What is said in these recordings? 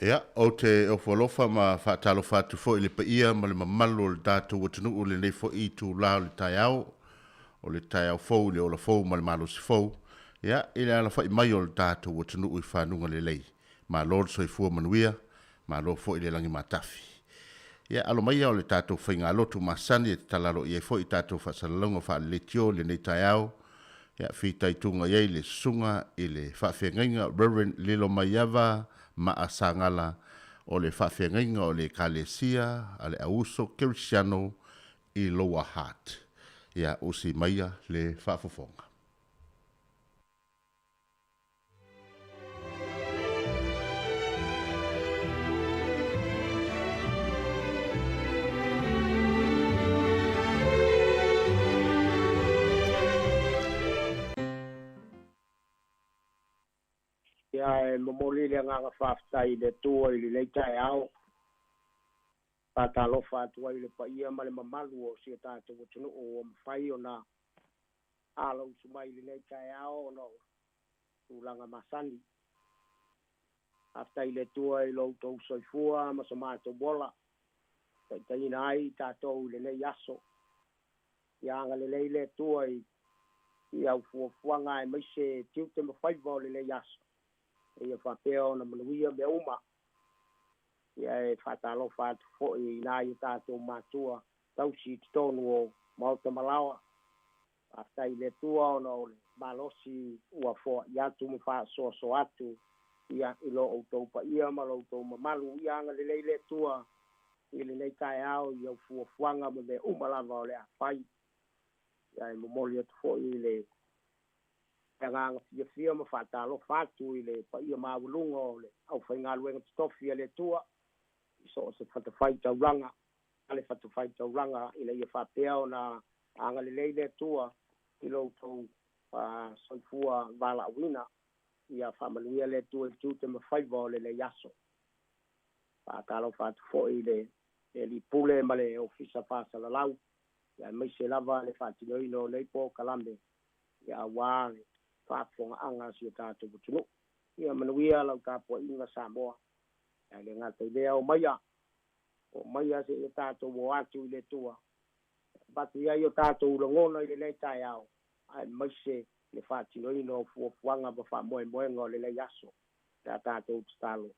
Ia, ou te ofo alofa ma faatalofa atu foi i le paia ma le mamalu o le tatou atunuu i lenei foi itula o le taeao, o le taeao fou i le ola fou ma le malosi fou, ia, i le alafai mai o le tatou atunuu i fanuga lelei. Malo le soifua manuia, malo foi le lagi matafi. Ia, alo maia o le tatou faigalotu masani e tatala aloaia ai foi tatou faasalalauga faale-leitio i lenei taeao, ia, fitaituga i ai le susuga i le faafeagaiga Rev. Lilomaiava Maa Sagala o le faafeagaiga o le Ekalesia a le Auuso Kerisiano i Lower Hutt. Ia, usi maia le faafofoga. Ia e momoli le agaga faafetai i le Atua i lenei taeao. Faatalofa atu ai i le paia ma le mamalu o si o tatou atunuu ua mafai ona alausu mai i lenei taeao ona o tulaga masani. Faafetai i le Atua i lo outou soifua ma so matou ola, taitaiina ai tatou i lenei aso. Ia agalelei le Atua i au fuafuaga aemaise tiute ma faiva o lenei aso, ia faapea ona manuia mea uma. Ia e faatalofa atu foi i nai o tatou matua tausi i totonu o Maota Malaoa. Faafetai i le Atua ona o le malosi ua foai atu ma faasoasoa atu ia i lo outou paia ma lo outou mamalu. Ia agalelei le Atua i lenei taeao i au fuafuaga ma mea uma lava o le a fai. Ia e momoli atu foi i le agaga fiafia ma faatalofa atu i le paia maualuga o le aufaigaluega totofi a le Atua i so o se fatafaitaulaga a le fatafaitaulaga ina ia faapea ona agalelei le Atua i lo outou soifua valaauina. Ia faamanuia le Atua i tiute ma faiva o lenei aso. Faatalofa atu foi i le Alii Pule ma le Ofisa Faasalalau, aemaise lava le faatinoina o nei polokalame aua le faafofogaaga a si o tatou atunuu. Ia manuia lau tapuaiga Samoa. Ae le gata i lea, omaia, omaia seia tatou o atu i le Atua, avatu i ai o tatou lagona i lenei taeao, aemaise le faatinoina o fuafuaga ma faamoemoega o lenei aso, pe a tatou tatalo.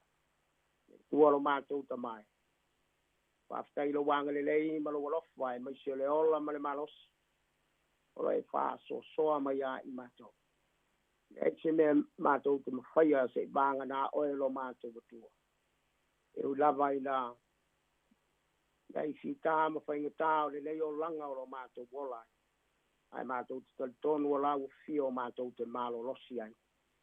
Le Atua lo matou Tama e, faafetai i lou agalelei ma lou alofa, aemaise o le ola ma le malosi o lo o e faasoasoa mai ia i matou. E leai se mea matou te mafaia se i vagana oe lo matou Atua. E ui lava ina i ai fita ma faigata o lenei olaga o lo matou ola ai, ae matou te talitonu o lau afio matou te malolosi ai,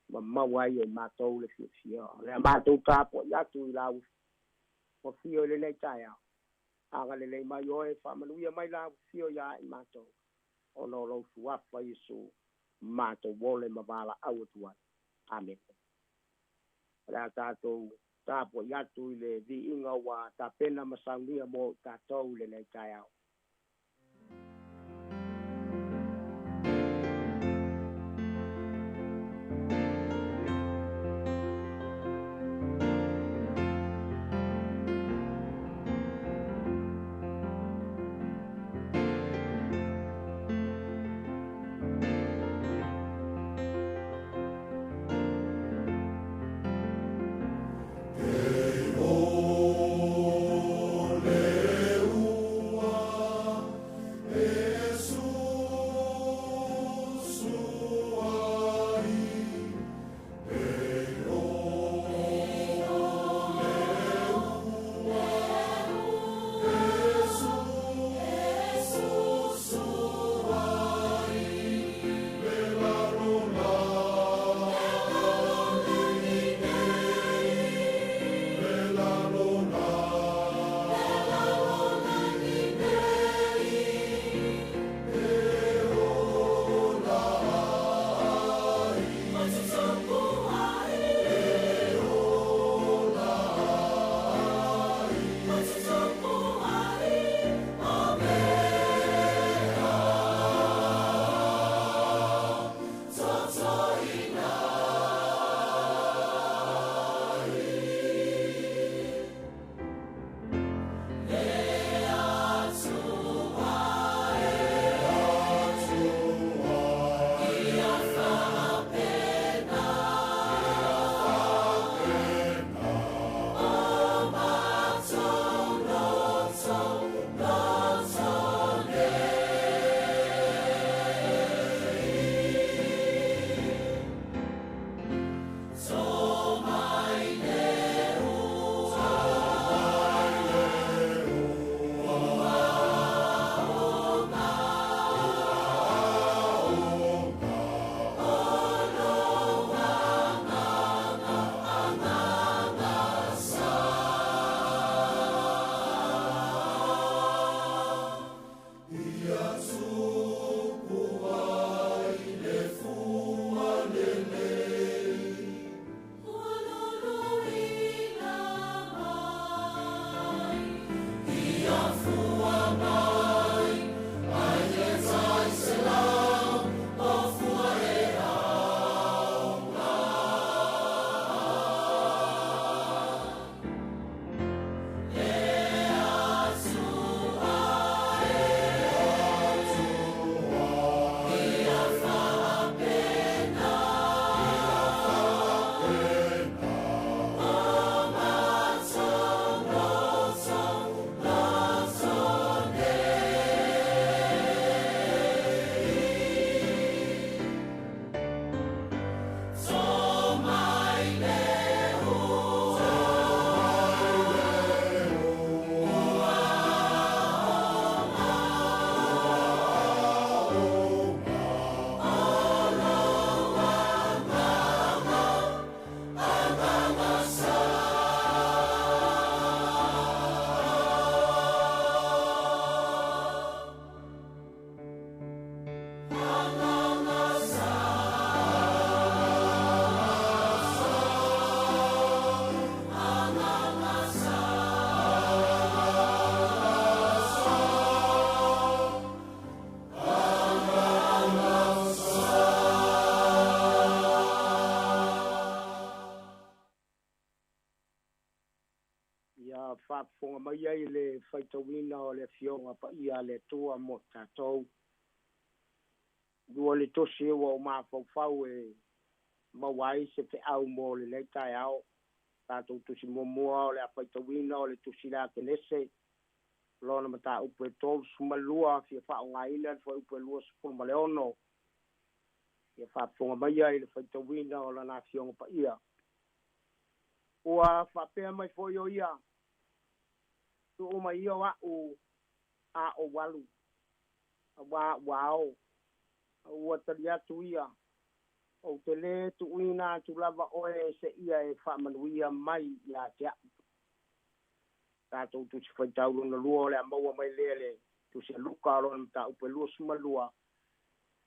ma maua ai e matou le fiafia. O lea matou tapuai atu i lau afio i lenei taeao. Agalelei mai oe, faamanuia mai lau afio ia i matou, ona o lou suafa Iesu, matou ole ma valaau atu ai. Amen. O le a tatou tapuai atu i le viiga ua tapena ma saunia mo tatou i lenei taeao. le faitauina o le Afioga Paia a le Atua mo tatou. Lua le tosi ua o mafaufau e maua ai se feau mo lenei taeao. Tatou tusi muamua o le a faitauina o le tusi le Atenese, lona mataupu e 32, fia faaaogaina le fuaiupu e 26. Ia faafofoga maia i le faitauina o lana Afioga Paia. Ua faapea mai foi o ia, tuu mai ia o a'u a ou alu, auā ua ao. Ua tali atu ia, ou te lē tuuina atu lava oe seia e faamanuia mai ia te a'u. Tatou tusi faitau lona lua o le a maua mai lea le tusi a Luka o lona mataupu e 22,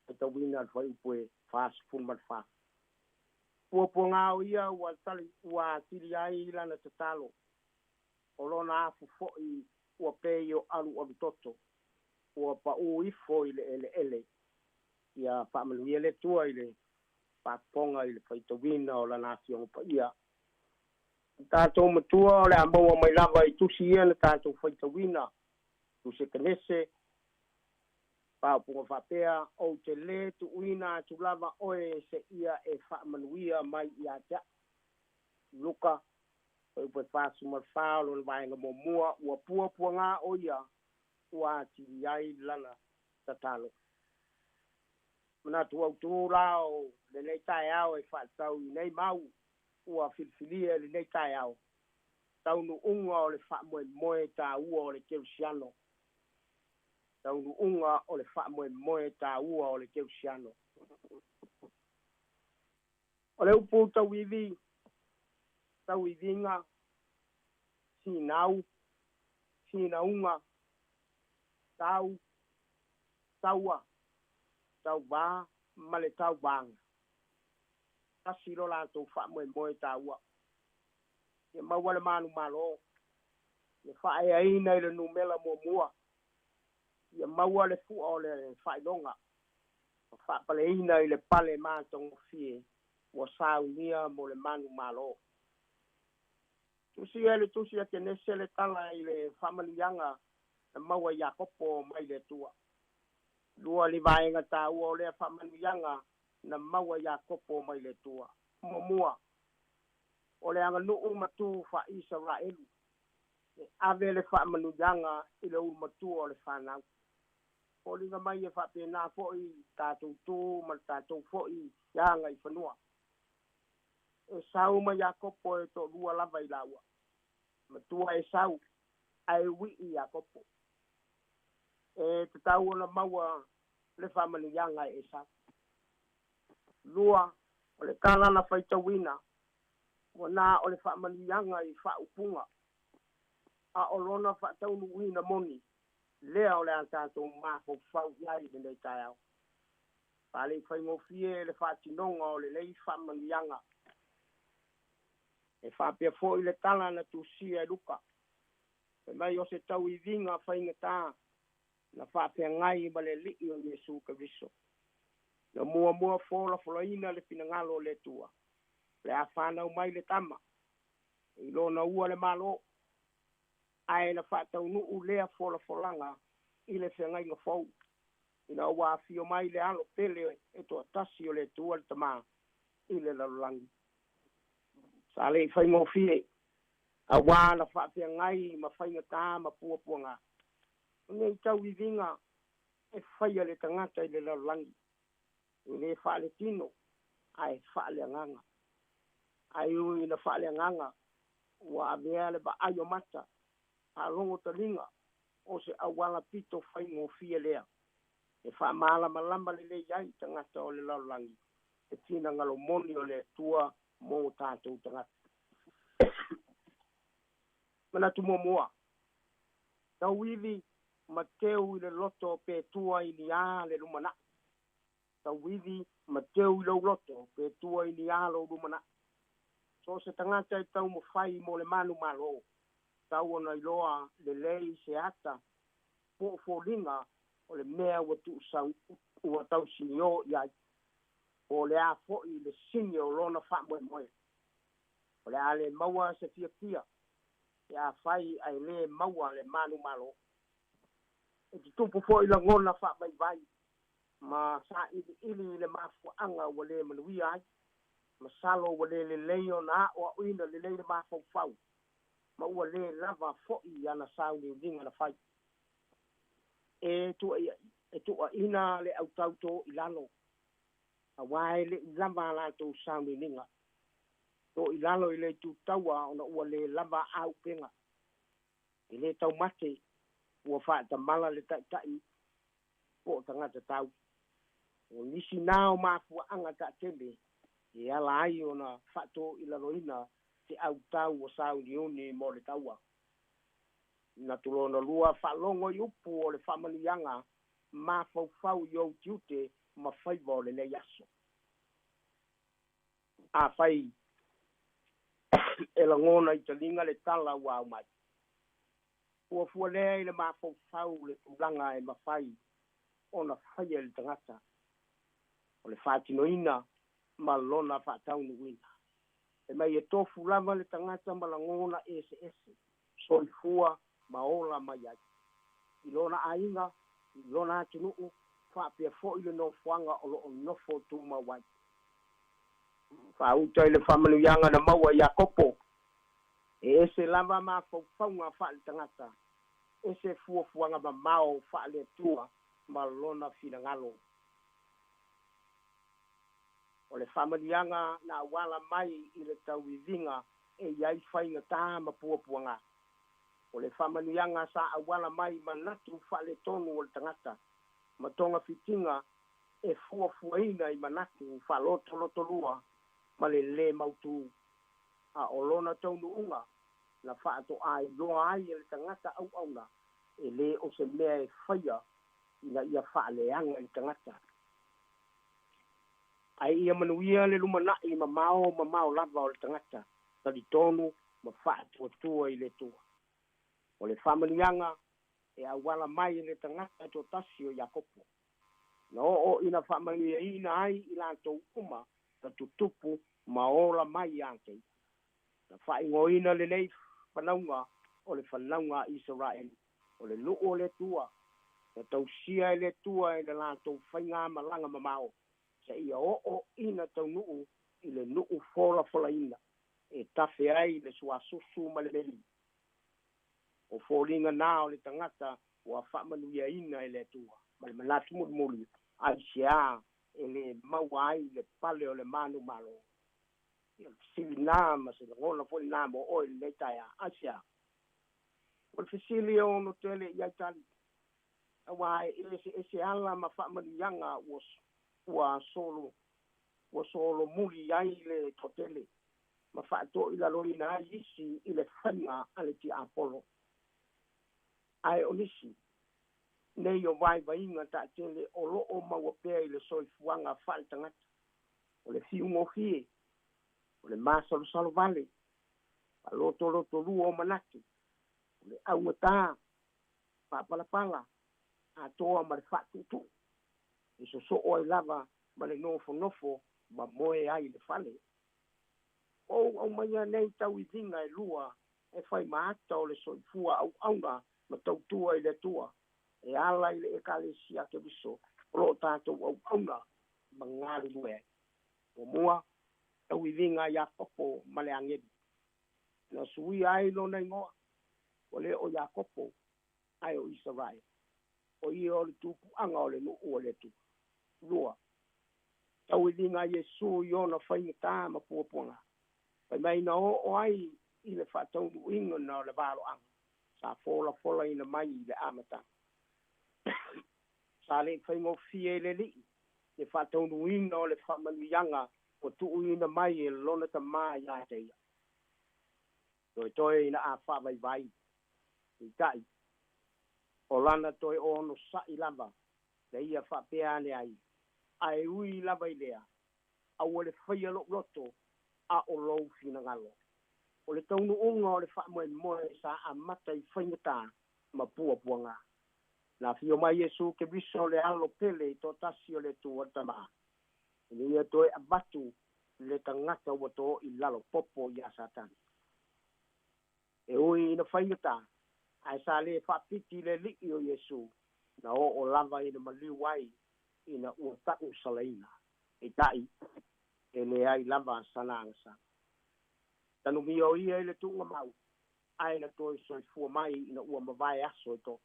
faitauina le fuaiupu e 44. Puapuagā o ia ua tali ua atili ai lana tatalo, o lona afu fo'i ua pei o alualu toto, ua paū ifo i le eleele. Ia faamanuia le Atua i le faafofoga i le faitauina o lana Afioga Paia. Tatou matua o le a maua mai lava i tusi ia na tatou faitauina, tusi e Kenese, faaupuga faapea, ou te lē tuuina atu lava oe seia e faamanuia mai ia te a'u. Luka, fuaiupu e 44 o lona vaega muamua, ua puapuagā o ia ua atili ai lana tatalo. Manatu autū la o lenei taeao e faatatau i nei mau ua filifilia i lenei taeao, taunuuga o le faamoemoe taua o le kerisiano. Taunuuga o le faamoemoe taua o le kerisiano. O le upu tauivi, tauiviga, sinau, sinauga, tau, taua, tauvā ma le tauvaga, tasi lo latou faamoemoe taua. Ia maua le manumalo, ia faaeaina i le numera muamua, ia maua le fua o le faailoga, ma faapaleina i le pale matagofie ua saunia mo le manumalo. Tusi e le tusi a Kenese le tala i le faamanuiaga na maua i Iakopo mai le Atua. Lua le vaega taua o lea faamanuiaga na maua Iakopo mai le Atua. Muamua, o le aganuu ma tu faa-Isaraelu, e ave le faamanuiaga i le ulumatua o le fanau. Foliga mai e faapena fo'i tatou tu ma le tatou fo'i aga i fanua. Esau ma Iakopo e toalua lava i laua. Matua Esau ae ui'i Iakopo. E tatau ona maua le faamanuiaga e Esau. Lua, o le tala na faitauina, ua na o le faamanuiaga i faaupuga, a o lona faataunuuina moni, lea o le a tatou mafaufau i ai lenei taeao. Faale'i faigofie le faatinoga o lenei faamanuiaga. E faapea fo'i le tala na tusia e Luka, fai mai o se tauiviga faigatā na faafeagai ma le Alii o Iesu Keriso. Na muamua folafolaina le finagalo o le Atua, le a fanau mai le tama, i lona ua le Malo, ae na faataunuu lea folafolaga i le feagaiga fou, ina ua afio mai le Alo pele e toatasi o le Atua le Tamā i le lalolagi. Sa le'i faigofie, auā na faafeagai ma faigatā ma puapuagā. O nei tauiviga e faia le tagata i le lalolagi, e lē faaletino ae faaleagaga. Ae ui ina faaleagaga, ua avea le vaai o mata, faalogo taliga, o se auala pito faigofie lea e faamalamalama lelei ai tagata o le lalolagi le finagalo moni o le Atua mo tatou tagata. Manatu muamua, tauivi ma teu i le loto pe tua i ni a le lumana'i. Tauivi ma teu i lou loto pe tua i ni a lou lumana'i. So o se tagata e taumafai mo le manumalo, tau ona iloa lelei se ata po o foliga o le mea ua tuusau ua tausiniō i ai, po o le a fo'i le sini o lona faamoemoe. O le a le maua se fiafia Pe afai ae lē maua le manumalo, e tutupu fo'i lagona fa'avaivai ma sa'ili'ili i le mafua'aga ua lē manuia ai. Masalo ua lē lelei ona a'oa'oina lelei le mafaufau ma ua lē lava fo'i ana sauliuliga na fai. E e tu'a'ina le autau to i lalo, auā e le'i lava a latou sauniuniga to i lalo i le itutaua ona ua lē lava āupega. E lē taumate ua fa'atamala le ta'ita'i po o tagata tau. O nisi na o mafua'aga ta'atele e ala ai ona fa'ato'ilaloina se autau ua sauniuni mo le taua. Na tulona lua fa'alogo i upu o le fa'amanuiaga mafaufau i ou tiute ma faiva o lenei aso. Afai e lagona i taliga le tala ua aumai, fuafua lea i le mafaufau le tulaga e mafai ona faia e le tagata o le fa'atinoina ma lona fa'ataunu'uina. E mai e tofu lava le tagata ma lagona eseese, soifua ma ola mai ai i lona aiga, i lona atunu'u, fa'apea fo'i le nofoaga o lo'o nofo tumau ai. Fa'auta i le fa'amanuiaga na maua Iakopo, e ese lava mafaufauga fa'aletagata, ese fuafuaga mamao fa'aleatua ma lona finagalo. O le fa'amanuiaga na auala mai i le tauiviga e iai faigatā ma puapuagā. O le fa'amanuiaga sa auala mai manatu fa'aletonu o le tagata ma togafitiga e fuafuaina i manatu fa'alotolotolua ma le lē mautū, a o lona taunu'uga na fa'ato'a iloa ai e le tagata au'auna e lē o se mea e faia ina ia fa'aleaga i le tagata, ae ia manuia le lumana'i mamao mamao lava o le tagata talitonu ma fa'atuatua i le Atua. O le fa'amanuiaga e auala mai i le tagata e to'atasi o Iakopo na o'o ina fa'amanuiaina ai i latou uma na tutupu ma ola mai iā te ia. Na fa'aigoaina lenei fanauga o le fanauga a Isaraelu, o le nu'u o le Atua, na tausia e le Atua i le latou faigamalaga mamao se'ia o'o ina taunu'u i le nu'u folafolaina e tafe ai le suasusu ma le meli. O foliga na o le tagata ua fa'amanuiaina e le Atua. Ma le manatu mulimuli, aiseā e lē maua ai le pale o le manumalo? Ia, o le fesili na ma se lagona fo'i na mo oe i lenei taeā. Aiseā? O le fesili e ono tele i ai tali, auā e eseese ala ma fa'amanuiaga ua ua solo ua solomuli ai le to'atele ma fa'ato'ilaloina ai isi i le faiga a le ti'apolo. Ae o nisi nei o vaivaiga ta'atele o lo'o maua pea i le soifuaga fa'aletagata, o le fiugofie, o le masalosalo vale, fa'alotolotolua o manatu, o le augatā, fa'apalapala atoa ma le fa'atu'utu'u e soso'o ai lava ma le nofonofo ma moe ai le fale. Ou aumaia nei tauiviga e lua e fai ma ata o le soifua au'auna ma tautua i le Atua e ala i le Ekalesia Keriso o lo'o tatou au'auna ma galulue ai. Muamua, tauiviga a Iakopo ma le agelu. Na suia ai lona igoa, ua lē o Iakopo ae o Isaraele, o ia o le tupu'aga o le nu'u o le Atua. Lua, tauiviga a Iesu i ona faigatā ma puapuagā, fai mai na o'o ai i le fa'ataunu'uina na o le valo'aga sa folafolaina mai i le amataga. Sa le'i faigofie i le Ali'i le fa'ataunu'uina o le fa'amanuiaga ua tu'uina mai e lona Tamā iā te ia. Toetoe ina a fa'avaivai, peita'i, o lana toe onosa'i lava le ia fa'apea ane ai, Ae ui lava i lea, aua le faia lo'u loto, a o lou finagalo. O le taunu'uga o le fa'amoemoe sa amata i faigatā ma puapuagā. Na afio mai Iesu Keriso le Alo pele toatasi o le Atua le Tamā, ina ia toe avatu le tagata ua to'i lalo popo iā Satani. E ui ina faigata, ae sa lē faapiti le Alii o Iesu, na oo lava ina maliu ai ina ua ta'u salaina. Peitai, e leai lava sana agasala. Tanumia o ia i le tuugamau, ae na toe soifua mai ina ua mavae aso e tolu.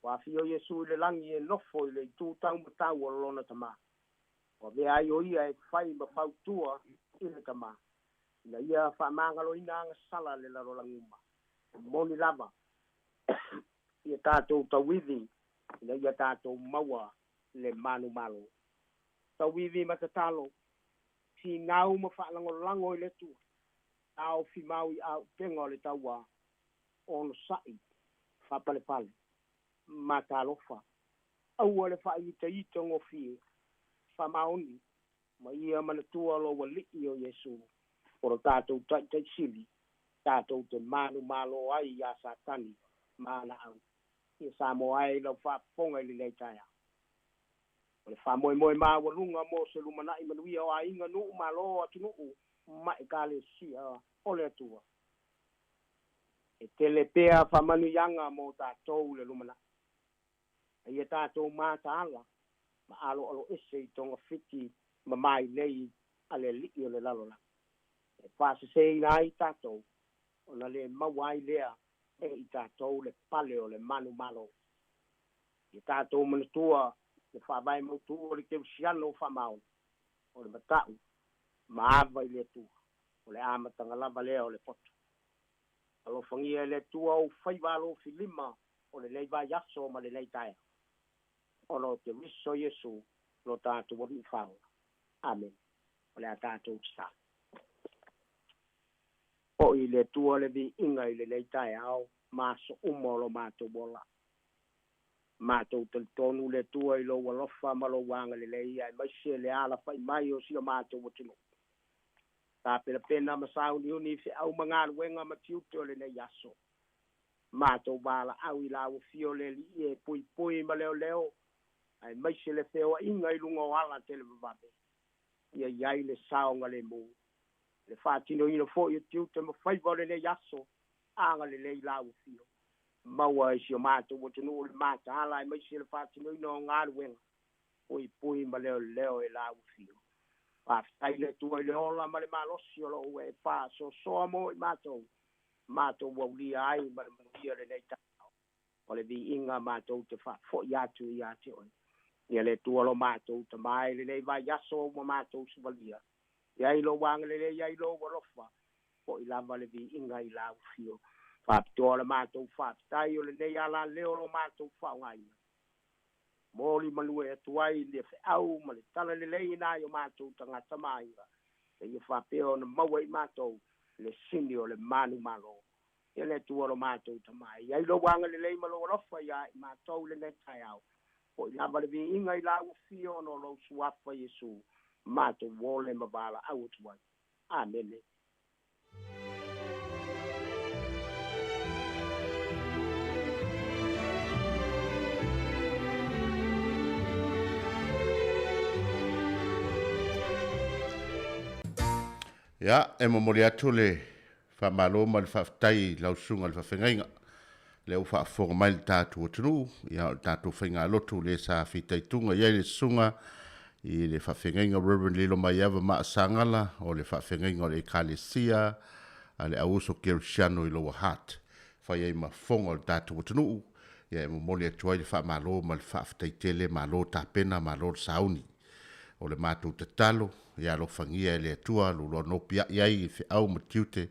Ua afio Iesu i le lagi e nofo i le itu taumatau o lona Tamā. Ua avea ai o ia e fai ma fautua i le Tamā, ina ia faamagaloina agasala le lalolagi uma. E moni lava ia tatou tauivi ina ia tatou maua le manumalo. Tauivi ma tatalo, finau ma faalagolago i le Atua, taofimau i aupega o le tauā, onosai, faapalepale, ma talofa. Aua le faaitaita gofie, faamaoni, ma ia manatua lou Alii o Iesu, o lo tatou Taitaisili, tatou te manumalo ai iā Satani ma ana au. Ia Samoa e i lau faafofoga i lenei taeao. O le faamoemoe maualuga mo se lumanai manuia o aiga, nuu, malo, atunuu ma Ekalesia o le Atua. E tele pea faamanuiaga mo tatou le lumanai. A ia tatou mataala ma aloaloese i togafiti ma mailei a le alii o le lalolagi, e faaseseina ai tatou ona le maua ai lea e i tatou le pale o le manumalo. Ia tatou manatua le faavae mautu o le kerisiano faamaoni, o le mata'u ma ava i le Atua, o le amataga lava lea o le poto. Alofagia e le Atua ou faiva alofilima o lenei vaiaso ma lenei taeao, ona o Keriso Iesu lo tatou Alii Faaola. Amene. O le a tatou tatalo. Foi i le Atua le viiga i lenei taeao ma aso uma o lo matou ola. Matou talitonu le Atua i lou alofa ma lou agalelei aemaise le alafa'i mai o si o matou atunuu. Tapenapena ma sauniuni i feau ma galuega ma tiute o lenei aso. Matou valaau i lau afio le Alii e puipui ma leoleo aemaise le feoaiga i luga o ala televavave. Ia i ai le saogalemu, le faatinoina foi o tiute ma faiva o lenei aso, agalelei lau afio. Maua i si o matou atunuu le mataala aemaise le faatinoina o galuega, puipui ma leoleo e lau afio. Faafetai le Atua i le ola ma le malosi o lo o ua e faasoasoa mo i matou, matou aulia ai ma le manuia lenei taeao. O le viiga matou te faafoi atu ia te oe. Ia le Atua lo matou Tamā i lenei vaiaso ua matou savalia, i ai lou agalelei, i ai lou alofa, foi lava le viiga i lau afio. Faapitoa le matou faafetai o lenei alaleo lo matou faaaogaina. Moli manue atu ai le feau ma le talalelei i nai o matou tagata ma aiga, seia faapea ona maua i matou le sini o le manumalo. Ia le Atua lo matou Tamā, i ai lou agalelei ma lou alofa ia i matou i lenei taeao. Foi lava le viiga i lau afio ona o lou Suafa Iesu, matou ole ma valaau atu ai. Amene. Ia, e momoli atu le faamalo ma le faafetai i lau susuga i le faafeagaiga, lea ua faafofoga mai le tatou atunuu, ia o le tatou faigalotu lea sa fitaituga i ai le susuga i le faafeagaiga Reverend Lilo Maiava Maasagala o le faafeagaiga o le Ekalesia a le Auuso Kerisiano i Lower Hutt, fai ai ma fofoga o le tatou atunuu, ia e momoli atu ai le faamalo ma le faafetai tele, malo tapena, malo le sauni. O le matou tatalo, ia alofagia e le Atua lo lua nopiai ai i feau ma tiute,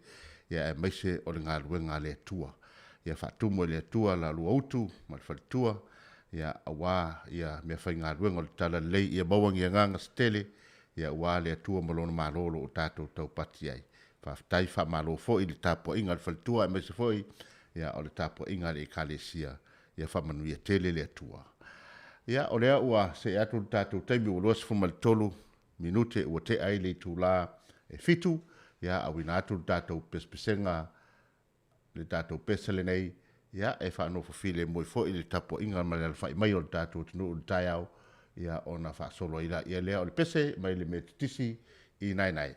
ia aemaise o le galuega a le Atua. Ia faatumu e le Atua la lua utu ma le faletua, ia aua ia meafaigaluega o le talalelei, ia maua ni agaga se tele, ia aua le Atua ma Lona Malo o lo o tatou taupati ai. Faafetai, faamalo foi i le tapuaiga a le faletua aemaise foi ia o le tapuaiga a le Ekalesia. Ia faamanuia tele le Atua. Ia, o lea ua see atu le tatou taimi ua 23 minute ua tea ai le itula e 7, ia auina atu le tatou pesepesega, le tatou pese lenei, ia e faanofo filemu ai foi le tapuaiga ma le alafai mai o le tatou atunuu i le taeao, ia ona faasolo ai laia lea o le pese mai le Metotisi i Naenae.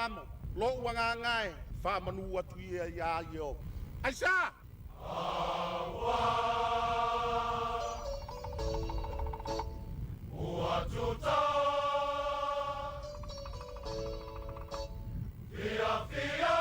Salamo, lo'u agaga e faamanu atu ia iā Ieova. Aisā? Ua tuta fia fia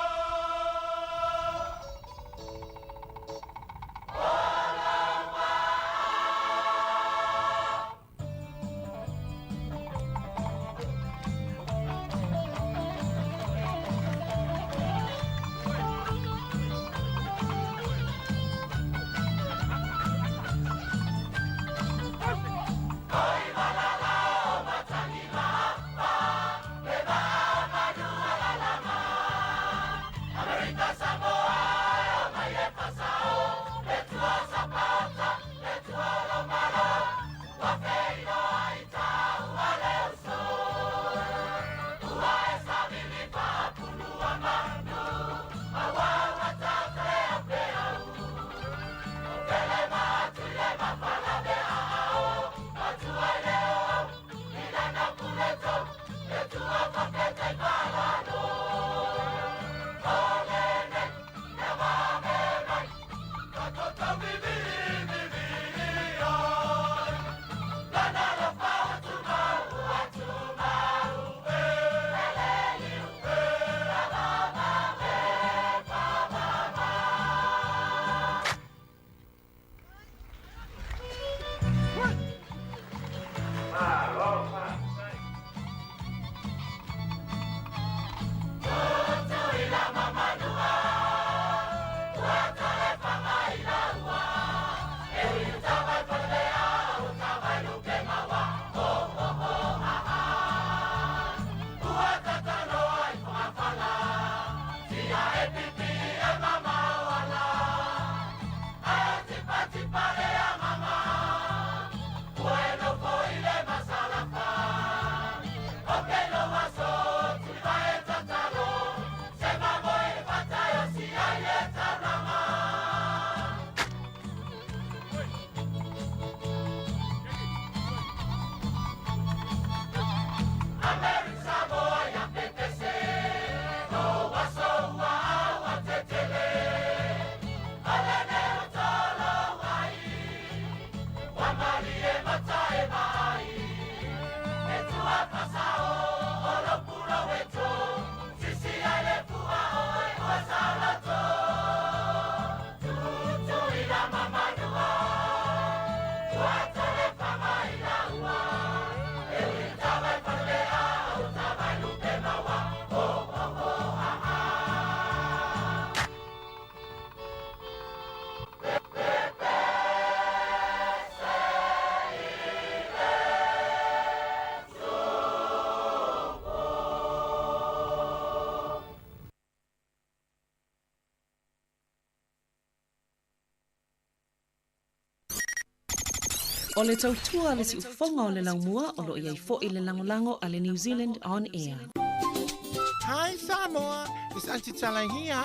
O le tautua le siufofoga o le laumua o lo o i ai foi le lagolago a le New Zealand On Air. Hi Samoa, it's Auntie Tala here.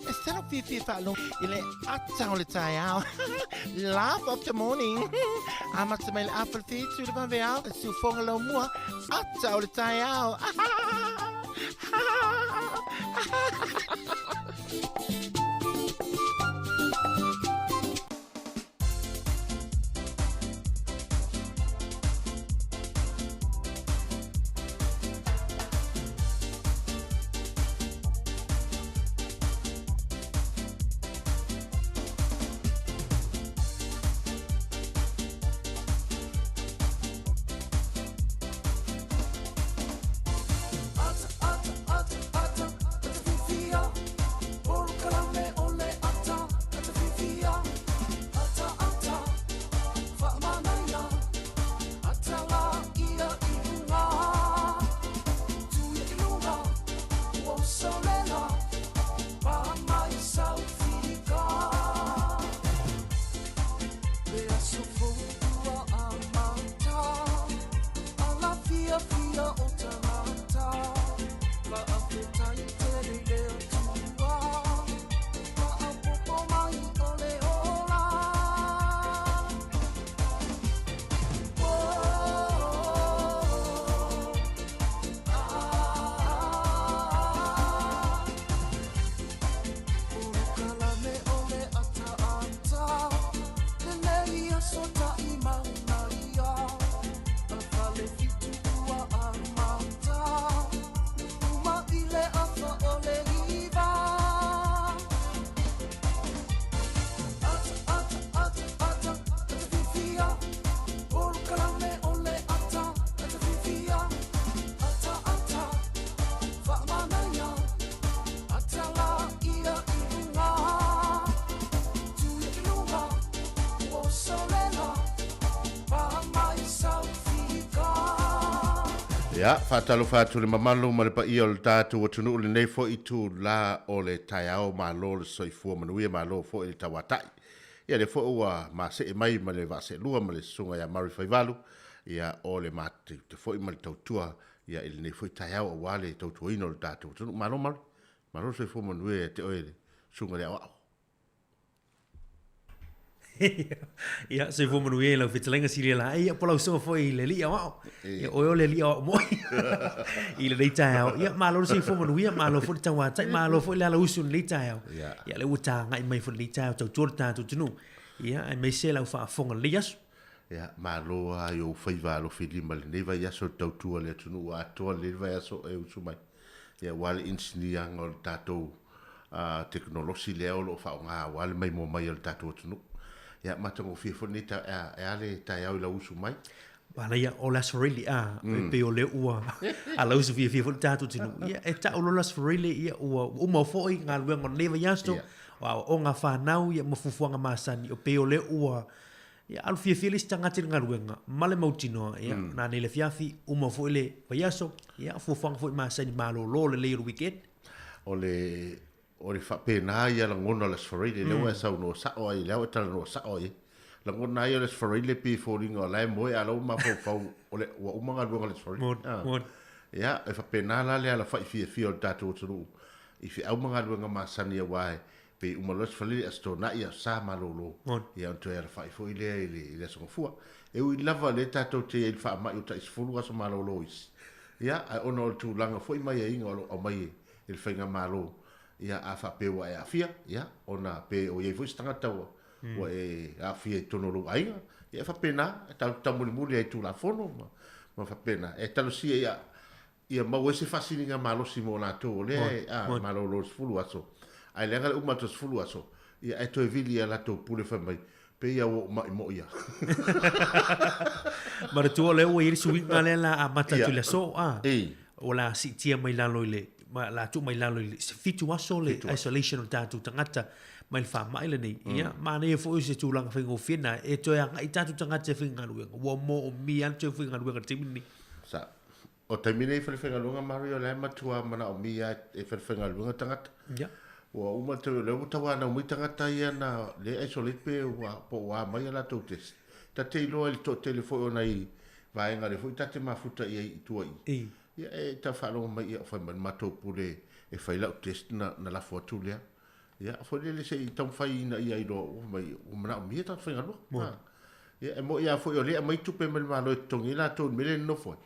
E tino fiafia faalogo i le ata o le taeao. Laugh of the morning. Amata mai le afa le 7 i le vaveao, le siufofoga laumua, ata o le taeao. Ata, ata, ata, ata, ata fiafia. Ia, faatalofa atu i le mamalu ma le paia o le tatou atunuu i lenei foi itula o le taeao. Malo le soifua manuia, malo foi le tauatai. Ia, lea foi ua masee mai ma le vaaseelua ma le susuga ia Murray Faivalu, ia, o le mateute foi ma le tautua ia i lenei foi taeao aua le tautuaina o le tatou atunuu. Malo Murray, malo le soifua manuia ia te oe le susuga i le aoao. Ia, soifua manuia i lau fetalaiga Silia Laei, ia po o lau susuga foi i le alii aoao. Ia, o oe o le alii aoao moi i lenei taeao. Ia, malo le soifua manuia, malo foi le tauatai, malo foi le alausu i lenei taeao. Ia, lea ua tagai mai foi i lenei taeao tautua le tatou atunuu. Ia, aemaise lau faafofoga i lenei aso. Ia, malo lava i ou faiva alofilima i lenei vaiaso i le tautua i le atunuu atoa i lenei vaiaso e usu mai. Ia, aua le inisinia o le tatou tekonolosi lea o lo o faaaoga aua le maimoa mai o le tatou atunuu. Ia, matagofie foi lenei taeao, e a le taeao i lau usu mai? Manaia, o le Aso Faraile, a, e pei o lea ua alausu fiafia foi le tatou atunuu. Ia, e tau loa le Aso Faraile, ia, ua uma foi galuega o lenei vaiaso, o aoaoga a fanau, ia, ma fuafuaga masani, e pei o lea ua, ia, alu fiafia le isi tagata i le galuega ma le mautinoa, ia, nanei i le afiafi, uma foi le vaiaso, ia, fuafuaga foi masani malolo lelei o le weekend. O le o le faapena ia lagona o le Aso Faraile, lea ua e saunoa sao ai, lea ua e talanoa sao ai. Lagona ai o le Aso Faraile pei e foliga o la e moe a o la ua mafaufau o le, ua uma galuega o le Aso Faraile. Moni, moni. Ia, e faapena la le alafai fiafia o le tatou atunuu i feau ma galuega masani aua e pei uma loa le Aso Faraile, Aso Toonai, Aso Sa malolo. Moni. Ia ona toe alafai foi lea i le, i le Aso Gafua. E ui lava o lea tatou te i ai i le faamai o tai 10 aso malolo isi, Ia, ae ona o le tulaga foi ma aiaiga o lo o aumai e le Faigamalo, ia, a faapea ua e aafia, ia, ona pe o i ai foi se tagata ua, ua e aafia i totonu o lou aiga, ia, e faapena, e tatou te taumolimoli ai i Tulafono ma, ma faapena. E talosia ia, ia maua ai se faasiliga malosi mo latou o lea e, a, malolo i le 10 aso, ae leaga le uma atu o le 10 aso, ia, ae toe vili i a latou pule fai mai, Pei a ua ou ma'i moi a. Manatua o lea ua i ai le suiga lea la amata atu i le aso, a. Ua la siitia mai lalo i le, ma la tuu mai lalo i le 7 aso le isolation o tatou tagata mai le faamai lenei. Ia, manaia foi o se tulaga faigofie na e toe agai tatou tagata e faigaluega. Ua moomia lava le toe faigaluega i le taimi lenei. Sa. O taimi nei i falefaigaluega Mario la e matua manaomia e falefaigaluega tagata. Ia. Ua uma te lea ua tauanau mai tagata ia na le isolate pe ua po ua a mai a latou test. Ta te iloa i le toatele foi o nai vaega lea foi ta te mafuta i ai i tua i. I. Ia e tau faalogo mai ia fai mai le matou pule e fai lau test na na lafo atu lea. Ia foi lele se i taumafai ina ia iloa ua mai ua manaomia tagata faigaluega. Ia e moi lava foi o lea e aumai tupe mai le Malo e totogi ai latou i le mea lea e nonofo ai.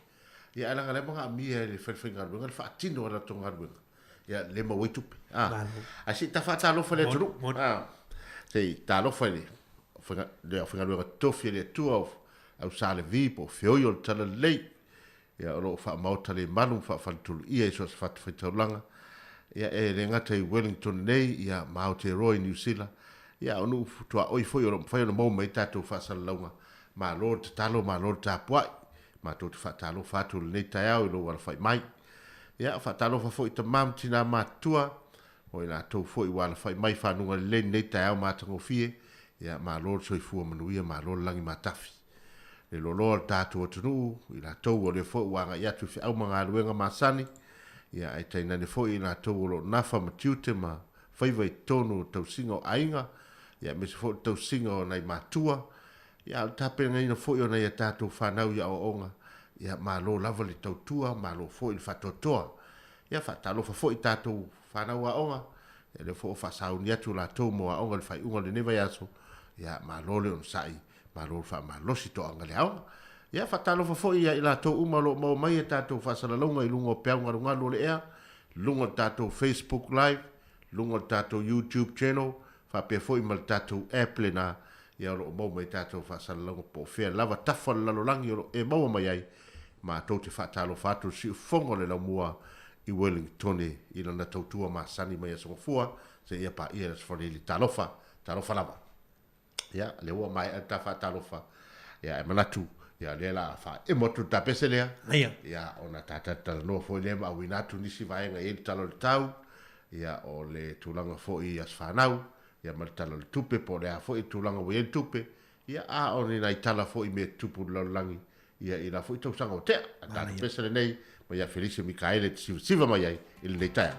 Ia ae leaga la e manaomia e le falefaigaluega le faatino o latou galuega. Ia le maua ai tupe. Ah. Ae se i ta faatalofa i le atunuu. Ah. Se i talofa i le le aufaigaluega totofi a le Atua o au Sa Levi po o Feoi o le Talalelei. Ia o lo o faamaota le malu ma faafaletuluia i so o se fatafaitaulaga. Ia e le gata i Wellington nei, ia ma Aotearoa i Niu Sila. Ia a o nuu tuaoi foi o lo o mafai ona maua mai ai tatou faasalalauga. Malo le tatalo, malo le tapuai. Matou te faatalofa atu i lenei taeao i lou alafai mai. Ia, faatalofa foi i tama ma tina matutua, o i latou foi ua alafai mai i fanuga lelei lenei taeao matagofie. Ia, malo le soifua manuia, malo le lagi matafi. Le loaloa o le tatou atunuu, i latou o lea foi ua agai atu i feau ma galuega masani, ia, ae tainane foi i latou o lo o nafa ma tiute ma faiva i totonu o tausiga o aiga, ia, aemaise foi o le tausiga o nai matua, Ia, a o le tapenaina foi o nai a tatou fanau i aoaoga, ia, malo lava le tautua, malo foi le faatoatoa. Ia, faatalofa foi i tatou fanau aoga, ia, lea foi ua faasauni atu latou mo aoga i le faaiuga o lenei vaiaso, ia, malo le onosai, malo le faamalosi toaga le aoga. Ia, faatalofa foi ia i latou uma o lo o maua mai a tatou faasalalauga i luga o peau galugalu o le ea, luga o le tatou Facebook Live, luga o le tatou YouTube Channel, faapea foi ma le tatou app lena, ia o lo o maua mai tatou faasalalauga po o fea lava tafa o le lalolagi o lo o e maua mai ai, matou te faatalofa atu i le siufofoga o le laumua i Wellingtone i lana tautua masani mai Aso Gafua seia paia i le Aso Faraile. Talofa, talofa lava. Ia, lea ua maea le ta faatalofa, ia ae manatu, ia lea la faaemo atu le tapese lea. Ia. Ia, ona ta talanoa foi lea ma auina atu nisi vaega e i ai le Tala o le Tau, ia o le tulaga foi i aso fanau, ia ma le Tala o le Tupe po o le a foi le tulaga ua i ai le tupe, ia a o ni nai tala foi i mea tutupu i le lalolagi, ia i la fo'i tausaga o tea. A tatou pese lenei ma ia Felise Mikaele te sivasiva mai ai i lenei taeao.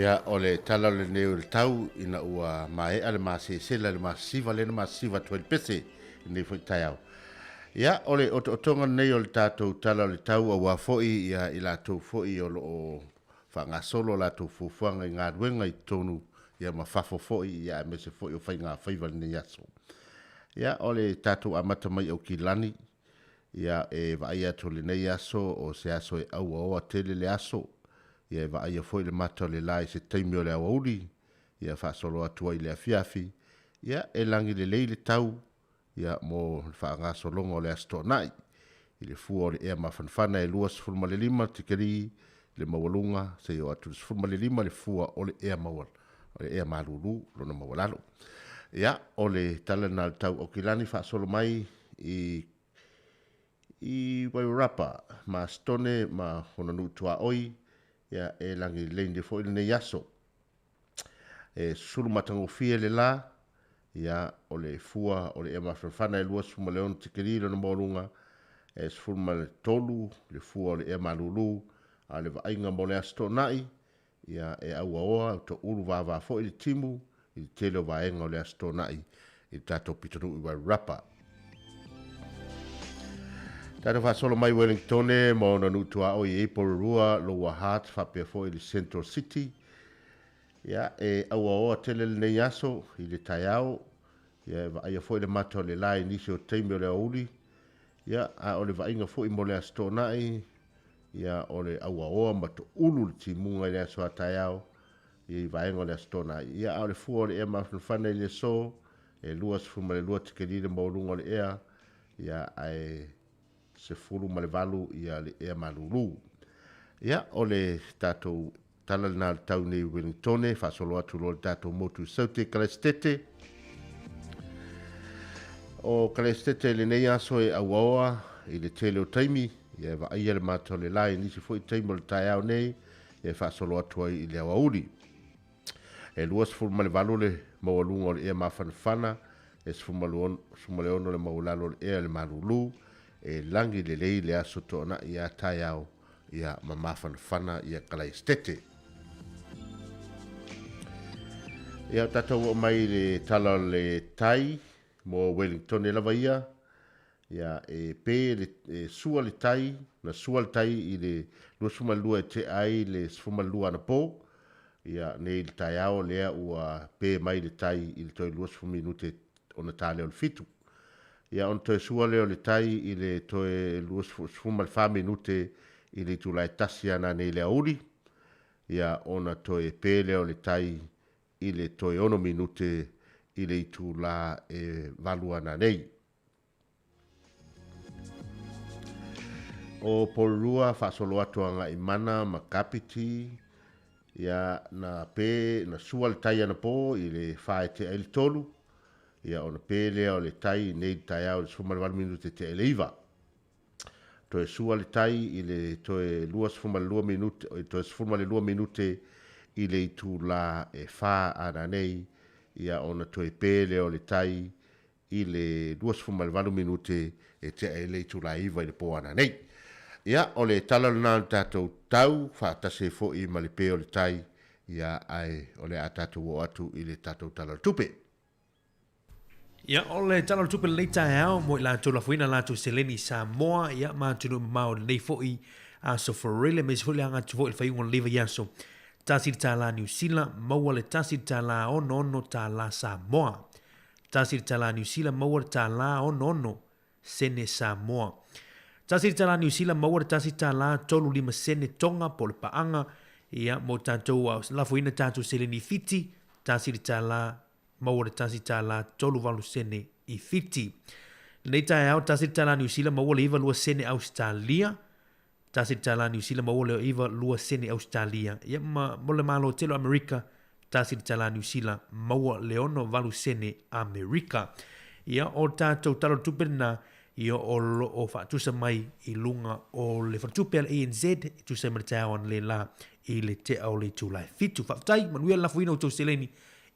Ia, o le tala o lenei o le tau ina ua maea le masesela le masisiva lea na masisiva atu ai le pese i lenei foi taeao. Ia, o le otootoga lenei o le tatou tala o le tau auā foi ia i latou foi o lo o faagasolo a latou fuafuaga i galuega i totonu ia ma fafo foi ia aemaise foi o faiga faiva i lenei aso. Ia, o le tatou amata mai Aukilani, Ia, e vaai atu lenei aso o se aso e auaoa tele le aso. Ia, e vaaia foi le mata o le la i se taimi o le aoauli, ia faasolo atu ai i le afiafi. Ia, e lagi lelei le tau, ia, mo le faagasologa o le Aso Toonai. I le fua o le ea mafanafana e 25 tikeri le maualuga seia oo atu i le 15 le fua o le ea maua, o le ea malulu lona maualalo. Ia, o le tala lena o le tau Aukilani faasolo mai i i Wairarapa, Masitone ma Hononuu Tuaoi, ia e lagi lelei nei foi lenei aso. E susulu matagofie le la, ia o le fua o le ea mafanafana e 26 tikeri lona maualuga, E 13 le fua o le ea malūlū, a o le vaaiga mo le Aso Toonai, ia, e auaoa, toulu vavā foi le timu i le tele o vaega o le Aso Toonai i le tatou pitonuu i Wairarapa. Tatou faasolo mai Wellingtone ma ona nuu tuaoi e i ai Porirua, Lower Hutt faapea foi le Central City. Ia, e auaoa tele lenei aso i le taeao. Ia, e vaaia foi le mata o le la i nisi o taimi o le aoauli. Ia, a o le vaaiga foi mo le Aso Toonai, ia, o le auaoa ma toulu le timuga i le aso a taeao, ia i vaega o le Aso Toonai. Ia, a o le fua o le ea mafanafana i le aso, e 22 tikeli le maualuga o le ea, ia, ae 18 ia le ea malūlū. Ia, o le tatou tala lena o le tau nei i Wellingtone, faasolo atu loa le tatou motu i Saute i Kalaisitete. O Kalaisitete i lenei aso e auaoa i le tele o taimi, ia e vaaia le mata o le la i nisi foi taimi o le taeao nei, ia e faasolo atu ai i le aoauli. E 28 le maualuga o le ea mafanafana, e 16 le maualalo o le ea i le malūlū, e lagi lelei le aso toonai a taeao ia ma mafanafana ia Kalaisitete. Ia, tatou oo mai i le tala o le tai mo Wellingtone lava ia. Ia, e pē le, e sua le tai, na sua le tai i le 22 e tea ai le 12 anapō. Ia, nei i le taeao lea ua pē mai le tai i le toe 20 minute ona ta lea o le fitu. Ia, ona toe sua lea o le tai i le toe 24 minute i le itula e tasi ana nei i le aoauli. Ia, ona toe pē lea o le tai i le toe 6 minute i le itula e 8 ana nei. O Porirua faasolo atu agai Mana ma Kapiti, ia na pē, na sua le tai anapō i le 4 e tea ai le 3, ia ona pē lea o le tai nei le taeao i le 18 minute e tea ai le 9. Toe sua le tai i le toe 22 minute, toe 12 minute i le itulā e 4 ana nei, ia ona toe pē lea o le tai i le 28 minute e tea ai le itula e 9 i le pō ana nei. Ia, o le tala lena o le tatou tau, faatasi ai foi ma le pē o le tai, ia, ae o le a tatou oo atu i le tatou Tala o le Tupe. Ia, o le Tala o le Tupe lenei taeao mo i latou lafoina latou seleni i Samoa, ia, ma atunuu mamao i lenei foi aso Forile, aemaise foi le aga atu foi i le faaiuga o lenei vaiaso. $1 Niu Sila, maua le $1.66 Samoa. $1 Niu Sila maua le $1.66 sene Samoa. $1 Niu Sila maua le $1.35 sene Tonga po o le paaga, ia, mo tatou a lafoina tatou seleni i Fiti, $1 maua le $1.38 sene i Fiti. Lenei taeao, $1 Niu Sila maua le 92 sene Ausetalia, $1 Niu Sila maua le 92 sene Ausetalia. Ia ma mo le Malo tele o Amerika, $1 Niu Sila maua le 68 sene Amerika. Ia o tatou tala o le tupe lena, ia o lo o faatusa mai i luga o le faletupe a le ANZ e tusa ai ma le taeao analeila i le tea o le itula e 7. Faafetai, manuia le lafoina o outou seleni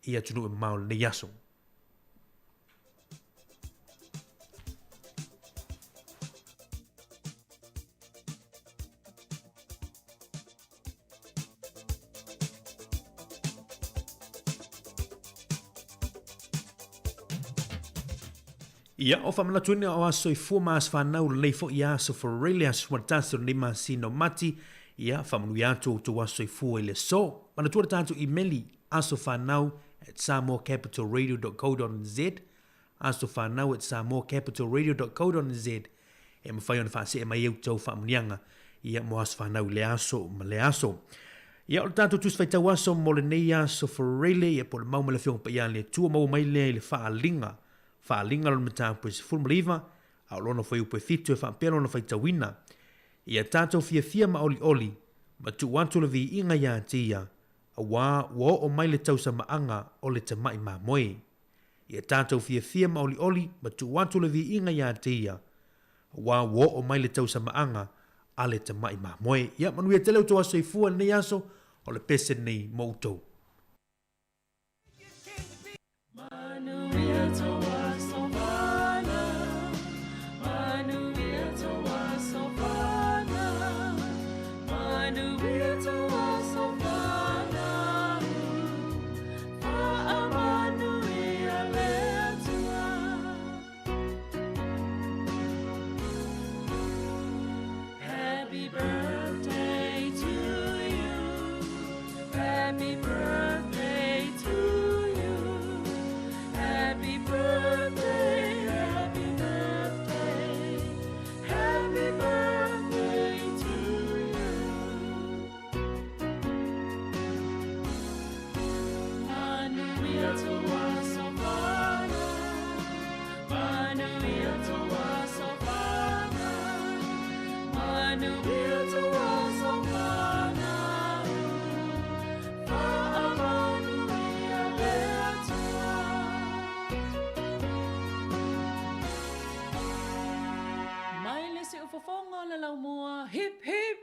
i atunuu e mamao i lenei aso. Ia, o faamanatuina o aso soifua ma aso fanau lenei foi aso Forelia aso 11 o lenei masina o Mati. Ia, faamanuia atu outou aso soifua i le aso. Manatua le tatou imeli asofanau@samoacapitalradio.co.nz asofanau@samoacapitalradio.co.nz e mafai ona faasee mai ai outou faamuniaga ia mo aso fanau i lea aso ma lea aso. Ia, o le tatou Tusi Faitau Aso mo lenei aso Foreile, ia po o le mau mai le Afioga Paia a le Atua, maua mai lea i le Faaaliga, Faaaliga lona mataupu e 19, a o lona fuaiupu e 7 e faapea lona faitauina. Ia tatou fiafia ma olioli, ma tuu atu le viiga iā te ia, auā ua oo mai le tausamaaga o le tamai mamoe. Ia tatou fiafia ma olioli ma tuu atu le viiga iā te ia, auā ua oo mai le tausamaaga a le tamai mamoe. Ia manuia tele outou aso soifua i lenei aso, o le pese lenei mo outou. Fofoga o le Laumua, hip hip!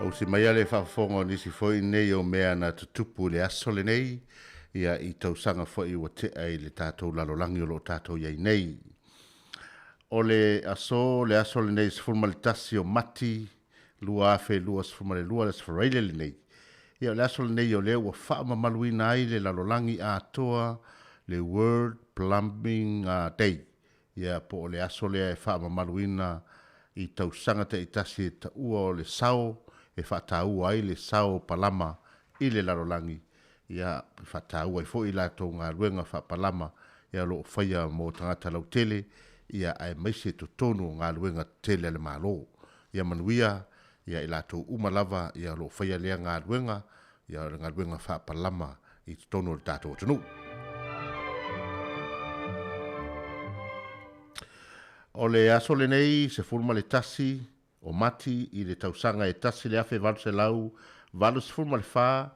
Ausi mai a le faafofoga o nisi foi nei o mea na tutupu i le aso lenei, ia i tausaga foi ua tea i le tatou lalolagi o lo o tatou i ai nei. O le aso, le aso lenei 11 o Mati 2022, le Aso Faraile lenei. Ia o le aso lenei o lea ua faamamaluina ai le lalolagi atoa le World Plumbing Day. Ia po o le aso lea e faamamaluina i tausaga taitasi e taua o le sao e faataua ai le sao palama i le lalolagi. Ia faataua ai foi latou galuega faapalama ia o lo o faia mo tagata lautele. ia aemaise i totonu o galuega tetele a le Malo. Ia manuia ia i latou uma lava ia o lo o faia lea galuega, ia o le galuega faapalama i totonu o le tatou atunuu. O le aso lenei 11 o Mati i le tausaga e 1884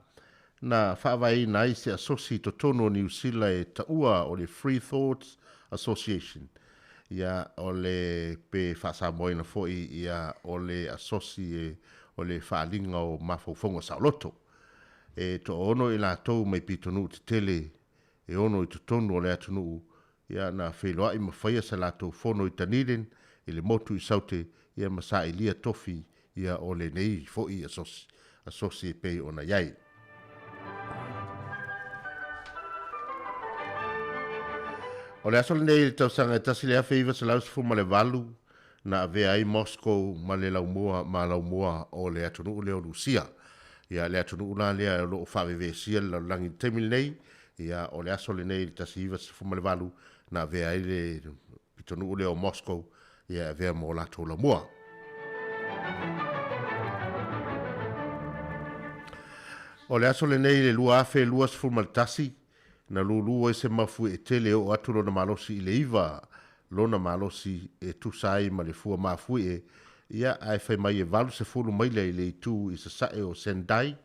na faavaeina ai se asosi i totonu o Niu Sila e taua o le Free Thoughts Association. Ia, o le pe faasamoaina foi ia o le asosi e o le faaaliga o mafaufauga saoloto. E toaono i latou mai pitonuu tetele e ono i totonu o le atunuu, ia na feiloai ma faia sa latou fono i Dunedin i le motu i Saute, ia ma sailia tofi ia o lenei foi asosi, asosi e pei ona i ai. O le aso lenei i le tausaga e 1918 na avea ai Moscow ma le laumua ma laumua o le atunuu lea o Lusia. Ia le atunuu la lea o lo o faavevesia le lalolagi i le taimi lenei, ia o le aso lenei i le 1918 na avea ai le pitonuu lea o Moscow ia e avea ma o latou laumua. O le aso lenei i le 2021, na lūlū ai se mafuie tele e oo atu lona malosi i le 9 lona malosi e tusa ai ma le fua mafuie, ia ae fai mai e 80 maila i le itu i sasae o Sendai,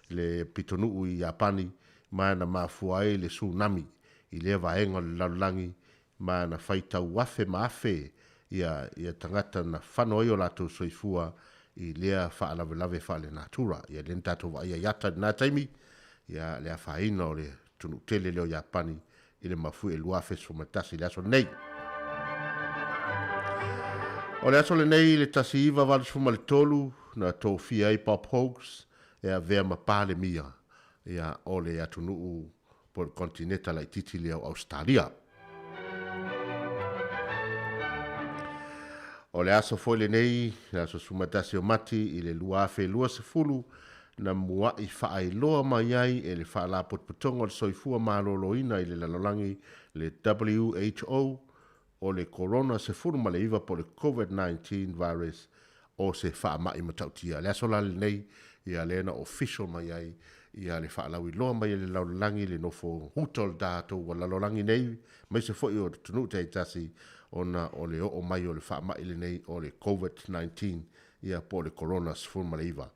le pitonuu i Iapani, ma na mafua ai le tsunami i lea vaega o le lalolagi, ma na faitau afe ma afe ia ia tagata na fano ai o latou soifua i lea faalavelave faalenatura. Ia lea na tatou vaaia i ata i lena taimi, ia le afaina o le atunuu tele lea o Iapani i le mafuie 2011 i le aso lenei. O le aso lenei i le 1983 na tofia ai Bob Hawkes e avea ma Palemia ia o le atunuu po o le kontineta laitiiti lea o Ausetalia. O le aso foi lenei, le aso 11 o Mati i le 2020, na mua'i faailoa mai ai e le Faalapotopotoga o le Soifua Maloloina i le Lalolagi, le WHO, o le Corona 19 po o le Covid-19 virus o se faama'i matautia. Le aso la lenei, ia lea na official mai ai ia le faalauiloa mai e le lalolagi le nofo uta o le tatou lalolagi nei, aemaise foi o atunuu taitasi, ona o le oo mai o le faama'i lenei o le Covid-19 ia po o le Corona 19.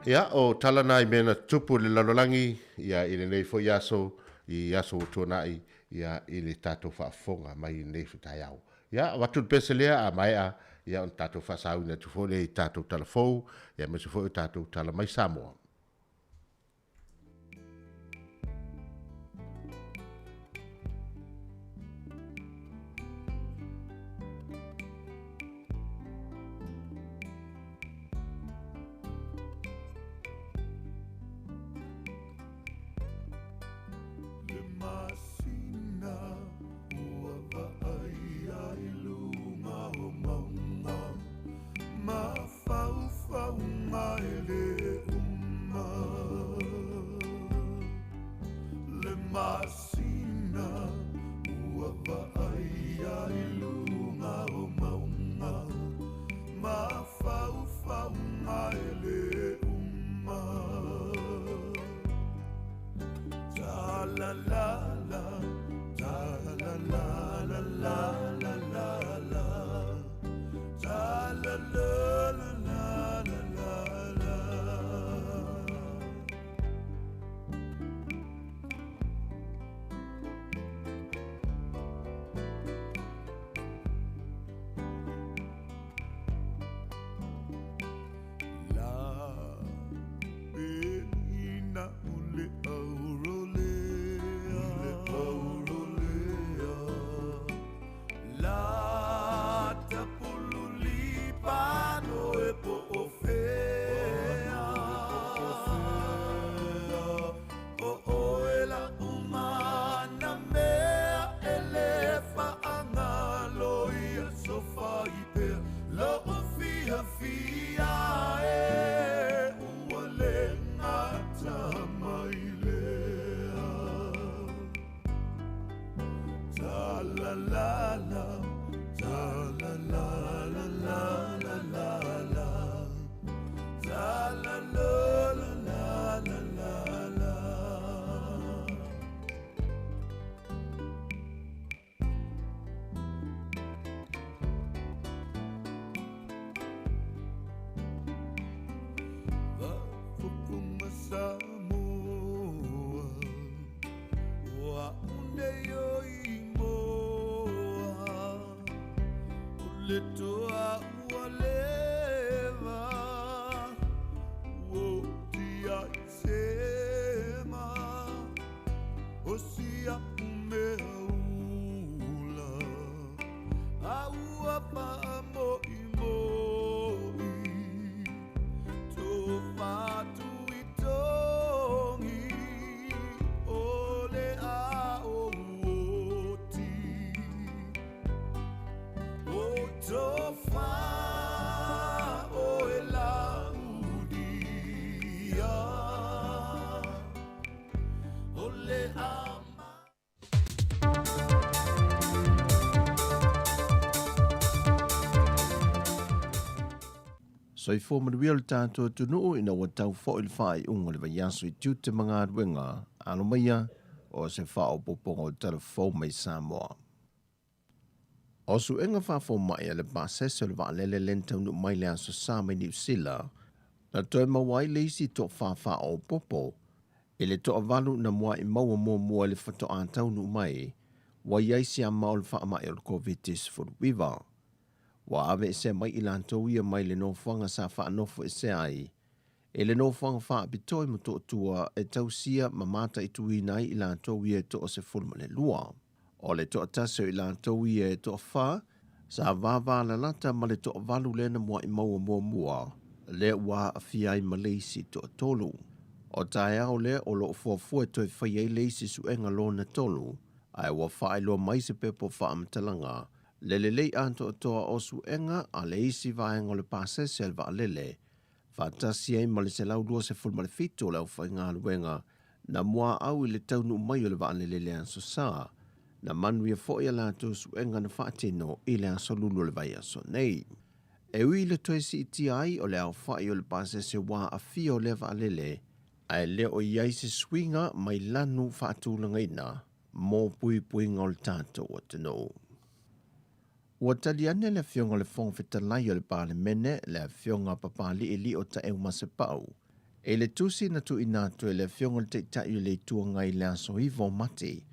Ia, o tala na i mea na tutupu i le lalolagi ia i lenei foi aso, i aso ua tuanai ia i le tatou faafofoga mai i lenei foi taeao. Ia, avatu le pese lea a maea, ia ona tatou faasauina atu foi lea i tatou tala fou, ia aemaise foi o tatou tala mai Samoa. Le masina ua vaaia i luga o mauga, mafaufauga e lē uma. Le masina ua vaaia i luga o mauga, mafaufauga e lē uma. Ta la la la, ta la la la la la la la, ta la la la la la la la. La peina o le aurolea, le aurolea, la la Ta la la la la la la la Ta la la la la la la la Faafofoga Samoa, o a'u nei o imoa, o le toa ua leva, ua tia i sema, o si a'u mea ula, a ua faamo'imo'i, tofa tuitogi, o le ao oti. O tofa o e laudia, o le ama. Soifua manuia le tatou atunuu ina ua tau foi le faaiuga o le vaiaso i tiute ma galuega alo maia o se faaopoopoga o tala fou mai Samoa. O suega faafomai a le pasese o le vaalele le na taunuu mai le Aso Sa mai Niu Sila, na toe maua ai le isi toafa faaopoopo i le toavalu na muai maua muamua i le faatoa taunuu mai ua i ai siama o le faamai o le Covid-19. Ua aveesea mai i latou ia mai le nofoaga sa faanofoesea ai i le nofoaga faapitoa i Motootua e tausia ma mataituina ai i latou ia e 12. O le toatasi o i latou ia e toafa sa vavalalata ma le toavalu lea na muai maua muamua, lea ua aafia ai ma le isi toatolu. O taeao lea o lo o fuafua e toe fai ai le isi suega lona tolu, ae ua faailoa mai se pepa o faamatalaga le lelei atoatoa o suega a le isi vaega o le pasese a le vaalele, faatasi ai ma le 127 o le aufaigaluega na muaau i le taunuu mai o le vaalele i le Aso Sa, na manuia foi a latou suega na faatino i le aso Lulu o le vaiaso nei. E ui i le toe siitia ai o le aofai o le pasese ua aafia o lea vaalele, ae le o i ai se suiga mai lanu faatulagaina mo puipuiga o le tatou atunuu. Ua tali ane le Afioga i le Fofoga Fetalai o le Palemene, le Afioga Papali'i Lio Taeu Masepau, i le tusi na tuuina atu e le Afioga i le Taitai o le Itu Agai i le aso 9 o Mati,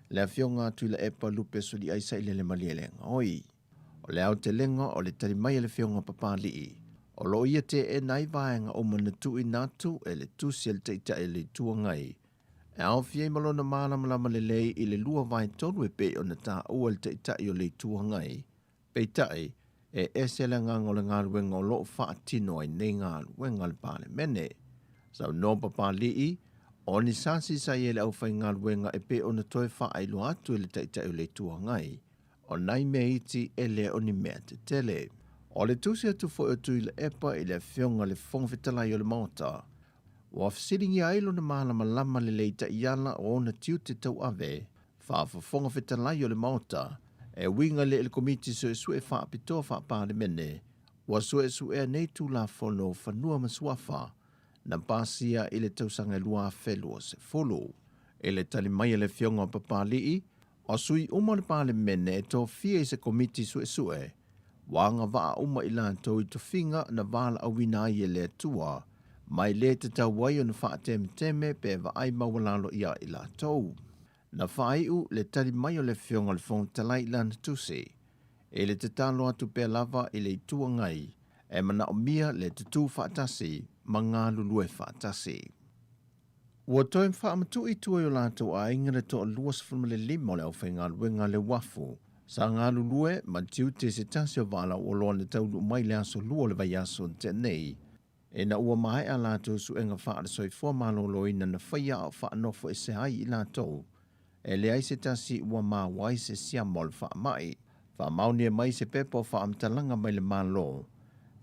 le Afioga Tuilaepa Lupe Soliai Sailele Malielegaoi. O le aotelega o le tali mai a le Afioga Papali'i, o lo o ia teena ai vaega uma na tuuina atu e le tusi a le Taitai o le Itu Agai, E aofia ai ma lona malamalama lelei i le 2/3 e pei ona taua e le Taitai o le Itu Agai. Peitai, e ese le agaga o le galuega o lo o faatino ai nei galuega a le Palemene. Saunoa Papali'i, o ni sasi sa i ai le aufaigaluega e pei ona toe faailoa atu e le Taitai o le Itu Agai, o nai mea iti e le o ni mea tetele. O le tusi atu foi o Tuilaepa i le Afioga i le Fofoga Fetalai o le Maota, Ua fesiligia ai lona malamalama lelei taiala o ona tiute tauave faafofoga fetalai o le Maota e uiga lea i le Komiti Suesue Faapitoa Faa-Palemene ua suesuea nei Tulafono o Fanua ma Suafa na pasia i le tausaga e 2020. I le tali mai a le Afioga o Papali'i, o sui uma o le Palemene e tofia i se Komiti Suesue, ua agavaa uma i latou i tofiga na valaauina ai e le Atua, ma e le tatau ai ona faatemeteme pe vaai maualalo iā i latou. Na faaiu le tali mai o le Afioga i le Fofoga Fetalai i lana tusi, i le tatalo atu pea lava i le Itu Agai e manaomia le tutū faatasi ma galulue faatasi. Ua toe faamatuu i tua i o latou aiga le toa 25 o le aufaigaluega a le uafu sa galulue ma tiute i se tasi o vaalauoloa na taunuu mai i le aso Lua o le vaiaso na tea nei, ina ua maea a latou suega faale-soifua maloloina na faia a o faanofoesea ai i latou e leai se tasi ua maua ai se siama o le faamai. Faamaonia mai se pepa o faamatalaga mai le Malo,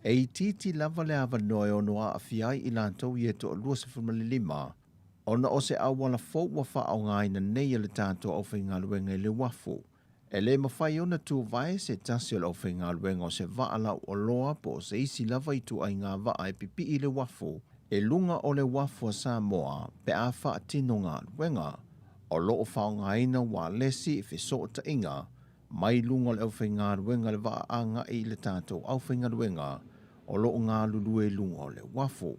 e itiiti lava le avanoa e ono aafia ai i latou ia e toa 25, ona o se auala fou ua faaaogaina nei e le tatou aufaigaluega i le uafu. E le mafai ona tuvae se tasi o le aufaigaluega o se vaa lau oloa po o se isi lava ituaiga vaa e pipii i le uafu i luga o le uafu a Samoa pe a faatino galuega. O lo o faaaogaina ualesi i fesootaiga mai luga o le aufaigaluega le vaa agai i le tatou aufaigaluega o lo o galulue i luga o le uafu.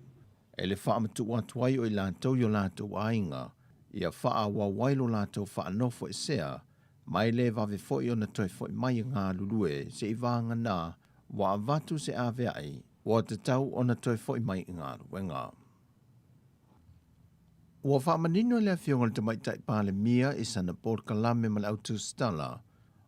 E le faamatuu atu ai o i latou i o latou aiga ia faaauau ai lo latou faanofoesea mai le vave foi ona toe foi mai e galulue seiavagana ua avatu se aveai ua tatau ona toe foi mai i galuega. Ua faamanino e le Afioga i le Tamaitai Palemia i sana polokalame ma le autusitala,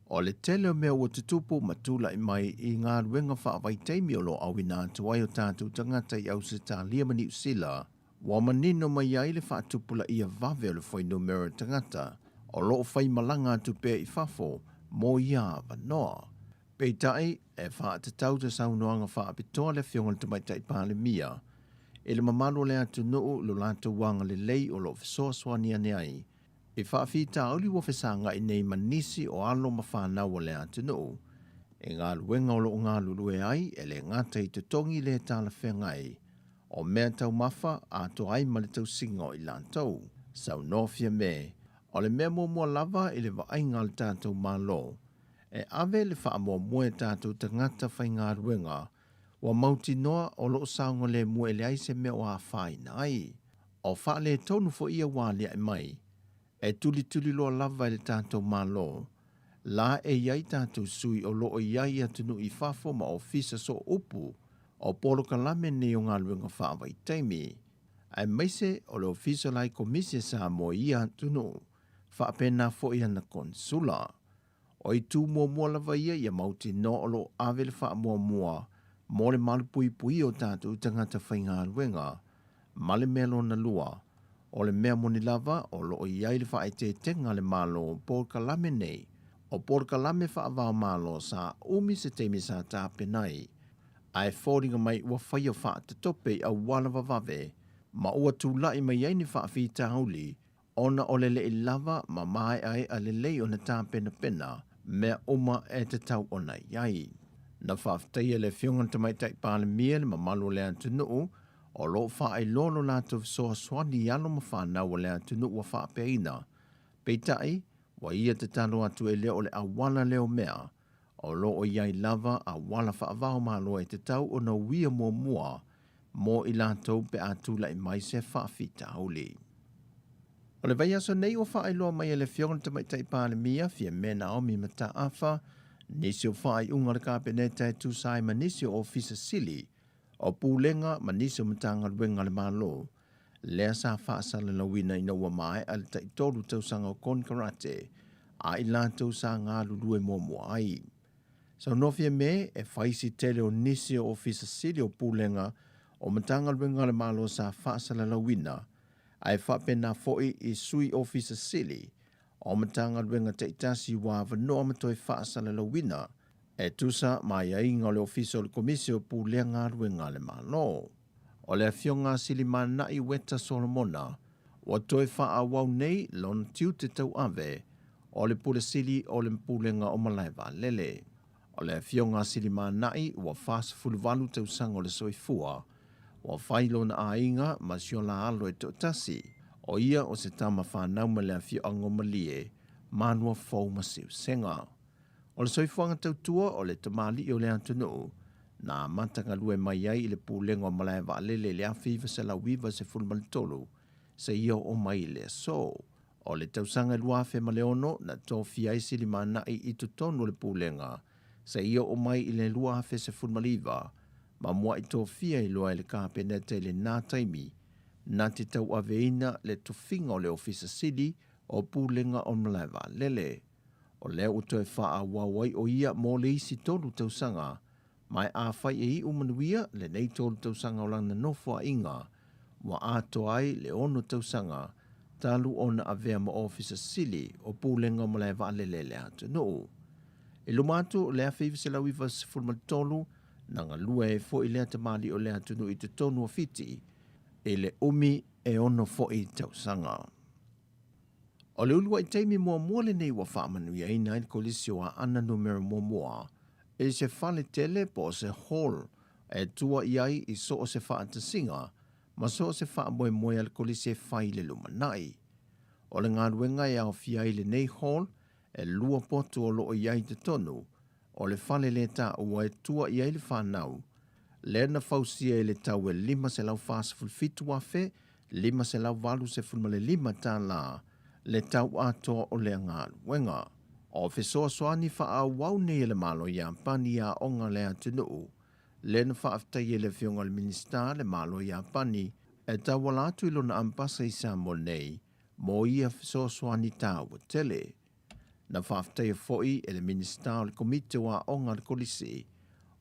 o le tele o mea ua tutupu ma tulai mai i galuega faavaitaimi o lo o auina atu ai o tatou tagata i Ausetalia ma Niu Sila, ua manino mai ai le faatupulaia vave o le fuainumera tagata o lo o faimalaga atu pea i fafo mo ia avanoa. Peitai, e faatatau se saunoaga faapitoa a le Afioga i le Tamaitai Palemia i le mamalu o le atunuu i lo latou agalelei o lo o fesoasoani ane ai i faafitauli ua fesagai nei ma nisi o alo ma fanau o le atunuu i galuega o lo o galulue ai e le gata i totogi le talafeagai o mea taumafa atoa ai ma le tausiga o i latou. Saunoa Fiame, o le mea muamua lava i le vaaiga a le tatou Malo, e ave le faamuamua i tatou tagata faigaluega ua mautinoa o lo o saogalemu e leai se mea o afaina ai. O faaletonu foi ia ua aliae mai, e tulituli loa lava e le tatou Malo la e i ai tatou sui o lo o i ai i atunuu i fafo ma ofisa sooupu o polokalame nei o galuega faavaitaimi, aemaise o le Ofisa o le Ai Komisi a Samoa i ia atunuu, faapena foi ana Konesula. O itu muamua lava ia ia mautinoa o lo o ave le faamuamua mo le malupuipuia o tatou tagata faigaluega, ma le mea lona lua, o le mea moni lava o lo o i ai le faaeteetega a le Malo o polokalame nei, o polokalame faava-o-Malo sa umi se taimi sa tapena ai, ae foliga mai ua faia faatatope i auala vavave ma ua tulai mai ai ni faafitauli ona o le leʻi lava ma maeaea lelei ona tapenapena mea uma e tatau ona i ai. Na faafetaia e le Afioga i le Tamaitai Palemia le mamalu o le atunuu o lo o faailoa lo latou fesoasoani i alo ma fanau o le atunuu ua faapeaina. Peitai, ua ia tatalo atu e le o le auala lea o mea, o lo o i ai lava auala faava-o-Malo e tatau ona uia muamua mo i latou pe a tulai mai se faafitauli. O le vaiaso nei ua faailoa mai e le Afioga i le Tamaitai Palemia, Fiame Naomi Mataafa, nisi o faaiuga a le Kapeneta e tusa ai ma nisi o Ofisa Sili o Pulega ma nisi o Matagaluega a le Malo, lea sa faasalalauina ina ua maea le taitolu tausaga o konekarate a i latou sa galulue muamua ai. Saunoa Fiame e fai si tele o nisi o Ofisa Sili o Pulega o Matagaluega a le Malo sa faasalalauina, ae faapena foi i Sui Ofisa Sili o Matagaluega taitasi ua avanoa ma toe faasalalauina e tusa ma aiaiga o le Ofisa o le Komisi o Pulea Galuega a le Malo. O le Afioga a Silimanai Weta Solomona ua toe faaauau nei lona tiute tauave o le Pule Sili o le Pulega o Malaevaalele. O le Afioga a Silimanai ua 48 tausaga o le soifua, ua fai lona aiga ma si ola alo e toatasi, o ia o se tama fanau mai le afioaga o Malie, Manuafou ma Siusega. O le soifuaga tautua o le tamalii o le atunuu, na amata galue mai ai i le Pulega o Malaevaalele i le 1993 seia oo mai i le aso. O le tausaga e 2006 na tofia ai Silimanai i totonu o le Pulega seia oo mai i le 2019 ma muai tofia i loa e le Kapeneta i lena taimi na te tauaveina le tofiga o le Ofisa Sili o Pulega o Malaevaalele. O lea ua toe faaauau ai o ia mo le isi tolu tausaga, ma e afai e iu manuia lenei tolu tausaga o lana nofoaiga, ua atoa ai le ono tausaga talu ona avea ma Ofisa Sili o Pulega o Malae Vaalele i le atunuu. I luma atu o le 1993, na galue ai foi lea tamalii o le atunuu i totonu o Fiti i le umi e ono foi tausaga. O le uluai taimi muamua lenei ua faamanuiaina ai le Kolisi o Aana Numera Muamua i se fale tele po o se hall e tua i ai i so o se faatasiga ma so o se faamoemoe a le Kolisi e fai i le lumanai. O le galuega e aofia ai lenei hall e lua potu o lo o i ai i totonu o le fale lē taua e tua i ai le fanau, lea na fausia i le tau e $547,585 tālā le tau atoa o lea galuega. O fesoasoani faaauau nei a le Malo Iapani i aoga a le atunuu, lea na faafetaia e le Afioga i le Minisita le Malo Iapani e tauala atu i lona Ambasa i Samoa nei mo ia fesoasoani taua tele. Na faafetaia foi e le Minisita o le Komiti o Aoga a le Kolisi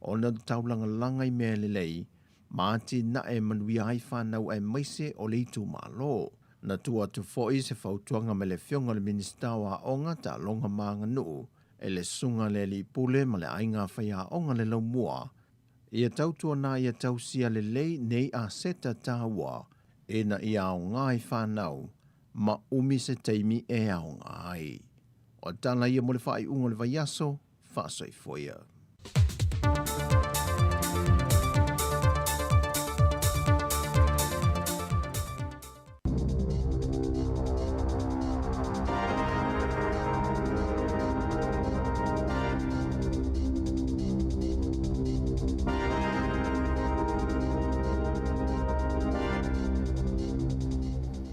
ona o le taulagalaga i mea lelei ma atinae e manuia ai fanau aemaise o le itumalo. Na tuu atu foi se fautuaga mai le Afioga i le Minisita o Aoga, Taaloga ma Aganuu e le Susuga i le Alii Pule ma le Aiga Faiaoga le Laumua ia tautuana ia tausia lelei nei aseta taua ina ia aoga i fanau ma umi se taimi e aoga ai. O tala ia mo le faaiuga o le vaiaso, faasoifua ia.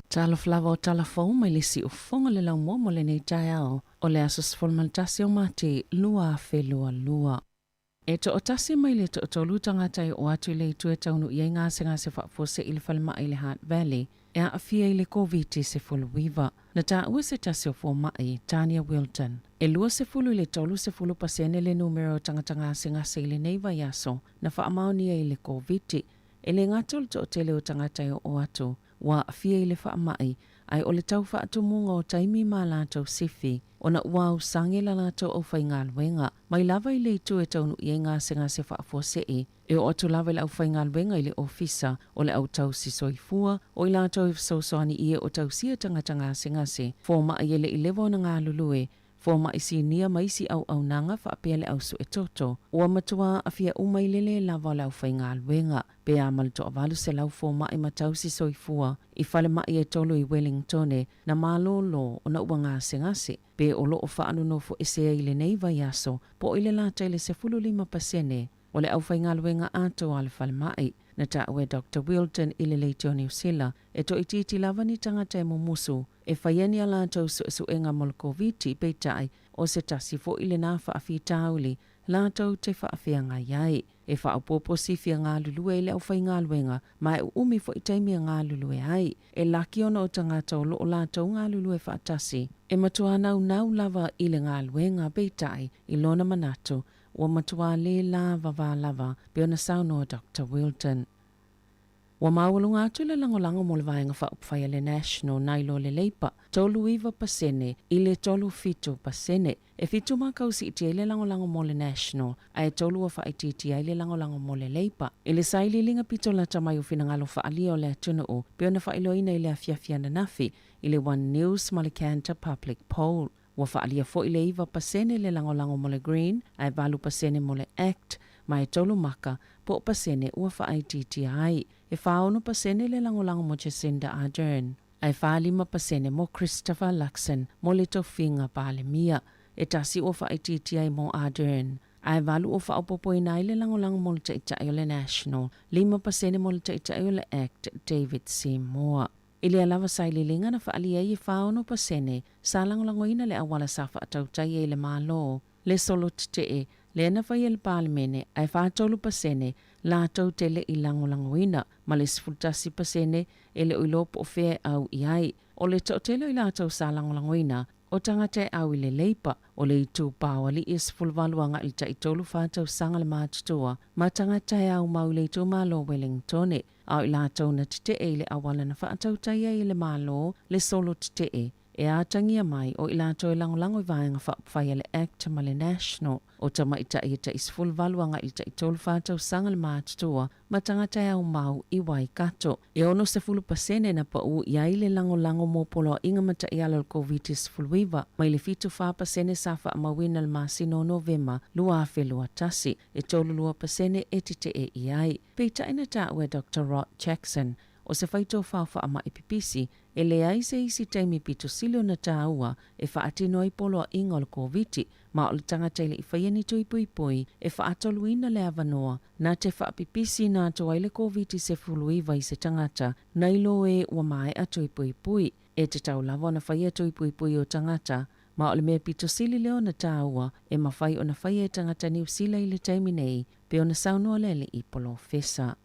Talofa lava o tala fou mai le siufofoga le laumua mo lenei taeao o le aso 11 o Mati 2022. E toatasi mai le toatolu tagata e oo atu i le itu e taunuu i ai gasegase faafuasei i le falemai i le Hutt Valley e aafia i le Koviti-19. Na taua se tasi o fomai, Tania Wilton, e 20 i le 30 pasene le numera o tagata gasegase i lenei vaiaso na faamaonia i le Koviti. E le gata o le toatele o tagata e oo atu ua aafia i le faamai, ae o le tau faatumuga o taimi ma latou sifi, ona ua ausage la latou aufaigaluega. Mai lava i le itu e taunuu i ai gasegase faafuasei, e oo atu lava i le aufaigaluega i le ofisa o le au tausi soifua, o i latou e fesoasoani i e o tausia tagata gasegase, fomai e le i lewa ona galulue, fomai sinia ma isi auaunaga faapea le au suetoto. Ua matua aafia uma i le lē lava o le aufaigaluega, pe a ma le toa-800 fomai ma tausi soifua i falemai e tolu i Wellingtone na malōlō ona ua gasegase, pe o lo o faanonofo ese ai i lenei vaiaso po o i le lata i le 15% o le aufaigaluega atoa a le falemai. Na taua e Doctor Wilton i le leitio Niu Sila e toaitiiti lava ni tagata e mumusu e faia ni a latou suesuega mo le Koviti, peitai, o se tasi foi lenā faafitauli latou te faafeagai ai. E faaopoopo sifi e galulue i le aufaigaluega, ma e uumi foi taimi e galulue ai. E laki ona o tagata o lo o latou galulue faatasi. E matua naunau lava i le galuega, peitai, i lona manatu, ua matua lē lavavā lava, pei ona saunoa Doctor Wilton. Ua maualuga atu le lagolago mo le Vaega Faaupufai a le National nai lo le Leipa, 39% i le 37%. E fitu makau siitia ai le lagolago mo le National, ae tolu ua faaitiitia ai le lagolago mo le Leipa. I le sailiiliga pito lata mai o finagalo faaalia o le atunuu, pei ona faailoaina i le afiafi ananafi i le One News ma le Kantar Public Poll. Ua faaalia foi le 9% le lagolago mo le Green, ae 8% mo le Act, ma e tolu maka, po o pasene ua faaitiitia ai. E 46% le lagolago mo Jacinda Ardern, ae 45% mo Christopher Luxon mo le tofiga Palemia. E tasi ua faaitiitia ai mo Ardern, ae valu ua faaopoopoina ai le lagolago mo le Taitai o le National, 5% mo le Taitai o le Act, David Seymour. I lea lava sailiiliga na faaalia ai e 46% sa lagolagoina le auala sa faatautai ai le Malo, le solo tetee lea na fai e le Palemene ae 43% latou te le i lagolagoina, ma le 11% e le o iloa po o fea e au i ai. O le toatele o i latou sa lagolagoina, o tagata e au i le Leipa, o le itupa o alii e 18 agai i le tai tolu fa tausaga le matutua, ma tagata e au mau i le itumalo o Wellingtone, a o i latou na tetee i le auala na faatautai ai e le Malo le solo tetee. E atagia mai o i latou e lagolago i Vaega Faaupufai a le Act ma le National. O tamaitai e tai 18 agai i le tai 34 tausaga le matutua ma tagata e aumau i Waikato. E 60% na pau i ai le lagolago mo poloaiga ma taiala o le Koviti-19, mai le 74% sa faamauina i le masina o Novema 2021, e 32% e tetee i ai. Peitai na taua e Doctor Rod Jackson, o se faitofao faamai pipisi, e leai se isi taimi pito sili ona taua e faatino ai poloaiga o le Koviti, ma o le tagata e le i faia ni tui puipui e faatoluina le avanoa na te faapipisi na atu ai le Koviti-19 i se tagata nai lo e ua maea tui puipui. E tatau lava ona faia tui puipui o tagata, ma o le mea pito sili lea ona taua e mafai ona faia e tagata Niu Sila i le taimi nei, pei ona saunoa le alii polofesa.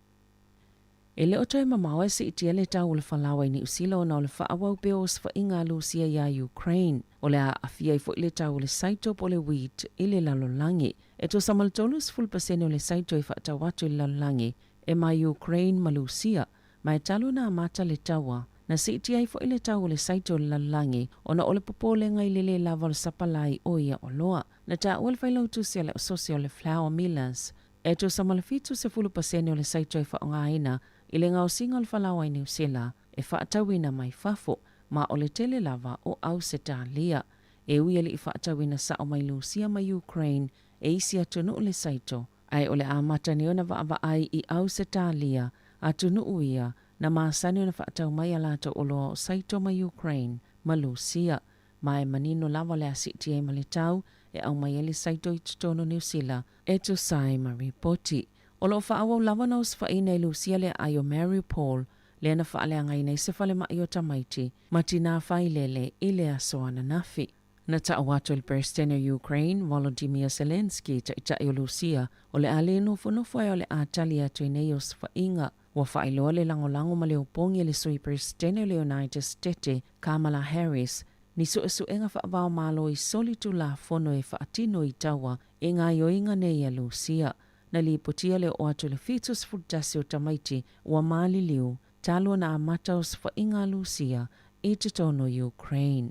E le o toe mamao e siitia le tau o le falaoa i Niu Sila ona o le faaauau pea o osofaiga a Lusia iā Ukraine. O le a aafia ai foi le tau o le saito po o le wheat i le lalolagi. E tusa ma le 30% o le saito e faatau atu i le lalolagi e mai Ukraine ma Lusia, ma e talu ona amata le taua. Na siitia ai foi le tau o le saito i le lalolagi ona o le popolega i le lē lava o le sapalai o ia oloa. Na taua le failautusi a le Asosi o le Flour Millers E tusa ma le 70% o le saito e faaaogaina i le gaosiga o le falaoa i Niu Sila e faatauina mai fafo, ma o le tele lava o Ausetalia. E ui e le i faatauina sao mai Lusia ma Ukraine e isi atunuu le saito, ae o le amata nei ona vaavaai i Ausetalia, atunuu ia na masani ona faatau mai a latou oloa o saito mai Ukraine ma Lusia. Ma e manino lava le a siitia ai ma le tau e aumai ai le saito i totonu o Niu Sila e tusa ai ma ripoti. O lo o faaauau lava ona osofaiina i Lusia le aai o Mariupol, lea na faaleagaina ai se falemai o tamaiti ma tinā failele i le aso ananafi. Na tau atu e le Peresetene o Ukraine, Volodymyr Zelenskyy, taitai o Lusia, o le a le nofonofo ae o le a tali atu i nei osofaiga. Ua faailoa le lagolago ma le opogi e le Sui Peresetene o le United Setete, Kamala Harris, ni suesuega faavaomalo i soli tulafono e faatino i taua i gaoioiga nei a Lusia. Na lipotia le oo atu i le 71 o tamaiti ua maliliu talu ona amata osofaiga a Lusia i totonu o Ukraine.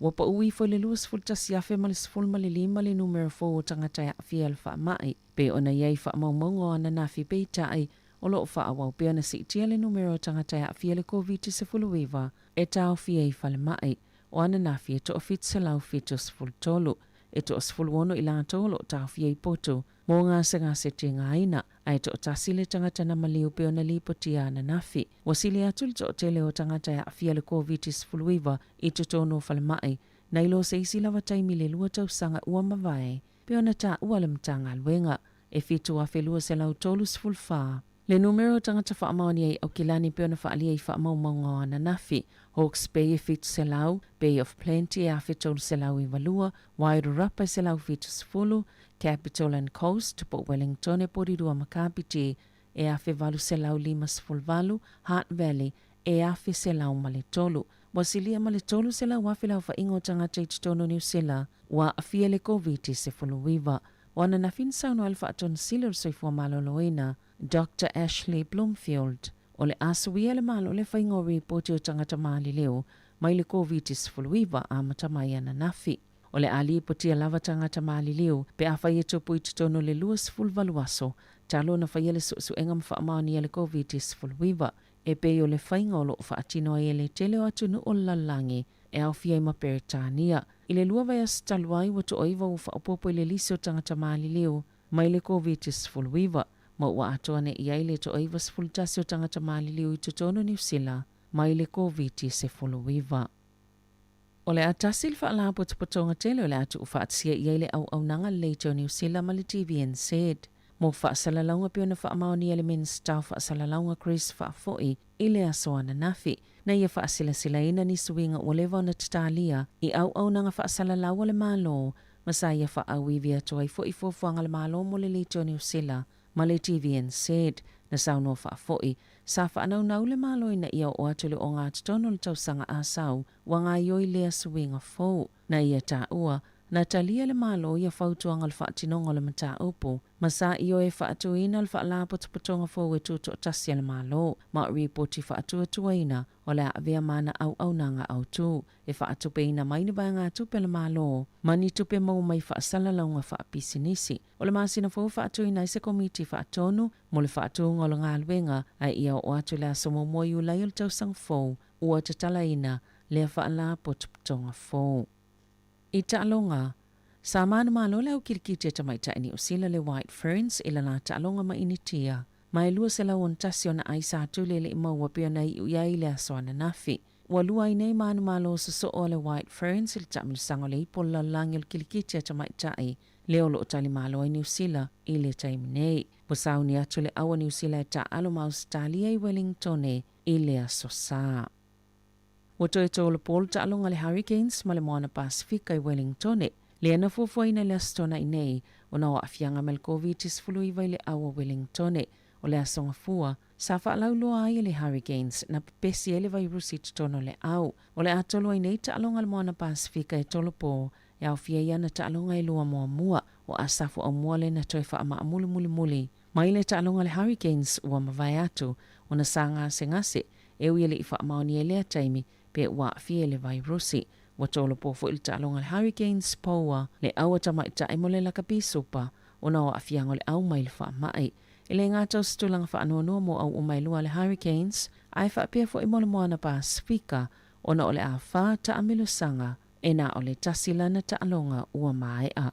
Ua pau ifo i le 21,015 le numera fou o tagata e aafia i le faamai, pei ona i ai faamaumauga o ananafi peitai o lo o faaauau pea ona siitia le numera o tagata e aafia i le Koviti-19 e taofia i falemai. O ananafi e toa-773, e toa-16 i latou o lo o taofia i potu mō gasegase tigaina, ae toatasi le tagata na maliu pei ona lipotia ananafi. Ua sili atu le toatele o tagata e aafia i le Koviti-19 i totonu o falemai, nai lo se isi lava taimi i le lua tausaga ua mavae, pei ona taua le Matagaluega. E 7,234 le numera o tagata faamaonia i Aukilani pei ona faaalia i faamaumauga o ananafi. Hawke's Bay e 700, Bay of Plenty e 1,392, Wairarapa e 170, Capital and Coast po o Wellington e Porirua ma Kapiti e 1,858, Hutt Valley e 1,103. Ua silia ma le 300,000 le aofaiga o tagata i totonu o Niu Sila ua aafia i le Koviti-19. O ananafi na saunoa ai le Faatonisili o le Soifua Maloloina, Doctor Ashley Bloomfield, o le a suia e le Malo le faiga o ripoti o tagata maliliu mai le Koviti-19 amata mai ananafi. O le a lipotia lava tagata maliliu pe afai e tupu i totonu o le 28 aso talu ona faia le suesuega ma faamaonia le Koviti-19, e pei o le faiga o lo o faatino ai e le tele o atunuu o le lalolagi e aofia ai ma Peretania. I le lua vaiaso talu ai, ua toaiva ua faaopoopo i le lisi o tagata maliliu mai le Koviti-19, ma ua atoa nei i ai le toaiva 11 o tagata maliliu i totonu o Niu Sila mai le Koviti-19. O le a tasi le faalapotopotoga tele o le a tuufaatasia i ai le auaunaga lelei o Niu Sila ma le TVNZ. Mo faasalalauga pei ona faamaonia e le Minisita o Faasalalauga Chris Faafoi i le aso ananafi, na ia faasilasilaina ni suiga ua leva ona tatalia i auaunaga faasalalau a le Malo ma sa ia faaauivi atu ai foi fuafuaga a le Malo mo le leitio o Niu Sila ma le TVNZ. Na saunoa faafoi, sa faanaunau le Malo ina ia oo atu le ogatotonu o le tausaga asau ua gaoioi lea suiga fou. Na ia taua, Na talia e le Malo ia fautuaga o le faatinoga o le mataupu, ma sa ioe e faatuina le Faalapotopotoga fou e tutoatasi a le Malo, ma o ripoti faatuatuaina o le a avea ma ana auaunaga autu e faatupeina mai ni vaegatupe a le Malo ma ni tupe maua mai faasalalauga faapisinisi. O le masina fou e faatuina ai se Komiti Faatonu mo le faatuga o le galuega, a ia oo atu i le aso muamua o Iulai o le tausaga fou, ua tatalaina lea Faalapotopotoga fou. I taaloga, sa manumalo le au kilikiti a tamaitai Niu Sila le White Ferns i le la taaloga ma Initia, ma e 201 ona ai sa tuli e le i maua pei ona iu i ai i le aso ananafi. Ua lua ai nei manumalo sosoo a le White Ferns i le taamilosaga o le ipo o le lalolagi o le kilikiti a tamaitai lea o lo o talimalo ai Niu Sila i le taimi nei. Ua sauni atu le au a Niu Sila e taaalo ma Ausetalia i Wellingtone i le aso Sa. Ua toe tolopo le taaloga a le Hurricanes ma le Moana Pasefika i Wellingtone, lea na fuafuaina i le Aso Toonai nei, ona o aafiaga mai le Koviti-19 i le au a Wellingtone. O le Aso Gafua, sa faalauiloa ai e le Hurricanes na pepesi ai le vairusi i totonu o le au. O le a tolo ai nei taaloga a le Moana Pasefika e tolopo, e aofia ai ana taaloga e lua muamua, o Asafu Aumua lea na toe faamaamulu mulimuli Mai le taaloga a le Hurricanes ua mavae atu ona sa gasegase, e ui e le i faamaonia i lea taimi pe ua aafia i le vairusi. Ua tolopo foi le taaloga a le Hurricanes Poua le au a tamaitai mo le lakapi supa ona o aafiaga o le au mai le faamai. E le gata o se tulaga faanoanoa mo au uma e lua a le Hurricanes, ae faapea foi mo le Moana Pasifika ona o le āwhā taamilosaga e na o le tasi lana taaloga ua maea.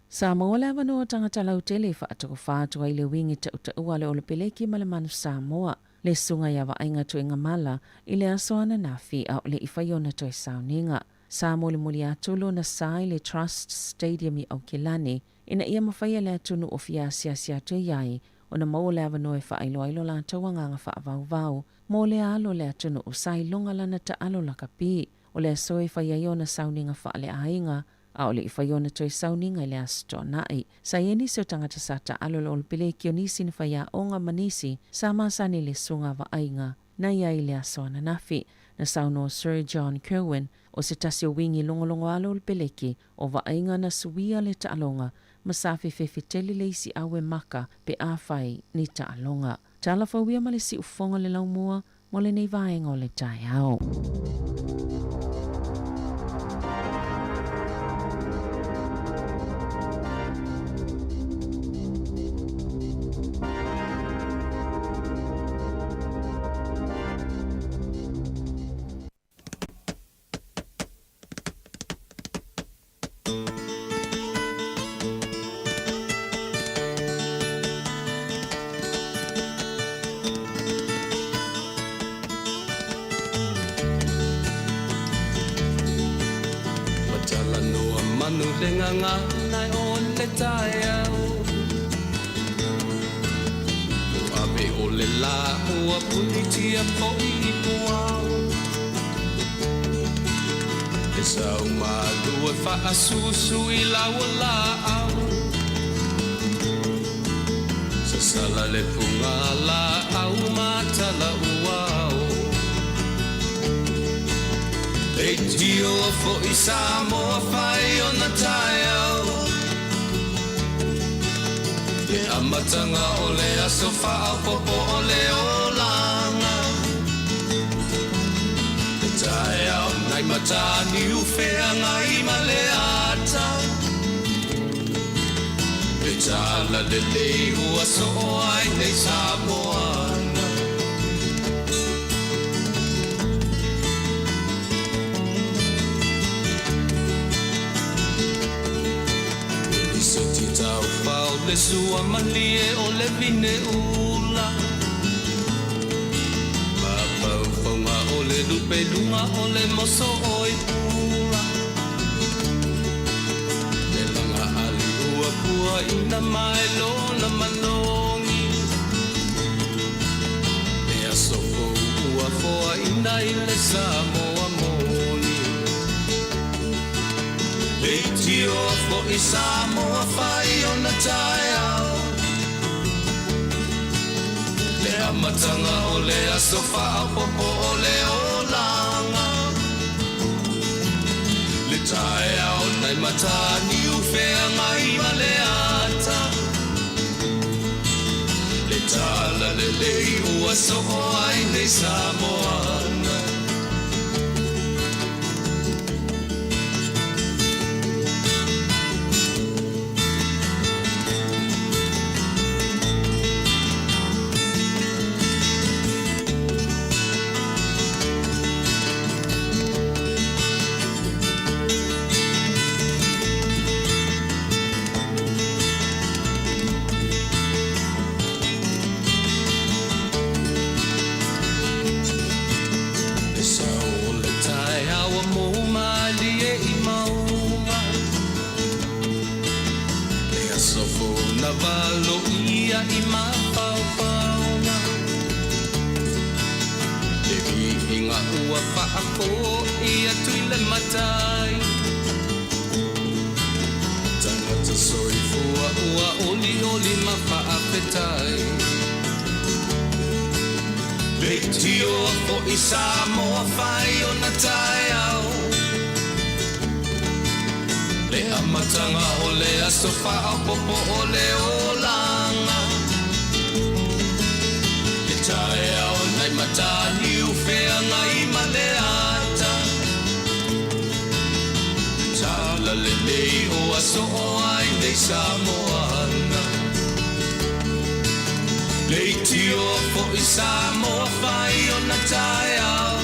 Sa maua le avanoa o tagata lautele e faatokofā atu ai le uiga tautaua a le Olopeleki ma le Manu Samoa, le Susuga ia Vaaiga Tuigamala, i le aso ananafi a o le i fai ona toe sauniga. Sa molimoli atu lona sa i le Trust Stadium i Aukilani ina ia mafai e le atunuu o fia asiasi atu i ai ona maua le avanoa e faailoa ai lo latou agaga faavauvau mo le alo o le atunuu sa iloga lana taalo lakapi. O le aso e fai ai ona sauniga faaleaiga A o le i fai ona toe sauniga i le Aso Toonai. Sa i ai nisi o tagata sa taalo i le Olopeleki o nisi na faiaoga ma nisi sa masani i le susuga vaaiga na i ai i le aso ananafi. Na saunoa Sir John Kirwan, o se tasi o wingi logologo a le Olopeleki o vaaiga na suia le taaloga ma sa fefefe tele le isi aue maka pe afai ni taaloga. Tala fauia ma le siufofoga le laumua mo lenei vaega o le taeao. Ua talanoa manu le gagana o le taeao Ua ave o le lā ua punitia foi i puao E sau malu e faasusu i lau laau Sasala le puga laau ma tala uao Leitio foi Samoa fai ona taeao Le amataga o le aso faaopoopo o le olaga Le taeao nai Mataniu feagai ma le ata Le tala lelei ua soo ai nei Samoana. Lisoti taufao le sua malie o le vine ula Mafaufauga o le lupe luga o le moso oi pula Le laga ali ua puaina mai lona malogi Le aso fou ua foaina i le Samoa moni Leitioa foi Samoa fai ona taeao Le amataga o le aso faaopoopo o le olaga Le taeao. nai Mataniu Feagai ma le ata Le tala lelei ua soo ai nei Samoana. Le sau o le taeao ua mou malie i mauga Le aso fou na valoia i mafaufauga Le viiga ua faafoi atu i le matai Tagata soifua ua olioli ma faafetai Leitioa foi Samoa fai ona taeao Le amataga o le aso faaopoopo o le olaga Le taeao nai Mataniu Feagai ma le ata Le tala lelei ua soo ai nei Samoana Leitioa foi Samoa fai ona taeao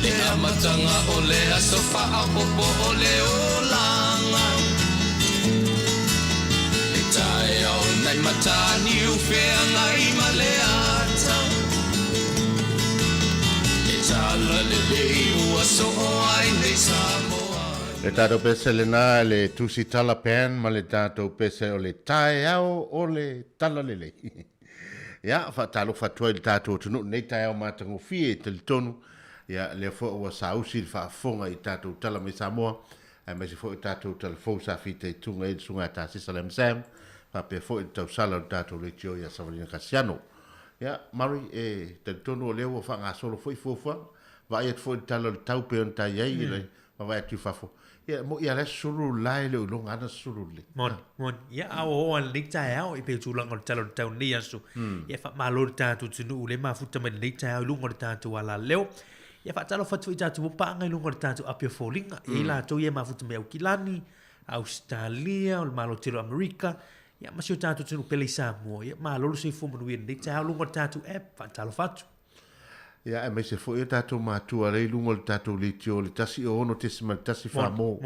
Le amataga o le aso faaopoopo o le olaga Le taeao nai Mataniu Feagai ma le ata Le tala lelei ua soo ai nei Samoa. Le tatou pese lena le Tusitala Band ma le tatou pese o le Taeao o le Talalelei. Ia, faatalofa atu ai i le tatou atunuu i lenei taeao matagofie e talitonu, ia, lea foi ua saausi le faafofoga i tatou tala mai Samoa, aemaise foi o tatou tala fou sa fitaituga ai le Susuga ia Tasesa Lam Sam, faapea foi le tausala o le tatou leitio ia Savalina Kasiano. Ia, Murray, e talitonu o lea ua faagasolo foi fuafuaga, vaai atu foi i le tala o le tau pei ona tai ai i le vaavaai atu i fafo. Ia, mo'i a la e susulu le la e le o iloga lava ona susulu lelei. Moni, moni. Ia, a oo lava i lenei taeao, e pei o tulaga o le tala o le tau i lenei aso. Ia, faamalo i le tatou atunuu lea e mafuta mai i lenei taeao i luga o le tatou alaleo. Ia, faatalofa atu foi i tatou paaga i luga o le tatou api o foliga. E i ai latou ia e mafuta mai Aukilani, Ausetalia, o le Malo tele o Amerika, ia ma si o tatou atunuu pele i Samoa. Ia, malo le soifua manuia i lenei taeao i luga o le tatou app. Faatalofa atu. Ia, aemaise foi o tatou matua lea i luga o le tatou leitio le 106.1 Famo.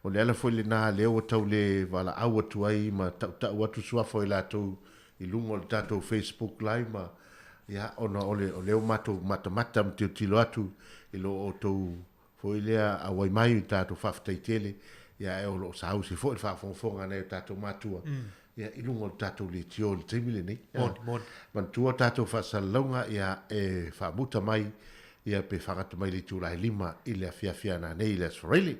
O le ala foi lena lea ua tau le valaau atu ai ma tautau atu suafa o i latou i luga o le tatou Facebook Live ma, ia, ona o le, o lea ua matou matamata ma tilotilo atu i lo outou foi lea auai mai i tatou faafetai tele, ia ae o lo o saausi foi le faafogafoga a nai o tatou matua, ia i luga o le tatou leitio i le taimi lenei. Moni, moni. Manatua tatou faasalalauga, ia e faamuta mai, ia pe faagata mai i le itula e 5 i le afiafi a nanei i le Aso Faraile.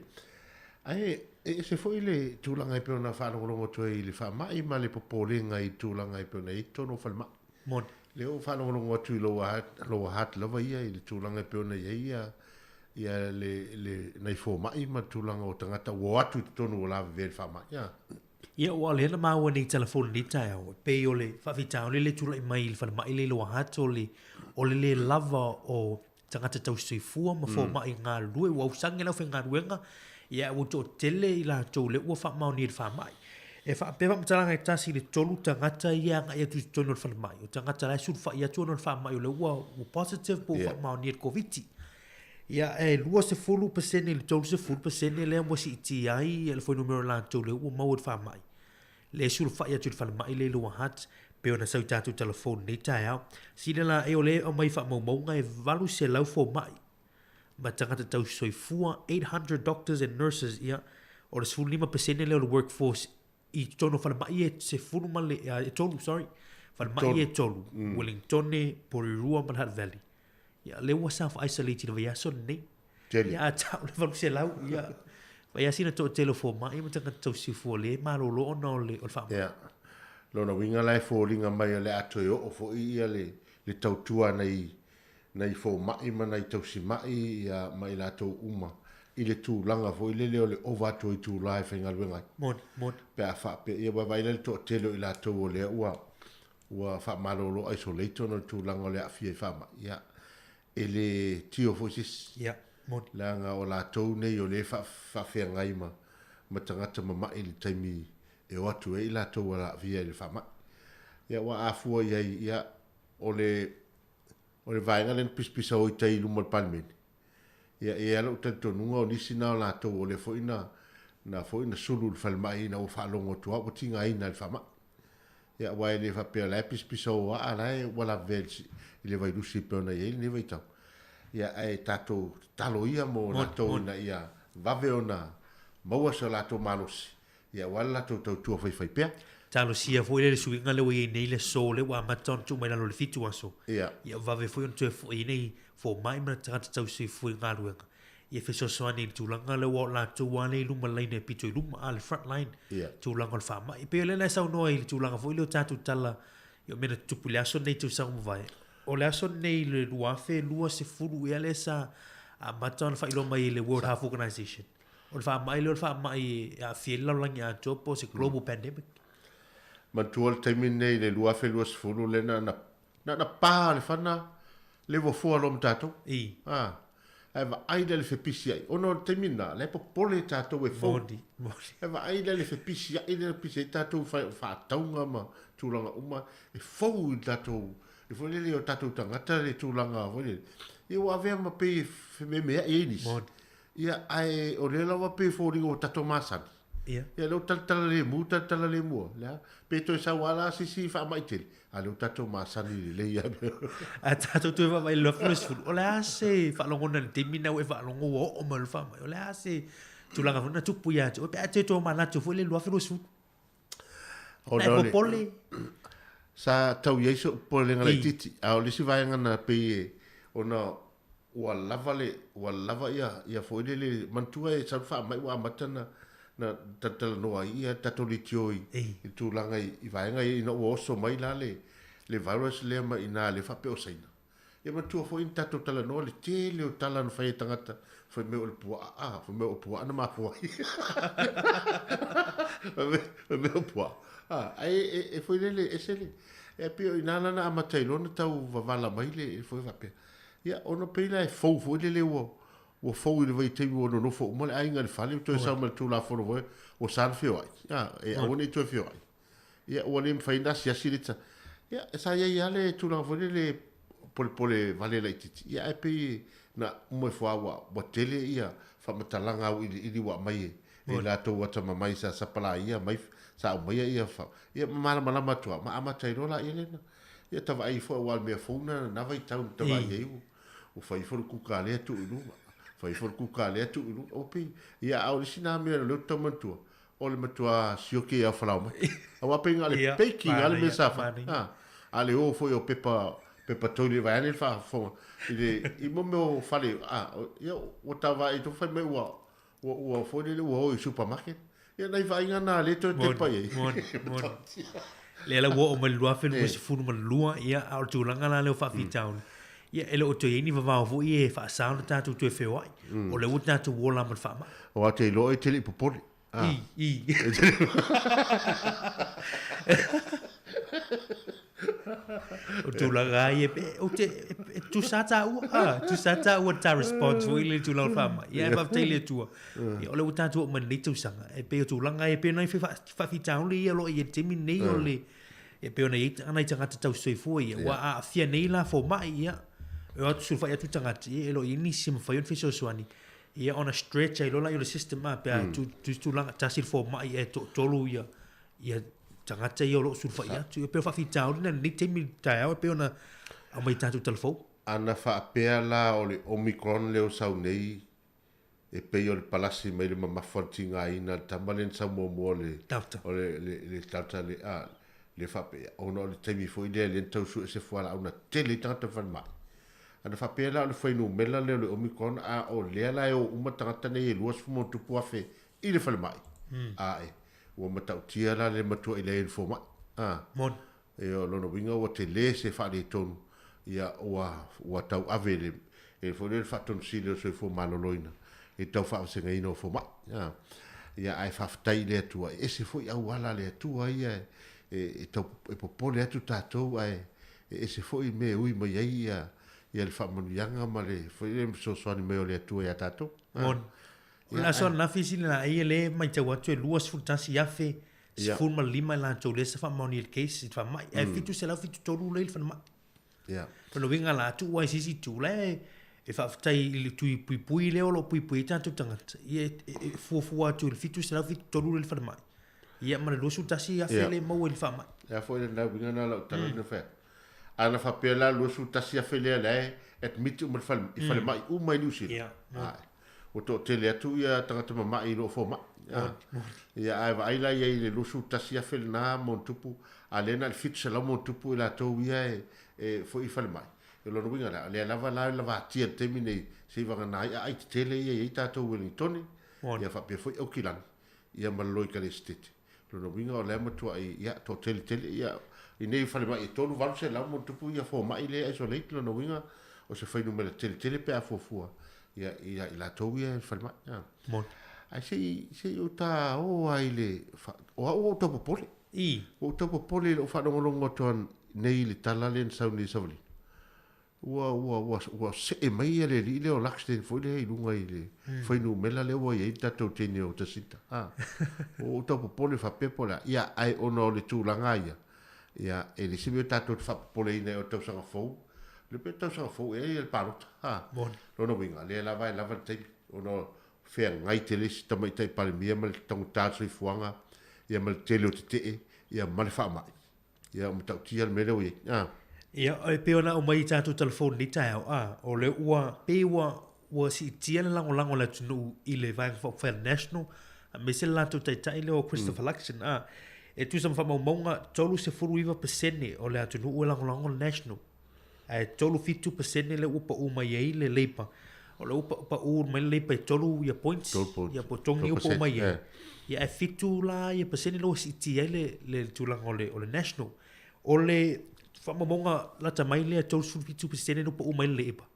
Ae e ese foi le tulaga e pei ona faalogologo atu ai i le faamai ma le popolega i tulaga e pei ona i ai totonu o falemai. Moni. Lea ua faalogologo atu i lower heart lava ia i le tulaga e pei ona i ai ia ia le, le, nai fomai ma le tulaga o tagata ua o atu i totonu ua lavevea i le faamai. Ia. Ia, ua lea na maua nei i telefoni i lenei taeao, e pei o le faafitauli lea e tulai mai i le falemai lea i Lower Hutt, o le, o le lē lava o tagata tausisoifua ma fomai galulue, ua ausage le aufaigaluega, ia ua toatele i latou lea ua faamaonia i le faamai. E faapea faamatalaga e tasi i le tolu tagata ia e agai atu i totonu o le falemai, o tagata la e sulufai atu ona o le faamai o lea ua, ua positive po ua faamaonia i le Koviti. Ia, e 20% i le 30% lea ua siitia ai le fuainumera o latou lea ua maua i le faamai. Lea e sulufai atu i le falemai lea i Lower Hutt, pei ona sau i tatou telefoni i lenei taeao. Sili la e o lea e aumai faamaumauga e 800 fomai ma tagata tausisoifua, 800 doctors and nurses, ia, o le 15% lea o le workforce i totonu o falemai e sefulu ma le, e tolu, sorry, falemai e tolu, Wellingtone, Porirua ma le Hutt Valley. Ia, lea ua self-isolate i le vaiaso lenei. Tele. Ia, a tau le 800, ia, fai lava sina toatele o fomai ma tagata tausisoifua lea e malolo ona o le, o le faamai. Ia. Lona uiga la e foliga mai o le a toe oo foi ia le, le tautua a nai, nai fomai ma nai tausimai ia ma i latou uma. i le tulaga foi lele o le ova atu o itulā e faigaluega ai. Moni, moni. Pe a faapea, ia ua vaai la i le toatele o i latou o lea ua ua faamalolo isolate ona o le tulaga o le aafia i faamai, ia, e le tio foi se isi. Ia, moni. Leaga o latou nei o lea e faafeagai ma ma tagata mama'i i le taimi e o atu ai i latou ua aafia i le faamai. Ia ua afua i ai, ia, o le o le vaega lea na pisapisa o i tai i luma o le Palemene, Ia, e i ai lava lou talitonuga o nisi na o latou o lea foi na, na foi na sulu i le falemai ina ua faalogo atu lava ua tigaina e le faamai. Ia, aua e le faapea o la e pisapisao lava a o la e ua lavevea i le vailusi e pei ona i ai lenei vaitau. Ia, ae tatou tatalo ia mo latou ina ia vave ona maua so latou malosi, ia aua le latou tautua faifaipea. Talosia foi lea le suiga lea ua i ai nei le aso lea ua amata ona tuu mai lalo i le 7 aso. Ia. Ia vave foi ona toe foi nei fomai ma tagata tausisoifua i galuega ia fesoasoani i le tulaga lea aua o latou lava lea i luma laina e pito i luma, a le front line, Ia. tulaga o le faamai. E pei o lea na e saunoa i le tulaga foi lea o tatou tala i o mea na tutupu i le aso lenei i tausaga ua mavae. O le aso lenei i le 2020 ea lea sa amata ona faailoa mai e le World Health Organization. O le faamai lea o le faamai e aafia ai le lalolagi atoa po o se global pandemic. Manatua le taimi lenei i le 2020 lea na na na na pa le fana le ua fua loa ma tatou. I. A, ae vaai lea i le fepisiai ona o le taimi lena la e popole tatou e fou. Moni, moni. Ae vaai lea i le fepisiai lea na pisi ai tatou i faatauga ma tulaga uma e fou i le tatou E foi lele o tatou tagata le tulaga foi lele ia ua avea ma pei e fememeai ai nisi. Moni. Ia, ae o lea lava pei e foliga ua tatou masani. Ia. Ia, lea ua talatala lemu, talatala lemu lava. Le a? Pe toe sau lava la se isi faamai tele, a o lea ua tatou masani lelei lava. A tatou toe vaavaai i le 2020, o le a se faalogona i le taimi lena ua e faalogo ua oo mai le faamai? O le a se tulaga foi na tupu ia te oe pe a toe tomanatu foi le 2020? Ona Na e o le- popole. Sa tau i ai so'u popolega laitiiti, a o le isi vaega na pei e, ona ua lava le, ua lava ia, ia foi lele, manatua e sau le faamai ua amata na, na talatalanoa ai ia tatou leitio i, i tulaga i, i vaega ia ina ua oso mai la le, le virus lea mai i ina lea faapea o Saina. Ia manatua foi na tatou talanoa le tele o tala na fai e tagata fai mai o le puaa, a, fai mai o puaa na mafua ai. Fai mai o puaa. A, ae e, e foi lele, ese le, e pei o ina la na amata ai loa ona tau vavala mai le foi faapea. Ia, ona pei la e fou foi lele ua, ua fou i le vaitaimi ua nonofo uma le aiga i le fale, ua toe sau ma le Tulafono foi, ua sa ona feoai. A, e aua ne i toe feoai. Ia, ua le mafai ona asiasi le ta... Ia, sa i ai lava le tulaga foi lele polepole vale laitiiti, ia ae pei na uma ifo lava ua, ua tele ia faamatalaga auiliili ua aumai e, e latou atamamai sa sapalaia mai, sa aumaia ia, fa, ia ma malamalama atu lava, ma amata ai loa laia lea na, ia ta vaai ifo aua o le mea fou na, na vaitau na ta vaai ai, ua, ua fai ifo le kuka lea tuu i luga, fai ifo le kuka lea tuu i luga, ua pei, ia a o le isi na mea o lea ou te tau manatua, O le matua sioki ai o falaoamata. Aua pei na o le baking lava le mea sa fai. A le o foi o pepa pepa toilet vaeane le faafofoga i le i mo mea o fale a ia ua ta vaai atu fai mai ua ua ua foi lele ua o i supermarket. Ia nai vaaiga na lea toe tepa i ai. Moni, moni. Lea la ua oo mai le 2022, ia, a o le tulaga la lea o faafitauli, ia, e le o toe i ai ni vavao foi e faasa ona tatou toe feoai. O lea ua tatou ola ma le faamai. Aua te iloa e te le i popole. I, i. O tulaga ai e, ou te, e tusa tāua, a, tusa tāua le tā response foi le tulaga o le faamai. Ia, e faafetai i le Atua. Ia, o lea ua tatou oo mai i lenei tausaga, e pei o tulaga ia, e pei o nai faafitauli ia o lo o i ai i le taimi lenei o le, e pei ona i ai nai tagata tausisoifua ia, ua aafia nei la fomai, ia, e o atu sulufai atu tagata, ia, e le o i ai nisi e mafai ona fesoasoani, ia ona stretch ai loa lea o le system a, pe a tu, tu tulaga, tasi le fomai ae toatolu ia, ia tagata ia o lo o sulufai atu. E pei o faafitauli na i lenei taimi i le taeao e pei ona aumai i tatou talafou. Ana faapea la o le Omicron lea ua sau nei, e pei o le palasi mai le mamafa o le tigaina le tama lea na sau muamua o le Delta. O le, le, le Delta le, a, le faapea, ona o le taimi foi lea lea na tau sue se fualaau na tele ai tagata i le falemai. Ana faapea la o le fuainumera lea o le Omicron a o lea la e o uma tagata nei e 20 plus i le falemai, ae ua matautia la le matua'i leai o ni fomai. A. Moni. E o lona uiga ua tele se faaletonu, ia ua, ua tauave e le, e foi lea le Faatonu Sili o le Soifua Maloloina i tau faavasegaina o fomai. A, ia, ae faafetai i le Atua, e ese foi auala a le Atua ia e, e tau e popole atu tatou, ae e ese foi mea e ui mai ai ia, ia le faamanuiaga ma le foi le fesoasoani mai o le Atua iā tatou. Moni. O le aso ananafi sili la ai le matau atu e 21,000 15 i latou lea sa faamaonia i le case i le faamai, ae 773 lea i le falemai. O lona uiga la tuu ai i se isi itu, la e e faafetai i le tui puipui lea o lo o puipui ai tatou tagata, ia e fuafua atu i le 773 lea i le falemai, ia ma le 21,000 lea e maua i le faamai. E a foi lena uiga lena lau tala na fai atu. A na faapea la 21,000 lea la e admit uma i falemai uma i Niu Sila. Ua toatele atu ia tagata mama'i i loo fomai. Ia ae vaai la iai i le 21,000 lena ma ona tupu, a lea na o le 700 ma ona tupu i latou ia e foi i falemai. O lona uiga la, o lea lava la e lavatia i le taimi nei seivagana ai aai tetele ia e i ai tatou Ueligitone, ia faapea foi Aukilani, ia ma le Loikalesetete. O lona uiga o lea matuai, ia, toatele tele, ia, i nei falemai e 3, 800 ma ona tupu ia fomai lea e isolate, lona uiga o se fuainumera tele tele pe a fuafua, ia, ia i latou ia i le falemai. Ia. Moni. Ae se i, se i ou ta o lava i le, o au ua ou tau popole. I. Ua ou tau popole i lou faalogologo atu nei i le tala lea na sau nei i Savalina. Ua, ua, ua, ua see mai ia le alii lea o Luxton foi lea i luga i le fuainumera lea ua i ai le tatou teine o Jacinta. A, ua ou tau popole faapea po o le a. Ia, ae ona o le tulaga ia, ia, e leai se mea tatou te faapopoleina ai o le tausaga fou, le pe tausaga fou ea ia le palota. A, Moni. lona uiga, lea lava e lava le taimi, ona feagai tele si tamaitai Palemia ma le taugata o le soifuaga, ia ma le tele o tetee, ia ma le faamai. Ia, ua matautia le mea lea ua i ai. Ah. Ia, e pei ona aumai i tatou telefoni nei taeao, a, o lea ua, pei ua, ua siitia le lagolago a le atunuu i le Vaega Faaupufai a le National, aemaise le latou taitai lea o Christopher Luxon, a, e tusa ma faamaumauga, 39% o le atunuu e lagolago le National. Ae 37% lea ua pau mai ai le Labour. O lea ua pau mai le Labour e 3 ia points, ia po togi ua pau mai ai. Ia ae 7 la ia pasene lea ua siitia ai le, le tulaga o le, o le National. O le faamaumauga lata mai lea 37% lea ua pau mai le Labour.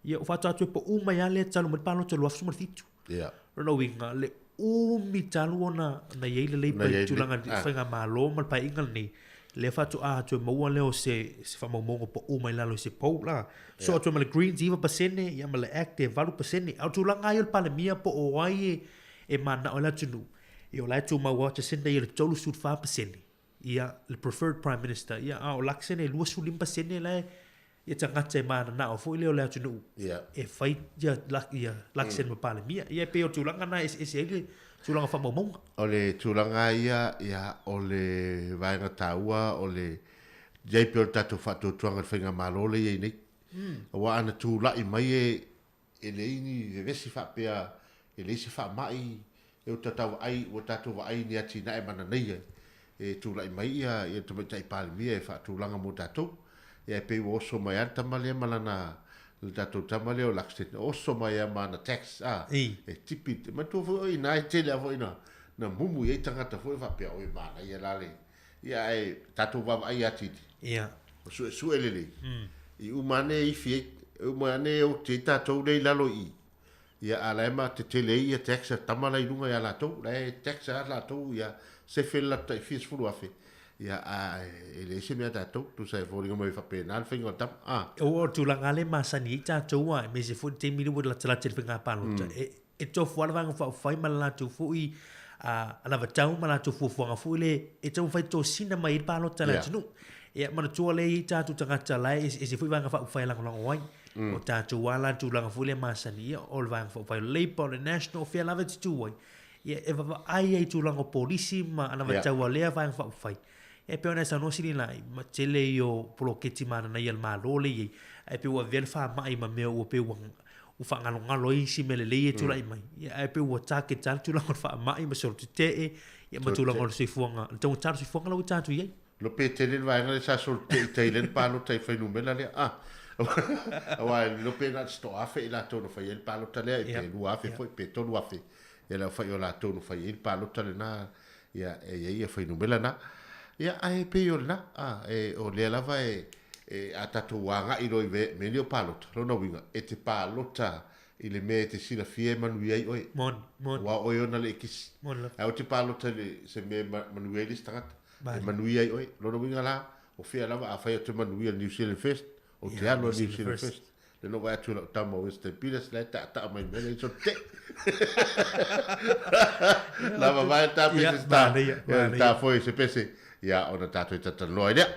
Ia ua faatoa toe pau mai lava lea talu mai le palota 2017. Ia. Lona uiga, le umi talu ona na i ai le Labour i le tulaga i le faigamalo ma le paeaiga lenei, lea faatoa toe maua lea o se, se faamaumauga pau mai lalo i se poll la. So atu ai ma le Greens 9%, ia ma le Act e 8%. A o le tulaga lava ia o le Palemia po o ai e, e mananao ai le atunuu, ia o la e tumau lava Jacinda ia i le 34%. Ia, le preferred Prime Minister, ia a o Luxon e 25% la e ia tagata e mananao foi lea o le atunuu e fai ia, ia Luxon ma Palemia. Ia e pei o le tulaga na e eseese ai le tulaga faamaumauga. O le tulaga ia, ia, o le vaega taua, o le i ai pea o le tatou faatuatuaga i le faigamalo lea e i ai nei. Aua ana tulai mai e, E leai ni vevesi faapea, e leai se faamai e ua tatou vaai, ua tatou vaai i ni atinae mananeia e tulai mai ia le Tamaitai Palemia e faatulaga mo tatou. Ia e pei ua oso mai lava le tama lea ma lana, le tatou tama lea o Luxton, oso mai lava ma ana tax, a, e tipi, manatua foi o i ina e tele lava foi na, na mumu i ai tagata foi faapea, oi manaia la le, Ia ae tatou vaavaai atili. Ia. O suesue lelei. I uma ane e ifi ai, uma ane e oti ai tatou lea i lalo i i. Ia a la e ma tetele ai ia tax a tama la i luga ia latou, la e tax a latou ia sefe le latou tai fia sefulu afe. Ia a e leai se mea a tatou, tusa e foliga mai faapena le faiga o le tama. A. O le tulaga lea e masani ai tatou a, aemaise foi le taimi lea ua latalata i le faiga palota, e E tofu lava le Vaega Faaupufai ma le latou foi anavatau ma latou fuafuaga foi lea e taumafai tosina mai ai le palota a le atunuu. Ia manatua lea e i ai tatou tagata la e eseese foi Vaega Faaupufai e lagolago ai. O tatou lava la le tulaga foi lea masani, ia o le Vaega Faaupufai o le Labour, o le National, o fea lava e te tu ai, ia e vaavaai ai i tulaga o polisi ma anavatau a lea Vaega Faaupufai. E pei ona e saunoa Sililai, ma tele ia o poloketi mananaia a le Malo lea e i ai, ae pei ua avea le faamai ma mea ua pei ua ua faagalogalo ai isi mea lelei e tulai mai. Ia, ae pei ua target lava le tulaga o le faamai ma solo tetee, ia ma tulaga o le soifuaga, le taugata o le soifuaga la ua tatou i ai. Lo pe tele le vaega lea sa solo tetee i tai lea na palota i fuainumera lea. Ah. Aua e lilo pe na o se 1000 i latou na fai ai le palota lea, pe 2000 foi, pe 3000. Ia le aofai o latou na fai ai le palota lena, ia, e i ai ia fuainumera na. Ia, ae pei o lena, a, e, o lea lava e, e, a tatou agai loa i mea nei o palota, lona uiga, e te palota i le mea e te silafia e manuia ai oe. Moni, moni. Aua o oe e ona le ekisi. Moni lava. Ae aua e te palota i le, se mea e manuia ai le isi tagata. Mali. E manuia ai oe. Lona uiga la, o fea lava, afai ou te manuia i le New Zealand First, ou te alu a New Zealand First. Lea na ou vaai atu i lau tama o Winston Peters, la e taataa mai i le mea lea, so te! La mavae ta pese se ta, ta foi se pese, ia ona tatou e talatalanoa ai lea.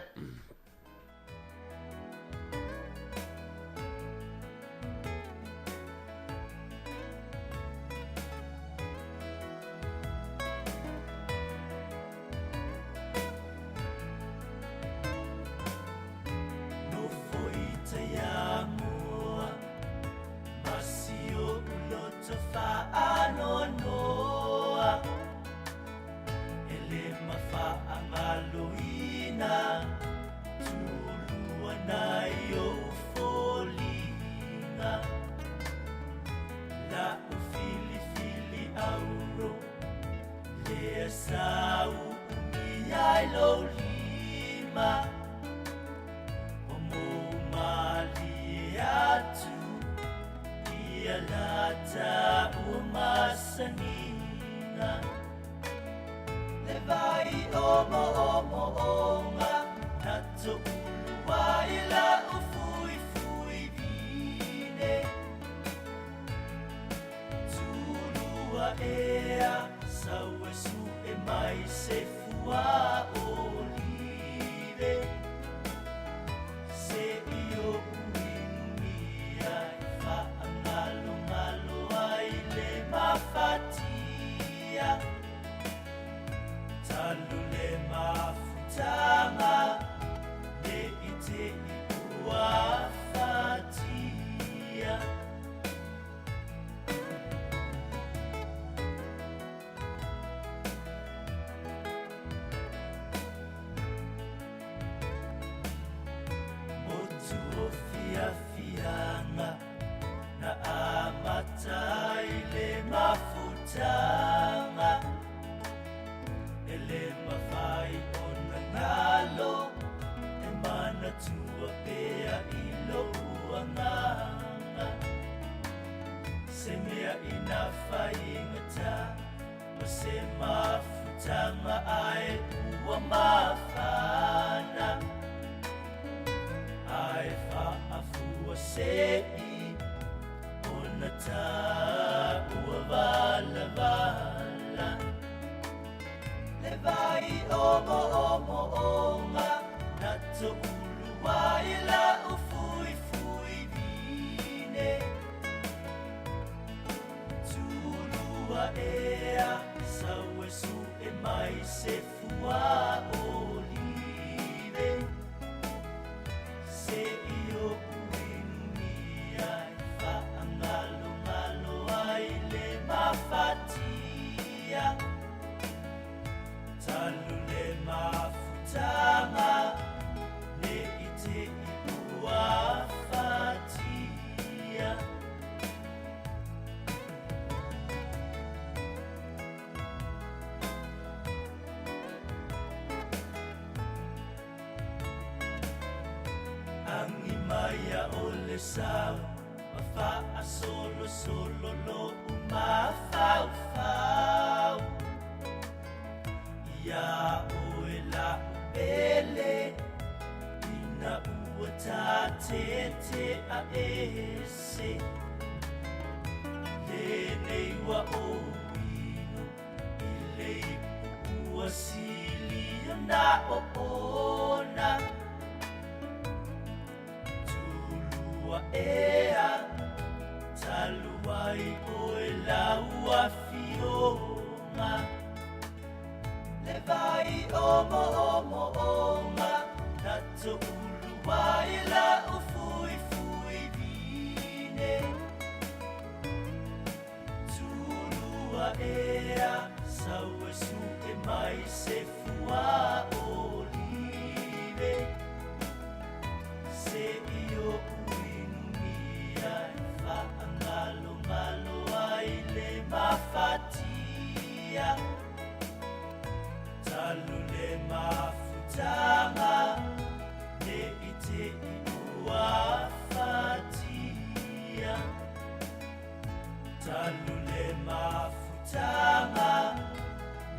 Alu le mafutaga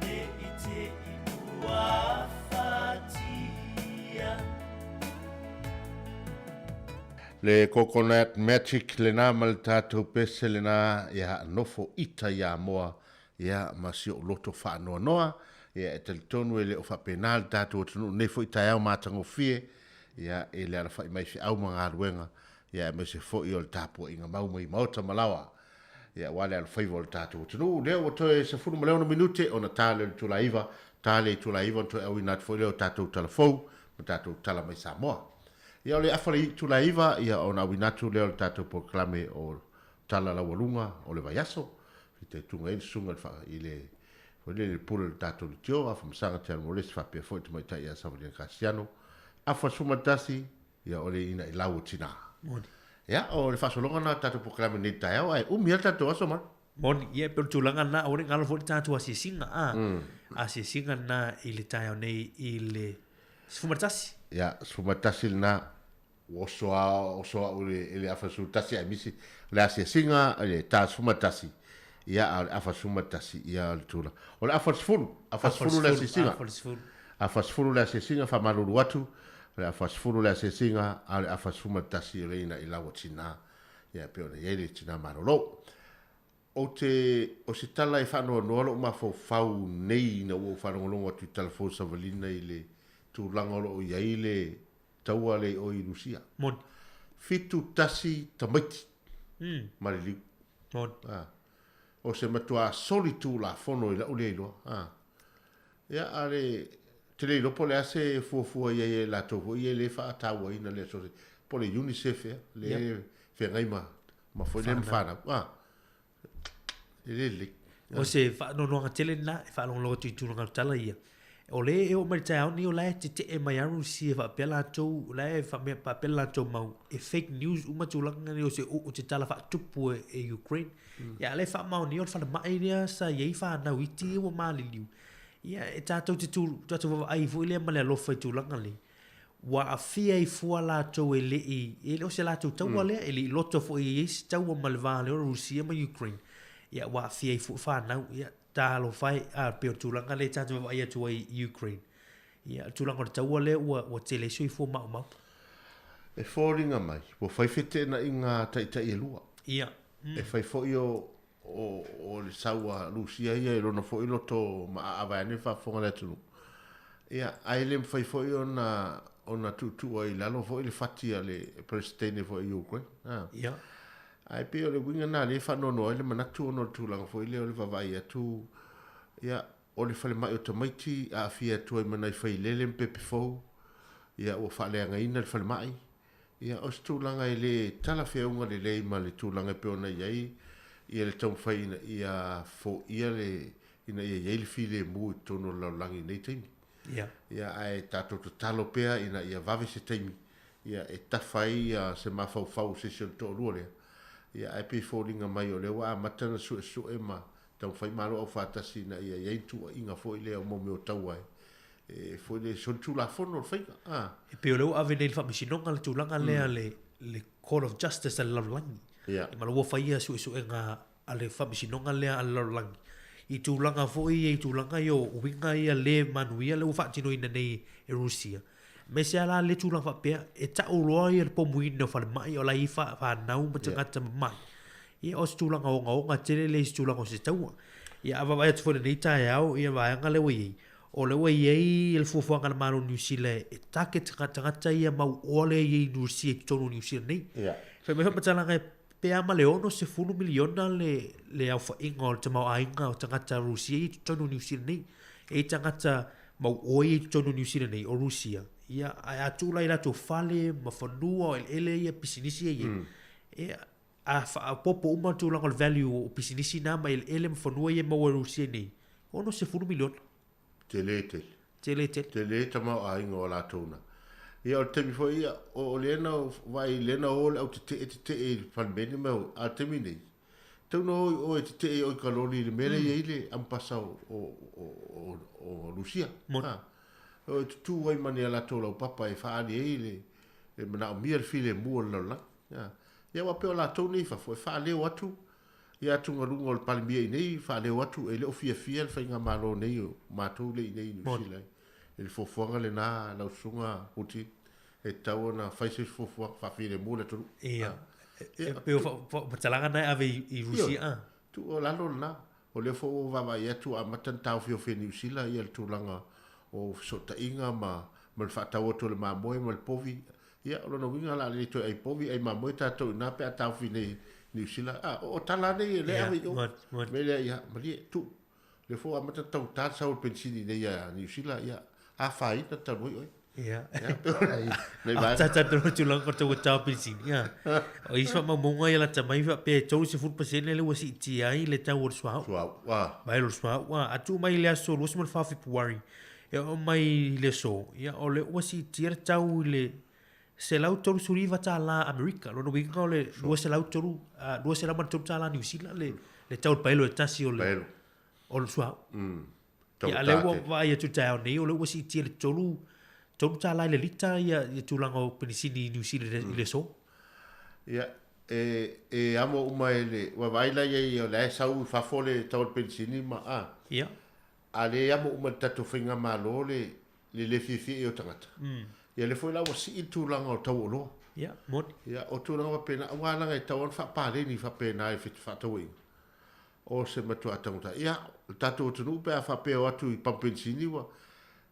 ne i te i ua fatia. Le Coconut Magic lena ma le tatou pese lena ia nofo ita ia moa ia ma si ou loto faanoanoa ia e talitonu e le o faapena le tatou atunuu nei foi taeao matagofie ia i le alafai mai feau ma galuega ia aemaise foi o le tapuaiga mau mai maota ma laoa ia aua le alofaiva o le tatou atunuu. Lea ua toe 16 minute ona ta lea o le itula e 9, ta le itula e 9 ona toe auina atu foi lea o tatou tala fou ma tatou tala mai Samoa. Ia o le afa le itula e 9 ia ona auina atu lea o le tatou polokalame o tala laualuga o le vaiaso, fitaituga ai le susuga i le foi lele le pule o le tatou leitio, Afamasaga Tianuolesi faapea foi le tamaitai ia Savalia Kasiano, afa 11, ia o le ina i lau o tina. Moni. Ia, o le faasologa na tatou polokalame nei taeao, ae umi lava le tatou aso Malu. Moni, ia e pei o le tulaga lena, aua ne i galo foi le tatou asiasiga, a, asiasiga lena i le taeao nei i le 11. Ia, 11 lena, ua oso a, oso au i le, i le afa 11 ae misi le asiasiga i le ta 11, ia, a o le afa 11, ia o le tulaga. O le afa 10, afa 10 le asiasiga. Afa 10. Afa 10 le asiasiga, faamalulu atu, o le afa 10 le asiasiga, a o le afa 11 o le ina i lau o tina, ia e pei ona i ai le tina malolo. Ou te, o se tala e faanoanoa lou mafaufau nei ina ua ou faalogologo atu i tala fou savalina i le tulaga o lo o i ai le taua lea i o i Rusia. Moni. 71 tamaiti ma le liu. Moni. A. O se matuā solitulafono i la'u lea iloa. A. Ia, a le, te le iloa po o le a se fuafua i ai e latou foi ia le faatauaina le aso, po o le UNICEF ea, le Yep. feagai ma, ma foi lea ma fanau. A. E le lelei. O se faanoanoaga tele lena e faalogologo atu i tulaga o tala ia. O lea e oo mai le taeao nei o la e tetee mai lava Rusia faapea latou, o la e faamea faapea le latou mau e fake news uma tulaga nei o se o se tala faatupu e, e Ukraine. Ia a o lea e faamaonia o le falemai lea sa i ai fanau iti ia ua maliliu. Ia e tatou te tu, tatou vaavaai foi lea ma le alofa i tulaga nei. Ua aafia ai fua latou e le i, e le o se latou taua lea, e le i loto foi e i ai se taua ma le va lea o Rusia ma Ukraine. Ia ua aafia ai fua fanau, ia talofa e, a pei o le tulaga lea tatou vaavaai atu ai i Ukraine. Ia, o le tulaga o le taua lea ua, ua tele ai soifua maumau. E foliga mai, ua fai feteenaiga a taitai e lua. Ia. E fai foi o, o, o le sau a Rusia ia i lona foi loto maaa vaeane le faafofoga a le atunuu. Ia, ae le mafai foi ona, ona tuutuu ai i lalo foi le fati a le Peresetene foi o Ukraine. A. Ia. Ae pei o le uiga lena lea e faanoanoa ai le manatu ona o le tulaga foi lea o le vaavaai atu, ia, o le falemai o tamaiti aafia atu ai ma nai failele ma pepe fou, ia, ua faaleagaina le falemai. Ia, o se tulaga e le talafeauga lelei ma le tulaga e pei ona i ai ia le taumafai ina ia foia le, ina ia i ai le filemu i totonu o le lalolagi i nei taimi. Ia. Ia, ae tatou tatalo pea ina ia vave se taimi, ia, e tafa ai ia se mafaufau o se isi o le toalua lea. Ia, ae pei e foliga mai o lea ua amata ona suesue ma taumafai Malo Aufaatasi ina ia i ai ni tuuaiga foi lea o mo mea o taua e, e foi lea solitulafono le faiga. A. E pei o lea ua ave nei i le faamasinoga le tulaga lea a le, le Court of Justice a le lalolagi. Ia. Ma ua faia suesuega a le faamasinoga lea a le lalolagi i tulaga foi ia, i tulaga ia o uiga ia le manuia lea ua faatinoina nei e Rusia. Aemaise lava la le tulaga faapea, e tau loa ia le pomuina o falemai o la e i ai fanau ma tagata mamai. Ia o se tulaga ogaoga tele lea i se tulaga o se taua. Ia a vaavaai atu foi i lenei taeao ia vaega lea ua i ai, o lea ua i ai le fuafuaga a le Malo o Niu Sila e target tagata ia mauoa lea e i ai i Rusia i totonu o Niu Sila nei. Fai mai faamatalaga pe a ma le 60 miliona le, le aofaiga o le tamaoaiga o tagata Rusia i totonu o Niu Sila nei. E i tagata mauoa ia i totonu o Niu Sila nei, o Rusia. Ia, ae a tuu la i latou fale ma fanua o eleele ia, pisinisi ia i ai, ia, a faaopoopo uma le tulaga o le value o pisinisi na ma eleele ma fanua ia e maua e Rusia nei, 60 miliona. Tele tele. Tele tele. Tele tamaoaiga o latou na. Ia o le taimi foi ia, o lea na vaai, lea na o le au tetee tetee i le Palemene ma a le taimi nei, tau na o i o e tetee i o i ka loli i le mea lea e i ai le ambasa o, o, o, o, o Rusia. Moni. Ha. O e tutū ai ma ni a latou laupapa e faaali ai le, le manaomia le filemu o le lalolagi. Ha. Ia aua pei o latou nei i fafo e faaleo atu. Ia atugaluga o le Palemia i inei faaleo atu e le o fiafia le faigamalo nei o matou lea i inei i Niu Sila i le fuafuaga lena lau susuga Huti e tatau ona fai se isi fuafuaga faafilemu le atunuu. Ia, e pei o faamatalaga na e ave i Rusia a? Tuu o lalo lena. O lea foi ua ou vaavaai atu ua amata ona taofiofi e Niu Sila ia le tulaga o fesootaiga ma le faatau atu o le mamoe ma le povi. Ia, o lona uiga o le a le toe ai povi, ai mamoe tatou i ina pe a taofi nei Niu Sila. A, o tala lava nei o lea e ave i o. O le mea lea, ia, malie, tuu. O lea foi ua amata ona taugata le sau o le penisini i inei ia Niu Sila, ia, afaina talu ai oe. Ia. Nei vaega. Ta ta ta tulaga ko tau tau penisini. Ia. O isi faamaumauga ia lata mai faapea e 30% lea ua siitia ai le tau o le suauu. Suauu, a. Mai le suauu, a. A tuu mai i le aso 24 o Fepuari, e oo mai i le aso, ia o lea ua siitia le tau i le $139 Amerika. Lona uiga o le 203, $203 Niu Sila le, le tau o le paelo e tasi o le, o le suauu. Ia, a lea ua vaai atu i le taeao nei, o lea ua siitia i le $3 i le lita ia, ia tulaga o penisini i Niu Sila i le aso. Ia, e, e amo uma e le, ua vaai la i ai o la e sau i fafo le tau o le penisini ma, a. Ia. A le amo uma e le tatou faigamalo le le le fiafia i ai o tagata. Ia lea foi la ua sii le tulaga o tau oloa. Ia, moni. Ia, o tulaga faapena, aua leaga e tatau lava ona faapaleni faapena i fefaatauaiga. O se matuā taugata. Ia, o le tatou atunuu pe a faapea e o atu i pamu penisini ua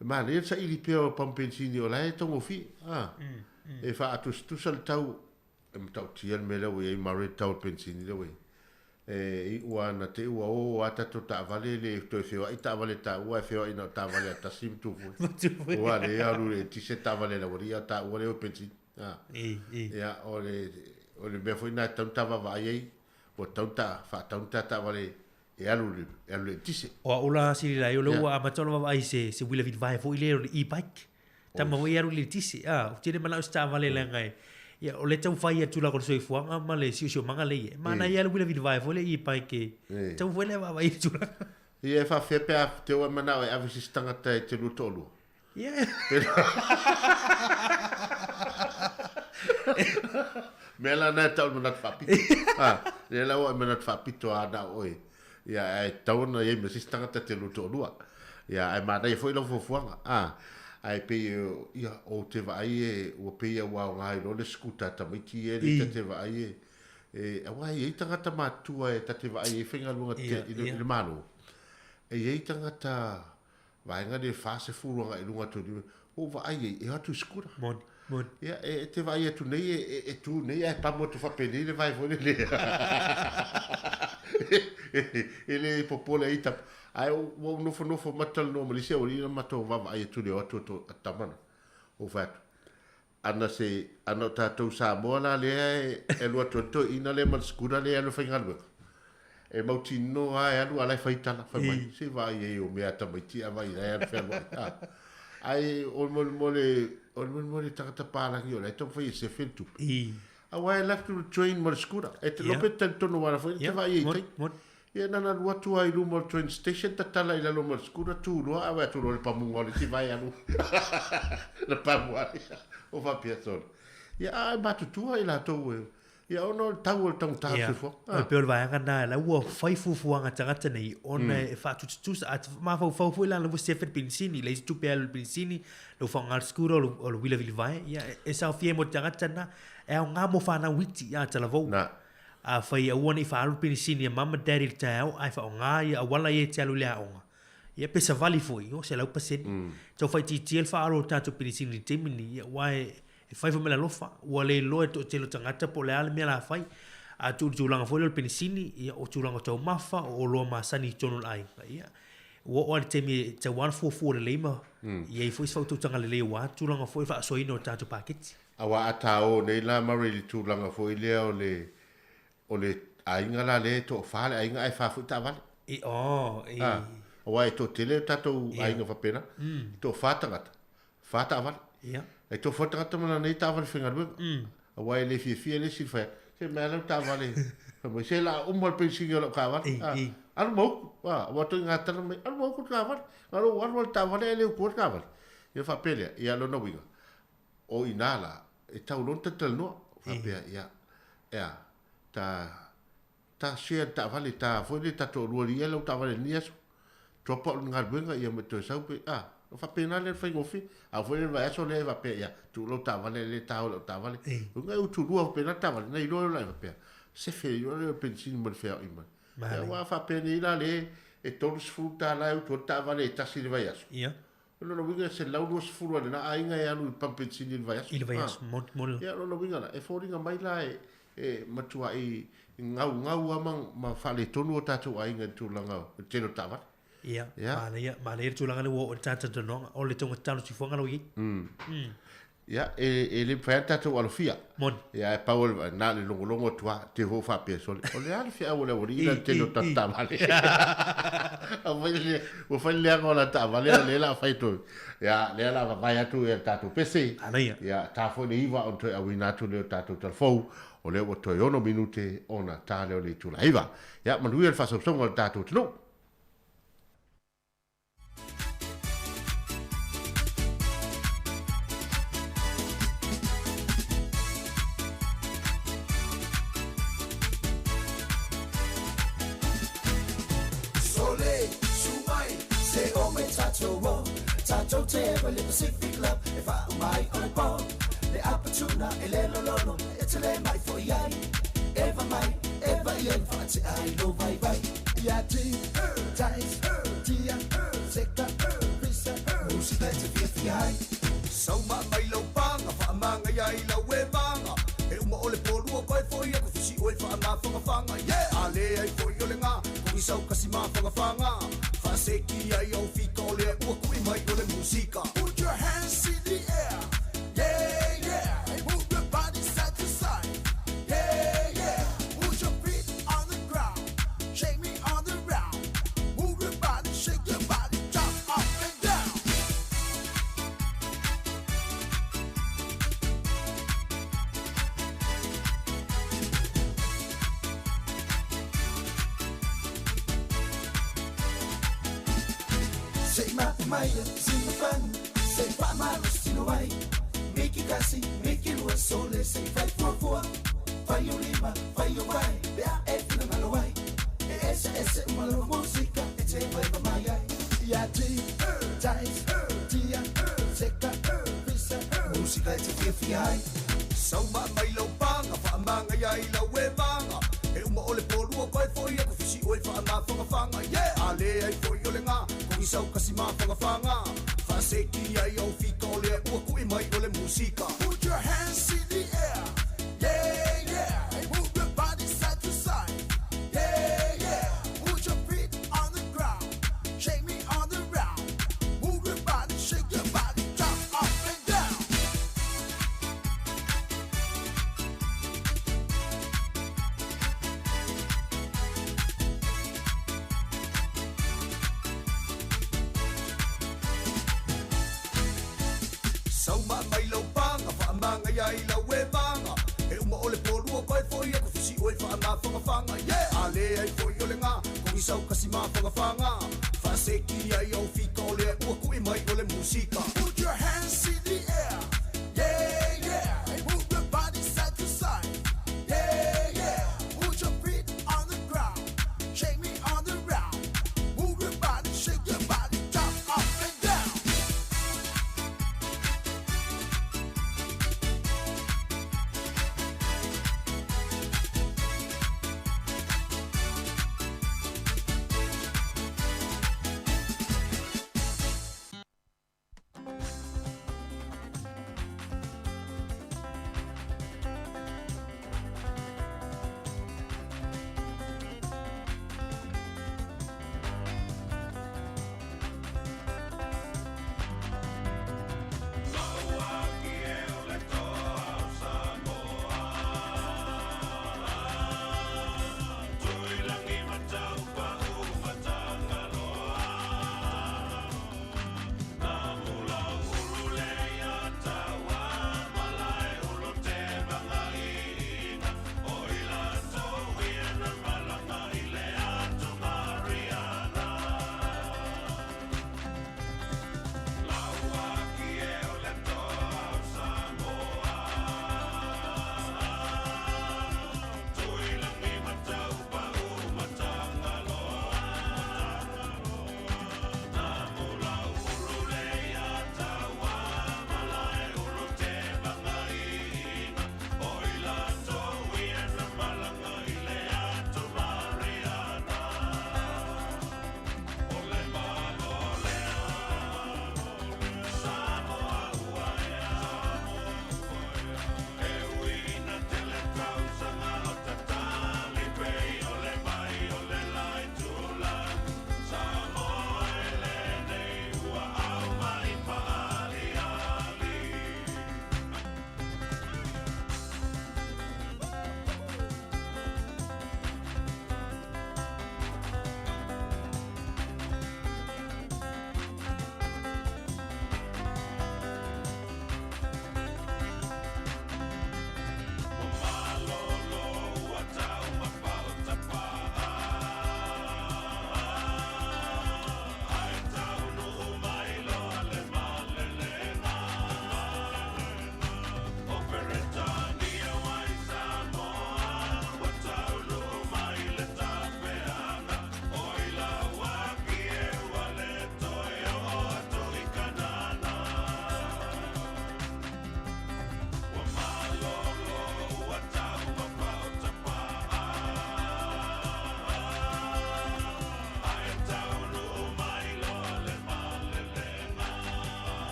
manaia le saili pea o pamu penisini o la e taugofie. A, e faatusatusa le tau E matautia le mea lea ua i ai Murray le tau o le penisini lea ua i ai. E iu lava ina te i ua o lava tatou taavale e le toe feoai taavale a taua ae feoai na o taavale a tasi ma Tufue. Ua le alu i le eletise taavale a le aualii a o taua lea o penisini. Ia, o le, o le mea foi lena e tatau ona ta vaavaai ai, ua tatau ona ta faatau ni ta taavale e alu i le eletise. O au la sili la ai o lea ua amata ona vaavaai i se, se uila vilivae foi lea o le e-bike. Tama foi e alu i le eletise. A, ou te le manao i se taavale leaga e, ia, o lea e taumafai atu la ko le soifuaga ma le siosiomaga lea e i ai. E manaia lava le uila vilivae foi lea e-bike e tatau foi lea vaavaai i le tulaga. Ia e faafefea pe a te ua e manao e ave se isi tagata e te lua toalua. Ia. Mea la na e tau le manatu faapito. Ha, lea la ua e manatu faapito a na o oe. Ia, ae tatau ona i ai ma se isi tagata te lua toalua. Ia, ae manaia foi lau fuafuaga. A, ae pei, ia, ou te vaai e, ua pei ua aoga ai loa le scooter a tamaiti ia e ta te vaai e, e, aua e i ai tagata matutua e ta te vaai ai faigaluega i le Malo. E i ai tagata vaega lea e 40 agai i luga atu i ua ou vaai ai e o atu i sikula. Moni, moni. Ia, e te vaai atu nei e, e tu nei ae pamu atu faapenei le vae foi lele. E le popole ai tapa. Ae ua ou nofonofo ma talanoa ma le isi aualii na matou vaavaai atu i le o atu a tama na. Ou fai atu, ana se, ana o tatou Samoa la lea e alu atu ai le toeaina lea ma le sikula lea e alu e faigaluega. E mautinoa lava e alu a o la e fai tala, fai mai, se vaai ai o mea a tamaiti a vaai la e alu fealuai. A. Ae o le molemole, o le molemole tagata palagi o la e taumafai e sefe le tupe. Aua e alu atu i le train ma le scooter. E te iloa pe talitonu ala foi e te vaai ai i tai. Ia na ona alu atu lava i luma o le train station tatala i lalo ma le scooter tu loa ave atu loa i le pamuga o le isi vae alu. Na pamu ai. O faapea sole. Ia a e matutua i latou e Ia ona o le tau o le taugata o le soifuaga. Ia, e pei o le vaega lena, la ua fai fuafuaga a tagata nei ona e faatusatusa, a mafaufau foi la, la ua sefe le penisini, leai se tupe e alu i le penisini, la ua faaaoga le scooter o le uila vilivae, ia e saofia ai mo le tagata lena, e aoga mo fanau iti, a talavou. Na. Afai aua ne i faaalu le penisini a mum ma daddy i le taeao ae faaaoga ia auala ia e te alu i le aoga, ia pe savali foi, io, 100%. Tau faaitiitia le faaalu o le tatou penisini i le taimi lenei, ia aua e E fai foi ma le alofa, ua le iloa e le toatele o tagata po o le a le mea la fai. A tuu i le tulaga foi lea o le penisini, ia, o tulaga o taumafa, o oloa masani i totonu o le aiga, ia, ua oo lava i le taimi e tatau lava ona fuafua lelei ma i ai foi se faautautaga lelei aua tulaga foi o le faasoaina o tatou paketi. Aua a ta o nei la Murray i le tulaga foi lea o le o le aiga la lea e toafa le aiga ae fa foi taavale. I, oh, i. Ah, aua e toatele o tatou aiga faapena, e toafa tagata, fa taavale. Ia. E toafa tagata ma lana nei taavale faigaluega. Aua e le fiafia le isi i le fai atu, se mea lau taavale, fai mai, se la uma le penisini o lau taavale. I, Ah, i. alu ma uku. Ah, aua ituaiga tala mai, alu ma uku le taavale. Na lou alu lava le taavale ae le utua le taavale. Ia faapea lea, ia lona uiga, o i ina la, e tau loa ona talatalanoa, faapea, ia, ea, ta, Ta share le taavale ta foi lea ta toalua alii ai lau taavale i lenei aso. Drop out le galuega ia ma toe sau pe a. O faapena lea le faigofie. A foi lea le vaiaso lea e faapea ia tuu lau taavale lea ta o i lau taavale. Uiga e utulua faapena le taavale na iloa la e faapea sefe iloa lea o le penisini ma le feaoai mai. Ia aua a faapea nei la lea e $30 e utu ai le taavale e tasi i le vaiaso. Ia. O lona uiga e 120 a lena aiga e alu i le pamu penisini i le vaiaso. I le vaiaso, moni, moni. Ia, o lona uiga la, e foliga mai la e, e matuai gaugau lava ma, ma faaletonu o tatou aiga i le tulaga o le tele o taavale. Ia, Ia. manaia, manaia le tulaga lea ua oo i le talatalanoaga, o le taugata o le sifuaga la ua i ai. Ia, e, e le mafai lava ona tatou alofia. Moni. Ia, ae pau o le, na o le logologo atu lava, te foi faapea, sole, o le a le feau a le aualii la i le tele o tatou taavale. Ua fai le, ua fai le leaga o lana taavale, a o lea o le a fai atu, ia, lea o le a vavae atu le tatou pese. Manaia. Ia, ta foi le 9 ona toe auina atu lea o tatou talafou, o lea ua toe 6 minute ona ta lea o le itula 9. Ia, manuia le faasausauga o le tatou atunuu. Sole, su mai, se o mai tatou o Tatou te ewa le Pacific Love E whaau mai o le pō Le apatuna e le lololo E te le mai fo i ai Eva mai, eva i ai Whaate ai lo vai vai Ia ti, tais, tia, seka, pisa Musika e te fiafia ai Sauma mai lau panga, faamaga ia i lau e maga E uma o le polua koe foi aku fisi oe faamafagafaga Yeah! A le ai foi o le ga, kogisau kasi mafagafaga Faaseki ai au fika o lea ua kui mai o le musika Put your hands in the air, yeah, yeah And move your body side to side, yeah, yeah Put your feet on the ground, shake me on the round Move your body, shake your body, jump up and down Se i mapu mai e sina fanu Se i faamalosi tino ai Miki kasi, miki lua sole Se i fai fuafua Fai o lima, fai o vae Pe a e finagalo ai E eseese uma lau musika E te vaeva mai ai Ia ti, tais, tia, seka, fisa Musika e te fiafia ai Sauma mai lau paga faamaga ai lau e maga E uma o le polua koe foi aku fisi oe faamafagafaga Yeah! A le ai foi o le ga kogisau kasi mafagafaga Faaseki ai au fika o lea ua kui mai o le musika Put your hands in the air Yeah, yeah And move your body side to side Yeah, yeah Put your feet on the ground Shake me on the round Move your body, shake your body, jump up and down Sauma mai lau paga faamaga ai lau e maga E uma o le polua koe foi aku fisi oe faamafagafaga Yeah! A le ai foi o le ga kogisau kasi mafagafaga Faaseki ai au fika o lea ua kui mai o le musika Put your hands in the air Yeah, yeah And move your body side to side Yeah, yeah Put your feet on the ground Shake me on the round Move your body, shake your body, jump up and down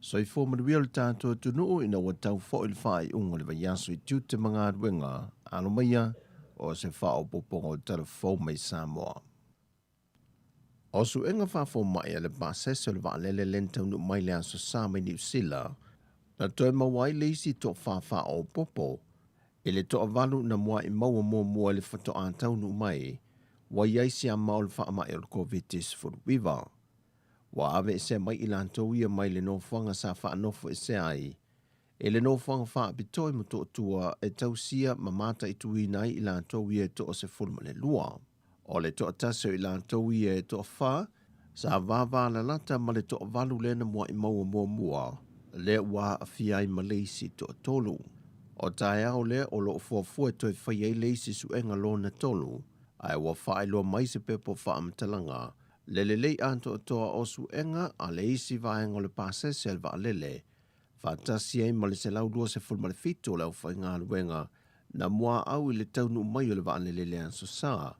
Soifua manuia lo tatou atunuu ina ua tau foi le faaiuga o le vaiaso i tiute ma galuega, alo maia o se faaopoopoga o tala fou mai Samoa. O suega faafomai a le pasese o le vaalele lea na taunuu mai le Aso Sa mai Niu Sila, na toe maua ai le isi toafa faaopoopo i le toavalu na muai maua muamua i le faatoa taunuu mai ua i ai siama o le faamai o le Koviti-19. Ua aveesea mai i latou ia mai le nofoaga sa faanofoesea ai e le nofoaga faapitoa i Motootua e tausia ma mataituina ai i latou ia e toa-12. O le toatasi o i latou ia e toafa, sa vavalalata ma le toavalu lea na muai maua muamua, lea ua aafia ai ma le isi toatolu. O taeao lea o lo o fuafua e toe fai ai le isi suega lona tolu, ae ua faailoa mai se pepa o faamatalaga le lelei atoatoa o suega a le isi vaega o le pasese a le vaalele, faatasi ai ma le 127 o le aufaigaluega na muaau i le taunuu mai o le vaalele i le Aso Sa,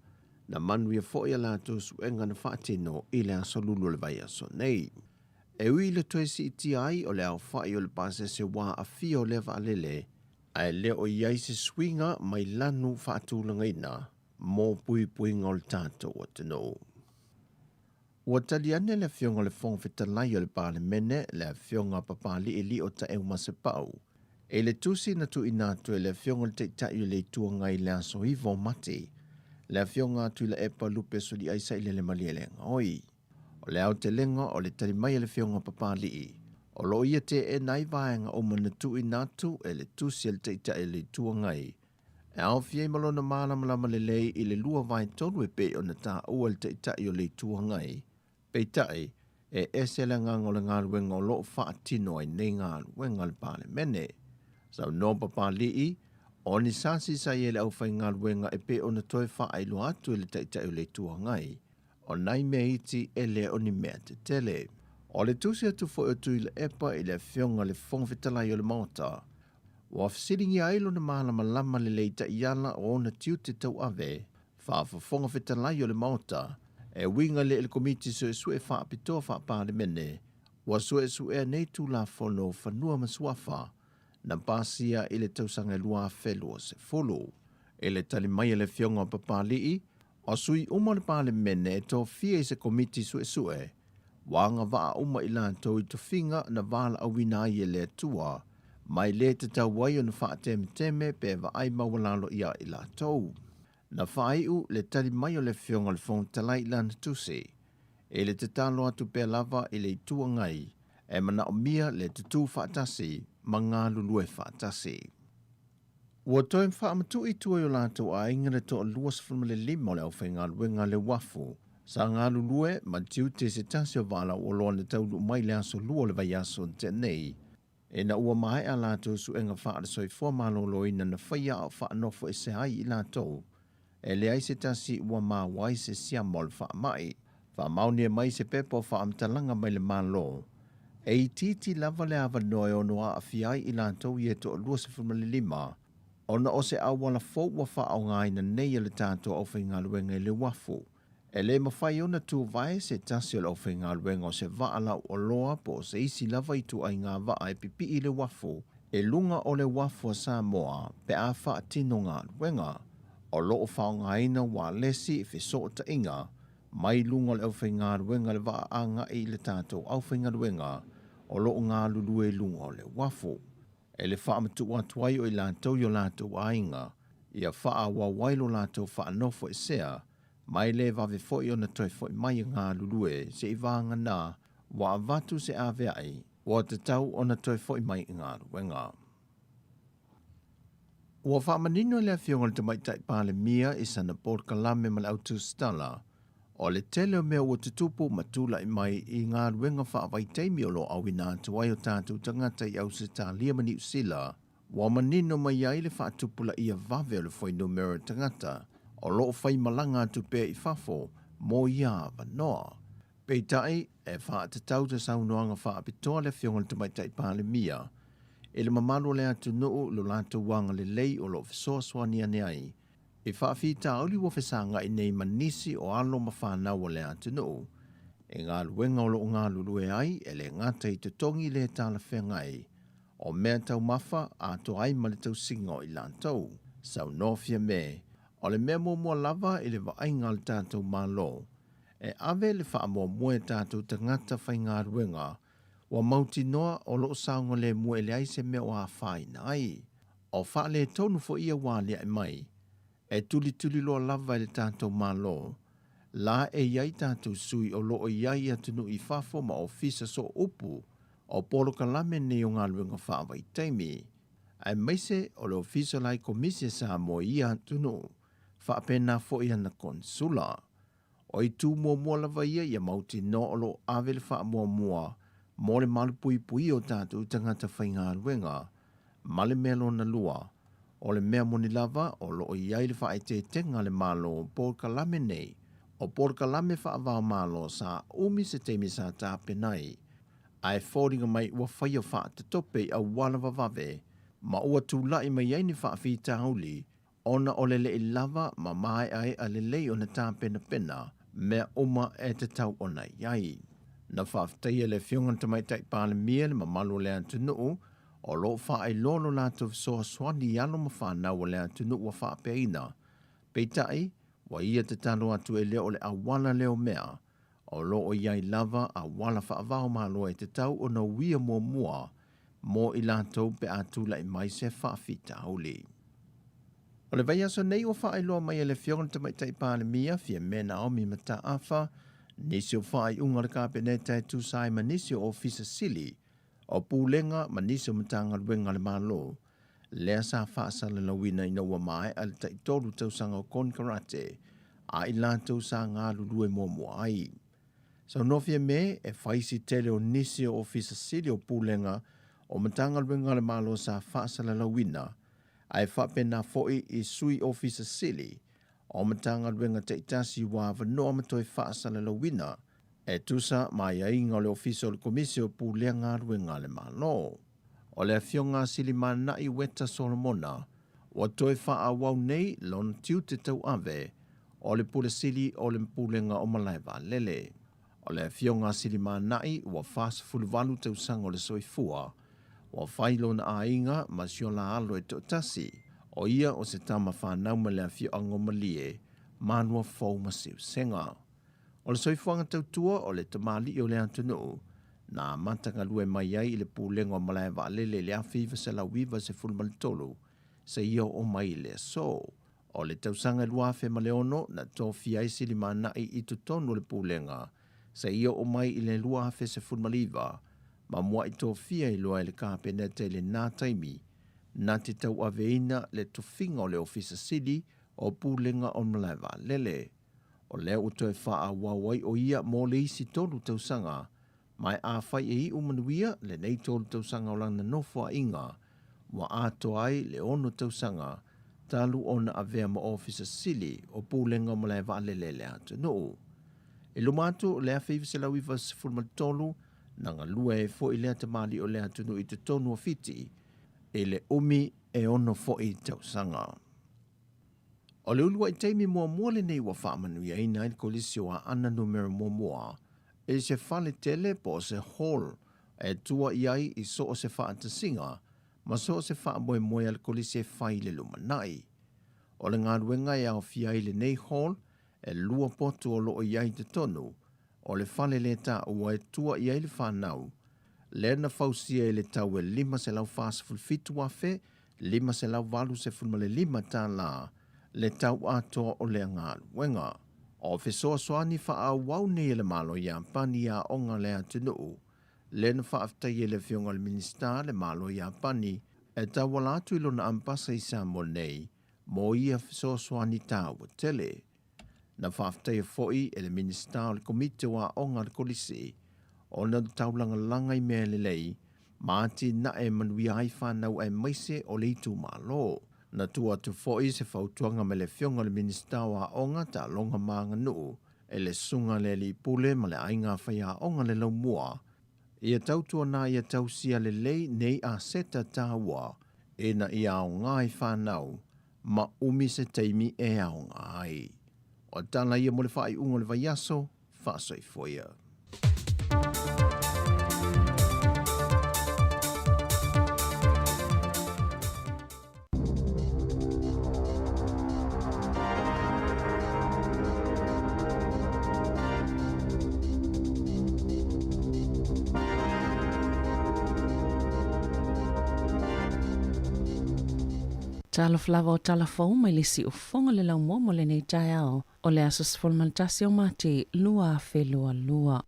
na manuia foi a latou suega na faatino i le Aso Lulu o le vaiaso nei. E ui i le toe siitia ai o le aofai o le pasese ua aafia o lea vaalele, ae le o i ai se suiga mai lanu faatulagaina mo puipuiga o le tatou atunuu. Ua tali ane le Afioga i le Fofoga Fetalai o le Palemene, le Afioga Papalii Lio Taeu Masepau, i le tusi na tuuina atu e le Afioga i le Taitai o le Itu Agai i le aso 9 o Mati, le Afioga Tuilaepa Lupe Soliai Sailele Malielegaoi. O le aotelega o le tali mai a le Afioga Papalii, o lo o ia teena ai vaega uma na tuuina atu e le tusi a le Taitai o le Itu Agai E aofia ai ma lona malamalama lelei i le 2/3 e pei ona taua e le Taitai o le Itu Agai. Peitai, e ese le agaga o le galuega o lo o faatino ai nei galuega a le Palemene. Saunoa Papalii, o ni sasi sa i ai le aufaigaluega e pei ona toe faailoa atu e le Taitai o le Itu Agai, o nai mea iti e le o ni mea tetele. O le tusi atu foi o Tuilaepa i le Afioga i le Fofoga Fetalai o le Maota, Ua fesiligia ai lona malamalama lelei taiala o ona tiute tauave faa-Fofoga Fetalai o le Maota e uiga lea i le Komiti Suesue Faapitoa Faa-Palemene ua suesuea nei Tulafono o Fanua ma Suafa na pasia i le tausaga e 2020. I le tali mai a le Afioga o Papalii, o sui uma o le Palemene e tofia i se Komiti Suesue, ua agavaa uma i latou i tofiga na valaauina ai e le Atua, ma e le tatau ai ona faatemeteme pe vaai maualalo iā i latou. Na faaiu le tali mai o le Afioga i le Fofoga Fetalai i lana tusi, i le tatalo atu pea lava i le Itu Agai e manaomia le tutū faatasi ma galulue faatasi. Ua toe faamatuu i tua i o latou aiga le toa 25 o le aufaigaluega a le uafu sa galulue ma tiute i se tasi o vaalauoloa na taunuu mai i le aso Lua o le vaiaso na tea nei, ina ua maea a latou suega faale-soifua maloloina na faia a o faanofoesea ai i latou e leai se tasi ua maua ai se siama o le faamai. Faamaonia mai se pepa o faamatalaga mai le Malo, e itiiti lava le avanoa e ono aafia ai i latou ia e toa 25, ona o se auala fou ua faaaogaina nei e le tatou aufaigaluega i le uafu. E le mafai ona tuvae se tasi o le aufaigaluega o se vaa lauoloa po o se isi lava ituaiga vaa e pipii i le uafu i luga o le uafu a Samoa pe a faatino galuega. O lo o faaaogaina ualesi i fesootaiga mai luga o le aufaigaluega le vaa agai i le tatou aufaigaluega o lo o galulue i luga o le uafu. E le faamatuu atu ai o i latou i o latou aiga, ia faaauau ai lo latou faanofoesea, ma e le vave foi ona toe foi mai e galulue se i vagana ua avatu se aveai ua tatau ona toe foi mai i galuega. Ua faamanino e le Afioga i le Tamaitai Palemia i sana polokalame ma le au tusitala, o le tele o mea ua tutupu ma tulai mai i galuega faavaitaimi o lo o auina atu ai o tatou tagata i Ausetalia ma Niu Sila, ua manino mai ai le faatupulaia vave o le fuainumera o tagata o lo o faimalaga atu pea i fafo mo ia avanoa. Peitai, e faatatau se saunoaga faapitoa le Afioga i le Tamaitai Palemia i le mamalu o le atunuu i lo latou agalelei o lo o fesoasoani ane ai i faafitauli ua fesagai nei ma nisi o alo ma fanau o le atunuu. i galuega o lo o galulue ai e le gata i totogi le talafeagai o mea taumafa atoa ai ma le tausiga o i latou. Saunoa Fiame, o le mea muamua lava i le vaaiga a le tatou Malo, e ave le faamuamua i tatou tagata faigaluega ua mautinoa o lo o saogalemu e leai se mea o afaina ai. O faaletonu foi ia ua aliae mai, e tulituliloa lava e le tatou Malo la e i ai tatou sui o lo o i ai i atunuu i fafo ma ofisa sooupu o polokalame nei o galuega faavaitaimi, aemaise o le Ofisa o le Ai Komisi a Samoa i ia atunuu, faapena foi ana Konsula. O itu muamua lava ia ia mautinoa o lo o ave le faamuamua mo le malupuipuia o tatou tagata faigaluega, ma le mea lona lua, o le mea moni lava o lo o i ai le faaeteetega a le Malo o polokalame nei, o polokalame faava-o-Malo sa umi se taimi sa tapena ai, ae foliga mai ua faia faatatope i auala vavave ma ua tulai mai ai ni faafitauli ona o le leʻi lava ma maeaea lelei ona tapenapena mea uma e tatau ona i ai. Na faafetaia e le Afioga i le Tamaitai Palemia le mamalu o le atunuu o lo o faailoa lo latou fesoasoani i alo ma fanau o le atunuu ua faapeaina, peitai, ua ia tatalo atu e le o le auala lea o mea o lo o i ai lava auala faava-o-Malo e tatau ona uia muamua mo i latou pe a tulai mai se faafitauli. O le vaiaso nei ua faailoa mai e le Afioga i le Tamaitai Palemia, Fiame Naomi Mataafa, nisi o faaiuga a le Kapeneta e tusa ai ma nisi o Ofisa Sili o Pulega ma nisi o Matagaluega a le Malo, lea sa faasalalauina ina ua maea le taitolu tausaga o konekarate a i latou sa galulue muamua ai. Saunoa Fiame e fai si tele o nisi o Ofisa Sili o Pulega o Matagaluega a le Malo sa faasalalauina, ae faapena foi i Sui Ofisa Sili o Matagaluega taitasi ua avanoa ma toe faasalalauina e tusa ma aiaiga o le Ofisa o le Komisi o Pulea Galuega a le Malo. O le Afioga a Silimanai Weta Solomona, ua toe faaauau nei lona tiute tauave o le Pule Sili o le Pulega o Malaevaalele. O le Afioga a Silimanai ua 48 tausaga o le soifua, ua fai lona aiga ma si ola alo e toatasi, o ia o se tama fanau mai le afioaga o Malie, Manuafou ma Siusega. O le soifuaga tautua o le tamalii o le atunuu, na amata galue mai ai i le Pulega o Malaevaalele i le 1993 seia oo mai i le aso. O le tausaga e 2006 na tofia ai Silimanai i totonu o le Pulega seia oo mai i le 2019 ma mua'i tofia i loa e le Kapeneta i lena taimi na te tauaveina le tofiga o le Ofisa Sili o Pulega o Malaevaalele. O lea ua toe faaauau ai o ia mo le isi tolu tausaga, ma e afai e iu manuia lenei tolu tausaga o lana nofoaiga, ua atoa ai le ono tausaga talu ona avea ma Ofisa Sili o Pulega o Malae Vaalele le atunuu. I luma atu o le 1993, na galue ai foi lea tamalii o le atunuu i totonu o Fiti i le umi e ono foi tausaga. O le uluai taimi muamua lenei ua faamanuiaina ai le Kolisi o Aana Numera Muamua i se fale tele po o se hall e tua i ai i so o se faatasiga ma so o se faamoemoe a le Kolisi e fai i le lumanai. O le galuega e aofia ai lenei hall e lua potu o lo o i ai i totonu o le fale lē taua e tua i ai le fanau, lea na fausia i le tau e $547,585 tālā le tau atoa o lea galuega. O fesoasoani faaauau nei a le Malo Iapani i aoga a le atunuu, lea na faafetai ai le Afioga i le Minisita le Malo Iapani e tauala atu i lona Ambasa i Samoa nei mo ia fesoasoani taua tele. Na faafetaia foi e le Minisita o le Komiti o Aoga a le Kolisi ona o le taulagalaga i mea lelei ma atinae e manuia ai fanau aemaise o le itumalo. Na tuu atu foi se fautuaga mai le Afioga i le Minisita o Aoga, Taaloga ma Aganuu e le Susuga i le Alii Pule ma le Aiga Faiaoga le Laumua ia tautuana ia tausia lelei nei aseta taua ina ia aoga i fanau ma umi se taimi e aoga ai. O tala ia mo le faaiuga o le vaiaso, faasoifua ia. Talofa lava o tala fou mai le siufofoga o le laumua mo lenei taeao o le aso 11 o Mati 2022.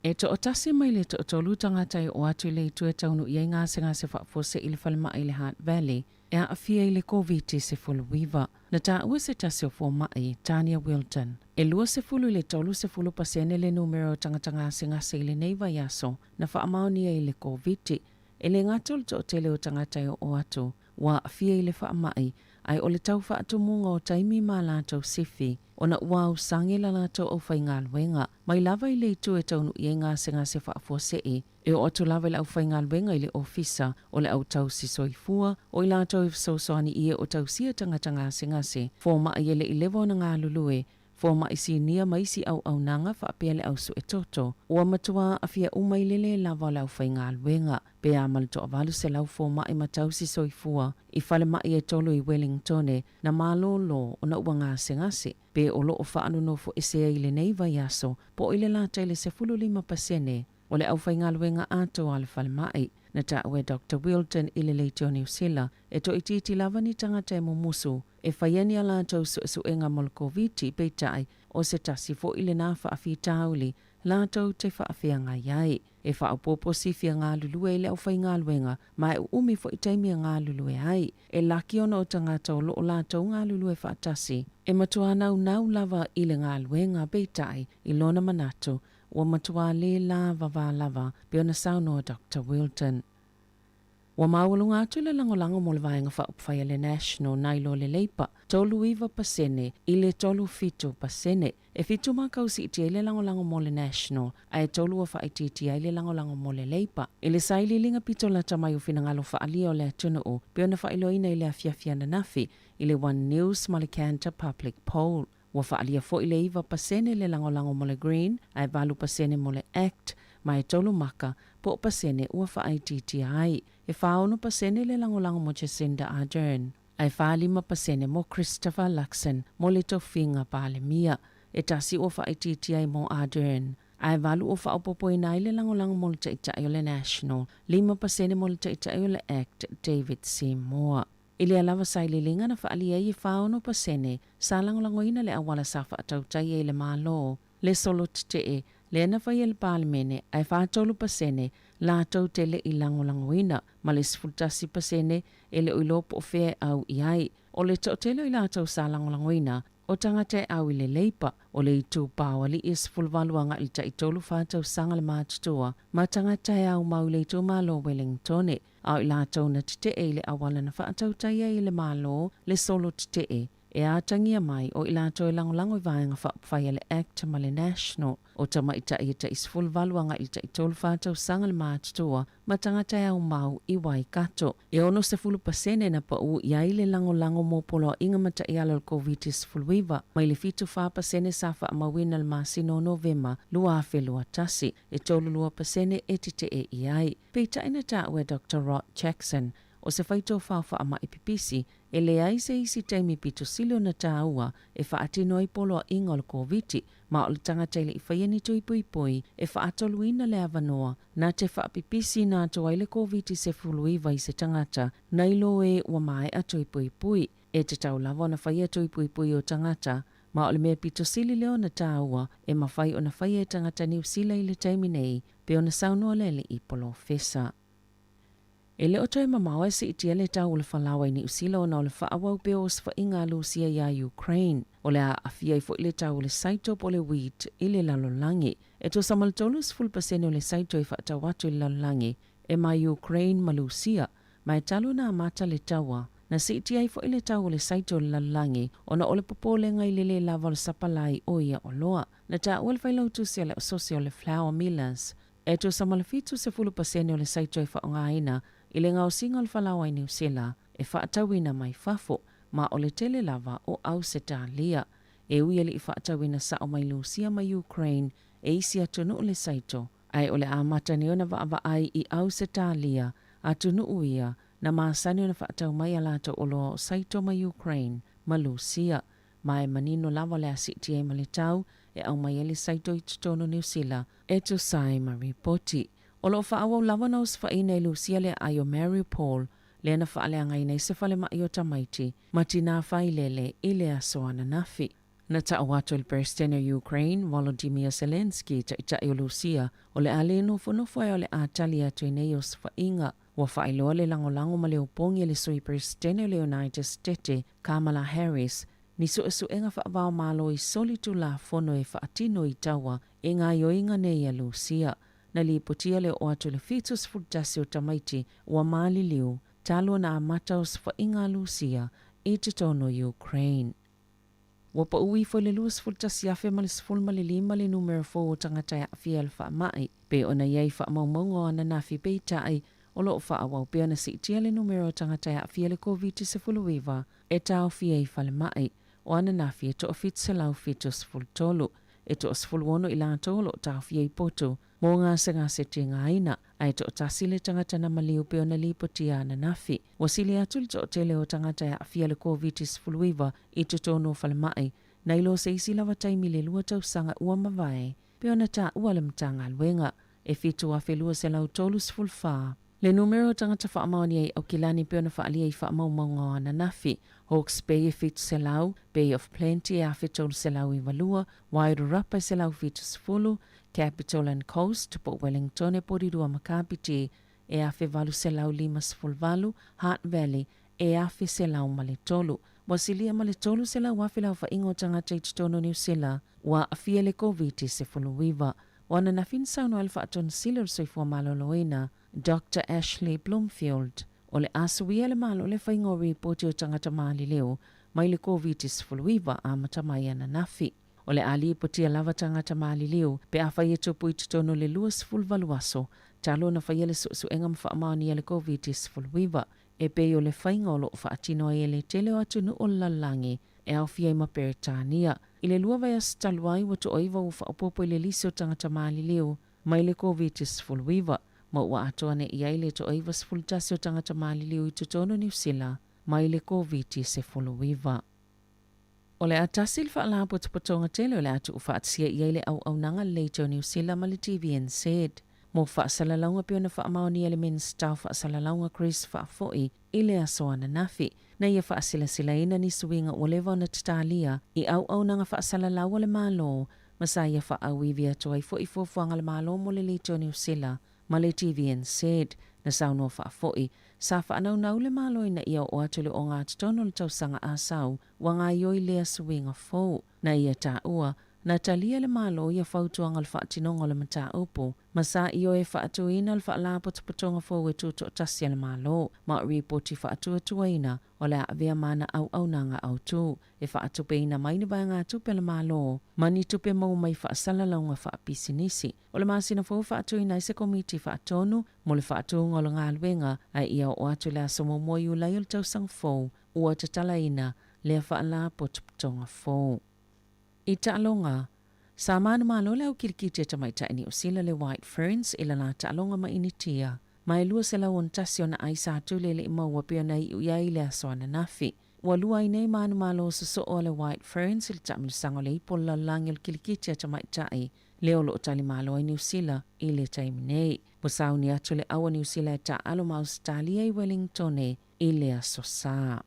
E toatasi mai le toatolu tagata e oo atu i le itu e taunuu i ai gasegase faafuasei i le falemai i le Hutt Valley e aafia i le Koviti-19. Na taua se tasi o fomai, Tania Wilton, e 20 i le 30 pasene le numera o tagata gasegase i lenei vaiaso na faamaonia i le Koviti. E le gata o le toatele o tagata e oo atu ua aafia i le faamai, ae o le tau faatumuga o taimi ma latou sifi ona ua ausage la latou aufaigaluega mai lava i le itu e taunuu i ai gasegase faafuasei, e oo atu lava i le aufaigaluega i le ofisa o le au tausi soifua, o i latou e fesoasoani i e o tausia tagata gasegase, fomai e le i lewa ona galulue, fomai sinia ma isi auaunaga faapea le au suetoto. Ua matua aafia uma i le lē lava o le aufaigaluega, pe a ma le toa-800 fomai ma tausi soifua i falemai e tolu i Wellingtone na malōlō ona ua gasegase, pe o lo o faanonofo ese ai i lenei vaiaso po o i le lata i le 15% o le aufaigaluega atoa a le falemai. Na taua e Doctor Wilton i le leitio Niu Sila e toaitiiti lava ni tagata e mumusu e faia ni a latou suesuega mo le Koviti, peitai, o se tasi foi lenā faafitauli latou te faafeagai ai. E faaopoopo sifi a galulue i le aufaigaluega, ma e uumi foi taimi e galulue ai. E laki ona o tagata o lo o latou galulue faatasi. E matua naunau lava i le galuega, peitai, i lona manatu, ua matua lē lava vā lava, pei ona saunoa Doctor Wilton. Ua maualuga atu le lagolago mo le Vaega Faaupufai a le National nai lo le Leipa, 39% i le 37%. E fitu makau siitia ai le lagolago mo le National, ae tolu ua faaitiitia ai le lagolago mo le Leipa. I le sailiiliga pito lata mai o finagalo faaalia o le atunuu, pei ona faailoaina i le afiafi ananafi i le One News ma le Kantar Public Poll. Ua faaalia foi le 9% le lagolago mo le Green, ae 8% mo le Act, ma e tolu maka, po o pasene ua faaitiitia ai. E 46% le lagolago mo Jacinda Ardern, ae 45% mo Christopher Luxon mo le tofiga Palemia. E tasi ua faaitiitia ai mo Ardern, ae valu ua faaopoopoina ai le lagolago mo le Taitai o le National, 5% mo le Taitai o le Act, David Seymour. I lea lava sailiiliga na faaalia ai e 46% sa lagolagoina le auala sa faatautai ai le Malo, le solo tetee lea na fai e le Palemene ae 43% latou te le i lagolagoina, ma le 11% e le o iloa po o fea e au i ai. O le toatele o i latou sa lagolagoina, o tagata e au i le Leipa, o le itupa o alii e 18 agai i le tai tolu fa tausaga le matutua, ma tagata e au mau i le itumalo o Wellingtone, a o i latou na tetee i le auala na faatautai ai e le Malo le solo tetee e atagia mai o i latou e lagolago i Vaega Faaupufai a le Act ma le National, o tamaitai e tai 18 agai i le tai 34 tausaga le matutua ma tagata e aumau i Waikato. E 60% na pau i ai le lagolago mo poloaiga ma taiala o le Koviti-19 mai le 74% sa faamauina i le masina o Novema 2021, e 32% e tetee i ai. Peitai na taua e Doctor Rod Jackson, o se faitofao faamai pipisi, e leai se isi taimi pito sili ona taua e faatino ai poloaiga o le Koviti, ma o le tagata e le i faia ni tui puipui e faatoluina le avanoa na te faapipisi na atu ai le Koviti-19 i se tagata nai lo e ua maea tui puipui. E tatau lava ona faia tui puipui o tagata, ma o le mea pito sili lea ona taua e mafai ona faia e tagata Niu Sila i le taimi nei, pei ona saunoa le alii polofesa. E le o toe mamao e siitia le tau o le falaoa i Niu Sila ona o le faaauau pea o osofaiga a Lusia iā Ukraine. O le a aafia ai foi le tau o le saito po o le wheat i le lalolagi. E tusa ma le 30% o le saito e faatau atu i le lalolagi e mai Ukraine ma Lusia, ma e talu ona amata le taua. Na siitia ai foi le tau o le saito i le lalolagi ona o le popolega i le lē lava o le sapalai o ia oloa. Na taua le failautusi a le Asosi o le Flour Millers, E tusa ma le 70% o le saito e faaaogaina i le gaosiga o le falaoa i Niu Sila e faatauina mai fafo, ma o le tele lava o Ausetalia. E ui e le i faatauina sao mai Lusia ma Ukraine e isi atunuu le saito, ae o le amata nei ona vaavaai i Ausetalia, atunuu ia na masani ona faatau mai a latou oloa o saito mai Ukraine ma Lusia. Ma e manino lava le a siitia ai ma le tau e aumai ai le saito i totonu o Niu Sila e tusa ai ma ripoti. O lo o faaauau lava ona osofaiina e Lusia le aai o Mariupol, lea na faaleagaina ai se falemai o tamaiti ma tinā failele i le aso ananafi. Na ta'u atu e le Peresetene o Ukraine, Volodymyr Zelenskyy, Taitai o Lusia, o le a lē nofonofo ae o le a tali atu i nei osofaiga. Ua faailoa le lagolago ma le opogi e le Sui Peresetene o le United Setete, Kamala Harris, ni suesuega faavaomalo i soli tulafono e faatino i taua i gaoioiga nei a Lusia. Na lipotia le oo atu i le 71 o tamaiti ua maliliu talu ona amata osofaiga a Lusia i totonu o Ukraine. Ua pau ifo i le 21,015 le numera fou o tagata e aafia i le faamai, pei ona i ai faamaumauga o ananafi peitai o lo o faaauau pea ona siitia le numera o tagata e aafia i le Koviti-19 e taofia i falemai. O ananafi e toa 773, e toa 16 i latou o lo o taofia i potu mō gasegase tigaina, ae toatasi le tagata na maliu pei ona lipotia ananafi. Ua sili atu le toatele o tagata e aafia i le Koviti-19 i totonu o falemai, nai lo se isi lava taimi i le lua tausaga ua mavae, pei ona taua le Matagaluega. E 7,234 le numera o tagata faamaonia i Aukilani pei ona faaalia i faamaumauga o ananafi. Hawke's Bay e 700, Bay of Plenty e 1,392, Wairarapa e 170, Capital and Coast po o Wellingtone Porirua ma Kapiti e 1,858, Hutt Valley e 1,103. Ua silia ma le 300,000 le aofaiga o tagata i totonu o Niu Sila ua aafia i le Koviti-19. O ananafi na saunoa ai le Faatonisili o le Soifua Maloloina, Doctor Ashley Bloomfield, o le a suia le Malo le faiga o ripoti o tagata maliliu mai le Koviti-19 amata mai ananafi. O le a lipotia lava tagata maliliu pe afai e tupu i totonu o le 28 aso talu ona faia le suesuega ma faamaonia le Koviti-19, e pei o le faiga o lo o faatino ai e le tele o atunuu o le lalolagi e aofia ai ma Peretania. I le lua vaiaso talu ai, ua toaiva ua faaopoopo i le lisi o tagata maliliu mai le Koviti-19, ma ua atoa nei i ai le toaiva 11 o tagata maliliu i totonu o Niu Sila mai le Koviti-19. O le a tasi le faalapotopotoga tele o le a tuufaatasia i ai le auaunaga lelei tau Niu Sila ma le TVNZ. Mo faasalalauga pei ona faamaonia e le Minisita o Faasalalauga Chris Faafoi i le aso ananafi, na ia faasilasilaina ni suiga ua leva ona tatalia i auaunaga faasalalau a le Malo ma sa ia faaauivi atu ai foi fuafuaga a le Malo mo le leitio Niu Sila ma le TVNZ. Na saunoa faafoi, sa faanaunau le Malo ina ia oo atu le ogatotonu o le tausaga asau ua gaoioi lea suiga fou. Na ia taua, na talia le Malo ia fautuaga o le faatinoga o le mataupu, ma sa ioe e faatuina le faalapotopotoga fou e tutoatasi a le Malo, ma o ripoti faatuatuaina o le a avea ma ana auaunaga autu e faatupeina mai ni vaegatupe a le Malo ma ni tupe maua mai faasalalauga faapisinisi. O le masina fou e faatuina ai se Komiti Faatonu mo le faatuga o le galuega ae ia oo atu i le aso muamua o Iulai o le tausaga fou ua tatalaina lea faalapotopotoga fou. I taaloga, sa manumalo le au kilikiti a tamaitai Niu Sila le White Ferns i le la taaloga ma Initia, ma e 201 ona ai sa tuli e le i maua pei ona iu i ai i le aso ananafi. Ua lua ai nei manumalo sosoo a le White Ferns i le taamilosaga o le ipu o le lalolagi o le kilikiti a tamaitai lea o lo o talimalo ai Niu Sila i le taimi nei. Ua sauni atu le au a Niu Sila e taaalo ma Ausetalia i Wellingtone i le aso Sa.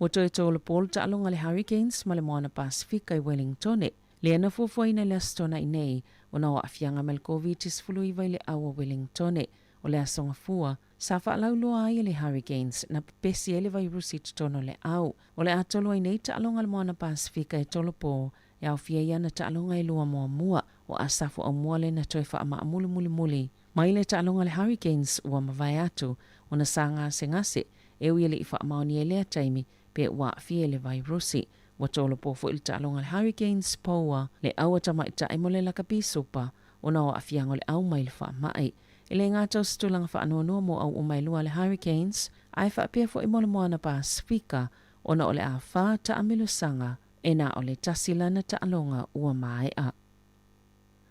Ua toe tolopo le taaloga a le Hurricanes ma le Moana Pasifika i Wellingtone, lea na fuafuaina i le Aso Toonai nei ona o aafiaga mai le Koviti-19 i le au a Wellingtone. O le Aso Gafua, sa faalauiloa ai e le Hurricanes na pepesi ai le vairusi i totonu o le au. O le a tolo ai nei taaloga a le Moana Pasifika e tolopo e aofia ai ana taaloga e lua muamua. O Asafo Aumua lea na toe faamaamulu mulimuli mai le taaloga a le Hurricanes ua mavae atu ona sa gasegase e ui e le i faamaonia i lea taimi pe ua aafia i le vairusi. Ua tolopo foi le taaloga a le Hurricanes poua le au a tamaitai mo le lakapi supa ona o aafiaga o le au mai le faamai. E le gata o se tulaga faanoanoa mo au uma e lua a le Hurricanes ae faapea foi mo le Moana Pasifika ona o le afa taamilosaga e na o le tasi lana taaloga ua maea.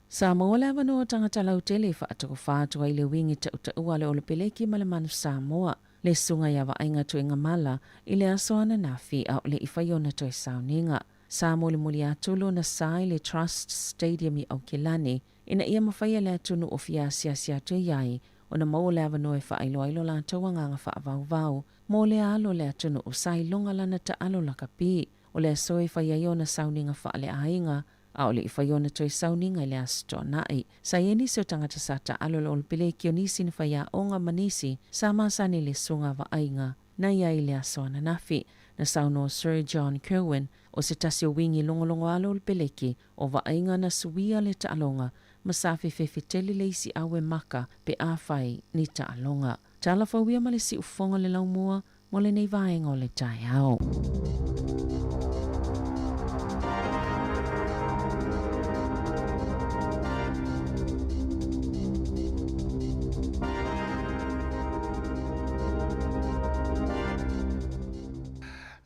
Sa maua le avanoa o tagata lautele e faatofa atu ai le uiga tautaua a le Olopeleki ma le Manu Samoa, le susuga ia Vaaiga Tuigamala i le aso ananafi a o le i fai ona toe sauniga. Sa molimoli atu lona sa i le Trust Stadium i Aukilani ina ia mafai e le atunuu fia asiasi atu i ai. ona maua le avanoa e faailoa ai lo latou agaga faavauvau mo le alo o le atunuu sa iloga lana taalo lakapi. O le aso e fai ai ona sauniga faaleaiga, a o le i fai ona toe sauniga i le Aso Toonai. Sa i ai nisi o tagata sa taalo i le Olopeleki o nisi na faiaoga ma nisi sa masani i le susuga vaaiga na i ai i le aso ananafi. Na saunoa Sir John Kirwan, o se tasi o wingi logologo alo o le peleki o vaaiga na suia le taaloga ma sa fefefe tele le isi awe maka pe afai ni taaloga. Tala fauia ma le siufofoga o le laumua mo lenei vaega o le taeao.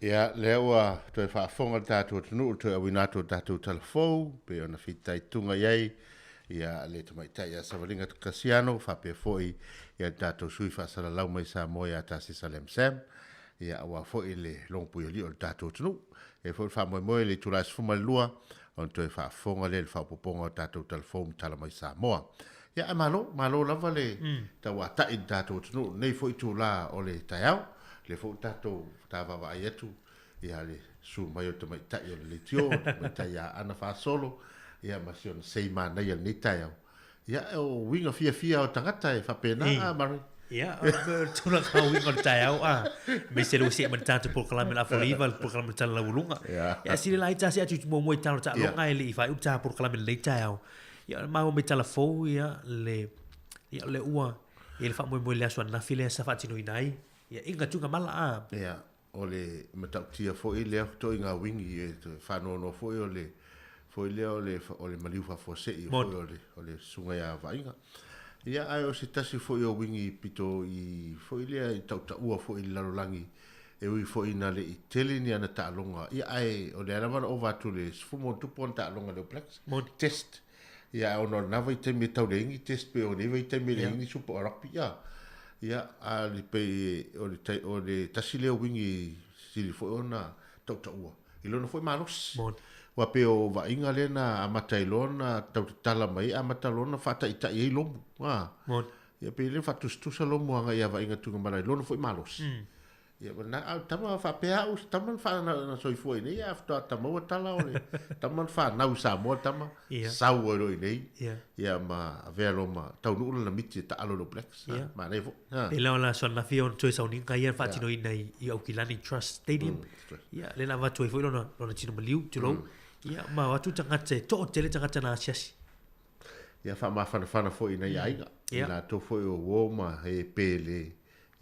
Ia, lea ua toe faafofoga le tatou atunuu i le toe auina atu o le tatou tala fou, pei ona fitaituga i ai ia le tamaitai ia Savaliga Kasiano, faapea foi ia le tatou sui faasalalau mai Samoa ia Tasesa Lam Sam, ia aua foi le logopuialii o le tatou atunuu. E i ai foi le faamoemoe i le itula e 12 ona toe faafofoga lea i le faaopoopoga o tatou tala fou ma tala mai Samoa. Ia ae malo, malo lava le tauatai i le tatou atunuu i lenei foi itula o le taeao. Lea foi ua tatou ta vaavaai atu ia le susu mai o le tamaitai o le leitio, le tamaitai ia Ana Faasolo, ia ma si ona sei manaia i lenei taeao. Ia, o uiga fiafia o tagata e faapena, a Murray? Ia, o le tulaga o uiga o le taeao, a, aemaise le ua see mai le tatou polokalame o le Afoliva, le polokalame o le Tala Laualuga. Ia, sili la ai tasi atu i muamua i tala taaloga e le i faaiu le ta polokalame i lenei taeao. Ia, o le maua mai tala fou, ia, le, ia, le ua, ia le faamoemoe i le aso ananafi lea sa faatinoina ai, ia, inga tuga mala, a. Ia, O le matautia foi lea toaiga uigi e faanoanoa foi o le foi lea o le o le maliu faafuasei foi o le o le susuga ia Vaaiga. Ia ae o se tasi foi o uigi pito i foi lea i tautaua foi i le lalolagi e ui foi ina le i tele ni ana taaloga ia ae o lea lava na ova atu i le 10 ona taaloga a le All Blacks. Test. Ia, ae ona o lena vaitaimi e tau leai ni test pei o nei vaitaimi e leai ni Super Rugby, ia. Ia, a le pei o le, o le tasi lea uigi sili foi ona tautaua i lona foi malosi. Moni. Aua pei o vaaiga lea na amata ai loa ona tau tatala mai ai, amata loa ona faataitai ai lomu, a. Moni. Ia pei lea na faatusatusa lomu agai ia Vaaiga Tuigamala i lona foi malosi. Ia, na, a o le tama faapea au, se tama na, wha, na, na soifua i nei, a faatoa ta maua tala o le tama na whanau i Samoa le tama, Ia. sau ai loa i nei, Ia. ia ma avea loa ma taunuu lana miti e taalo i le All Blacks. Ia. Manaia foi. Ha. Pei la o le aso ananafi ona toe sauniga ia na faatinoina i, i Aukilani Trust Stadium. Trust. Ia, lea na avatu ai foi lona, lona tino maliu, tulou. Ia, ma o atu tagata, e toatele tagata na asiasi. Ia faamafanafana foi i nai aiga, i Ia. latou foi o uo ma e pele,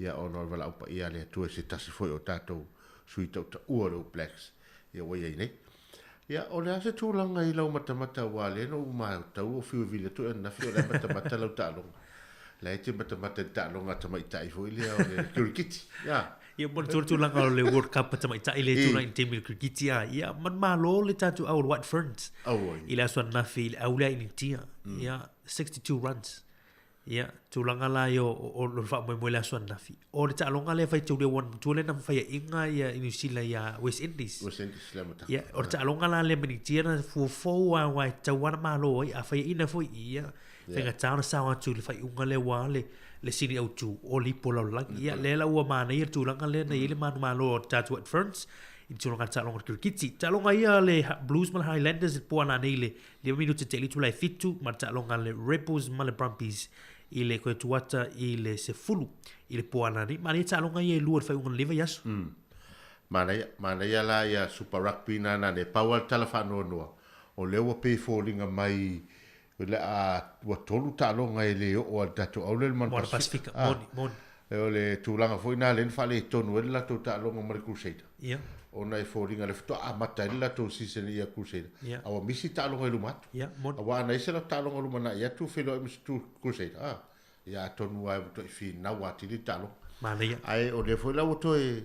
ia ona o le valaau paia a le Atua i se tasi foi o tatou sui tautaua o le All Blacks, ia ua i ai nei. Ia, o le a se tulaga i lau matamata aua lea na ou matau o fiu e vili atu ananafi o la e matamata lau taaloga. La e te matamata i le taaloga a tamaitai foi lea o le kirikiti. Ia. Ia, mo le tulaga o le World Cup a tamaitai lea e tulaga i le taimi o le kirikiti, a, ia, manumalo le tatou au o le White Ferns Auai. i le aso ananafi i le au lea a Initia. Ia, 62 runs. Ia, tulaga la ia o, o, o le faamoemoe i le aso ananafi. O le taaloga lea e faitaulia ua matua lea na faiaina ia New Zealand ia West Indies. West Indies le amataga. Ia, o le taaloga la lea manitia na fuafou lava aua e tatau lava ona malo ai. A faiaina foi, ia, faigata ona sao atu i le faaiuga lea aua le, le sini autu o le ipu o lalolagi. Ia, lea la ua manaia le tulaga lea na i ai le manumalo o le tatou White Ferns i le tulaga o le taaloga o le kirikiti. Taaloga ia a le Blues ma le Highlanders i le po ananei i le Lima minute te itula e fitu ma le taaloga a le Rebels ma le Brumbies i le koe tuata i le sefulu i le po anani. Manaia taaloga ia e lua i le faaiuga o lenei vaiaso. Manaia, manaia la ia Super Rugby na na le pau a le tala faanoanoa, o lea ua pei foliga mai o le a ua tolu taaloga e le oo a le tatou aule le Moana Moana Pasifika. Pasifika, Ah, moni, moni. o le tulaga foi na lea na faaletonu ai le latou taaloga ma le Crusader. Ia. Ona e foliga le faatoa amata ai le latou season ia Crusader. Ia. A ua misi taaloga i luma atu. Ia, moni. Aua ana ese latou taaloga lumanai atu feiloai ma se Crusader. Ah, ia atonu lava ua toe finau atili le taaloga. Manaia. Ae o lea foi la ua toe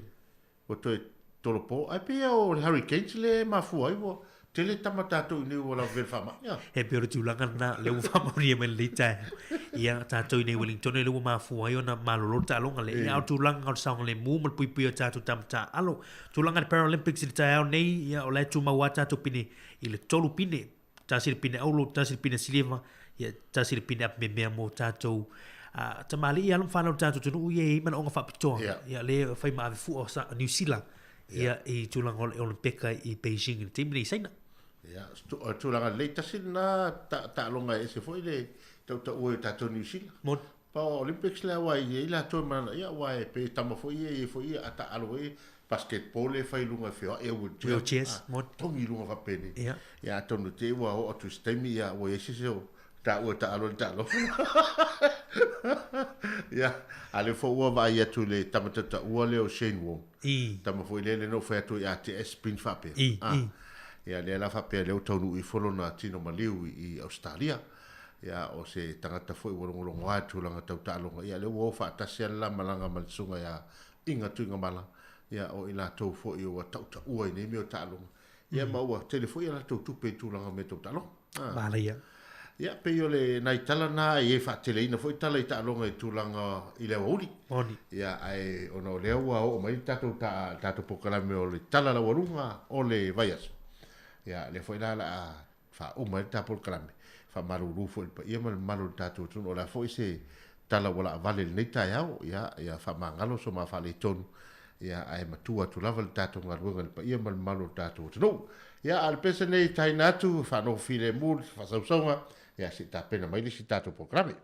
Ua toe tolopo. Ae pei o le Hurricanes lea e mafua ai ua tele tama tatou i inei ua lavevea i le faamai. Ia. He pei o le tulaga lena lea ua faamaonia mai lenei taeao. Ia, tatou i inei i Wellington lea ua mafua ai ona malolo le taaloga lea. Ia, a o le tulaga o le saogalemu ma le puipuia o tatou tama taaalo. Tulaga i le Paralympics i le taeao nei, ia, o la e tumau lava tatou pine i le tolu pine. Tasi le pine auro, tasi le pine siliva, ia, tasi le pine apememea mo tatou. Tamalii alo ma fanau o le tatou atunuu ia e i ai manaoga faapitoa, ia lea e fai ma ave fua o Niu Sila ia i tulaga o le Olympeka i Beijing i le taimi lenei i Saina. Ia, o le tulaga lelei tasi lena taaloga e ese foi le tautaua i o tatou Niu Sila. Moni. Pau Olympics lea aua e i ai latou e manana, ia aua e pei e tama foi ia e i ai foi a taaalo foi basketball e fai i luga e feoai e wheelchair. Wheelchairs, moni. Togi i luga faapenei. Ia. Ia atonu te i ua oo atu i se taimi ia ua i ai se isi o taua e taaalo i le taaloga. Ia, a o lea foi ua vaai atu i le tama tautaua lea o Shane Warne. I. Tama foi lea lea na ou fai atu ai a te spin faapea. I, i. Ia lea la faapea lea ua taunuu ifo lona tino maliu i Ausetalia. Ia, o se tagata foi ua logologoa i tulaga tau taaloga, ia lea ua o faatasi lava le la malaga ma le susuga ia Iga Tuigamala, ia o i latou foi ua tautaua i nei mea o taaloga. Ia ma ua tele foi a latou tupe i tulaga o mea tau taaloga. Manaia. Ia, pei o le nai tala na e faateleina foi tala i taaloga i tulaga i le aoauli. Moni. Ia, ae ona o lea ua oo mai le tatou ta, tatou polokalame o le tala laualuga o le vaiaso. Ia, lea foi la o le a faauma ai le ta polokalame, faamalulu foi i le paia ma le mamalu o le tatou atunuu. O le a foi se tala ua laavale i lenei taeao, ia, ia faamagalo so ma faaletonu, ia, ae matua atu lava le tatou galuega i le paia ma le mamalu o le tatou atunuu. Ia, a o le pese nei e taina atu, faanofo filemu le faasausauga, ia, se i tapena mai le isi tatou polokalame.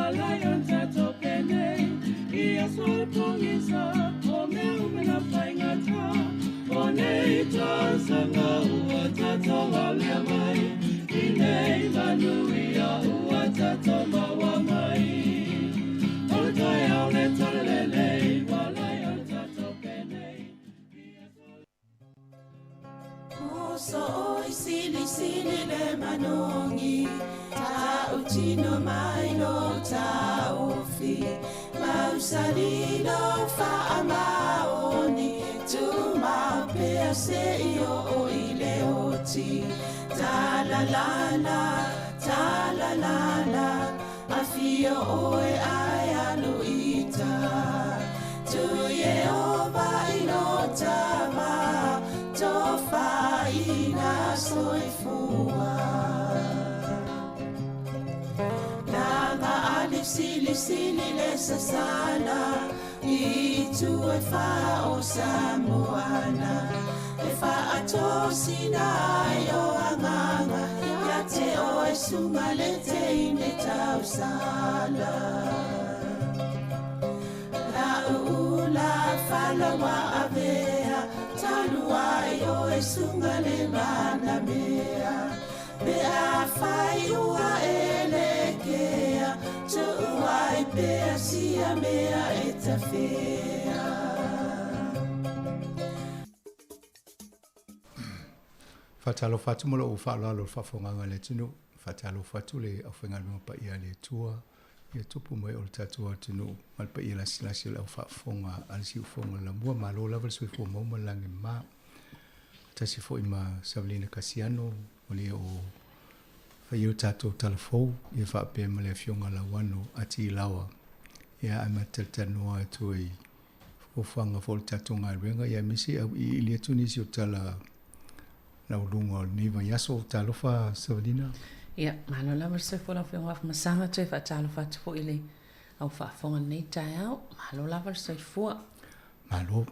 Ua lai o le tatou penei i aso o le pogisa, o mea uma na faigata. O nei tausaga ua tatou alea mai, i nei manuia ua tatou maua mai. O le taeao le talalelei, ua lai o le tatou penei i aso. Muso oi sili sili le manogi, ta utino mai lo taofi, mausali lo faamaoni, tu pea se i o i le oti. Ta la la la, ta la la la, afio oe ai aluita. Tu Yehova i lo tava, tofaina soifua. Langa ali sili sili le sasala, i tu e wha o Samoana. E wha atosina ai o anganga, ia te o e sunga le te ine tausala. La uula falawa avea, talua i o e sunga le mana mea. Pe a whai ua e le kea, tuua i pea sia mea e tawhea. Faatalofa atu ma lou faaaloalo i le faafofogaaga a le atunuu. Faatalofa atu le aufaigaluega paia a le Atua ia tupu mai o le tatou atunuu ma le paia lasilasi o le au faafofoga a le siufofoga o le Lamua. Malo lava le soifua maua ma le lagi mama. Tasi foi ma Savelina Kasiano o le o faia o tatou talafou ia faapea ma le afioga Lauano Ati Laoa. Ia ae ma talatalanoa atu ai fuafuaga foi o le tatou galuega ia aemaise auiliili atu nisi o tala laualuga o lenei vaiaso. Talofa Savelina. Ia, malo lava le soifua lau Afioga Afamasaga, toe faatalofa atu foi i le au faafofoga i lenei taeao. Malo lava le soifua. Malo.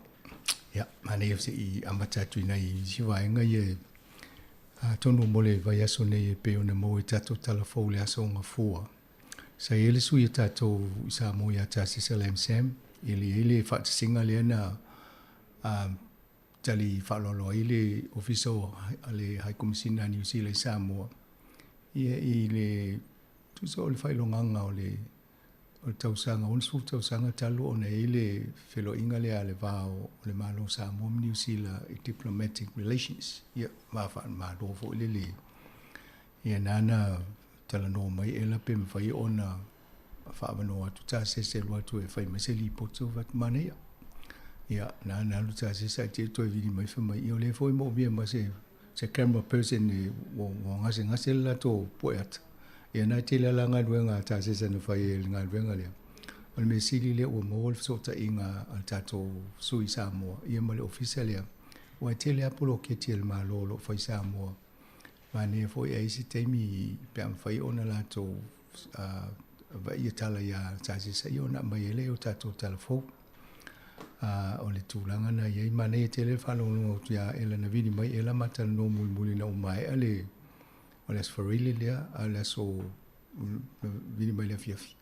Ia, manaia se i amata atu i nai isi vaega ia atonu mo le vaiaso nei e pei ona maua i tatou tala fou i le aso o Gafua. Sa i ai le sui a tatou i Samoa ia Tasesa Lam Sam, e le i ai le faatasiga lea na tali faaaloalo ai le Ofisa o le High Commissioner a Niu Sila i Samoa ia i le tusa o le faailogaga o le o le tausaga 60 tausaga talu ona i ai le feloaiga lea a le va o le Malo o Samoa ma Niu Sila i diplomatic relations, ia va faale-Malo foi lele. Ia nana talanoa mai ela pe mafai ona faaavanoa atu tasese alu atu e fai mai se lipoti o fai atu manaia. Ia nana alu tasese ae te toe vili mai fai mai ia o lea foi moomia ma se se camera person e ua gasegase le latou poe ata. Ia na tele lava galuega a tasese na fai e le galuega lea. O le mea sili lea ua maua le fesootaiga a le tatou sui Samoa ia ma le ofisa lea. Aua e tele lava poloketi a le Malo o lo o fai Samoa. Manaia foi ai isi taimi pe a mafai ona latou vaia tala iā Tasesa ia ona aumai ai lea i o tatou tala fou. O le tulaga na i ai, manaia tele le faalogologo atu ia Ela na vili mai Ela ma talanoa mulimuli ina ua maea le o le Aso Faraile lea a o le aso na vili mai i le afiafi.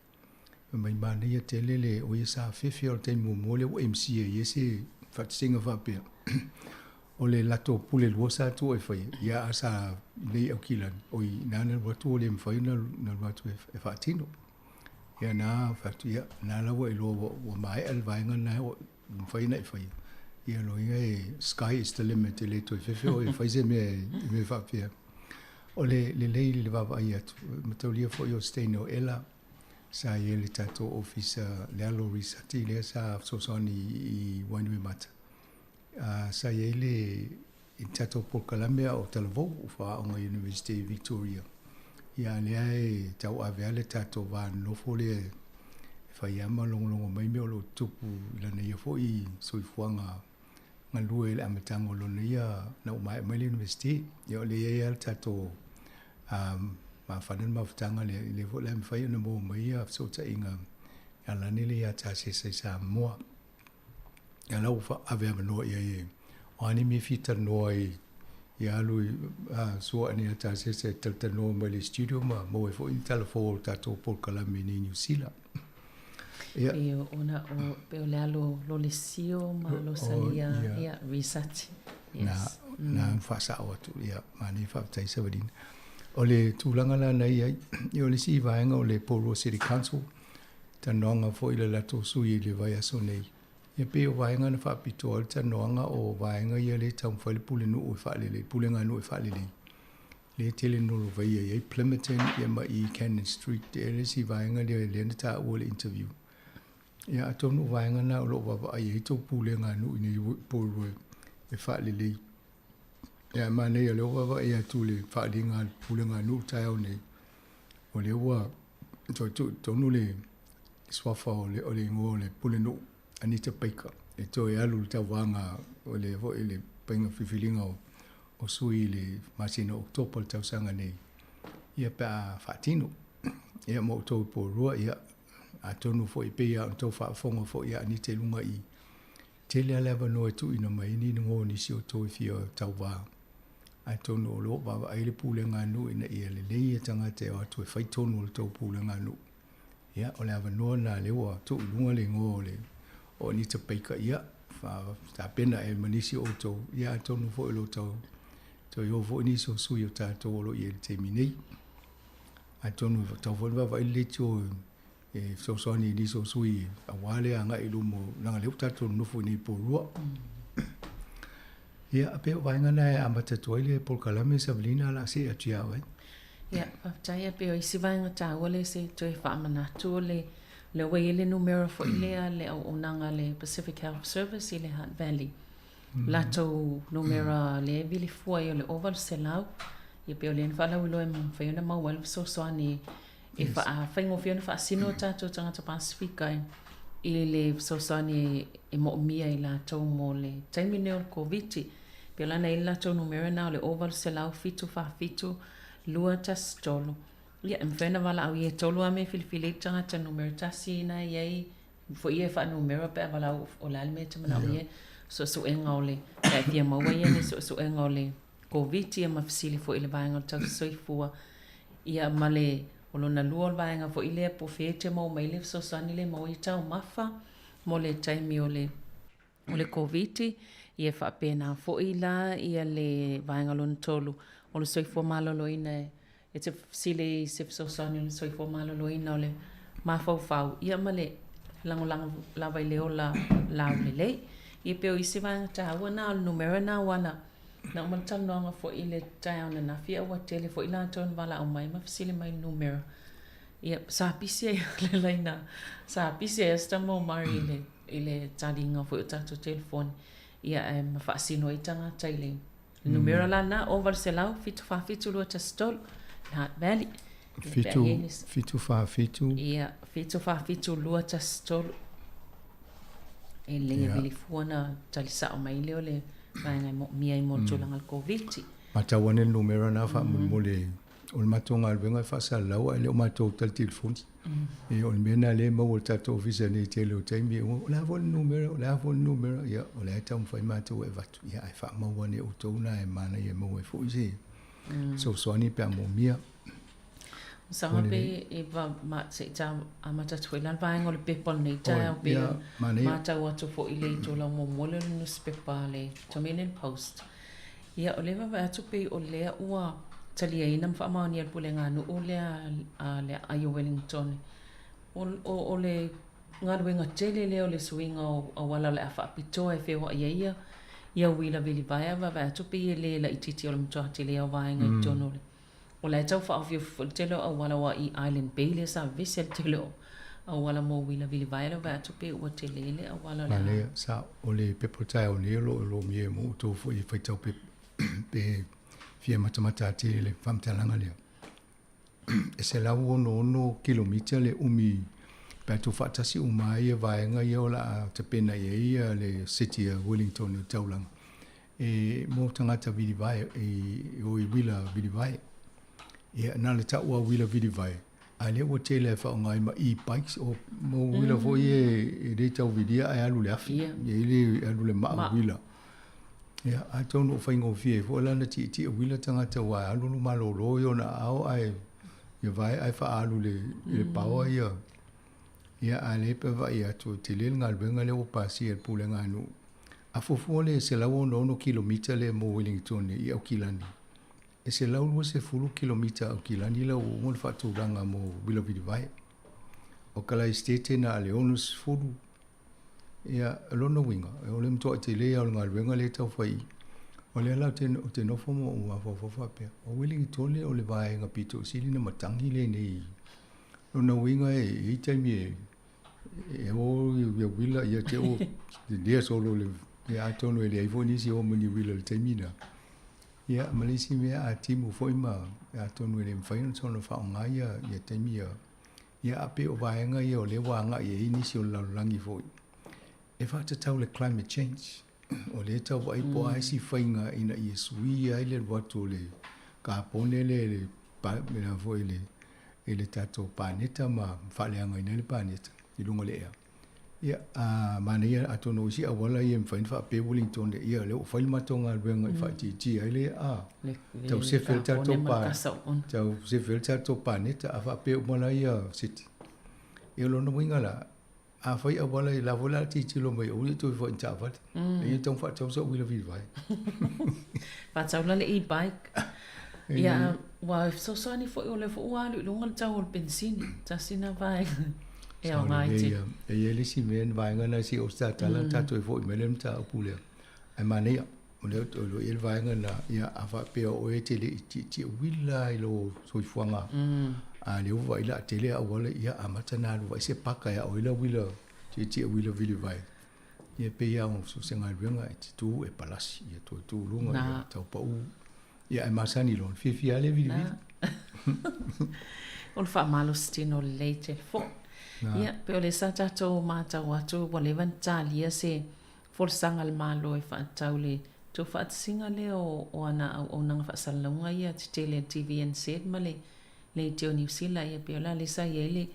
Fai mai manaia tele le o ia sa fefe o le taimi muamua lea ua MC ai ai se faatasiga faapea. O le latou pule lua sa tua e faia, ia a sa nei Aukilani, oi na na alu atu ua le mafai ona alu atu e faatino. Ia na fai atu, ia na la ua iloa ua, ua maea le vaega lena ua mafai ona e faia. Ia lona uiga e sky is the limit, e le toe fefe oe e fai se mea i mea faapea. O le lelei i le vaavaai atu, mataulia foi o se teine o Ela, sa i ai le tatou ofisa le alo o Risati lea sa fesoasoani i Wainuiomata. Sa i ai le i le tatou polokalame a o talavou o faaaoga i Universite i Victoria. Ia a lea e tauave lava le tatou va nonofo lea e fai lava ma logologo mai mea o lo o tutupu i lana ia foi soifuaga galue i le amataga o lona ia na ua maea mai le Universite. Ia o lea e i ai lava le tatou mafana le mafutaga lea, lea foi la e mafai ona maua mai ia fesootaiga e ala ane lea ia Tasesa i Samoa. Ia la ua ave avanoa i ai e o a ni mea e fia talanoa ai. Ia alu i a sua ane ia ta se se talatalanoa mai le studio ma maua ai foi ni tala fou o le tatou polokalame i nei Niu Sila. Ia. Pei ona o pei o le alo Lolesio ma Losalia ia Risati. Yes. Na, na faasao atu ia manaia faafetai Savalina. O le tulaga la na i ai, ia o le isi vaega o le Porirua City Council, talanoaga foi le latou sui i le vaiaso nei. Ia pei o vaega na faapitoa ai le talanoaga o vaega ia lea e taumafai le pulenuu e faalelei, puleganuu e faalelei. Lea e tele ina lolovaia i ai Plimmerton ia ma i Cannon Street ea le isi vaega lea lea na taua i le interview. Ia atonu o vaega na o lo o vaavaai ai tou puleganuu i nei Porirua e faalelei. Ia ae manaia o lea ua vaavaai atu i le faaaliga a le puleganuu i le taeao nei, o lea ua toe tuu i totonu le suafa o le, o le igoa o le Pulenuu, Anita Baker, e toe alu i le tauvaga o le foi le faiga filifiliga o, o sui i le masina o Oketopa i le tausaga nei, ia pe a faatino. Ia mo outou i Porirua, ia, atonu foi e pei lava ona outou faafofoga foi ia Anita i luga i tele lava le avanoa e tuuina mai ai ni igoa o nisi o outou e fia tauva. Atonu o lo o vaavaai le pulega nuu ina ia lelei ia tagata e o atu e fai tonu o le tou pulega nuu. Ia, o le avanoa lena lea ua tuu i luga le igoa o le o Anita Baker, ia, tapena e ma nisi o outou, ia atonu foi o lo o tau toe o foi nisi o sui o tatou o lo o i ai i le taimi nei. Atonu e tatau foi ona vaavaai le leitio e fesoasoani i nisi o sui aua le agai i luma, leaga o lea ua tatou nonofo i inei i Porirua. Ia, pei o vaega na e amata atu ai le polokalame Savelina o le a see atu ia oe. Ia, faafetai. E pei o isi vaega taua lea se i toe faamanatu o le lea ua i ai le numera foi lea le auaunaga a le Pacific Health Service i le Hutt Valley. Latou numera lea e vili fua ai o le 800, ia pei o lea na faalauiloa e mafai ona maua ai le fesoasoani e faafaigofie ona faasino o tatou tagata Pasefika i le fesoasoani e moomia e latou mo le taimi lenei o le Koviti. Pei la na i ai le latou numera lena o le 0800 747 213. Ia, e mafai ona valaau i ai e tolu lava mea e filifili ai le tagata numera tasi na e i ai foi ia e faanumera pe a valaau o le a le mea e te manaomia ai, suesuega o le, pe a e fia maua ia ni suesuega o le Koviti ia ma fesili foi i le vaega o le tausisoifua. Ia ma le, o lona lua o le vaega foi lea po o fea e te maua mai ai le fesoasoani lea e maua ai taumafa mo le taimi o le o le Koviti, ia e faapena foi la ia le vaega lona tolu o le soifua maloloina e te fesili i se fesoasoani o le soifua maloloina o le mafaufau, ia ma le lagolago lava i le ola laulelei. Ia pei o isi vaega taua na o le numera na aua na na uma le talanoaga foi i le taeao ananafi a ua tele foi latou na valaau mai ma fesili mai i le numera. Ia sa pisi ai le laina, sa pisi ai lava si tama o Mari i le i le taliga foi o tatou telefoni, ia ae ma faasino ai tagata i le numera la lena, 0800 747 213, Hutt Valley. Fitu, 747. Ia, 747 213. E lelei e vili fua ona tali sao mai lea o le vaega e moomia ai mo le tulaga o le Koviti. Matau ane le numera lena faamolemole o le matou galuega e faasalalau ae le o matou tali telefoni. E o le mea lena lea e maua i le tatou ofisa nei i le tele o taimi, o le a foi le numera, o le a foi le numera, ia o lea e taumafai matou e avatu, ia ae faamau ane e outou lena e manaia e maua ai foi se fesoasoani pe a moomia. Masalo pe e va ma se i ta amata atu foi la le vaega o le pepa o lenei taeao pe matau atu foi i le itulau muamua lea o le nusipepa a le Dominion Post. Ia, o lea e vaavaai atu pei o lea ua taliaina ma faamaonia e le puleganuu lea a le aai o Wellington. O, o, o le galuega tele lea o le suiga o auala o le a faapitoa e feoai ai ia, ia uila vilivae a vaavaai atu pei e le laitiiti o le matua tele ia o vaega i totonu o le O la e tau faaofiofi foi le tele o auala aua i Island Bay lea sa vevesi ai le tele o auala mo uila vilivae lea vaai atu pei ua tele le auala o le a. Manaia, sa o le pepa o le taeao nei o lo o lomia e mo outou foi e faitau pepa pe fia matamata atili i le faamatalaga lea. E 166 kilomita le umi pe a tuufaatasi uma ai ia vaega ia o le a tapena i ai ia le city a Wellington i le taulaga. E mo tagata vilivae e o i uila vilivae. Ia, na o le tau lava uila vilivae, a lea ua tele e faaaoga ai ma e-bikes, o mo uila foi ia e le tau vilia ae alu i le afi. E i ai le alu i le maa uila. Ia, atonu o faigofie ai foi la ona tietie uila tagata aua e alualu malolo i ona aao ae ia vae ae faaalu i le, i le paoa ia. Ia, a lea pe vaai atu e tele le galuega lea ua pasia e le pulega a nuu. A fuafua le 166 kilomita lea mo Ueligitone i Aukilani, e 120 kilomita Aukilani la ua uma ona faatulaga mo uila vilivae. O Kalaesetete na o le 60. Ia, o lona uiga, o le matuai tele lava o le galuega lea e tau fai i i. O lea la ou te nofo ma ou mafaufau faapea, o Ueligitone o le vaega pito sili ona matagi lenei. Lona uiga e i ai taimi e o ia uila ia te o lea solo le ia atonu e leai foi nisi o ma ni uila i le taimi lena. Ia ma le isi mea a timu foi ma atonu e le mafai ona soona faaaoga ia taimi ia. Ia a pei o vaega ia o lea ua agai i ai nisi o le lalolagi foi e faatatau i le climate change. O lea e tau vaai po o a isi faiga ina ia suia ai le alu atu o le kapone lea i le mea foi i le i le tatou paneta ma faaleagaina ai le paneta i luga o le ea. Ia, a manaia atonu o isi auala ia e mafai ona faapea Wellington, ia o lea ua fai le matou galuega i faaitiitia ai le a tau sefe ai le tatou pa tau sefe ai le tatou paneta a faapea uma la ia city. Ia o lona uiga la, a fai auala ia, la foi la tilotilo mai aua ne i toe foi i ni taavale. Ia tatau ona faatau sau uila vilivae. Faatau la le e-bike. Ia, ua fesoasoani foi o lea foi ua alu i luga le tau o le penisini. Tasi lena vaega e aoga ai tele. E i ai le isi mea, vaega lena se i ou tatala tatou e foi mai le mataupu lea. Ae manaia, o lea o lo o i ai le vaega lena, ia a faapea o oe e te le i tietie uila i lou soifuaga, a lea ua vaai o le a tele auala, ia amata ona alu vaai se paka e ao ai lau uila tietie uila vilivae. Ia pei lava o so o se galuega e te tu e palasi, ia toe tu i luga, ia tau pau. Ia ae masani loa, ona fiafia lava lea e vilivili. O le faamalositino lelei tele foi. Ia, pei o lea sa tatou matau atu ua leva ona talia se folasaga a le Malo e faatatau i le tuufaatasiga lea o ana auaunaga faasalalauga ia tetele a le TVNZ ma le Leitio Niu Sila, ia pei o le a lea sa i ai le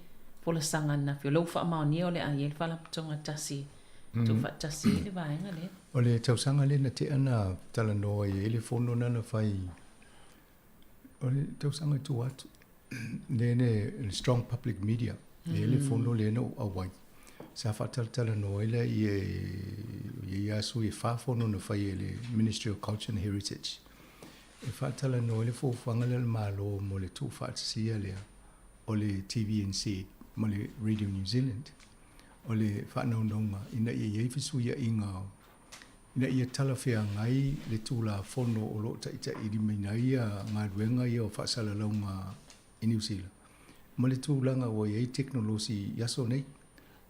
folasaga ananafi, o lea ua faamaonia o le a i ai le Faalapotopotoga tasi e tuufaatasi ai le vaega lea. O le tausaga lea na tea na talanoa ai le fono lena na fai, o le tausaga i tua atu, lea le Strong Public Media, lea le fono lea na ou auai. Sa faatalatalanoa ai lea i ia aso e fa fono na fai e le Ministry of Culture and Heritage. E faatalanoa ai le fuafuaga lea a le Malo mo le tuufaatasia lea o le TVNZ ma le Radio New Zealand. O le faanaunauga ina ia i ai fesuiaiga ina ia talafeagai le Tulafono o lo o taitailimaina ai galuega ia o faasalalauga i Niu Sila ma le tulaga ua i ai tekonolosi i aso nei.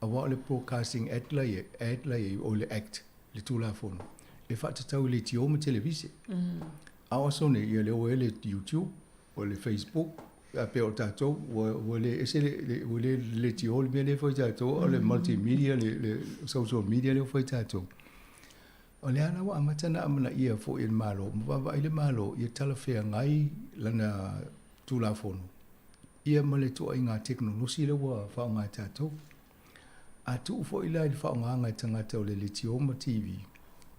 Aua o le Broadcasting Act la i ai, o le Act, le Tulafono, e faatatau i leitio ma televise. A o aso nei, ia lea ua i ai le YouTube, o le Facebook, a pei o tatou, ua le ese le, ua le leitio le mea lea e fai tatou, a o le multimedia, le social media lea ua fai tatou. O lea la ua amata ona amanaia foi e le Malo, ma vaavaai le Malo ia talafeagai lana Tulafono ia ma le ituaiga tekonolosi lea ua faaaoga e tatou. A tuu foi la i le faaaogaga e tagata o le leitio ma TV,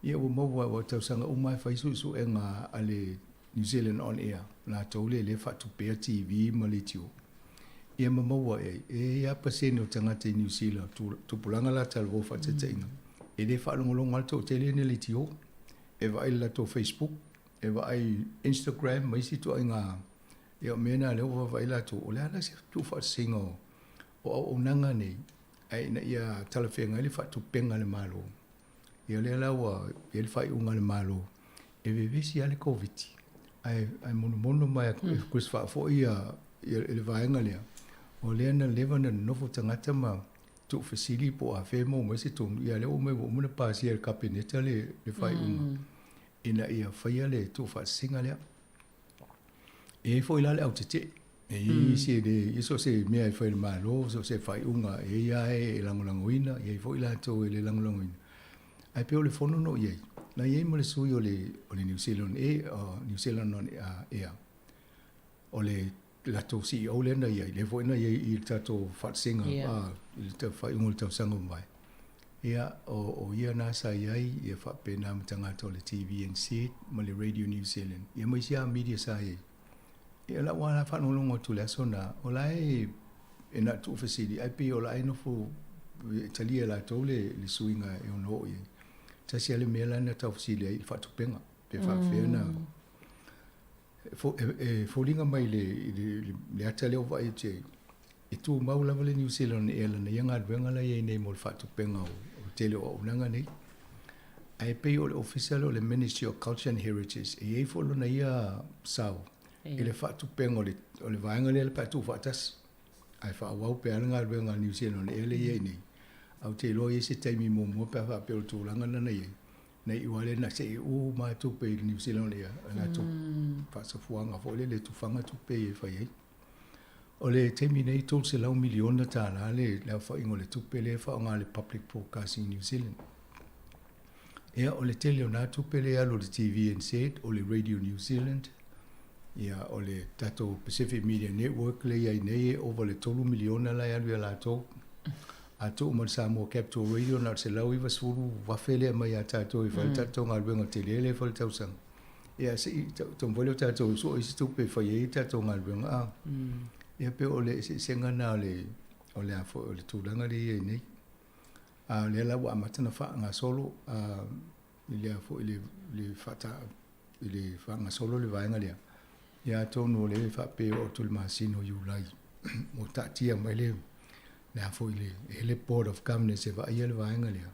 ia ua maua aua o tausaga uma lava e fai suesuega a le New Zealand On Air, latou lea lea e faatupea TV ma leitio, ia ma maua i ai, e i ai lava pasene o tagata i Niu Sila, tupulaga la talavou faataitaiga, e le faalogologo lava le toatele i ni leitio, e vaai i le latou Facebook, e vaai i Instagram ma isi ituaiga, ia o mea na lea ua vaavaai latou, o le a la se tuufaatasiga o auaunaga nei, ae ina ia talafeagai le faatupega a le Malo. Ia lea la ua i ai le faaiuga a le Malo, e vevesi lava le Koviti, ae ae monomono ma e Chris faafoi ia le vaega lea, o lea na leva ona nonofo tagata ma tuufesili po o afea e maua mai se tonu, ia lea ua omai ua uma ona pasia e le Kapeneta le faaiuga ina ia faia le tuufaatasiga lea. E i ai foi la le au tetee. E i ai isi e le, e so o se mea e fai e le Malo, so o se faaiuga, e i ai lava e lagolagoina, e i ai foi latou e le lagolagoina. Ae pei o le fono na ou i ai, na i ai ma le sui o le, o le New Zealand Air, New Zealand on Air, o le latou CEO lea na i ai, lea foi na i ai i le tatou faatasiga, i le faaiuga o le tausaga ua mavae. Ia, o, o ia na sa i ai, ia faapena ma tagata o le TVNZ ma le Radio New Zealand, ia ma isi lava media sa i ai. Ia, o lau lava faalogologo atu i le aso na, o la e, e na o tuufesili, ae pei o la e nofo e talia e latou le, le suiga e ono oo i ai. Tasi lava le mea la na taufesili ai i le faatupega, pe faapefea ona E foliga mai i le ata lea ua vaai atu i ai, e tumau lava le New Zealand i lana ia galuega la e i ai nei mo le faatupega o le tele o auaunaga nei. Ae pei o le ofisa lea o le Ministry of Culture and Heritage, e i ai foi lona ia sao i le faatupega o le vaega lea pe a tuufaatasi. Ae faaauau pea le galuega a New Zealand Air lea e i ai nei. Ae ou te iloa e i ai se taimi muamua pe a faapea o le tulaga lena na i ai, na iu lava lea na see uma lava tupe i le New Zealand ia latou faasafuaga foi lele e tufaga tupe ia e fai ai. O le taimi nei $300 miliona tala le aofaiga o le tupe lea e faaaoga e le Public Broadcasting New Zealand. Ia o le tele o na tupe lea e alu i le TVNZ, o le Radio New Zealand, ia o le tatou Pacific Media Network lea e i ai nei e ova i le $3 miliona la e alu ia latou. A tuu ma le Samoa Capital Radio na o le 190,000 lea e aumai ia tatou e fai le tatou galuega tele lea e fai i le tausaga. Ia se i taumafai lea o tatou e sue isi tupe e fai ai tatou galuega a. Ia pei o le eseesega lena o le o le a foi o le tulaga lea e i ai nei. A o lea la ua amata ona faagasolo a i le a foi le le faata i le faagasolo le vaega lea. Ia atonu o lea e faapea e oo atu i le masina o Iulai ua taatia mai le le a foi le e le Board of Governors e vaaia le vaega lea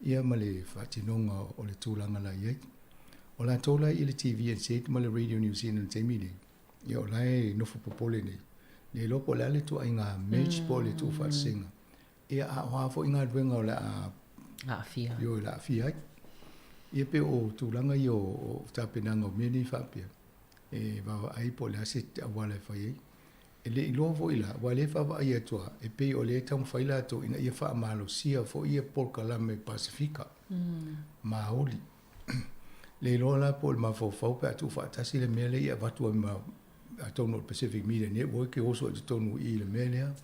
ia ma le faatinoga o le tulaga la i ai. O latou la i le TVNZ ma le Radio New Zealand i le taimi lenei, ia o la e nofo popole nei, le iloa po o le a le ituaiga merge po o le tuufaatasiga. Ia a o a foi galuega o le a aafia. Ioe, o le a aafia ai. Ia pei o tulaga ia o tapenaga o mea nei faapea, e vaavaai po o le a se auala e fai ai. E le i iloa foi la, aua o lea e vaavaai atu lava, e pei o lea e taumafai latou ina ia faamalosia foi ia polokalame Pasefika, Maoli. Le iloa la po o le mafaufau pe a tuufaatasi le mea lea ia avatu ai ma, atonu o le Pacific Media Network e oso ai i totonu i i le mea lea,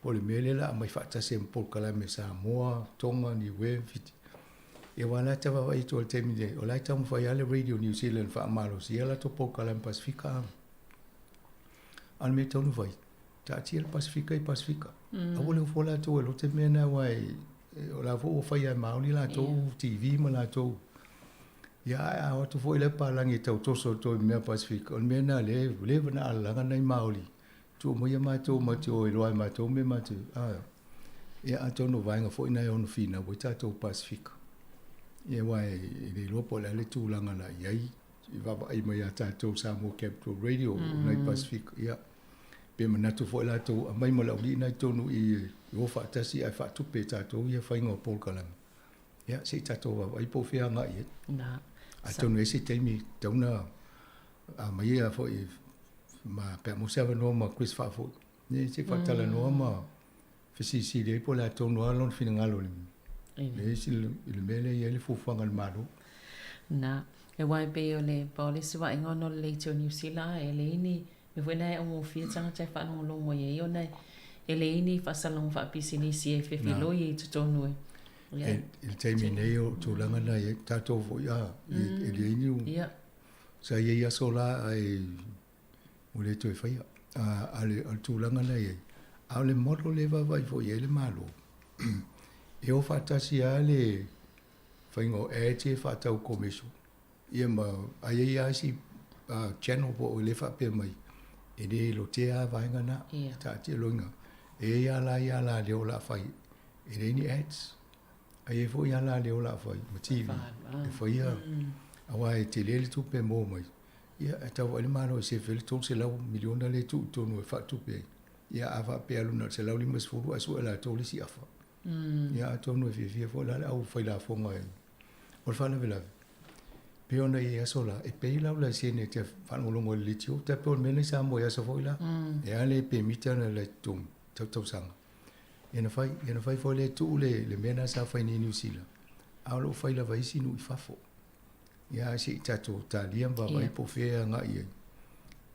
po o le mea lea o le a aumai faatasi ai ma polokalame Samoa, Tonga, Niue, Fiti. Ia aua o la e tau vaavaai atu i le taimi nei, o la e taumafai lava le Radio New Zealand e faamalosia a latou polokalame Pasefika. A o le mea e tatau ona fai, taatia le Pasefika i Pasefika. Aua le ofo latou e lote mea na aua e, o la foi ua fai lava e Maori latou TV ma latou. Ia ae a o atu foi la palagi e tau toso atu ai i mea Pasefika, o le mea lena lea ua leva ona alalaga nai Maori, tuu maia matou ma te o e iloa e matou mea matou, a. Ia atonu o vaega foi na e ono finau ai tatou Pasefika. Ia aua e le iloa po o le a le tulaga la i ai i vaavaai mai ia tatou Samoa Capital Radio mm. nai Pasefika. Ia, pe manatu foi latou aumai ma le aualii na i totonu i i o faatasi ae faatupe e tatou ia faiga o polokalame. Ia, se i tatou vaavaai po o fea agai i ai. Na. Atonu e i ai se taimi tatau ona aumai ia foi ma pe a maua se avanoa ma Chris Faafoi. Ne, se i faatalanoa ma fesilisili ai po o le a tonu lava lona finagalo i le isi i le mea lea e i ai le fuafuaga a le Malo. Na, e aua e pei o le pau o le isi vaaiga ona o le leitio o Niu Sila e leai ni mea foi lea e augofie tagata e faalogologo i ai ona e leai ni faasalaga faapisinisi e fefiloi i totonu e I le taimi nei o tulaga na i ai tatou foi a e leai ni sa i ai aso la ae ua le toe faia. A o le tulaga la e i ai, a o le model lea e vaavaai foi i ai le Malo, e o faatasi lava le faiga o ads ia e faatau commercial, ia ma, a i ai lava isi channel po o lea e faapea mai, e le lotea lava vaega na, e taatia loiga. E i ai lava la ia ala lea o le a fai, e leai ni ads. A i ai foi ala lea o le a fai ma TV e faia, aua e tele le tupe e maua mai. Ia, e tau vaai le Malo e sefe ai le $300 miliona lea e tuu i totonu e faatupe ai. Ia, a faapea e alu na o le $150 ae sue e latou le isi afa. Ia, atonu e fiafia foi la le au fai lafoga e... O le faalavelave, pei ona i ai aso la, e pay lau laisene e te faalogologo i le leitio, tai pei o le mea lena i Samoa i aso foi la. E a le pemita na le totogi, tautausaga. Ia na fai, ia na fai foi lea e tuu le, le mea lena sa fai nei i Niu Sila, a o lo o fai lava e isi nuu i fafo. Ia ae se i tatou talia ma vaavaai po o fea e agai i ai.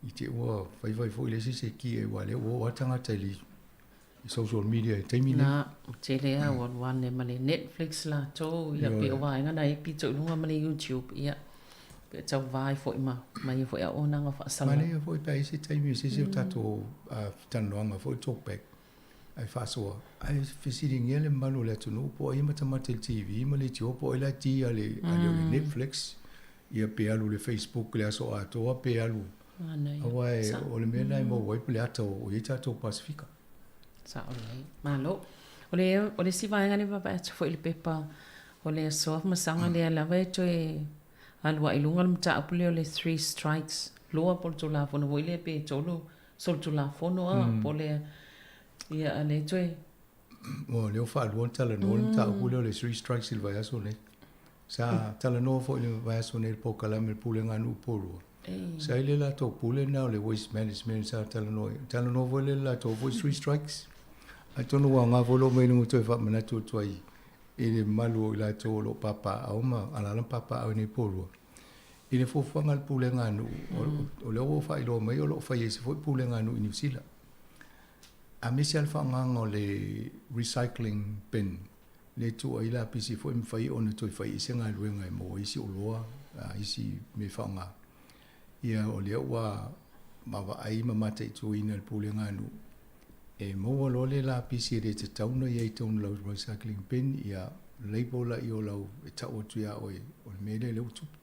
I te i ua faifai foi le isi sekia aua o lea ua oo lava tagata i le i social media i le taimi lenei. Na, ua tele lava ua alu ane ma le Netflix latou, ia pei o vaega na e pito i luga ma le YouTube, ia pe tauva ai foi ma ma ia foi auaunaga faasalalau. Manaia foi pe a i ai se taimi o se isi o tatou talanoaga foi talk back ae faasoa, ae fesiligia le mamalu o le atunuu po o ai e matamata i le TV ma leitioa po o ai la e ti a le o le Netflix, ia pe alu i le Facebook i le aso atoa pe alu Aua o le mea lena e maua ai le ata o i ai tatou Pasefika. Sao lelei. Malo. O le, o le isi vaega lea e vaavaai atu foi i le pepa o le Aso Afamasaga lea lava e toe alu ai i luga le mataupu lea o le three strikes law po o le Tulafono foi lea pe tolu solitulafono a po o le ia a lea e toe O lea ua faalua ona talanoa le mataupu lea o le three strikes i le vaiaso nei. Sa talanoa foi i le vaiaso nei i le polokalame a le Pulega a Nuu Polua. Sa i le latou pule lena o le waste management sa talanoa ai. Talanoa foi lea i le latou foi three strikes. Atonu ua aoga foi lou mailuga toe faamanatu atu ai i le mamalu o i latou o lo o papaaao ma alaala ma papaaao i nei Polua. I le fuafuaga a le Pulega a Nuu, o lea ua ou faailoa mai o lo o fai ai se foi Pulega a Nuu i Niu Sila. Aemaise lava le faaaogaina o le recycling bin lea e tuu ai lapisi foi e mafai ona toe fai ai se galuega e maua ai isi oloa, isi mea e faaaoga. Ia o lea ua vaavaai ma mataituina e le Pulega a Nuu, e maua loa le lapisi e le tatau ona i ai i totonu o lau recycling bin, ia label laia o lau e tau atu ia oe o le mea lea lea ua tupu.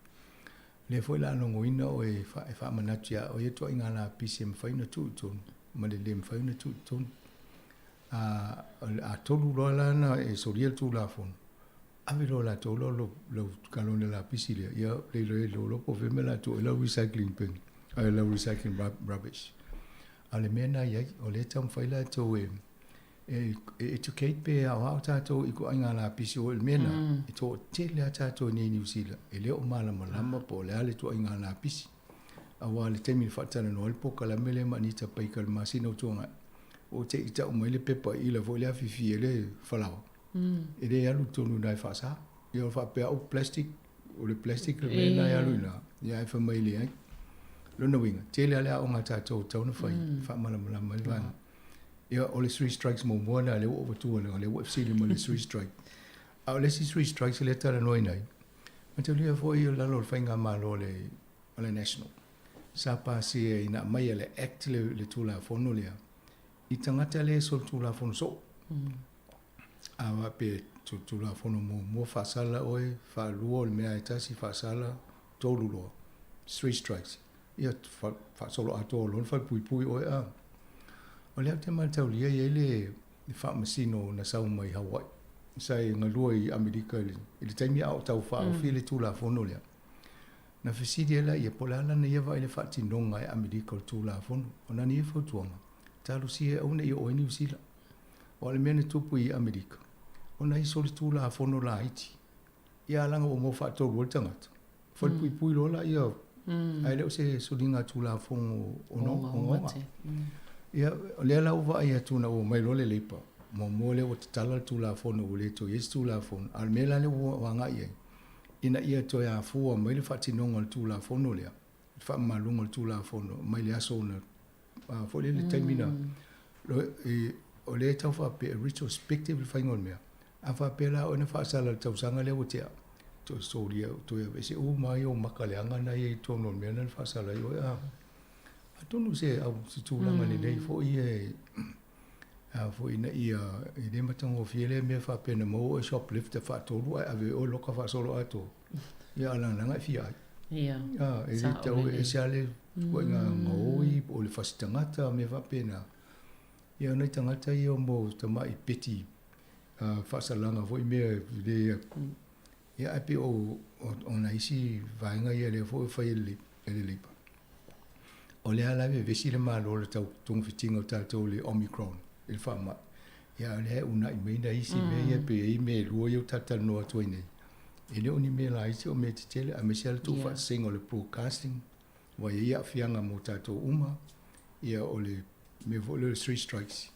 O lea foi o le a logoina oe e faamanatu ia oe ia ituaiga lapisi e mafai ona tuu i totonu ma le le mafai ona tuu i totonu. A tolu loa la na e solia le Tulafono, ave loa e latou lau lau kalone lapisi lea, ia le iloa e loa po o fea le mea o le a tuu ai lau recycling bin, lau recycling rubbish. A o le mea lena e i ai, o lea e taumafai latou e e educate pe aoao tatou i ituaiga lapisi o le mea lena, e toatele lava tatou i nei i Niu Sila e le o malamalama po o le a le ituaiga lapisi. Aua o le taimi na faatalanoa ai le polokalame lea ma Anita Baker i le masina ua tuanai, ua te i tau mai le pepa ila foi lea afifi ai le falaoa, e le alu i totonu i ina e faasa. Ia o faapea au plastic, o le plastic le mea lena e alu i ina, ia ae fai mai e leai. Lona uiga, tele lava le aoga a tatou e tatau ona fai e faamalamalama ai le vaega. Ia o le three strikes muamua lena lea ua ou avatua leaga o lea ua e fesili mai i le three strike. A o le isi three strikes lea e talanoaina ai, mataulia foi o lalo o le faigamalo a le o le National. Sa pasia ina aumaia le Act le, le Tulafono lea i tagata le solitulafono soo. A faapea solitulafono muamua faasala oe, faalua o le mea e tasi faasala, tolu loa, three strikes. Ia faasolo atoa loa ona falepuipui oe a. O lea ou te mataulia e i ai le le faamasino na sau mai Hawaii sa e galue i Amerika i le taimi a o tau faaofi le Tulafono lea. Na fesili ai laia po o le a lana ia vaai i le faatinoga e Amerika o le Tulafono. O lana ia fautuaga, talosia e aua ne i oo ai Niu Sila. Aua o le mea na tupu i Amerika, ona i solitulafono laiti, ia leaga ua maua faatolu ai le tagata, falepuipui loa laia, ae le o se soliga tulafono ogaoga. Ia, o lea la ua vaai atu ina ua omai loa le Labour, muamua lea ua tatala le Tulafono ua le toe i ai se Tulafono, a o le mea la lea ua agai i ai, ina ia toe afua mai le faatinoga o le Tulafono lea, le faamamaluga o le Tulafono mai le aso na, foi lele taimi na, o lea e tau faapea e retrospective le faiga o le mea. A faapea la oe na faasala i le tausaga lea ua tea, toe solia, toe aveese uma ai ou maka leaga na i ai i totonu o le mea lena na faasala ai oe. Atonu se au se tulaga lelei foi e a foi ina ia e le matagofie lea mea faapea na maua oe shoplifter faatolu ae ave oe loka faasolo atoa. Ia a lagalaga e fia ai. Ia. A, e le tau e ese lava le ituaiga gaoi po o le fasi tagata mea faapena. Ia o nai tagata ia mo tamai peti faasalaga foi mea e le ia ae pei o o nai isi vaega ia lea foi ua fai e le e le Labour. O lea la e vevesi le Malo i le tau togafitiga o tatou i le Omicron i le faamai. Ia a o lea e uunai mai nai isi mea ia pei e i ai mea e lua ia ua talatalanoa atu ai nei. E le o ni mea laiti o mea tetele aemaise lava le tuufaatasiga o le broadcasting ua i ai aafiaga mo tatou uma. Ia o le mea foi lea o le three strikes.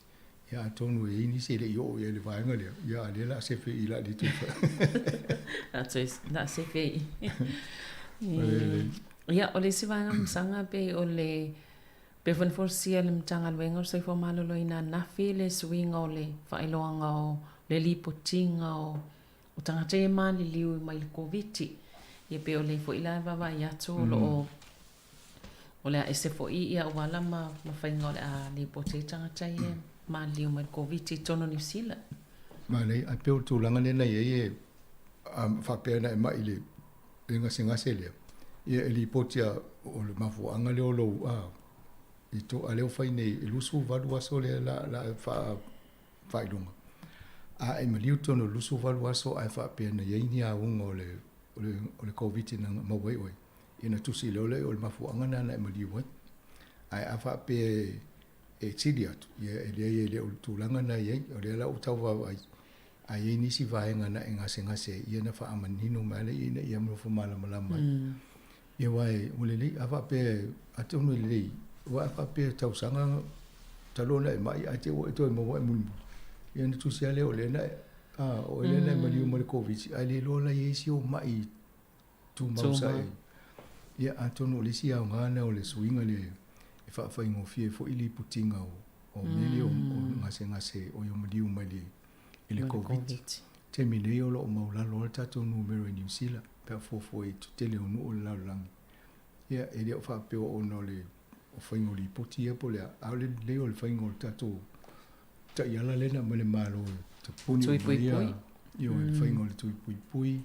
Ia atonu e i ai nisi e le i oo i ai i le vaega lea, ia a o lea o le a sefe i i la le toe La sefe i. Ia, o le isi vaega masaga pei o le. Pei foi na folasia e le Matagaluega o le Soifua Maloloina ananafi le suiga o le faailoaga o le lipotiga o tagata ia e maliliu mai le Koviti. Ia pei o lea foi la e vaavaai atu o lo o o le a ese foi ia auala ma faiga o le a lipoti ai tagata ia e maliliu mai le Koviti i totonu o Niu Sila. Manaia, ae pei o le tulaga lea na i ai e faapea na e mai i le le gasegase lea, ia e lipoti a o le mafuaaga lea o lou a i to a lea ua fai nei e 28 aso lea la la faa faailoga. A e maliu totonu o le 28 aso ae faapea na i ai ni auga o le o le o le Koviti na maua ai oe, ia na tusi loa lea o le mafuaaga lena na e maliu ai. Ae a faapea e sili atu, ia e leai e le o le tulaga lena e i ai. O lea la ua tau vaavaai, a i ai nisi vaega na e gasegase ai, ia na faamanino mai lea ina ia nofo malamalama ai. Ia aua ua lelei, a faapea, atonu e lelei, aua a faapea e tausaga talu ona e mai ae te i ua e toe maua ae mulimuli, ia ona tusi lava lea o lea na e, a, o oe lea na e maliu ma le Koviti, ae le iloa la e i ai isi ou mai tumau sa e. Ia atonu o le isi aoga lena o le suiga lea e faafaigofie ai foi lipotiga o mea ia o gasegase o maliu mai i le Koviti. Taimi nei o lo o maulalo lava le tatou numera i Niu Sila pe a fuafua i tele o nuu o le lalolagi. Ia e le o faapea ona o le faiga o lipoti ia po o le a, a o le lelei o le faiga o le tatou taiala lea na aumai e le Malo e tapuni uma ia, ioe, le faiga o le tui puipui,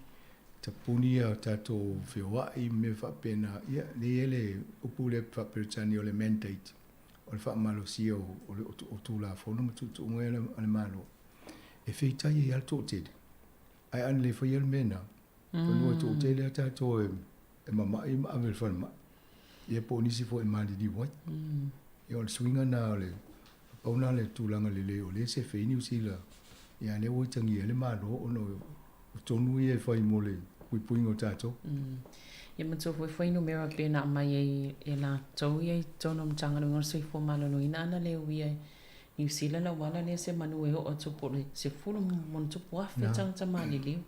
tapuni a tatou feoai ma mea faapena. Ia, lea e i ai le upu lea faa-Peretania o le mandate, o le faamalosia o Tulafono ma tuutuuga ia a le Malo, e feitai ai lava le toatele. Ae ana le faia le mea lena, semeamanu e toatele lava tatou e mamai ma ave i le falemai, ia po o nisi foi e maliliu ai. Ia o le suiga lena o le pau lena o le tulaga lelei o lea e sefe ai Niu Sila, ia a o lea ua itagia ai le Malo ona o tonu ia e fai mo le puipuiga o tatou. Ia manatua foi fuainumera pei ona aumai ai e latou ia i totonu o Matagaluega o le Soifua Maloloina ana le uia i Niu Sila le auala lea semanu e oo atu po o le 10,000+ tagata maliliu.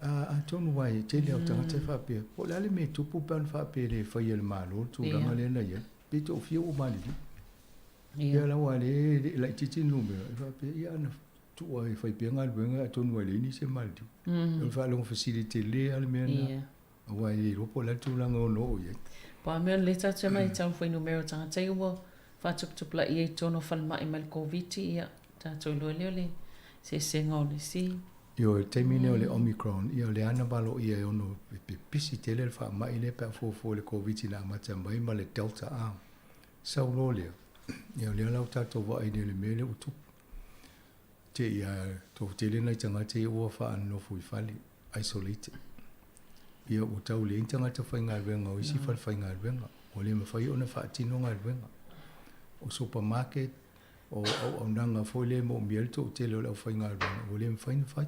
Atonu aua e tele lava o tagata e faapea, po o le a le mea e tupu pe ana faapea e le faia e le Malo le tulaga lea na i ai, pe toafia ua maliliu. Ia la aua o lea e laitiiti le numera, e faapea, ia ana tuu lava e fai pea galuega atonu e leai nisi e maliliu. O le faalogo fesili tele lava le mea lena, aua e le iloa po o le a le tulaga e ono oo i ai. Po o a mea o lea tatou te matau i fuainumera o tagata ia ua faatuputupulaia i totonu o falemai mai le Koviti, ia tatou iloa lea o le eseesega o le isi. Ioe, i le taimi lenei o le Omicron, ia o lea lava na valoia e ono pepesi tele le faamai lea pe a fuafua i le Koviti na amata mai ma le Delta a sau loa lea, ia o lea la ua tatou vaai nei i le mea lea ua tupu. Te i a toatele nai tagata ia ua faanonofo i fale, isolated. Ia ua tau leai ni tagata faigaluega o isi falefaigaluega, ua le mafai ona faatino galuega. O supermarket, o auaunaga foi lea e moomia ai le toatele o le aufaigaluega, ua le mafai ona fai.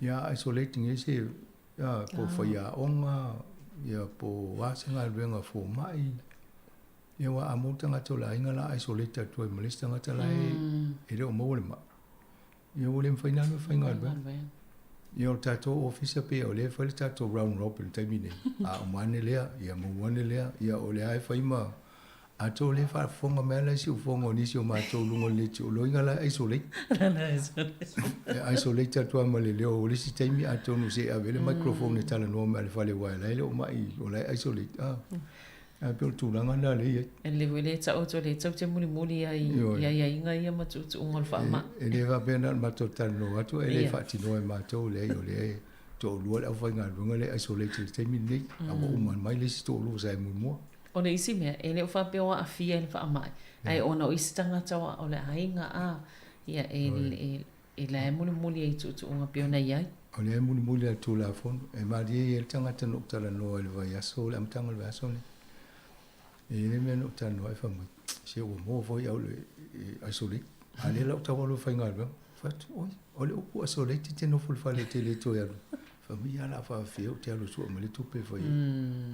Ia isolate nei se po o faiaoga, ia po o a se galuega fomai. Ia aua a maua le tagata o le aiga la isolate atu ai ma le isi tagata la e le o maua le mai. Ia ua le mafai ona alu e faigaluega. Ia o le tatou ofisa pei o lea e fai le tatou round robin i le taimi nei. A uma ane lea, ia maua ane lea, ia o lea e fai ma atonu o lea e faafofoga mai lava le siufofoga o nisi o matou i luga o le leitio, o loiga la e isolate. E isolate atu lava ma le leo o le isi taimi atonu se i ave le microphone e talanoa mai i le fale aua o la e le o mai, o la e isolate. Ae pei o le tulaga lena lea e i ai. E lelei foi le tau atu o lea tou te mulimuli ai i aiaiga ia ma tuutuuga o le faamai. E le faapea na o le matou talanoa atu ae le faatinoa e matou, leai o lea e toalua le aufaigaluega lea e isolate i le taimi lenei, a ua uma mai le isi toalua sa i muamua. O le isi mea, e le o faapea o aafia i le faamai, ae ona o isi tagata o le aiga a, ia e E la e mulimuli ai i tuutuuga pei ona i ai. O lea e mulimuli lava i le Tulafono. E malie i ai le tagata na ou talanoa i le vaiaso, le amataga o le vaiaso lenei. E i ai le mea na ou talanoa ai fai mai, se ua maua foi au i le isolate. A o lea la ua tau alu e faigaluega. Fai atu, oi, o le upu isolate e te nofo i le fale e te le toe alu. Fai mai, ia o le a faafefea ou te alu e sue mai le tupe e fai ai.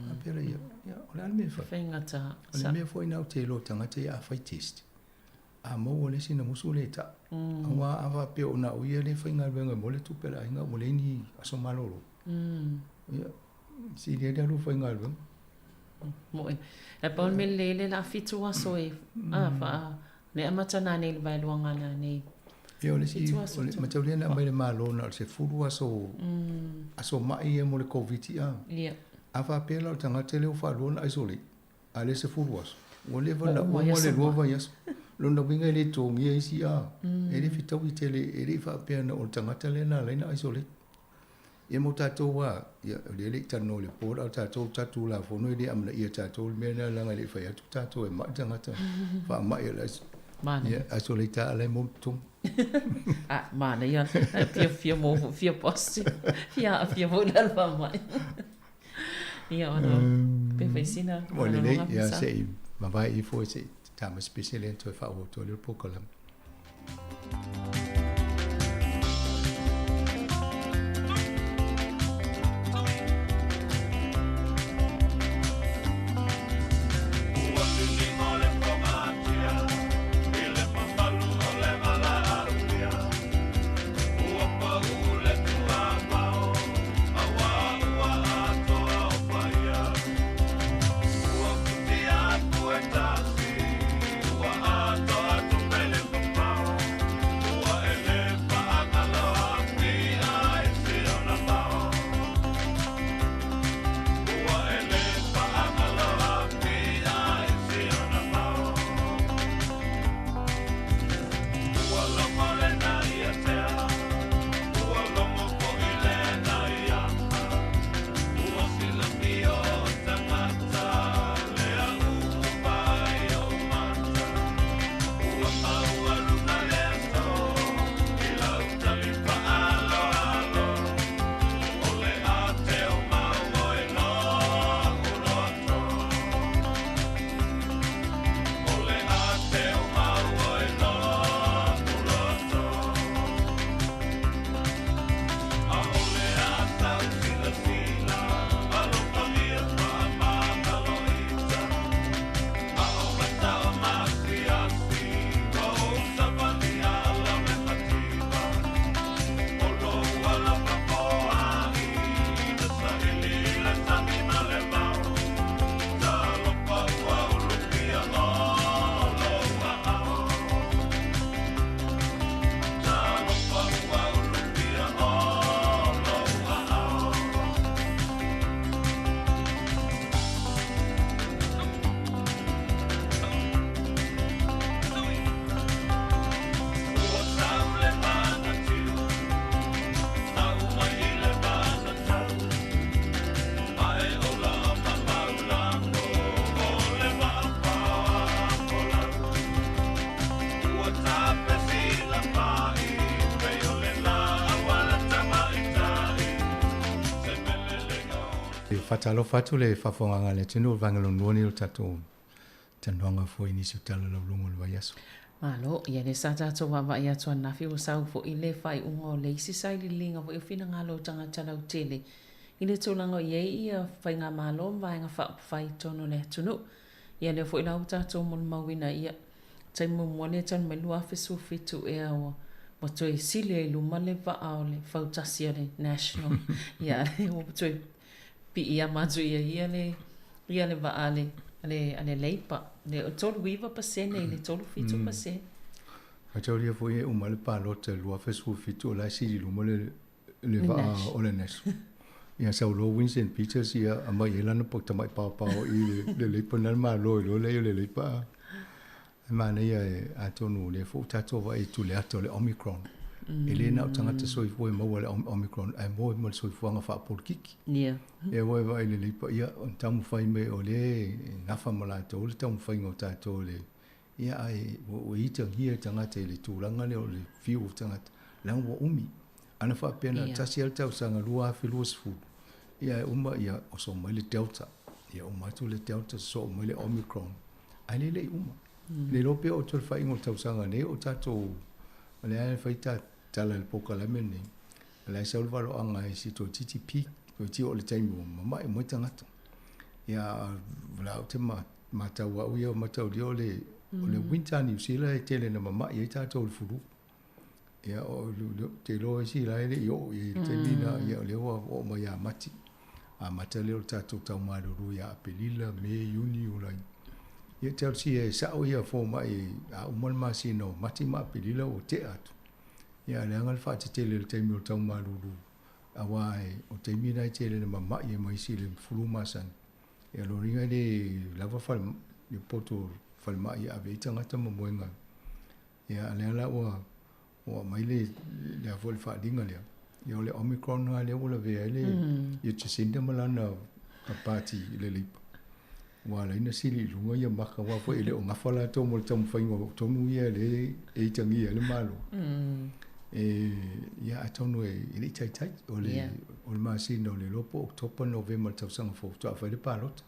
Faapea lea, ia, o le a le mea e fai? Faigata. O le mea foi lena ou te iloa i tagata ia a fai test, A maua le isi na musu le ta. Aua a faapea o na o ia lea e faigaluega e maua le tupe a le aiga ua leai ni aso malolo. Ia, sili ai le alu e faigaluega. Moʻi. E pau le mea lelei le la fitu aso e a faa le amata nanei le vaeluaga nanei. Ia o le isi, o le mataulia na aumai le Malo na o le 10 aso, aso ma'i ia mo le Koviti a. Ia. A faapea la o le tagata lea ua faalua ona isolate, a le 10 aso, ua leva ona uma le lua vaiaso. Lona uiga e le togia isi a, e le fetaui tele, e le i faapea na o le tagata lea na ala ai ona isolate. Ia mo tatou lava, ia, o lea e le i talanoa i le board, a o tatou, tatou Tulafono e le amanaia e tatou le mea lea leaga e le i fai atu tatou e ma'i tagata faamai o le Manaia. Ia, isolate lava la e maua i totonu. Ah, manaia. Fia, fia maua foi, fia positive. Fia aafia foi la i le faamai. Ia, ona pe fai sina Ua lelei, ia, se i mavae ifo se i ta ma special lea toe faaauau atu ai le polokalame. E faatalofa atu le faafofogaaga a le atunuu o le vaega lona lua lenei o le tatou talanoaga foi i nisi o tala laulogo o le vaiaso. Malo, ia lea sa tatou vaavaai atu ananafi ua sau foi le faaiuga o le isi sailiiliga foi o finagalo o tagata lautele i le tulaga o i ai ia faigamalo ma vaega faaupufai i totonu o le atunuu. Ia lea foi la ua tatou molimauina ia taimi muamua lea talu mai 2017 ea ua ua toe sili ai i luma le vaa o le fautasi a le National. Ia ua toe piiama atu ia ia le ia le vaa a le a le a le Labour. Le 39% i le 37%. Faitaulia foi e uma le palota i le 2017 o la e sili i luma le le vaa o le National. Ia sau loa Winston Peters ia aumai ai lana tamai paopao i le le Labour na le malo ai loa lea o le Labour. E manaia e atonu o lea foi ua tatou vaai i tuleata o le Omicron. E le na o tagata soifua e maua le Omicron ae maua ma le soifuaga faapolokiki. Ia. Ia ua e vaai i le Labour ia ona taumafai mai o lea e nafa ma latou le taumafaiga o tatou i le Ia ae ua itagia tagata i le tulaga lea o le fiu o tagata, leaga ua umi. Ana faapea na o le tasi lava le tausaga 2020, ia e uma ia oso mai le Delta, ia uma atu le Delta sosoo mai le Omicron, ae le le i uma. Le iloa pe oo atu i le faaiuga o le tausaga nei o tatou, o lea e fai ta tala i le polokalame lenei, o la e sau le valoaga e si toeitiiti peak, toeitiiti oo i le taimi ua mamae uma ai tagata. Ia o la ou te matau au ia mataulia o le o le winter a Niu Sila e tele ina mama'i ai tatou i le flu. Ia o te iloa isi la e le i oo i ai i le taimi lena, ia o lea ua oo mai ia Mati. amata lea o le tatou taumalulu ia Apelila, Me, Iuni, Iulai. Ia talosia e sa'o ia foma'i a uma le masina o Mati ma Apelila ua te'a atu. Ia ae leaga le faatetele i le taimi o le taumalulu auā o taimi na e tele ina mama'i ai ma isi i le fulu masani. Ia lona uiga e le lava fale le poto falemai e ave ai tagata ma moega. Ia a lea la ua ua aumai le le a foi le faaaliga lea. Ia o le Omicron lava lea ua lavea ai le ia Jacinda ma lana party i le Labour. Ua ala ai ona sili i luga ia maka aua foi e le o gafa latou mo le taumafaiga o tonu ia lea e itagia ai le Malo. E ia atonu e le i taitai o le o le masina o le iloa po o Oketopa, Novema i le tausaga fou faatoa fai le palota.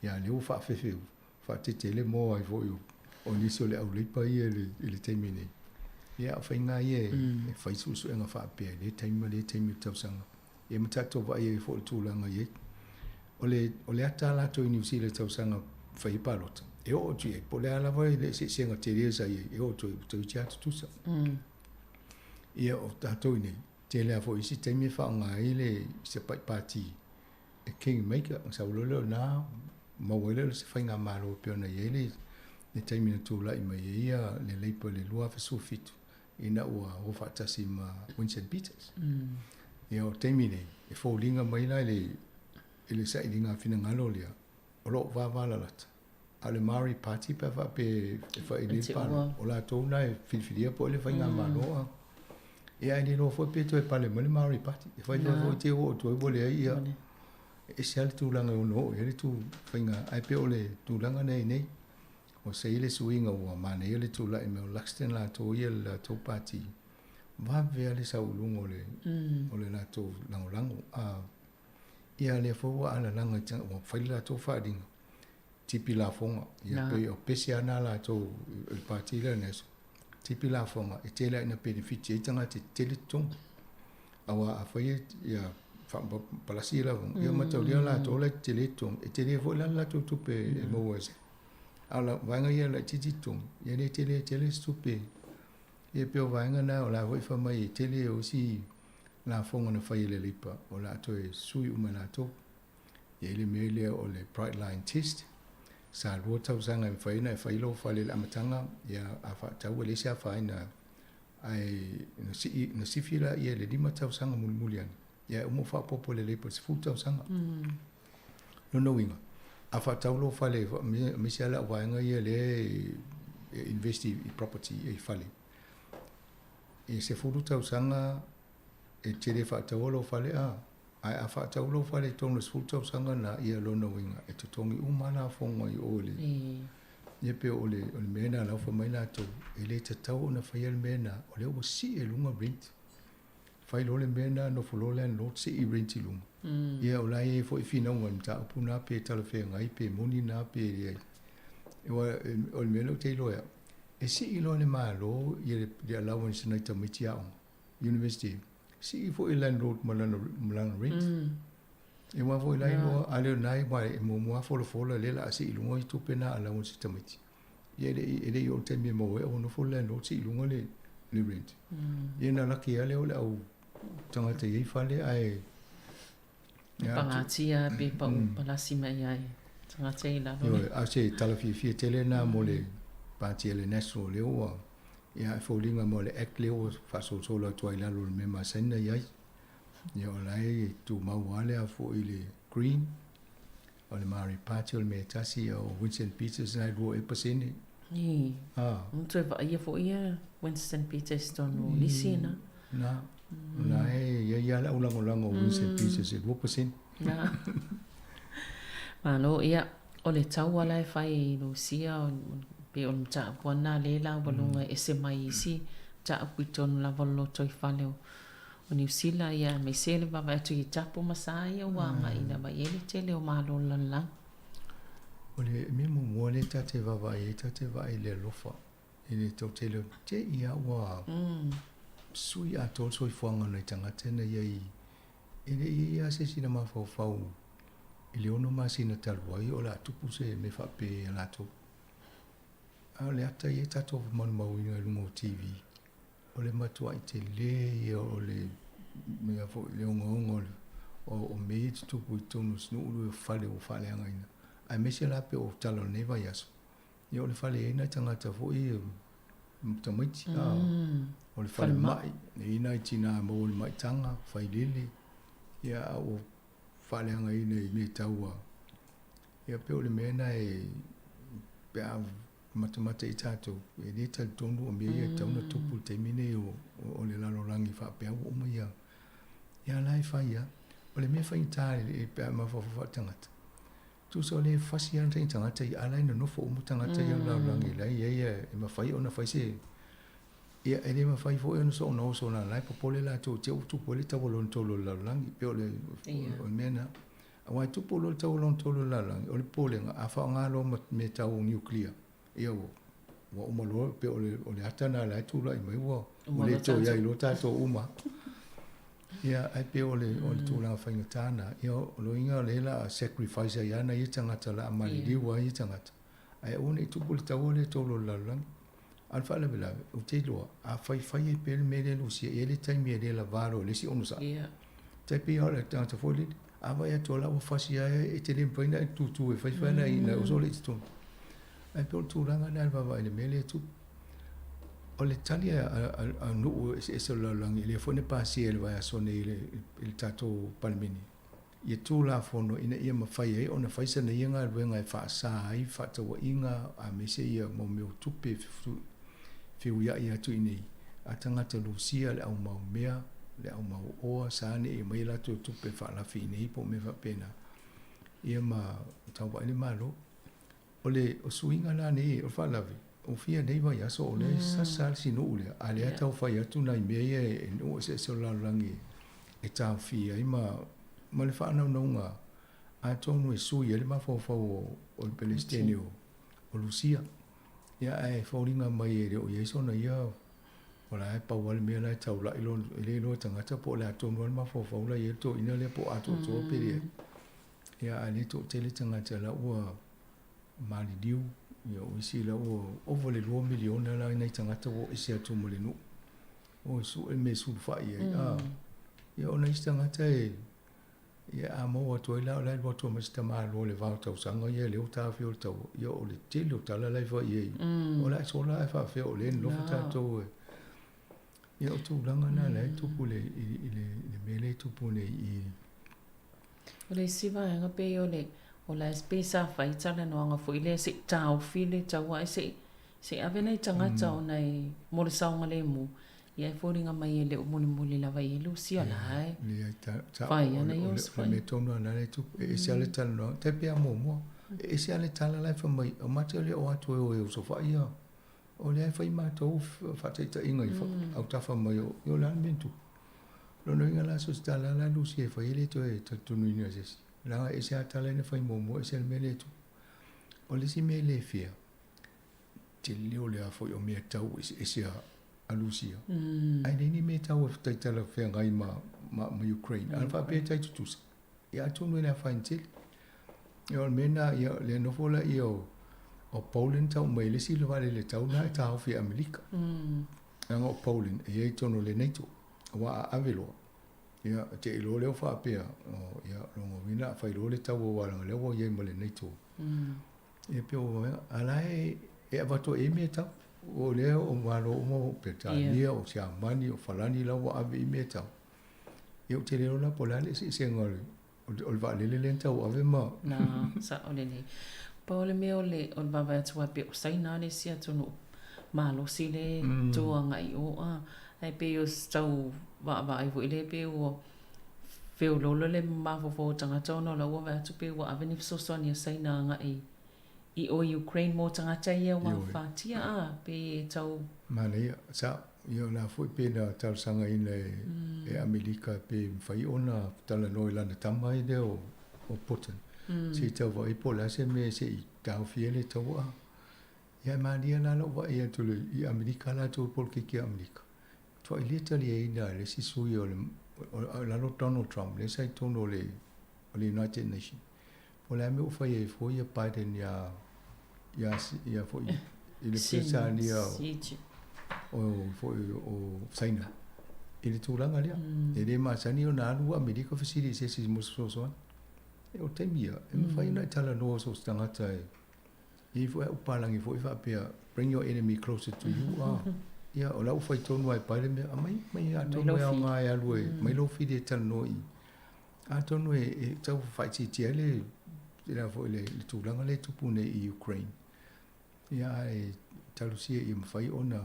Ia a lea ua faafefe faatetele moa ai foi o nisi o le au Labour ia i le taimi nei. Ia o faiga ia e fai suesuega faapea i lea taimi ma lea taimi o le tausaga. Ia ma tatou vaai ai foi i le tulaga i ai. O le, o le ata a latou i Niu Sila i tausaga fai ai palota, e oo atu i ai, po o le a lava le eseesega tele sa i ai, e oo atu ai ua toeitiiti lava tutusa. Ia o tatou i nei, tele lava foi isi taimi e faaaoga ai le se pai pati e king maker, ona sau loa lea o lena, maua ai lea o se faigamalo e pei ona i ai le, le taimi na tulai mai ai ia le Labour i le 2017 ina ua o faatasi ma Winston Peters. Ia o le taimi nei, e foliga mai la i le, i le sailiga finagalo lea, o lo o vavalalata. A o le Māori Party pe a faapea e fai i le palota, o latou na e filifilia po o le faigamalo. Ia ae le iloa foi pe toe pale mai le Māori Party. E fai fai foi te oo atu ai ua leai ia, e ese lava le tulaga e ono oo i ai le tu faiga, ae pei o le tulaga lea i nei. Ua sei le suiga ua manaia le tulai mai o Luxton latou ia le latou pati, vave lava le sau i luga o le, o le latou lagolago. A, ia lea foi ua alalaga i tagata, ua fai le latou faaaliga, tipi lafoga. Ia pei o pese lava na latou i le pati lea o le tipi lafoga, e tele lava ina penefiti ai tagata e tetele totogi. Aua afai e ia faapalasi lafoga, ia mataulia latou la e tetele totogi, e tele foi la le latou tupe e maua ai. A o le vaega ia laitiiti totogi, ia le tele tele se tupe. Ia pei o vaega na o la foi fai mai e tele o isi lafoga na fai e le Leipa o le a toe sui uma e latou. E i ai le mea lea o le Bright Line Test, sa lua tausaga e mafai ona e fai lou fale i le amataga, ia a faatau e leai se afaina ae na sii na sifi laia i le 5 tausaga mulimuli ane, ia e uma ua faaopoopo e le Leipa i le 10 tausaga. Lona uiga, a faatau lou fale aemaise lava le au vaega ia lea e invest i property i fale, i 10 tausaga e te le faataua lou fale a, ae a faatau lou fale i totonu o le 10 tausaga lena, ia lona uiga e totogi uma lava lafoga i o i le Ia pei o le o le mea lena la ua fai mai latou, e le tatau ona faia le mea lena, o lea ua sii i luga rent. Fai loa le mea lena, nofo loa landlord sii rent i luga. Ia o la e i ai foi finauga i le mataupu lena pe talafeagai pe moni lena pe leai. Aua o le mea lea ou te iloa e au, e sii loa e le Malo ia le allowance a nai tamaiti aoga, university, sii foi e landlord ma lana rent. Aua foi la iloa, a le o lena aua e muamua lava folafola lea o le a sii i luga tupe na allowance i tamaiti. Ia e le i oo i le taimi e maua ai ua nofo le landlord sii i luga le rent. Ia na laki lava lea o le au tagata e i ai fale ae E pagatia pe pau palasi mai ai tagata i lalo. Ioe, a o se tala fiafia tele lena mo le Pati a le National lea ua, ia e foliga mo le Act lea ua faasolosolo atu ai i lalo o le mea masani na i ai. Ia o la e tumau lava le a foi le Green, o le Māori Party o le mea e tasi, ia o Winston Peters na e 2 ea pasene. Ii. Ah. Ua toe vaaia foi ia Winston Peters tonu o nisi na. Na. Na e ia ia le au lagolago o Winston Peters e 2%. Na. Malo, ia, o le taua la e fai i Rusia, pei o le mataupu lava lena lea laualuga e ese mai isi mataupu i totonu lava o le lotoifale o O Niu Sila, ia, aemaise le vaavaai atu i Tapu ma Sa ia ua agai lava i ai le tele o Malo o le lalolagi. O le mea muamua lea ta te vaavaai ai, ta te vaai i le alofa, i le toatele o te i a ua sui atoa le soifuaga o nai tagata na i ai, e le i i ai lava se isi na mafaufau i le 6 masina talu ai o le a tupu se mea faapea ia latou. A o le ata ia tatou manumauina i luga o TV, O le matuai tele ia o le mea foi le ogaoga o le O mea ia e tutupu i totonu o si nuu lea o fale ua faaleagaina, aemaise la pei o tala o lenei vaiaso, ia o le fale e i ai nai tagata foi ia, tamaiti, a, o le falemai, e i ai nai tina e maua i le maitaga, failele, ia a ua faaleagaina i mea tau a, ia pei o le mea lena e, pe a matamata i ai tatou, e le talitonu o mea ia e tatau ona tupu i le taimi lenei o le lalolagi faapea ua uma ia, ia la e fai lava. O le mea faigata pe a mafaufau faaletagata, tusa o lea e fasi lava le tagata ia, a la e nonofo uma tagata ia o le lalolagi la e i ai e mafai ona fai se, ia e le mafai foi ona soona oso leaga o la e popole latou i te i ua tupu ai le taua lona tolu o le lalolagi. E pei o le mea lena. Aua e tupu loa le taua lona tolu o le lalolagi, o le popolega, a faaaoga loa ma mea tau nuclear, ia ua ua uma loa, pei o le, o le ata lena la e tulai mai ua, ua le toe i ai loa tatou uma. Ia, ae pei o le, o le tulaga faigata lena. Ia, o lona uiga o lea o le a sacrifice ai lava nai ia tagata o le a maliliu ai ia tagata. Ae aua ne i tupu le taua lea tolu o le lalolagi. A o le faalavelave, ou te iloa, a faifai ai pea le mea lea Lusia, e i ai le taimi e le lava loa i le isi onosai. Yeah. Tai pei o le tagata foi lele, a vaai atu o la ua fasi lava e te le mafai ona e tutū e faifai nai nai oso lea i totonu. Ae pei o le tulaga lena i le vaavaai i le mea lea e tupu. O le tali a, a, a, a nuu eseese o le lalolagi, lea foi na pasia i le vaiaso nei i le, i le tatou Palemene, ia Tulafono ina ia mafai ai ona fai sana ia galuega e faasa ai fefaatauaiga aemaise ia mau mea o tupe e feuiai atu i inei a tagata Lusia, le au mau mea, le au mau oa, sa ne i aumai a latou tupe e faalafi i inei po o mea faapena. Ia ma tau vaai le Malo. O le suiga la nei, o le faalavelave, ua fia nei vaiaso o lea e sasa le sinuu lea, a o lea e tau fai atu nai mea ia e nuu eseese o le lalolagi e taofia ai ma le faanaunauga atonu e sui ai le mafaufau o le Peresetene o Lusia. Ia ae foliga mai e le o i ai sona ia, o la e pau lava le mea la e taulai lona, e le iloa e tagata po o le a tonu lava le mafaufau la e i ai le toeaina lea po o atoatoa pe leai. Ia ae le toatele tagata la ua maliliu, ia o isi la ua ova le 2 miliona la nai tagata ua ese atu ma le nuu. O sue mea e sulufai ai. A, ia o nai isi tagata e, ia a maua atu ai la o la e alu atu ma si tamaloa i le va o tausaga ia lea ua taofia o le taua, ia o le tele o tala la e fai i ai. O le a sola ae faafefea o lea e nonofo tatou e. Ia o tulaga na la e tupu i le, i le, i le mea lea e tupu nei i O le isi vaega pei o le o la e pei sa fai talanoaga foi lea se i taofi le taua ae se i se i ave nai tagata ona e mo le saogalemu ia e foliga mai e le o mulimuli lava i ai Lusia la e fai ana ia O le mea tonu lava lena e tupu, e ese lava le talanoaga, tai pei lava muamua, e ese lava le tala la e fai mai, o matou le o atu e o e osofai ia, o lea e fai matou faataitaiga i autafa mai o, o le a le mea na tupu. Lona uiga la, so o se tala lava la Lusia e fai e le toe talitonuina e se isi, leaga e ese lava tala ia na fai muamua, ese le mea lea e tupu. O le isi mea e le fair, tele o le a foi o mea tau eseese a Lusia, ae leai ni mea tau e taitala feagai ma Ukraine. A na faapea e tai tutusa, Ia atonu e le afaina tele. Ia o le mea lena, ia le nofo laia o, o Poland tau mai le isi vaalele tau lena e taofi e Amerika. Leaga o Poland e i ai i totonu o le NATO. Aua a ave loa, ia te i loa lea ua faapea, o, ia lona uiga a fai loa le taua aua leaga o lea ua i ai ma le NATO. Ia pei o, a la e, e avatu ai i ai mea tau. O lea o Malo uma o Peretania, o Siamani, o Falani la ua ave i mea tau. Ia ou te le iloa la po o le a le eseesega o le, o le vaalele lea na tauave ma... Na, sao lelei. Pau o le mea o le, o le vaavaai atu aua pei o Saina le isi atunuu malosi le tu agai i o a. Ae pei o se tau vaavaai foi lea pei ua feoloolo le mafaufau o tagata ona o la ua vaai atu pei ua ave ni fesoasoani a Saina agai i o i Ukraine mo tagata ia ua afatia a, pei e tau. Manaia, sao. Ia o la foi pei na talosagaina e Amerika pe mafai ona talanoa i lana tama ai lea o Putin. Se i tau vaai po o le a se mea se i taofi ai le taua. Ia e malie la lou vaai atu i Amerika latou polokiki a Amerika. Matua le taliaina e le isi sui o le lalo Donald Trump lea sa i totonu o le United Nations. Po o le a mea ua fai ai fua ia Biden iā, iā, ia foi i le Peretania o, o, foi o Saina. i le tulaga lea. E le masani ona alu Amerika fesili i se isi mo se fesoasoani. E o taimi ia, e mafai ona e talanoa so o se tagata e i ai foi au palagi foi faapea, bring your enemy closer to you, ah. Ia, o la ua fai tonu lava e Biden mea, aumai, aumai atonu e aoga e alu e, aumai lou fili e talanoa i i. Atonu e, e tau faaitiitia ai le, le, foi le, le tulaga lea e tupu nei i Ukraine. Ia, ae talosia ia mafai ona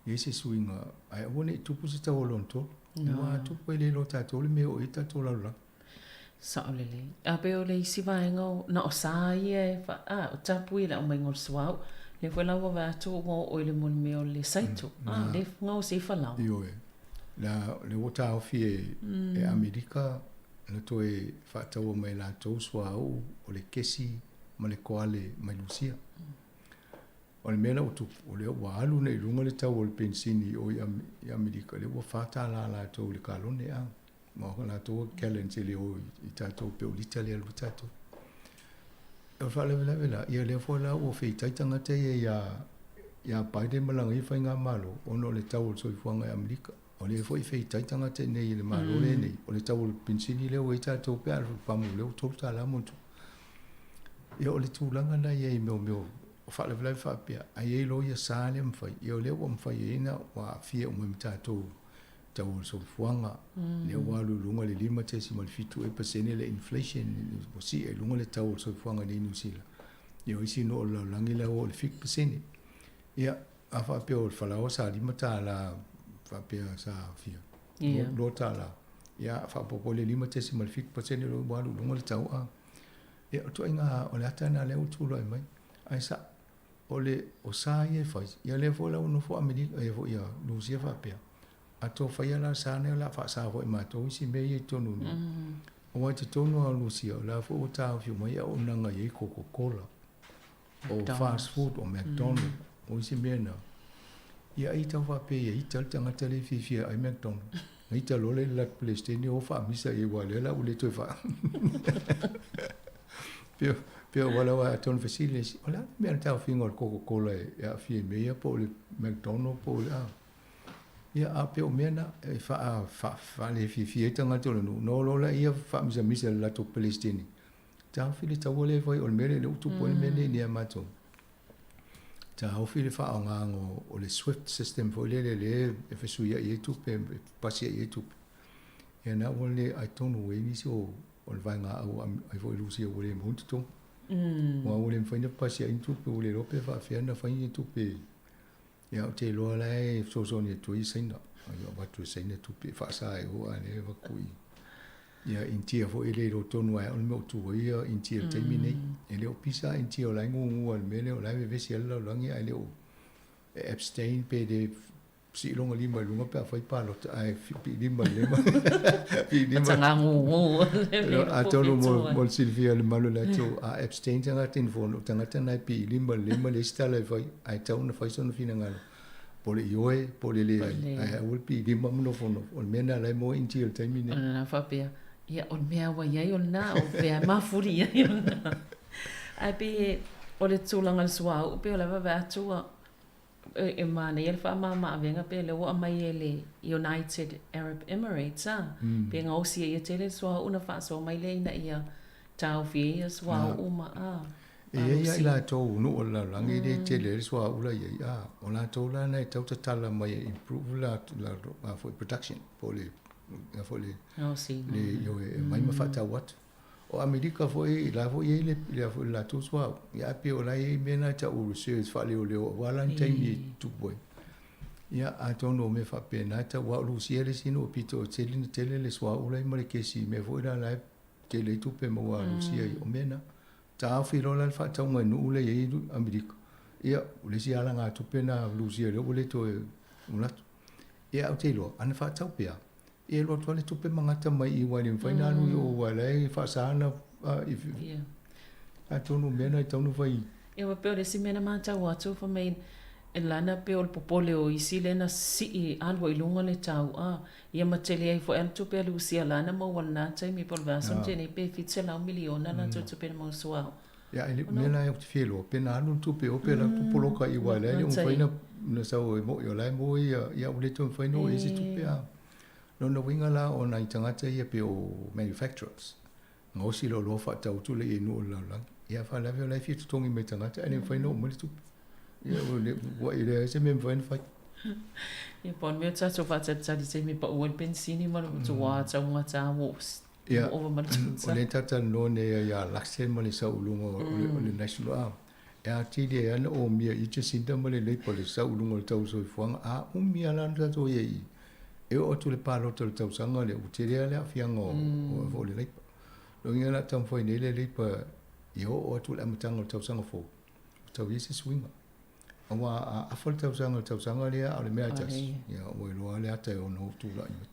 i ai se suiga, ae aua ne i tupu se taua lona tolu. Aua a tupu e le iloa tatou le mea e oo i ai tatou lalolagi. Sao lelei. A pei o le isi vaega o, na o sa ia e fa, a, o tapu i le aumaiga o le suauu. Lea foi la ua vaai atu ua oo i le moni mea o le saito. A, lea e gaosi ai falaoa. Ioe. La, lea ua taofi e, e Amerika na toe faataua mai e latou suauu o le kesi ma le koale mai Lusia. O le mea la ua tupu, o lea ua alu nei i luga le tau o le penisini i o i Amerika, lea ua $4 latou i le kalone, a. Ma o latou gallons e le o i tatou pe o lita lea alu ai tatou. O le faalavelave la, ia lea foi la ua feitai tagata ia ia, ia Biden ma lana ia faigamalo ona o le tau o le soifuaga i Amerika. O lea foi e feitai tagata i inei i le Malo lea nei, o le tau o le penisini lea ua i ai tatou pe a alu i le pamu lea ua $3 ma ona tupu. Ia o le tulaga lena i ai i mea o o faalavelave faapea, a i ai loa ia sa lea ma fai, ia o lea ua mafai ai ona ua aafia uma ai ma tatou tau o le soifuaga, lea ua alu i luga le 5.7 ea pasene le inflation, ua sii ai i luga le tau o le soifuaga nei i Niu Sila. Ia o isi nuu o le lalolagi la ua oo i le 7%. Ia, a faapea o le falaoa sa $5 faapea sa fia, $2, ia faaopoopo i le 5.7% lea ua alu i luga le tau a. Ia, o ituaiga, o le ata lena lea ua tulai mai. Ae sa, o le, o sa ia e fai, ia lea foi la ua nofo Amerika, ia foi ia Lusia faapea, a toe faia la sa nei o le a faasa foi e matou isi mea ia i totonu nei. Aua i totonu lava o Lusia, o la foi ua taofi uma ai auaunaga e i ai Coca Cola, o fast food, o McDonald, o isi mea na. Ia ai tau faapea ia ita le tagata lea e fiafia e ai McDonald. Na ita loa lea i le latou Peresetene o faamisa i ai aua o lea la ua le toe faa Pei pei ua lava atonu fesili le isi, o le a le mea le taofiga o le Coca Cola e aafia i mea ia po o le McDonald po o le a. Ia a pei o mea na e faa faa faalefiafia ai tagata o le nuu, ona o loa lea faamisamisa i le latou Peresetene. Taofi le taua lea e fai, o le mea lea o lea ua tupu ai le mea lenei ia matou. Taofi le faaaogaina o le swift system foi lele lea e fesuiai ai tupe, e pasiai ai tupe. Ia na ua le, I don't know ua i ai nisi o le vaega au ai foi Lusia ua le maua ni totogi. Aua ua le mafai ona pasiai ni tupe, ua le iloa pe faapefea ona fai ni tupe. Ia ou te iloa la e fesoasoani atu ai Saina. Ia avatu e Saina tupe e faasa ai o a lea e avatu i ia India foi e le iloa tonu lava e au le mea o tu ai ia India i le taimi nei. E le o pisa India o la e gugu lava i le mea lea o la e vevesi ai le lalolagi ae le o e abstain pe le sii lona lima i luga pe afai palota ae pii lima i le pii lima. Matagagugu. Atonu mo le silafia e le mamalu o le atunuu, a abstain tagata i le fono, o tagata na e pii lima i le lima leai se tala e fai, ae tatau ona fai sona finagalo, po o le ioe po o le leai, ae aua le pii lima ma nofonofo. O le mea lena o la e maua India i le taimi lenei. O lena faapea, ia o le mea ua i ai o lena, o fea e mafuli i ai o lena. Ae pei o le tulaga o le suauu pei o le vaavaai atu ua E manaia le faamama-avega pe lea ua aumai e le United Arab Emirates a, pe gaosi ai ia tele le suauu ona faasoa mai lea ina ia taofi ai ia suauu ma a. E i ai lava i latou nuu o le lalolagi e le tele ai le suauu la i ai, a o latou la na e tau tatala mai e improve la la foi production po o le foi le gaosiga le e aumai ma faatau atu. O Amerika foi, la foi e i ai le, le, le latou suauu. Ia ae pei o la e i ai mea na e tau o reserves faaleoleo aua la ni taimi e tupu ai. Ia atonu o mea faapena e tau, aua o Lusia le isi nuu pito e tele na tele le suauu la e i ai ma le kesi i mea foi la la e tele ai tupe maua a Lusia i o mea na. Taofi loa la le faatauga i nuu la e i ai Amerika. Ia, o le isi alagatupe lena a Lusia lea ua le toe manatu. Ia ae ou te iloa, ana faatau pea, Ia e alu atu lava le tupe ma gata mai i aua e le mafai ona alu i o aua o la e faasa ona atonu o mea na e tatau ona fai. Ia ua pei o le isi mea na matau atu fai mai e lana pei o le popole o isi lea na sii alu ai i luga le tau a ia ma tele ai foi a le tupe a Lusia lana maua i lena taimi po o le vaiaso na tea nei pe 700 miliona latou tupe na maua suauu. Ia e le mea la ou te fia iloa pe na alu le tupe o pe la tu poloka i aua o la e le o mafai ona sau e moi o la e maua ia ia ua le toe mafai ona oo i ai se tupe a. Lona uiga la o nai tagata ia pei o manufacturers, gaosi le oloa faatau atu lea i nuu o le lalolagi. Ia a faalavelave o la e fia totogi mai tagata ae le mafai ona oo mai le tupe. Ia ua e leai se mea e mafai ona fai. Ia pau le mea o tatou faatalitali i taimi e pau ai le penisini ma le matua taugata ua Ia, ova ma le o lea ta talanoa nei ai ia Luxen ma le sauuluga o le National a e atili ai lava ona omia i Jacinda ma le Labour le sauuluga o le tau o le soifuaga, a umi lava la ona tatou i ai i i. E oo atu i le palota o le tausaga lea, ua tele lava le aafiaga o le Labour. Lona uiga o le a taumafai nei le Labour ia oo atu i le amataga o le tausaga fou, ua tau i ai se suiga. Aua a afa le tausaga i le tausaga lea a o le mea e tasi, ia ua iloa lava le ata e ono tulai mai.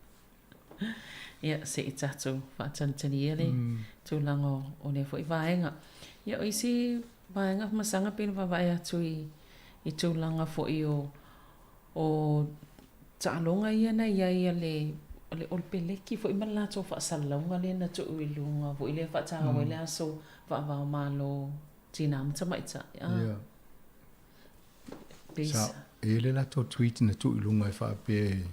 Ia, se i tatou faatalitali ia le tulaga o lea foi vaega. Ia, o isi vaega masaga pei ona vaavaai atu i tulaga foi o O taaloga ia na i ai a le o le peleki foi ma le latou faasalalauga lea na tuu i luga foi lea faataua ai le aso faava o Malo tinā ma tamaitai. A. Ia. Sa, e i ai le latou tweet na tuu i luga e faapea e,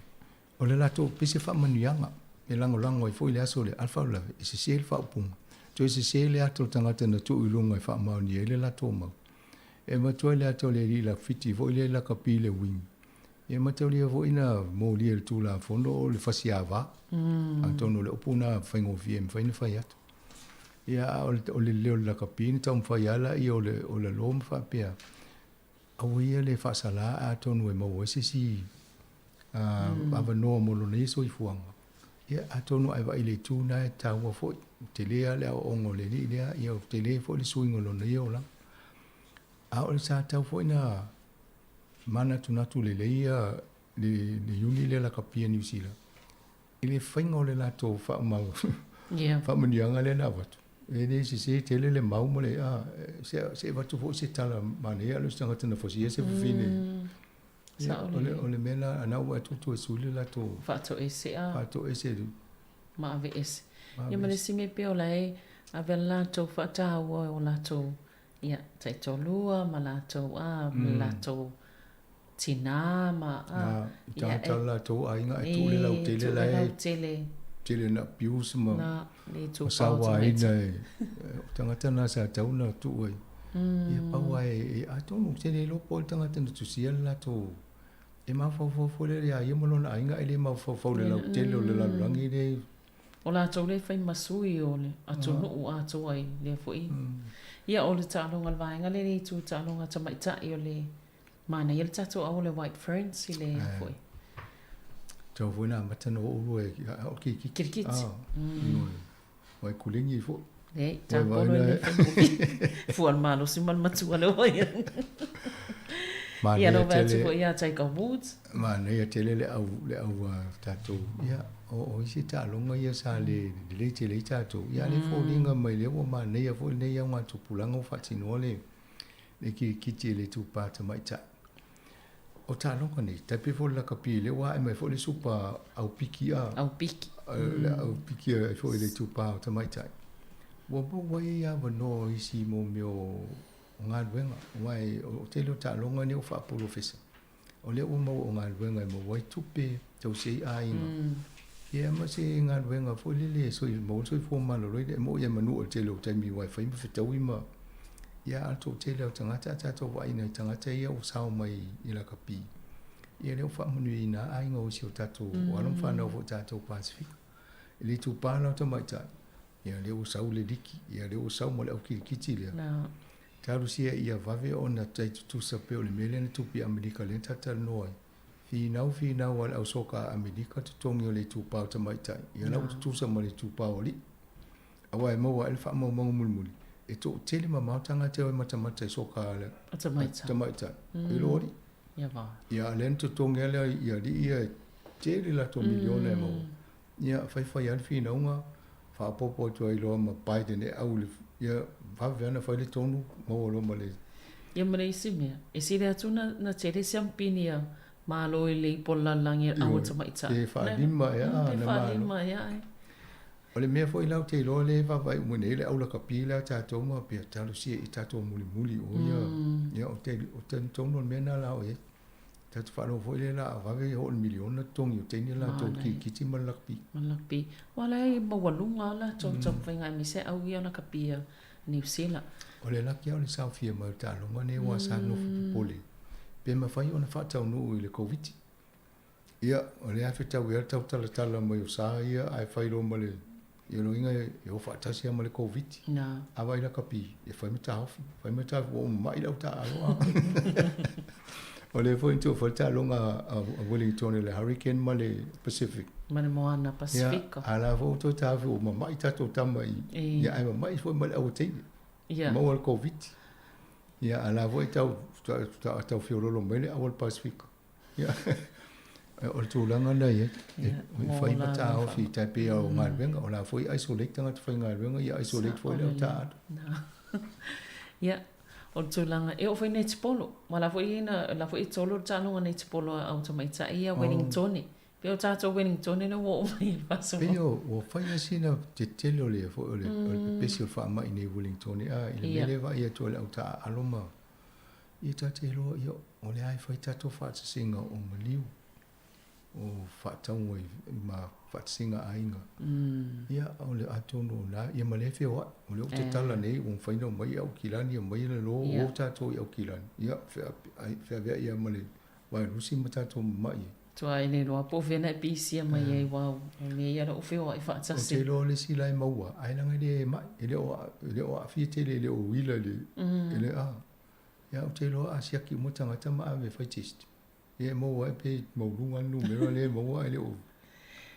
o le latou pei se faamanuiaga e lagolago ai foi le aso lea, a o le faalavelave e sese le faaupuga. Toe sese le ata o le tagata na tuu i luga e faamaonia ai le latou mau. E avatu ai le ata o le alii lafiti foi lea i lakapi i le uiga. E mataulia foi na molia e le Tulafono o le fasiava. Atonu o le upu lena faigofie e mafai ona fai atu. Ia, a o le leo o le lakapi na taumafai lava laia o le o lalo ma faapea, aua ia le faasala atonu e maua ai se isi avanoa mo lona ia soifuaga. Ia, atonu a e vaai i le itu lena e taua foi, ua tele lava le aoaoga o le alii lea, ia ua tele foi le suiga o lona ia olaga. A o le sa tatau foi ona manatunatu lelei ia le iuni lea lakapi a Niu Sila i le faiga o le latou faamau faamanuiaga lea na avatu. E le sese tele le mau ma le, a, se avatu foi se tala manaia a o se tagata na fausia se fafine. Sao lelei. O le mea la, a na ua atu toe sui le latou. Faatoese a. Faatoese. Ma aveese. Ia ma le isi mea pei o la e ave le latou faataua o latou, ia, taitoalua ma latou a, ma latou tinā ma a. Na, i tagata o le latou aiga ae tuu le lautele la e tele. Tele na abuse ma. Na, le itupa o sauaina e, o tagata na sa tatau ona tuu ai. Ia pau lava e, atonu ou te le iloa po o ai le tagata na tusia le latou, e mafaufau foi lea ia ia ma lona aiga ae le mafaufau i le lautele o le lalolagi lea. O latou lea e fai ma sui o le atunuu atoa i lea foi. Ia o le taaloga o le vaega lea i le itu taaloga tamaitai o le manaia le tatou au o le White Ferns i le foi. Tau foi na amata na oo lua e o le kirikiti. Kirikiti. Ua e kulegi ai foi. Leai, tapolo e le faigofie. Fua le malosi ma le matua le oe. Ia, na vaai atu foi ia Tiger Woods. Manaia tele le au, le au tatou, ia, o isi taaloga ia sa le lelei tele ai tatou. Ia, a o lea e foliga mai lea ua manaia foi lenei augatupulaga ua faatinoa le kirikiti e le itupa tamaitai. O taaloga nei, tai pei foi o le lakapi lea ua ae mai foi le supa au piki a. Au piki. Le au piki ai foi i le itupa o tamaitai. Ua maua ai avanoa o isi mo mea o galuega, aua o le tele o taaloga nei ua faapolofesa. O lea ua maua o galuega e maua ai tupe, tausi ai aiga. Ia ma se galuega foi lele e maua ai le soifua maloloina. E moni lava e manua i le tele o taimi aua e fai ma fetaui ma Ia, a o le toatele o tagata a tatou vaai i nai tagata ia ua sao mai i lakapi, ia lea ua faamanuiaina lava aiga o isi o tatou o alo ma fanau foi o tatou Pasefika. I le itupa la o tamaitai, ia lea ua sau le liki, ia lea ua sau ma le au kilikiti lea. Talosia ia vave ona tai tutusa pei o le mea lea na tupu i Amerika lea na ta talanoa ai. Finau finau a le au soka a Amerika totogi o le itupa o tamaitai, ia la ua tutusa ma le itupa o alii. Aua e maua ai le faamaumauga mulimuli, e toatele mamao tagata e o e matamata i soka a le tamaitai i lo alii. Ia, a o lea na totogi lava i alii ia e tele latou miliona e maua. Ia, faifai lava le finauga, faaopoopo atu ai loa ma Biden e au i le, ia vave lava ona fai le tonu, maua loa ma le. Ia ma le isi mea, e sili atu na tele siampini a Malo i le ipu o le lalolagi e au tamaitai. Pe faalima ea na Pe faalima ea ai. O le mea foi la ou te iloa lea e vaavaai uma nei le au lakapi lea a tatou ma pea talosia i tatou mulimuli o ia, ia o te, o talitonu o le mea lena la o i ai. Tatou faalogo foi lea la a vave oo i le miliona totogi o teine latou i le kirikiti ma le lakapi. Ma le lakapi. Aua o la e maualuga lava latou taumafaiga aemaise au ia lakapi a Niu Sila. O le laki lava o le saofia mai o le taaloga lenei aua sa nofo popole pe mafai ona faataunuu i le Koviti. Ia, o lea e fetaui lava le tautalatala mai o sa ia ae fai loa ma le, ia lona uiga e o faatasi lava ma le Koviti. A vaai lakapi, e fai ma taofi, fai ma taofi ua mama'i le au taaalo a. O lea foi na tuu foi le taaloga a Wellington i le Hurricane ma le Pacific. Ma le Moana Pasifika. Ia, a la foi ua toe taofi ua mama'i tatou tama i, ia ae mama'i foi ma le au teine. Ia. Maua le Koviti. Ia, a la foi tau, tau feoloolo mai le au a le Pasifika. Ia, o le tulaga lena e i ai, e fai ma taofi tai pei o galuega, o la foi e isolate tagata faigaluega, ia isolate foi le au taaalo. Ia, o le tulaga, e oo foi i netipolo, aua la foi na, la foi e tolo le taaloga netipolo a au tamaitai ia Wellingtone. Pei o tatou Wellingtone lea ua oo mai i le faasoa. Pei ua fai lava sina tetele o le foi o le pepesi o le faamai nei i Wellingtone, a i le mea lea e vaai atu ai le au taaalo ma Ia ta te iloa, ia, o le a e fai tatou faatasiga o maliu, o faatauga i ma faatasiga a aiga. Ia, o le atonu o na, ia ma lea e feoai. O lea ou te tala nei, ua mafai ona omai i Aukilani, omai i lalo, o tatou i Aukilani. Ia, feaveai lava ma le vaelusi ma tatou mamai ai. Tua e le iloa po o fea na e pisia mai ai aua o mea ia o lea ua feoai faatasi. Ou te iloa o le isi la e maua, ai leaga e le mai, e le o aafia tele, e le o uila i le, a. Ia, ou te iloa a siaki uma tagata ma ave e fai test, ia e maua ai pe maualuga le numera lea e maua ae le o.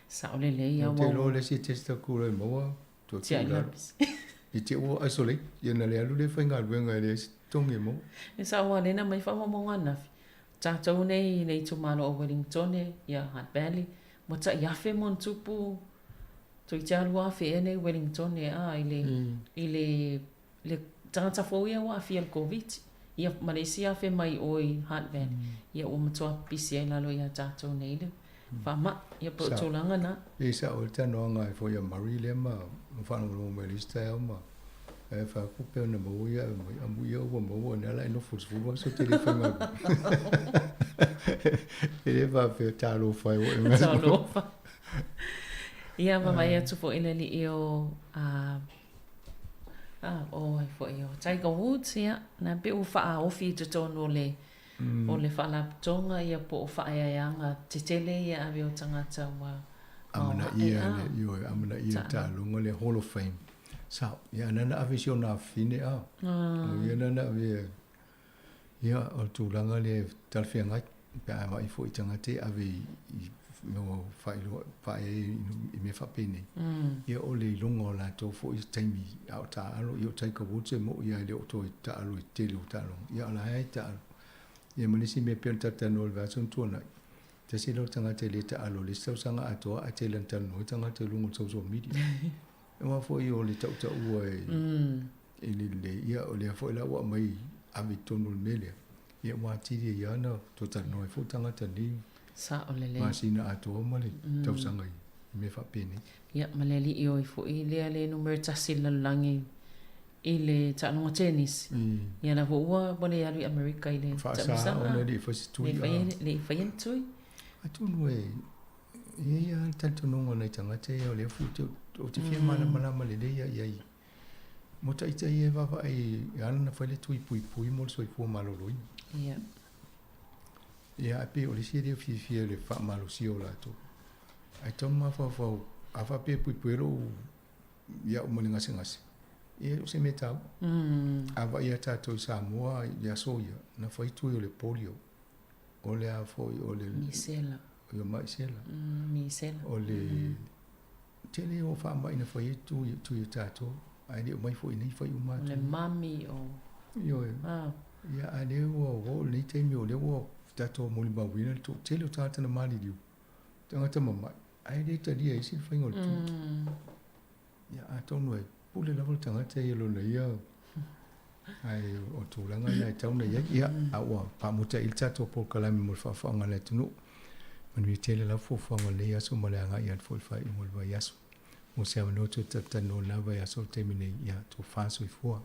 Sao lelei a. Ou te iloa o le isi e test atu loa e maua, toe tuu i lalo. I te i ua isolate, ia ona le alu lea e faigaluega e leai se totogi e maua. E sao aua o lea na aumai faamaumauga ananafi, o tatou nei i le itumalo o Wellingtone, ia Hutt Valley, ua tai afe ma ona tupu, toeitiiti lava 2000 ea nei Wellingtone a i le, i le le tagata fou ia ua aafia i le Koviti, ia ma le isi afe mai o i Hutt Valley, ia ua matua pisi ai lalo ia tatou nei le faamai. Ia po o tulaga na. E sao le talanoaga ai foi a Murray lea ma faalogologo mai i le isi taeao ma e fai atu pe ona maua ia ave mai amu ia ua maua o lea la e nofo i le 10 aso te le faigaluega. E le faapea talofa e oe. Talofa. Ia ma vaai atu foi i le alii o Ah, o ai foi o Tiger Woods, ia, na pei ua faaofi i totonu o le, mm. o le faalapotopotoga ia po o faaeaeaga tetele ia ave o tagata ua amanaia le ioe amanaia le taaloga le Hall of Fame. Sao, ia nana ave si ona afafine a. Ah. Ia nana ave Ia, o le tulaga lea e talafeagai pe a vaai foi i tagata e ave i o faailoa faaeaea i mea faapenei. Ia o le iloga o latou foi i taimi a o taaalo, ia o Tiger Woods e mo'i lava e le o toe taalo i le tele o taaloga. Ia o la e taalo. Ia ma le isi mea pei ona talatalanoa i le vaiaso na tuanai, tasi lea o tagata e le taalo i le isi tausaga atoa ae tele ina talanoa ai tagata i luga o le social media. Aua foi o le tautaua e E lelei, ia o lea foi la ua aumai ave i totonu o le mea lea, ia ua atili ai lava ona toe talanoa ai foi tagata nei. Sao lelei. Masina atoa ma le tausaga i mea faapenei. Ia, ma le alii oi foi lea le numera tasi i le lalolagi i le taaloga tennis. Ia la foi ua ua le alu i Amerika i le Faasa taamisaga. ona le i fai se tui. Le i faia ni tui. Atonu e i ai lava le talitonuga o nai tagata ia o lea foi ou te fia malamalama lelei lava i ai. Mo ita ia e vaavaai e ala ona fai le tui puipui mo le soifua maloloina. Ia. Ia, ae pei o le isi e le fiafia i le faamalosia o latou. Ae tatau ona mafaufau, a faapea e puipui ai lou ia'u ma le gasegase, ia e le o se mea taua. A vaai ia tatou i Samoa i aso ia, na fai tui o le polio, o le a foi, o le... Misela. O le maisela. Misela. O le... Tele o faamai na fai ai tui, tui o tatou, ae le o mai foi nei fai uma atu. O le mami o... Ioe. Ah. Ia, a lea ua oo lenei taimi o lea ua tatou molimauina le toatele o tagata na maliliu, tagata mamai, ae le talia ai se le faiga o le tui. Ia, atonu e pule lava le tagata ia lona ia, ae o tulaga na e tatau ona i ai. Ia, a ua faamuta i le tatou polokalame mo le faafaaoga a le atunuu. Manuia tele lau fuafuaga o lenei aso ma le agai atu foi i le faaiuga o le vaiaso. Mo se avanoa toe talatalanoa i lena vaiaso o le taimi nei, ia tofa soifua.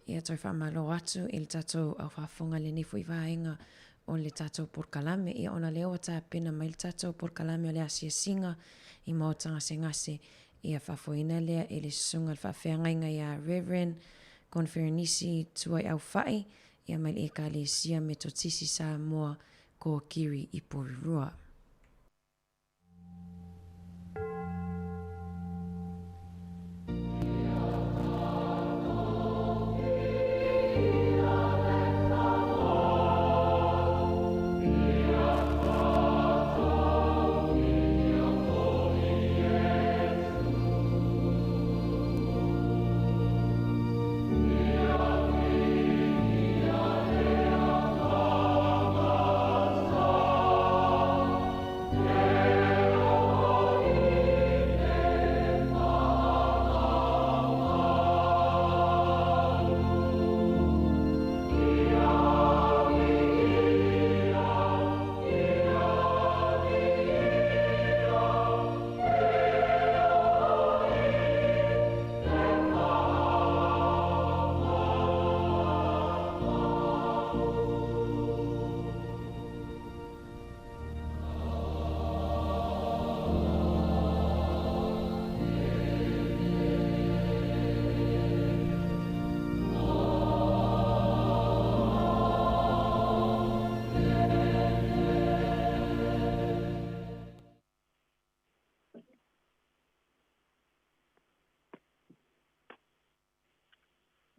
Ia toe faamalo atu i le tatou au faafofoga i lenei foi vaega o le tatou polokalame. Ia ona lea ua tapena mai le tatou polokalame o le asiasiga i maota gasegase, ia faafoeina lea e le Susuga i le Faafeagaiga ia Rev. Koneferenisi Tuaiaufai, ia mai le Ekalesia Metotisi Samoa, Kōkiri i Porirua.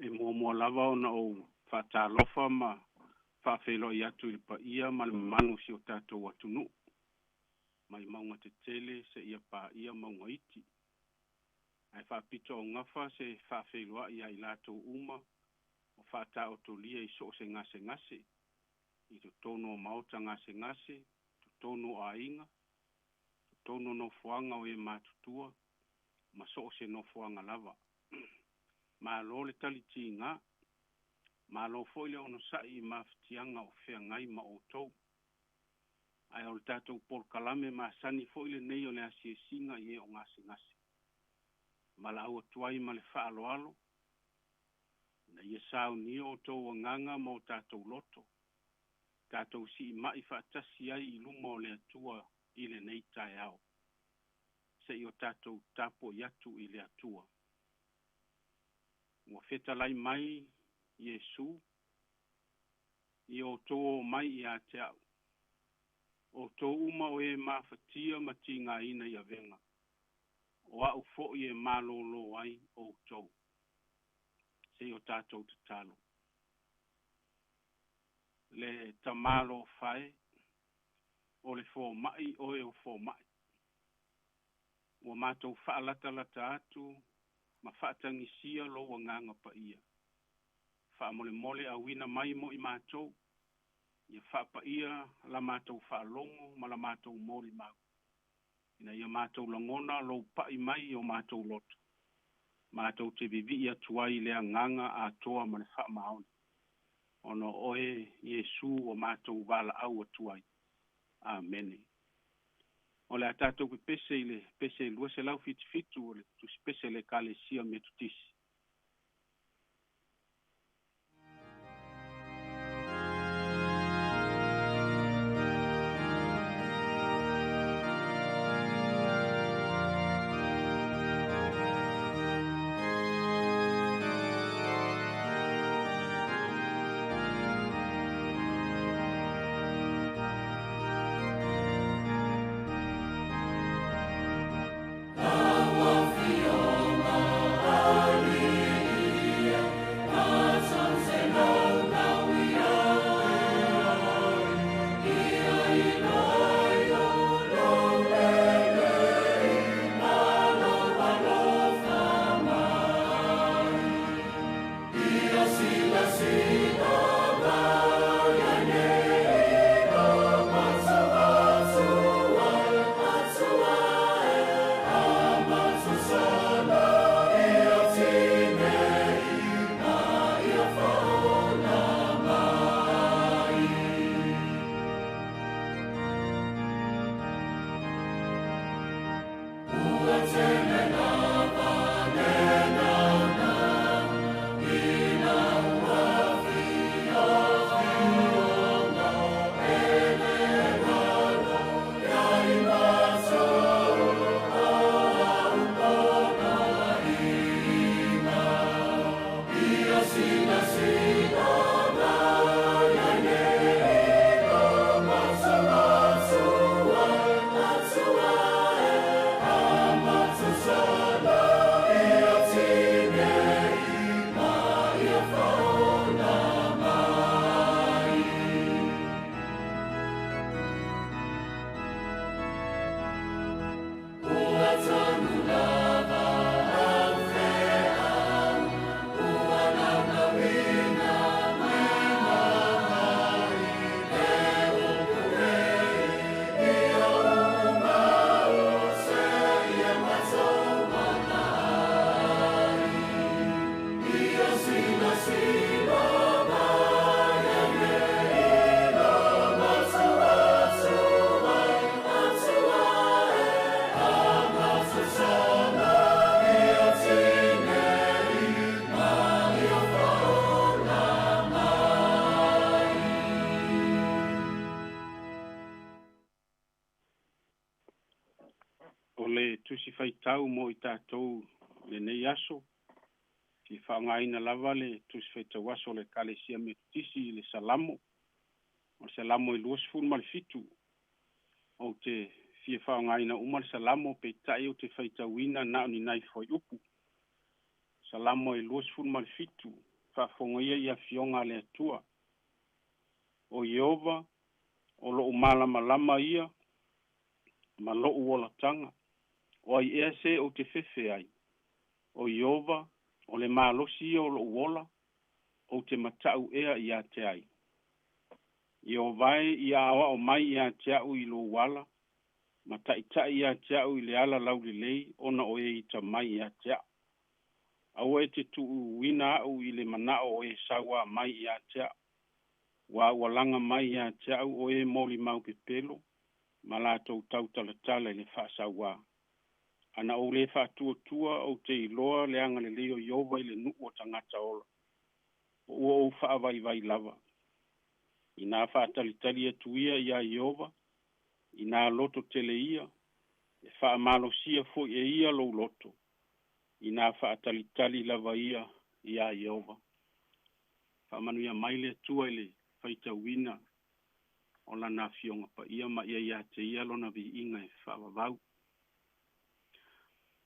E muamua lava ona ou faatalofa ma faafeiloai atu i le paia ma le mamalu o si o tatou atunuu, mai mauga tetele seia paia mauga iti. Ae faapitoaugafa se faafeiloai ia i latou uma o faataotolia i so o se gasegase, i totonu o maota gasegase, totonu o aiga, totonu o nofoaga o e matutua, ma so o se nofoaga lava. Malo le tali tiga, malo foi le onosai i mafatiaga o feagai ma outou. Ae o le tatou polokalame masani foi lenei o le asiasiga i e o gasegase. Valaau atu ai ma le faaaloalo, ina ia saunia outou agaga ma o tatou loto, tatou siimai faatasi ai i luma o le Atua i lenei taeao. Se i o tatou tapuai atu i le Atua. Ua fetalai mai Iesu, Ia outou omai ia te a'u, outou uma o e mafatia ma tigaina i avega, o a'u foi e malōlō ai outou. Se i o tatou tatalo. Le Tamā alofa e, o le fomai oe o fomai. Ua matou faalatalata atu ma faatagisia lou Agaga Paia. Faamolemole auina mai mo i matou, ia faapaia la matou faalogo ma la matou molimau, ina ia matou lagona lou pai mai i o matou loto, matou te vivii atu ai i le agaga atoa ma le faamaoni, ona o oe Iesu ua matou valaau atu ai. Amene. O le a tatou pepese i le pese 277 o le Tusipese a le Ekalesia Metotisi. O le Tusi Faitau mo i tatou i lenei aso, fia faaaogaina lava le Tusi Faitau Aso a le Ekalesia Metotisi i le Salamo, o le Salamo e 27. Ou te fia faaaogaina uma le Salamo, peitai ou te faitauina na o ni nai fuaiupu. Salamo e 27, faafofoga ia i afioga a le Atua. O Ieova, o lou malamalama ia, ma lou olataga, o ai ea se ou te fefe ai? O Ieova, o le malosi ia o lou ola, ou te matau ea ia te ai? Ieova e, ia aoao mai ia te au i lou ala, ma taitai ia te au i le ala laulelei, ona o e ita mai ia te au. Aua e te tuuina au i le manao o e sauā mai ia te au, ua ua laga mai ia te au o e molimau pepelo, ma latou tautalatala i le faasauā. Ana ou lē faatuatua, ou te iloa le agalelei o Ieova i le nuu o tagata ola, po ua ou faavaivai lava. Inā faatalitali atu ia iā Ieova, inā loto tele ia, e faamalosia foi e ia lou loto, inā faatalitali lava ia iā Ieova. Faamanuia mai le Atua i le faitauina o Lana Afioga Paia ma ia ia te Ia Lona viiga e faavavau.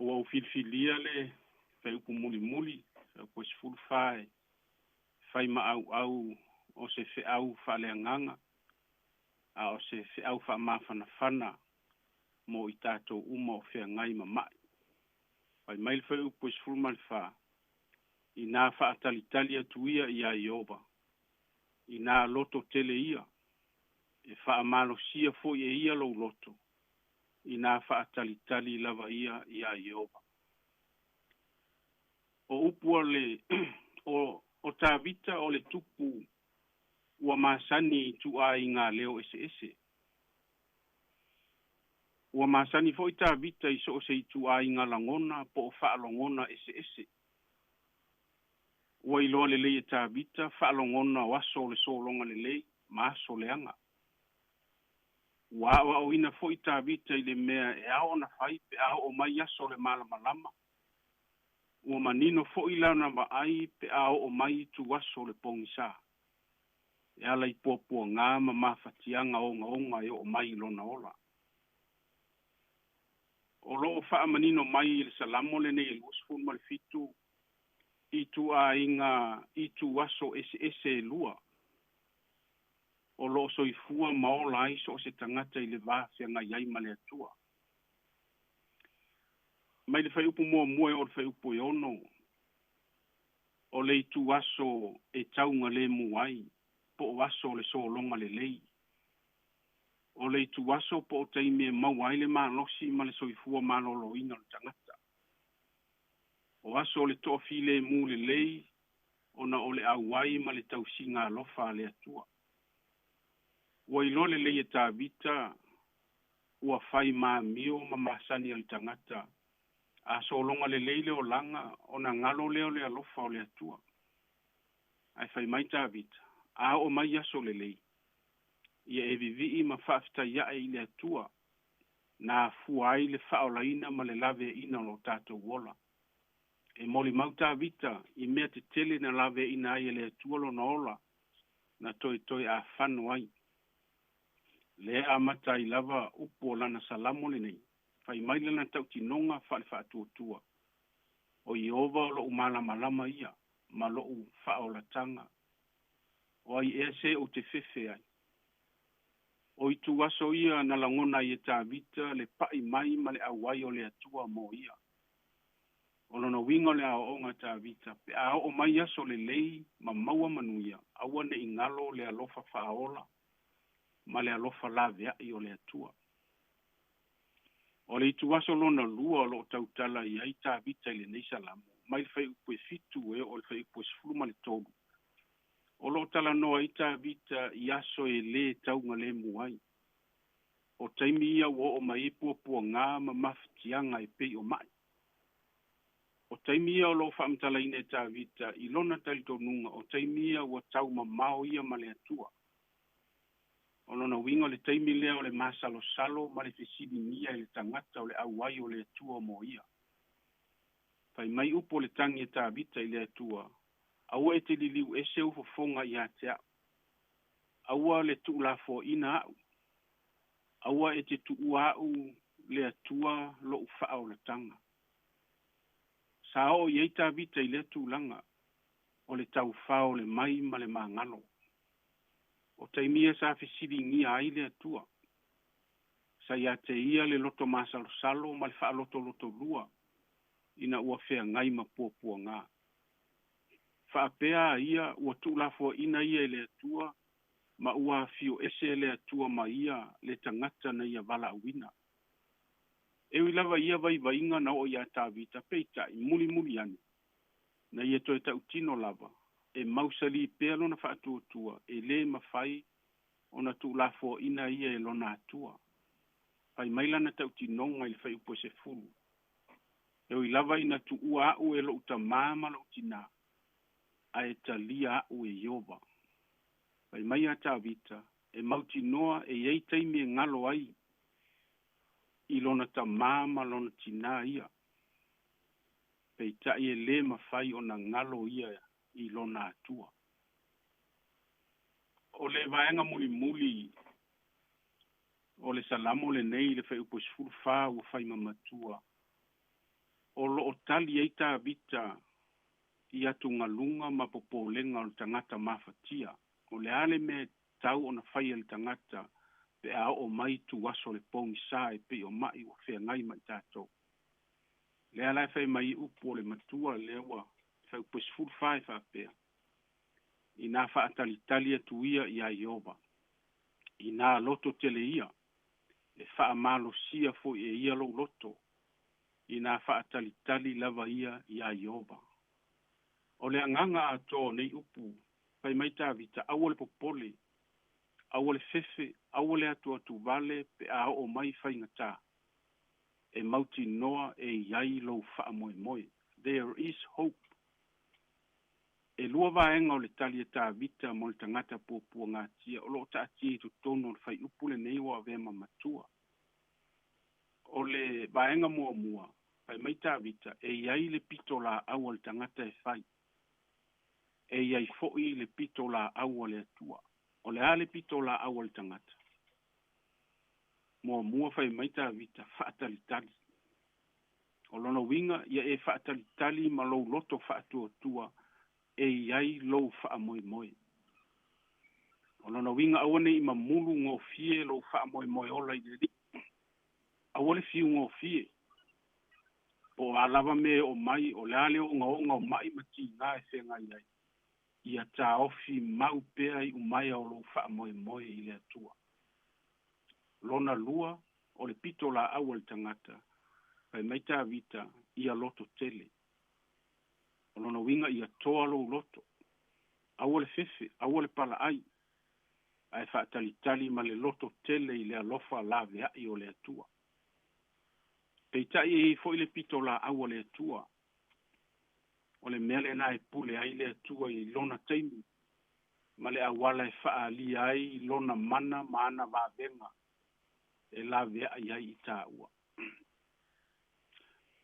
Ua ou filifilia le fuaiupu mulimuli, fuaiupu e 14 e fai ma auau o se feau faaleagaga, a o se feau faamafanafana mo i tatou uma o feagai ma mai. Fai mai le fuaiupu e 14, Inā faatalitali atu ia iā Ieova, inā loto tele ia, e faamalosia foi e ia lou loto, inā faatalitali lava ia iā Ieova. O upu a le o, o Tavita o le tupu ua masani i ituaiga leo eseese. Ua masani foi Tavita i so o se ituaiga lagona po o faalogona eseese. Ua iloa lelei e Tavita faalogona o aso o le sologa lelei ma aso leaga. Ua aoaoina foi Tavita i le mea e ao ona fai pe a oo mai aso o le malamalama. Ua manino foi lana vaai pe a oo mai ituaso o le pogisa, e ala i puapuaga ma mafatiaga ogaoga e oo mai i lona ola. O lo o faamanino mai i le Salamo lenei e 27 ituaiga ituaso eseese e lua o lo o soifua ma ola ai so o se tagata i le va feagai ai ma le Atua. Mai le fuaiupu muamua e oo i le fuaiupu e 6, o le ituaso e taugalemu ai, po o aso o le sologa lelei. O le ituaso po o taimi e maua ai le malosi ma le soifua maloloina o le tagata. O aso o le toafilemu lelei ona o le auai ma le tausiga alofa a le Atua. Ua iloa lelei e Tavita ua fai ma amio ma masani a le tagata, a sologa lelei le olaga ona galo lea o le alofa o le Atua. Ae fai mai Tavita, a oo mai aso lelei, ia e vivii ma faafetai ae i le Atua, na afua ai le faaolaina ma le laveaiina o lo tatou ola. E molimau Tavita i mea tetele na laveaiina ai e le Atua lona ola na toetoe afano ai. Lea e amata ai lava upu o lana salamo lenei, fai mai lana tautinoga faale-faatuatua, O Ieova o lo'u malamalama ia ma lo'u faaolataga, o ai ea se ou te fefe ai? O ituaso ia na lagona ai e Tavita le pa'i mai ma le auai o le Atua mo ia. O lona uiga o le aoaoga a Tavita, pe a oo mai aso lelei ma maua manuia, aua ne i galo le alofa faaola ma le alofa laveai o le Atua. O le ituaso lona lua o lo o tautala i ai Tavita i lenei salamo, mai le fuaiupu e 7 e oo i le fuaiupu e 13, o lo o talanoa ai Tavita i aso e lē taugalemu ai. O taimi ia ua oo mai ai puapuagā ma mafatiaga e pei o ma'i. O taimi ia o lo o faamatalaina e Tavita i lona talitonuga, o taimi ia ua taumamao ia ma le Atua. O lona uiga o le taimi lea o le masalosalo ma le fesiligia e le tagata o le auai o le Atua mo ia. Fai mai upu o le tagi a Tavita i le Atua, Aua e te liliu ese ou fofoga ia te a'u. Aua le tuulafoaina a'u. Aua e te tuua a'u le Atua lo'u faaolataga. Sa oo i ai Tavita i lea tulaga o le taufao le mai ma le magalo. O taimi ia sa fesiligia ai le Atua. Sa ia te ia le loto masalosalo ma le faalotolotolua ina ua feagai ma puapuagā. Faapea a ia ua tuulafoaina ia e le Atua ma ua afio ese le Atua ma ia le tagata na ia valaauina. E ui lava i ia vaivaiga na oo iā Tavita, peitai, mulimuli ane, na ia toe tautino lava, e mausalī pea lona faatuatua, e lē mafai ona tuulafoaina ia e lona Atua. Fai mai lana tautinoga i le fuaiupu e 10, E ui lava ina tuua a'u e lo'u tamā ma lo'u tinā, ae talia a'u e Ieova. Fai mai a Tavita, e mautinoa e i ai taimi e galo ai i lona tamā ma lona tinā ia, peitai e lē mafai ona galo ia i lona Atua. O le vaega mulimuli o le salamo lenei i le fuaiupu e 14 ua fai ma matua, o lo o tali ai Tavita i atugaluga ma popolega o le tagata mafatia. O le a le mea e tatau ona faia e le tagata pe a oo mai ituaso o le pogisa e pei o ma'i ua feagai ma i tatou? Lea la e fai mai upu o le matua lea ua fuaiupu e 14 e faapea, Inā faatalitali atu ia iā Ieova, inā loto tele ia, e faamalosia foi e ia lou loto, inā faatalitali lava ia iā Ieova. O le agaga atoa o nei upu, fai mai Tavita, aua le popole, aua le fefe, aua le atuatuvale pe a oo mai faigatā. E mautinoa e i ai lou faamoemoe. There is hope. E lua vaega o le tali a Tavita mo le tagata puapuagatia o lo o taatia i totonu o le fuaiupu lenei ua avea ma matua. O le vaega muamua, fai mai Tavita, e i ai le pitolaau a le tagata e fai. E i ai foi le pitolaau a le Atua. O le a le pitolaau a le tagata? Muamua fai mai Tavita, faatalitali. O lona uiga, ia e faatalitali ma lou loto faatuatua e i ai lou faamoemoe. O lona uiga, aua ne i mamulu gofie lou faamoemoe ola i le Alii. Aua le fiu gofie. Po o a lava mea e oo mai, o le a le ogaoga o ma'i ma tigā e feagai ai, ia taofi mau pea iumaea o lou faamoemoe i le Atua. Lona lua, o le pitolaau a le tagata, fai mai Tavita, ia loto tele. O lona uiga ia toa lou loto. Aua le fefe, aua le palaai, ae faatalitali ma le loto tele i le alofa laveai o le Atua. Peitai e i ai foi le pitolaau a le Atua. O le mea lena e pule ai le Atua i lona taimi ma le auala e faaalia ai lona mana ma ana vavega e laveai ai i taua.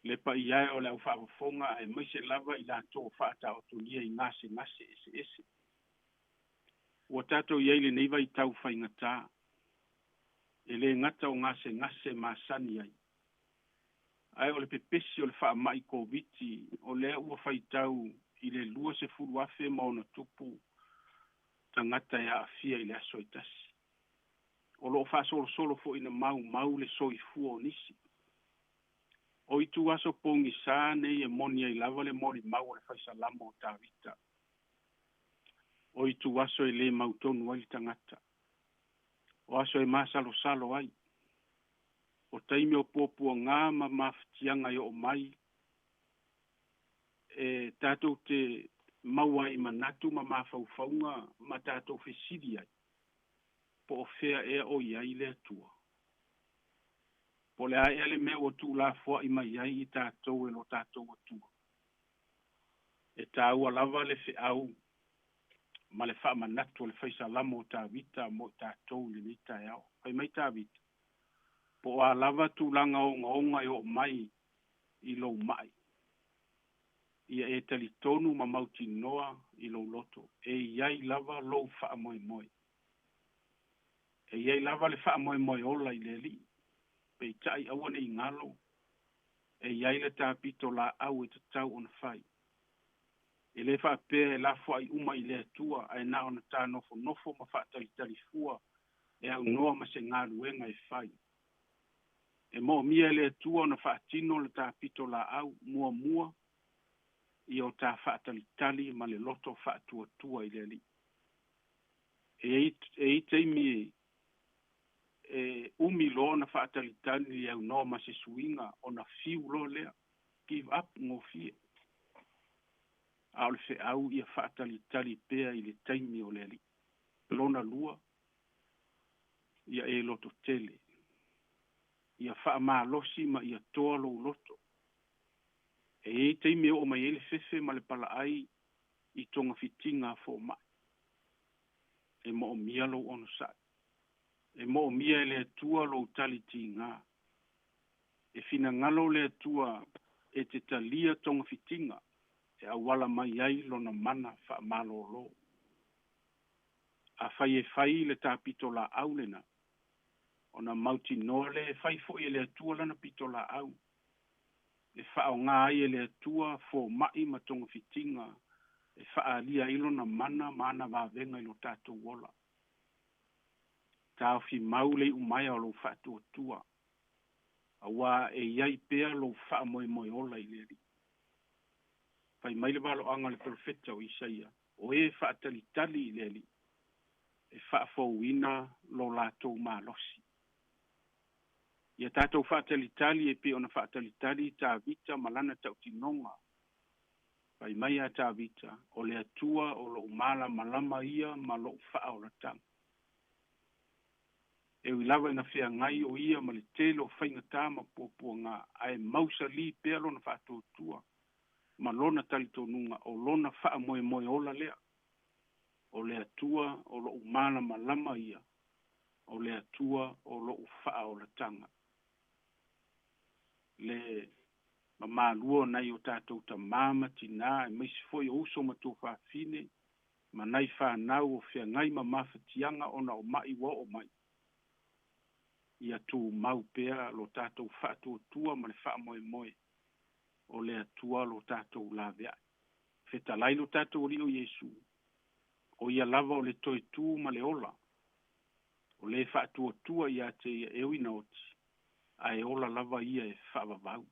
Le paia e o le aufaafofoga aemaise lava i latou o faataotolia i gasegase eseese. Ua tatou i ai i lenei vaitau faigata, e le gata o gasegase masani ai, ae o le pepesi o le faamai Koviti o lea ua faitau i le 20,000 ma ona tupu tagata e aafia i le aso e tasi. O lo o faasolosolo foi ina maumau le soifua o nisi. O ituaso pogisa nei e moni ai lava le molimau a le Faisalamo o Tavita. O ituaso e le mautonu ai le tagata. O aso e masalosalo ai. O taimi o puapuaga ma mafatiaga e oo mai, e tatou te maua ai i manatu ma mafaufauga ma tatou fesili ai, po o fea ea o i ai le Atua? Po o le a ea le mea ua tuulafoai mai ai i tatou e lo tatou Atua? E taua lava le feau ma le faamanatu o le Faisalamo o Tavita mo i tatou i lenei taeao. Fai mai Tavita, Po o a lava tulaga ogaoga e oo mai i lou mai, ia e talitonu ma mautinoa i lou loto, e i ai lava lou faamoemoe. E i ai lava le faamoemoe ola i le Alii, peitai aua ne i galo, e i ai le ta pitolaau e tatau ona fai. E le faapea e lafoai uma i le Atua, ae na ona ta nofonofo ma faatalitali fua e aunoa ma se galuega e fai. E moomia e le Atua ona faatino le ta pitolaau muamua ia o ta faatalitali ma le loto faatuatua i le Alii. E i ai taimi e umi loa ona faatalitali e aunoa ma se suiga ona fiu loa lea, give up gofie. A o le feau ia faatalitali pea i le taimi o le Alii. Lona lua, ia e loto tele. Ia faamalosi ma ia toa lou loto. E i ai taimi e oo mai ai le fefe ma le palaai i togafitiga a fomai. E moomia lou onosai. E moomia e le Atua lou tali tiga. E finagalo le Atua e te talia togafitiga e auala mai ai lona mana faamalolo. Afai e fai le ta pitolaau lena, ona mautinoa lea e fai foi e le Atua lana pitolaau, e faaaoga ai e le Atua fomai ma togafitiga e faaalia ai lona mana ma ana vavega i lo tatou ola. Taofi mau le iumaea o lou faatuatua, auā e i ai pea lou faamoemoe ola i le Alii. Fai mai le valoaga o le perofeta o Isaia, O e faatalitali i le Alii, e faafouina lo latou malosi. Ia tatou faatalitali e pei ona faatalitali Tavita ma lana tautinoga. Fai mai ia Tavita, O le Atua o lou malamalama ia ma lou faaolataga. E ui lava ina feagai o ia ma le tele o faigata ma puapuaga, ae mausali pea lona faatuatua ma lona talitonuga o lona faamoemoe ola lea. O le Atua o lou malamalama ia, o le Atua o lou faaolataga. Le mamalua o nai o tatou tamā ma tinā, aemaise foi o uso ma tuafafine, ma nai fanau o feagai ma mafatiaga ona o ma'i ua oo mai, ia tumau pea lo tatou faatuatua ma le faamoemoe o le Atua lo tatou laveai. Fetalai lo tatou Alii o Iesu, o ia lava o le toe tu ma le ola, o le faatuatua ia te ia e ui ina oti, ae ola lava ia e faavavau.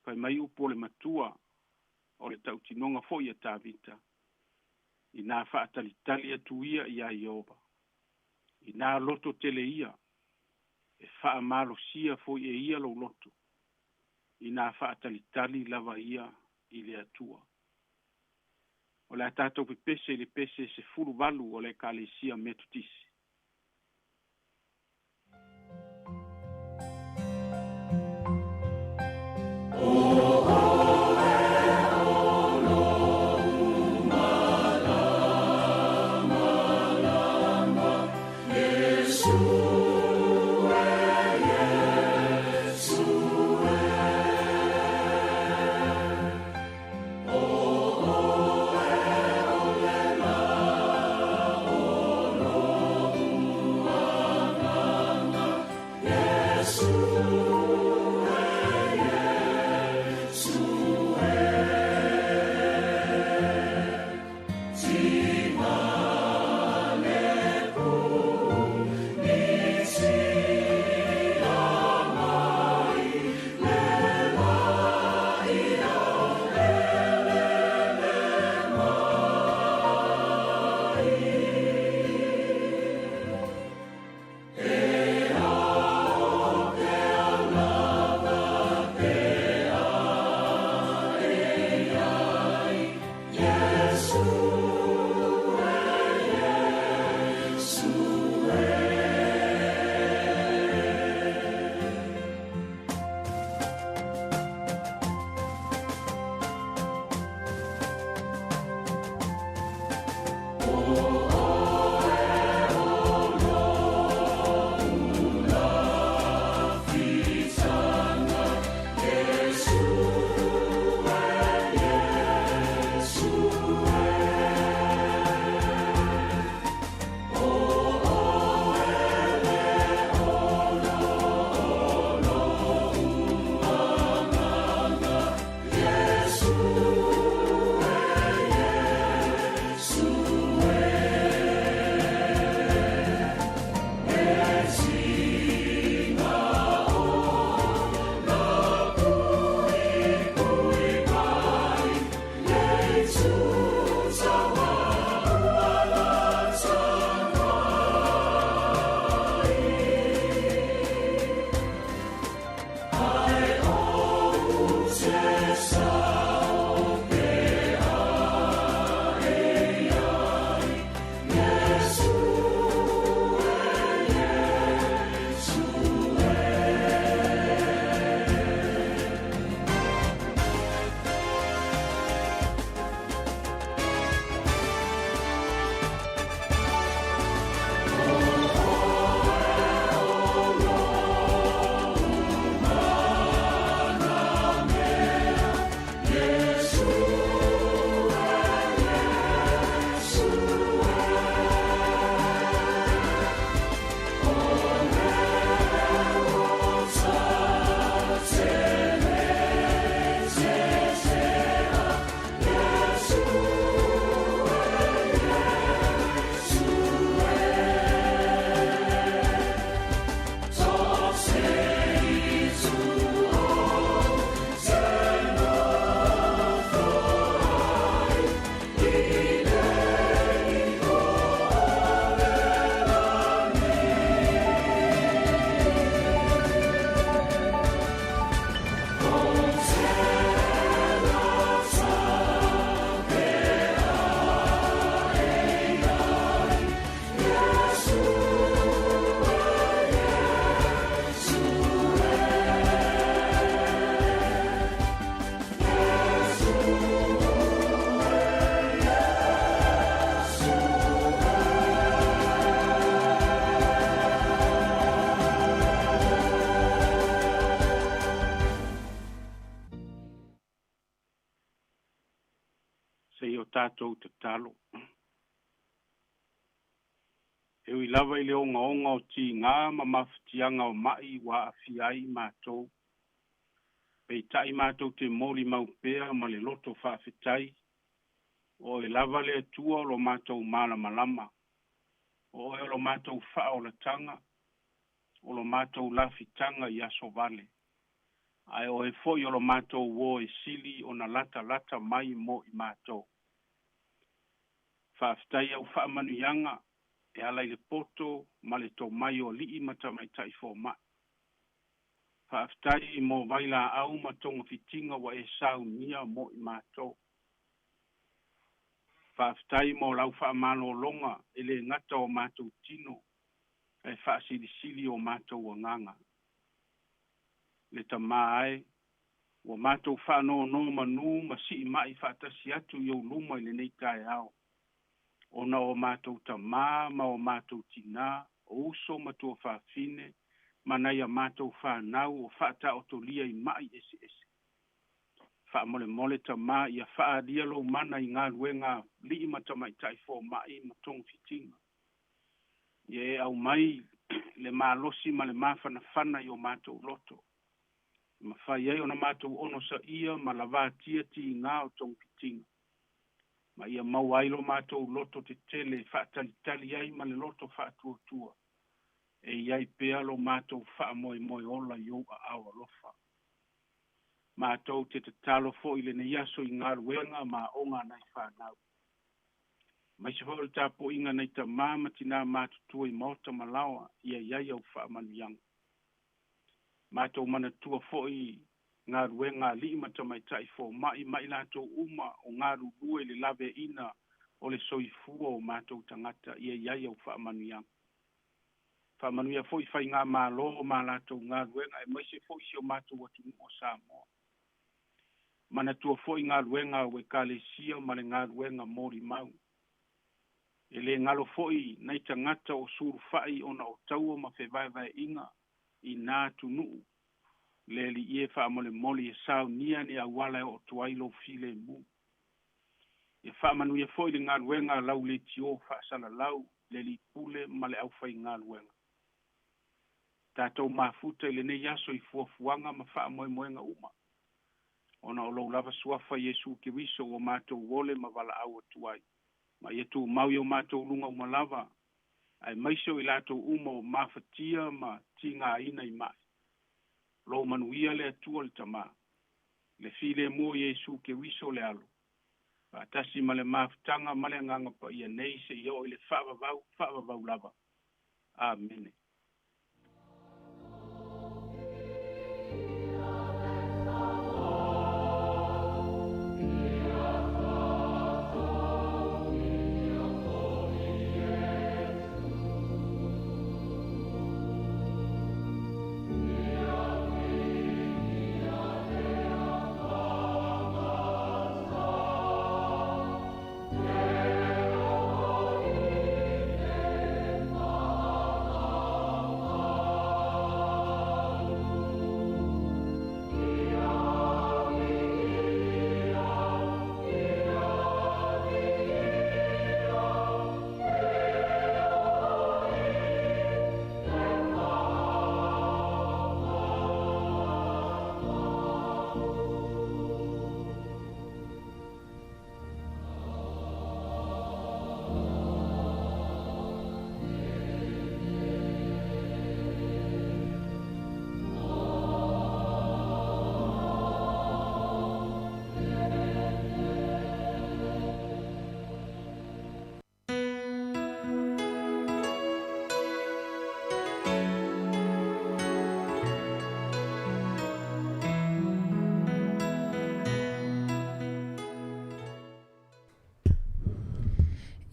Fai mai upu o le matua, o le tautinoga foi a Tavita, inā faatalitali atu ia iā Ieova, inā loto tele ia, e faamalosia foi e ia lou loto, inā faatalitali lava ia i le Atua. O le a tatou pepese i le pese 18 o le Ekalesia Metotisi. tatalo. E ui lava i le ogaoga o tiga ma mafatiaga o ma'i ua aafia ai i matou, peitai matou te molimau pea ma le loto faafetai, o Oe lava le Atua o lo matou malamalama, o Oe o lo matou faaolataga, o lo matou lafitaga i aso vale, ae o Oe foi o lo matou uo e sili ona latalata mai mo i matou. Faafetai i au faamanuiaga e ala i le poto ma le tomai o alii ma tamaitai fomai. Faafetai mo vailaau ma togafitiga ua e saunia mo i matou. Faafetai mo lau faamalologa e le gata o matou tino ae faasilisili o matou agaga. Le Tama e, ua matou faanonomanu ma siimai faatasi atu i ou luma i lenei taeao, ona o matou tamā ma o matou tinā, o uso ma tuafafine, ma nai a matou fanau o faataotolia i mai eseese. Faamolemole Tamā ia faaalia lou mana i galuega a alii ma tamaitai fomai ma togafitiga. Ia e aumai le malosi ma le mafanafana i o matou loto, e mafai ai ona matou onosaia ma lavatia tiga o togafitiga, ma ia maua ai lo matou loto tetele e faatalitali ai ma le loto faatuatua, e i ai pea lo matou faamoemoe ola i ou aao alofa. Matou te tatalo foi i lenei aso i galuega ma aoga a nai fanau. Aemaise foi o le tapuaiga a nai tamā ma tinā matutua i maota ma laoa ia i ai au faamanuiaga. Matou manatua foi galuega a alii ma tamaitai fomai ma i latou uma o galulue i le laveaiina o le soifua o matou tagata ia i ai au faamanuiaga. Faamanuia foi faigamalo ma latou galuega aemaise foi si o matou atunuu o Samoa. Manatua foi galuega a Ekalesia ma le galuega molimau. E le galo foi nai tagata o sulufai ona o taua ma fevaevaeaiga i na atunuu. Le Alii e faamolemole ia saunia ni auala e oo atu ai lou filemu. Ia faamanuia foi le galuega a lau leitio faasalalau, le alii pule ma le aufaigaluega. Tatou mafuta i lenei aso i fuafuaga ma faamoemoega uma, ona o lou lava suafa Iesu Keriso ua matou ole ma valaau atu ai. Ma ia tumau i o matou luga uma lava, aemaise o i latou uma o mafatia ma tigaina i mai. Lou manuia le Atua le Tamā, le filemu o Iesu Keriso le Alo, faatasi ma le mafutaga ma le Agaga Paia nei seia oo i le faavavau, faavavau lava. Amene.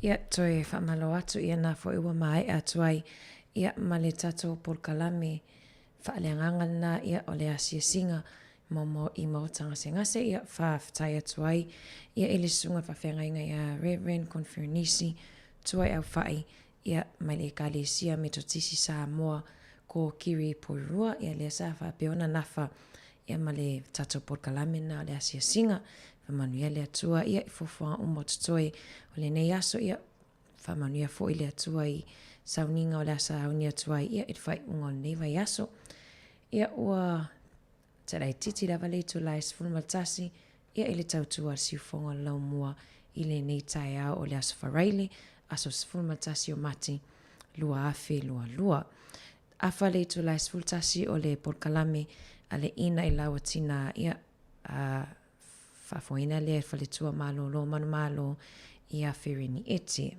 Ia, toe faamalo atu ia na foi ua maea atu ai ia ma le tatou polokalame faaleagaga lena ia o le asiasiga mo i Maota Gasegase ia faafetai atu ai ia i le susuga faafeagaiga ia Reverend Confernisi Tuaiaufai ia mai le Ekalesia Metotisi Samoa ko Kiri Poirua ia lea sa faapea ona nafa ia ma le tatou polokalame lena o le asiasiga. Faamanuia le Atua ia i fuafuaga uma o totoe o lenei aso, ia faamanuia foi le Atua i sauniga o le a sauni atu ai ia i le faaiuga o lenei vaiaso. Ia ua talaititi lava le itula e 11 ia i le tautua a le siufoga o le laumua i lenei taeao o le Aso Faraile, aso 11 o Mati 2022. Afa le itula e 11 o le polokalame a le Ina i laua tina ia a faafoeina lea e faletua malōlō manumalo ia Fereni Eti.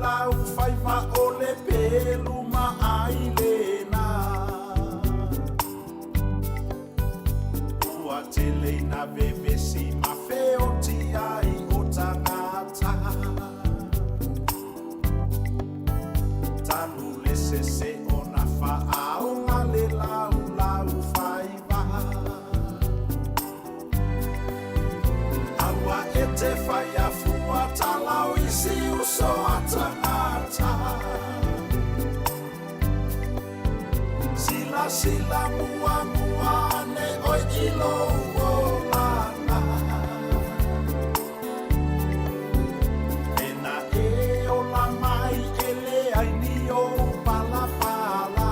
laulau faiva o le pelu ma ai lena. Ua tele ina vevesi ma feoti ai o tagata. Talu le sese ona faaoga le laulaufaiva. Aua e te fai afua talau i si uso a tagata. Silasila muamua ane oe i lou olaga. Mena e ola mai e leai ni ou palapala.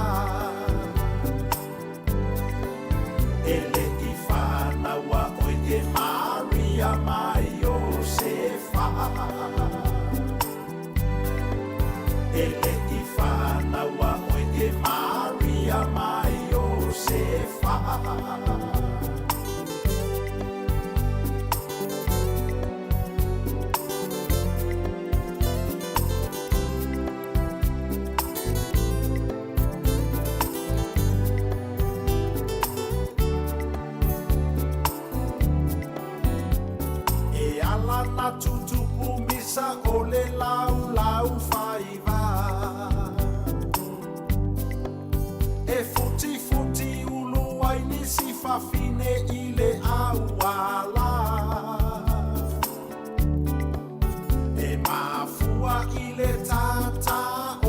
E le i fanaua oe e Maria ma Iosefa. E le i fanaua oe e Maria ma Iosefa. E ala na tutupu misa o le laulaufaiva. E futifuti ulu ai nisi fafine i le auala. E mafua i le tātā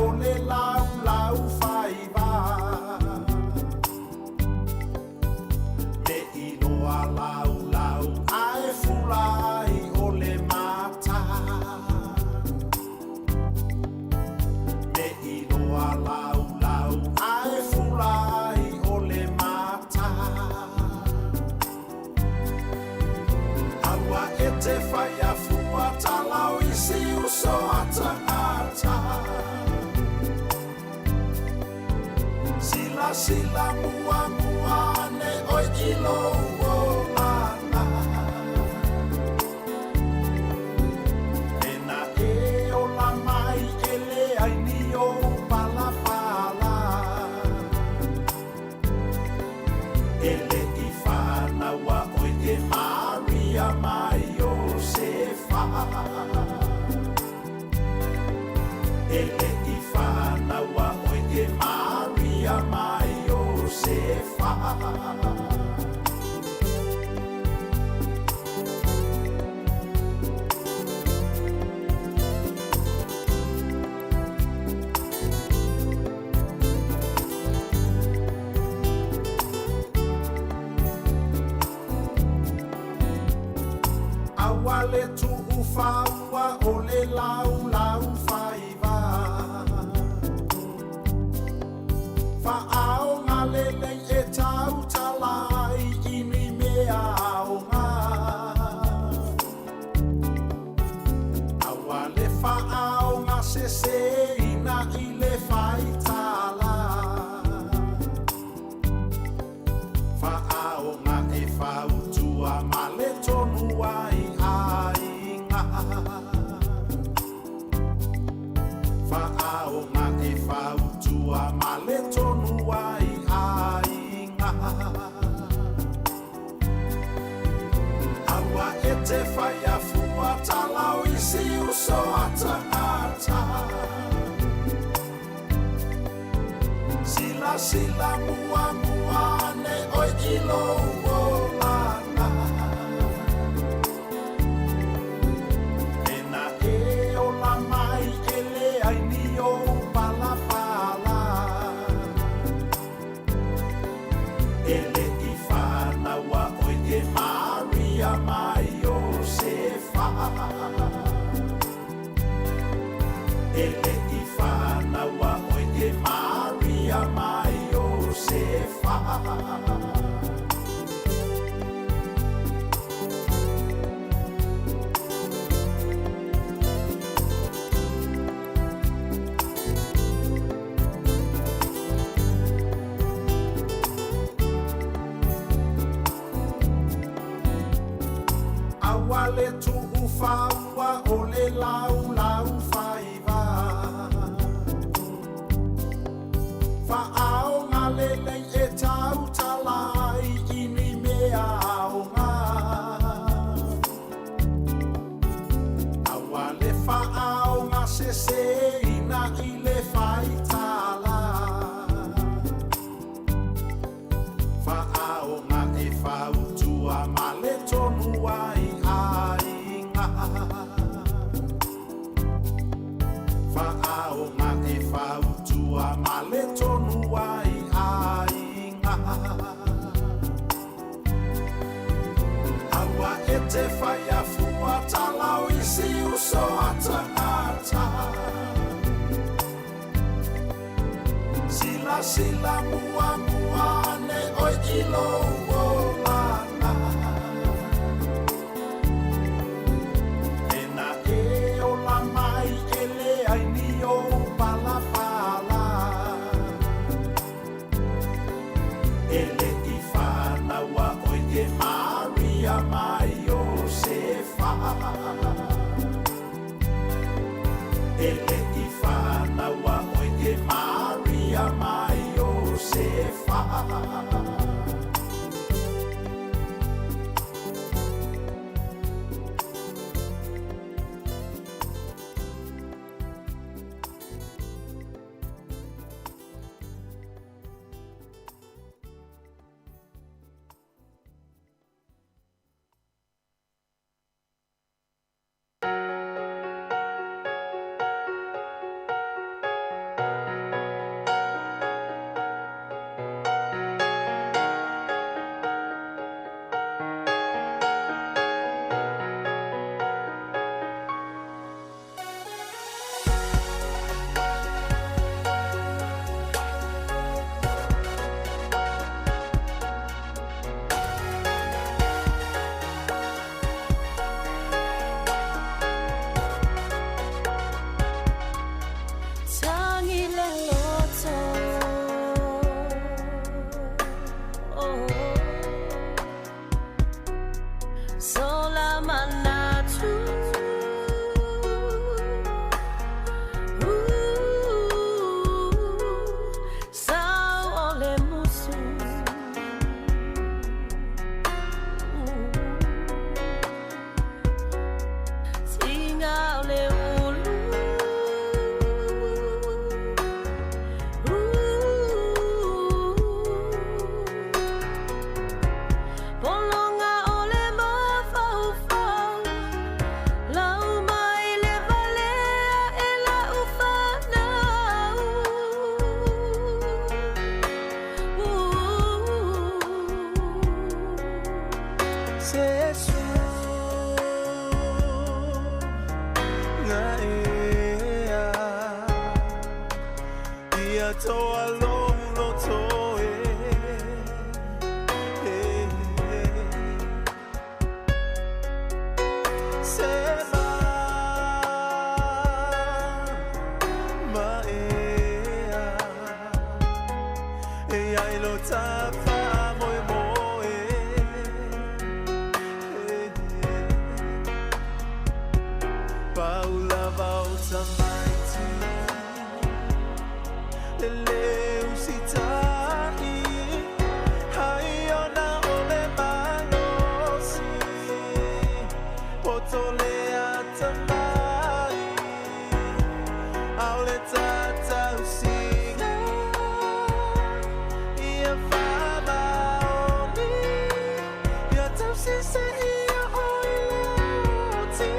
o le laulaufaiva. Me iloa laulau ae fula ai o le mata. Me iloa laulau ae fula ai o le mata. Aua e te fai afua talau i si uso a tagata. Silasila muamua ane oe i lou olaga. Mena e ola mai e leai ni ou palapala. E le i fanaua oe e Maria ma Iosefa. E le i fanaua oe e Maria ma Iosefa. Aua le tuufaua o le laulaufaiva. Faaoga lelei e tautala ai i ni mea aoga. Aua le faaoga seseina i le faitala. Faaoga e fautua ma le tonu ai aiga. Faaoga e fautua ma le tonu ai aiga. Aua e te fai afua talau i si uso a tagata. Silasila muamua ane oe i lou olaga. Mena e ola mai e leai ni ou palapala. E le i fanaua oe e Maria ma Iosefa. E le i fanaua oe e Maria ma Iosefa. Aua le tuufaua o le laulaufaiva. faaseseina i le faitala. Faaoga e fautua ma le tonu ai aiga. Faaoga e fautua ma le tonu ai aiga. Aua e te whaiafua talau i si uso a tangata. Sila sila mua mua ne oi i lou olana. Ena e ola mai e le ai ni ou palapala. E le i whānaua oi e Maria mai Iosefa. E le i whānaua oi e Maria mai Iosefa. Tangi le loto. Sola manatu. Sao o le musu. Tinga o le ulu. Polonga o le mafaufau. Lau mai le valea e lau whanau. Se su ngaea ia toa lolo toe. Se ma maea e ai lo tafa moe moe. Paula vauta maiti le leu sitai hai ona o le malosi poto le atamai au le tatau singa ia whamaoni ia tausi se ia oi le oti.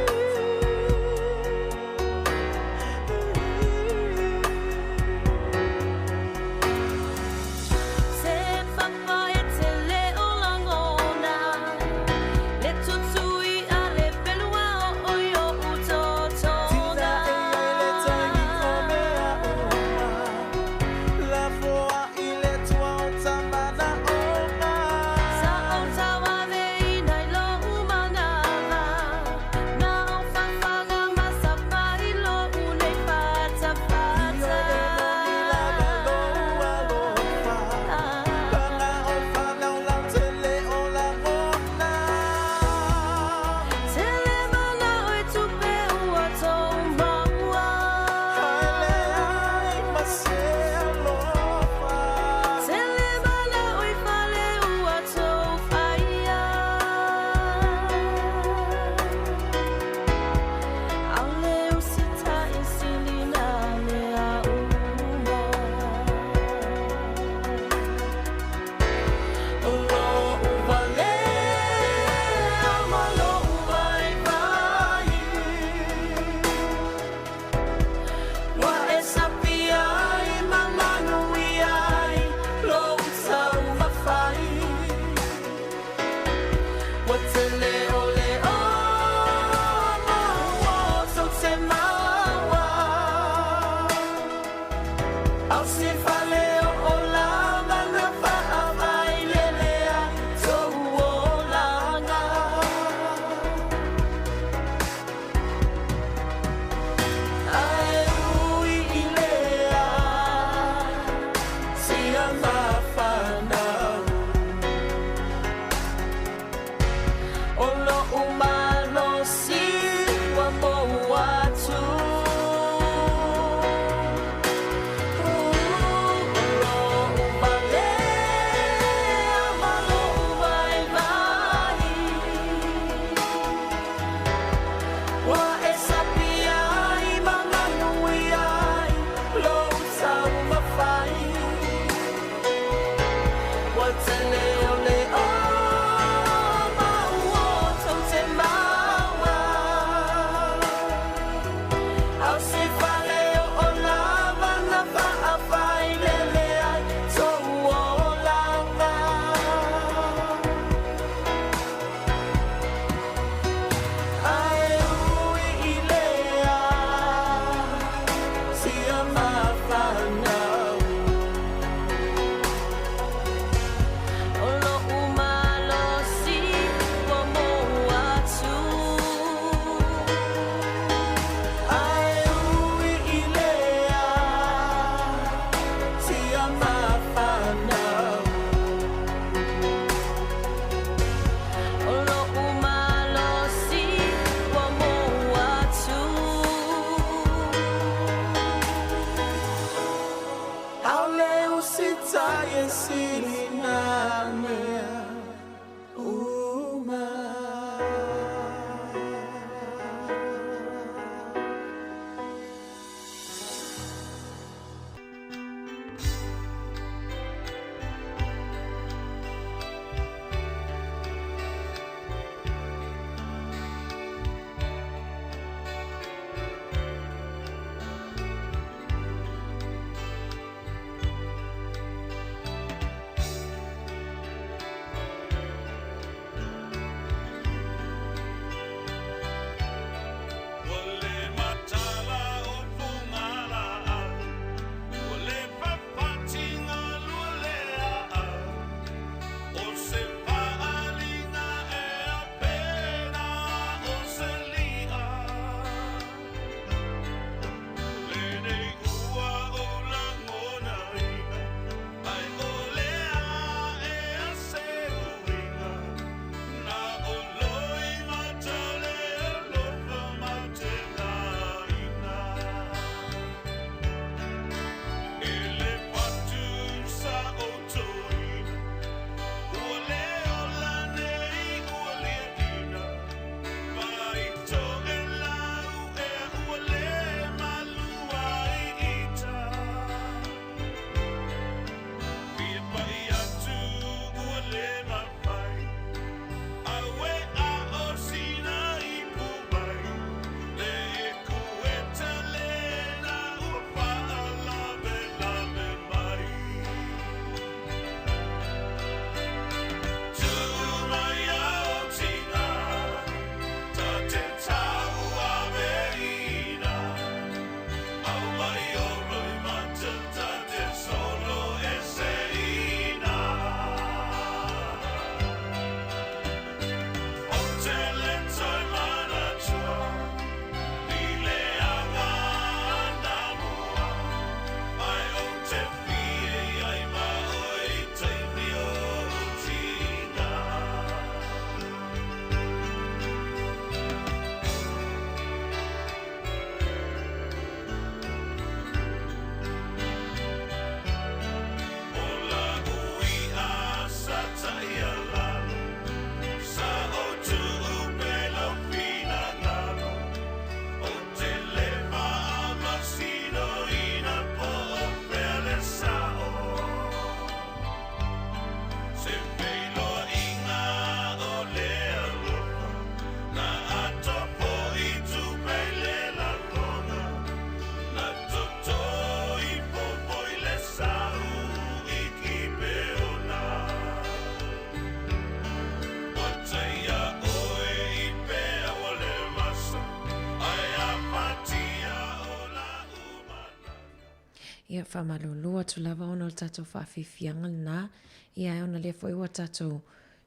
Ia, faamalulu atu lava ona o le tatou faafiafiaga lena, ia ae ona lea foi ua tatou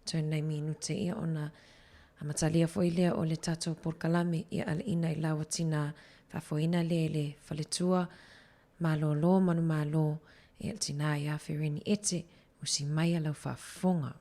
toe nai minute ia ona amatalia foi lea o le tatou polokalame, ia alaiina i lau tina faafoeina lea i le faletua malōlō manumalo, ia le tina ia Fereni Ete, usi maia lau faafofoga.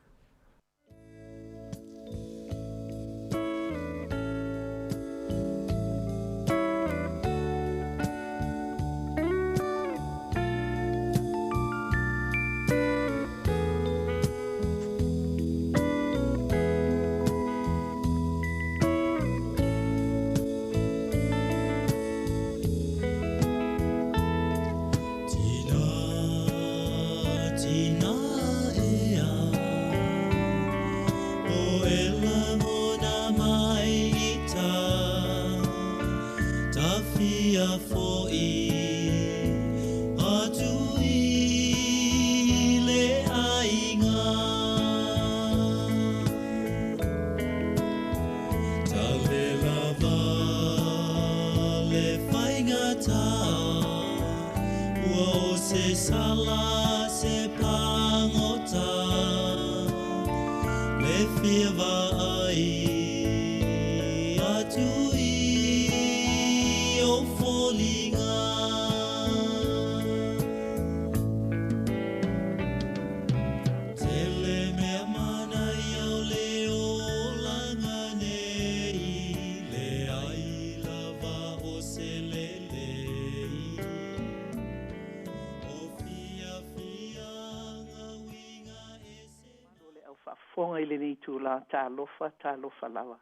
O le au faafofoga i lenei itulā, talofa, talofa lava.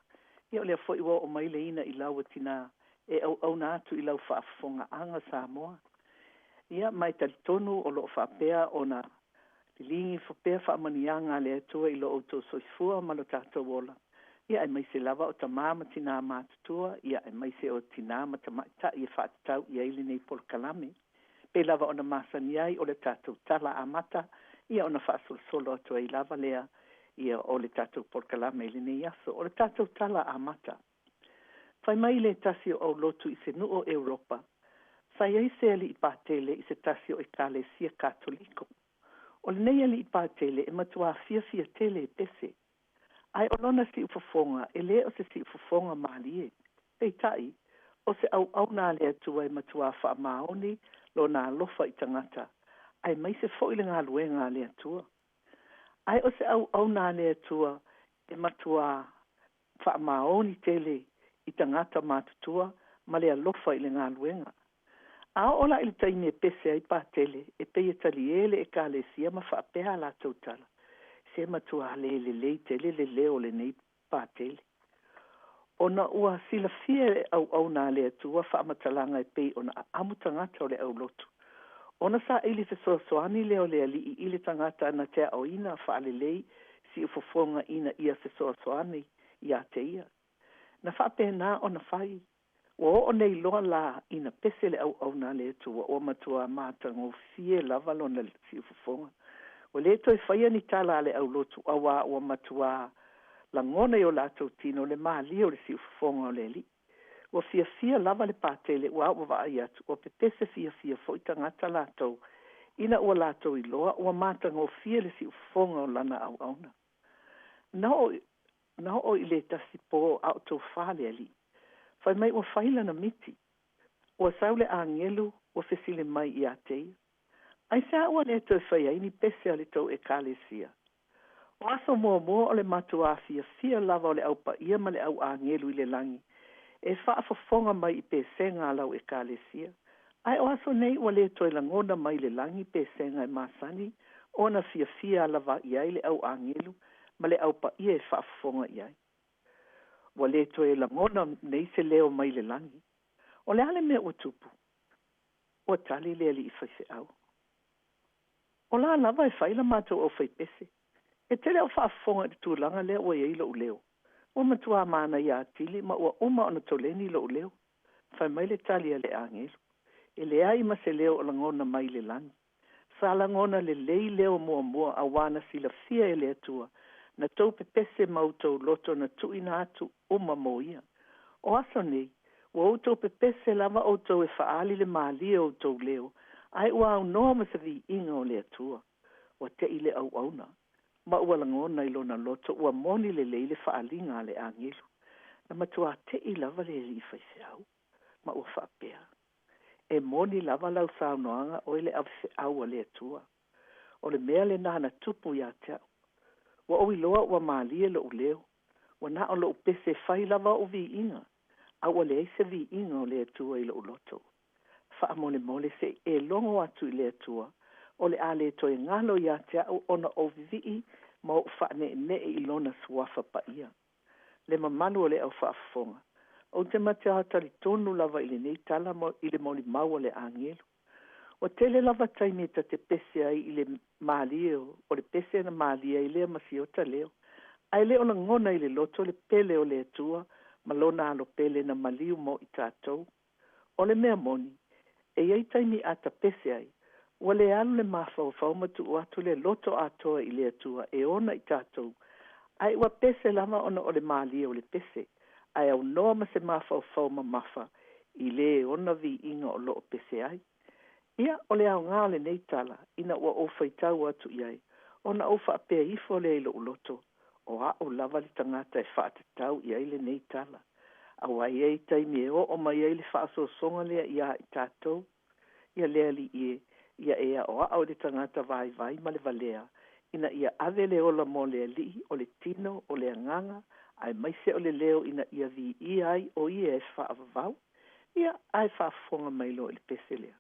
Ia o lea foi ua oo mai le ina i lau a tinā e auauna atu i lau faafofogaaga Samoa. Ia, ma e talitonu o lo o faapea ona liligi ifo pea faamanuiaga a le Atua i lo outou soifua ma lo tatou ola, ia aemaise lava o tamā ma tinā matutua, ia aemaise o tinā ma tamaitai e faatatau i ai lenei polokalame. Pei lava ona masani ai o le tatou tala amata, ia ona faasolosolo atu ai lava lea ia o le tatou polokalame i lenei aso. O le tatou tala amata. Fai mai le tasi o aulotu i se nuu o Europa, sa i ai se alii patele i se tasi o Ekalesia Katoliko. O lenei alii patele e matuā fiafia tele e pese. Ae o lona siufofoga e lē o se siufofoga malie. Peitai, o se auauna a le Atua e matuā faamaoni lona alofa i tagata, aemaise foi le galuega a le Atua. Ae o se auauna a le Atua e matuā faamaoni tele i tagata matutua ma le alofa i le galuega. A oo la i le taimi e pese ai Patele, e pei e taliē le Ekalesia ma faapea a latou tala, Se matuā le lelei tele le leo o lenei Patele. Ona ua silafia e le auauna a le Atua faamatalaga e pei ona aamu tagata o le aulotu. Ona saili fesoasoani lea o le Alii i le tagata na te aoina faalelei siufofoga ina ia fesoasoani ia te ia. Na faapena ona fai. Ua oo nei loa la ina pese le auauna a le Atua, ua matuā matagofie lava lona siufofoga. Ua lē toe faia ni tala a le aulotu, auā ua matuā lagona i o latou tino le mālie o le siufofoga o le Alii. Ua fiafia lava le Patele uā ua vaai atu, ua pepese fiafia foi tagata latou ina ua latou iloa ua matagofie le siufofoga o lana auauna. Na oo Na oo i le tasi pō a o tofa le Alii. Fai mai ua fai lana miti. Ua sau le agelu ua fesili mai ia te ia, Aisea ua le toe fai ai ni pese a le tou Ekalesia? O aso muamua o le matuā fiafia lava o le Au Paia ma le Au Agelu i le lagi e faafofoga mai i pesega a lau Ekalesia. Ae o aso nei ua le toe lagona mai le lagi pesega e masani ona fiafia alavaʻi ai le Au Agelu ma le Au Paia e faafofoga i ai. Ua le toe lagona nei se leo mai le lagi. O le a le mea ua tupu? Ua tali le alii faifeau. O la lava e fai la matou aufaipese. E te le o faafofoga i le tulaga lea ua i ai loʻu leo. Ua matuā manaia atili ma ua uma ona toleni loʻu leo. Fai mai le tali a le agelu. E leai ma se leo o lagona mai le lagi. Sa lagona lelei leo muamua auā na silafia e le Atua na tou pepese ma outou loto na tuuina atu uma mo ia. O aso nei, ua outou pepese lava outou e faaali le mālie o outou leo, Ae ua aunoa ma se viiga o le Atua. Ua te'i le auauna, ma ua lagona i lona loto ua moni lelei le faaaliga a le agelu. Na matuā te'i lava le alii faifeau, ma ua faapea, E moni lava lau saunoaga oe le avefeau a le Atua. O le mea lenā na tupu ia te a'u. Ua ou iloa ua malie lo'u leo. Ua na o lo'u pese e fai lava o'u viiga, a ua leai se viiga o le Atua i lo'u loto. Faamolemole se i e logo atu i le Atua, o le a le toe galo ia te a'u ona ou vivii ma o'u faaneenee i Lona Suafa Paia. Le mamalu o le au faafofoga, ou te matuā talitonu lava i lenei tala i le molimau a le agelu. Ua tele lava taimi e ta te pese ai i le malie o le pese na malie ai lea ma siota leo, ae le o lagona i le loto le pele o le Atua ma Lona Alo pele na maliu mo i tatou. O le mea moni, e i ai taimi a ta pese ai, ua le alu le mafaufau ma tuu atu le loto atoa i le Atua e ona i tatou, ae ua pese lava ona o le malie o le pese, ae aunoa ma se mafaufau mamafa i Le e ona viiga o lo o pese ai. Ia, o le aoga o lenei tala, ina ua ou faitau atu i ai, ona ou faapea ifo lea i lo'u loto, o a'u lava le tagata e faatatau i ai lenei tala. Auā e i ai taimi e oo mai ai le faaosoosoga lea iā i tatou. Ia le Alii e, ia e aʻoaʻo i le tagata vaivai ma le valea, ina ia ave le ola mo le Alii, o le tino, o le agaga, aemaise o le leo ina ia viia ai o Ia e faavavau. Ia, ae faafofoga mai loa i le pese lea.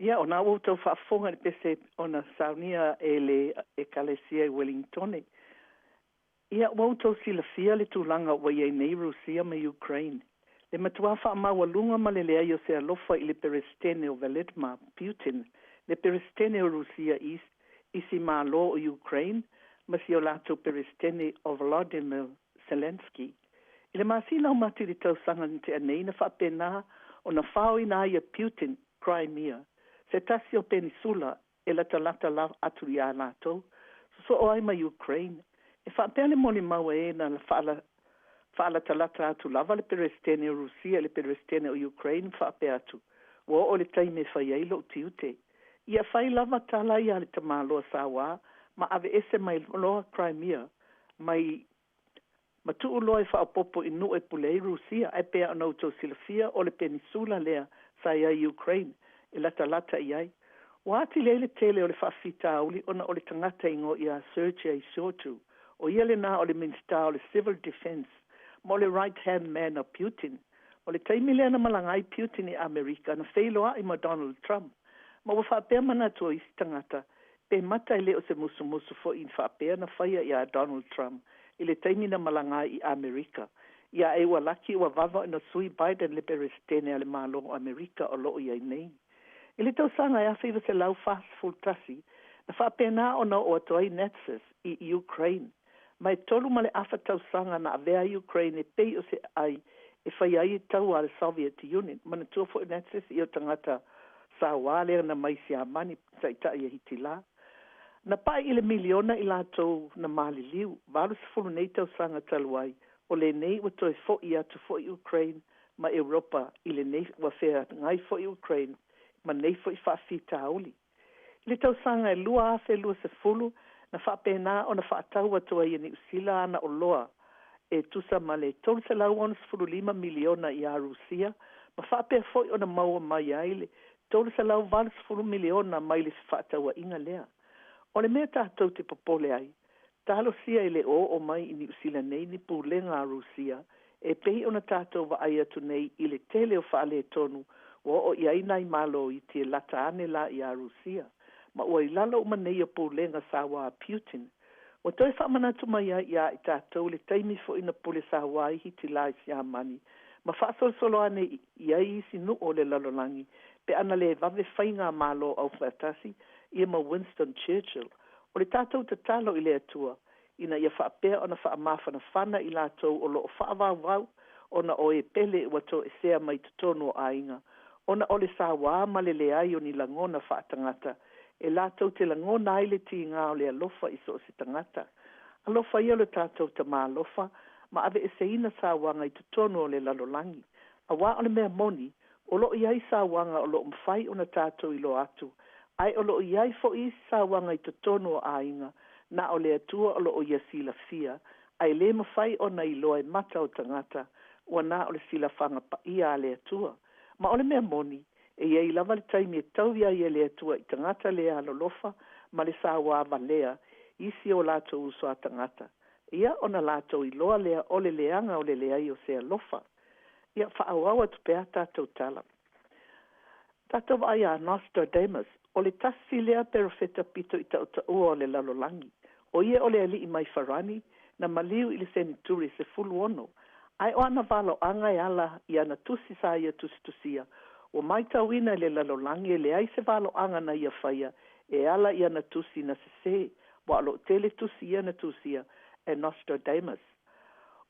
Ia, o na ua outou faafofoga i le pese ona saunia e le Ekalesia i Welingtone. Ia, ua outou silafia le tulaga ua i ai nei Rusia ma Ukraine. Le matuā faamaualuga ma le leai o se alofa i le Peresetene o Vladimir Putin, le Peresetene o Rusia i isi Malo o Ukraine ma si o latou Peresetene o Volodymyr Zelenskyy. I le masina o Mati i le tausaga na tea nei na faapena ona faoina ai e Putin Crimea, se tasi o penisula e latalata lava atu iā latou, sosoo ai ma Ukraine. E faapea le molimau a e na faalatalata atu lava le Peresetene o Rusia i le Peresetene o Ukraine ma faapea atu, Ua oo i le taimi e fai ai lou tiute. Ia fai lava tala ia a le tamaloa sauā ma aveese mai loa Crimea mai ma tuu loa e faaopoopo i nuu e pule ai Rusia, ae pei ona outou silafia o le penisula lea sa i ai Ukraine e latalata i ai. Ua atili ai le tele o le faafitauli ona o le tagata e igoa ia Sergei Shoigu, o ia lena o le Minisita o le Civil Defence ma o le right hand man a Putin. O le taimi lea na malaga ai Putin i Amerika na feiloai ma Donald Trump, ma ua faapea manatu o isi tagata pe mata e le o se musumusu foi faapea na faia iā Donald Trump i le taimi na malaga ai i Amerika. Ia ae ua laki ua vave ona sui Biden le Peresetene a le Malo o Amerika o lo o i ai nei. I le tausaga e 1941, na faapena ona oo atu ai Nazis i Ukraine. Ma e 3.5 tausaga na avea ai Ukraine e pei o se aai e faia ai taua a le Soviet Union. Manatua foi Nazis ia o tagata sauā lea na mai Siamani, taitai e Hitila. Na pa'i i le miliona i latou na maliliu, 80 nei tausaga talu ai, o lenei ua toe fo'i atu foi Ukraine ma Europa i lenei ua feagai foi Ukraine ma nei foi faafitauli. I le tausaga e 2020 na faapena ona faatau atu ai e Niu Sila ana oloa e tusa ma le $365 miliona iā Rusia ma faapea foi ona maua mai ai le $380 miliona mai le fefaatauaiga lea. O le mea tatou te popole ai, talosia e le o oo mai i Niu Sila nei ni pulega a Rusia e pei ona tatou vaai atu nei i le tele o faaletonu ua oo i ai nai Malo iti e lata ane la iā Rusia, ma ua i lalo uma nei o pulega sauā a Putin. Ua toe faamanatu mai ai iā i tatou le taimi foi na pule sauā ai Hitila i Siamani ma faasolosolo ane i ai isi nuu o le lalolagi pe ana le vave faigamalo aufaatasi ia ma Winston Churchill. O le tatou tatalo i le Atua ina ia faapea ona faamafanafana i latou o lo o faavauvau ona o e pele ua toesea mai totonu o aiga ona o le sauā ma le leai o ni lagona faatagata e latou te lagona ai le tigā o le alofa i so o se tagata. Alofa ia lo tatou Tama alofa ma aveeseina sauaga i totonu o le lalolagi. Auā o le mea moni, o lo o i ai sauaga o lo o mafai ona tatou iloa atu, ae o lo o i ai foi isi sauaga i totonu o aiga, na o le Atua o lo o ia silafia, ae le mafai ona iloa e mata o tagata, ua na o le silafaga paia a le Atua. Ma o le mea moni, e i ai lava le taimi e taui ai e le Atua i tagata le alolofa ma le sauā valea isi o latou uso a tagata, ia ona latou iloa lea o le leaga o le leai o se alofa. Ia faaauau atu pea a tatou tala. Tatou vaai iā Nostradamus, o le tasi lea perofeta pito i tautaua o le lalolagi. O ia o le alii mai Farani, na maliu i le seneturi 16. Ae o ana valoaga e ala i ana tusi sa ia tusitusia, ua maitauina e le lalolagi e leai se valoaga na ia faia e ala i ana tusi na sesē, ua o lo o tele tusi ia na tusia e Nostradamus.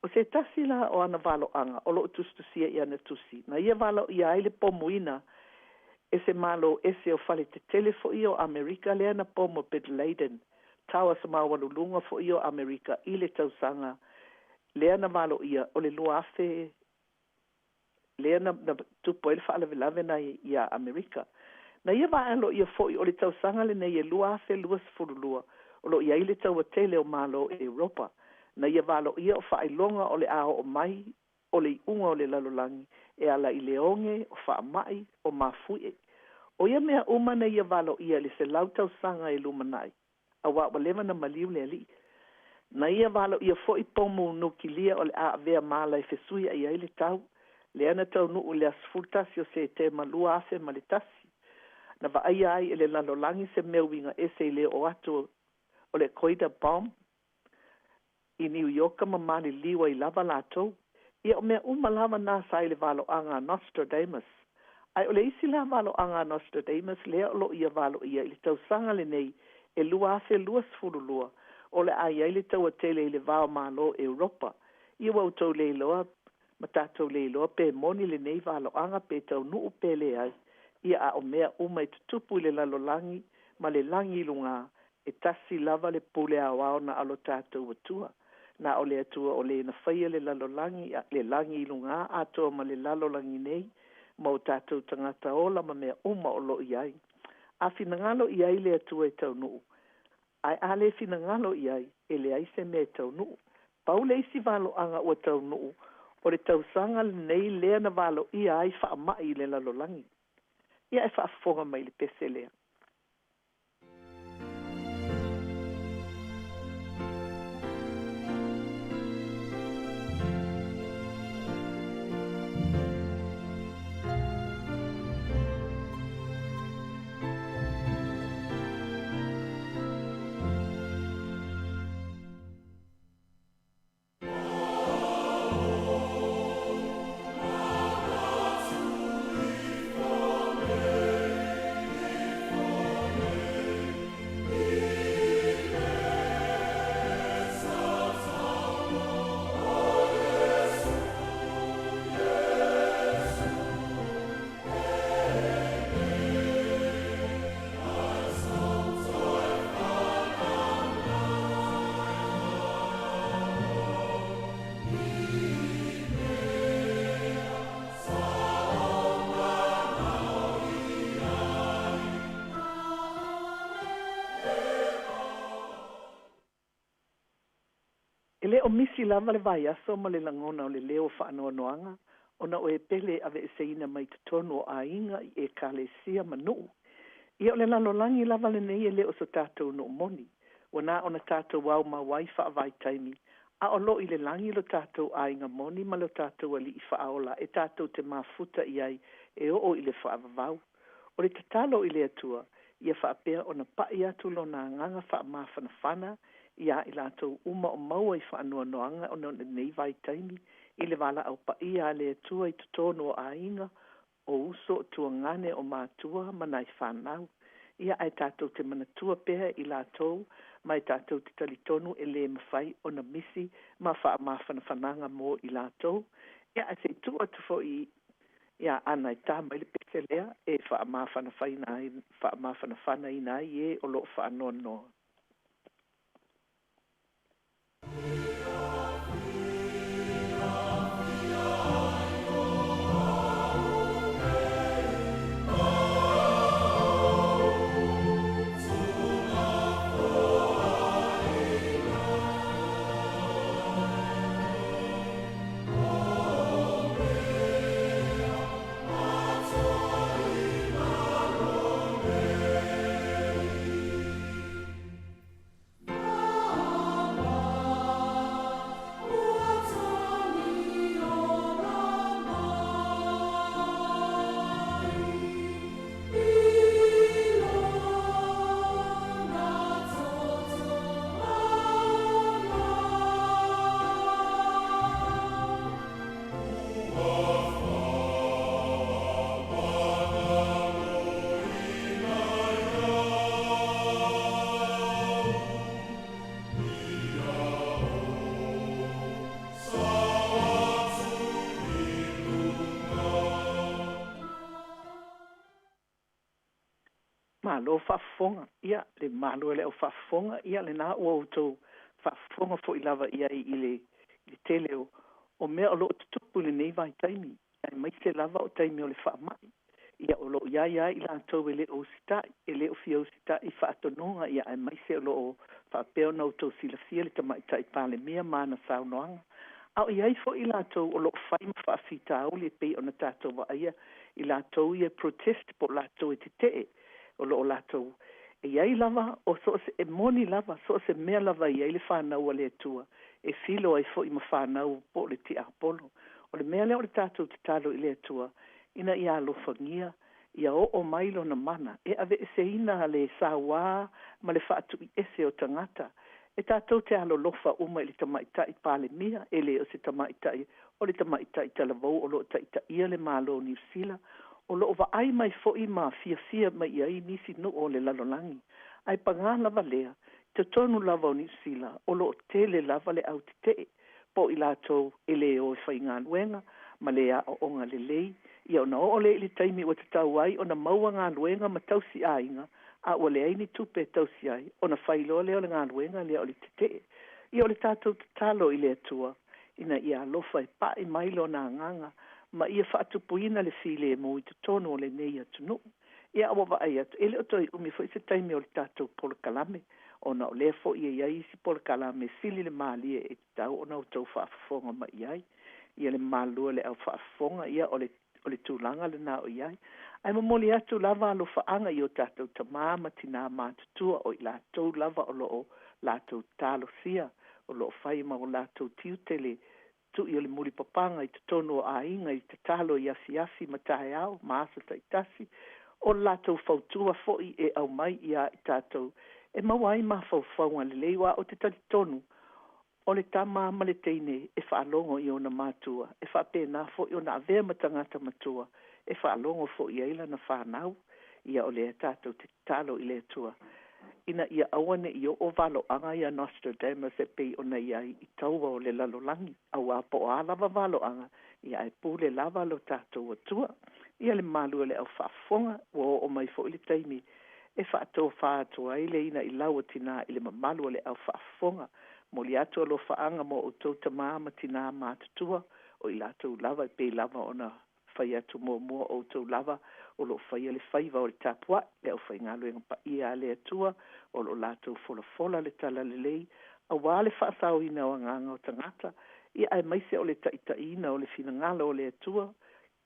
O se tasi la o ana valoaga o lo o tusitusia i ana tusi, na ia valoia ai le pomuina e se Malo ese o fale tetele foi o Amerika lea na pomu Bin Laden, towers maualuluga foi o Amerika i le tausaga lea na valoia o le 2000 lea na tupu ai le faalavelave na iā Amerika. Na ia valoia foi o le tausaga lenei e 2022 o lo o i ai le taua tele o Malo i Europa. Na ia valoia o faailoga o le a oo mai o le iuga o le lalolagi e ala i le oge, o faamai, o mafuie. O ia mea uma na ia valoia i le 100 tausaga e lumanai, auā ua leva na maliu le alii. Na ia valoia foi pomu nukilia o le a avea ma ala e fesuiai ai le tau, lea na taunuu i le aso 11 o Setema 2001. Na vaaia ai e le lalolagi se mea uiga ese i le oo atu o le Qaeda bomb i Niu Ioka ma maliliu ai lava latou. Ia o mea uma lava na sa i le valoaga a Nostradamus. Ae o le isi la valoaga a Nostradamus lea o lo o ia valoia i le tausaga lenei e 2022, o le a i ai le taua tele i le va o Malo o Europa. Ia ua outou le iloa ma tatou le iloa pe moni lenei valoaga pe taunuu pe leai. Ia a o mea uma e tutupu i le lalolagi ma le lagi i lugā, e tasi lava le pule aoao na o lo tatou Atua. Na o le Atua o Le na faia le lalolagi, le lagi i lugā atoa ma le lalolagi nei, ma o tatou tagata ola ma mea uma o lo o i ai. A finagalo i ai le Atua e taunuu, ae a le finagalo i ai, e leai se mea e taunuu. Pau le isi valoaga ua taunuu, o le tausaga lenei lea na valoia ai faamai i le lalolagi. Ia e faafofoga mai i le pese lea. E le o misi lava le vaiaso ma le lagona o le leo o faanoanoaga ona o e pele e aveeseina mai totonu o aiga i Ekalesia ma nuu. Ia o le lalolagi lava lenei e le o so tatou nuu moni. Ua na ona tatou aumau ai faavaitaimi, a o lo o i le lagi lo tatou aiga moni ma lo tatou Alii Faaola e tatou te mafuta i ai e oo i le faavavau. O le tatalo i le Atua, ia faapea ona pa'i atu Lona Agaga faamafanafana iā i latou uma o maua i faanoanoaga ona o lenei vaitaimi, i le valaau paia a le Atua i totonu o aiga, o uso, o tuagane, o matua ma nai fanau. Ia, ae tatou te manatua pea i latou, ma e tatou te talitonu e le mafai ona misi ma faamafanafanaga mo i latou. Ia, ae se i tuu atu foi i iā Ana e ta mai le pese lea e faamafanafanaina ai, faamafanafanaina ai e o lo o faanoanoa. Malo faafofoga, ia, le mamalu e le au faafofoga, ia lena ua outou faafofoga foi lava i ai i le, i le tele o, o mea o lo o tutupu i lenei vaitaimi, aemaise lava o taimi o le faamai. Ia, o lo o i ai lava i latou e le o usitai, e le o fia usitai i faatonuga, ia, aemaise o lo o faapea ona outou silafia le Tamaitai Palemia ma ana saunoaga. A o i ai foi i latou o lo o fai ma faafitauli e pei ona tatou vaaia i latou ia e protest po o latou e tetee, o lo o latou e i ai lava o so o se, e moni lava, so o se mea lava e i ai le fanau a le Atua, e filo ai foi ma fanau po o le tiapolo. O le mea lea o le tatou tatalo i le Atua ina ia alofagia, ia oo mai Lona mana e aveeseina le sauā ma le faatuiese o tagata. E tatou te alolofa uma i le Tamaitai Palemia, e le o se tamaitai, o le tamaitai talavou o lo o taitaia le Malo o Niu Sila, o lo o vaai mai foi ma fiafia mai i ai nisi nuu o le lalolagi. Ae pagā lava lea, i totonu lava o Niu Sila, o lo o tele lava le au tetee, po o i latou e lē o e faigaluega ma lē aoaoga lelei, ia ona oo lea i le taimi ua tatau ai ona maua galuega ma tausi aiga, a ua leai ni tupe e tausi ai, ona fai loa lea o le galuega lea o le tetee. Ia o le tatou tatalo i le Atua ina ia alofa e pa'i mai Lona Agaga ma ia faatupuina le filemu i totonu o lenei atunuu. Ia a ua vaai atu, e le o toe umi foi se taimi o le tatou polokalame, ona o lea foi e i ai isi polokalame e sili le malie e tatau ona outou faafofoga mai i ai. Ia le mamalu e o le au faafofoga, ia o le o le tulaga lena o i ai. Ae momoli atu lava alofaaga i o tatou tamā ma tinā matutua o i latou lava o lo o latou talosia, o lo o fai ma o latou tiute le tui o le mulipapaga i totonu o aiga i tatalo i afiafi ma taeao ma aso taitasi, o le latou fautua foi e aumai ia i tatou e maua ai mafaufauga lelei, aua ou te talitonu o le tama ma le teine e faalogo i ona matua, e faapena foi ona avea ma tagata matua e faalogo foi i ai lana fanau. Ia o lea tatou te tatalo i le Atua ina ia aua ne i oo valoaga ia Nostradamus e pei ona i ai i taua o le lalolagi, auā po o a lava valoaga, ia ae pule lava lo tatou Atua. Ia le mamalu e o le au faafofoga, ua oo mai foi le taimi e faatofa atu ai le inailau a tinā i le mamalu o le au faafofoga. Momoli atu alofaaga mo outou tamā ma tinā matutua, o i latou lava e pei lava ona fai atu muamua o outou lava o lo o faia le faiva o le tapuai, le aufaigaluega paia a le Atua, o lo o latou folafola le talalelei auā le faasaoina o agaga o tagata, ia aemaise o le taitaiina o le finagalo o le Atua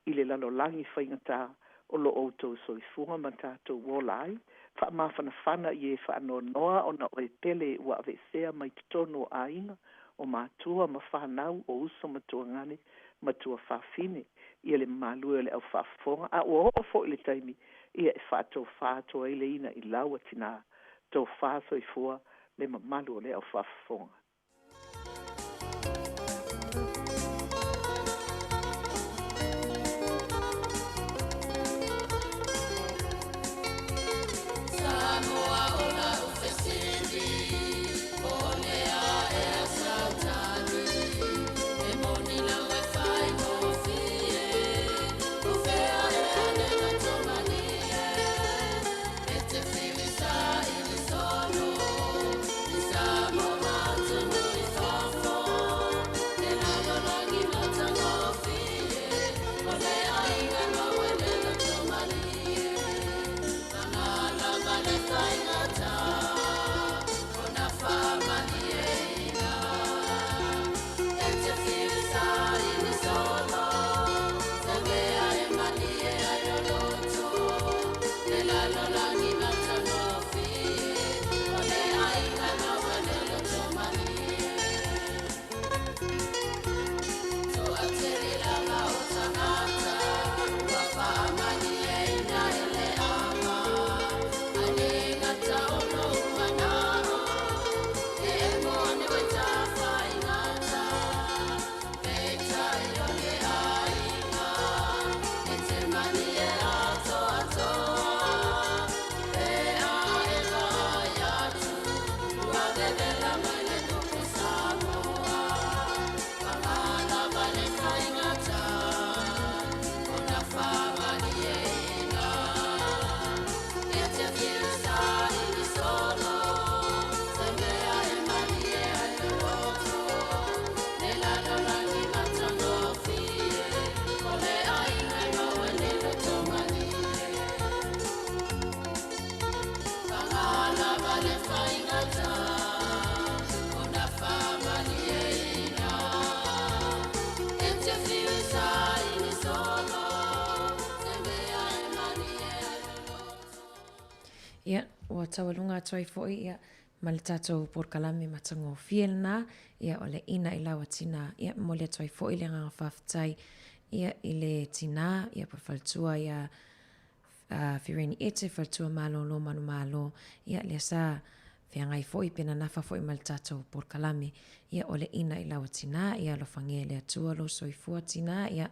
i le lalolagi faigata o lo outou soifua ma tatou ola ai. Faamafanafana i e faanoanoa ona o e pele ua aveesea mai totonu o aiga, o matua ma fanau, o uso ma tuagane ma tuafafine. Ia le mamalu e o le au faafofoga, a ua oo foi le taimi ia e faatofa atu ai le inailau a tinā. Tofa soifua le mamalu o le au faafofoga. Ia, ua taualuga atu ai foi ia ma le tatou polokalame matagofie lena, ia o le ina i lau a tinā. Ia, momoli atu ai foi le agaga faafetai ia i le tinā, ia po o le faletua ia Firini Ete, faletua malōlō manumalo, ia lea sa. Feagai foi pe nanafa foi ma le tatou polokalame, ia o le ina i lau tina, ia alofagia e le Atua lou soifua tina, ia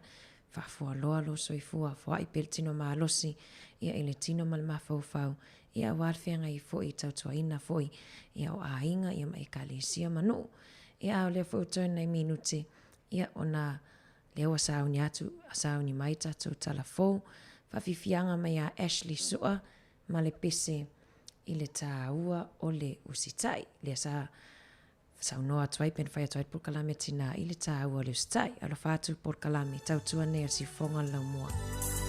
faafualoa lou soifua, foai pea le tino malosi, ia i le tino ma le mafaufau, ia aua le feagai foi tautuaina foi, ia o aiga, ia ma ekalesia ma nuu. Ia a o lea foi ua toe nai minute, ia ona lea ua sauni atu, sauni mai tatou tala fou, faafiafiaga mai ia Ashley Sua ma le pese i le tāua o le usitai. Lea sa saunoa atu ai pe na fai atu ai le polokalame tinā i le tāua o le usitai. Alofa atu polokalame tautua nei a le Siufofoga o le Laumua.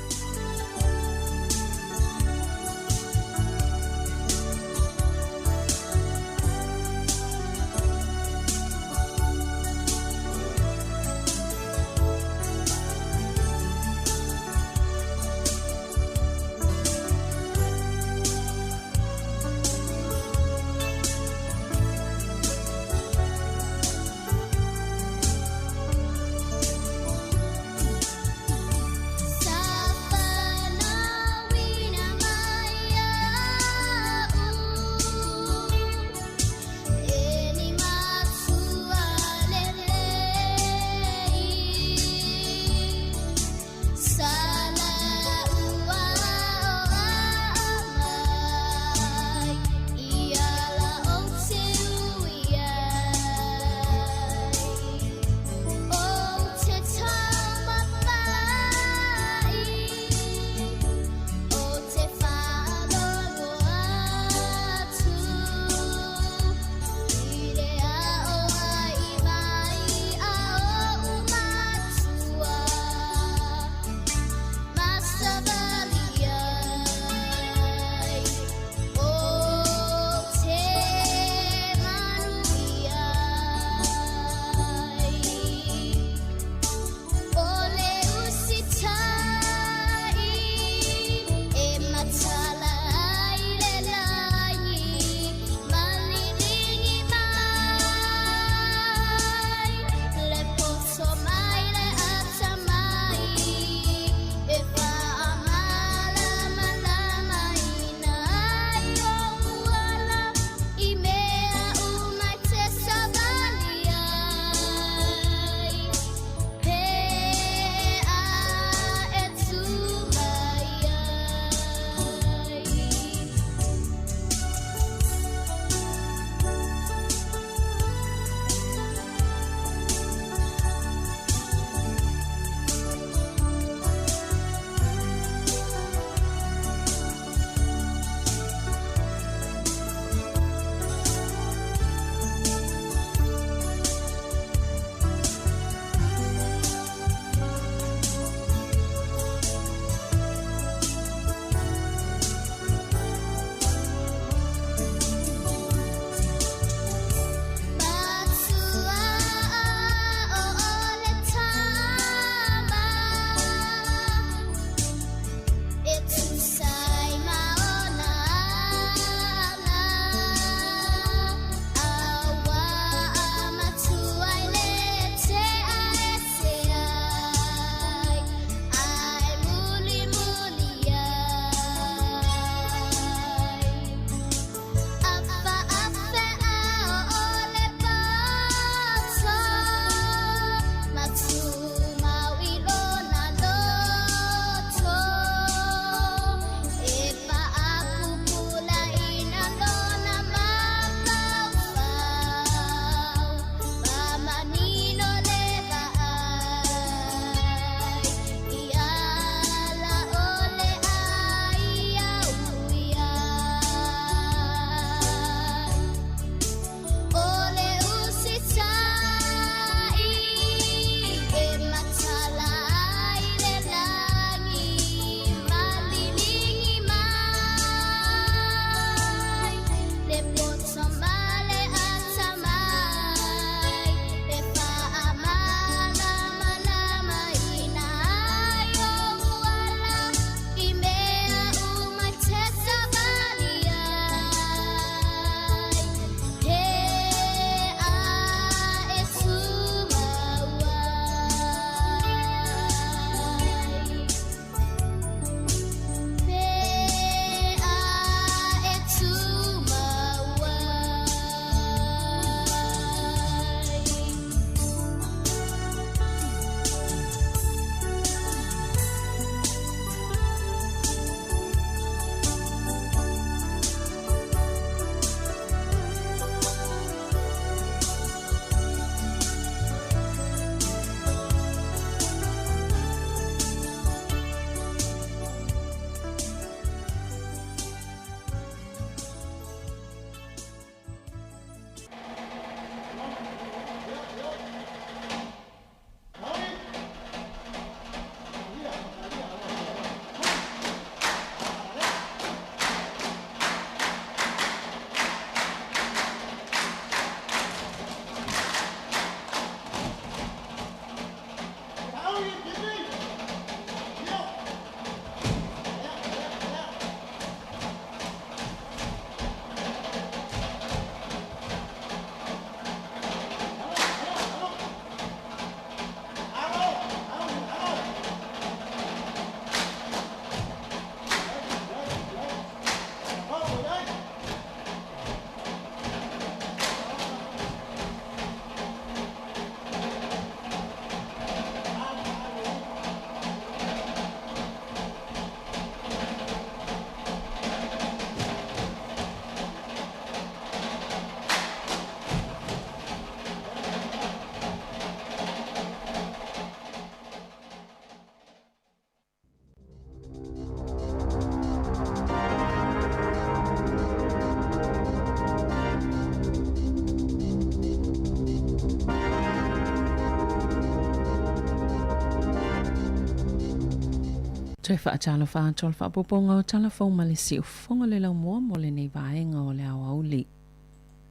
Toe faatalofa atu o le faaopoopoga o Tala Fou ma le Siufofoga o le Laumua mo lenei vaega o le aoauli.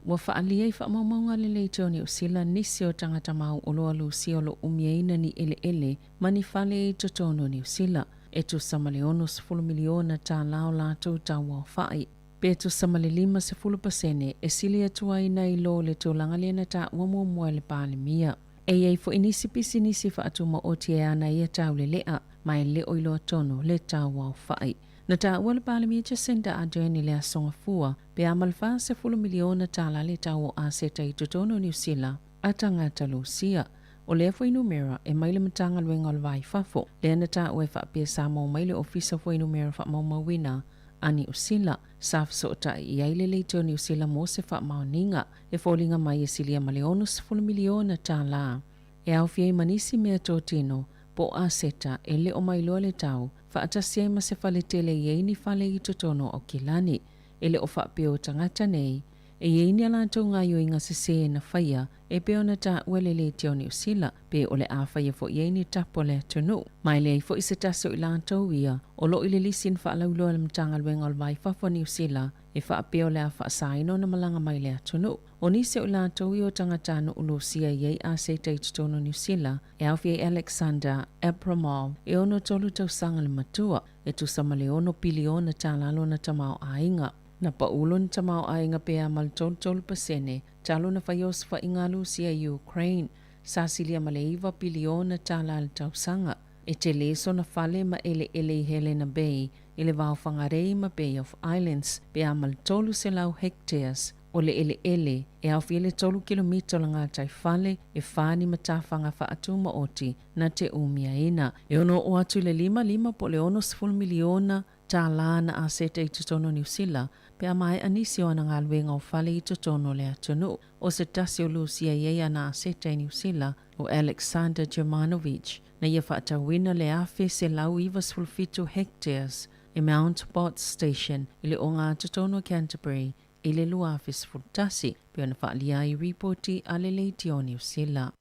Ua faaalia i faamaumauga a le Leitio Niu Sila nisi o tagata mauoloa Lusia o lo o umiaina ni eleele ma ni fale i totonu o Niu Sila, e tusa ma le $60 miliona tālā o latou tauaofai, pe tusa ma le 50% e sili atu ai nai lo le tulaga lea na taua muamua e le Palemia. E i ai foi nisi pisinisi faatumaoti e ana ia taulelea, ma e le o iloa tonu le tauaofai. Na taua le Palemia Jacinda Ardern i le Aso Gafua, pe a ma le $40 miliona tālā le tau o aseta i totonu o Niu Sila a tagata Lusia. O lea fuainumera e mai le Matagaluega o le Va i Fafo, lea na taua e faapea sa maua mai le Ofisa o Fuainumera Faamaumauina a Niu Sila. Sa fesootai i ai le Leitio Niu Sila mo se faamaoniga. E foliga mai e silia ma le $60 miliona tālā e aofia ai ma nisi mea totino po o aseta e le o mailoa le tau, faatasi ai ma se fale tele i ai ni fale i totonu o Aukilani. E le o faapea o tagata nei e i ai ni a latou gaoioiga sesē na faia e pei ona taua le Leitio o Niu Sila, pe o le a faia foi i ai ni tapu a le atunuu. Ma e leai foi se tasi o i latou ia o lo o i le lisi na faalauiloa e le Matagaluega o le Va i Fafo a Niu Sila e faapea o le a faasaina ona malaga mai i le atunuu. O nisi o i latou ia o tagatanuu Lusia i ai aseta i totonu o Niu Sila, e aofia ai Alexander Abramov, e 63 tausaga le matua, e tusa ma le $6 piliona tālā lona tamaoaiga. Na pau lona tamaoaiga pe a ma le 33% talu ona fai osofaiga a Lusia i Ukraine, sa silia ma le $9 piliona tālā i le tausaga. E tele sona fale ma eleele i Helena Bay, i le va o Whangarei ma Bay of Islands, pe a ma le 300 hectares o le eleele, e aofia le tolu kilomita o le gataifale, e fa ni matafaga faatumaoti na te umiaina. E ono oo atu i le lima lima po o le 60 miliona tālā na aseta i totonu o Niu Sila, pe a maea nisi o ana galuega o fale i totonu o le atunuu. O se tasi o Lusia i ai ana aseta i Niu Sila, o Alexander Germanovich, na ia faatauina le 1,197 hectares i Mount Potts Station i le ogatotonu o Canterbury i le 2011, pei ona faaalia ai i ripoti a le Leitio o Niu Sila.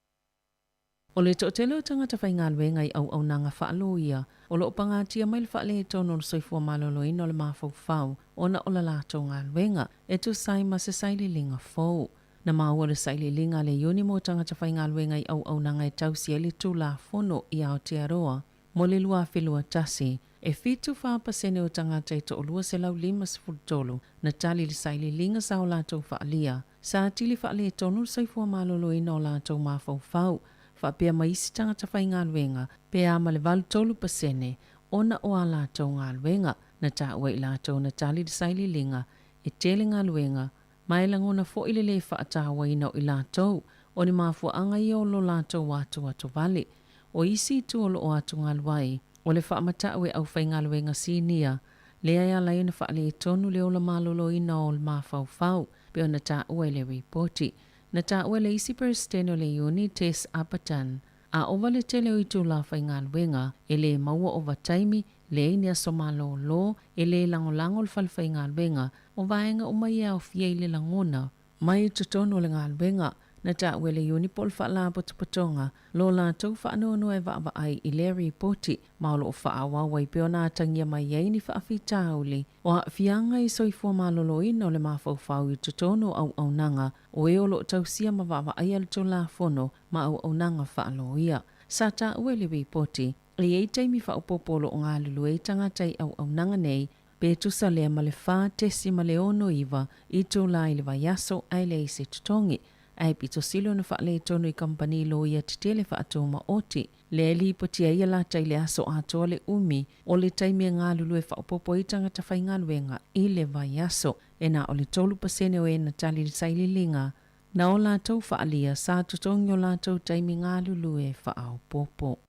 O le toatele o tagata faigaluega i auaunaga faaloia o lo o pagatia mai le faaletonu o le soifua maloloina o le mafaufau ona o la latou galuega e tusa ai ma se sailiiliga fou. Na maua le sailiiliga a le Iuni mo tagata faigaluega i auaunaga e tausi ai le Tulafono i Aotearoa mo le 2021, e 74 pasene o tagata e 253 na tali le sailiiliga sa o latou faaalia. Sa atili faaletonu le soifua maloloina o latou mafaufau faapea ma isi tagata faigaluega pe a ma le 83% ona o a latou galuega. Na taua i latou na tali le sailiiliga e tele galuega ma e lagona foi le lē faatauaina o i latou, o ni mafuaaga ia o lo latou atoatovale. O isi itu o lo o atugalu ai, o le faamatau e aufaigaluega sinia, lea e ala ai ona faaletonu le ola maloloina o le mafaufau, pei ona taua i le ripoti. Na taua e le isi Peresetene o le Iuni, Tess Apatan, a ova le tele o itulā faigaluega, e lē maua ovataimi, leai ni aso malōlō, e lē lagolago le fale faigaluega, o vaega uma ia e aofia i le lagona mai i totonu o le galuega. Na taua e le Iuni po o le Faalapotopotoga lo latou faanoanoa e vaavaai i lea ripoti ma o lo o faaauau ai pea ona atagia mai ai ni faafitauli o aafiaga i soifua maloloina o le mafaufau i totonu o auaunaga o e o lo o tausia ma vaavaaia le Tulafono ma auaunaga faaloia. Sa taua i le ripoti, e i ai taimi faaopoopo o lo o galulue ai tagata i auaunaga nei pe tusa lea ma le 4.69 itula i le vaiaso ae leai se totogi, ae pito sili ona faaletonu i kamupani loia tetele faatumaoti. Lea e lipoti ai ia lata i le aso atoa le umi o le taimi e galulue faaopoopo ai tagata faigaluega i le vaiaso. E na o le 3% o e na tali i le sailiiliga na o latou faaalia sa totogi o latou taimi galulue faaopoopo.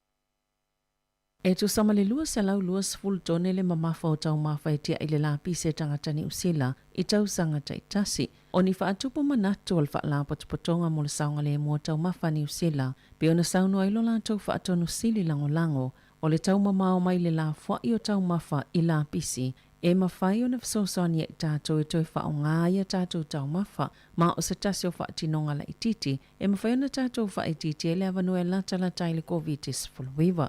E tusa ma le 220 tone le mamafa o taumafa e tia'i le lapisi e tagata Niu Sila i tausaga taitasi. O ni faatupu manatu o le Faalapotopotoga mo le Saogalemu o Taumafa a Niu Sila, pei ona saunoa ai lo latou faatonu sili lagolago o le taumamao mai le lafoa'i o taumafa i lapisi e mafai ona fesoasoani ai tatou e toe faaaoga ai a tatou taumafa ma o se tasi o faatinoga laitiiti e mafai ona tatou faaitiitia i le avanoa e latalata ai le Koviti-19.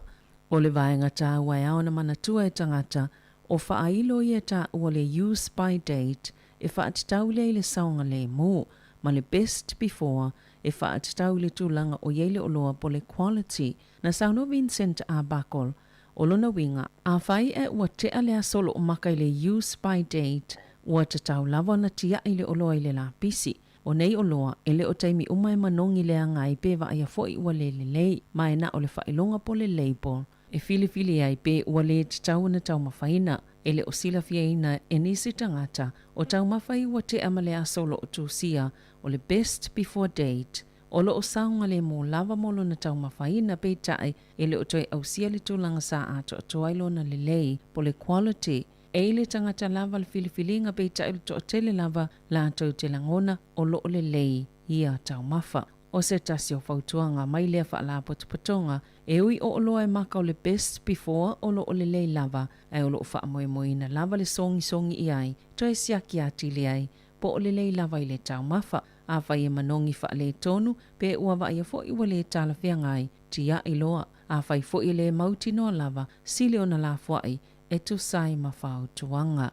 O le vaega taua e ao ona manatua e tagata, o faailo ia taua le use by date e faatatau lea i le saogalemu, ma le best before e faatatau i le tulaga o i ai le oloa po le quality. Na saunoa Vincent Arbuckle, O lona uiga, afai ae ua tea le aso o loo maka i le use by date, ua tatau lava ona tiai le oloa i le lapisi. O nei oloa, e le o taimi uma e manogi leaga ai pe vaaia foi ua le lelei, ma e na o le faailoga po le label e filifili ai pe ua le tatau ona taumafaina. E le o silafiaina e nisi tagata o taumafa i ua tea ma le aso o loo tusia o le best before date, o loo saogalemu lava mo lona taumafaina peitai e le o toe ausia le tulaga sa atoatoa ai lona lelei po le quality. E i le tagata lava le filifiliga peitai o le toatele lava latou te lagona o loo lelei ia taumafa. O se tasi o fautuaga mai lea faalapotopotoga, e ui o oloa e maka o le best before o loo lelei lava, ae o loo faamoemoeina lava le sogisogi i ai, toe siaki atili ai po o lelei lava i le taumafa. Afai e manogi faaletonu, pe ua vaaia foi ua le talafeagai, tiai loa. Afai foi e le mautinoa lava, sili ona lafoai e tusa ai ma fautuaga.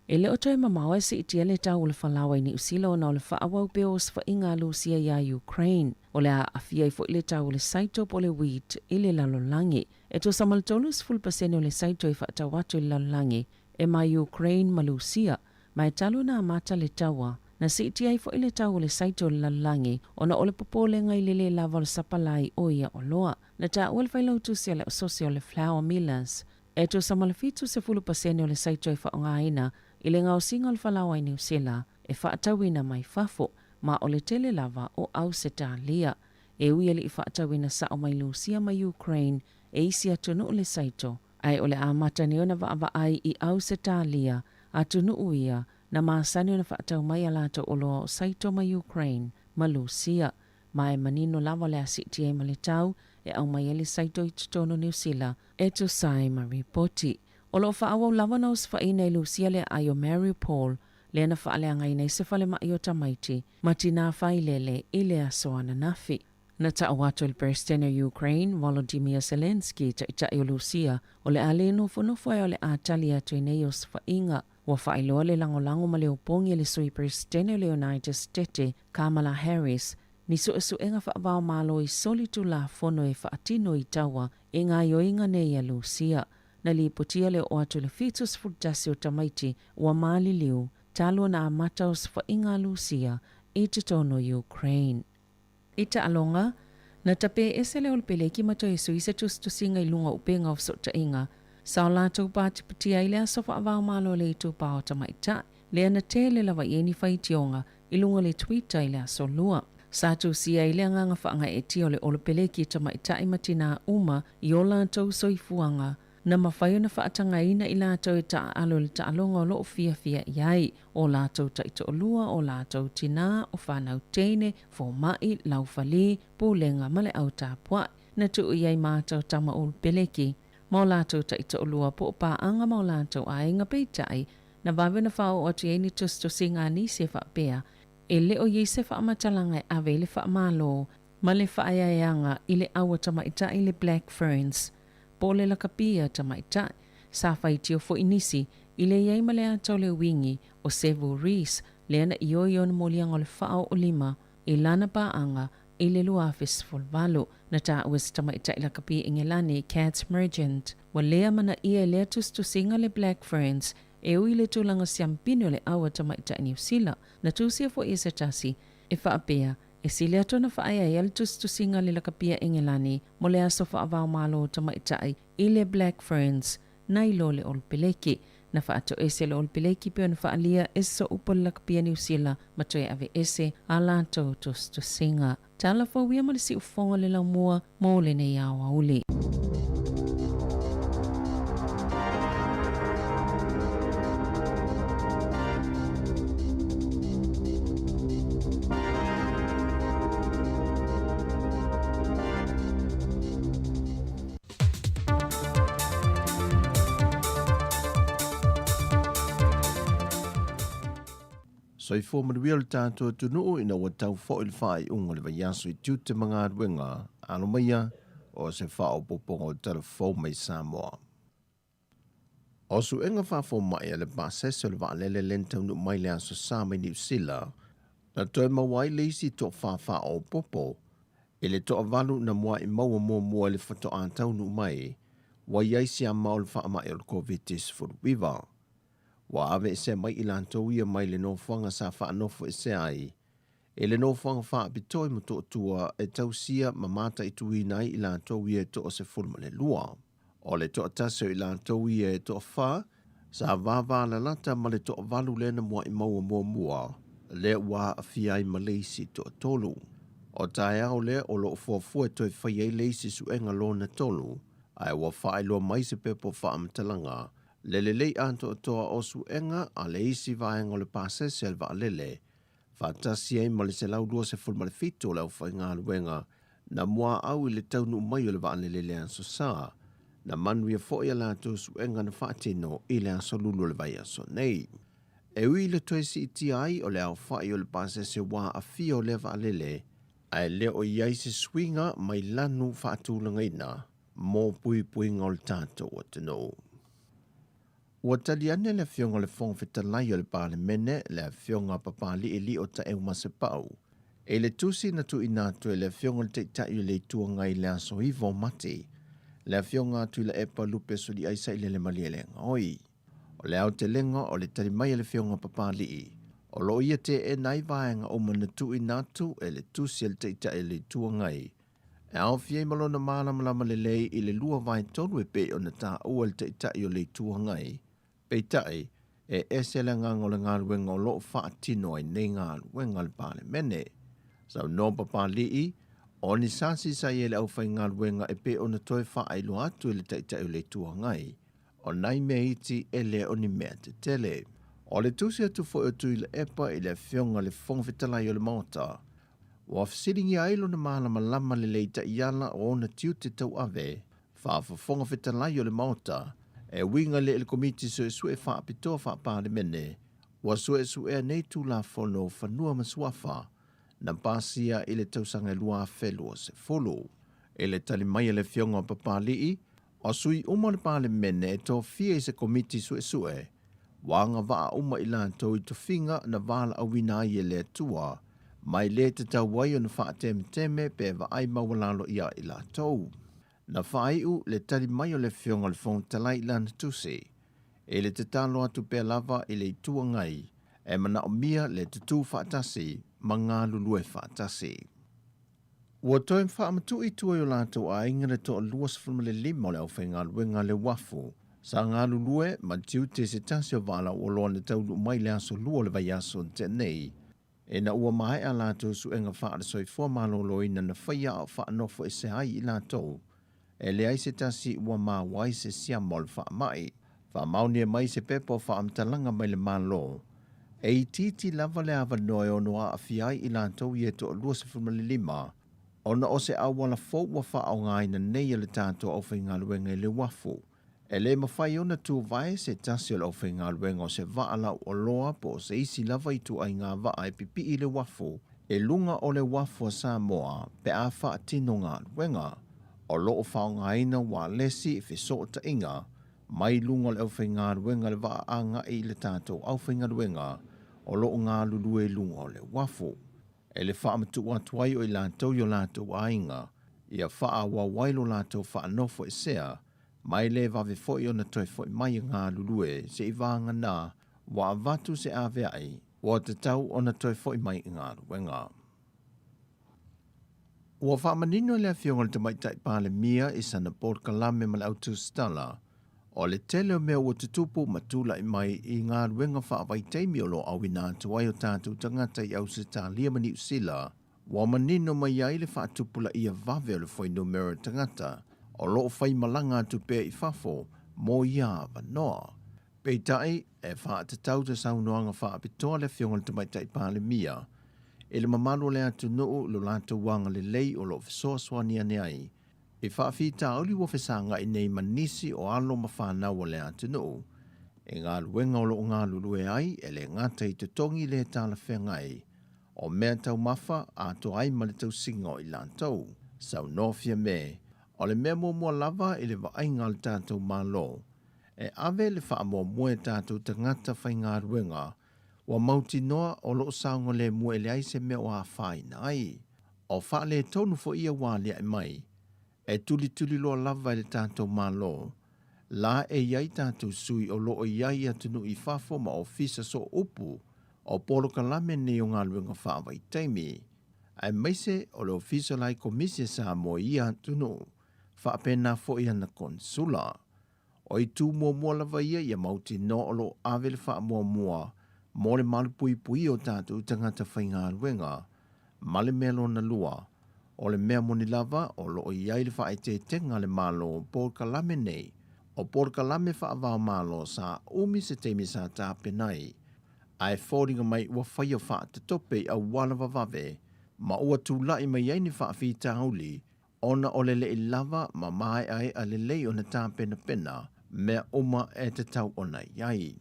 E le o toe mamao e siitia le tau o le falaoa i Niu Sila ona o le faaauau pea o osofaiga a Lusia iā Ukraine. O le a aafia ai foi le tau o le saito po o le wheat i le lalolagi. E tusa ma le 30% o le saito e faatau atu i le lalolagi e mai Ukraine ma Lusia, ma e talu ona amata le taua, na siitia ai foi le tau o le saito o le lalolagi ona o le popolega i le lē lava o le sapalai o ia oloa. Na taua le failautusi a le Asosi o le Flour Millers, e tusa ma le 70% o le saito e faaaogaina i le gaosiga o le falaoa i Niu Sila e faatauina mai fafo, ma o le tele lava o Ausetalia. E ui e le i faatauina sao mai Lusia ma Ukraine e isi atunuu le saito, Ae o le amata nei ona vaavaai i Ausetalia, atunuu ia na masani ona faatau mai a latou oloa o Saito ma Ukraine ma Lusia. Ma e manino lava o le a siitia ai ma le tau e aumai ai le saito i totonu o Niu Sila e tusa ai ma ripoti. O lo o faaauau lava ona osofaiina i Lusia le aai o Mariupol lea na faaleagaina ai se falemai o tamaiti ma tinā failele i le aso ananafi. Na tau atu e le Peresetene o Ukraine, Volodymyr Zelenskyy, taitai o Lusia, o le a le nofonofo ae o le a tali atu i nei osofaiga. Ua faailoa le lagolago ma le opogi e le Sui Peresetene o le United Stete, Kamala Harris, ni suesuega faavaomalo i soli tulafono e faatino i taua i gaoioiga nei a Lusia. Na lipotia le oo atu i le 71 o tamaiti ua maliliu talu ona amata osofaiga a Lusia i totonu o Ukraine. I taaloga, na tape ese le Olopeleki ma toe sui se tusitusiga i luga o upega o fesootaiga. Sa o latou patipatia ai le aso faavaomalo o le itupa o tamaitai, lea na tele lava i ai ni faitioga i luga o le Twitter i le aso Lua. Sa tusia ai le agaga faagaeetia o le Olopeleki i tamaitai ma tinā uma i o latou soifuaga na mafai ona faatagaina i latou e taaalo i le taaloga o lo o fiafia i ai, o latou taitoalua, o latou tinā, o fanau teine, fomai, laufali, pulega ma le au tapuai. Na tuu i ai mātou tama ulu peleki ma o latou taitoalua po o paaga ma o latou aiga, peitai, na vave ona faaoo atu i ai ni tusitusiga a nisi e faapea, e le o i ai se faamatalaga e ave ai le faamalo ma le faaeaeaga i le au a tamaitai le Black Ferns. Po o le lakapi a tamaitai. Sa faitio foi nisi i le i ai ma le ata o le uigi o Sevu Reece lea na ioe i ona moliaga o le faaoolima i lana paaga i le 2018. Na taua e se tamaitai lakapi Engelani, Kat Merchant, ua le amanaia e lea tusitusiga le Black Ferns e ui i le tulaga siampini o le au a tamaitai Niu Sila. Na tusia foi e se tasi e faapea E sili atu ona faaeaea le tusitusiga a le lakapia Engelani mo le aso faavaomalo o tamaitai i le Black Ferns nai lo le Olopeleki. Na faatoese le Olopeleki pei ona faaalia e sosoo upu a le lakapia Niu Sila ma toe aveese a latou tusitusiga. Tala fou ia ma le siufofoga o le laumua mo lenei aoauli. Soifua manuia lo tatou atunuu ina ua tau foi le faaiuga o le vaiaso i tiute ma galuega, alo maia. O se faaopoopoga o Tala Fou mai Samoa. O suega faafomai a le pasese o le vaalele lea na taunuu mai le Aso Sa mai Niu Sila, na toe maua ai le isi toafa faaopoopo i le toavalu na mua'i maua muamua i le faatoa taunuu mai ua i ai siama o le faamai o le Koviti-19. Ua aveesea mai i latou ia mai le nofoaga sa faanofoesea ai i le nofoaga faapitoa i Motootua e tausia ma mataituina ai i latou ia e toa-12. O le toatasi o i latou ia e toafa, sa vavalalata ma le toavalu lea na mua'i maua muamua, lea ua aafia ai ma le isi toatolu. O taeao lea o lo o fuafua e toe fai ai le isi suega lona tolu, ae ua faailoa mai se pepa o faamatalaga le lelei atoatoa o suega a le isi vaega o le pasese a le vaalele, faatasi ai ma le 127 o le aufaigaluega na muaau i le taunuu mai o le vaalele i le Aso Sa, na manuia foi a latou suega na faatino i le Aso Lulu o le vaiaso nei. E ui i le toe siitia ai o le aofai o le pasese ua aafia o lea vaalele, ae le o i ai se suiga mai lanu faatulagaina mo puipuiga o le tatou atunuu. Ua tali ane le Afioga i le Fofoga Fetalai o le Palemene, le Afioga Papalii Lio Taeu Masepau, i le tusi na tuuina atu e le Afioga i le Taitai o le Itu Agai i le aso 9 o Mati, le Afioga Tuilaepa Lupe Soliai Sailele Malielegaoi. O le aotelega o le tali mai a le Afioga Papalii, o lo o ia teena ai vaega uma na tuuina atu e le tusi a le Taitai o le Itu Agai, E aofia ai ma lona malamalama lelei i le 2/3 e pei ona taua e le Taitai o le Itu Agai. Peitai, e ese le agaga o le galuega o lo o faatino ai nei galuega a le Palemene. Saunoa Papalii, o ni sasi sa i ai le aufaigaluega e pei ona toe faailoa atu e le Taitai o le Itu Agai, o nai mea iti e le o ni mea tetele. O le tusi atu foi o Tuilaepa i le Afioga i le Fofoga Fetalai o le Maota, Ua fesiligia ai lona malamalama lelei taiala o ona tiute tauave faa-Fofoga Fetalai o le Maota e uiga lea i le Komiti Suesue Faapitoa Faa-Palemene ua suesuea nei Tulafono o Fanua ma Suafa na pasia i le tausaga e 2020. I le tali mai a le Afioga o Papalii, o sui uma o le Palemene e tofia i se Komiti Suesue, ua agavaa uma i latou i tofiga na valaauina ai e le Atua, mai le tatau ai ona faatemeteme pe vaai maualalo ia i latou. Na faaiu le tali mai o le Afioga i le Fofoga Fetalai i lana tusi, i le tatalo atu pea lava i le Itu Agai e manaomia le tutū faatasi ma galulue faatasi. Ua toe faamatuu i tua i o latou aiga le toa 25 o le aufaigaluega a le uafu sa galulue ma tiute i se tasi o vaalauoloa na taunuu mai i le aso Lua o le vaiaso na tea nei, ina ua maea a latou suega faale-soifua maloloina na faia a o faanofoesea ai i latou e leai se tasi ua maua ai se siama o le faamai. Faamaonia mai se pepa o faamatalaga mai le Malo, e itiiti lava le avanoa e ono aafia ai i latou ia e toa 25, ona o se auala fou ua faaaogaina nei e le tatou aufaigaluega i le uafu. E le mafai ona tuvae se tasi o le aufaigaluega o se vaa lauoloa po o se isi lava ituaiga vaa e pipii i le uafu i luga o le uafu a Samoa pe a faatino galuega. O lo o faaaogaina ualesi i fesootaiga mai luga o le aufaigaluega le vaa agai i le tatou aufaigaluega o lo o galulue i luga o le uafu. E le faamatuu atu ai o i latou i o latou aiga, ia faaauau ai lo latou faanofoesea, mai le vave foi ona toe foi mai e galulue seivagana ua avatu se aveai ua tatau ona toe foi mai i galuega. Ua faamanino e le Afioga i le Tamaitai Palemia i sana polokalame ma le au tusitala, o le tele o mea ua tutupu ma tulai mai i galuega faavaitaimi o lo o auina atu ai o tatou tagata i Ausetalia ma Niu Sila, ua manino mai ai le faatupulaia vave o le fuainumera tagata o lo o faimalaga atu pea i fafo mo ia avanoa. Peitai, e faatatau se saunoaga faapitoa le Afioga i le Tamaitai Palemia i le mamalu o le atunuu i lo latou agalelei o lo o fesoasoani ane ai i faafitauli ua fesagai nei ma nisi o alo ma fanau o le atunuu i galuega o lo o galulue ai e le gata i totogi le talafeagai o mea taumafa atoa ai ma le tausiga o i latou. Saunoa Fiame. O le mea muamua lava i le vaaiga a le tatou Malo, e ave le faamuamua i tatou tagata faigaluega ua mautinoa o lo o saogalemu e leai se mea o afaina ai. O faaletonu foi ia ua aliae mai, e tulituliloa lava e le tatou Malo la e i ai tatou sui o lo o i ai i atunuu i fafo ma ofisa sooupu o polokalame nei o galuega faavaitaimi, aemaise o le Ofisa o le Hai Komisi a Samoa i ia atunuu, faapena foi ana Konesula. O itu muamua lava ia ia mautinoa o lo o ave le faamuamua mo le malupuipuia o tatou tagata faigaluega, ma le mea lona lua, o le mea moni lava o lo o i ai le faaeteetega a le Malo o polokalame nei, o polokalame faava-o-Malo sa umi se taimi sa tapena ai, ae foliga mai ua faia faatatope i auala vavave ma ua tulai mai ai ni faafitauli ona o le leʻi lava ma māeʻaeʻa lelei ona tapenapena mea uma e tatau ona i ai.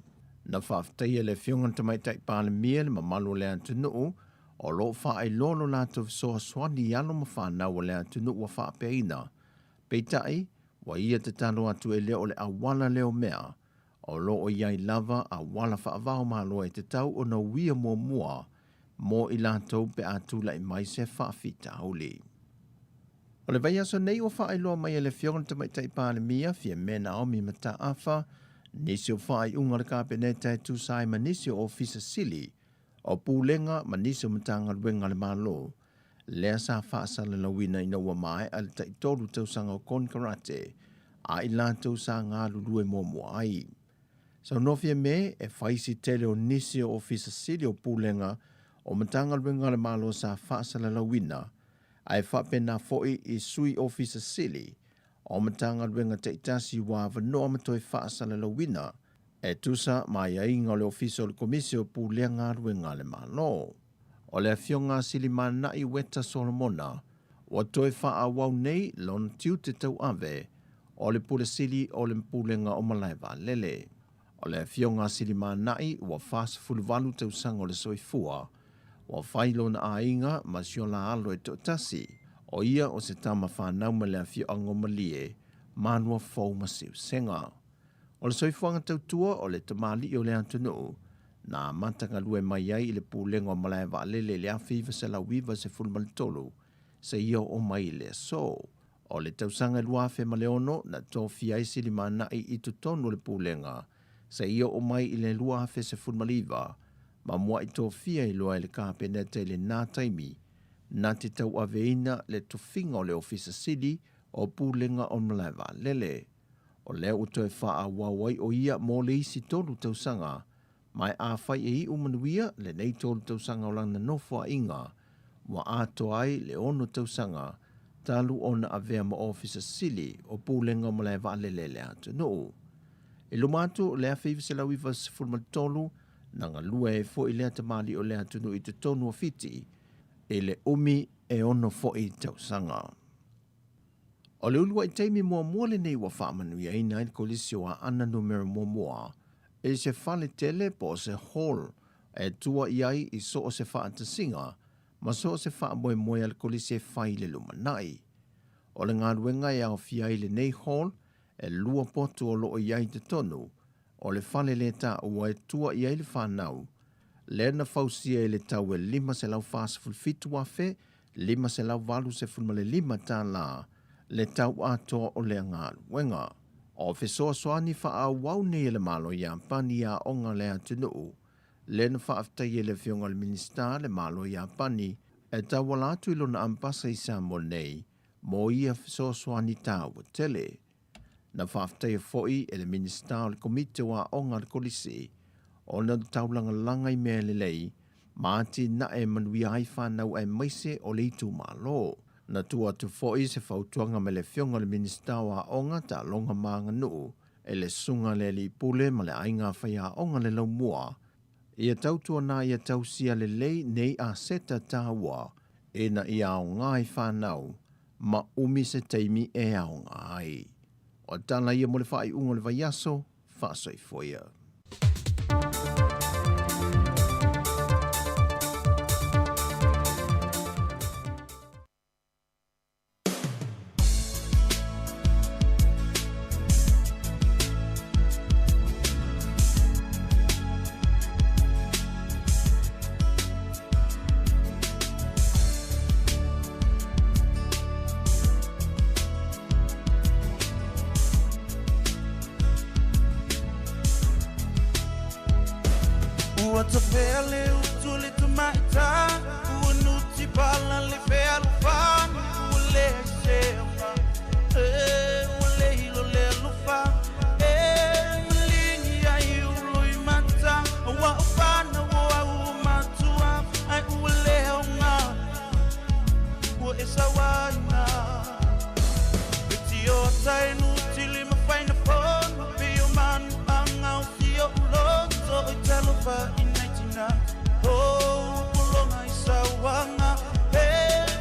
Na faafetaia le Afioga i le Tamaitai Palemia le mamalu o le atunuu o lo o faailoa lo latou fesoasoani i alo ma fanau o le atunuu ua faapeaina, peitai, ua ia tatalo atu e le o le auala lea o mea O lo o i ai lava auala faava-o-Malo e tatau ona uia muamua mo i latou pe a tulai mai se faafitauli. O le vaiaso nei ua faailoa mai e le Afioga i le Tamaitai Palemia, Fiame Naomi Mataafa, nisi o faaiuga a le Kapeneta e tusa ai ma nisi o Ofisa Sili o Pulega ma nisi o Matagaluega a le Malo, lea sa faasalalauina ina ua maea le taitolu tausaga o konekarate a i latou sa galulue muamua ai. Saunoa Fiame e fai si tele o nisi o Ofisa Sili o Pulega o Matagaluega a le Malo sa faasalalauina, ae faapena foi i Sui Ofisa Sili o Matagaluega taitasi ua avanoa ma toe faasalalauina e tusa ma aiaiga o le Ofisa o le Komisi o Pulea Galuega a le Malo. O le Afioga a Silimanai Weta Solomona ua toe faaauau nei lona tiute tauave o le Pule Sili o le Pulega o Malaevaalele. O le Afioga a Silimanai ua 48 tausaga o le soifua, ua fai lona aiga ma si ola alo e toatasi, o ia o se tama fanau mai le afioaga o Malie, Manuafou ma Siusega. O le soifuaga tautua o le tamalii o le atunuu, na amata galue mai ai i le Pulega o Malae Vaalele i le 1993 seia oo mai i le aso. O le tausaga e 2006 na tofia ai Silimanai i totonu o le Pulega seia oo mai i le 2019 ma mua'i tofia ai loa e le Kapeneta i lena taimi na te tauaveina le tofiga o le Ofisa Sili o Pulega o Malae Vaalele. O lea ua toe faaauau ai o ia mo le isi tolu tausaga, ma e afai e iu manuia lenei tolu tausaga o lana nofoaiga, ua atoa ai le ono tausaga talu ona avea ma Ofisa Sili o Pulega o Malae Vaalele le atunuu. I luma atu o le 1993, na galue ai foi lea tamalii o le atunuu i totonu o Fiti i le umi e ono foi tausaga. O le uluai taimi muamua lenei ua faamanuiaina ai le Kolisi o Aana Numera Muamua i se fale tele po o se hall e tua i ai i so o se faatasiga ma so o se faamoemoe a le Kolisi e fai i le lumanai. O le galuega e aofia ai lenei hall e lua potu o lo o i ai i totonu o le fale lē taua e tua i ai le fanau, lea na fausia i le tau e $547,585 tālā le tau atoa o lea galuega. O fesoasoani faaauau nei a le Malo Iapani i aoga a le atunuu, lea na faafetaia e le Afioga i le Minisita le Malo Iapani e tauala atu i lona Ambasa i Samoa nei mo ia fesoasoani taua tele. Na faafetaia foi e le Minisita o le Komiti o Aoga a le Kolisi ona o le taulagalaga i mea lelei ma atinae e manuia ai fanau aemaise o le itumalo. Na tuu atu foi se fautuaga mai le Afioga i le Minisita o Aoga, Taaloga ma Aganuu e le Susuga a le Alii Pule ma le Aiga Faiaoga le Laumua ia tautuana ia tausia lelei nei aseta taua ina ia aoga i fanau ma umi se taimi e aoga ai. O tala ia mo le faaiuga o le vaiaso, faasoifua ia. Ua tafea le utu le tamaita Ua nuti pala le fealofani Ua leai se aoga E ua le hilo le alofa E maligi ai ulu i mata Ua o fanau o au o matua Ae ua le aoga Ua e sauaina E tio ata e nuti lima faina fono Pei o manu anga o si o'u loto Oi talofa i nai tina Oh, ua pologa i sauaga E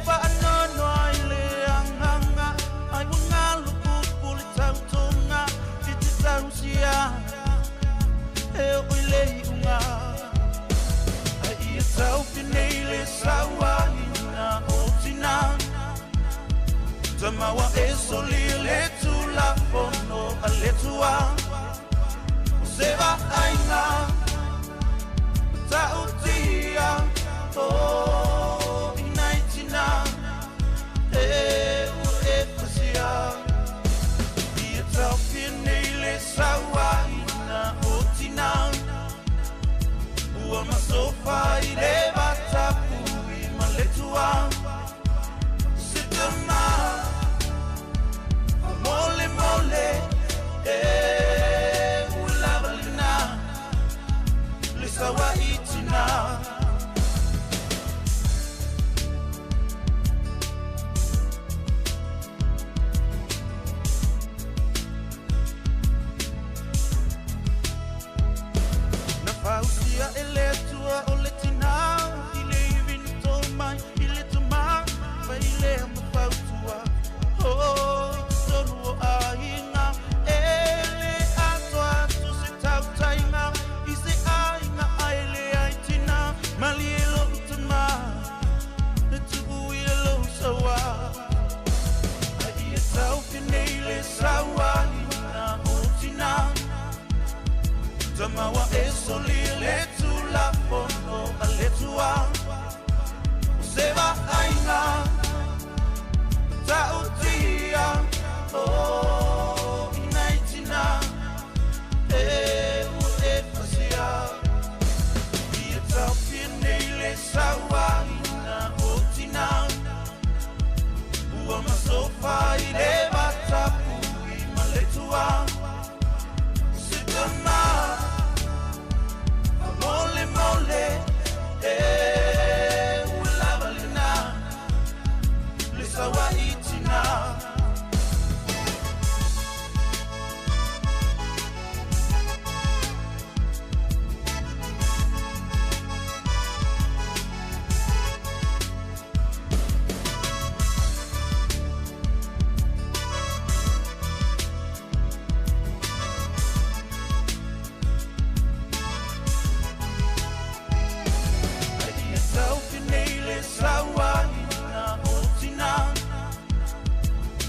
faanoanoa i le agaga Ai ua galo pupu le tautoga I te tausia e oo i le iuga Ai ia taofi nei le sauaina o tina Tama ua e solia le Tulafono a le Atua O se vaaiga matautia O i nai tina e ua e pasia Ia taofi nei le sauaina o tina Ua masofa i le vatapu'i ma le Atua Se tama faamolemole e ua lava lena le sauai tina. Na fausia e le Atua o le tinā i le ivi na tō mai i le tama fai lea ma fautua oh, i totonu o aiga e le atoa atu se tautaiga i se aiga ae leai tinā malie lou tama e tuu ia lou saua Ai ia taofi nei le sauaina o tinā Tama ua e solia le Tulafono a le Atua O se vaaiga matautia O i nai tina e ua e pasia Ia taofi nei le sauaina o tina Ua masofa i le vatapu'i ma le Atua Se tama faamolemole e ua lava lena le sauai tina. Ai ia taofi nei le sauaina o tina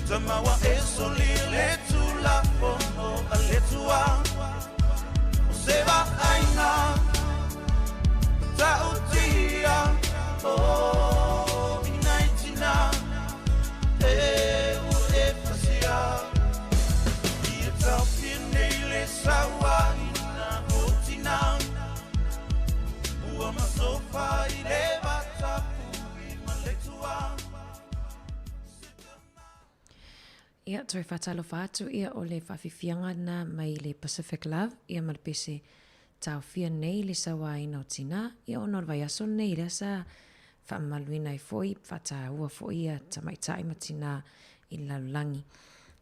Tama ua e solia le Tulafono a le Atua O se vaaiga matautia O i nai tina e ua e pasia Ia taofi nei le sauaina o tina Ua masofa i le vatapu'i ma le Atua Ia, toe faatalofa atu ia o le faafiafiaga lena mai le Pacific Love ia ma le pese taofia nei le sauaina o tinā ia ona o le vaiaso lenei lea sa faamamaluina ai foi faataua foi ia tamaitai ma tinā i le lalolagi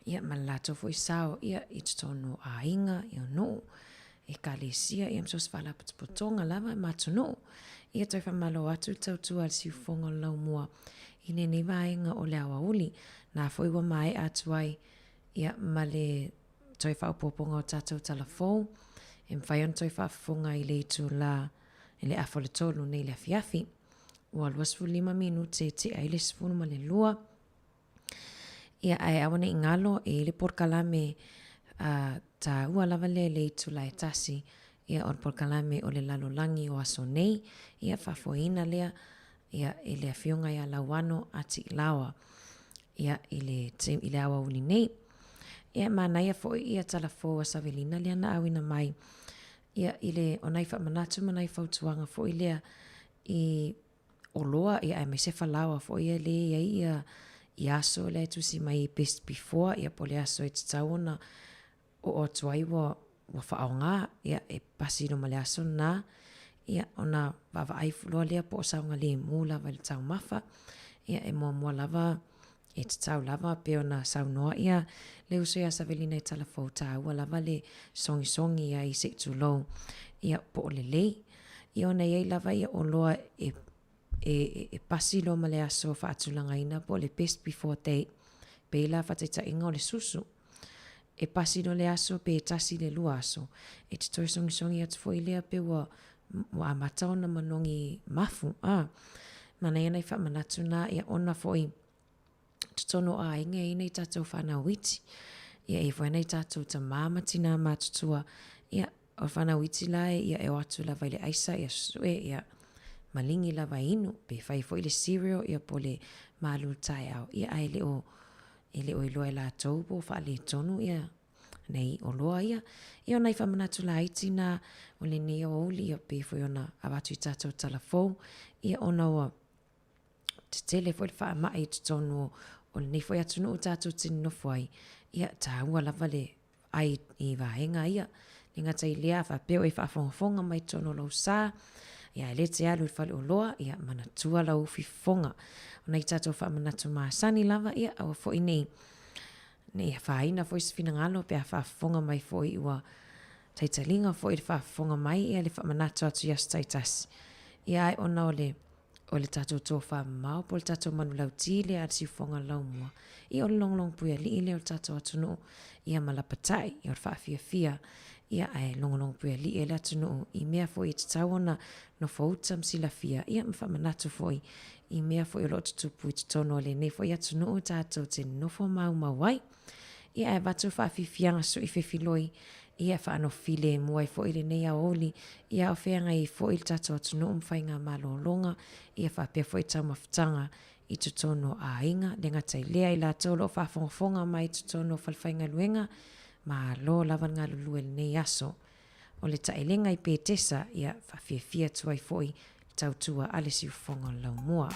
ia ma le latou foi sao ia i totonu o aiga ia o nuu ekalesia ia ma so o se faalapotopotoga lava ma atunuu. Ia toe faamalo atu le tautua a le siufofoga o le laumua i lenei vaega o le aoauli. Na foi ua maea atu ai ia ma le toe faaopoopoga o tatou tala fou e mafai ona toe faafofoga i le itulā i le afa o le tolu nei i le afiafi. Ua 25 minute e tea ai le 12. Ia, ae aua ne i galo, e i ai le polokalame a tāua lava lea i le itula e tasi, ia, o le polokalame o le lalolagi o aso nei, ia, faafoeina lea, ia, e le Afioga ia Lauano a Tiilaoa, ia, i le, i le aoauli nei. Ia, e manaia foi ia tala fou a Savelina lea na auina mai. Ia, i le, o nai faamanatu ma nai fautuaga foi lea i oloa, ia aemaise falaoa foi ia lea e i ai ia, ia aso lea e tusi mai ai best before, ia po o le aso e tatau ona oo atu ai ua, ua faaaoga, ia e pasi loa ma le aso lena, ia ona vaavaai loa lea po o saogalemu lava i le taumafa. Ia e muamua lava e tatau lava pei ona saunoa ia le uso ia Savelina i Talafou taua lava le sogisogi ai se i tulou ia po o lelei. Ia ona e i ai lava ia oloa e e, e pasi loa ma le aso faatulagaina po o le best before date, pei la faataitaiga o le susu. E pasi loa le aso pe tasi i le lua aso, e te toe sogisogi atu foi lea pe ua, ua amata ona manogi mafu, a. Manaia nai faamanatu na, ia ona foi totonu o aiga e i ai nai tatou fanau iti. Ia e i ai foi nai tatou tama ma tina matutua, ia o le fanau iti la ia e o atu lava i le aisa ia susue ia maligi lava e inu pe fai foi le cereal ia po o le malu taeao ia ae le o e le o iloa e latou po o faaletonu ia nei oloa ia. Ia o nai faamanatu laiti na o lenei aoauli ia pei foi ona avatu i tatou tala fou ia ona ua tetele foi le faamai i totonu o lenei foi atunuu tatou te nonofo ai, ia taua lava le ai i vaega ia. Le gata i lea, a faapea o e faafogafoga mai totonu o lou sa, ia e le te alu i le faleoloa, ia manatua lau ufi fofoga. O nai tatou faamanatu masani lava, ia aua foi nei ne i afaina foi se finagalo pe a faafofoga mai foi ua taitaliga foi le faafofoga mai ia le faamanatu atu i aso taitasi. Ia ae ona o le o le tatou tofamamao po o le tatou manulauti lea a le siufofoga o le laumua, ia o le logologopuialii lea o le tatou atunuu, ia ma lapatai, ia o le faafiafia, ia ae logologopuialii ai le atunuu i mea foi e tatau ona nofouta ma silafia, ia ma faamanatu foi i mea foi o lo o tutupu i totonu o lenei foi atunuu tatou te nofo maumau ai. Ia ae avatu faafiafiaga sui fefiloi, ia faanofilemu ai foi lenei aoauli, ia aofeagai ai foi le tatou atunuu ma faiga malologa, ia faapea foi taumafataga i totonu o aiga, le gata i lea i latou o lo o faafogafoga mai i totonu o falefaigaluega, malo lava le galulue i lenei aso. O le taelega i Petesa, ia faafiafia atu ai foi le tautua a le siufofoga o le laumua.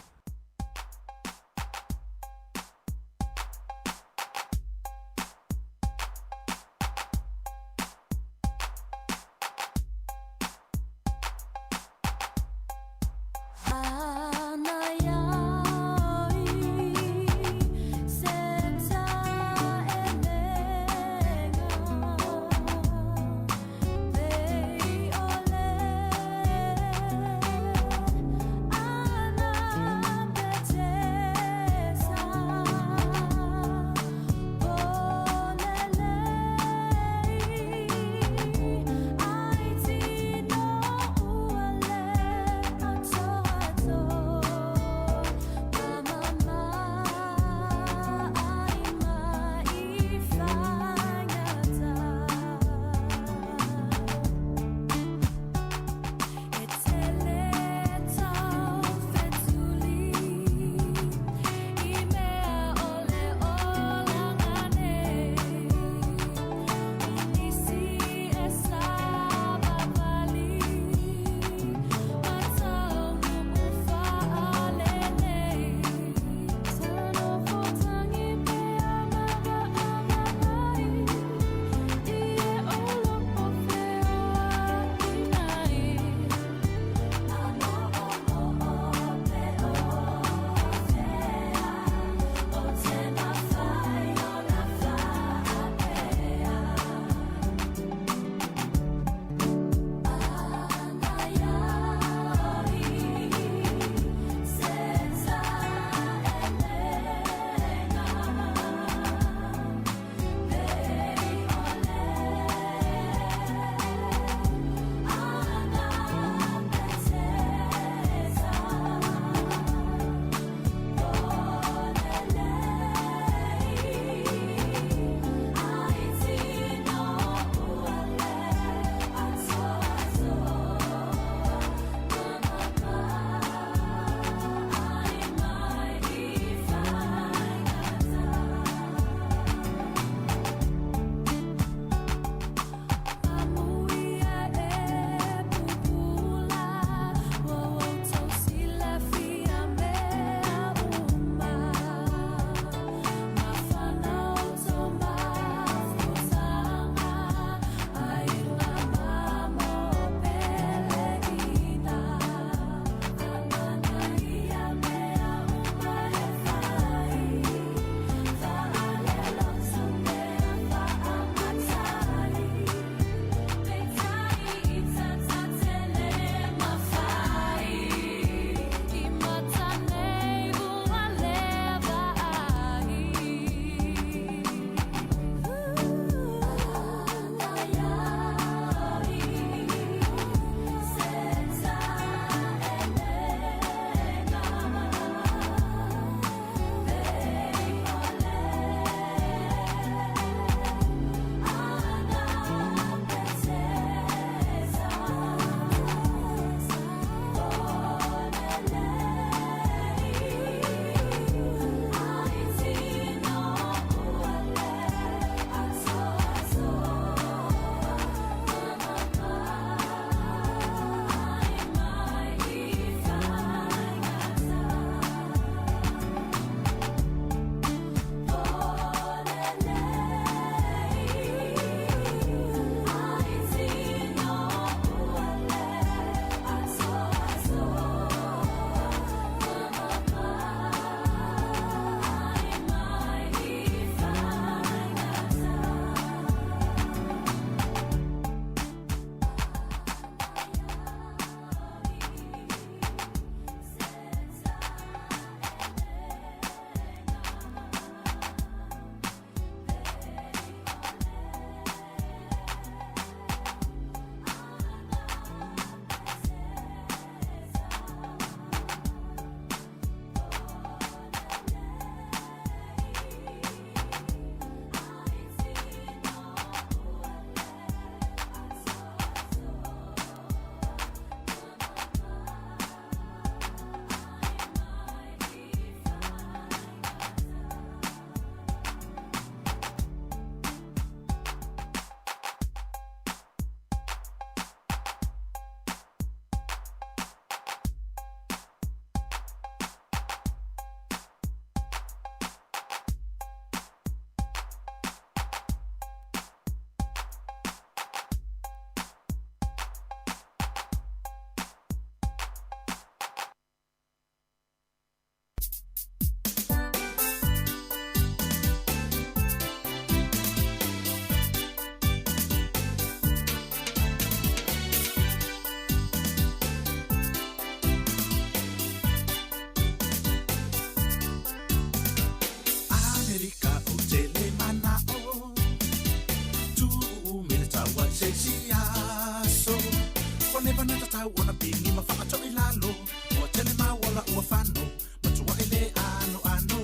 na tatau ona pigi ma faatoʻi lalo, ua tele mau ola ua fano, matuaʻi le anoano.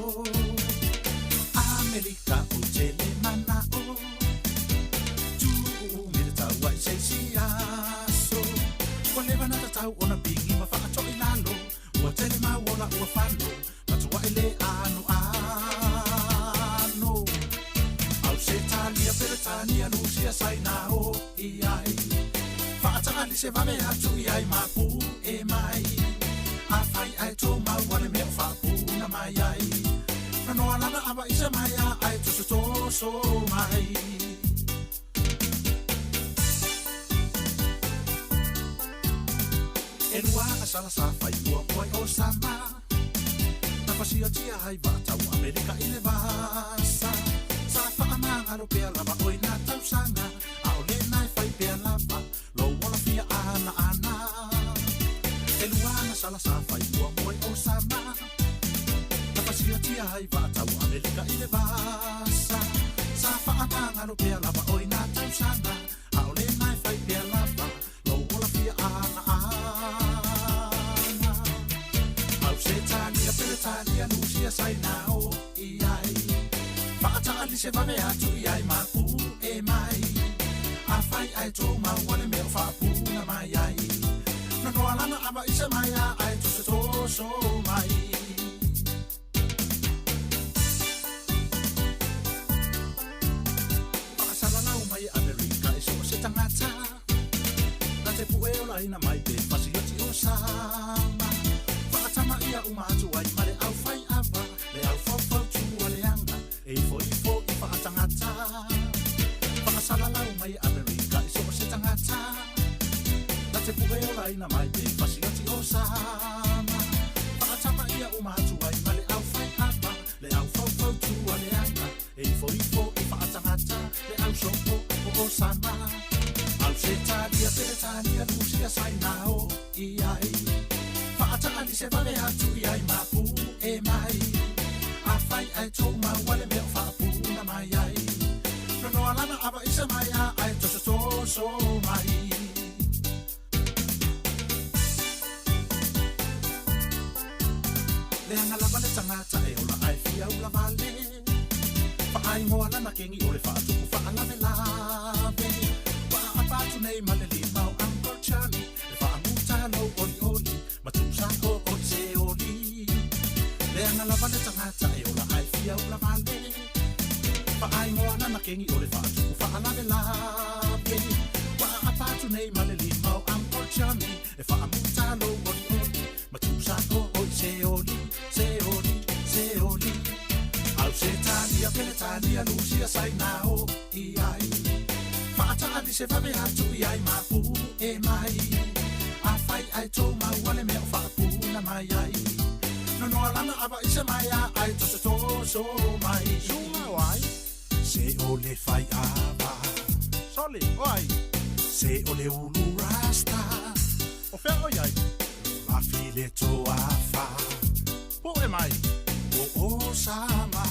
Amerika ou te le manaʻo, tuuumi le taua i se isi aso. Ua leva na tatau ona pigi ma faatoʻi lalo, ua tele mau ola ua fano, matuaʻi le anoano. Ausetalia, Peretania, Lusia, Saina o i ai, faataali se vave atu i ai mapu e mai. Afai ae tou maua le mea o faapuna mai ai, nonoa lana ava i se mai a ae tosotoso mai. E lua asala sa fai muamua i Osama, na fasiotia ai vaatau Amerika i le vasa. Sa faamagalo pea lava oi na tausaga, aole na e fai pea lava lou ola fia ana ana. E lua gasala sa fai muamua i Osama, na fasiotia ai vaatau Amerika i le vasa. Sa faamagalo pea lava oi na tausaga, aole na e fai pea lava lou ola fia ana ana. Ausetalia, Peretania, Lusia, Saina o i ai, faataali se vave atu i ai mapu e mai. Afai ae tou maua le mea o faapuna mai ai, nonoa lana ava i se mai a ae tosotoso mai. Faasalalau mai e Amerika e so o se tagata, na te pue olaina mai pe fasioti o sama. Faatama ia uma atu ai ma le aufai ava, le aufaufautua leaga e ifoifo i faatagata. Faasalalau mai e Amerika e so o se tagata, na te pue olaina mai pe fasioti o sama. Faatama ia uma atu ai ma le aufai ava, le aufaufautua leaga e ifoifo i faatagata, le ausopo o Osama. Ausetalia, Peretania, Lusia, Saina o i ai, faataali se vave atu i ai mapu e mai. Afai ae tou maua le mea o faapuna mai ai, nonoa lana ava i se mai a ae tosotoso mai. Leaga lava le tagata e ola ae fia ula vale, faaingoa lana kegi o le faatupu faalavelave. Ua aapa atu nei ma le lima o Uncle Charlie, le faamuta lou olioli ma tusa o o i se oli. Leaga lava le tagata e ola ae fia ula vale, faaingoa lana kegi o le faatupu faalavelave. Ua aapa atu nei ma le lima o Uncle Charlie, le faamuta lou olioli ma tusa o o i se oli, se oli, se oli. Ausetalia, Peretania, Lusia, Saina o i ai, faataali se vave atu i ai mapu e mai. Afai ae tou maua le mea o faapuna mai ai, nonoa lana ava i se mai a ae tosotoso mai. Suga o ai? Se o le fai ava. Sole o ai? Se o le ulu rasta. O fea o iai? Lafi le toafa. Poe mai? O Osama.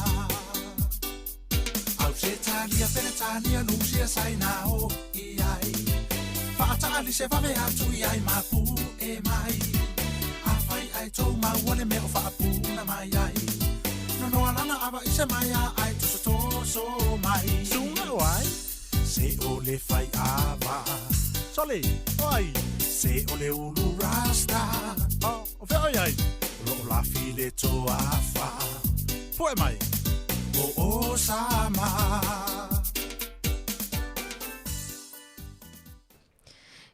Ausetalia, Peretania, Lusia, Saina o i ai, faataali se vave atu i ai mapu e mai. Afai ae tou maua le mea o faapuna mai ai, nonoa lana ava i se mai a ae tosotoso mai. Suga o ai? Se o le fai ava. Sole o ai? Se o le ulu rasta. O fea o iai? O loo lafi le toafa. Poe mai? O Osama.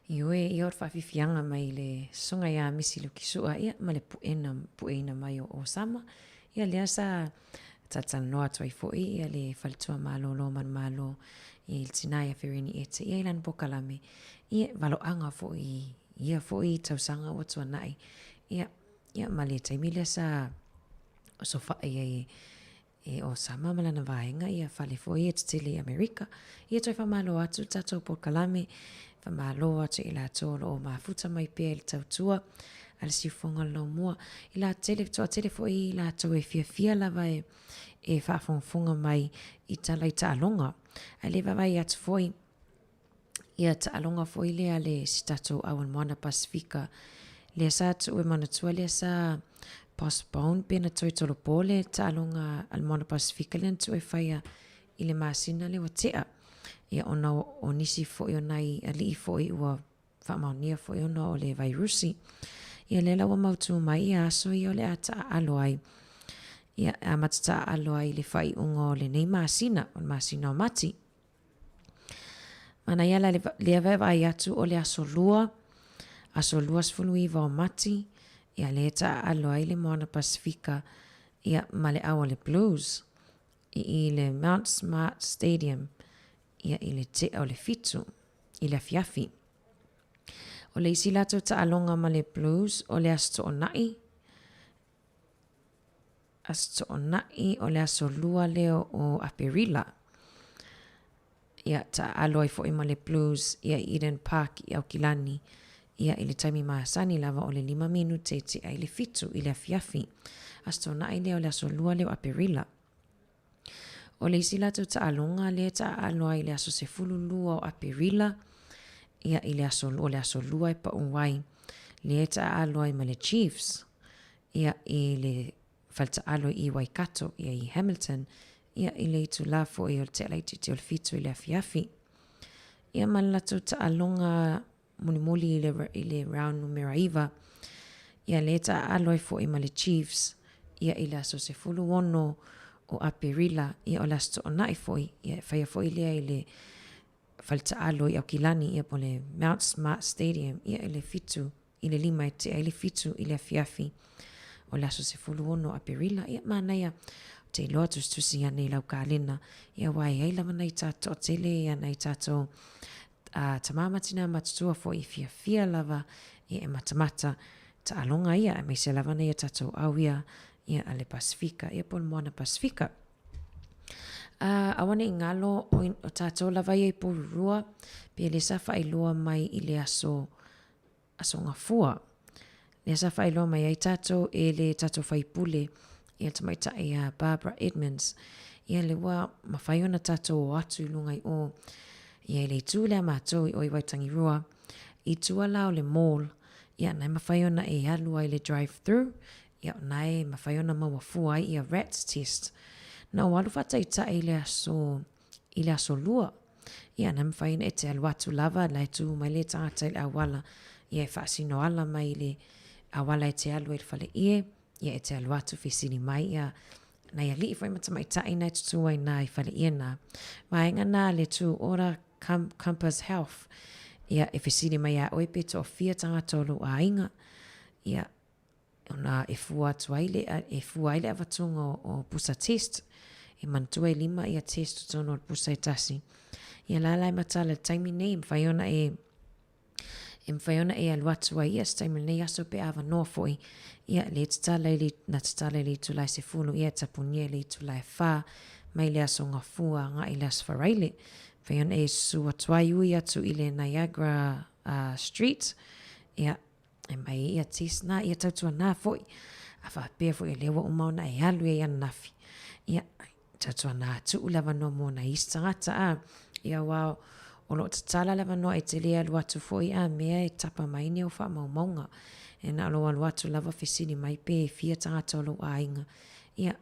Ioe, ia o le faafiafiaga mai le soga iā Misi Lukisu'a, ia, ma le puʻena, puʻeina mai o Osama. Ia lea sa talatalanoa atu ai foʻi ia le faletua malōlō manumalo i le tinā iā Fereni Ete, ia i lana polokalame, ia, valoaga foʻi i ia foʻi tausaga ua tuanaʻi. Ia, ia ma le taimi lea sa osofaʻi ai e E Osama ma lana vaega ia fale foi e tetele i Amerika. Ia toe faamalo atu le tatou polokalame, faamalo atu i latou o lo o mafuta mai pea i le tautua a le siufofoga o le laumua. I la tele, toatele foi i latou e fiafia lava e, e faafogafoga mai i tala i taaloga. Ae le vaavaai atu foi. Ia taaloga foi lea a le si tatou au o le Moana Pasefika lea sa tuu e manatua lea sa postpone pe na toe tolopo le taaloga a le Moana Pasefika lea na tuu e faia i le masina lea ua tea. Ia ona o nisi foi o nai alii foi ua faamaonia foi ona o le vairusi. Ia lea la ua mautū mai ia aso ia o le a taaalo ai. Ia e amata taaalo ai i le faaiuga o lenei masina, o le masina o Mati. Manaia la lea vaevaai atu o le aso lua, aso 29 o Mati, ia lea e taaalo ai le Moana Pasefika ia ma le au o le Blues i i le Mount Smart Stadium ia i le tea o le 7 i le afiafi. O le isi latou taaloga ma le Blues o le Aso Toonai, Aso Toonai o le aso 2 lea o Aperila. Ia, taaalo ai foi ma le Blues ia i Eden Park i Aukilani ia i le taimi masani lava o le 5 minute e tea i le 7 i le afiafi. Aso Toonai lea o le aso 2 lea o Aperila. O le isi latou taaloga lea e taaalo ai i le aso 12 o Aperila, ia i le aso, o le aso 2 e pau ai, lea e taaalo ai ma le Chiefs, ia i le faletaalo i Waikato, ia i Hamilton, ia i le itulā foi o le tea laitiiti o le 7 i le afiafi. Ia ma le latou taaloga mulimuli i le, i le round numera 9, ia lea e taaalo ai foi ma le Chiefs, ia i le aso 16 o Aperila, ia o le aso Toonai foi, ia e faia foi lea i le faletaalo i Aukilani, ia po o le Mount Smart Stadium, ia i le 7 i le 5 e tea ai le 7 i le afiafi o le aso 16 o Aperila. Ia, manaia, ou te iloa tusitusi ane i lau kalena, ia aua e i ai lava nai tatou, toatele ia nai tatou a tamā ma tinā matutua foi i fiafia lava ia e matamata taaloga ia, aemaise lava nai a tatou au ia, ia a le Pasefika, ia po o le Moana Pasefika. A, aua ne i galo, o, o tatou lava ia i Porirua, pe le sa faailoa mai i le aso Aso Gafua. Lea sa faailoa mai ai tatou e le tatou faipule ia le tamaitai ia Barbara Edmonds. Ia lea ua mafai ona tatou o atu i luga i o ia i le itu lea matou i o i Waitangirua. I tua la o le mall, ia na e mafai ona e alu ai i le drive through, ia na e mafai ona maua fua ai ia rats test. Na ou alu faataitai i le aso i le aso lua. Ia, na mafai ona e te alu atu lava, la e tū mai le tagata i le auala, ia e faasino ala mai i le auala e te alu ai i le fale ie, ia e te alu atu fesili mai, ia, nai alii foi ma tamaitai na e tutū ai nā i fale ie nā. Vaega nā le tū ora Compass Health, ia e fesili mai iā oe pe toafia tagata o lou aiga, ia, Ona e fua atu ai le, e fua ai le avatuga o, o pusa test. E manatua e lima ia test i totonu o le pusa e tasi. Ia la la e matala i le taimi nei, e mafai ona e, e mafai ona e alu atu ai ia se taimi o lenei aso pe avanoa foi. Ia, le tatala i le, na tatala i le itula e 10, ia e tapunia i le itula e 4, mai le aso Gafua agai i le aso Faraile. Mafai ona e susu atu ai, ui atu i le Niagara uh, Street, ia, E mai ia test na, ia tautua nā foi. A faapea foi o lea ua uma ona e alu ai ananafi. Ia, tautua nā tuu le avanoa mo nai isi tagata a. Ia aua o lo o tatala le avanoa e te le alu atu foi a mea e tapa mai ni au faamaumauga. E na o lou alu atu lava fesili mai pe e fia tagata o lou aiga. Ia,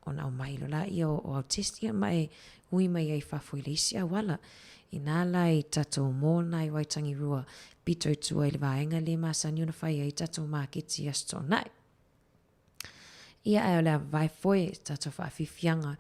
ona aumai loa laia o au test ia ma e ui mai ai i fafo i le isi auala. Inā la i tatou mall na i Waitangirua, pito i tua i le vaega lea e masani ona fai ai tatou maketi i Aso Toonai. Ia ae o le a vavae foe i tatou faafiafiaga,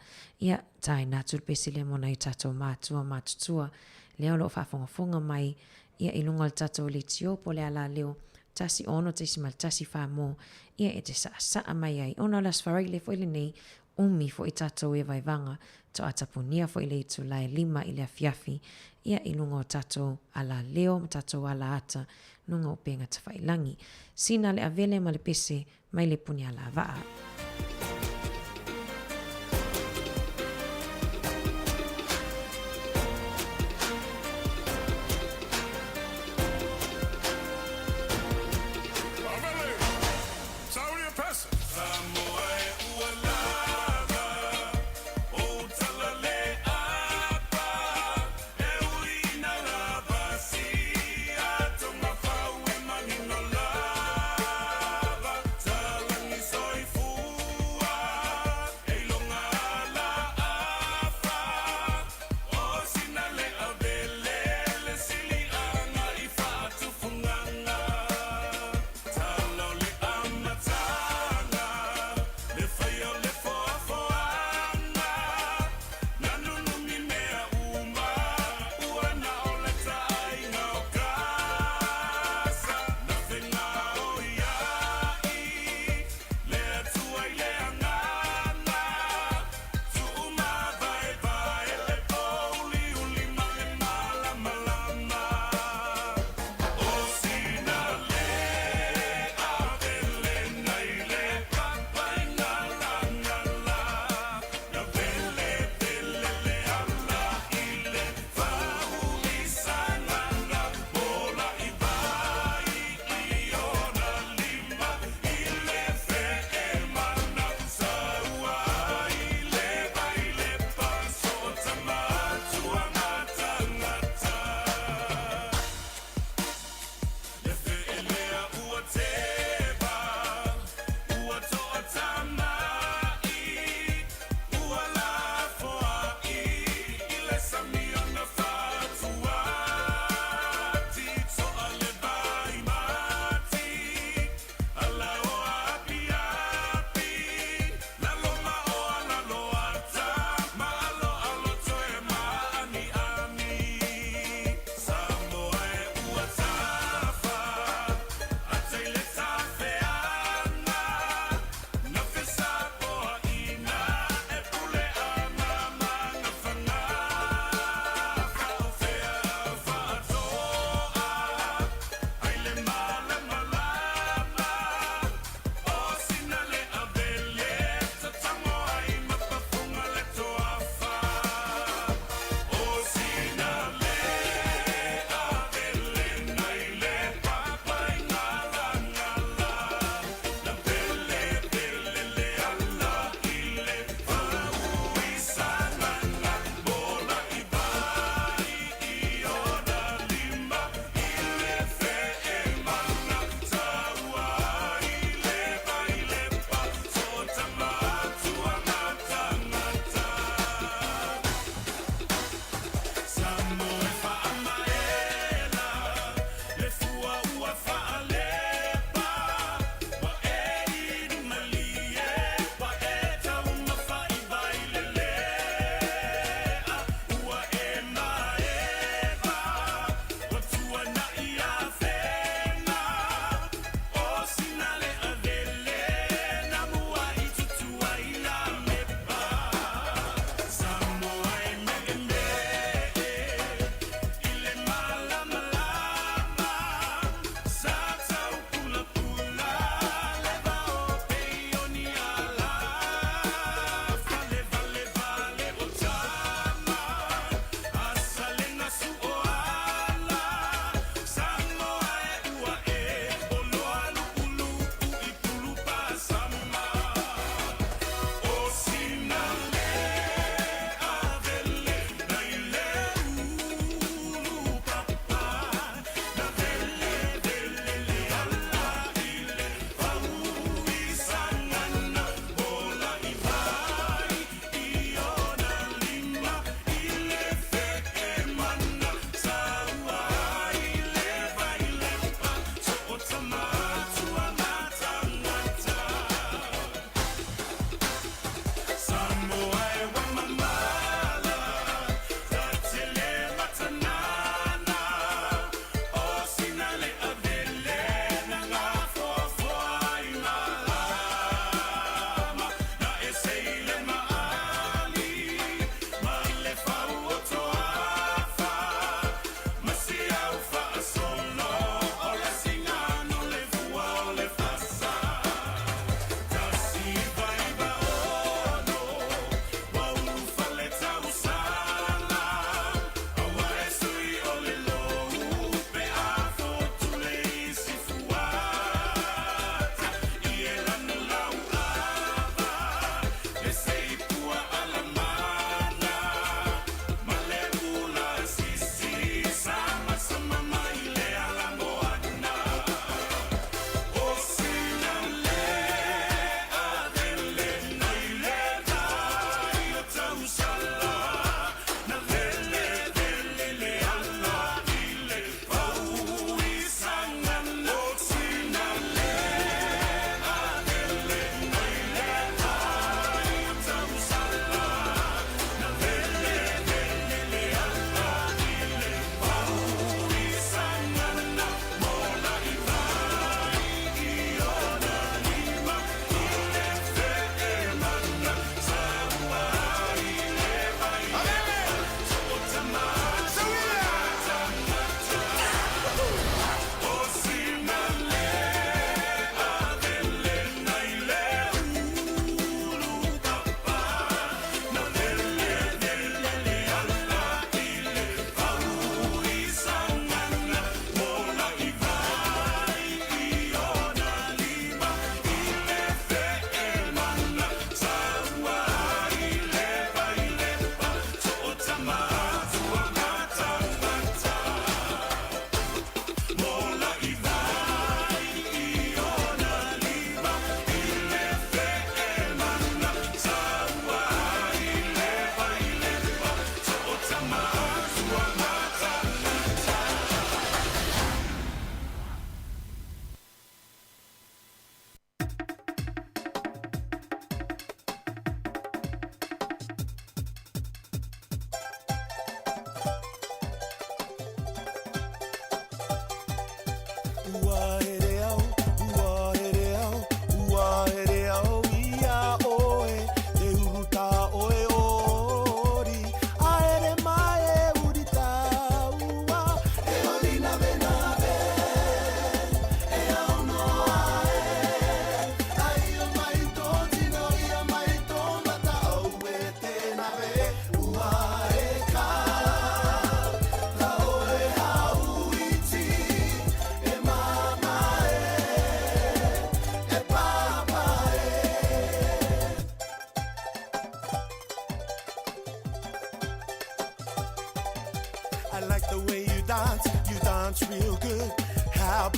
ia taina atu le pese lea mo nai o tatou matua matutua lea o lo o faafogafoga mai ia i luga o le tatou leitio po o le alaleo 16.14 mo ia e te saasaa mai ai ona o le Aso Faraile foi lenei, umi foi tatou e vaevaga, toa tapunia foi le itula e 5 i le afiafi ia i luga o tatou alaleo ma tatou alaata luga o upega tafailagi. Sina le avele ma le pese mai le puni alavaa.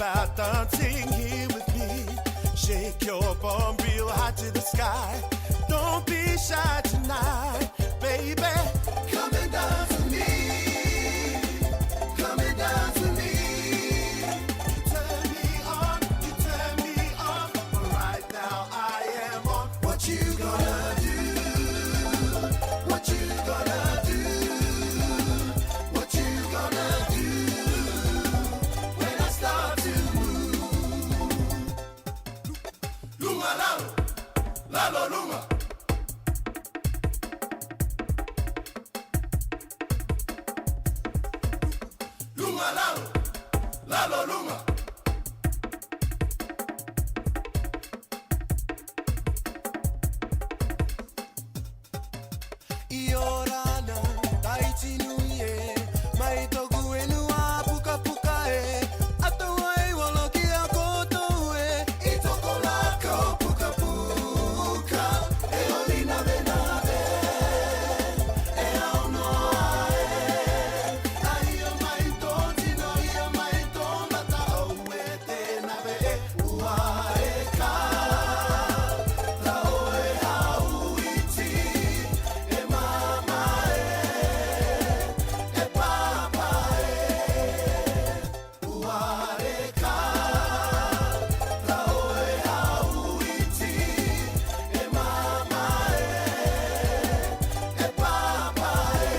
about dancing here with me. Shake your bum real high to the sky. Don't be shy tonight, baby. Come and dance with me. Come and dance with me. You turn me on, you turn me off. But right now I am on. What you gonna do? What you gonna do? What you gonna do? When I start to move. Lunga lalo, lalo lunga. Lunga lalo, lalo lunga. Iorana, taiti nui e, mai toku enua puka puka e, atua e waloki a koutou e, i toko lako puka puka, e oli nave nave, e au noa e, ai o mai tō tino ia mai tō mata au e te nave e, ua e ka, la oe hau iti, e mama e, e papa e, ua e ka, la oe hau iti, e mama e, e papa e.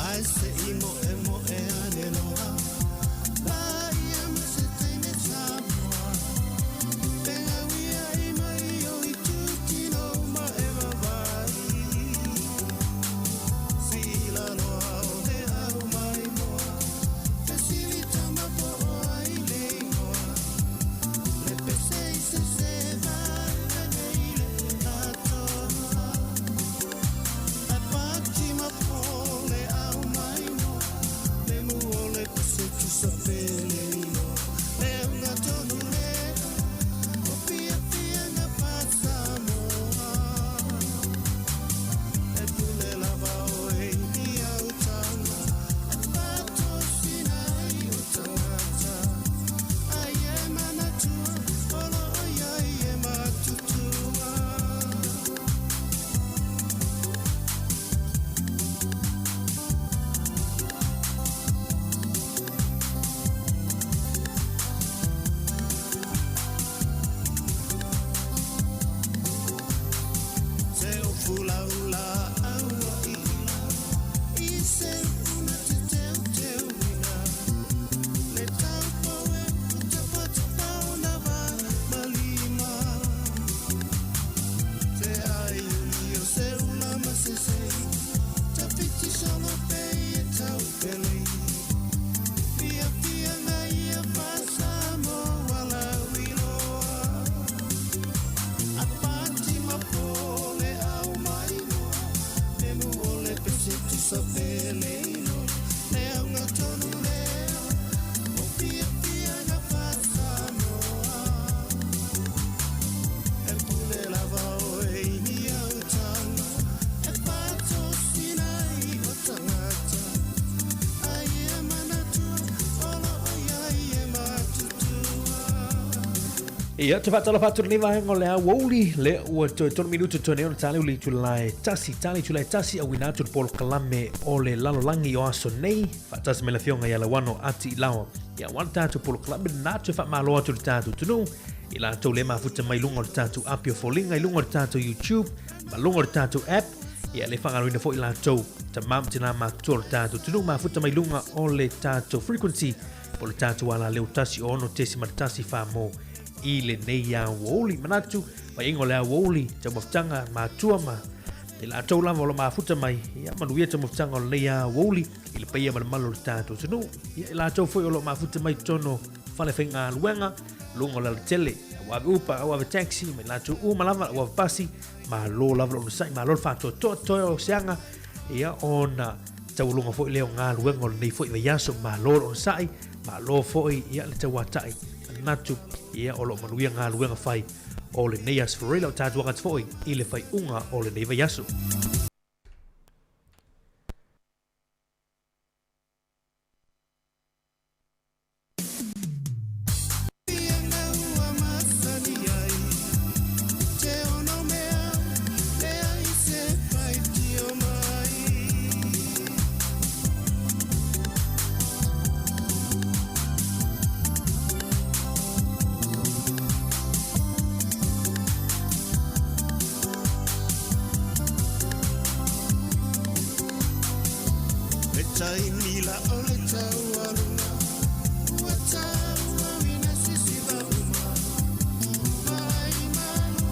Ai se i mo e mo e ane loa La ia ma se teine Samoa Penga uia i mai o i tūtino ma e vavai Sila loa o te au mai moa Fesili tama po o ai le ingoa Le pese i se se vai nei le atoa Ai pati ma po le au mai moa pusa pele Le auga tonu lea O fiafiaga faa-Samoa E pule lava oe i ni autaga E faatosina ai o tagata Ai e manatua o loo i ai e matutua. Ia, te faatalofa atu i lenei vaega o le aoauli, lea ua toe tolu minute toe nei ona tali o le itula e tasi, tali itula e tasi auina atu le polokalame o le lalolagi o aso nei, faatasi mai le afioga ia Lauano Ati Ilaoa. Ia, aua le tatou polokalame lena, toe faamalo atu i le tatou atunuu, i latou le mafuta mai luga o le tatou api o foliga, i luga o le tatou YouTube, ma luga o le tatou app, ia le faagaloina foi latou tama ma tina matutua o le tatou atunuu, mafuta mai luga o le tatou frequency, po o le tatou alaleo 106.1 mo i lenei aoauli. Manatu, vaiaiga o le aoauli, taumafataga matua ma i latou lava o lo mafuta mai, ia manuia taumafataga o lenei aoauli i le paia ma le mamalu o le tatou atunuu. Ia i latou foi o lo mafuta mai totonu o fale faigaluega, luga o le alatele, au ave upa, au ave taxi, ma i latou uma lava, au ave pasi, malo lava le onosai, malo le faatoatoa, toe o se aga, ia ona taualuga foi lea o galuega o lenei foi vaiaso, malo le onosai, malo foi ia le tauatai, manatu ia o lo o manuia galuega fai o lenei aso Faraila o tatou aga atu foi i le faaiuga o lenei vaiaso. Le taimi la o le taualuga ua tauauina sisiva uma mai malu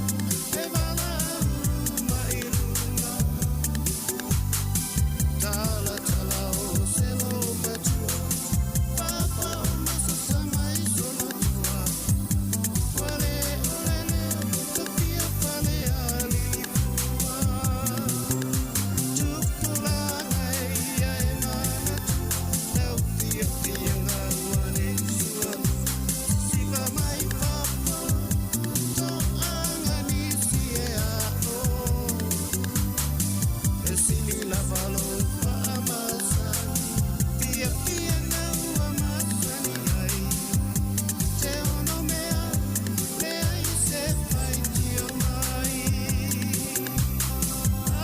e valaau mai luga talatala o se lomatua papa o masasa mai solotua ua le o le leo topia fale alilifua tupulaga e ia e manatua lau fiafiaga ua le sualua sisiva mai papa toaga nisi e ao e sili lava lou faamasani fiafiaga ua masani ai te ono mea leai se faitio mai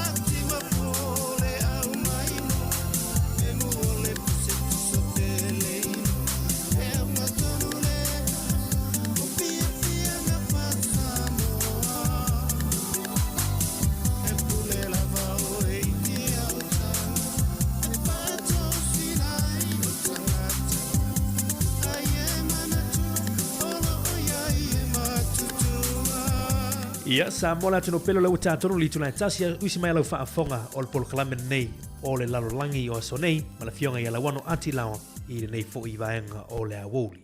atima pole au mai mo e mo le puse pusa peleino e auga tonu le o fiafiaga faa-Samoa e pule lava oe i te autaga e faatosina ai o tagata ai e manatua o loo i ai e matutua. Ia, Samoa le atunuu pele o lea ua tatou le itula e tasi uisi mai a lau faafofoga o le polokalame lenei o le lalolagi o aso nei ma le afioga ia Lauano Ati Laoa i lenei foi vaega o le aoauli.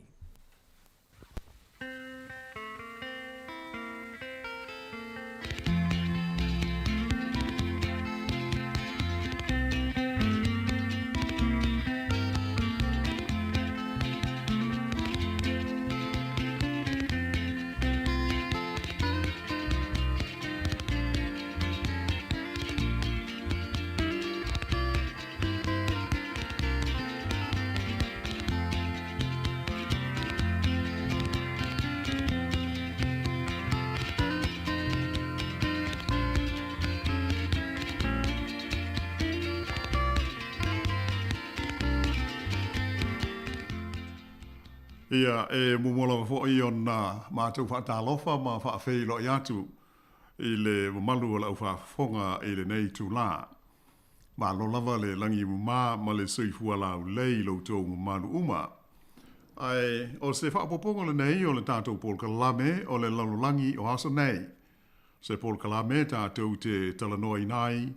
Ia, e muamua lava foi ona matou faatalofa ma faafeiloai atu i le mamalu o le aufaafofoga i lenei itula. Malo lava le lagi mama ma le soifua laulei i lo outou mamalu uma. Ae o se faaopoopoga lenei o le tatou polokalame o le lalolagi o aso nei. Se polokalame tatou te talanoaina ai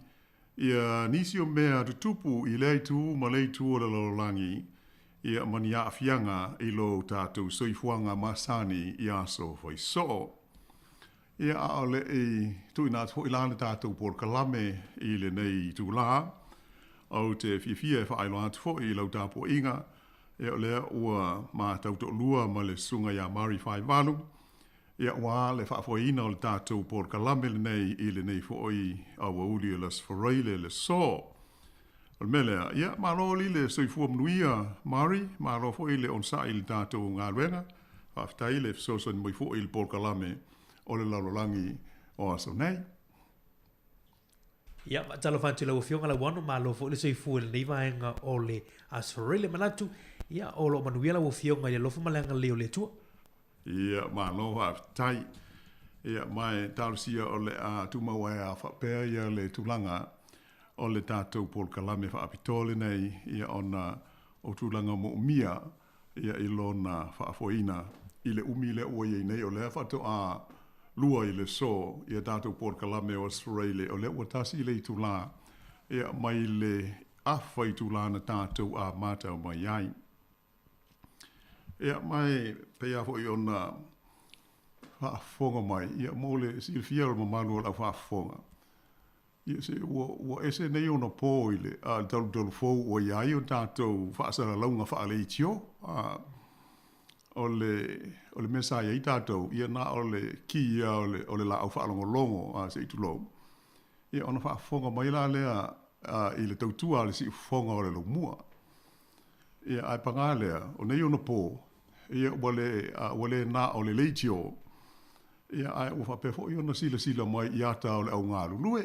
ia nisi o mea tutupu i lea itu ma le itu o le lalolagi, ia ma ni aafiaga i lo tatou soifuaga masani i aso faisoo. Ia, a o le i tuuina atu foi la le tatou polokalame i lenei itula, Ou te fiafia e faailoa atu foi i lau tapuaiga, ia o lea ua matau toalua ma le Susuga ia Mari Faivalu, ia aua le faafoeina o le tatou polokalame lenei i lenei foi aoauli o le Aso Faraile le aso. O le mea lea, ia malo alii le soifua manuia Mari, malo foi le onosai i le tatou galuega, faafetai le fesoasoani mai foi i le polokalame o le lalolagi o aso nei. Ia, faatalofa atu i lau Afioga Lauano, malo foi le soifua i lenei vaega o le Aso Faraile. Manatu, ia, o lo o manuia lau Afioga i le alofa ma le agalelei o le Atua. Ia, malo faafetai. Ia, ma e talosia o le a tumau ai a faapea ia le tulaga o le tatou polokalame faapitoa lenei, ia, ona o tulaga moomia ia i lona faafoeina i le umi lea ua i ai nei, o lea faatoa 2 i le aso ia tatou polokalame o Aso Faraile, o lea ua 1 le itula ia mai le afa itula na tatou amata mai ai. Ia, ma e pei lava foi ona faafofoga mai, ia mo le silafia o le mamalu o le aufaafofoga, Ia se ua, ua ese nei ona po i le, a, le talutalu fou ua i ai o tatou faasalalauga faaleitio. A, o le, o le mea sa i ai tatou, ia na o le ki lava o le, o le laau faalogologo, a, se i tulou. Ia ona faafofoga mai la lea a, i le tautua a le siufofoga o le laumua. Ia, ae paga lea, o nei ona po, ia ua le, a, ua le na o le leitio, Ia, ae ua faapea foi ona silasila mai i ata o le au galulue.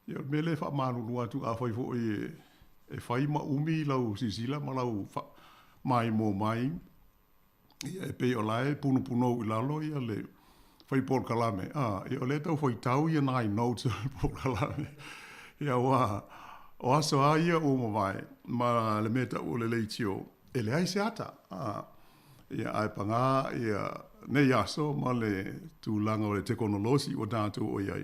Ia, o le mea lea e faamalulu atu, afai foi e fai ma umi lau silasila ma lau maimoa mai, ia, e pei o la e punupunou i lalo ia le fai polokalame, a, ia, o lea e tau faitau ia nai notes o le polokalame. Ia, aua o aso lava ia ua mavae ma le mea e tau o le leitio, e leai se ata, a. Ia, ae pagā ia nei aso ma le tulaga o le tekonolosi ua tatou o i ai,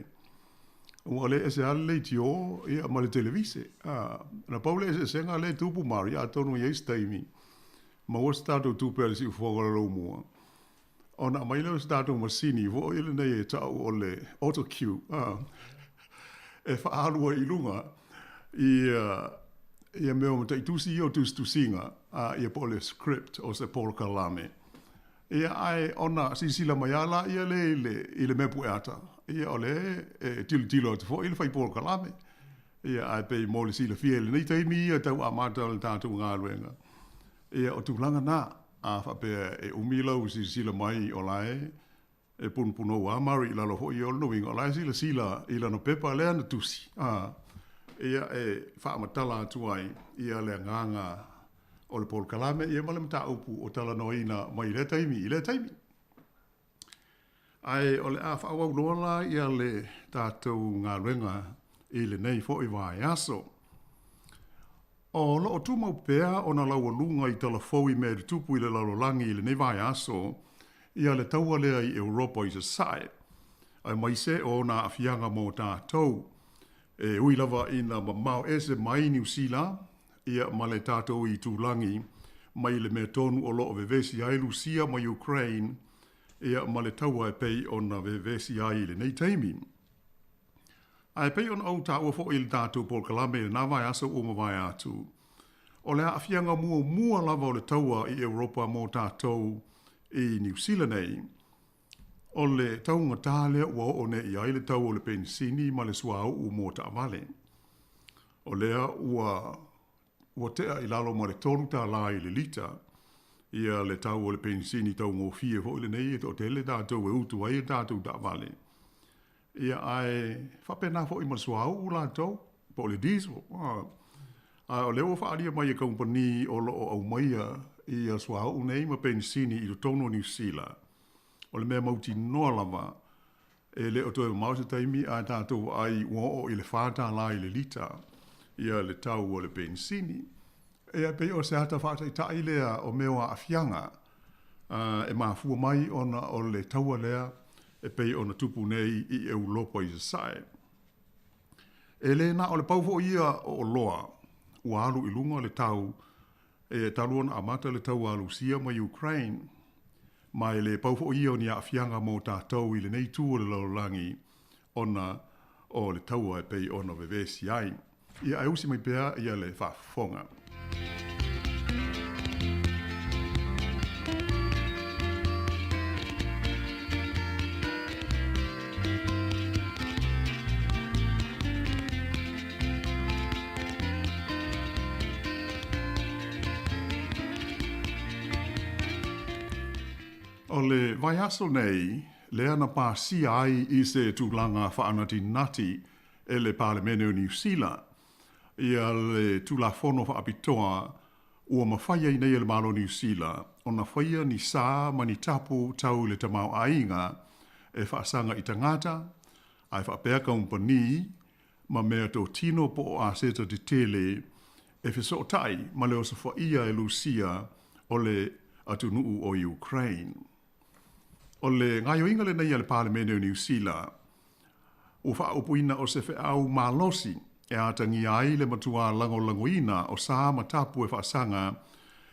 ua le ese lava le leitio ia ma le televise. A, na pau le eseesega lea e tupu Mari, atonu e i ai se taimi, maua se tatou tupe a le siufofoga o le Laumua, ona aumai lea o se tatou masini foi lenei e tau o le autocue, a, e faaalu ai i luga ia ia mea o mataitusi ia o tusitusiga, a, ia po o le script o se polokalame. Ia, ae ona silasila mai lava laia lea i le, i le mea pueata, ia o lea e tilotilo atu foi le fai polokalame. Ia, ae pei mo le silafia i lenei taimi ia tau amata o le tatou galuega, ia o tulaga na, a faapea e umi lau silasila mai o la e E punupunou a Mari i lalo foi o lona uiga o la e silasila i lana pepa lea na tusi, a, ia e faamatala atu ai ia le agaga o le polokalame ia ma le mataupu o talanoaina mai lea taimi i lea taimi. Ae o le a faaauau loa la ia le tatou galuega i lenei foi vaiaso. O lo o tumau pea ona laualuga i tala fou i mea e tutupu i le lalolagi i lenei vaiaso ia le taua lea i Europa i Sasae, aemaise o ona aafiaga mo tatou. E ui lava ina mamao ese mai Niu Sila ia ma le tatou itulagi mai le mea tonu o lo o vevesi ai Lusia ma Ukraine ia ma le taua e pei ona vevesi ai i lenei taimi. Ae pei ona ou taua foi i le tatou polokalame i lena vaiaso ua mavae atu, o le aafiaga muamua lava o le taua i Europa mo tatou i Niu Sila nei, o le taugata lea ua oo nei i ai le tau o le penisini ma le suauu mo taavale. O lea ua ua tea i lalo ma le $3 i le lita ia le tau o le penisini taugofie foi lenei e toatele tatou e utu ai a tatou taavale. Ia, ae faapena foi ma le suauu latou, po o le diesel. A o lea ua faaalia mai e kamupani o lo o aumaia ia suauu nei ma penisini i totonu o Niu Sila, o le mea mautinoa lava, e le o toe mamao se taimi ae tatou vaai ua oo i le $4 i le lita ia le tau o le penisini. Ia, e pei o se ata faataitai lea o mea o aafiaga e mafua mai ona o le taua lea e pei ona tupu nei i Europa i Sasae. E le na o le pau foi ia o oloa ua alu i luga le tau e talu ona amata le taua a Lusia ma Ukraine, ma e le pau foi ia o ni aafiaga mo tatou i lenei itu o le lalolagi ona o le taua e pei ona vevesi ai. Ia ae usi mai pea ia le faafofoga. O le vaiaso nei, lea na pasia ai i se tulaga faanatinati e le Palemene o Niu Sila ia le Tulafono Faapitoa ua mafai ai nei e le Malo o Niu Sila ona faia ni sa ma ni tapu tau i le tamaoaiga e faasaga i tagata ae faapea kamupani ma mea totino po o aseta tetele e fesootai ma le osofaia e Lusia o le atunuu o Ukraine. O le gaoioiga lenei a le Palemene o Niu Sila ua faaupuina o se feau malosi e atagia ai le matua lagolagoina o sa ma tapu e faasaga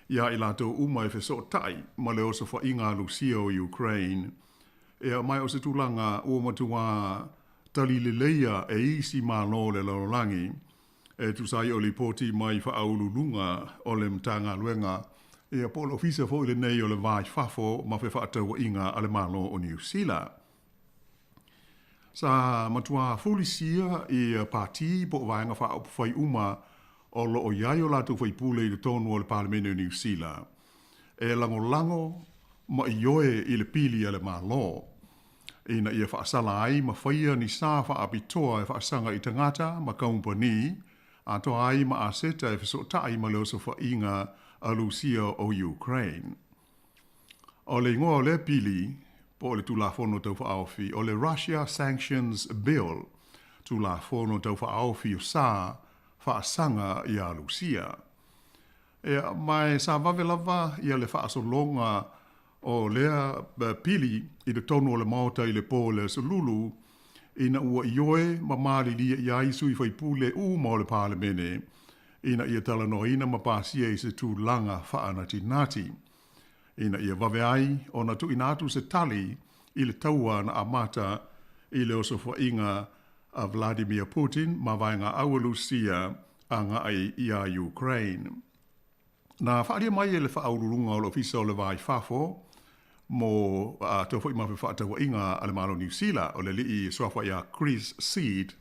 iā i latou uma e fesootai ma le osofaiga a Lusia o Ukraine Ea mai o se tulaga ua matuā tali leleia e isi Malo o le lalolagi e tusa ai o lipoti mai Faauluuluga o le Matagaluega, ia po o le Ofisa foi lenei o le Va i Fafo ma Fefaatauaiga a le Malo o Niu Sila. Sa matuā fulisia ia pati po o Vaega Faaupufai uma o lo o i ai o latou faipule i totonu o le Palemene o Niu Sila e lagolago ma ioe i le pili a le Malo ina ia faasala ai ma faia ni sa faapitoa e faasaga i tagata ma kamupani atoa ai ma aseta e fesootai ma le osofaiga a Lusia o Ukraine. O le igoa o lea pili, po o le Tulafono Tau Faaofi, o le Russia Sanctions Bill, Tulafono Tau Faaofi o Sa Faasaga iā Lusia. Ea, ma e sa vave lava ia le faasologa o lea pili i totonu o le Maota i le po o le Aso Lulu, ina ua ioe ma malilie i ai sui faipule uma o le Palemene ina ia talanoaina ma pasia i se tulaga faanatinati, ina ia vave ai ona tuuina atu se tali i le taua na amata i le osofaiga a Vladimir Putin ma vaega au a Lusia agai iā Ukraine. Na faaalia mai e le Faauluuluga o le Ofisa o le Va i Fafo mo atoa foi ma fefaatauaiga a le Malo o Niu Sila, o le alii suafa ia Chris Seed,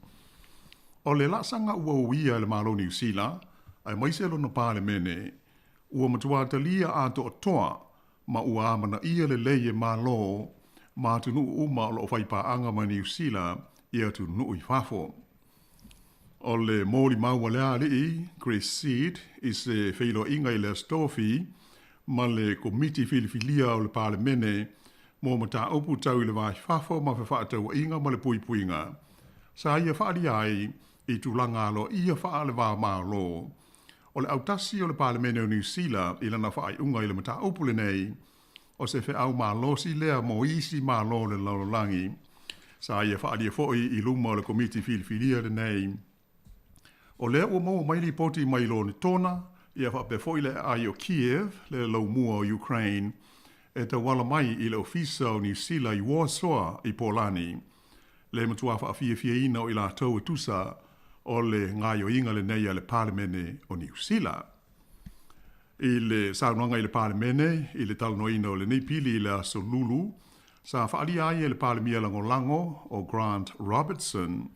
o le laasaga ua uia e le Malo o Niu Sila, aemaise lona Palemene, ua matua talia atoatoa ma ua amanaia lelei e Malo ma atunuu uma o lo o faipaaga ma Niu Sila i atunuu i fafo. O le molimau a lea alii, Chris Seed, i se feiloaiga i le Aso Tofi ma le Komiti Filifilia o le Palemene mo Mataupu Tau i le Va i Fafo ma Fefaatauaiga ma le Puipuiga, sa ia faaalia ai i tulaga aloaia faale-va-Malo o le autasi o le Palemene o Niu Sila i lana faaiuga i le mataupu lenei, o se feau malosi lea mo isi Malo o le lalolagi. Sa ia faaalia foi i luma o le Komiti Filifilia lenei. O lea ua maua mai lipoti mai Lonitona, ia faapea foi le aai o Kiev, le laumua o Ukraine, e tauala mai i le Ofisa o Niu Sila i Warsaw i Polani. Le matua faafiafiaina o i latou e tusa o le gaoioiga lenei a le Palemene o Niu Sila. I le saunoaga i le Palemene i le talanoaina o lenei pili i le Aso Lulu, sa faaalia ai e le Palemia Lagolago o Grant Robertson,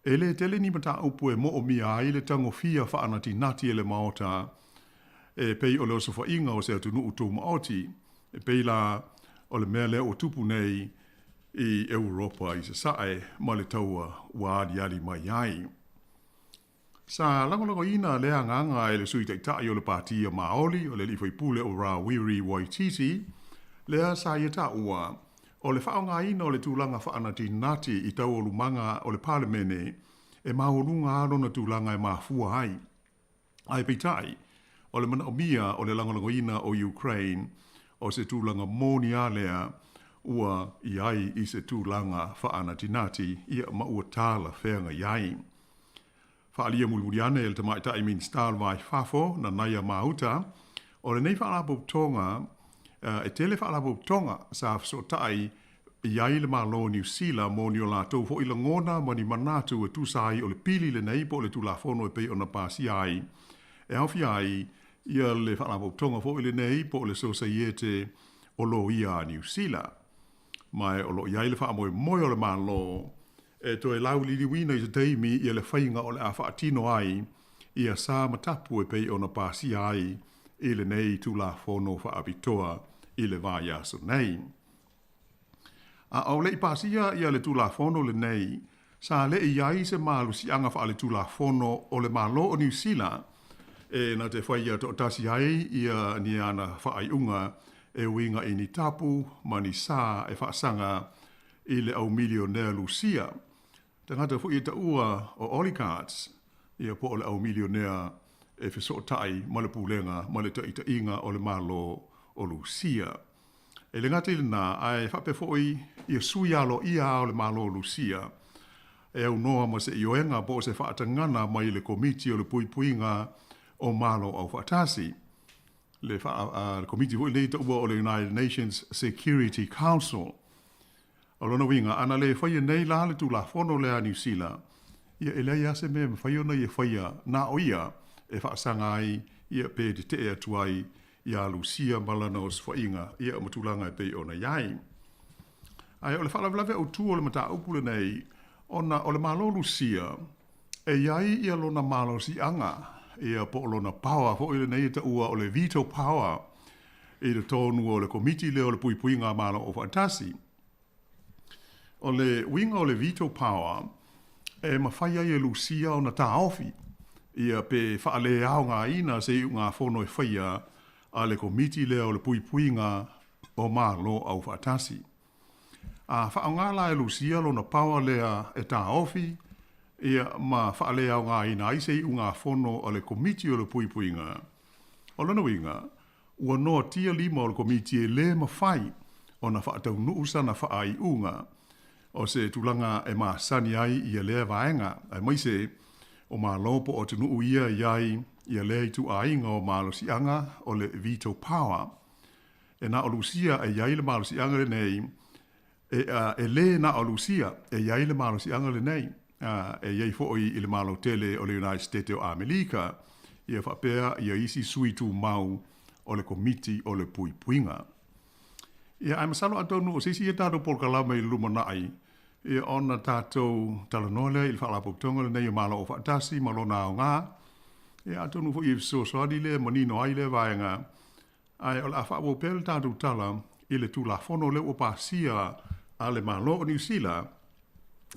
e le tele ni mataupu e moomia ai le tagofia faanatinati e le Maota e pei o le osofaiga o se atunuu tumaoti, e pei la o le mea lea ua tupu nei i Europa i Sasae ma le taua ua aliali mai ai. Sa lagolagoina lea agaga e le Sui Taitai o le Pati a Maoli, o le alii faipule o Rawiri Waititi, lea sa ia taua, o le faaaogaina o le tulaga faanatinati i taualumaga o le Palemene e maualuga lava lona tulaga e mafua ai. Ae peitai, o le manaomia o le lagolagoina o Ukraine, o se tulaga moni lava lea ua i ai i se tulaga faanatinati, ia ma ua talafeagai ai. Faaalia mulimuli ane e le Tamaitai Minisita o le Va i Fafo, Nanaia Mahuta, o lenei faalapotopotoga, e tele faalapotopotoga sa fesootai i ai le Malo o Niu Sila mo ni o latou foi lagona ma ni manatu e tusa ai o le pili lenei po o le Tulafono e pei ona pasia ai e aofia ai ia le Faalapotopotoga foi lenei po o le Sosaiete o Loia a Niu Sila. Ma o lo o i ai le faamoemoe o le Malo e toe lauliliuina i se taimi ia le faiga o le a faatino ai ia sa ma tapu e pei ona pasia ai i lenei Tulafono Faapitoa i le vaiaso nei. A o le i pasia ia le Tulafono lenei, sa le i ai se malosiaga faaletulafono o le Malo o Niu Sila e na te faia toatasi ai ia ni ana faaiuga e uiga i ni tapu ma ni sa e faasaga i le au milionea Lusia, tagata foi e taua o oligarchs, ia po o le au milionea e fesootai ma le pulega ma le taitaiga o le Malo o Lusia. E le gata i lena, ae faapea foi ia sui aloaia o le Malo o Lusia e aunoa ma se ioega po o se faatagana mai le Komiti o le Puipuiga o Malo Aufaatasi, le Komiti foi lenei e taua o le United Nations Security Council. O lona uiga, ana le faia nei la le Tulafono lea a Niu Sila, ia e leai lava se mea e mafai ona ia faia na o ia e faasaga ai ia pe tetee atu ai iā Lusia ma lana osofaiga ia ma tulaga e pei ona i ai. Ae o le faalavelave autū o le mataupu lenei, ona o le Malo Lusia, e i ai ia lona malosiaga, ia po o lona power foi lenei e taua o le veto power i totonu o le Komiti lea o le Puipuiga a Malo Aufaatasi. O le uiga o le veto power, e mafai ai e Lusia ona taofi ia pe faaleaogaina se iugafono e faia a le Komiti lea o le Puipuiga o Malo Aufaatasi. A faaaoga la e Lusia lona power lea e taofi ia ma faaleaogaina ai se iugafono a le Komiti o le Puipuiga, o lona uiga, ua noatia lima o le Komiti e lē mafai ona faataunuu sana faaiuga o se tulaga e masani ai ia lea vaega, aemaise o Malo po o atunuu ia e i ai ia lea ituaiga o malosiaga o le veto power. E na o Lusia e i ai le malosiaga lenei, e, e lē na o Lusia e i ai le malosiaga lenei, e i ai foi i le Malo tele o le United States o Amelika, ia faapea ia isi sui tumau o le Komiti o le Puipuiga. Ia, ae masalo atonu o se isi ia tatou polokalame i le lumanai, ia ona tatou talanoa lea i le Faalapotopotoga lenei o Malo Aufaatasi ma lona aoga, ia atonu foi e fesoasoani lea e manino ai lea vaega, Ae o le a faaauau pea le tatou tala i le Tulafono lea ua pasia a le Malo o Niu Sila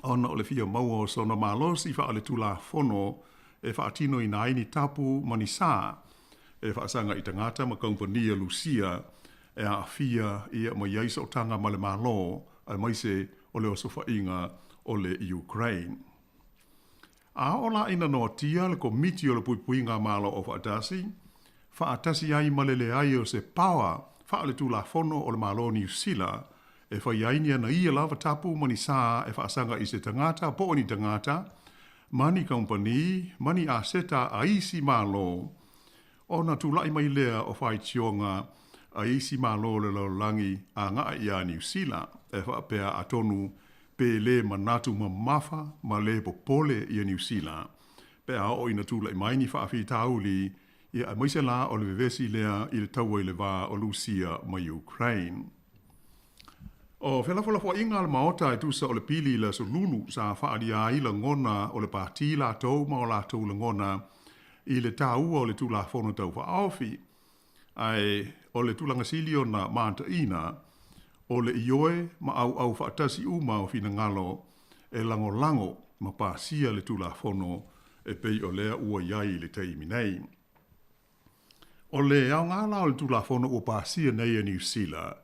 ona o le fia maua o sona malosi faaletulafono e faatinoina ai ni tapu ma ni sa e faasaga i tagata ma kamupani a Lusia e aafia ia ma i ai sootaga ma le Malo aemaise o le osofaiga o le Ukraine. A oo la ina noatia le Komiti o le Puipuiga Malo Aufaatasi, faatasi ai ma le leai o se paoa faaletulafono o le Malo o Niu Sila e fai ai ni ana ia lava tapu ma ni sa e faasaga i se tagata po o ni tagata ma ni kamupani ma ni aseta a isi Malo, ona tulai mai lea o faitioga a isi Malo o le lalolagi agai iā Niu Sila e faapea atonu pe lē manatu mamafa ma lē popole ia Niu Sila pe a oo ina tulai mai ni faafitauli, ia aemaise la o le vevesi lea i le taua i le va o Lusia ma Ukraine. O felafolafoaiga a le Maota e tusa o le pili i le Aso Lulu sa faaalia ai lagona o le pati latou ma o latou lagona i le taua o le Tulafono Tau Faaofi, Ae o le tulaga sili ona mataina, o le ioe ma ʻauʻau faatasi uma o finagalo e lagolago ma pasia le Tulafono e pei o lea ua i ai i le taimi nei. O le aoga la o le Tulafono ua pasia nei e Niu Sila,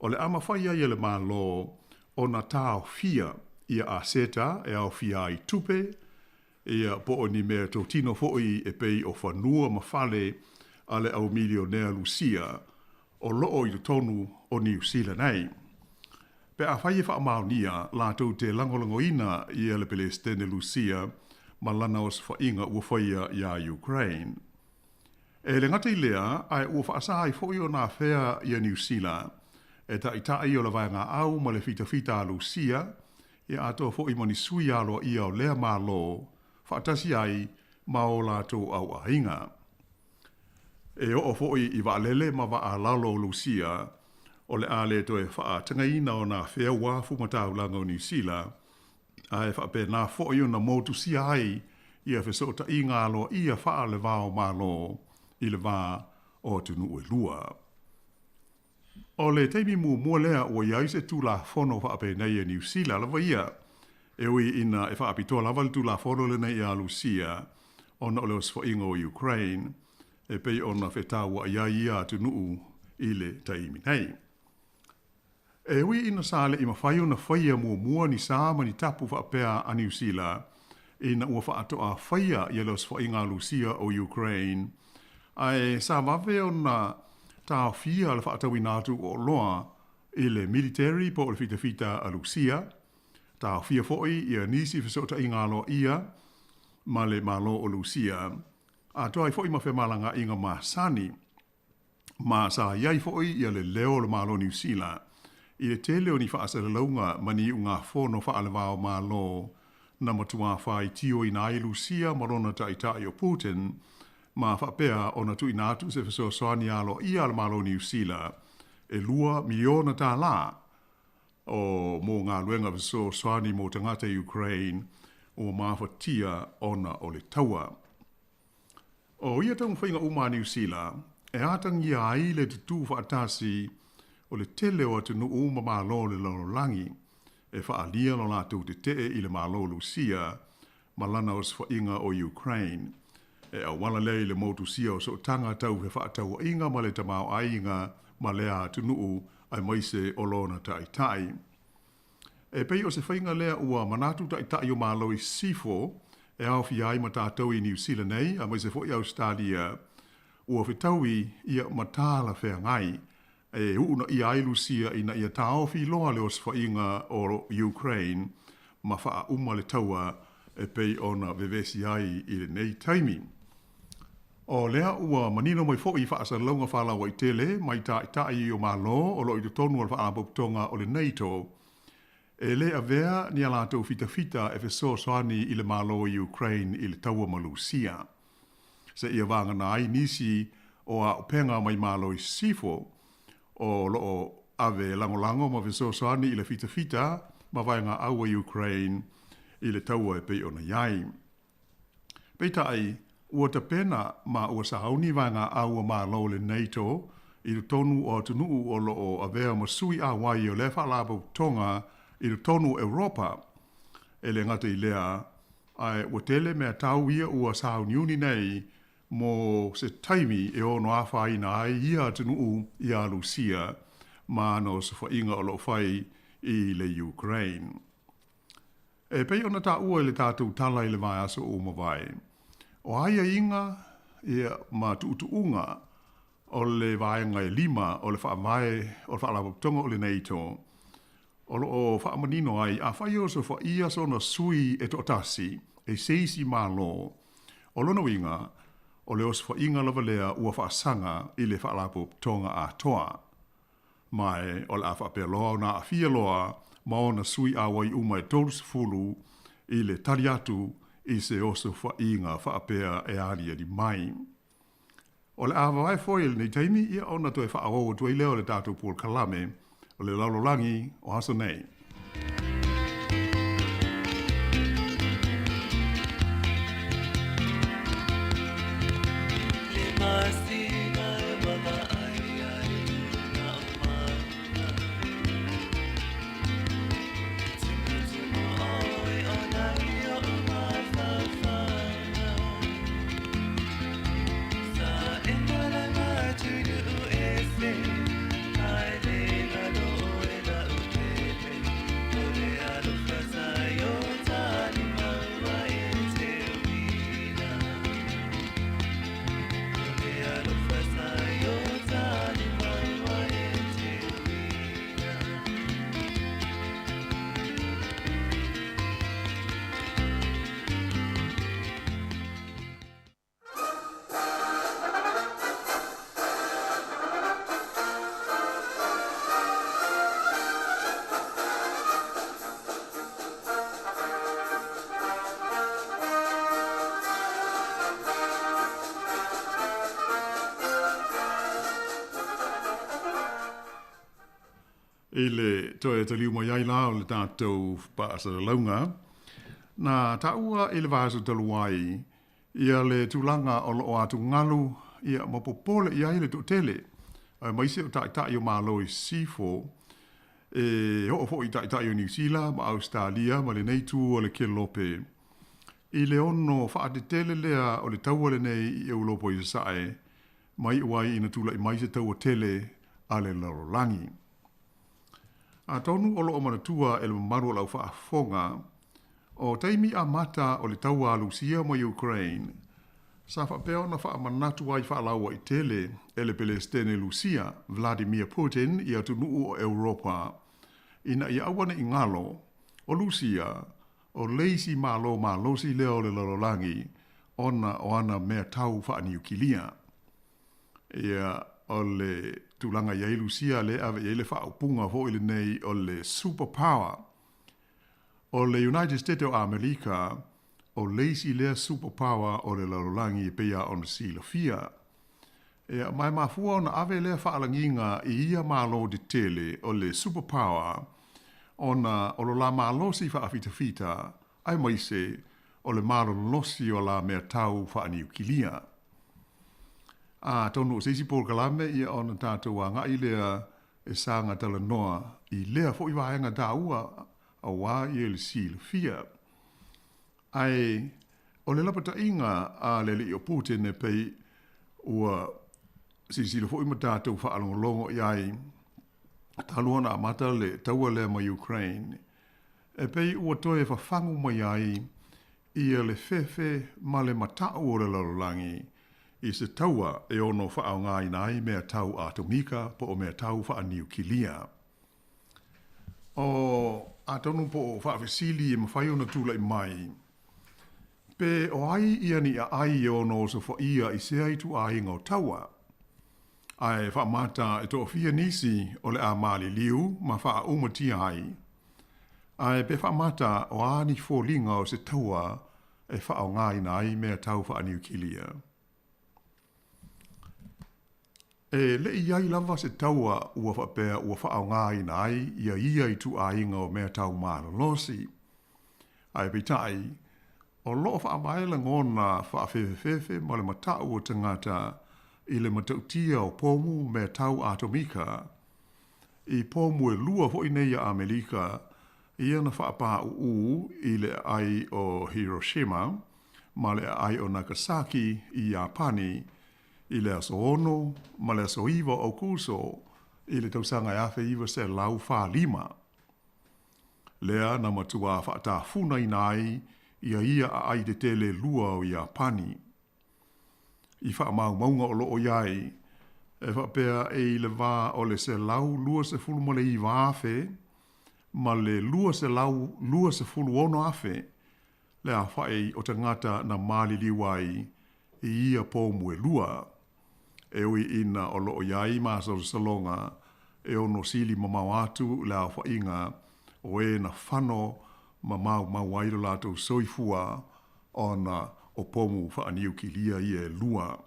o le a mafai ai e le Malo ona taofia ia aseta e aofia ai tupe, Ia, po o ni mea totino foi e pei o fanua ma fale a le au milionea Lusia o loo i totonu o Niu Sila nei. Pe afai e faamaonia latou te lagolagoina ia le Pelesitene Lusia ma lana osofaiga ua faia iā Ukraine. E le gata i lea, ae ua faasa ai foi ona afea ia Niu Sila e ta'ita'i o le vaegaau ma le fitafita a Lusia, ia atoa fo'i ma ni sui aloa'ia o lea Malo, fa'atasi ai ma o latou au'aiga. E oo fo'i i vaalele ma vaa lalo o Lusia, o le a lē toe fa'atagaina ona afea uafu ma taulaga o Niu Sila, ae fa'apena fo'i ona motusia ai ia feso'ota'iga aloa'ia fa'a le va o Malo i le va o atunu'u e lua. O le taimi muamua lea ua i ai se Tulafono faapenei a Niu Sila lava ia, e ui ina e faapitoa lava le Tulafono lenei iā Lusia ona o le osofaiga o Ukraine e pei ona fetaua'i ai ia atunuu i le taimi nei. E ui ina sa le'i mafai ona faia muamua ni sa ma ni tapu faapea a Niu Sila ina ua faatoa faia ia le osofaiga a Lusia o Ukraine, ae sa vave ona taofia le faatauina atu o oloa i le militeri po o le fitafita a Lusia, taofia foi ia nisi fesootaiga aloaia ma le Malo o Lusia, atoa ai foi ma femalagaaiga masani. Ma sa i ai foi ia le leo o le Malo o Niu Sila i le tele o ni faasalalauga ma ni iugafono faale-va-o-Malo na matuā faitioina ai Lusia ma lona ta'ita'i o Putin ma faapea ona tuuina atu se fesoasoani aloaia a le Malo o Niu Sila e $2 miliona tālā o mō galuega fesoasoani mo tagata i Ukraine ua mafatia ona o le taua. O ia taumafaiga uma a Niu Sila e atagia ai le tutū faatasi o le tele o atunuu ma Malo o le lalolagi e faaalia lo latou tete'e i le Malo o Lusia ma lana osofaiga o Ukraine, e auala lea i le motusia o sootaga tau fefaatauaiga ma le tamaoaiga ma lea atunuu aemaise o lona ta'ita'i. E pei o se faiga lea ua manatu ta'ita'i o Malo i sisifo e aofia ai ma tatou i Niu Sila nei aemaise fo'i Ausetalia ua fetaui ia ma talafeagai e uunaia ai Lusia ina ia taofi loa le osofaiga o Ukraine ma faauma le taua e pei ona vevesi ai i lenei taimi. O lea ua manino mai fo'i i faasalalauga faalauaitele mai ta'ita'i o Malo o loo i totonu o le Faalapotopotoga o le NATO, e lē avea ni a latou fitafita e fesoasoani i le Malo o Ukraine i le taua ma Lusia, seia vagana ai nisi o auupega mai Malo i sisifo o loo ave lagolago ma fesoasoani i le fitafita ma vaegaau a Ukraine i le taua e pei ona i ai. Peitai, ua tapena ma ua sauni vaegaau a Malo o le NATO i totonu o atunuu o loo avea ma sui auai o lea Faalapotopotoga i totonu o Europa. E le gata i lea, ae ua tele mea tau ia ua sauniuni nei mo se taimi e ono afaina ai ia atunuu iā Lusia ma ana osofaiga o loo fai i le Ukraine. E pei ona taua i le tatou tala i le vaiaso ua mavae, o aiaiga ia ma tuutuuga o le vaega e lima o le faavae o le Faalapotopotoga o le NATO o loo faamanino ai afai e osofaia sona sui e toatasi e se isi Malo, o lona uiga o le osofaiga lava lea ua faasaga i le Faalapotopotoga atoa. Ma e o le a faapea loa ona aafia loa ma ona sui auai uma e 30 i le tali atu i se osofaiga faapea e aliali mai. O le a vavae foi i lenei taimi ia ona toe faaauau atu ai lea o le tatou polokalame o le lalolagi o aso nei. I le toe taliu mai ai la o le tatou faasalalauga, na taua i le vaiaso talu ai ia le tulaga o lo o atugalu ia ma popole i ai le toatele, aemaise o taitai o Malo i Sisifo, e oo foi i taitai o Niu Sila ma Ausetalia ma lenei itu o le Kelope, i le ono faatetele lea o le taua lenei i Eulopa i Sasae, ma iu ai ina tulai mai se taua tele a le lalolagi. Atonu o lo o manatua e le mamalu o lau faafofoga, o taimi amata o le taua a Lusia ma Ukraine, sa faapea ona faamanatu ai faalauaitele e le Pelesitene Lusia, Vladimir Putin i atunuu o Europa, ina ia aua ne i galo, o Lusia, o le isi malo malosi lea o le lalolagi ona o ana mea tau faaniukilia. Ia, o le tulaga i ai Lusia lea e ave i ai le faaupuga foi lenei o le super power. O le United States o Amerika, o le isi lea super power o le lalolagi e pei lava ona silafia. Ia, ma e mafua ona ave lea faalagiga i ia malo tetele o le super power ona o lo la malosi faafitafita aemaise o le malolosi o la mea tau faaniukilia. Atonu o se isi polokalame ia ona tatou agai lea e saga talanoa i lea foi vaega taua aua ia le silafia. Ae o le lapataiga a le alii o Putin e pei ua silasila foi ma tatou faalogologo i ai talu ona amata le taua lea ma Ukraine, e pei ua toe fafagu mai ai ia le fefe ma le mataʻu o le lalolagi i se taua e ono faaaogaina ai mea tau atomika po o mea tau faaniukilia. O atonu po o faafesili e mafai ona tulai mai, pe o ai ia ni aai e ono osofaia i sea ituaiga o taua? Ae faamata e toafia nisi o le a maliliu ma faaumatia ai? Ae pe faamata o a ni foliga o se taua e faaaogaina ai mea tau faaniukilia? E le i i ai lava se taua ua faapea ua faaaogaina ai ia ia ituaiga o mea tau malolosi. Ae peitai, o lo o faavae lagona faafefefefe ma le mataʻu o tagata i le matautia o pomu mea tau atomika. I pomu e lua foi nei a Amelika ia na faapāʻuʻū i le aai o Hiroshima ma le aai o Nagasaki i Iapani i le aso 6 ma le aso 9 o Aokuso i le tausaga e 1945. Lea na matuā faatafunaina ai ia ia aai tetele lua o Iapani. I faamaumauga o lo o i ai, e faapea e i le va o le 129,000 ma le 226,000 le aofai o tagata na maliliu ai i ia pomu e lua, e ui ina o lo o i ai masalosaloga e ono sili mamao atu le aofaiga o e na fano ma maumau ai lo latou soifua ona o pomu faaniukilia ia e lua.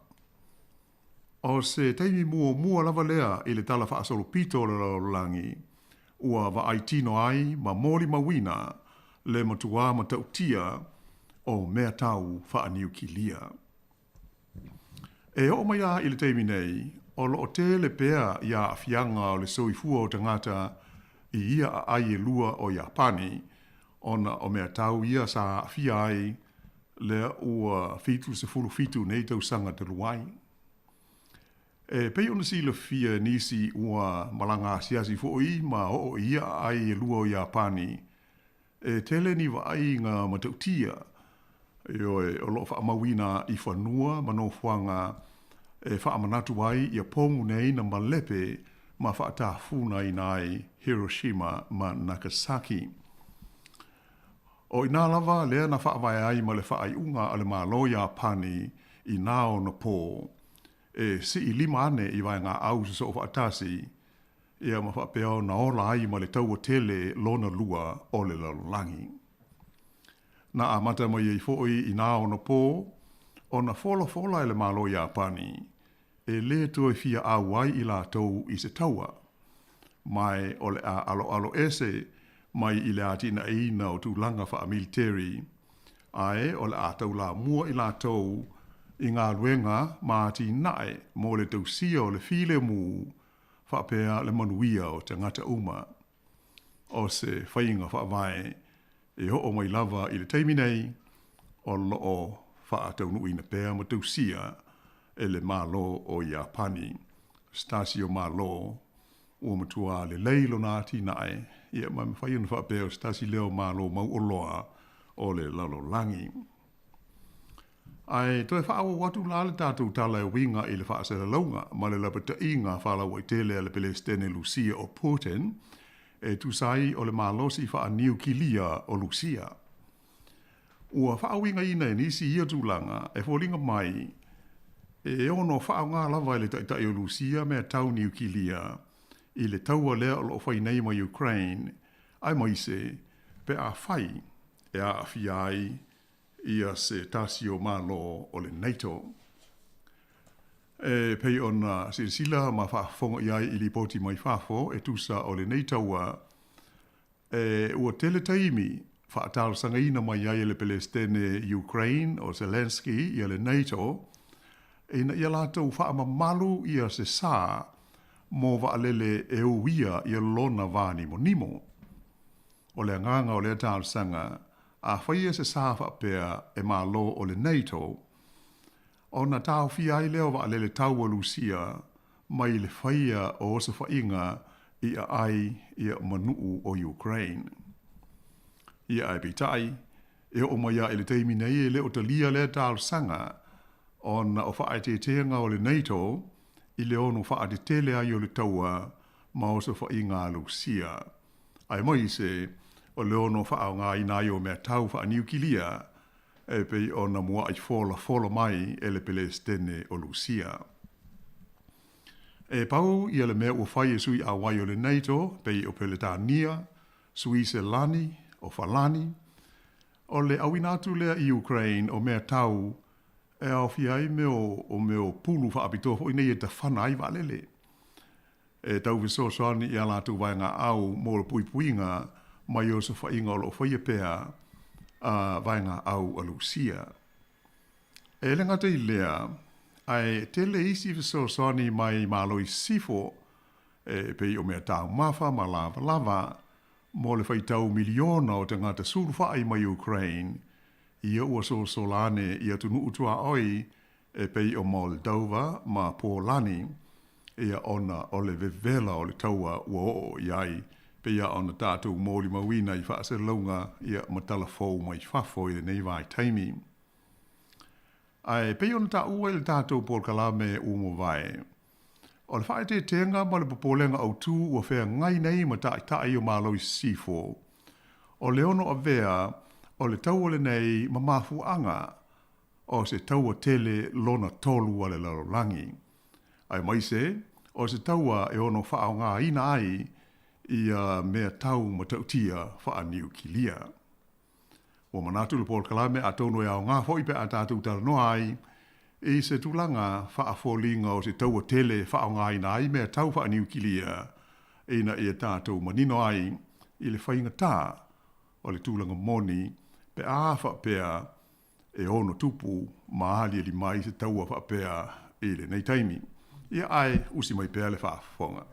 O se taimi muamua lava lea i le tala faasolopito o le lalolagi ua vaai tino ai ma molimauina le matuā matautia o mea tau faaniukilia. E oo mai la i le taimi nei, o lo o tele pea ia aafiaga o le soifua o tagata i ia aai e lua o Iapani ona o mea tau ia sa aafia ai lea ua 77 nei tausaga talu ai. E pei ona silafia e nisi ua malaga asiasi foi ma oo i ia aai e lua o Iapani, E tele ni vaaiga matautia, ioe, o lo o faamauina i fanua ma nofoaga e faamanatu ai ia pomu nei na malepe ma faatafunaina ai Hiroshima ma Nagasaki. O inā lava lea na faavae ai ma le faaiuga a le Malo Iapani i nā ona pō, e sii lima ane i vaegaau sosoo faatasi, ia ma faapea ona ola ai ma le taua tele lona lua o le lalolagi. Na amata mai ai foi i nā ona pō ona folafola e le Malo Iapani e lē toe fia ʻauai i latou i se taua. Mae o le a aloalo ese mai i le atinaeina o tulaga faamiliteri, ae o le a taulamua i latou i galuega ma atinae mo le tausia o le filemu faapea le manuia o tagata uma. O se faiga faavae e oo mai lava i le taimi nei, o lo o faataunuuina pea ma tausia e le Malo o Iapani, se tasi o Malo ua matua lelei lona atinae, ia ma e mafai ona faapea o se tasi lea o Malo mauoloa o le lalolagi. Ae toe faaauau atu la le tatou tala e uiga i le faasalalauga ma le lapataiga faalauaitele a le Pelesitene Lusia o Putin e tusa ai o le malosi faaniukilia o Lusia. Ua faauigaina e nisi ia tulaga e foliga mai e ono faaaoga lava e le Taitai o Lusia mea tau niukilia i le taua lea o lo o fai nei ma Ukraine aemaise pe afai e aafia ai ia se tasi o Malo o le NATO. E pei ona silasila ma faafofoga i ai i lipoti mai fafo e tusa o lenei taua, e ua tele taimi faatalosagaina mai ai e le Pelesitene Ukraine o Zelenskyy ia le NATO ina ia latou faamamalu ia se sa mo vaalele e uia ia lona vānimonimo. O le agaga o lea talosaga, a faia se sa faapea e Malo o le NATO, ona taofia ai lea o vaalele taua Lusia mai le faia o osofaiga i aai ia ma nuu o Ukraine. Ia ae peitai, e oo mai lava i le taimi nei e le o talia lea talosaga ona o faaeteetega o le NATO i le ono faatetele ai o le taua ma osofaiga a Lusia, aemaise o le ono faaaogaina ai o mea tau faaniukilia e pei ona muaʻi folafola mai e le Pelesitene o Lusia. E pau ia le mea ua fai e sui ʻauai o le NATO pei o Peletania, Suiselani, o Falani, o le ʻauina atu lea i Ukraine o mea tau e aofia ai mea o mea o pulu faapitoa foi nei e tafana ai vaalele. E tau fesoasoani i a latou vaegaau mo le puipuiga mai osofaiga o lo o faia pea a vaegaau a Lusia. E le gata i lea, ae tele isi fesoasoani mai Malo i Sisifo, e pei o mea taumafa ma lavalava, mo le faitau miliona o tagata sulufai mai Ukraine, ia ua sosola ane i atunuu tuaoi e pei o Moldova ma Polani, ia ona o le vevela o le taua ua oo i ai, pei lava ona tatou molimauina i faasalalauga ia ma tala fou mai fafo i lenei vaitaimi. Ae pei ona taua i le tatou polokalame ua mavae, o le faaeteetega ma le popolega autu ua feagai nei ma taitai o Malo i Sisifo, o le ono avea o le taua lenei ma mafuaaga o se taua tele lona tolu a le lalolagi, aemaise o se taua e ono faaaogaina ai ia mea tau matautia faaniukilia. Ua manatu le polokalame atonu e aoga foi pe a tatou talanoa ai i se tulaga faafoliga o se taua tele e faaaogaina ai mea tau faaniukilia ina ia tatou manino ai i le faigata o le tulaga moni pe a faapea e ono tupu ma aliali mai se taua faapea i lenei taimi. Ia ae usi mai pea le faafofoga.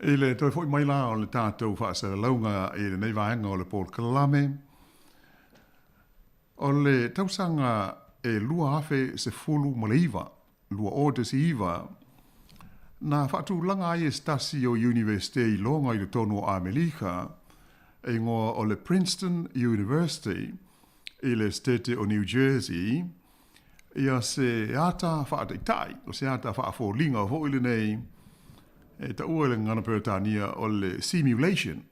I le toe foi mai la o le tatou faasalalauga i lenei vaega o le polokalame, o le tausaga e 2019, 2019, na faatulaga ai e se tasi o Iunivesite iloga i totonu o Amelika, e igoa o le Princeton University, i le Setete o New Jersey ia se ata faataitai, o se ata faafoliga foi lenei e taua i le gagana Peretania o le simulation,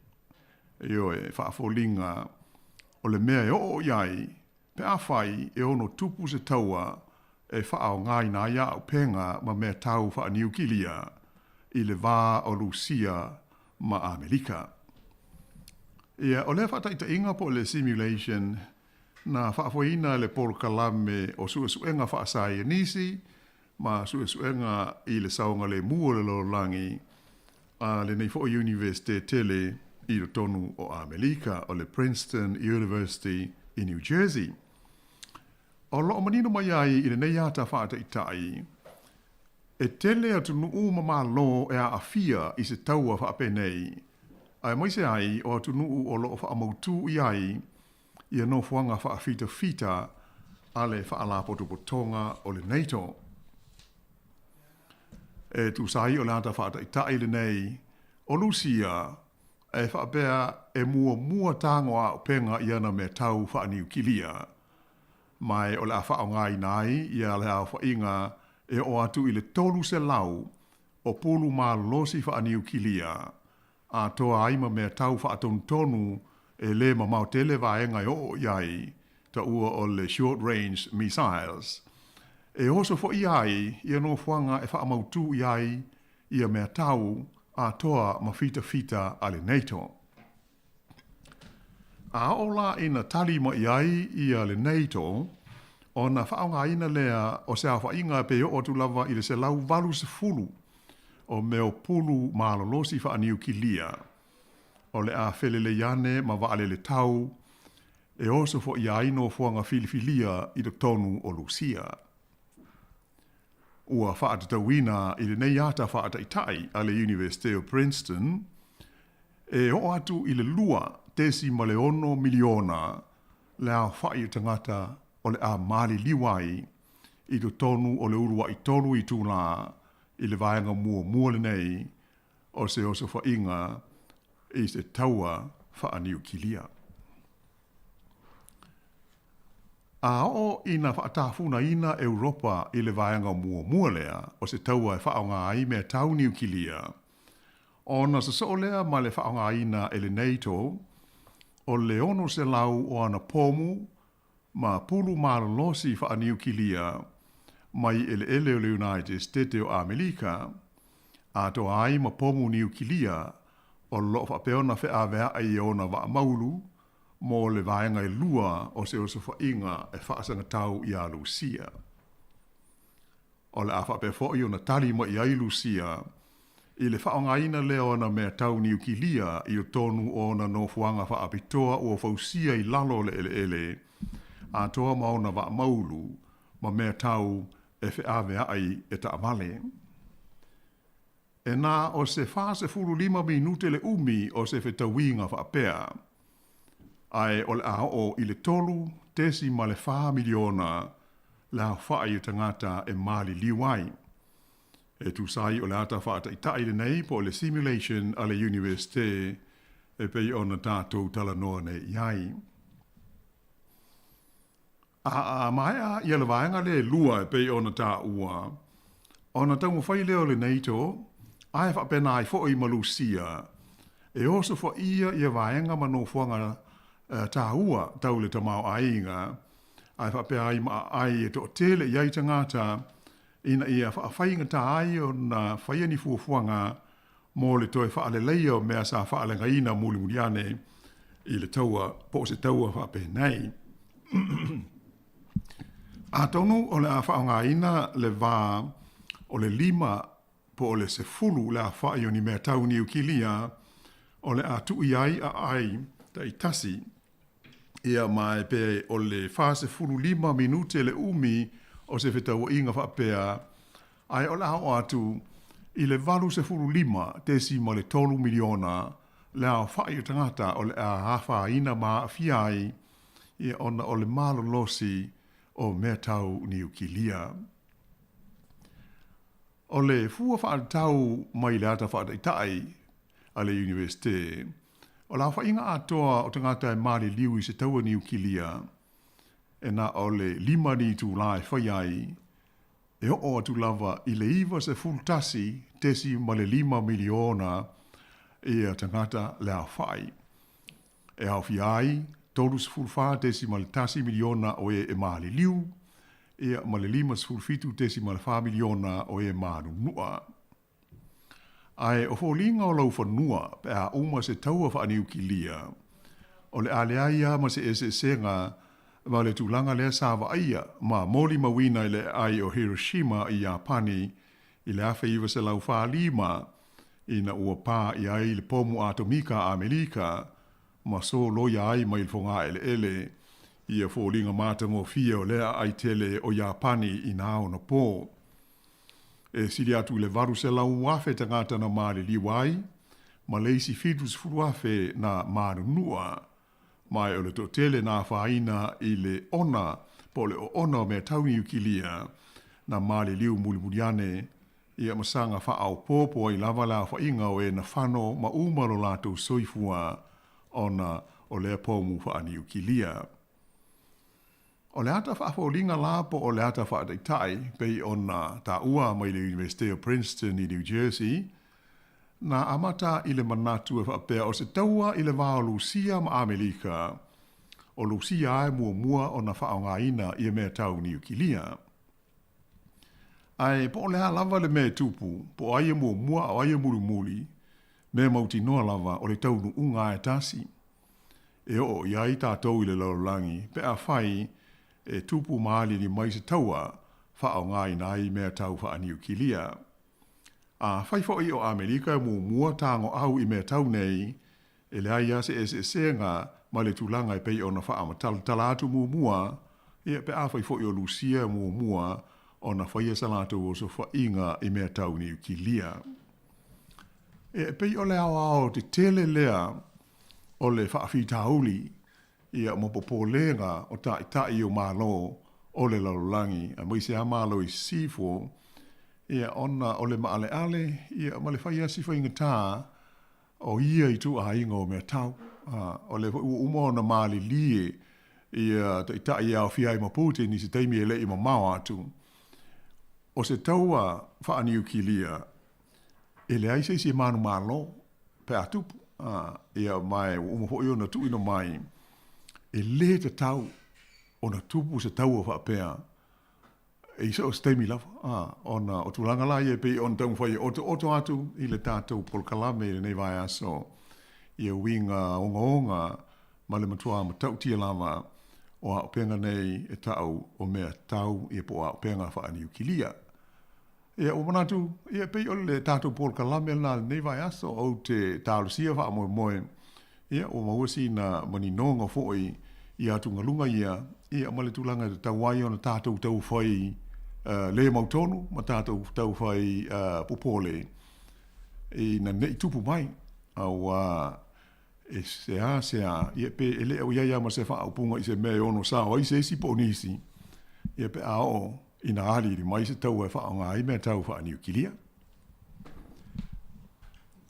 ioe, faafoliga o le mea e oo i ai pe afai e ono tupu se taua e faaaogaina ai auupega ma mea tau faaniukilia i le va o Lusia ma Amerika. Ia, o lea faataitaiga po o le simulation na faafoeina e le polokalame o suesuega faasaienisi ma suesuega i le saogalemu o le lalolagi a lenei foi Iunivesite tele i totonu o Amelika, o le Princeton University i New Jersey. O lo o manino mai ai i lenei ata faataitai, e tele atunuu ma Malo e aafia i se taua faapenei, aemaise ai o atunuu o lo o faamautū i ai ia nofoaga faafitafita a le Faalapotopotoga o le NATO. E tusa ai o le ata faataitai lenei o Lusia e faapea e muamua tago auupega i ana mea tau faaniukilia, ma o le a faaaogaina ai ia le aofaiga e oo atu i le 300 o pulu malolosi faaniukilia, atoa ai ma mea tau faatonutonu e le mamao tele vaega e oo i ai, taua o le short range missiles, e osofaia ai ia nofoaga e faamautū i ai ia mea tau atoa ma fitafita a le NATO. A oo la ina tali mai ai ia le NATO, ona faaaogaina lea o se aofaiga pe oo atu lava i le 180 o mea o pulu malolosi faaniukilia, o le a felelei ane ma vaalele tau e osofaia ai nofoaga filifilia i totonu o Lusia. Ua faatatauina i lenei ata faataitai a le Iunivesite o Princeton e oo atu i le 2.6 miliona le aofai o tagata o le a maliliu ai i totonu o le uluai tolu itulā i le vaega muamua lenei o se osofaiga i se taua faaniukilia. A oo ina faatafunaina Europa i le vaega muamua lea o se taua e faaaoga ai mea tau niukilia, ona sosoo lea ma le faaaogaina e le NATO o le 600 o ana pomu ma pulu malolosi faaniukilia mai eleele o le United Setete o Amerika, atoa ai ma pomu niukilia o lo o faapea ona feaveai e ona vaa maulu mo le vaega e lua o se osofaiga e faasagatau iā Lusia. O le a faapea foi ona tali mai ai Lusia i le faaaogaina lea o ana mea tau niukilia i totonu o ona nofoaga faapitoa ua fausia i lalo o le eleele, atoa ma ona vaa maulu ma mea tau e feaveai e taavale. E na o se 45 minute le umi o se fetauiga faapea, ae o le a oo i le 3.4 miliona le aofai o tagata e maliliu ai. E tusa ai o le ata faataitai lenei po o le simulation a le Iunivesite e pei ona tatou talanoa nei i ai. A maea ia le vaega lea e lua e pei ona taua, ona taumafai lea o le NATO, ae faapena ai foi ma Lusia, e osofaia ia vaega ma nofoaga taua tau le tamaoaiga, ae faapea ai ma aai e toatele i ai tagata ina ia faafaigata ai ona faia ni fuafuaga mo le toe faaleleia o mea sa faaleagaina mulimuli ane i le taua po o se taua faapenei. Atonu o le a faaaogaina le va o le 5 po o le 10 le aofai o ni mea tau niukilia o le a tuu i ai aai taitasi. Ia, ma e pe o le 45 minute le umi o se fetauaiga faapea, ae o le a oo atu i le 85.3 miliona le aofai o tagata o le a afaina ma aafia ai, ia, ona o le malolosi o mea tau niukilia. O le fua faatatau mai le ata faataitai a le Iunivesite, o le aofaiga atoa o tagata e maliliu i se taua niukilia, e na o le 5 ni itulā e fai ai, e oo atu lava i le 91.5 miliona ia tagata le aofai. E aofia ai 34.1 miliona o e e maliliu, ia ma le 57.4 miliona o e manunua. Ae o foliga o lau fanua pe a uma se taua faaniukilia, o le a leai lava ma se eseesega ma le tulaga lea sa vaaia ma molimauina i le aai o Hiroshima i Iapani i le 1945 ina ua pā i ai le pomu atomika a Amerika ma soloia ai mai le fogaeleele ia foliga matagofie o lea aai tele o Iapani i na ona po. E sili atu i le 800,000 tagata na maliliu ai, ma le isi 70,000 na manunua, ma e o le toatele na afaina i le ona po o le oona o mea tau niukilia na maliliu mulimuli ane, ia ma saga faaopoopo ai lava le aofaiga o e na fano ma uma lo latou soifua ona o lea pomu faaniukilia. O le ata faafoliga la po o le ata faataitai pei ona taua mai le Iunivesite o Princeton i New Jersey, na amata i le manatu e faapea o se taua i le va o Lusia ma Amerika, o Lusia lava e muamua ona faaaogaina ia mea tau niukilia. Ae po o le a lava le mea e tupu, po o ai e muamua a o ai e mulimuli, mea mautinoa lava o le taunuuga lava e tasi. E oo i ai tatou i le lalolagi pe afai e tupu ma aliali mai se taua faaaogaina ai mea tau faaniukilia. Afai foi o Amerika e muamua tagoau i mea tau nei, e leai lava se eseesega ma le tulaga e pei ona faatamatalatala atu muamua, ia pe afai foi o Lusia e muamua ona faia sa latou osofaiga i mea tau niukilia. Ia e pei o le aoao tetele lea o le faafitauli ia ma popolega o taitai o Malo o le lalolagi, aemaise lava Malo i Sisifo, ia ona o le maaleale ia ma le fai lava si faigata o ia ituaiga o mea tau. O lea foi ua uma ona malilie ia taitai e aofia ai ma Putin i se taimi e le i mamao atu, o se taua faaniukilia e leai se isi e manumalo pe a tupu, ia ma ua uma foi ona tuuina mai, e lē tatau ona tupu se taua faapea i so o se taimi lava, ona o tulaga la ia e pei ona taumafai e otooto atu i le tatou polokalame i lenei vaiaso, ia uiga ogaoga ma le matua matautia lava o auupega nei e ta'u o mea tau ia po o auupega faaniukilia. Ia, ua manatu, ia, e pei o le tatou polokalame lena i lenei vaiaso, ou te talosia faamoemoe, ia, ua maua sina maninoga foi i atugaluga ia, ia, ma le tulaga e tatau ai ona tatou taufai le mautonu ma tatou taufai popole ina ne i tupu mai, auā e seasea, ia, pe e le o i ai lava ma se faaupuga i se mea e ono sao ai se isi po o nisi, ia, pe a oo ina aliali mai se taua e faaaoga ai mea tau faaniukilia.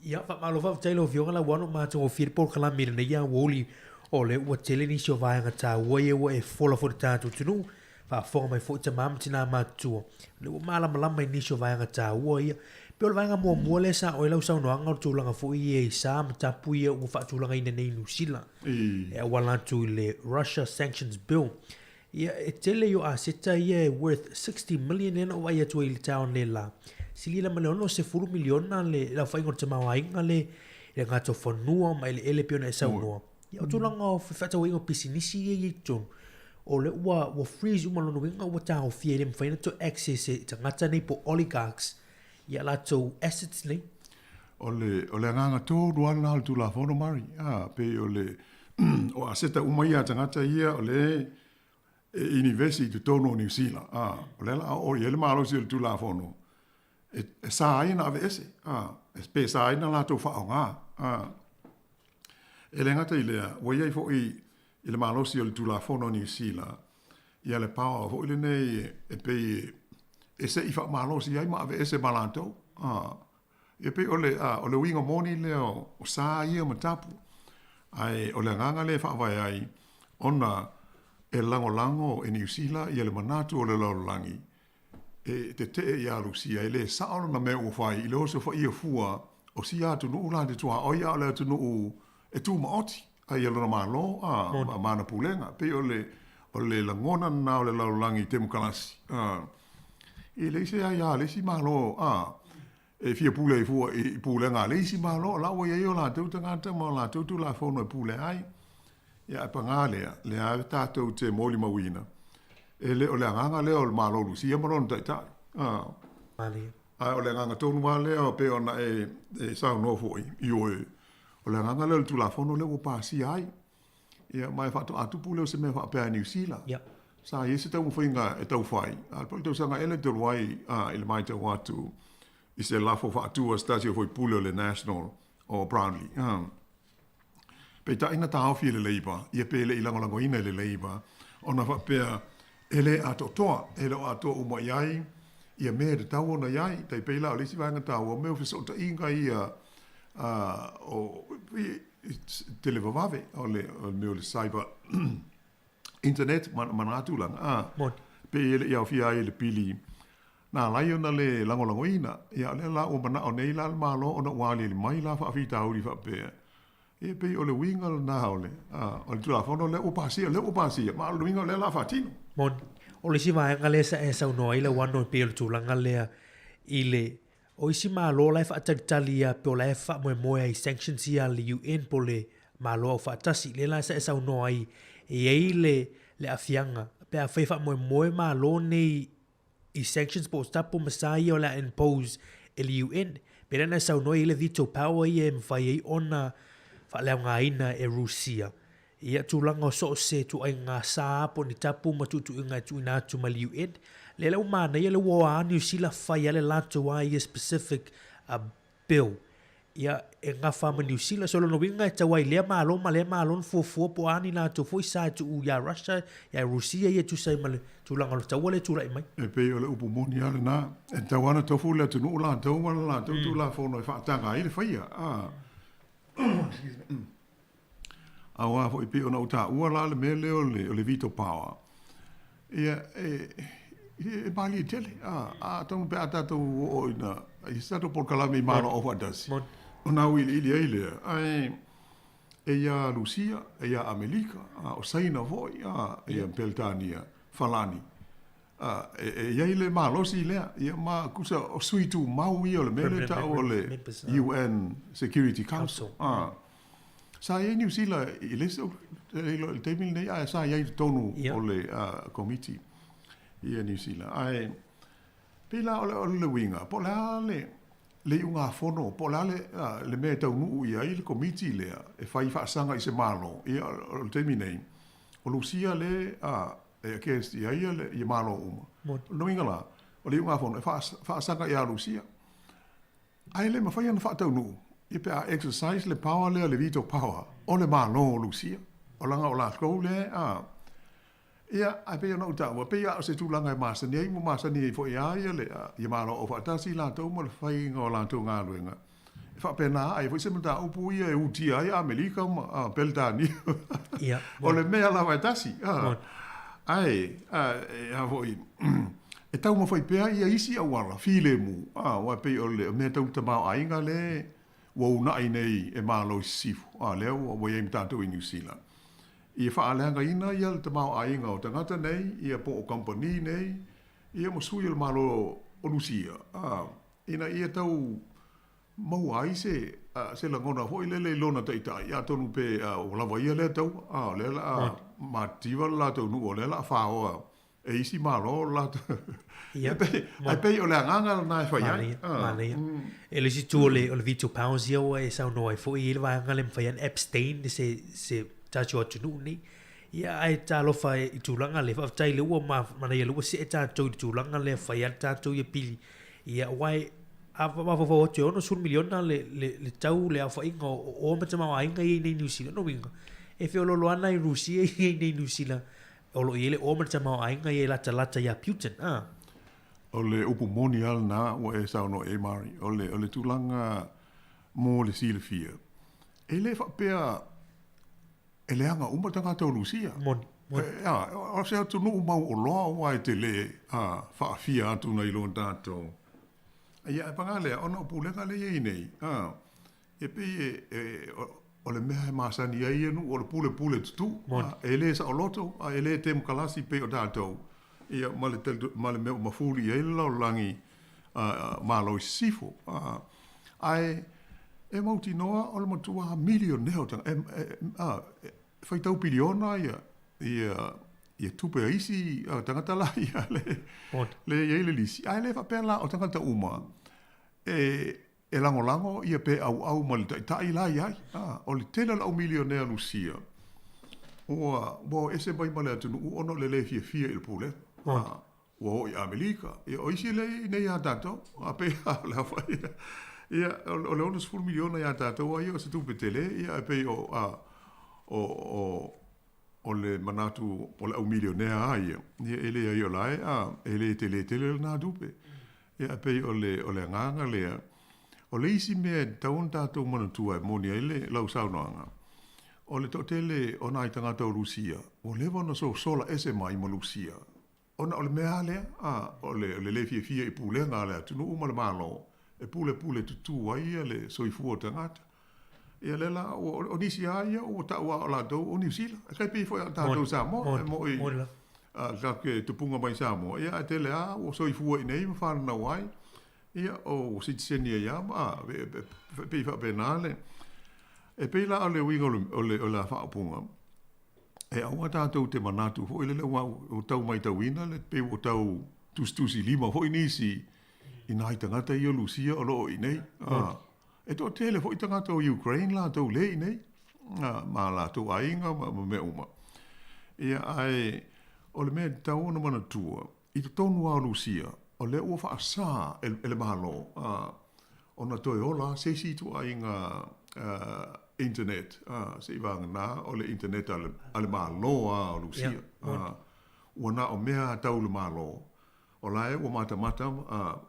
Ia, faamalo faafetai lau Afioga Lauano, matagofie le polokalame i lenei aoauli, o lea ua tele nisi o vaega taua ia ua e fola foi i le tatou atunuu, faafofoga mai foi tama ma tina matutua, o lea ua malamalama i nisi o vaega taua ia. E pei o le vaega muamua lea sa oo i ai lau saunoaga o le tulaga foi ia i sa ma tapu ia ua faatulagaina nei i Niu Sila e auala atu i le Russia Sanctions Bill. Ia, e tele i o aseta ia e worth 60 million lea na ou vaai atu ai i le taeao nei la. Sili la ma le 60 miliona le aofaiga o le tamaoaiga le i le gata o fanua ma eleele pei ona e saunoa. Ia, o tulaga o fefaatauaiga o pisinisi ia e i ai i totonu, o lea ua, ua freeze uma lona uiga ua taofia e le mafai ona toe access e tagata nei po o oligarchs ia latou assets nei. O le, o le agaga tonu lava lena o le Tulafono, Murray. A, pei o le, o aseta uma ia a tagata ia o lea e inivesi i totonu o Niu Sila. A, o lea o le a oo i ai le malosi o le Tulafono e, e sa ai ona aveese, a, pe sa ai ona latou faaaoga. A, e le gata i lea, ua i ai foi i le malosi o le Tulafono a Niu Sila ia le power foi lenei e pei e se i faamalosi ai ma aveese ma latou. A, e pei o le, a, o le uiga moni lea o sa ia ma tapu. Ae o le agaga lea e faavae ai, ona e lagolago e Niu Sila ia le manatu o le lalolagi e teteʻe iā Lusia, e lē saʻo lona mea ua fai i le osofaia fua o sia atunuu la te tuaoi a o le atunuu e tumaoti ai ia lona Malo a ma ma ana pulega. E pei o le o le lagona lena o le lalolagi temokalasi a e leai se aia a le isi Malo a e fia pule ai fua i pulega a le isi Malo, o la ua i ai o latou tagata ma o latou Tulafono e pule ai. Ia, ae pagā lea, lea lava tatou te molimauina, e le o le agaga lea o le Malo o Lusia ma lona Taitai. A. Malie. Ae o le agaga tonu lava lea pei ona e, e saunoa foi, ioe, o le agaga lea o le Tulafono lea ua pasia ai. Ia, ma e faatoa tupu lea o se mea faapea i Niu Sila. Ia. Sa i ai se taumafaiga e tau fai, a o le tausaga ea lea talu ai a, i le matau atu i se lafo faatu a se tasi o faipule o le National o Brownlee. A. Peitai na taofi e le Labour, ia pe le i lagolagoina e le Labour, ona faapea e le atoatoa, e le o atoa uma i ai ia mea e tatau ona i ai. Tai pei la o le isi vaega taua, o mea o fesootaiga ia o televavave, o le mea o le cyber internet ma na tulaga, a, pei e le i aofia ai i le pili Na ala ai ona le lagolagoina. Ia, o lea la ua manao nei la le Malo ona ua aliali mai la faafitauli faapea, ia pei o le uiga lena o le, a, o le Tulafono lea ua pasia, lea ua pasia, ma o le uiga o lea o le a faatino. Moni. O le isi vaega lea sa e saunoa ai lau ano e pei o le tulaga lea i le, o isi Malo la e faatalitali ia pe o la e faamoemoe ai i sanctions ia a le UN po o le Malo Aufaatasi. Lea la sa e saunoa ai e i ai le, le aafiaga pe afai e faamoemoe Malo nei i sanctions po o tapu ma sa ia o le a impose e le UN. Pei ona e saunoa i ai le veto power ia e mafai ai ona faaleaogaina e Rusia ia tulaga o so o se ituaiga sa po o ni tapu ma tuutuuga e tuuina atu mai le UN. Lea la ua manaia lea ua o a Niu Sila fai a le latou a ia specific bill ia e gafa ma Niu Sila. So lona uiga e tau ai lea Malo ma lea Malo na fuafua po o a ni latou foi sa e tuu iā Russia, iā Rusia ia e tusa ai ma le tulaga o le taua lea e tulai mai. E pei o le upu moni lava lena, e tatau lava ona tofu le atunuu latou ma le latou Tulafono e faataga ai le faia. Aua foi pei ona ou taua la le mea lea o le, o le veto power, ia, e, e malie tele. A, atonu pe a tatou oo ina, i se tatou polokalame i Malo Aufaatasi, ona auiliili ai lea, ae e iā Lusia, e iā Amelika, a, o Saina foi, a, ia Peretania, Falani, A, e, e i ai le malosi lea, ia ma kusa o sui tumau ia o le mea lea tau o le UN Security Council. A, sa i ai Niu Sila i le isi, e le iloa i le taimi lenei, ae sa i ai i totonu o le komiti ia Niu Sila. Ae, pei la o le, o le uiga, po o le a le, le iugafono, po o le a le, le mea e taunuu i ai le komiti lea e fai faasaga i se Malo, ia o le taimi nei, o Lusia le, a, E against i a ia le ia Malo uma. O lona uiga la, o le iugafono e faasaga iā Lusia. Ae le mafai ona faataunuu ia pe a exercise le power lea, le veto power o le Malo o Lusia. O laga o latou lea a Ia, ae pei ona ou taua, pei lava o se tulaga e masani ai, ua masani ai foi lava ia le ia Malo Aufaatasi latou ma le faiga o latou galuega. E faapena ai foi se mataupu ia e utia ai Amerika ma Peretania. Ia. O le mea lava e tasi. Ae, e a foi, e taumafai pea ia isi auala filemu, aua e pei o le mea tau tamaoaiga le ua uunai nei e Malo i Sisifo, a lea ua i ai ma tatou i Niu Sila. Ia faaleagaina ia le tamaoaiga o tagata nei, ia po o kamupani nei, ia ma sui o le Malo o Lusia, ina ia tau maua ai se se lagona foi lele i lona taitai, atonu pe ua lava ia lea taua, a o lea o le a matitiva le latou nuu, o lea o le a faoa e isi Malo le latou. Ia. Ae pei o le agaga lena e fai ai. Manaia, manaia. E le isi itu o le, o le veto powers ia ua e saunoa ai foi, e i ai le vaega lea e mafai ona abstain se, se tatou atunuu nei. Ia, ae talofa i tulaga lea, faafetai lea ua manaia lea ua see tatou i le tulaga lea e fai ai le tatou ia pili. Ia, aua e, a mafaufau atu e 60 miliona le, le, le tau le aofaiga o oa ma tamaoaiga ia i inei i Niu Sila. Lona uiga, e feoloolo lava nai Rusia ia i inei i Niu Sila o lo o i ai le oa ma le tamaoaiga ia e latalata iā Putin, a. O le upu moni lava lena ua e saunoa i ai Mari, o le, o le tulaga mo le silafia, e le faapea E leaga uma tagata o Lusia. Moni. O se atunuu mauoloa aua e te lē faafia atu nai lo tatou. Ia, ae paga lea, ona o pulega lea e i ai nei, e pei e, o le mea e masani ai ia nuu o le pulepule tutuu, e lē saoloto, a e lē temokalasi pei o tatou, ia, ma le, ma le mea ua mafuli i ai le lalolagi Malo i Sisifo. Ae e mautinoa o le matua milionea o tagata, e faitau piliona ia, ia, ia tupe a isi tagata la ia le, le i ai le lisi. Ae le faapea la o tagata uma e lagolago ia pe auau ma le taitai la i ai. O le tele o le au milionea Lusia, ua o ese mai ma le atunuu ona o le le fiafia i le pulega. Ua oo i Amerika. Ia, o isi lea e i inei ia tatou, a pei lava o le aofai ia. Ia, o le 60 miliona ia tatou a ia o se tupe tele, ia ae pei o, a, o, o, o le manatu o le au milionea lava ia, ia e leai o la e, a, e le tele tele lena tupe. Ia ae pei o le, o le agaga lea. O le isi mea e tatau ona tatou manatua e moni ai le, lau saunoaga, o le toatele o nai tagata o Lusia, ua leva ona sosola ese mai ma Lusia. Ona o le mea lava lea, a, o le, o le lē fiafia i pulega a le atunuu ma le Malo e pulepule tutū ai le soifua o tagata. Ia lea la, ua, o nisi lava ia ua tau lava o latou o Niu Sila. E tai pei foi a o tatou i Samoa, e moi, a, tatou te tupuga mai Samoa, ia ae tele lava ua soifua i inei ma fananau ai, ia, o sitiseni ai lava ma, a, e pei faapena le, e pei la o le uiga o le, o le, o le faaupuga, E aua tatou te manatu foi lele aua ua tau maitauina le pei ua tau tusitusilima foi nisi i nai tagata ia Lusia o lo o i inei. E toatele foi tagata o Ukraine latou le i inei ma latou aiga ma mea uma. Ia ae o le mea e tatau ona manatua, I totonu lava o Lusia, o lea ua faasā e le Malo ona toe ola se isi ituaiga internet, seiavagana o le internet a le Malo lava o Lusia. Ua na o mea tau le Malo, o la e ua matamata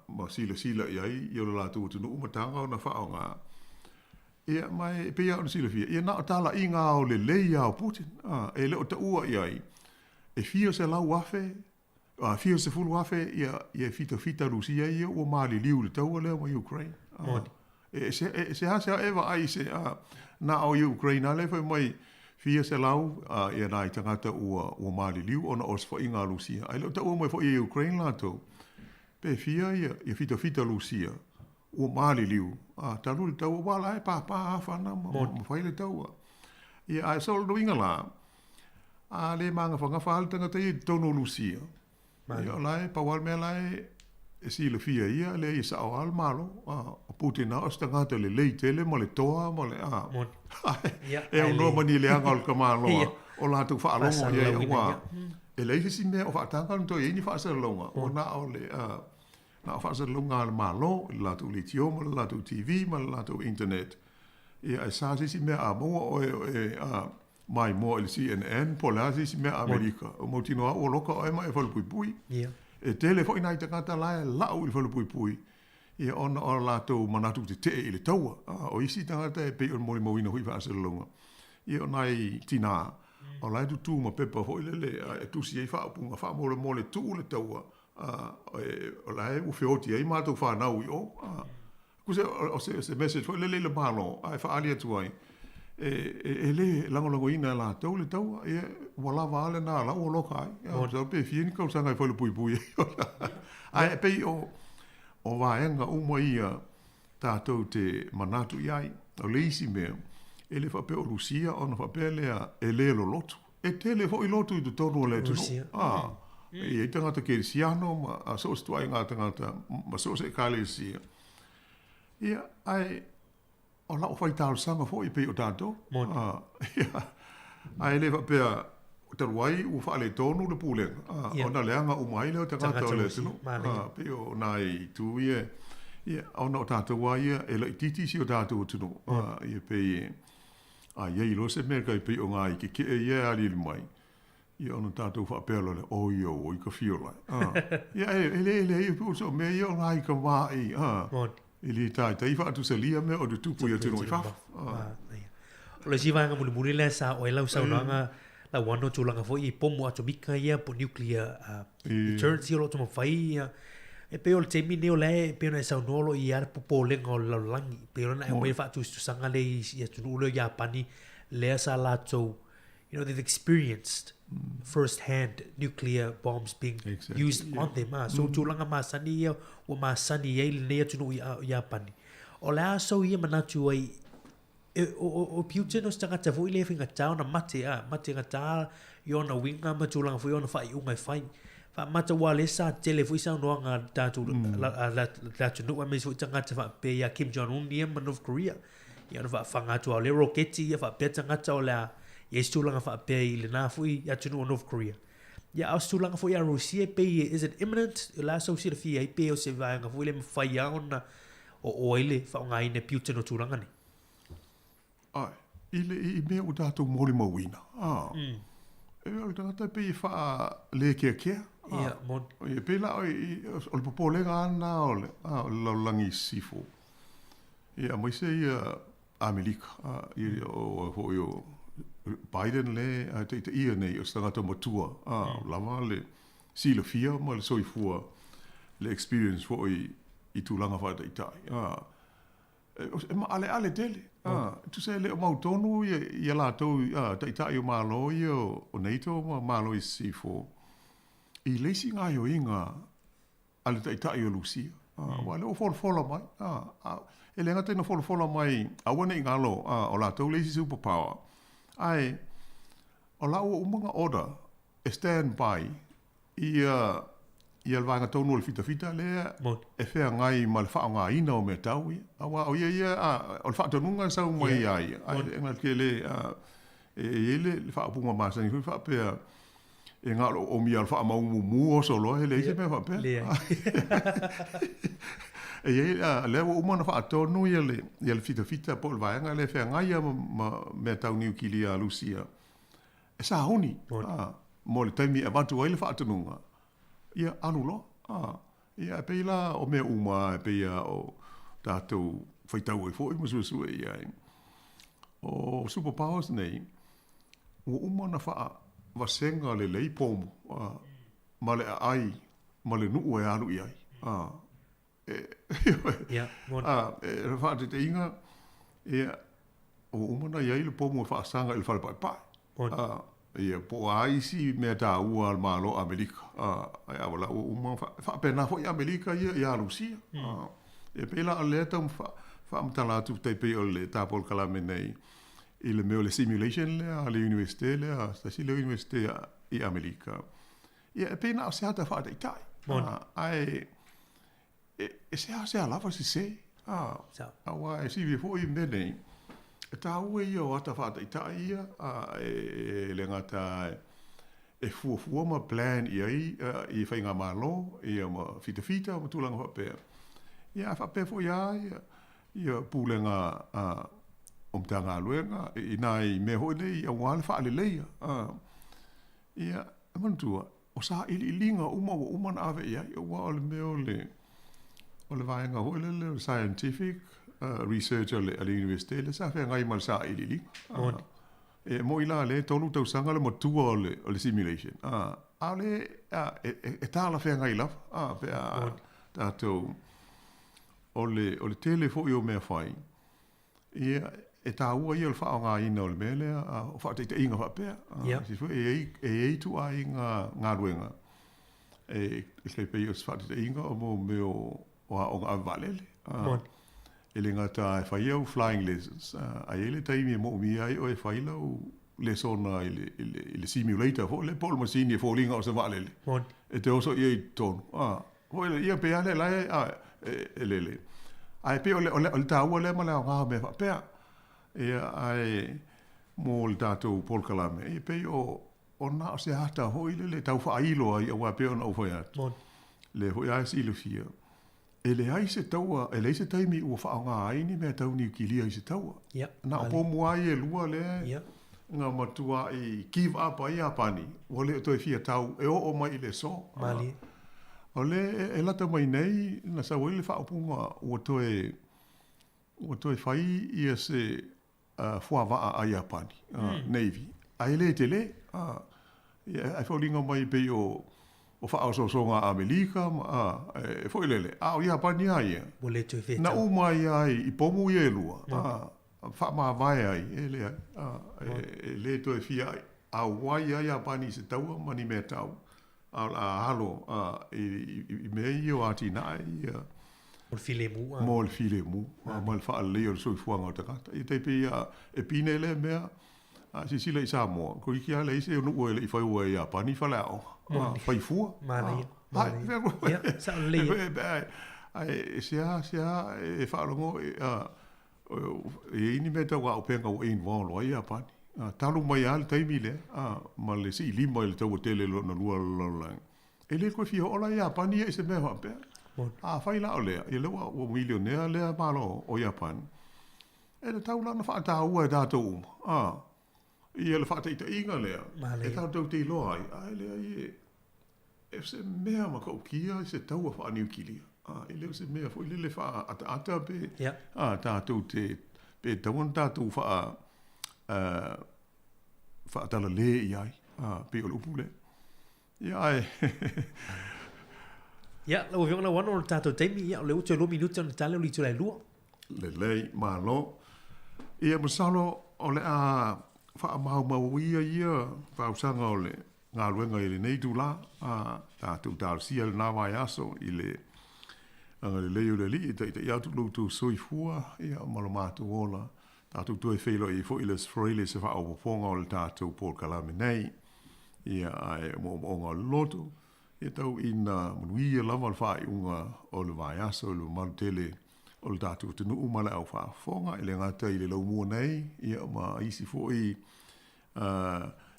ma silasila i ai i o le latou atunuu ma taga ona faaaoga. Ia, ma e pei lava ona silafia, ia na o talaiga aolelei lava o Putin, e le o taua i ai e fia 100,000, a fia 10,000 ia, ia fitafita Rusia ia ua maliliu i le taua lea ma Ukraine. Moni. E, se, e, seasea e vaai i se, a, na o Ukraine lava lea fai mai fia selau a, ia nai tagata ua, ua maliliu ona o osofaiga a Rusia. Ae le o taua mai foi e Ukraine latou, pe fia ia, ia fitafita Rusia ua maliliu, a, talu le taua, aua la e pāpā afa ana ma, ma fai le taua. Ia, ae so o le uiga la, A le māgafagafa lava le tagata ia i totonu o Lusia, ia o la e pau lava le mea la e e silafia e ia, leai e sao lava le Malo. A, o Putin lava o se tagata lelei tele ma le toa ma le, a, e aunoa ma ni leaga o le tamaloa o latou faalogo i ai, aua e leai se isi mea o faataga ona toe i ai ni faasalalauga, ua na o le, a, na o faasalalauga a le Malo i le latou leitio ma le latou TV ma le latou internet. Ia, ae sa se isi mea a maua oe o e, a, maimoa i le CNN po o le a se isi mea Amerika, ua mautinoa lava ua loka oe ma e falepuipui. E tele foi nai tagata la e lau i le falepuipui, ia ona o latou manatu tetee i le taua. O isi tagata e pei ona molimauina foi i faasalalauga, ia o nai tinā, o la e tutū ma pepa foi lele e tusi ai faaupuga faamolemole tuu le taua, o la e ua feoti ai matou fanau i o. Tusa o se message foi lele i le Malo ae faaali atu ai, e le lagolagoina e latou le taua, ia ua lava a lena la ua loka ai. Ia masalo pe fia ni tausaga e falepuipui ai. Ae pei o vaega uma ia tatou te manatu i ai. O le isi mea, e le faapea o Lusia ona faapea lea e le lolotu. E tele foi lotu i totonu o le atunuu. E i ai tagata kerisiano ma so o se ituaiga tagata ma so o se ekalesia. Ia, ae o lau fai talosaga foi e pei o tatou. Ia, ae le faapea talu ai ua faaletonu le pulega, ona leaga uma ai lea o tagata o le atunuu. Pei o nai itu ia, ia, ona o tatou lava ia e laitiiti si o tatou atunuu. Ia pei e A i ai loa se mea tai pei o nai kekeʻe ia e aliali mai, ia ona tatou faapea loa lea, oi oi ka fiola e. A, ia e, e le, e leai, e o mea ia o nai tamāʻi, a, e le taitai faatusalia mea o tutupu i atunuu i fafo. A. O le isi vaega mulimuli lea sa oo ai lau saunoaga, lauano tulaga foi i pomu atomika ia po nuclear deterrence ia o lo o taumafai ia. E pei o le taimi lenei o la e pei ona e saunoa o lo o i ai lava le popolega o le lalolagi. E pei ona e aumai le faatusatusaga lea i atunuu lea o Iapani lea sa latou you know, they've experienced first hand nuclear bombs being used on them. Ah. So tulaga masani ia ua masani ai lenei atunuu i Iapani. O le a sou ia manatu ai E, o, o, o Putin o se tagata foi lea e faigata ona mate, a, mate gata i ona uiga ma tulaga foi ona faaiuga e fai. Faamata aua lea sa tele foi saunoaga a le tatou mm. la, la, la, le atunuu aemaise foi tagata faapea ia Kim Jong Un ia ma North Korea. Ia ona faafaga atu a o le roketi ia faapea tagata o le a i ai se tulaga faapea i lena foi atunuu o North Korea. Ia a o se tulaga foi a Rusia pei is it imminent? O le a sou silafia ai pe o se vaega foi lea e mafai lava ona oo ai le faaaogaina e Putin o tulaga nei? Ae, i le i mea ua tatou molimauina, a, e o le tagata e pei e faalēkeakea, a, Ia, moni. e pei la o o le popolega lava lena o le, a, o le lalolagi i sisifo, ia, aemaise ia Amerika, a, ia, o foi o Biden lea e taitaia nei, o se tagata matua, a, lava le silafia ma le soifua, le experience foi i tulaga faataitai, a, E maaleale tele. E tusa e le o mautonu ia latou taitai o Malo ia o NATO ma Malo i Sisifo i le isi gaoioiga a le taitai o Lusia. Aua o lea ua folafola mai. E le gata ina folafola mai, aua ne i galo o latou le isi super power, ae o la ua uma ona order e stand by ia ia le vaega tonu o le fitafita lea e feagai ma le faaaogaina o mea tau ia. Aua o ia ia, a, o le faatonuga e sau mai ia ia, ae e na te le, a, e i ai le, le faaupuga masani foi faapea, e na o le oomi lava o le faamaumumu oso loa, e leai se mea faapea. E i ai, a, lea ua uma ona faatonu ia le, ia le fitafita po o le vaega lea e feagai lava ma, ma mea tau niukilia a Lusia, e sauni a, mo le taimi e avatu ai le faatonuga, ia alu loa. A, ia e pei la o mea uma e pei a o tatou faitau ai foi ma suesue i ai. O super powers nei, ua uma ona faavasega lelei pomu a, ma le aai ma le nuu e alu i ai. A, Ia, moni. A, e faataitaiga, ia, ua uma ona i ai le pomu e faasaga i le fale paepae. Moni. A, ia, po o a isi mea taua a le Malo o Amerika. A, ae a ua uma ona faapena foi Amerika ia iā Lusia. A, e pei la o lea e tau faamatala atu tai pei o le ta polokalame nei i le mea o le simulation lea a le Iunivesite lea, se tasi lea o Iunivesite i Amerika. Ia, e pei na o se ata faataitai. Moni. Ae e seasea lava sesē. Aua e silafia foi mea nei, e taua ia o ata faataitai ia, e le gata e fuafua ma plan i ai i faigamalo ia ma fitafita ma tulaga faapea. Ia, ae faapea foi lava ia pulega o Matagaluega i nai mea foi nei aua le faaleleia. Ia, e manatua, o sailiiliga uma ua uma ona ave i ai, aua o le mea o le, o le vaega foi lele o le scientific research a le, a le Universite lea sa feagai ma le sailiiliga. Moni. E moi la lea e tolu tausaga le matua o le, o le simulation. A, a o le, a, e, e, e talafeagai lava, a, pe a Moni. tatou, o le, o le tele foi o mea fai, Ia, e taua ia o le faaaogaina o le mea lea, o faataitaiga faapea. Ia. Silasila foi, e i ai, e i ai ituaiga galuega, e tai pei o se faataitaiga o mo mea o, o aoga ave vaalele. Moni. E le gata e fai au flying lessons, ae i ai le taimi e moomia ai oe e fai lau lesona i le, i le, i le simulator foi lea, po o le masini e foliga o se vaalele. Moni. E te oso i ai i totonu. Foi lea, ia pei lava lea la e, a, e, e lele. Ae pei o le, o le, o le taua lea ma le aoga o mea faapea. Ia, ae mo le tatou polokalame, ia pei o, o na o se ata foi lele e tau faailo ai, aua pei ona ou fai atu. Moni. Lea foi lava e silafia, e leai se taua, e leai se taimi ua faaaoga ai ni mea tau niukilia i se taua. Ia, Na o pomu lava ia e lua lea na matuai give up ai Iapani, ua le o toe fia tau e oo mai i le aso. Malie. O lea e lata mai nei na sau ai le faaupuga ua toe ua toe fai ia se fuavaa a Iapani, Navy. Ae le tele, a, ia, ae foliga mai pei o o faaosoosoga a Amerika ma, a, e foi lele, a o Iapani lava ia, Ua le toe na fetau. uma ai lava i pomu ia e lua, a, faamavae ai, e leai, a, e le toe fia auai lava Iapani i se taua ma ni mea tau, a o le a alo i mea ia o atinae ia. Mo le filemu. Mo le filemu, ma le faaleleia o le soifuaga o tagata. Ia tai pei lava e pine lea mea, a silasila i Samoa, toeitiiti lava leai se nuu e le i faua e Iapani faleaoga, fai fua. Manaia, manaia. Ia, sao lelei. Ae se a, se a e faalogo, e i ai ni mea tau auupega ua involve ai Iapani. Talu mai lava le taimi lea, ma le siilima i le taua tele lona lua o le lalolagi, e le toe fia oo la Iapani ia i se mea faapea. Afai la o lea, ia lea ua milionea lea Malo o Iapani, e tatau la ona faataua e tatou uma, ia le faataitaiga lea e tatou te iloa ai, ae leai e se mea matautia se taua faaniukilia. E le o se mea foi lele faaataata pe tatou te, pe tatau ona tatou faatalale i ai, pei o le upu lea. Ia, ae. Ia, lau Afioga Lauano, o le tatou taimi, ia, o lea ua toe 2 minute ona tale o le itula e 2. Lelei, malo. Ia, masalo o le a faamaumau ia ia fausaga o le galuega i lenei itula, a tatou talosia lena vaiaso i le agalelei o le Alii e taitai atu lo outou soifua, ia, ma lo matou ola. Tatou toe feiloai ai foi i le Aso Faraile i se faaopoopoga o le tatou polokalame nei. Ia, ae o moomooga o le loto, ia tau ina manuia lava le faaiuga o le vaiaso i le mamalu tele o le tatou atunuu ma le au faafofoga, e le gata i le laumua nei, ia ma isi foi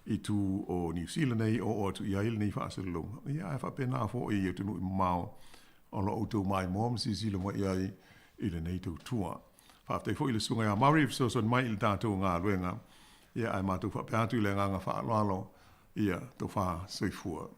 itu o Niu Sila nei o oo atu i ai lenei faasalalauga, ia ae faapena foi i atunuu mamao o lo o outou maimoa ma silasila mai i ai i lenei tautua. Faafetai foi i le Susuga ia Murray e fesoasoani mai i le tatou galuega, ia ae matou faapea atu i le agaga faaaloalo, ia tofa soifua.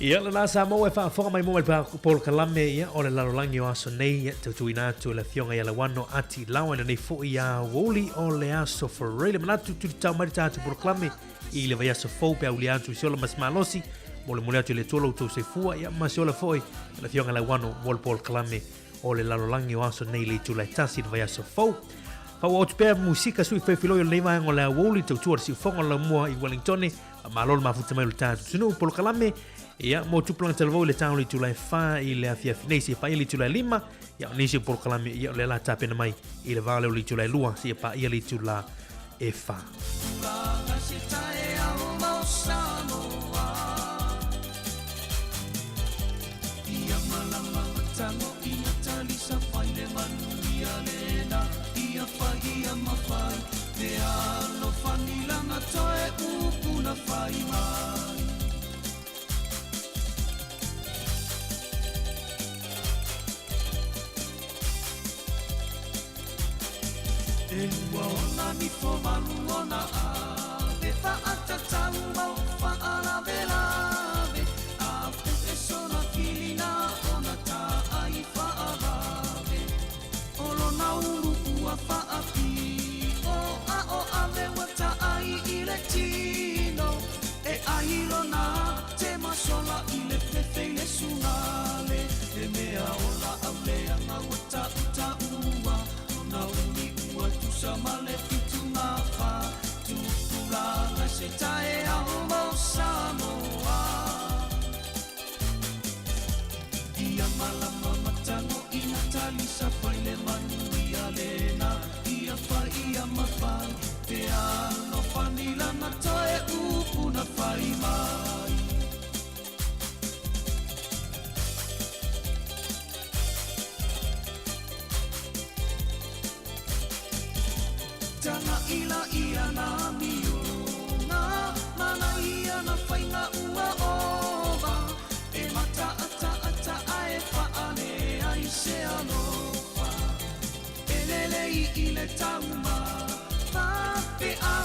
Ia, lena Samoa e faafofoga mai mo le polokalame ia o le lalolagi o aso nei, ia tautuina atu le afioga ia Lauano Ati Laoa i lenei foi aoauli o le aso Faraile. Manatu tulitau mai le tatou polokalame i le vaiaso fou pe aulia atu i se ola ma se malosi. Molemole atu i le Atua lo outou soifua ia ma se ola foi le afioga Lauano mo le polokalame o le lalolagi o aso nei le itula e tasi i le vaiaso fou. Faaauau atu pea musika sui feifiloi o lenei vaega o le aoauli tautua le siufoga o le laumua i Wellingtone. Faamalo le mafuta mai o le tatou atunuu polokalame ia mo tupulaga talavou i le taolo itula e 4 i le afiafi nei seia paia le itula e 5. Ia o nisi o polokalame ia o lea la tapena mai i le va lea o le itula e 2 seia paia le itula e 4. ila ia na mioga Mana ia na faiga ua ova E mataataata e faale ai se alofa E lelei i le taumafa Pe a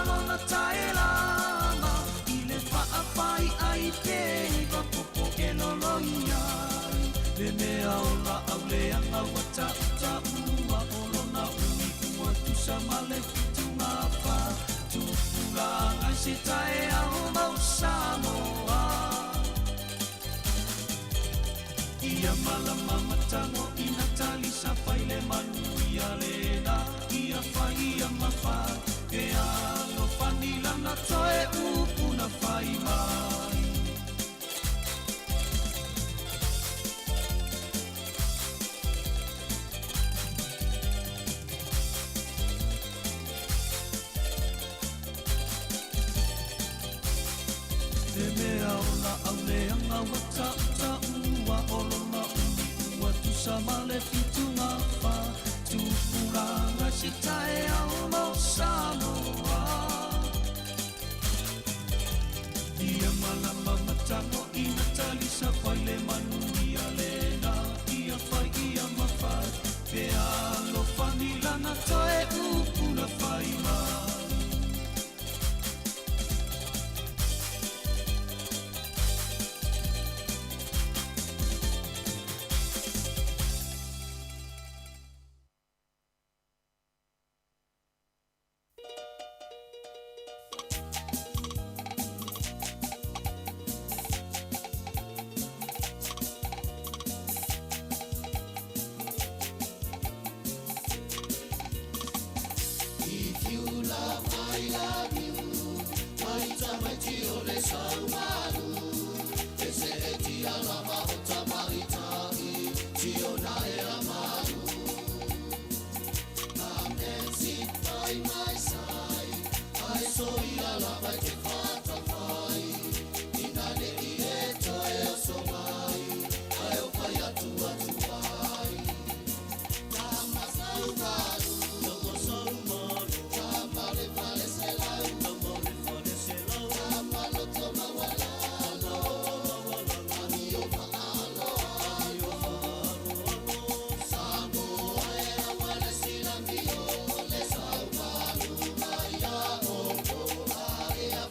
lona taelama I le faafai ai pe iva popo e loloi ai Le mea o laau leaga ua tautaua O lona umi ua tusa ma le fitugafa Tupulaga i se taeao mau Samoa Ia malama matago ina talisa fai le manuia lena Ia fai ia ma fai e alofani lana toe upu na fai mai Le mea o laau leaga ua tautaua O lona umi ua tusa ma le fitugafa Tupulaga i se taeao mau Samoa Ia malama matago ina talisa fai le manuia lena Ia fai ia ma fai pe alofani lana toe upu na fai mai If you love, I love you. Mai tamaiti o le saumalu. E se e tia lava o tamaitai, tio na e amalu. Come and sit by my side. I so ia lava e te whatawhai. Ina ne i e toe o so mai. Ai o pai atu atu ai. Tama saumalu. Tama saumalu. Tama le fale se lau. Tama le fale se lau. Tama loto mawalalo. Tama loto mawalalo. Ani o maalo alo. Ani o maalo alo. Samoa e awale sila mio le saumalu mai a o. A e a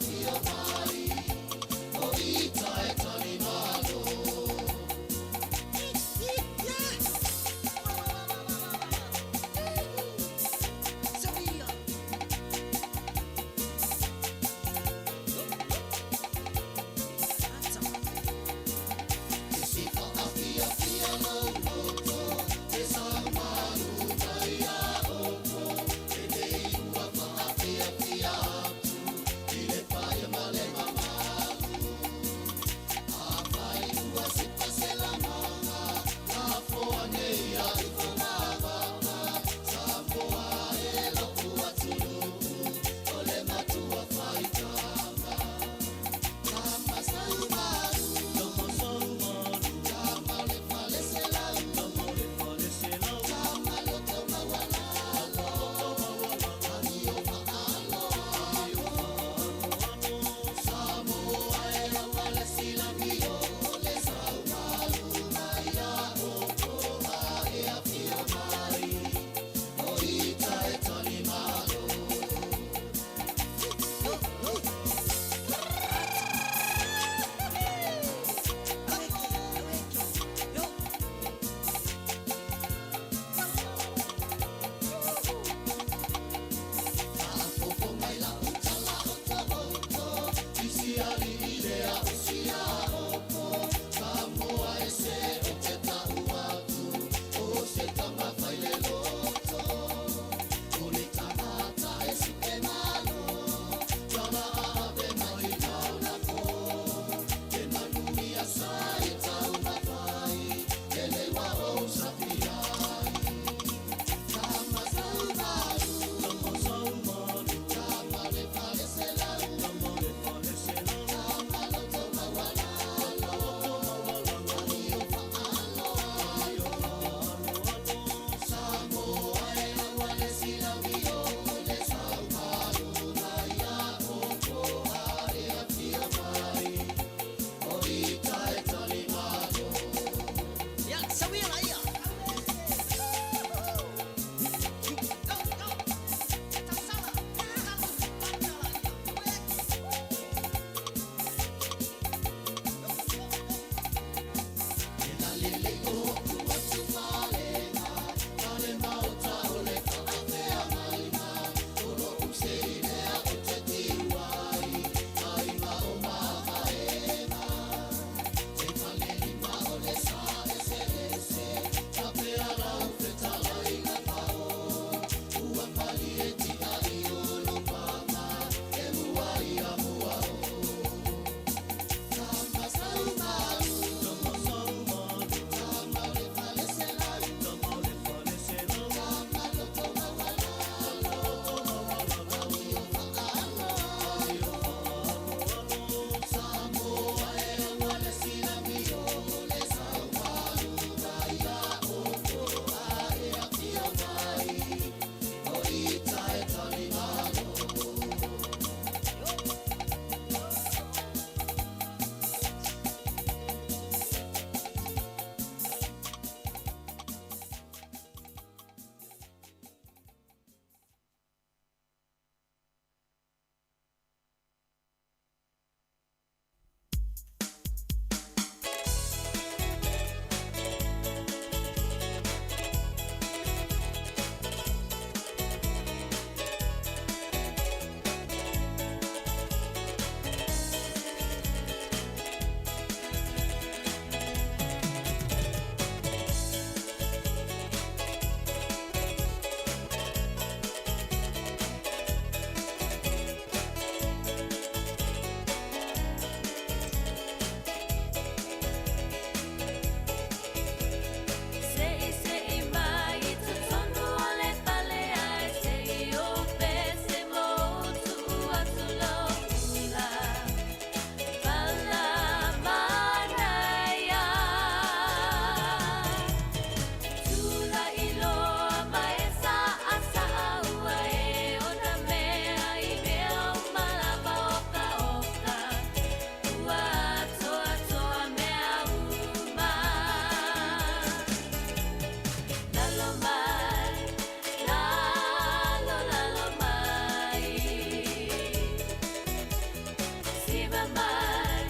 Siva mai,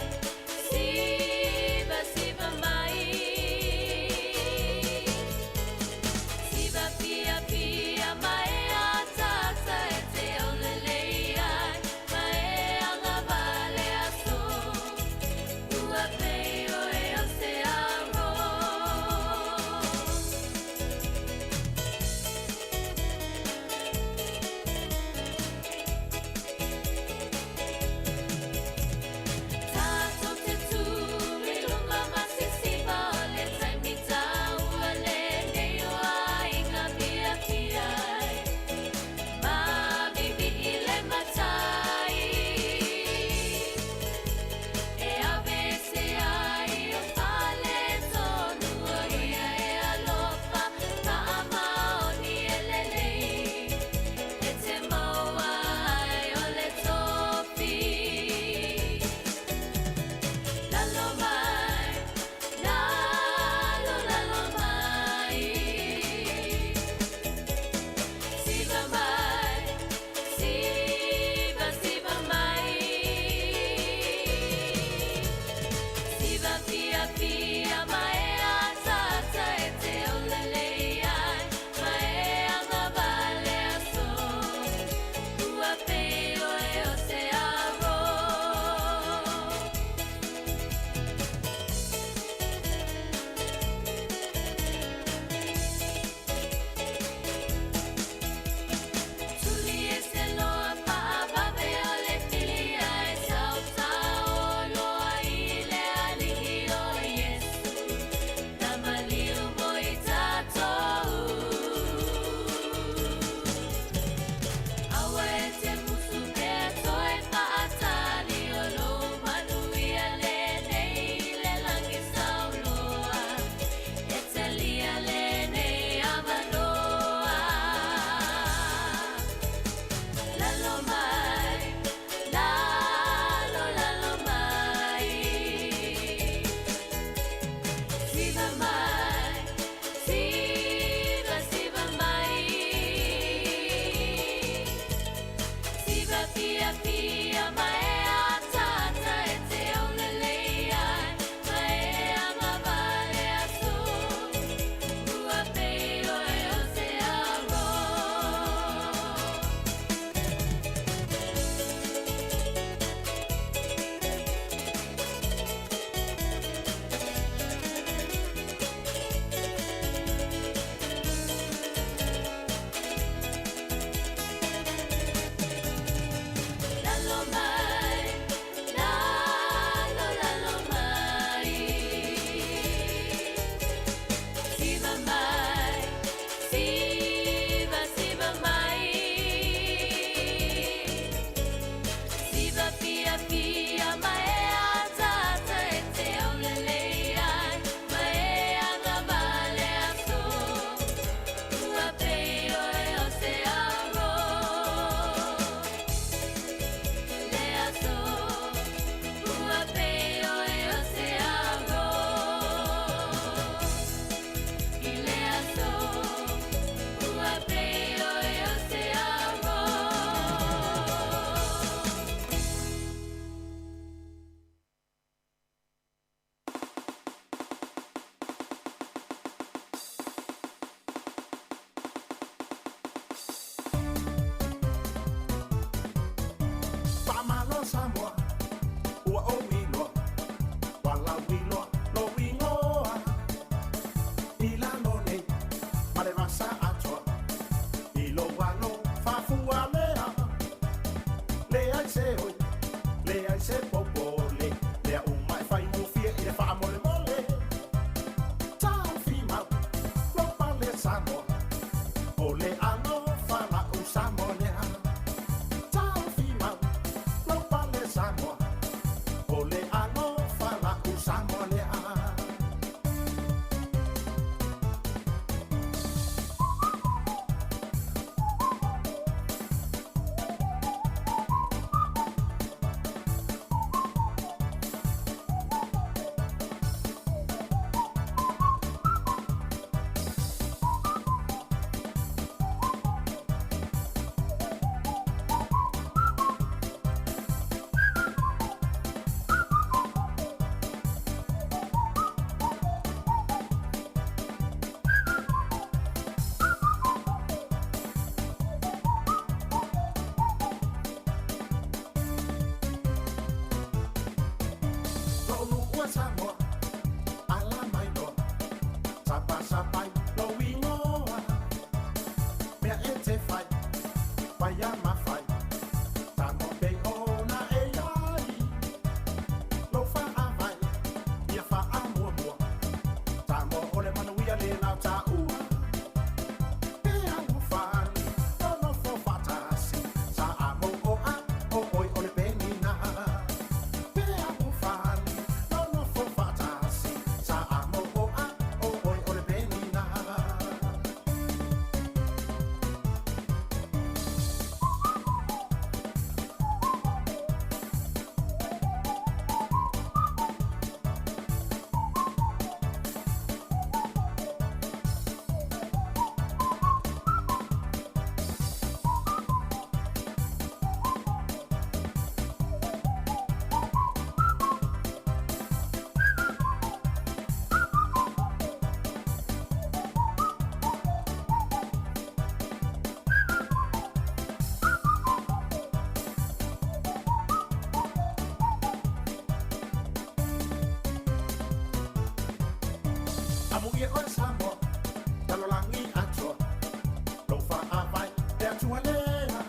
siva, siva mai. Siva pia pia mai atata e te olelei ai, mai anga vale aso. Ua pei o e o se aro. Tātou te tū i lunga masisiva o le taimi tāua le nei o aiga pia ai. Ma bibi i le matai. E ave se ai o fale tonu o ia e alofa ka amaoni e lelei. E te maua ai o le tofi. Lalo mai, lalo, lalo mai. Siva mai, siva, siva mai. Siva pia pia mai atata e te olelei ai, mai anga vale aso. Ua pei o e o se aro. Tuli e se loa paavave o le filia e sautao loa i le ali'i o Iesu. Na maliu mo i tātou. Aua e te musu pea toe faatali o lou manuia lenei le lagi sauloa. E te lia lenei avanoa. Lalo mai, lalo, lalo mai. Siva mai, siva, siva mai. Siva pia pia mai atata e te aulelei ai, mai anga vale aso. Ua pei o e o se aro. Lalo mai, lalo, lalo mai. Siva mai, siva, siva mai. Siva pia pia mai atata e te aulelei ai, mai anga vale aso. Ua pei o e o se aro. Le aso, ua pei o e o se aro. I le aso, ua pei o e o se aro. Faamalo Samoa, ua ou iloa, ua lauiloa lou igoa. I lalo nei ma le vasa atoa, i lou alofa fualea. Leai se oi, leai se popole, mea uma e faigofie i le faamolemole. Taofimau, lou pale Samoa, o le alofa la'u Samoa lea. Taofimau, lou pale Samoa, o le alofa la'u Samoa lea. Tupua Samoa, ala mai loa, sapasapai lou igoa. Mea e te fai, faia ma fai, Samoa pei ona e iai. Lou faavae, ia faamuamua, Samoa o le manuia le lau taua. E alofani, nonofo faatasi, Samoa, o oe o le penina. E alofani, nonofo faatasi, Samoa, o oe o le penina. Amuia oe Samoa, lalolagi atoa, lou faavae le Atua lea.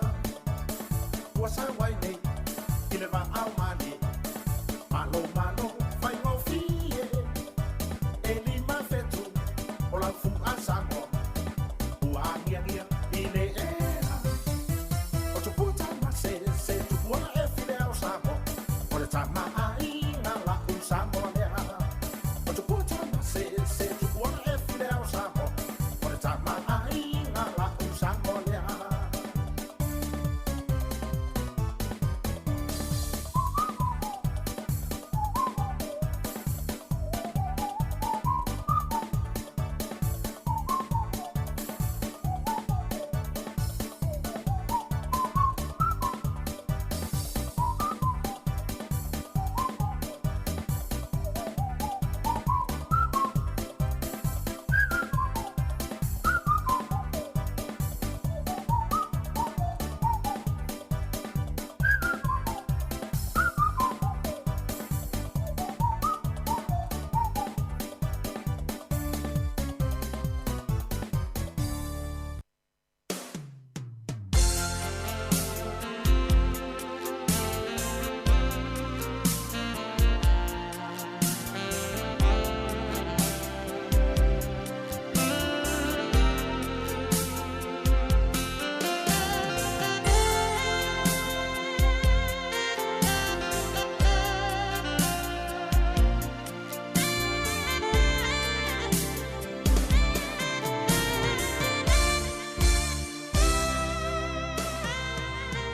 Ua sau ai nei i le vaao malie, malo malo faigofie. E 5 fetu o lau fu'a Samoa, ua agiagia i le ea. O tupua tamasese, tupua e file o Samoa, o le tamaaiga la'u Samoa lea. O tupua tamasese, tupua e file o Samoa, o le tamaaiga la'u Samoa lea.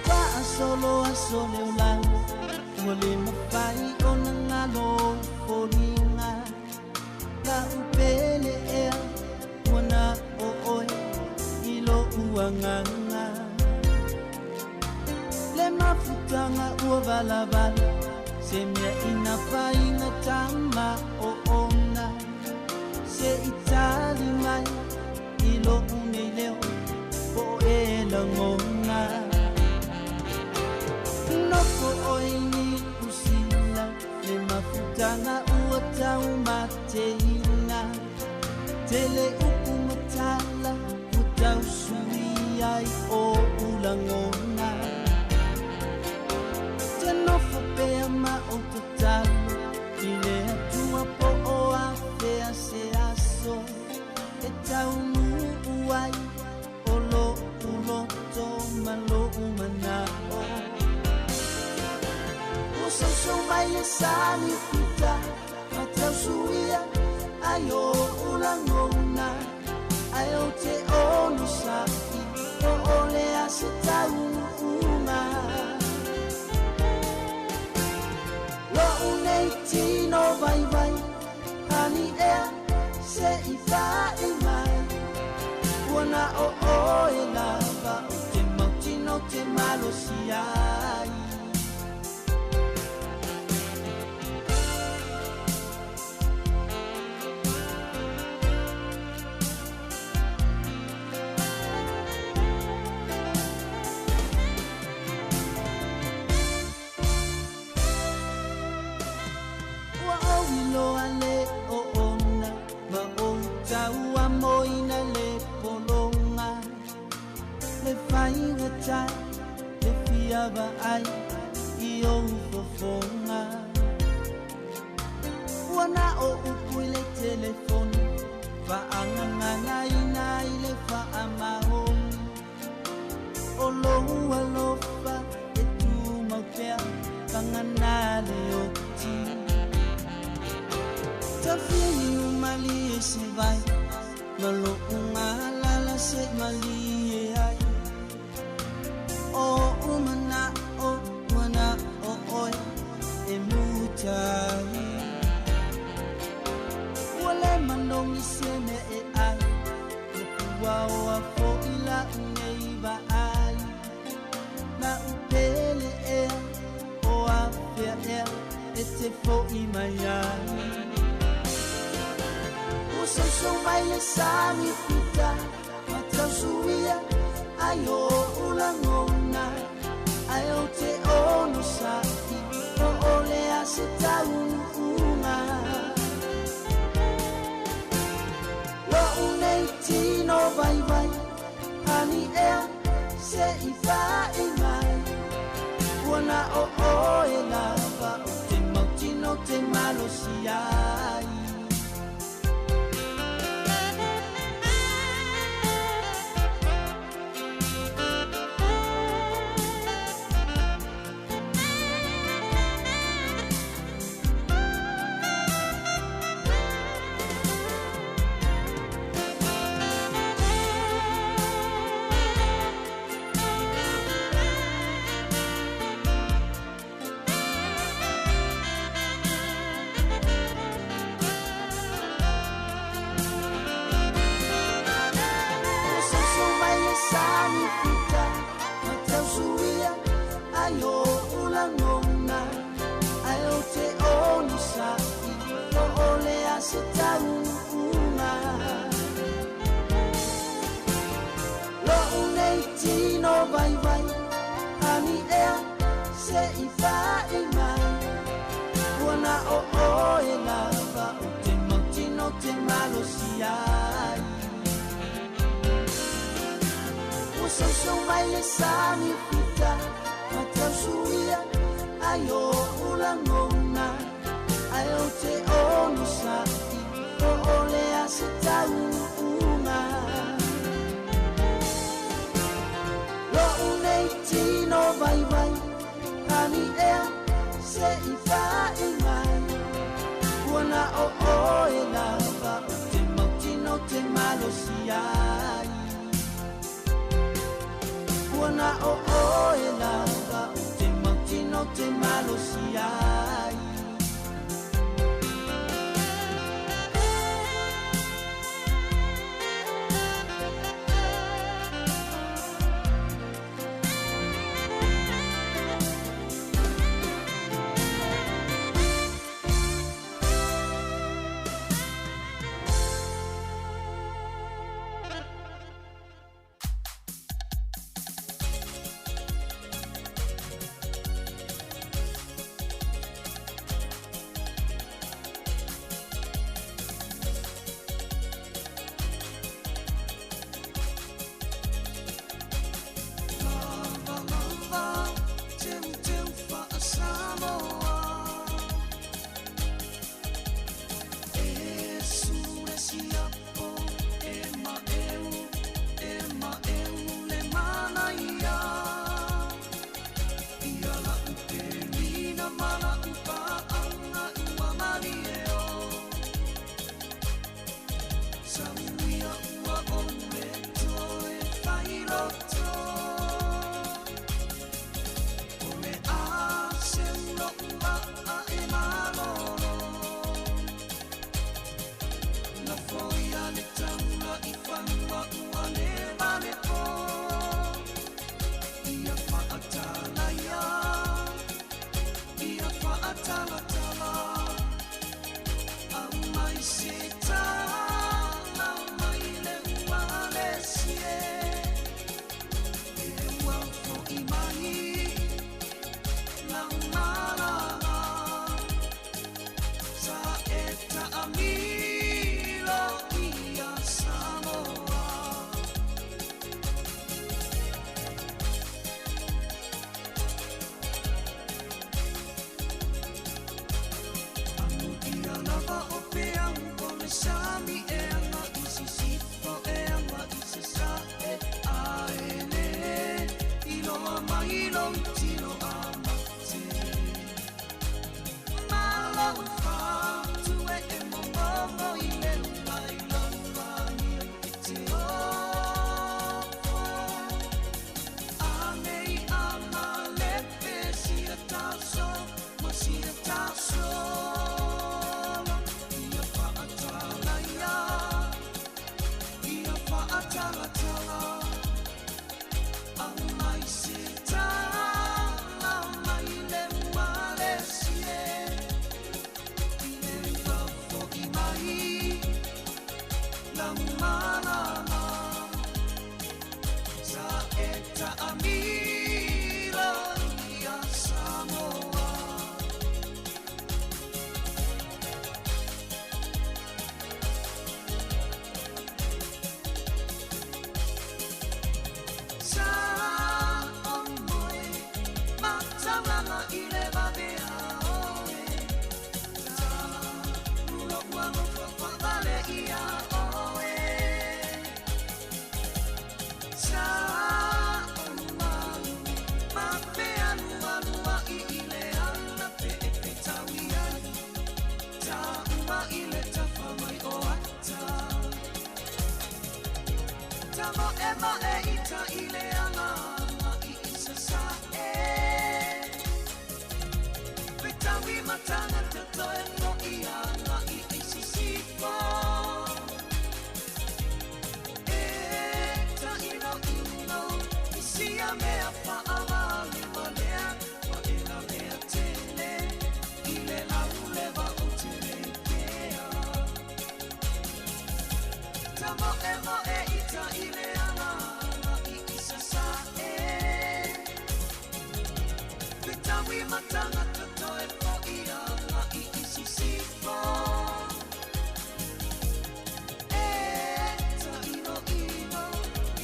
Faasolo aso le olaga ua le mafai ona galo foliga la'u pele ea ua na o oe i lo'u agaga le mafutaga ua valavala se mea ina faiga tama o ona se itali mai i lo'u nei leo po o e lagona nofo oe ni usila le mafutaga ua taumateina tele upu matala ua tausui ai o ulagona te nofo pea ma o tatalo i le Atua po o afea se aso e taunuu ai o lo'u loto ma lo'u mana'o ua sousou mai le sani fita ma tausuia ai o ulagona ai o te onosa'i o ole a se taunuuga lo'u nei tino vaivai ani ea se i fa'i mai ua na o oe lava o te mautino te malosi ai. Ua ou tai Le fia vaai i ou fofoga Ua na o upu i le telefoni Faagagagaina i le faamaoni O lou alofa e tumau pea Pagana le oti Tafiliu malie se vai Ma lo'u galala se malie ai O o'u mana'o mana'o oe e mutai Ua le manogi se mea e ai Ua puaoa fo'i la'u nei vaai Na upele ea o afea ea e te fo'i mai ai Ua sousou mai le sami fita Ma tausuia ai o'u lagona Ae ou te onosa'i po o le a se taunuuga Lo'u nei tino vaivai Ani ea se'i fa'i mai Ua na o oe lava Ou te mautino te malosi ai Ua soso mai le sami fita Ma tausuia ai o'u lagona Ae ou te onosa'i po o le a se taunuuga Lo'u nei tino vaivai Ani ea se'i fa'i mai Ua na o oe lava Ou te mautino te malosi ai Ua sousou mai le sami fita Ma tausuia ai o'u lagona Ae ou te onosa'i po o le a se taunuuga Lo'u nei tino vaivai Ani ea se'i fa'i mai Ua na o oe lava Ou te mautino te malosi ai Ua na o oe lava Ou te mautino te malosi ai lava o peau o le sami e aga i sisifo e aga i sasae ae le iloa mai lou tino a mate. Malo fatu e e momomo i le mai lau mania e te ofo. Anei a malepe sia taso ma sia tasolo. Ia whaatala ia, ia whaatalatala. Au mai se tala mai le uale sie. I le wafo i mai, lau malama. Sa e ta amilo ia Samoa. Sa o moe, mataulanga i le vavea oe. Ta ulo ua lofo whaavale ia oe. Sa o malu, ma pea lua lua i i le ala pe e pe taui ai. Ta uma i le tafa mai o ata. Ta mo e ma e i ta i le ala i i sa sa e. Pe taui matanga te toe mo i anga i i sisifo. E ta ino ino, i sia mea whaavale walea, wa e la mea tele, i le lau lewa o te kea. Ta mo e mo e i ta i le ala i i sa sa e. Pe taui matanga toe po i anga i i sisifo. E ta ino ino,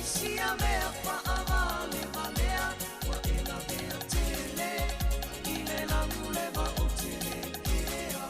i sia mea whaavale walea, wa e la mea tele, i le lau lewa o te kea.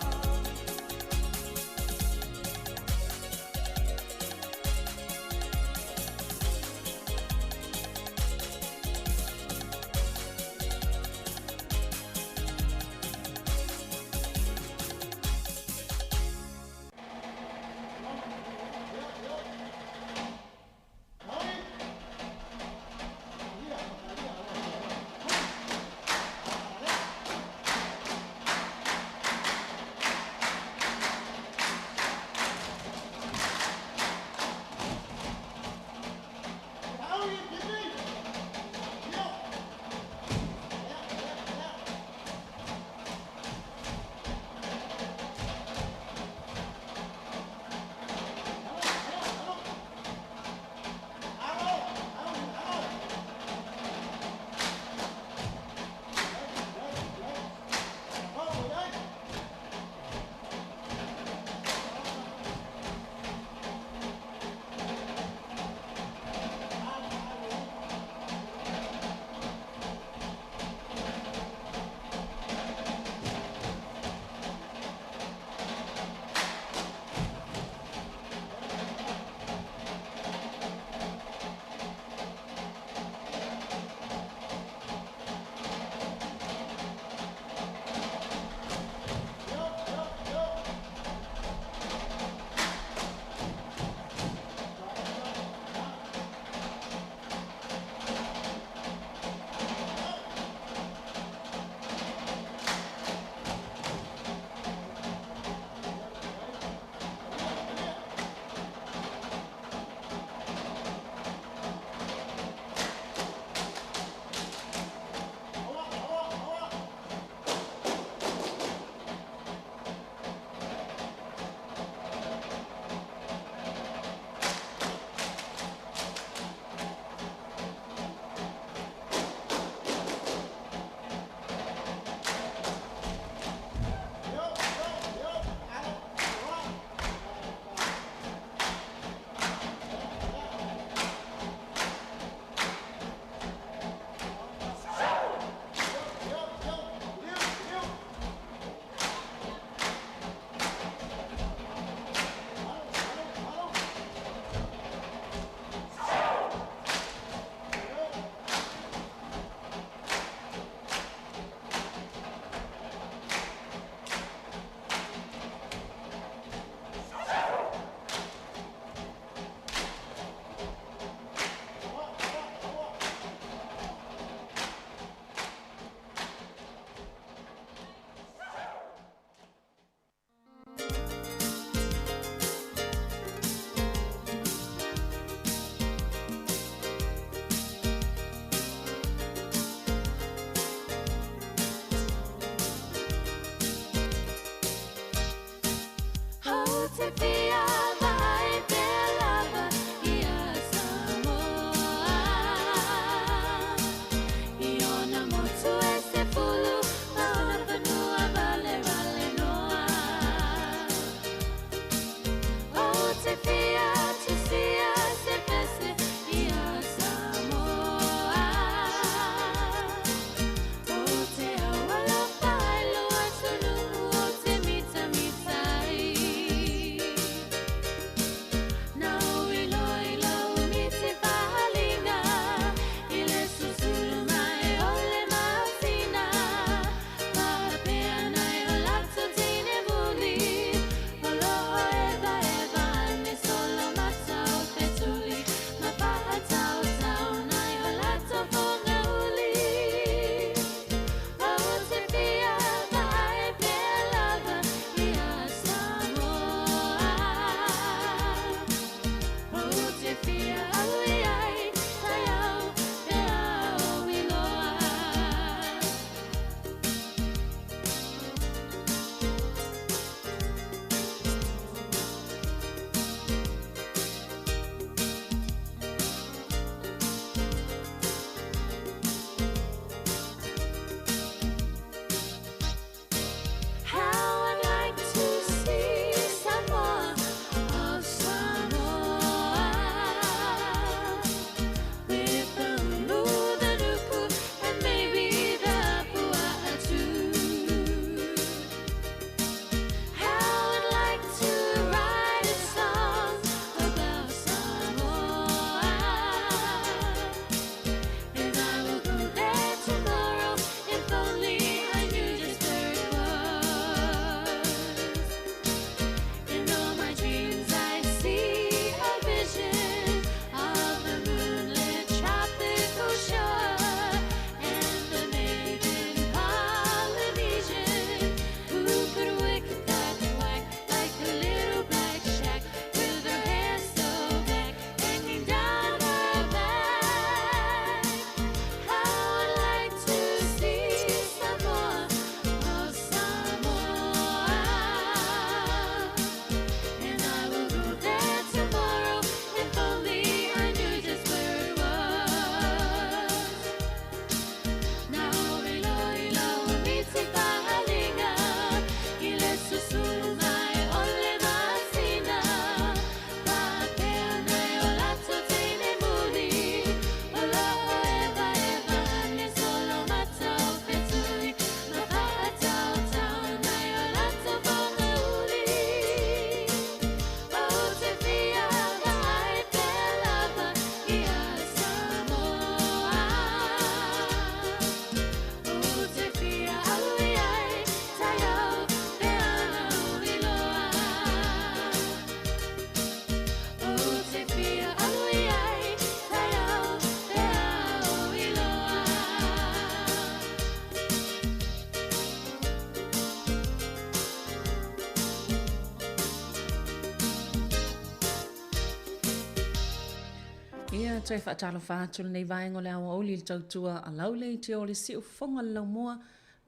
Ia, toe faatalofa atu lenei vaega o le aoauli i le tautua a Lauleitio o le Siufofoga o le Laumua.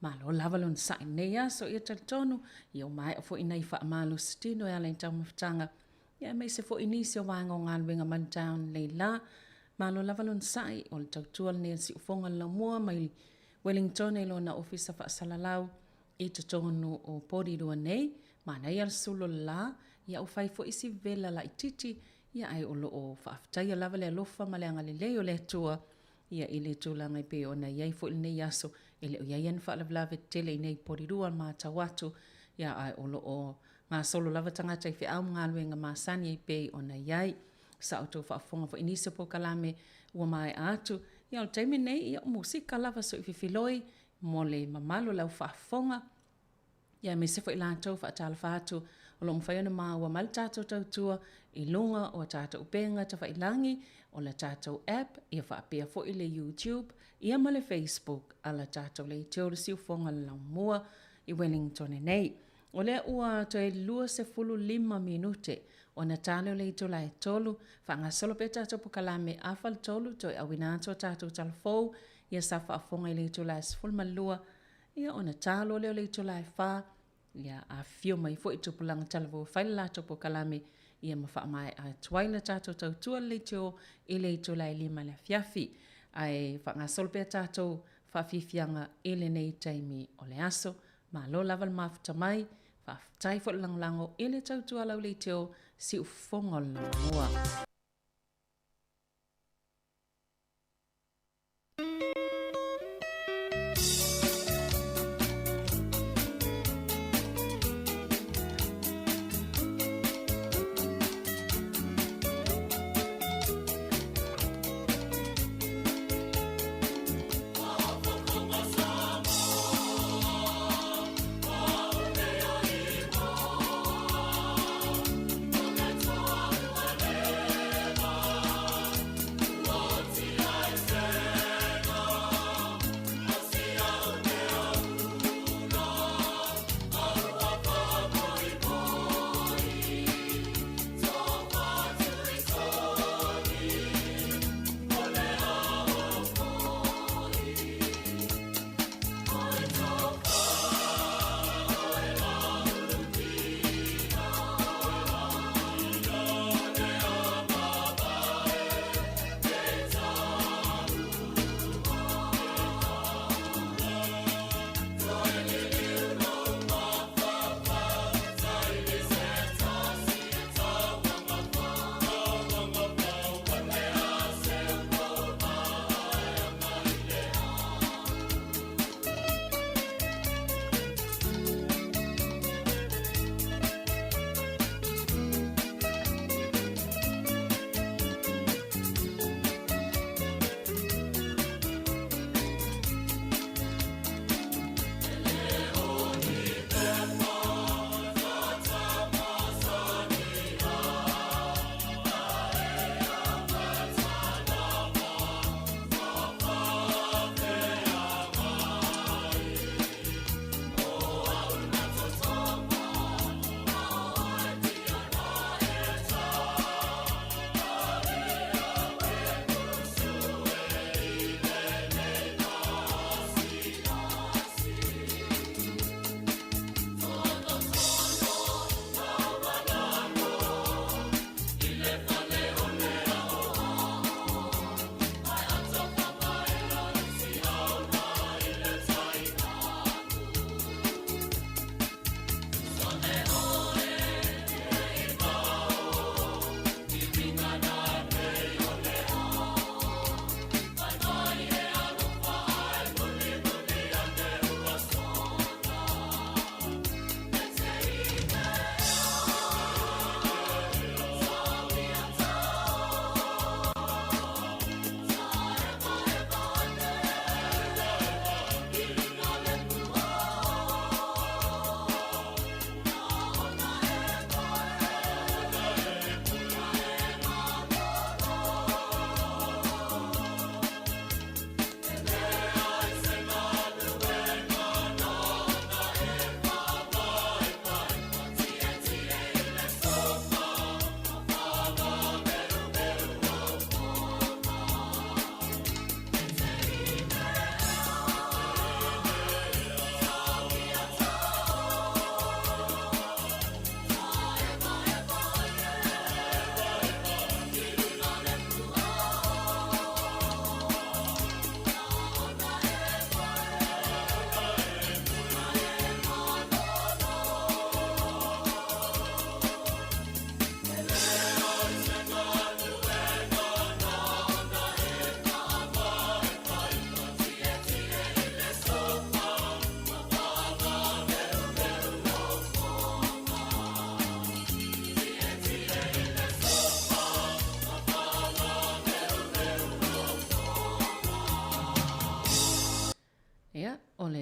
Malo lava le onosai i lenei aso. Ia talitonu, ia ua maea foi nai faamalositino e ala i taumafataga, ia aemaise foi nisi o vaega o galuega mai le taeao nei la. Malo lava le onosai, o le tautua lenei a le Siufofoga o le Laumua mai Wellington i lona ofisa faasalalau i totonu o Porirua nei. Manaia le sulu o le la, ia ua fai foi si vela laititi, ia ae o lo o faafetaia lava le alofa ma le agalelei o le Atua ia i le tulaga e pei ona i ai foi lenei aso. E le o i ai lava ni faalavelave tetele i nei Porirua i le matau atu, ia ae o lo o gasolo lava tagata i feau ma galuega masani e pei ona i ai. Sa outou faafofoga foi i nisi o polokalame ua maea atu, ia o le taimi lenei, ia o musika lava soififiloi mo le mamalu o le au faafofoga, ia aemaise foi latou faatalofa atu o lo o mafai ona maua mai le tatou tautua i luga o a tatou upega tafailagi, o le tatou app, ia faapea foi le YouTube, ia ma le Facebook a le tatou leitio le siufoga le laumua i Wellington nei. O lea ua toe 25 minute ona ta lea o le itula e 3, faagasolo pea tatou pokalame afa le 3 toe auina atu a tatou tala fou ia sa faafofoga i le itula e 12 ia ona ta loa lea o le itula e 4 ia afifio mai foi tupulaga talavou e fai le latou pokalame ia ma faamaea atu ai le tatou tautua le leitio i le itula e 5 i le afiafi. Ae faagasolo pea tatou faafiafiaga i lenei taimi o le aso. Malo lava le mafuta mai, faafetai foi le lagolago i le tautua lau leitio siufofoga o le Laumua.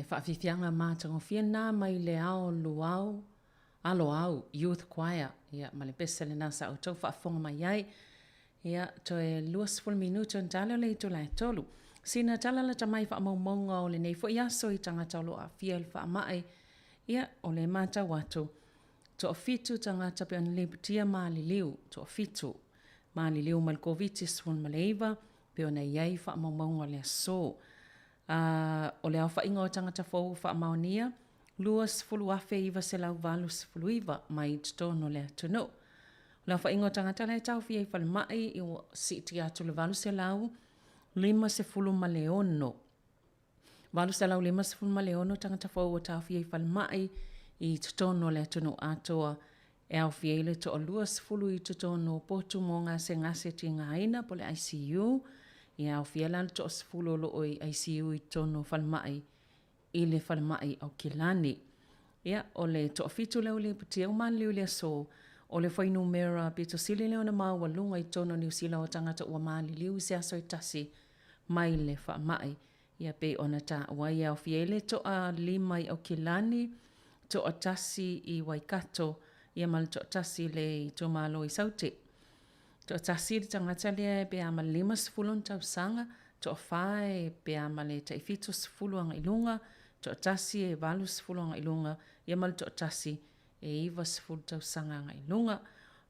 faafiafiaga matagofie lena mai le Ao Luau Aloau Youth Choir, ia, ma le pese lena sa outou faafofoga mai ai. Ia, toe 20 minute ona tala o le itula e tolu. Sina tala lata mai faamaumauga o lenei foi aso i tagata o lo o aafia i le faamai, ia, o le matau atu, toafitu tagata pe ona lipotia maliliu, toafitu maliliu mai le Koviti-19 pe ona i ai faamaumauga o le aso. A, o le aofaiga o tagata fou ua faamaonia, 20,989 mai totonu o le atunuu. O le aofaiga o tagata la e taofia i falemai ua siitia atu i le 856. 856 tagata fou ua taofia i falemai i totonu o le atunuu atoa, e aofia ai le toa-20 i totonu o potu mo gasegase tigaina po o le ICU, e aofia la le toa-10 o lo o i ICU i totonu o falemai i le falemai Aukilani. Ia, o le toafitu lea ua lipotia ua maliliu i le aso, o le fuainumera pito sili lea ona maualuga i totonu o Niu Sila o tagata ua maliliu i se aso e tasi mai le faamai. Ia pei ona taua ai e aofia ai le toalima i Aukilani, toatasi i Waikato, ia ma le toatasi i le itumalo i Saute. Toatasi le tagata lea e pe a ma le 50 ona tausaga, toafa e pe a ma le tai 70 agai i luga, toatasi e 80 agai i luga, ia ma le toatasi e 90 tausaga agai i luga.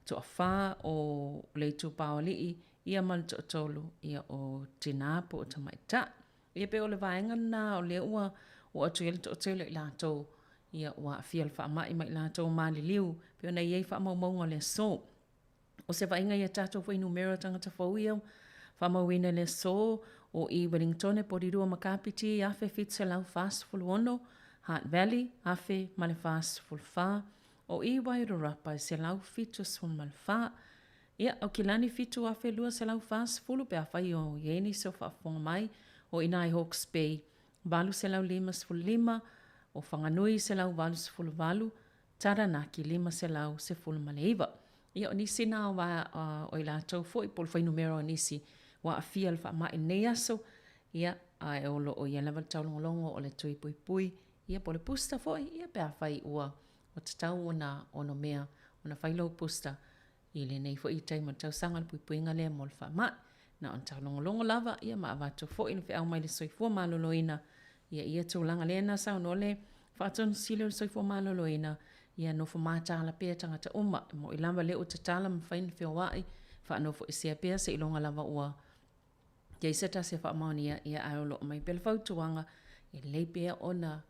Toafa o le itupa o alii, ia ma le toatolu ia o tinā po o tamaitai. Ia pei o le vaega lena o lea ua oo atu i ai le toatele o i latou ia ua aafia i le faamai ma i latou maliliu pei ona i ai faamaumauga o le aso. O se vaaiga i a tatou fuainumera o tagata fou ia faamauina i le aso, o i Wellingtone, Porirua ma Kapiti, 1746, Hutt Valley, 1044, o i Wairarapa, 174. Ia, Aukilani 7240 pe afai o i ai nisi o faafofoga mai, o i ina i Hawke's Bay 855, o Whanganui 188, Taranaki 519. Ia, o nisi na o, o i latou foi po o le fuainumera o nisi ua aafia i le faamai i lenei aso, ia, ae o lo o i ai lava le taulogologo o le tui puipui, ia po o le booster foi, ia pe afai ua ua tatau ona onomea ona fai lou booster i lenei foi taimi o le tausaga o le puipuiga lea mo le faamai. Na ona taulogologo lava ia ma avatu foi le feau mai le soifua maloloina ia ia tulaga lea na saunoa le Faatonu Sili o le Soifua Maloloina ia nofo mataala pea tagata uma. E mo'i lava lea ua tatala ma fai ona feoa'i faanofoesea pea seiloga lava ua i ai se tasi e faamaonia, ia ae o lo o aumai pea le fautuaga, e lelei pea ona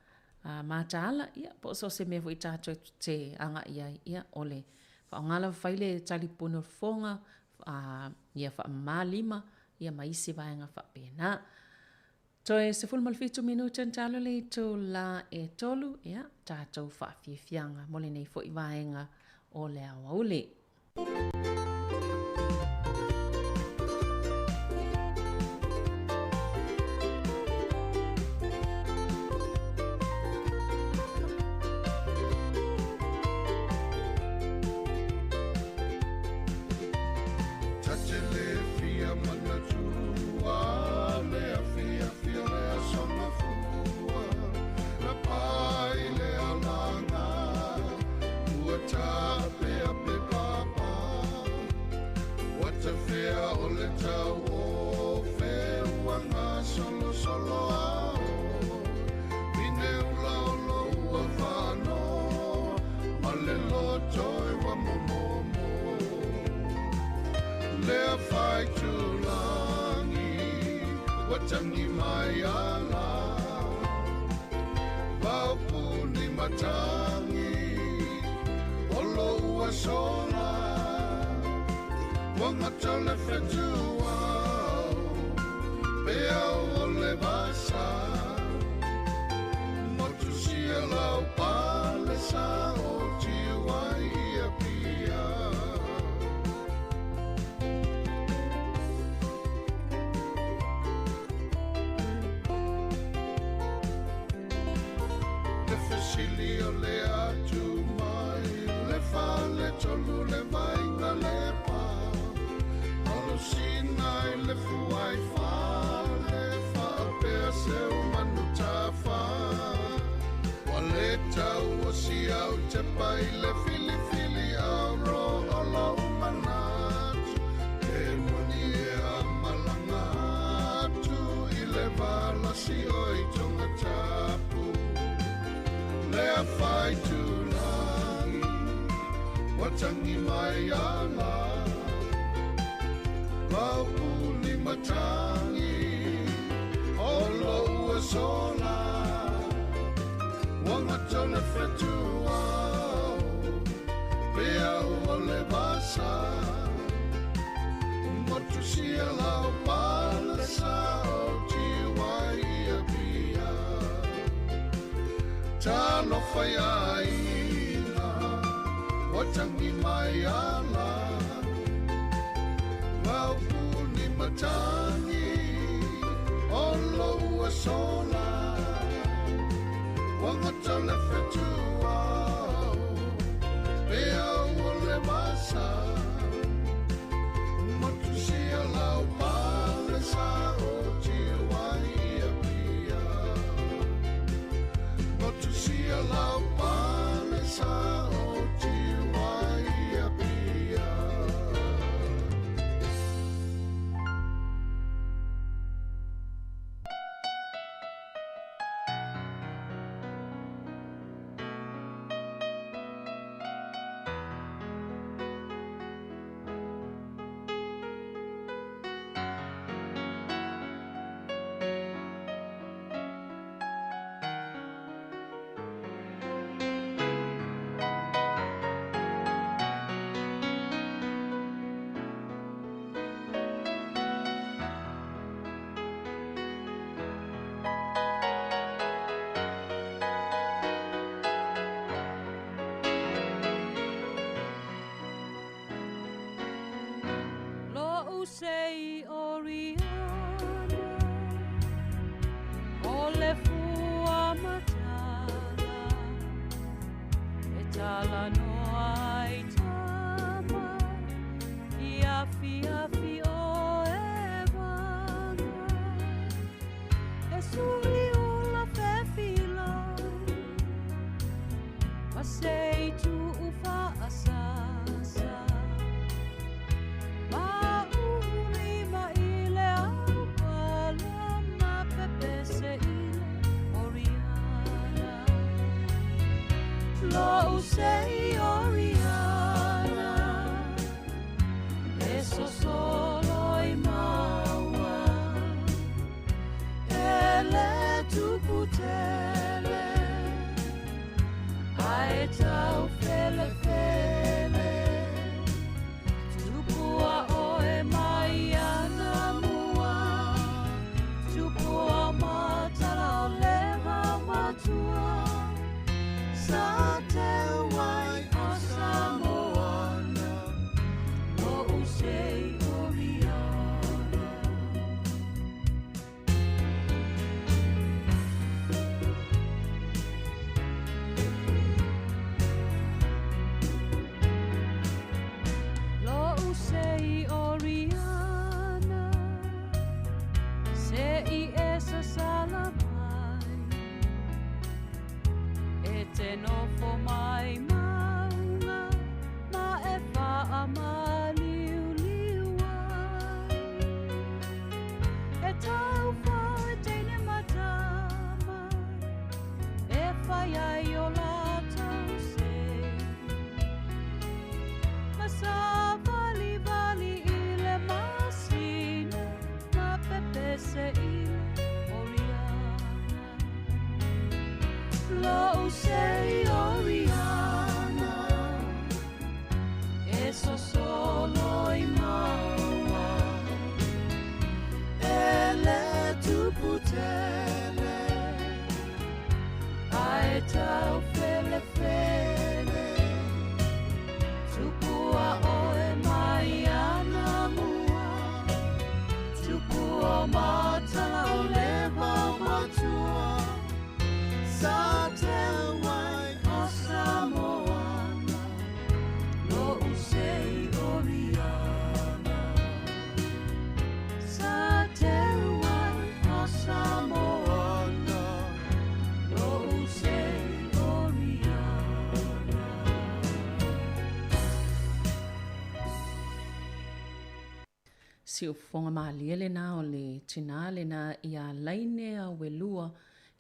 mataala, ia po o so o se mea foi tatou te agai i ai, ia o le faaaoga lava fai le talipuni o le fofoga, ia faamama lima, ia ma isi vaega faapena. Toe 17 minute ona talo le itula e tolu, ia tatou faafiafiaga mo lenei foi vaega o le aoauli. tepa i le filifili auro o lou manatu e moni e amalanga atu i le valasi o i tonga tapu lea fai tulagi wa tangi mai ala Vaupuni matangi o lou asola Wanga le fetua Pea o le vasa Motu sia lau pala sa o tiwai ia pia Talofa ia ina Watangi mai ala Vaupuni matangi O lou asola Wanga le fetua Pea o le vasa Motu sia lau pale sa o tiwai ia pia Motu sia lau pale sa o tiwai ia pia Lo'u sei oriana O le fua matala E tala noa ai tama I afi afi o e vanga E suri ula fefilai Ma sei tu ufa asasa Ma uli ma ile au pala ma pepe se ile Oriana Lo'u sei Oriana E so solo i maua E le tuputele Ae tau fele fele Tupua oe mai ana mua Tupua matala o leva matua Sa te wai o Samoana Lo'u sei Oriana Siufofoga malie lena o le tinā lena iā Laine Auelua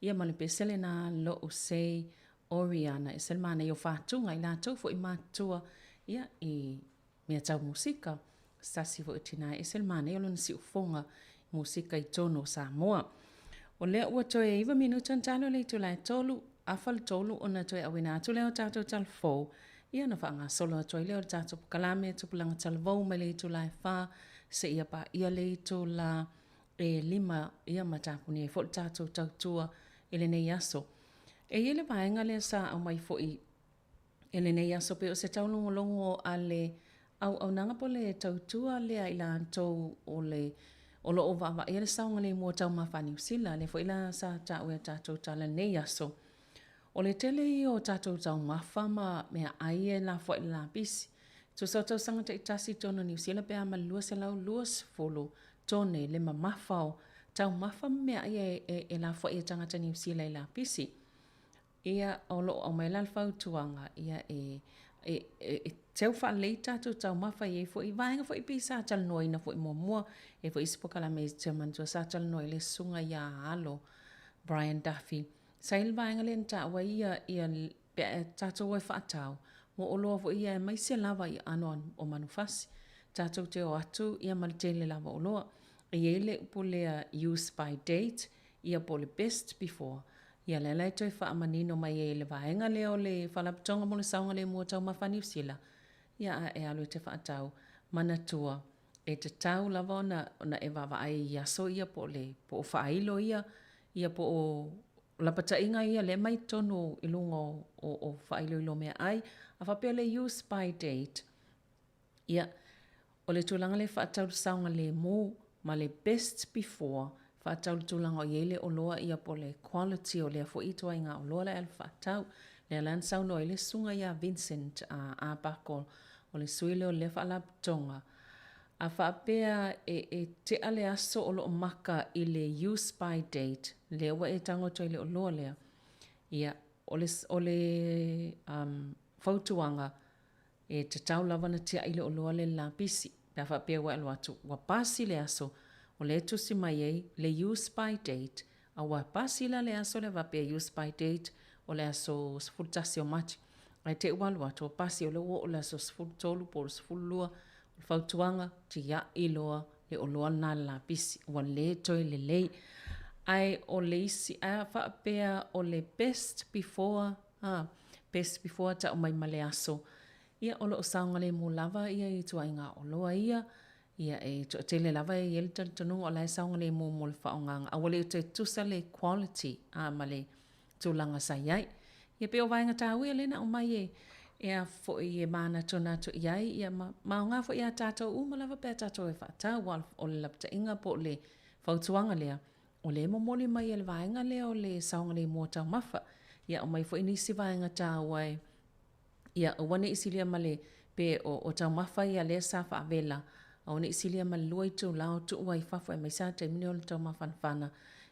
ia ma le pese lena Lo'u Sei Oriana. E se le manaia o Fatuga i latou foi matutua ia i mea tau musika. Se tasi foi o tinā e ese le manaia o lona siufofoga i musika i totonu o Samoa. O lea ua toe 9 minute ona talo le itula e 3, afa le 3 ona toe auina atu lea o tatou tala fou, ia ona faagasolo atu ai lea o le tatou polokalame Tupulaga Talavou mai le itula e 4 seia paia le itula e 5, ia ma tapuni ai foi le tatou tautua i lenei aso. E i ai le vaega lea sa aumai foi i lenei aso pei o se taulogologo a le auaunaga po o le tautua lea i latou o le o lo o vaavaaia le saogalemu o taumafa a Niu Sila, lea foi la sa taua i a tatou tala i lenei aso. O le tele ia o tatou taumafa ma meaai e lafoai i le lapisi. Tusa o tausaga taitasi i totonu o Niu Sila pe a ma le 220 tone le mamafa o taumafa ma meaai e lafoai e tagata Niu Sila i lapisi. Ia, o lo o aumai la le fautuaga, ia e, e, e teu faalelei tatou taumafa e i ai foi vaega foi pei sa talanoaina foi muamua, e i ai foi isi polokalame e te manatua sa talanoa ai le susuga ia Alo Brian Duffy. Sa i ai le vaega lea na taua ai ia, ia pe a tatou o e faatau, mo oloa foi ia aemaise lava i aano o manufasi. Tatou te o atu ia ma le tele lava o oloa. E i ai le upu lea use by date, ia po o le best before. Ia lea la e toe faamanino mai ai e le vaega lea o le Faalapotopotoga mo le Saogalemu o Taumafa a Niu Sila, ia a e alu e te faatau, manatua, e tatau lava ona ona e vaavaai i aso ia po o le po o faailo ia, ia po o lapataiga ia lea e aumai i totonu i luga o o o faailoilo meaai. A faapea le use by date, Ia, o le tulaga lea e faatatau i le saogalemu ma le best before, faatatau i le tulaga o i ai le oloa ia po o le quality o lea foi ituaiga oloa la e alu faatau. Lea la na saunoa ai le susuga ia Vincent Arbuckle, o le sui lea o lea faalapotopotoga, a faapea e tea le aso o lo o maka i le use by date, lea ua e tago atu ai i le oloa lea, ia, o le, o le fautuaga, E tatau lava ona tiai le oloa lea i le lapisi, pe a faapea ua e alu atu ua pasi le aso o lea e tusi mai ai le use by date, a ua pasi la le aso lea faapea use by date o le aso 11 o Mati, ae te i ua alu atu ua pasi o lea ua oo i le aso 13 po o le 12, o le fautuaga, tiai loa le oloa lena i le lapisi, ua le toe lelei. Ae o le isi, a faapea o le best before A, best before tau mai ma le aso. Ia, o lo o saogalemu lava ia ituaiga oloa ia. Ia, e toatele lava e i ai le talitonuga o la e saogalemu mo le faaaogaga, a ua le toe tusa le quality, a, ma le tulaga sa i ai. Ia, pei o vaega taua ia lea na aumai e, e a foi e manatunatu i ai, ia, ma, ma aoga foi ia tatou uma lava pe a tatou e faatau, aua o le lapataiga po o le fautuaga lea, O lea e momoli mai e le vaega lea o le saogalemu o taumafa, ia aumai foi nisi vaega taua e, ia aua ne i silia ma le, pe o, o taumafa ia lea sa faavela, aua ne i silia ma le 2 itula o tuu ai i fafo aemaise lava taimi nei o le taumafanafana,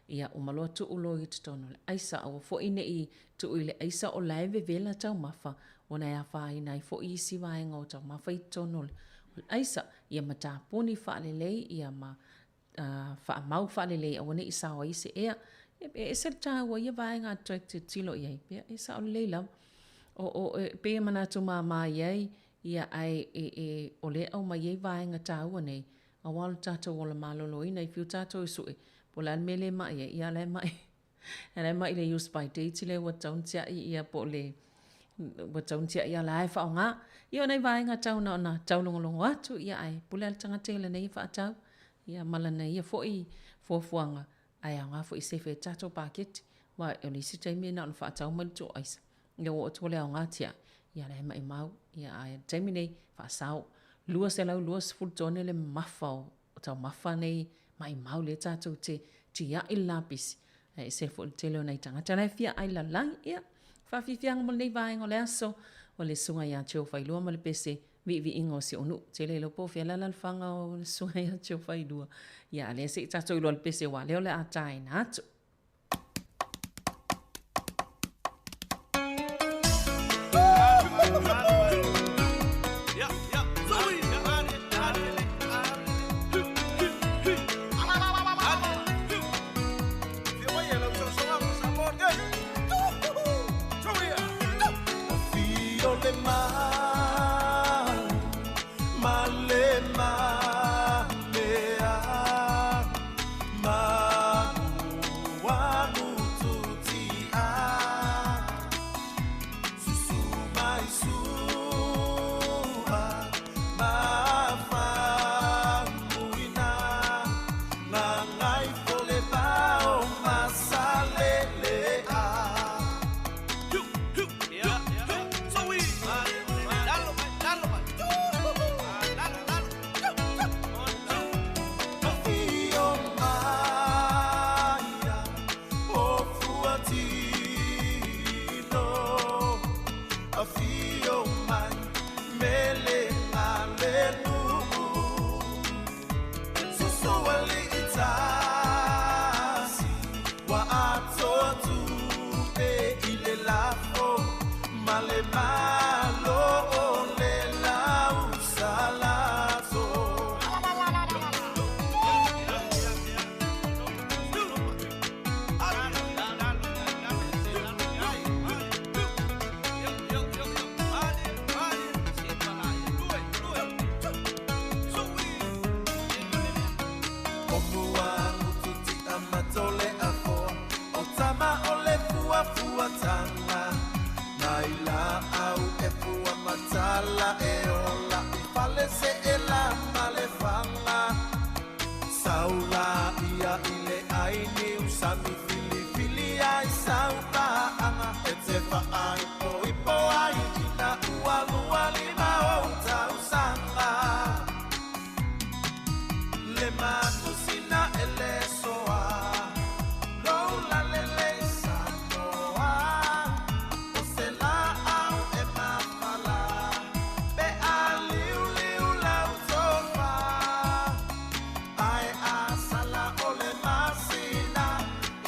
ia uma loa tuu loa i totonu o le aisa. Aua foi ne i tuu i le aisa o la e vevela taumafa ona e afaina ai foi isi vaega o taumafa i totonu o le aisa. Ia ma tapuni faalelei ia ma faamau faalelei aua ne i sao ai se ea. Ia e ese le taua o ia vaega a toe tilotilo i ai, ia e sao lelei lava. O, o, e pei e manatu mama i ai, ia ae e, e, o lea e aumai ai vaega taua nei, aua o le tatou ola maloloina, i fiu tatou e sue, po o le a le mea lea e mai ai, ia o la e mai. E la e mai le use by date lea ua tatau ona tiai ia po o le ua tatau ona tiai a la e faaaoga. Ia o nai vaega tau na ona taulogologo atu ia ae pule lava le tagata i lana ia faatau ia ma lana ia foi fuafuaga ae aoga foi e sefe ai le tatou paketi aua o le isi taimi na ona faatau mai le tuu aisa ia ua oo atu ua le aoga tiai ia la e maimau ia ae o le taimi nei faasao 220 tone le mamafa o O taumafa nei maimau lea tatou te tiai le lapisi, ae ese foi le tele o nai tagata la e fia ai lalagi. Ia, faafiafiaga mo lenei vaega o le aso, o le Susuga ia Joe Failua ma le pese viiviiga o si ou nuu. Tele iloa po o fea le alalafaga o le Susuga ia Joe Failua. Ia, a lea se i tatou iloa le pese aua lea o le a taina atu. mai mele a le nuu. Susu alii tasi ua atoa tupe i le lafo ma le malo o le lausalato. O mua ngututia matole a foa, o tama o le fuafuatanga. Mai la au e fua matala e ola i fale se e la ma le fanga. Saula ia i le ai ni usami filifili ai sau paanga. E te faai po i po ai ina ua lua lima o tausanga. Le manusina e le soa, lola le le Samoa. O se la au e mafala, pe a liu liu lau tofa. Ae a sala o le masina,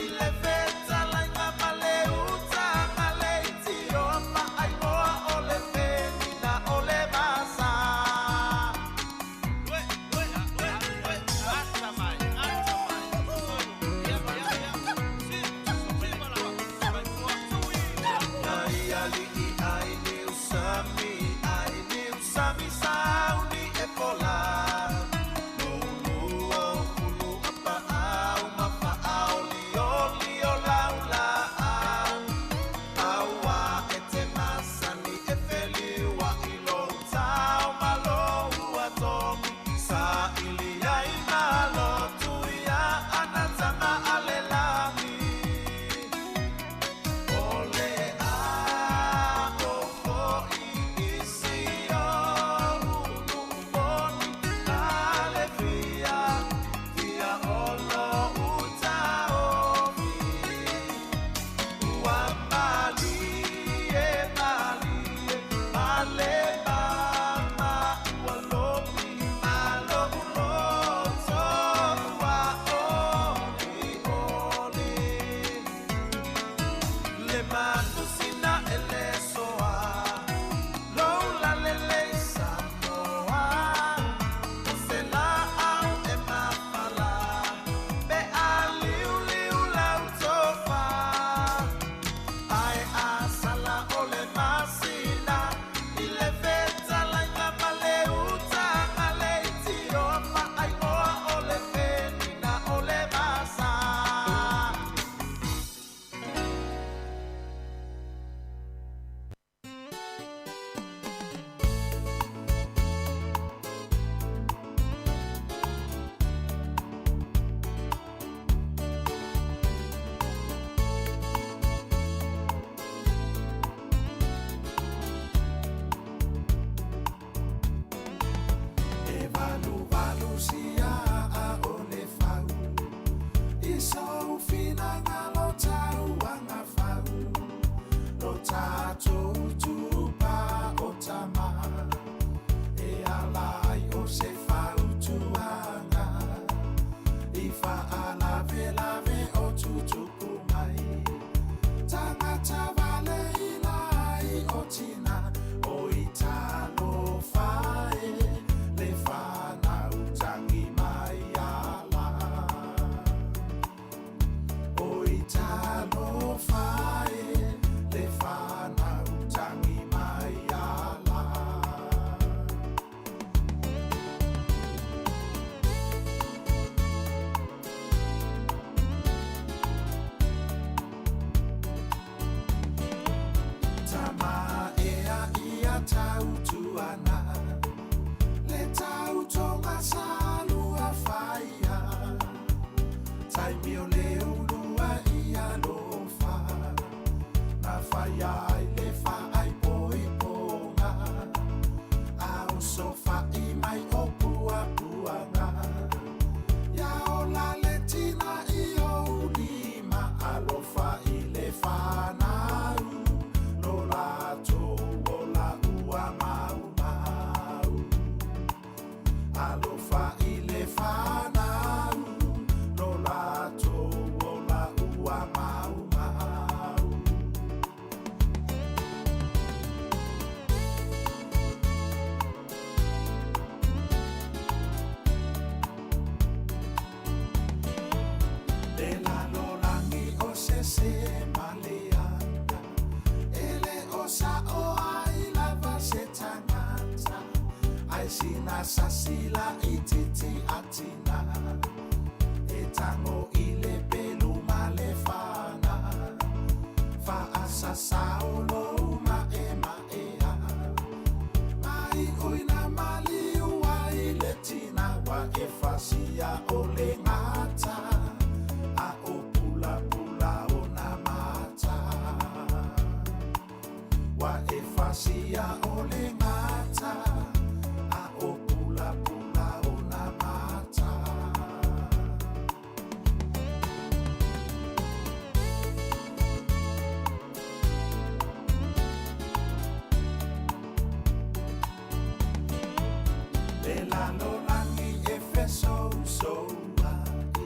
i le feta lainga ma le uta ma le itio ma ai moa o le fenina o le masa. Mai alii ai ni usami, ai ni usami sauni e pola. Lulu o kulu apa au, mafa au, lio lio lau la au. Aua e te masani e feliua i lou tau ma lou atomi. Sa ili ai malo tuia anatama ale lagi. Ole a o fo'i isi o ulu moni ale fia, fia olo uta ofi. Ua malie, malie, male mama ua lopi, malo uloto ua oli oli. Le manusina e le soa, lola le le Samoa. O se la au e mafala, pe a liu liu lau tofa. Ae a sala o le masina, i le feta lainga ma le uta ma le itio ma ai oa o le fenina o le masa. E valu valu sia a o le fau, i sou finagalo tau anga fau. Lo tātou tupa o tama, e ala ai o se fautuaga. I faalavelave o tutupu mai, tagata vale ilai o tina, o i talofa e le whanau tangi mai ala. O i talofa e le whanau tangi mai ala. Tama ea ia tautuana, le tautoga sa lua faia. Taimi o le ulua ia lofa, na faia ai le faaipoipoga. A o sofa'i mai o puapuaga, ia ola le tina i ou lima. Alofa i le fanau, lo latou ola ua Ae sina sasi laitiiti a tinā e tago i le pelu ma le faga faasasao lou maemaea mai uina maliu ai le tina ua e fasia o le gata a o pulapula ona mata ua e fasia o le gata a o pulapula ona mata. Le lalolagi e fesousoua'i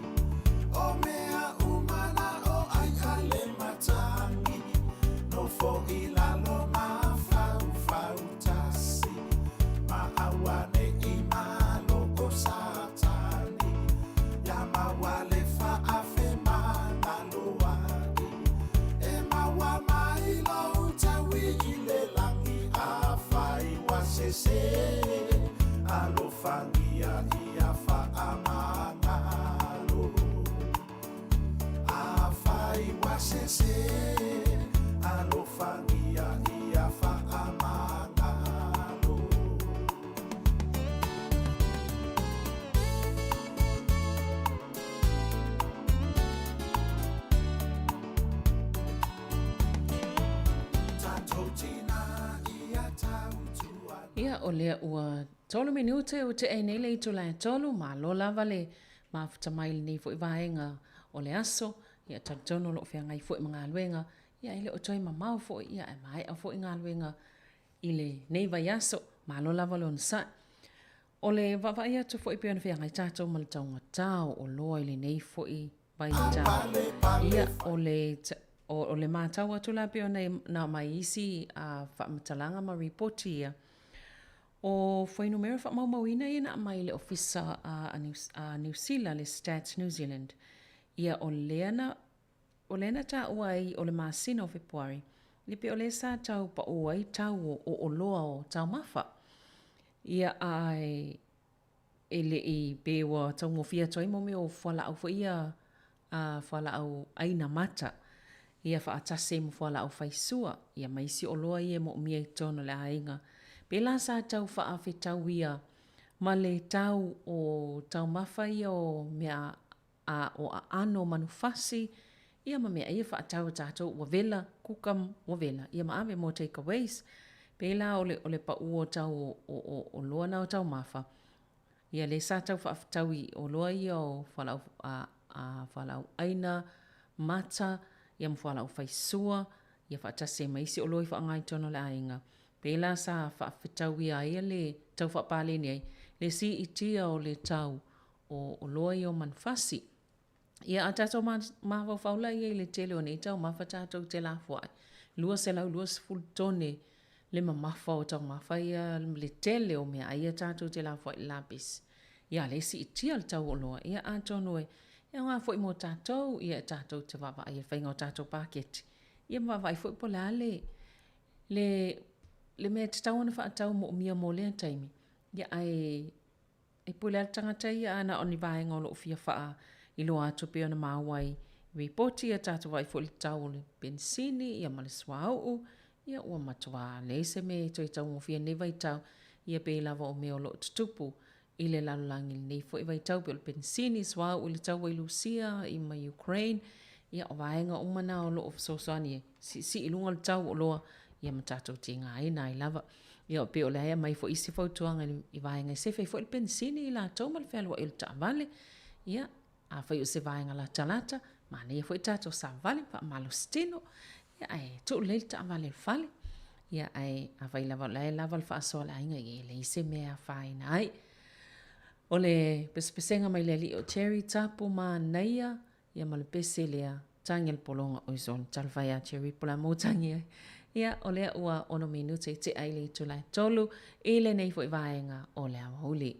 o mea uma na o ai a le matagi nofo i lalo mafaufautasi ma auane'i malo o Satani ia maua le faafemagaloa'i e maua mai lou taui i le lagi afai ua sesē alofagia ia faamagalo afai ua sesē alofagia ia faamagalo. Tatou tinā ia tautua. Ia, o lea ua tolu minute ua tea ai nei le itula e tolu, malo lava le mafuta mai i lenei foi vaega o le aso. Ia, talitonu o lo o feagai foi ma galuega, ia e le o toe mamao foi, ia ae maea foi galuega i lenei vaiaso. Malo lava le onosai. O le vaavaai atu foi pei ona feagai tatou ma le taugata o oloa i lenei foi vaitau. Ia, o le, o le matau atu la pei ona na aumai i isi faamatalaga ma ripoti ia, o fuainumera faamaumauina ia na aumai e le Ofisa a Niu Sila, le Stats New Zealand. Ia, o lea na O lea na taua ai o le masina o Fepuari, le pei o lea sa tau paʻū ai tau o oloa o taumafa. Ia a e le i pei ua taugofie atu ai mo mea o fualaau foi ia a fualaau ʻaina mata, ia faatasi ai ma fualaau faisua, ia ma isi oloa ia e moomia i totonu o le aiga. Pēlā sa tau faafetau ia ma le tau o taumafa ia o mea a o aano o manufasi, ia ma meaai ia faatau e tatou ua vela, kuka ua vela, ia ma ave mo takeaways. Pēlā o le, o le paʻū o tau o, o, o oloa na o taumafa, ia lea sa tau faafetau i oloa ia o fualaau, a, a fualaau ʻaina, mata, ia ma fualaau faisua, ia faatasi ai ma isi oloa i faaaoga i totonu o le aiga. Pēlā sa faafetauia ai le tau faapaleni ai le siitia o le tau o oloa ia o manufasi. Ia a tatou mafaufau la ia i le tele o nei taumafa tatou te lafoai, 220 tone le mamafa o taumafa ia le tele o meaai ia tatou te lafoai i le lapisi. Ia a lea e siitia le tau o oloa, ia atonu e aoga foi mo tatou, ia e tatou te vaavaai i le faiga o tatou paketi, ia ma vaavaai foi po o le a le, le, le mea e tatau ona faatau moomia mo lea taimi, ia ae E pule lava le tagata ia a na o ni vaega o lo o fia faailoa atu pei ona maua ai ripoti ia tatou vaai foi i le tau o le penisini ia ma le suauu ia ua matua leai se mea e toe taugofie i lenei vaitau ia pei lava o mea o lo o tutupu i le lalolagi i lenei foi vaitau pei o le penisini, suauu i le taua i Lusia ma Ukraine ia o vaega uma na o lo o fesoasoani e siisii i luga le tau o oloa ia ma tatou tigaina ai lava. Ia pei o lea e aumai foi isi fautuaga i vaega e sefe ai foi le penisini i latou ma le fealuai o le taavale. Ia, afai o se vaega latalata, manaia foi tatou savavali ma faamalosi tino. Ia, ae tuu lelei le taavale i le fale. Ia, ae afai lava o la e lava le faasoa a le aiga, ia e leai se mea e afaina ai. O le pesepesega mai le alii o Cherry Tapu manaia Ia ma le pese lea, tagi a le pologa oi sole, talofa e ia Cherry po o le a mea ua tagi ai. Ia, o lea ua ono minute i tea i le itula e tolu i lenei foi vaega o le aoauli.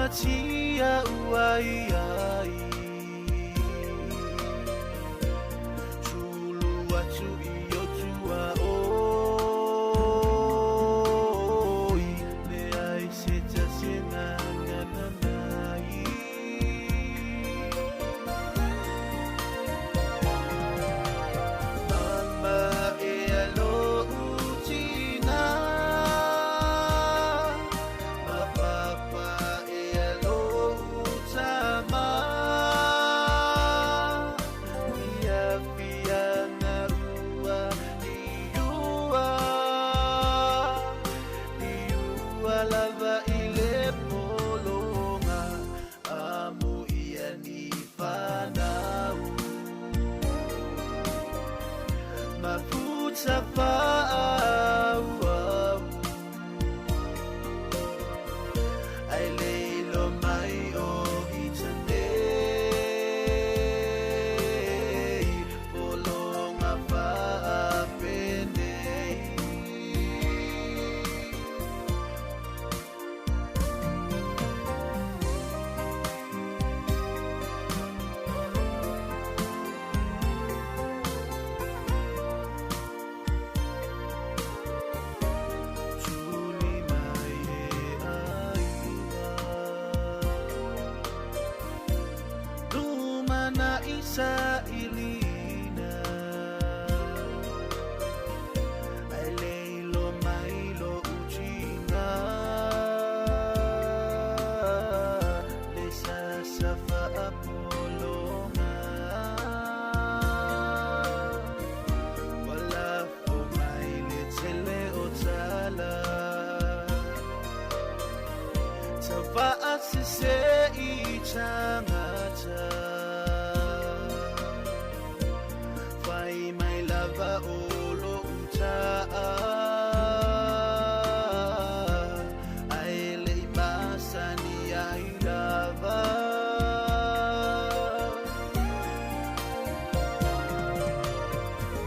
tia ua iai Sulu atu i o tua oi Le ai se ta se na na na na i Mama e alo utina Ma papa e alo utama Ia fia ngarua Iua Iua lava i le polonga Amu ia ni whanau Mafuta whaau au Ai leilo mai o i tanei Polonga whaapenei Tuli mai e aiga Lumana isa ilina Ai leilo mai lo uchinga Le sasa faapolonga Wala fo mai le tele o tala Tava'a se se i tangata Fai mai lava o lo uta'a Ai le i masani ai lava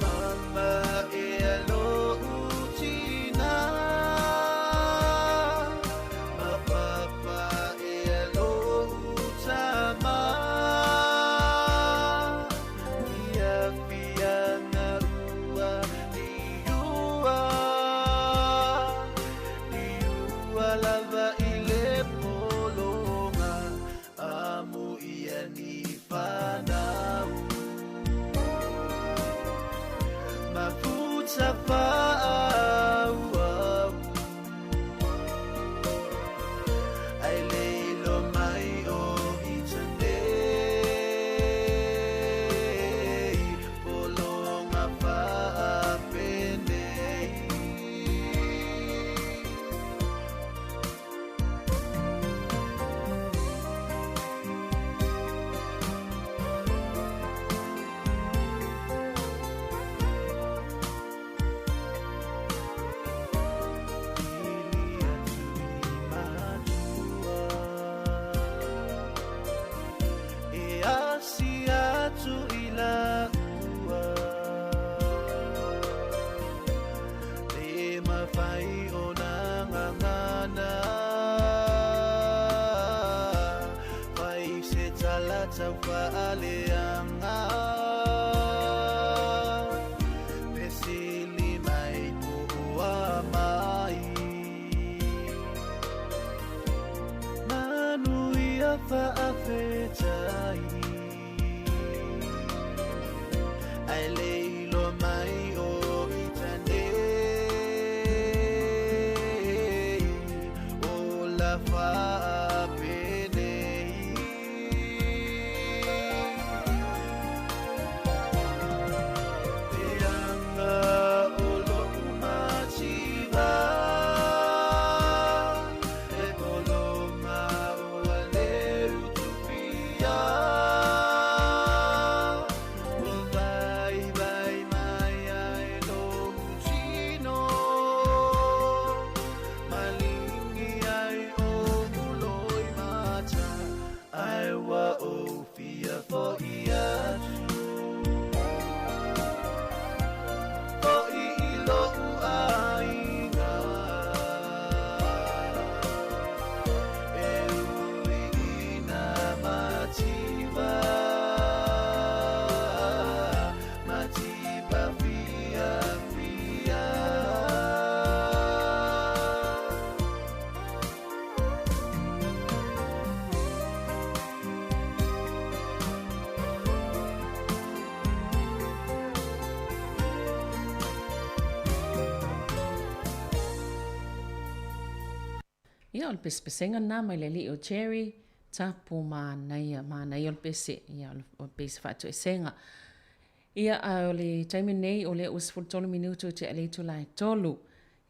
Mama e alo utina Ma papa e alo utama Ia fia ngarua Liua Liua lava i le polonga Amu ia ni whanau Mafuta whaau au Ai leilo mai o i tanei Polonga whaapenei E asi atu i la ua Le mawhai o nā ngangana Whai se tala tau whaaleanga Pesili mai po oa mai Manu ia whaafetai Ai leilo mai o i tanei O la whaapenei Te anga o lo'u mativa E polonga o ale utupia O vai vai mai ai lo utino Malingi ai o Ia, o le pesepesega lena mai le alii o Jerry, tapu manaia, manaia o le pese, ia, o le pese faatoesega. Ia, a o le taimi lenei, o lea ua 13 minutu i tea le itula e 3.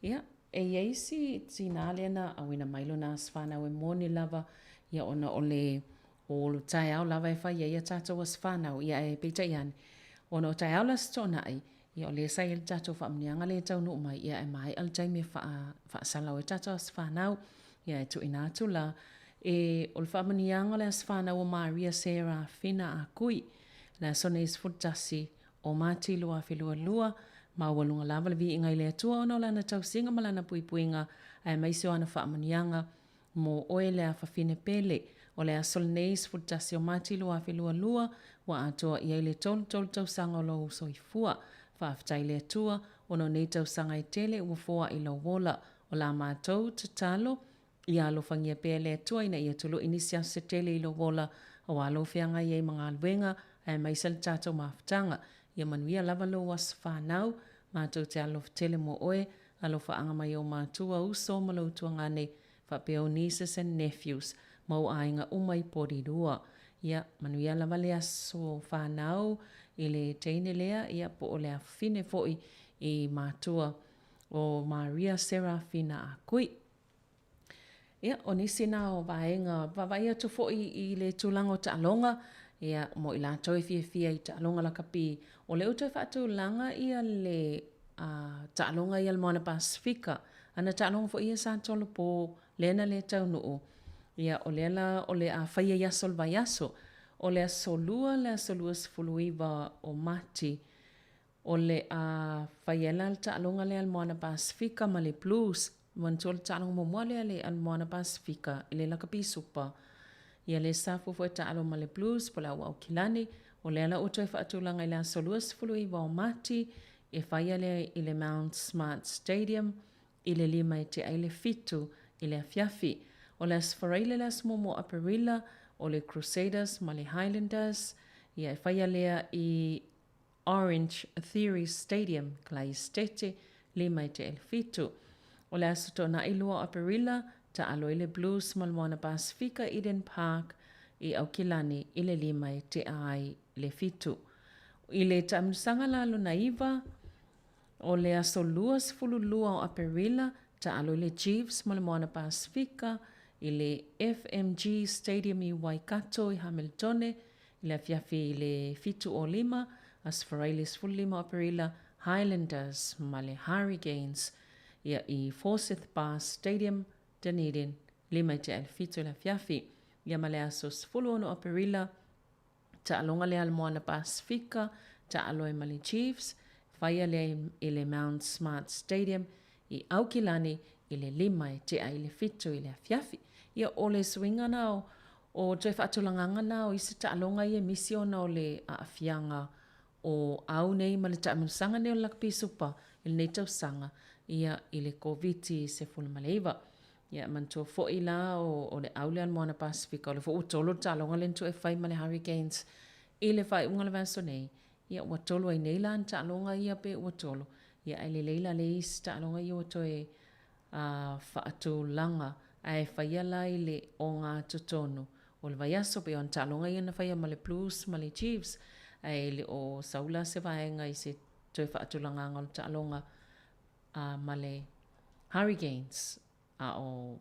Ia, e i ai si tinā lea na auina mai lona aso fanau e moni lava, ia ona o le o le taeao lava e fai ai a tatou aso fanau, ia ae peitai ane, ona o taeao le Aso Toonai, ia o lea sa i ai le tatou faamanuiaga lea e taunuu mai, ia ae maea le taimi e faasalau ai tatou aso fanau, ia ae tuuina atu la e o le faamanuiaga o le aso fanau o Maria Serafina Akui, le aso nei 11 o Mati 2022, maualuga lava le viiga i le Atua ona o Lana tausiga ma Lana puipuiga, aemaise o ana faamanuiaga mo oe le afafine pele. O le aso lenei 11 o Mati 2022, ua atoa i ai le 33 tausaga o lou soifua. Faafetai i le Atua ona o nei tausaga e tele ua foai lou ola. O la matou tatalo, Ia alofagia pea le Atua ina ia tului nisi aso se tele i lou ola aua lou feagai ai ma galuega aemaise le tatou mafutaga. Ia manuia lava lou aso fanau. Matou te alofa tele mo oe. Alofaaga mai ou matua, uso ma lou tuagane faapea ou nieces and nephews ma ou aiga uma i Porirua. Ia manuia lava le aso fanau i le teine lea, ia po o le afafine foi i matua o Maria Serafina Akui. Ia, o nisi na o vaega, vaavaai atu foi i le tulaga o taaloga, ia, mo i latou e fiafia i taaloga lakapi, o lea ua toe faatulaga ia le uh, taaloga ia le Moana Pasifika, ana taaloga foi ia sa tolopo, lea na le taunuu, ia, o lea la o le a faia i aso o le vaiaso, o le aso lua, le aso 29 o Mati, O le a fai ai la le taaloga lea a le Moana Pasifika ma le Blues. Manatua le taaloga muamua lea a le Moana Pasifika i le lakapi supa. Ia lea sa fuafua e taalo ma le Blues po o le Auau Kilani. O lea la ua toe faatulaga i le aso 29 o Mati e faia lea i le Mount Smart Stadium i le 5 e tea i le 7 i le afiafi. O le Aso Faraile le aso muamua o Aperila, o le Crusaders ma le Highlanders, ia e faia lea i Orange Theory Stadium, Kalaesetete, 5 e tea i le 7. O le Aso Toonai 2 o Aperila, taalo ai le Blues ma le Moana Pasifika Eden Park i Aukilani i le 5 e tea ai le 7. I le taamilosaga la lona 9, o le aso 22 o Aperila, taalo ai le Chiefs ma le Moana Pasifika i le FMG Stadium i Waikato i Hamiltone I le afiafi i le 7:05, Aso Faraile 15 o Aperila, Highlanders ma le Hurricanes ia i Forsyth Barr Stadium, Dunedin, 6:55 i le afiafi. Ia ma le aso 16 o Aperila, taaloga lea a le Moana Pasifika, taalo ai ma le Chiefs, faia lea i le Mount Smart Stadium i Aukilani i le 6:55 i le afiafi. Ia o le suiga na o o toe faatulagaga na o isi taaloga ia e misi ona o le aafiaga o au nei ma le taamilosaga nei o le lakapi supa i lenei tausaga ia i le Koviti-19. Ia e manatua foi la o, o le au lea a le Moana Pasifika, o lea foi ua tolo le taaloga lea na tuu e fai ma le Hurricanes i le faaiuga o le vaiaso nei. Ia ua tolo ai nei la ni taaloga ia pe ua tolo. Ia ae lelei la le isi taaloga ia ua toe a faatulaga ae faia la i le ogatotonu o le vaiaso pei o ana taaloga ia na faia ma le Blues ma le Chiefs ae le o sau la se vaega i se toe faatulagaga o le taaloga a ma le Hurricanes a o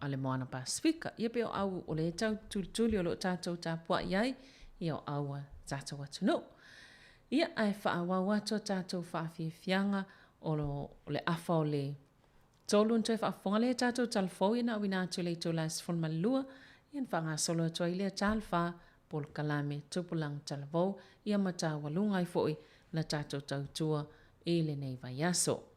a le Moana Pasifika. Ia pei o au o lea e tau tulituli o lo o tatou tapuai ai, ia o au a tatou atunuu. Ia, ae faaauau atu a tatou faafiafiaga o le afa o le tolu ona toe faafofoga lea i tatou tala fou ia na auina atu i le itula e 12, ia na faagasolo atu ai lea tala fa polokalame tupulaga talavou ia ma taualuga ai foi la tatou tautua i lenei vaiaso.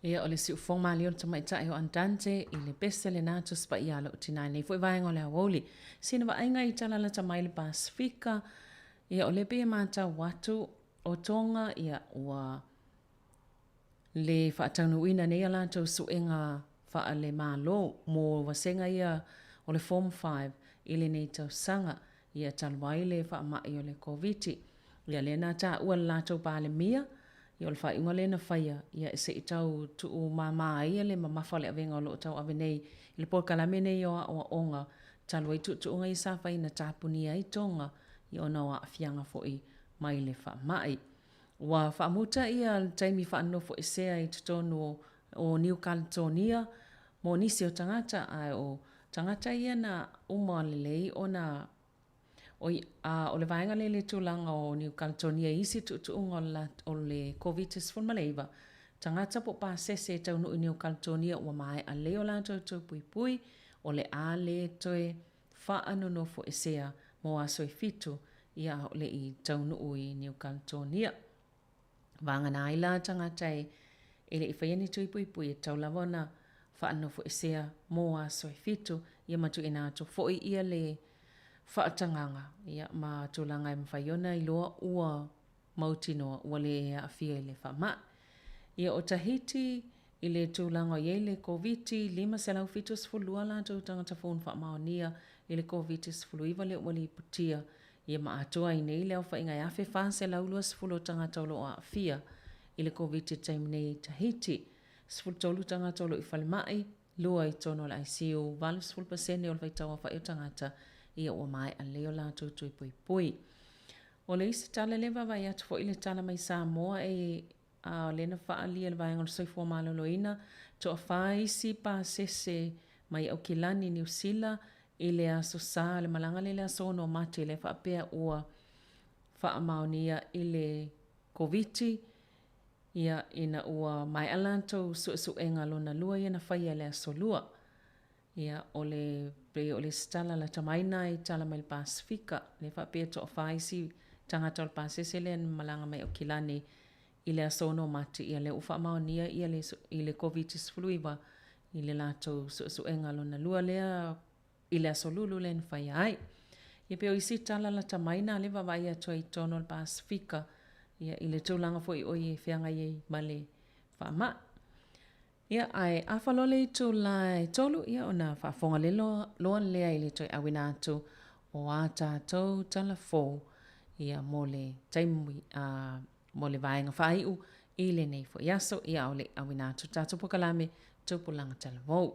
Ia, o le siufofoga malie o le tamaitai o Andante i le pese lena Tusi Paia a lou tina i lenei foi vaega o le aoauli. Sina vaaiga i tala lata mai le Pasefika, ia o lea pei e matau atu o Tonga, ia ua le faataunuuina nei a latou suega faale-Malo mo vasega ia o le Form 5 i lenei tausaga, ia talu ai le faamai o le Koviti. Ia lea na taua e le latou Palemia, ia o le faaiuga lea na faia, ia se i tau tuumama ai le mamafa o le avega o lo o tauave nei i le polokalame nei o aoaoga talu ai tuutuuga ia sa fai na tapunia ai Toga ia ona o aafiaga foi mai le faamai. Ua faamuta ia le taimi faanofoesea i totonu o Niu Kaletonia mo nisi o tagata, ae o tagata ia na uma lelei ona Oi, a o le vaega lea i le tulaga o Niu Kaletonia i isi tuutuuga o le o le Koviti-19, tagata po o pasese e taunuu i Niu Kaletonia ua maea lelei o latou tou puipui, o le a le toe faanonofoesea mo aso e fitu ia a o le i taunuu i Niu Kaletonia. Vagana ai la tagata e e le i faia ni tui puipui e tatau lava ona faanofoesea mo aso e fitu, ia ma tuuina atu foi ia le faatagaga ia ma tulaga e mafai ona iloa ua mautinoa ua le aafia i le faamai. Ia o Tahiti i le tulaga o i ai le Koviti, 572 latou tagata fou na faamaonia i le Koviti-19 lea ua lipotia ia ma atoa ai nei le aofaiga e 1,420 o tagata o lo o aafia i le Koviti i le taimi nei i Tahiti. 13 tagata o lo o i falemai, lua i totonu o le ICU, 80% o le faitauaofai o tagata ia ua maea lelei o latou tui puipui. O le isi tala lea e vaavaai atu foi i le tala mai Samoa e a o lea na faaalia e le Vaega o le Soifua Maloloina, toafa isi pasese mai Aukilani, Niu Sila i le Aso Sa, le malaga lea i le aso 6 o Mati lea faapea ua faamaonia i le Koviti Ia, ina ua maea latou suesuega lona lua ia na faia i le Aso Lua. Ia, o le, pei o le isi tala lata mai na i tala mai le Pasefika, lea faapea e toafa isi tagata o le pasese lea na malaga mai Aukilani i le aso 6 o Mati, ia lea ua faamaonia ia le, i le Koviti-19 i le latou suesuega lona lua lea i le aso lulu lea na faia ai. Ia pei o isi tala lata mai na lea e vaavaai atu ai i totonu o le Pasefika, ia i le tulaga foi o i e feagai ai ma le faamai. Ia, ae afa loa le itula e tolu, ia ona faafofoga loa lea i le toe auina atu o a tatou tala fou, ia mo le taimi, a, mo le vaega faaiu i lenei foi aso, ia a o le i auina atu le tatou polokalame Tupulaga Talavou.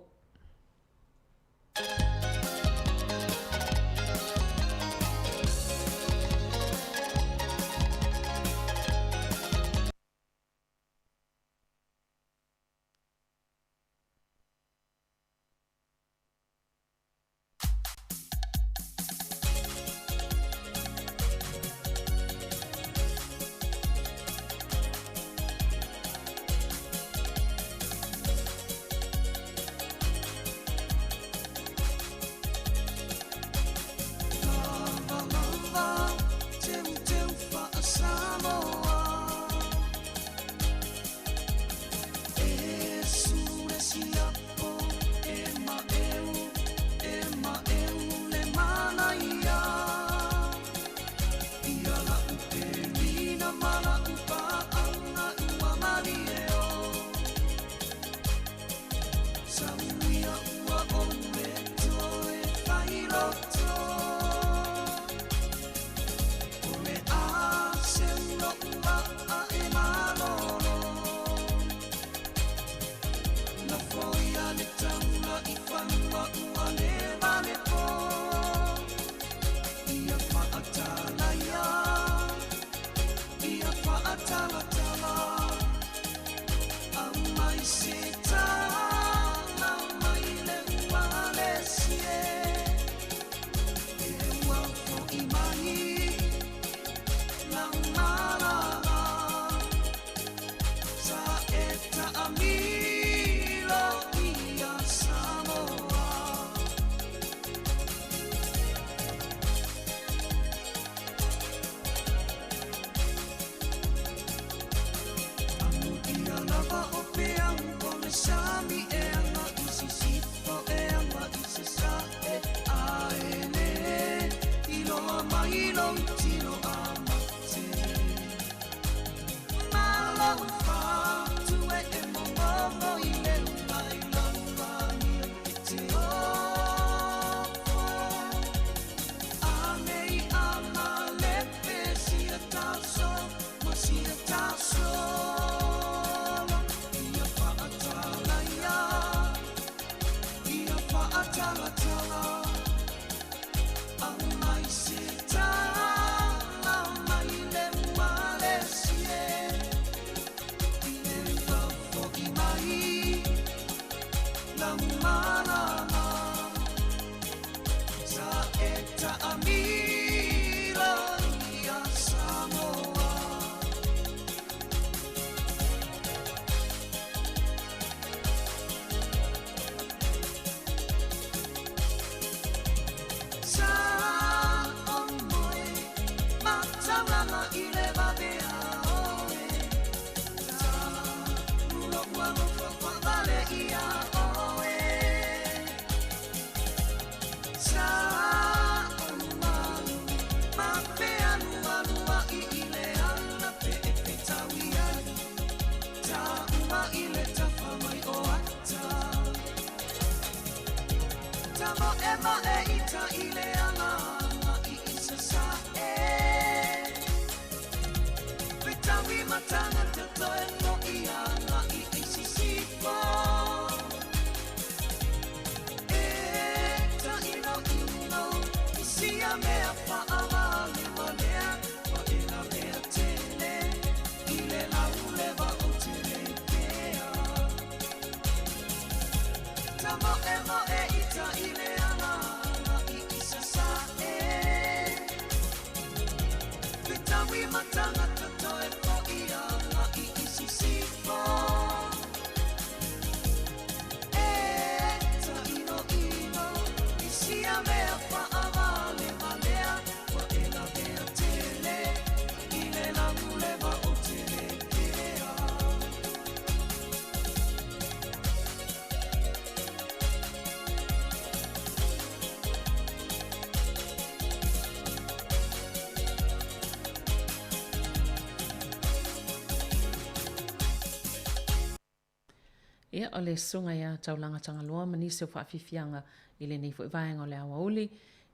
Ia, o le susuga ia Taulaga Tagaloa ma nisi o faafiafiaga i lenei foi vaega o le aoauli.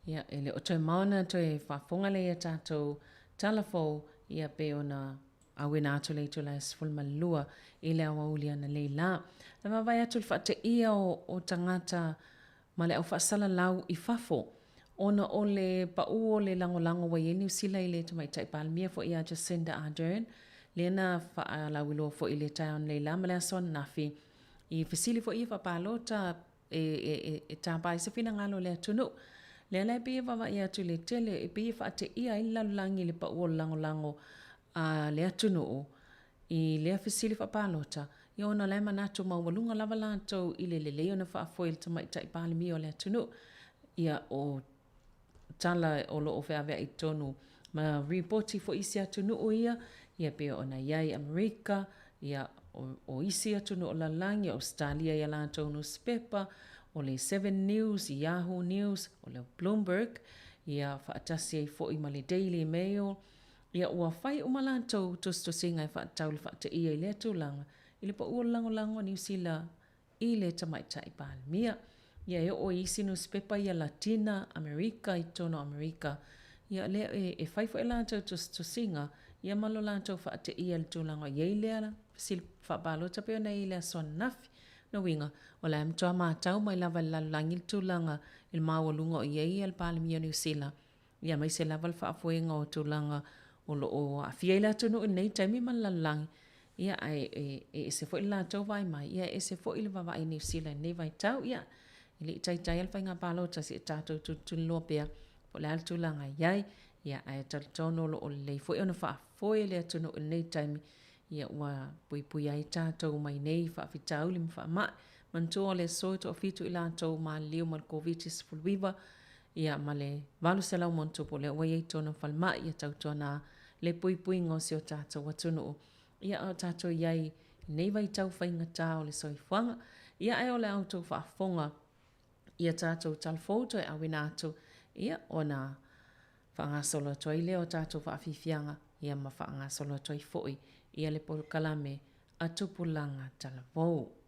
Ia, e le o toe maona toe faafofoga lea ia tatou tala fou, ia pei ona auina atu le itula e 12 i le aoauli ananei la. E vaavaai atu i le faateia o tagata ma le au faasalalau i fafo ona o le paʻu o le lagolago ua i ai Niu Sila i le Tamaitai Palemia foi ia Jacinda Ardern, lea na faalauiloa foi i le taeao nei la ma le aso ananafi i fesili foi ia faapalota e tapa ai se finagalo o le atunuu. Lea la e pei e vaavaai atu i le tele, e pei e faateia ai le lalolagi i le paʻu o le lagolago a le atunuu i lea fesili faapalota, ia ona o la e manatu maualuga lava latou i le lelei ona faafoe e le Tamaitai Palemia o le atunuu. Ia o tala o lo o feaveai i totonu ma ripoti foi isi atunuu ia, ia pei ona i ai Amerika, ia o isi atunuu o le lalolagi, o Ausetalia i a latou nusipepa, o le Seven News, Yahoo News, o le Bloomberg, ia faatasi ai foi ma le Daily Mail, Ia ua fai uma latou tusitusiga e faatatau le faateia i lea tulaga i le pau o le lagolago a Niu Sila i le Tamaitai Palemia. Ia e oo i isi nusipepa ia Latina Amerika i totonu o Amerika, ia lea e fai foi latou tusitusiga ia ma lo latou faateia i le tulaga o i ai lea fesili faapalota pei ona i ai i le aso ananafi. Lona uiga, o le a matua matau mai lava e le lalolagi le tulaga i le maualuga o i ai le Palemia o Niu Sila Ia aemaise lava le faafoega o tulaga o lo o aafia ai le atunuu i lenei taimi ma le lalolagi, ia ae e ese foi le latou vaai mai, ia e ese foi le vaavaai a Niu Sila i lenei vaitau. Ia, e le i taitai lava le faiga palota se i tatou tulituliloa pea po o le a le tulaga e i ai. Ia ae talitonu o lo o lelei foi ona faafoe le atunuu i lenei taimi, ia ua puipuia ai tatou mai nei faafitauli ma faamai. Manatua o le aso e toafitu i latou maliliu ma le Koviti-19, ia ma le 800 ma ono tupu o lea ua i ai i totonu o falemai, ia tautuana le puipuiga o si o tatou atunuu, ia a o tatou i ai i lenei vaitau faigata o le soifuaga. Ia ae o le a outou faafofoga i a tatou tala fou toe auina atu, ia ona faagasolo atu ai lea o tatou faafiafiaga, ia ma faagasolo atu ai foi ia le polokalame a Tupulaga Talavou.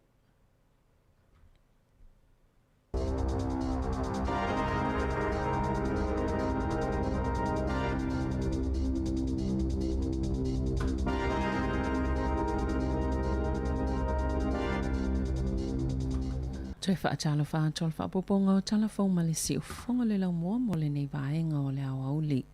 Toe faatalofa atu o le faaopoopoga o Tala Fou ma le Siufofoga o le Laumua mo lenei vaega o le aoauli.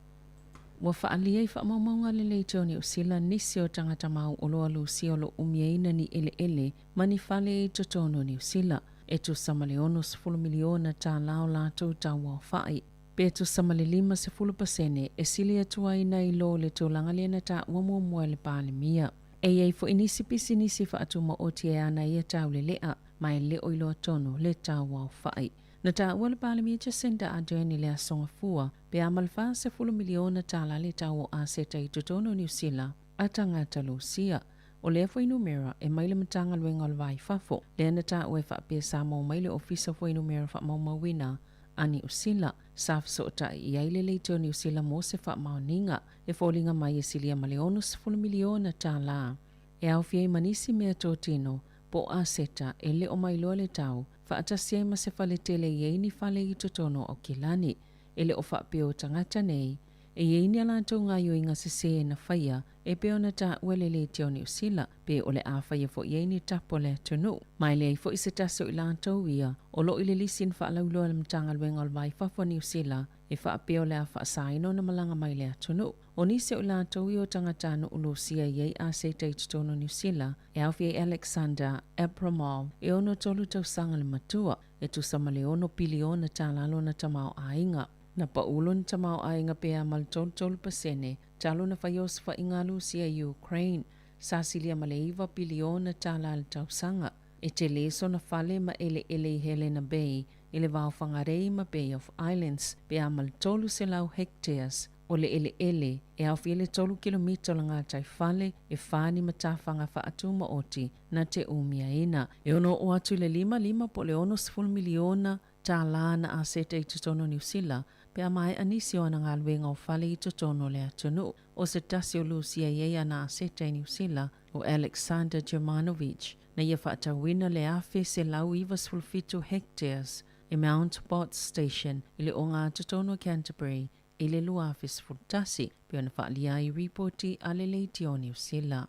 Ua faaalia i faamaumauga a le Leitio Niu Sila nisi o tagata mauoloa Lusia o lo o umiaina ni eleele ma ni fale i totonu o Niu Sila, e tusa ma le $60 miliona tālā o latou tauaofai, pe tusa ma le 50% e sili atu ai nai lo le tulaga lea na taua muamua e le Palemia. E i ai foi nisi pisinisi faatumaoti e ana ia taulelea, ma e le o iloa tonu le tauaofai. Na taua le Palemia Jacinda Ardern i le Aso Gafua, pe a ma le $40 miliona tālā le tau o aseta i totonu o Niu Sila a tagata Lusia. O lea fuainumera e mai le Matagaluega o le Va i Fafo, lea na taua e faapea sa maua mai le Ofisa o Fuainumera Faamaumauina a Niu Sila. Sa fesootai i ai le Leitio o Niu Sila mo se faamaoniga e foliga mai e silia ma le $60 miliona tālā. E aofia ai ma nisi mea totino po o aseta e le o mailoa le tau, faatasi ai ma se fale tele i ai ni fale i totonu o Aukilani. E le o faapea o tagata nei e i ai ni a latou gaoioiga sesē na faia e pei ona taua e le Leitio o Niu Sila, pe o le a faia foi i ai ni tapu a le atunuu. Ma e leai foi se tasi o i latou ia o lo o i le lisi na faalauiloa e le Matagaluega o le Va i Fafo a Niu Sila e faapea o le a faasaina ona malaga mai i le atunuu. O nisi o i latou ia o tagatanuu Lusia e i ai aseta i totonu o Niu Sila, e aofia ai Alexander Abramov, e 63 tausaga le matua, e tusa ma le $6 piliona tālā lona tamaoaiga. Na pau lona tamaoaiga pe a ma le 33% talu ona fai osofaiga a Lusia i Ukraine, sa silia ma le $9 piliona tālā i le tausaga. E tele sona fale ma eleele i Helena Bay i le va o Whangarei ma Bay of Islands pe a ma le 300 hectares o le eleele, e aofia le 3 kilomita o le gataifale, e fa ni matafaga faatumaoti na te umiaina. E ono oo atu i le 55 po o le 60 miliona tālā na aseta i totonu o Niu Sila pe a maea nisi o ana galuega o fale i totonu o le atunuu. O se tasi o Lusia i ai ana aseta i Niu Sila, o Alexander Germanovich, na ia faatauina le 1,197 hectares i Mount Potts Station i le ogatotonu o Canterbury i le 2011, pei ona faaalia ai i ripoti a le Leitio Niu Sila.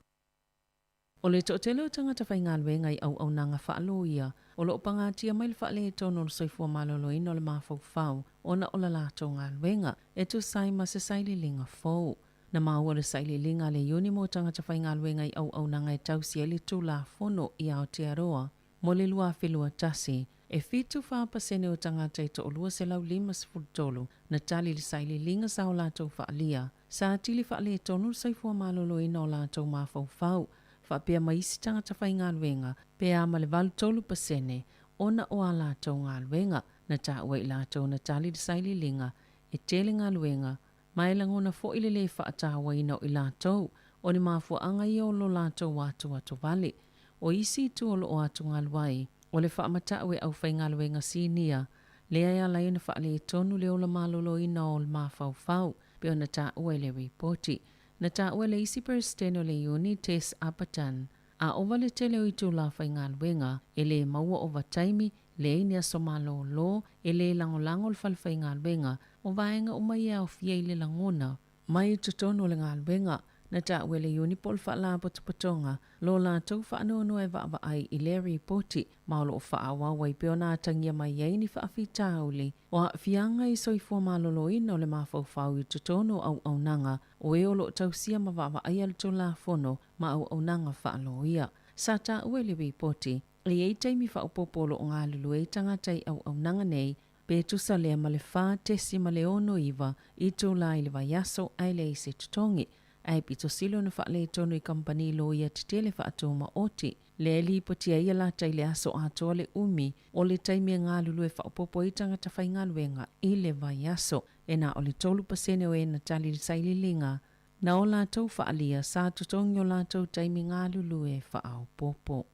O le toatele o tagata faigaluega i auaunaga faaloia o lo o pagatia mai le faaletonu o le soifua maloloina o le mafaufau ona o la latou galuega e tusa ai ma se sailiiliga fou. Na maua le sailiiliga a le Iuni mo tagata faigaluega i auaunaga e tausi ai le Tulafono i Aotearoa mo le 2021, e 74 pasene o tagata e 253 na tali i le sailiiliga sa o latou faaalia, sa atili faaletonu le soifua maloloina o latou mafaufau, faapea ma isi tagata faigaluega, pe a ma le 83 pasene ona o a latou galuega. Na taua i latou na tali i le sailiiliga, e tele galuega, ma e lagona foi le lē faatauaina o i latou, o ni mafuaaga ia o lo latou atuatuvale. O isi itu o lo o atugalu ai, o le faamatau e aufaigaluega sinia, lea e ala ai ona faaletonu le ola maloloina o le mafaufau, pei ona taua i le ripoti. Na taua e le isi Peresetene o le Iuni, Tess Apatan, a ova le tele o itulā faigaluega, e lē maua ovataimi, leai ni aso malōlō, e lē lagolago le fale faigaluega, o vaega uma ia e aofia i le lagona mai i totonu o le galuega. Na taua e le Iuni po o le Faalapotopotoga lo latou faanoanoa e vaavaai i lea ripoti, ma o lo o faaauau ai pea ona atagia mai ai ni faafitauli o aafiaga i soifua maloloina o le mafaufau i totonu o auaunaga o e o lo o tausia ma vaavaaia le Tulafono ma auaunaga faaloia. Sa taua i le ripoti, e i ai taimi faaopoopo o lo o galulue ai tagata i auaunaga nei, pe tusa lea ma le 4.69 itulā i le vaiaso ae leai se totogi, ae pito sili ona faaletonu i kamupani loia tetele faatumaoti. Lea e lipoti ai ia lata i le aso atoa le umi o le taimi e galulue faaopoopo ai tagata faigaluega i le vaiaso. E na o le 3% o e na tali i le sailiiliga na o latou faaalia sa totogi o latou taimi galulue faaopoopo.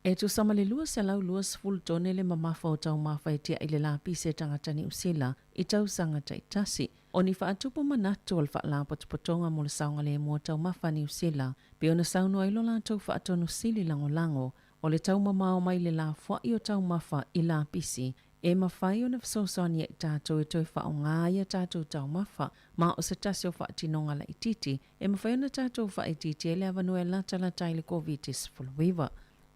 E tusa ma le 220 tone le mamafa o taumafa e tia'i le lapisi e tagata Niu Sila i tausaga taitasi. O ni faatupu manatu o le Faalapotopotoga mo le Saogalemu o Taumafa a Niu Sila, pei ona saunoa ai lo latou faatonu sili lagolago o le taumamao mai le lafoa'i o taumafa i lapisi e mafai ona fesoasoani ia i tatou e toe faaaoga ai a tatou taumafa, ma o se tasi o faatinoga laitiiti e mafai ona tatou faaitiitia ai le avanoa e latalata ai le Koviti-19.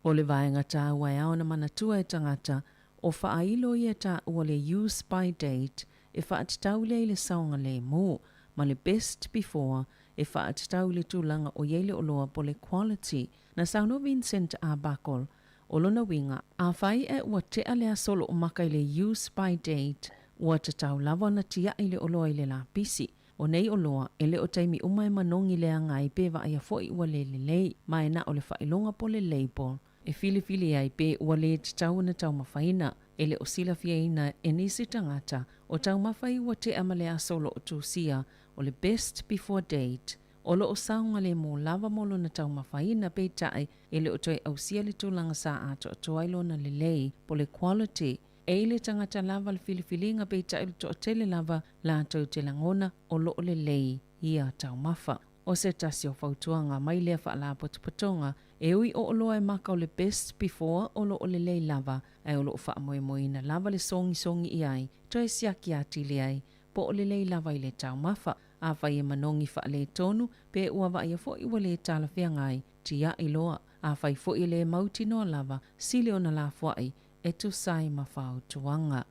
O le vaega taua e ao ona manatua e tagata, o faailo ia e taua le use by date e faatatau lea i le saogalemu, ma le best before e faatatau i le tulaga o i ai le oloa po o le quality. Na saunoa Vincent Arbuckle, O lona uiga, afai ae ua tea le aso o loo maka i le use by date, ua tatau lava ona tiai le oloa i le lapisi. O nei oloa, e le o taimi uma e manogi leaga ai pe vaaia foi ua le lelei, ma e na o le faailoga po o le label e filifili ai pe ua le tatau ona taumafaina. E le o silafiaina e nisi tagata, o taumafa i ua tea ma le aso o loo tusia o le best before date, O lo o saogalemu lava mo lona taumafaina, peitai, e le o toe ausia le tulaga sa atoatoa ai lona lelei, po le quality. E i le tagata lava le filifiliga, peitai o le toatele lava latou te lagona o lo o lelei ia taumafa. O se tasi o fautuaga mai lea faalapotopotoga, e ui o oloa e maka o le best before o lo o lelei lava, ae o lo o faamoemoeina lava le sogisogi i ai, toe siaki atili ai, po o lelei lava i le taumafa. Afai e manogi faaletonu, pe ua vaaia foi ua le talafeagai, tiai loa. Afai foi e le mautinoa lava, sili ona lafoai, e tusa ai ma fautuaga.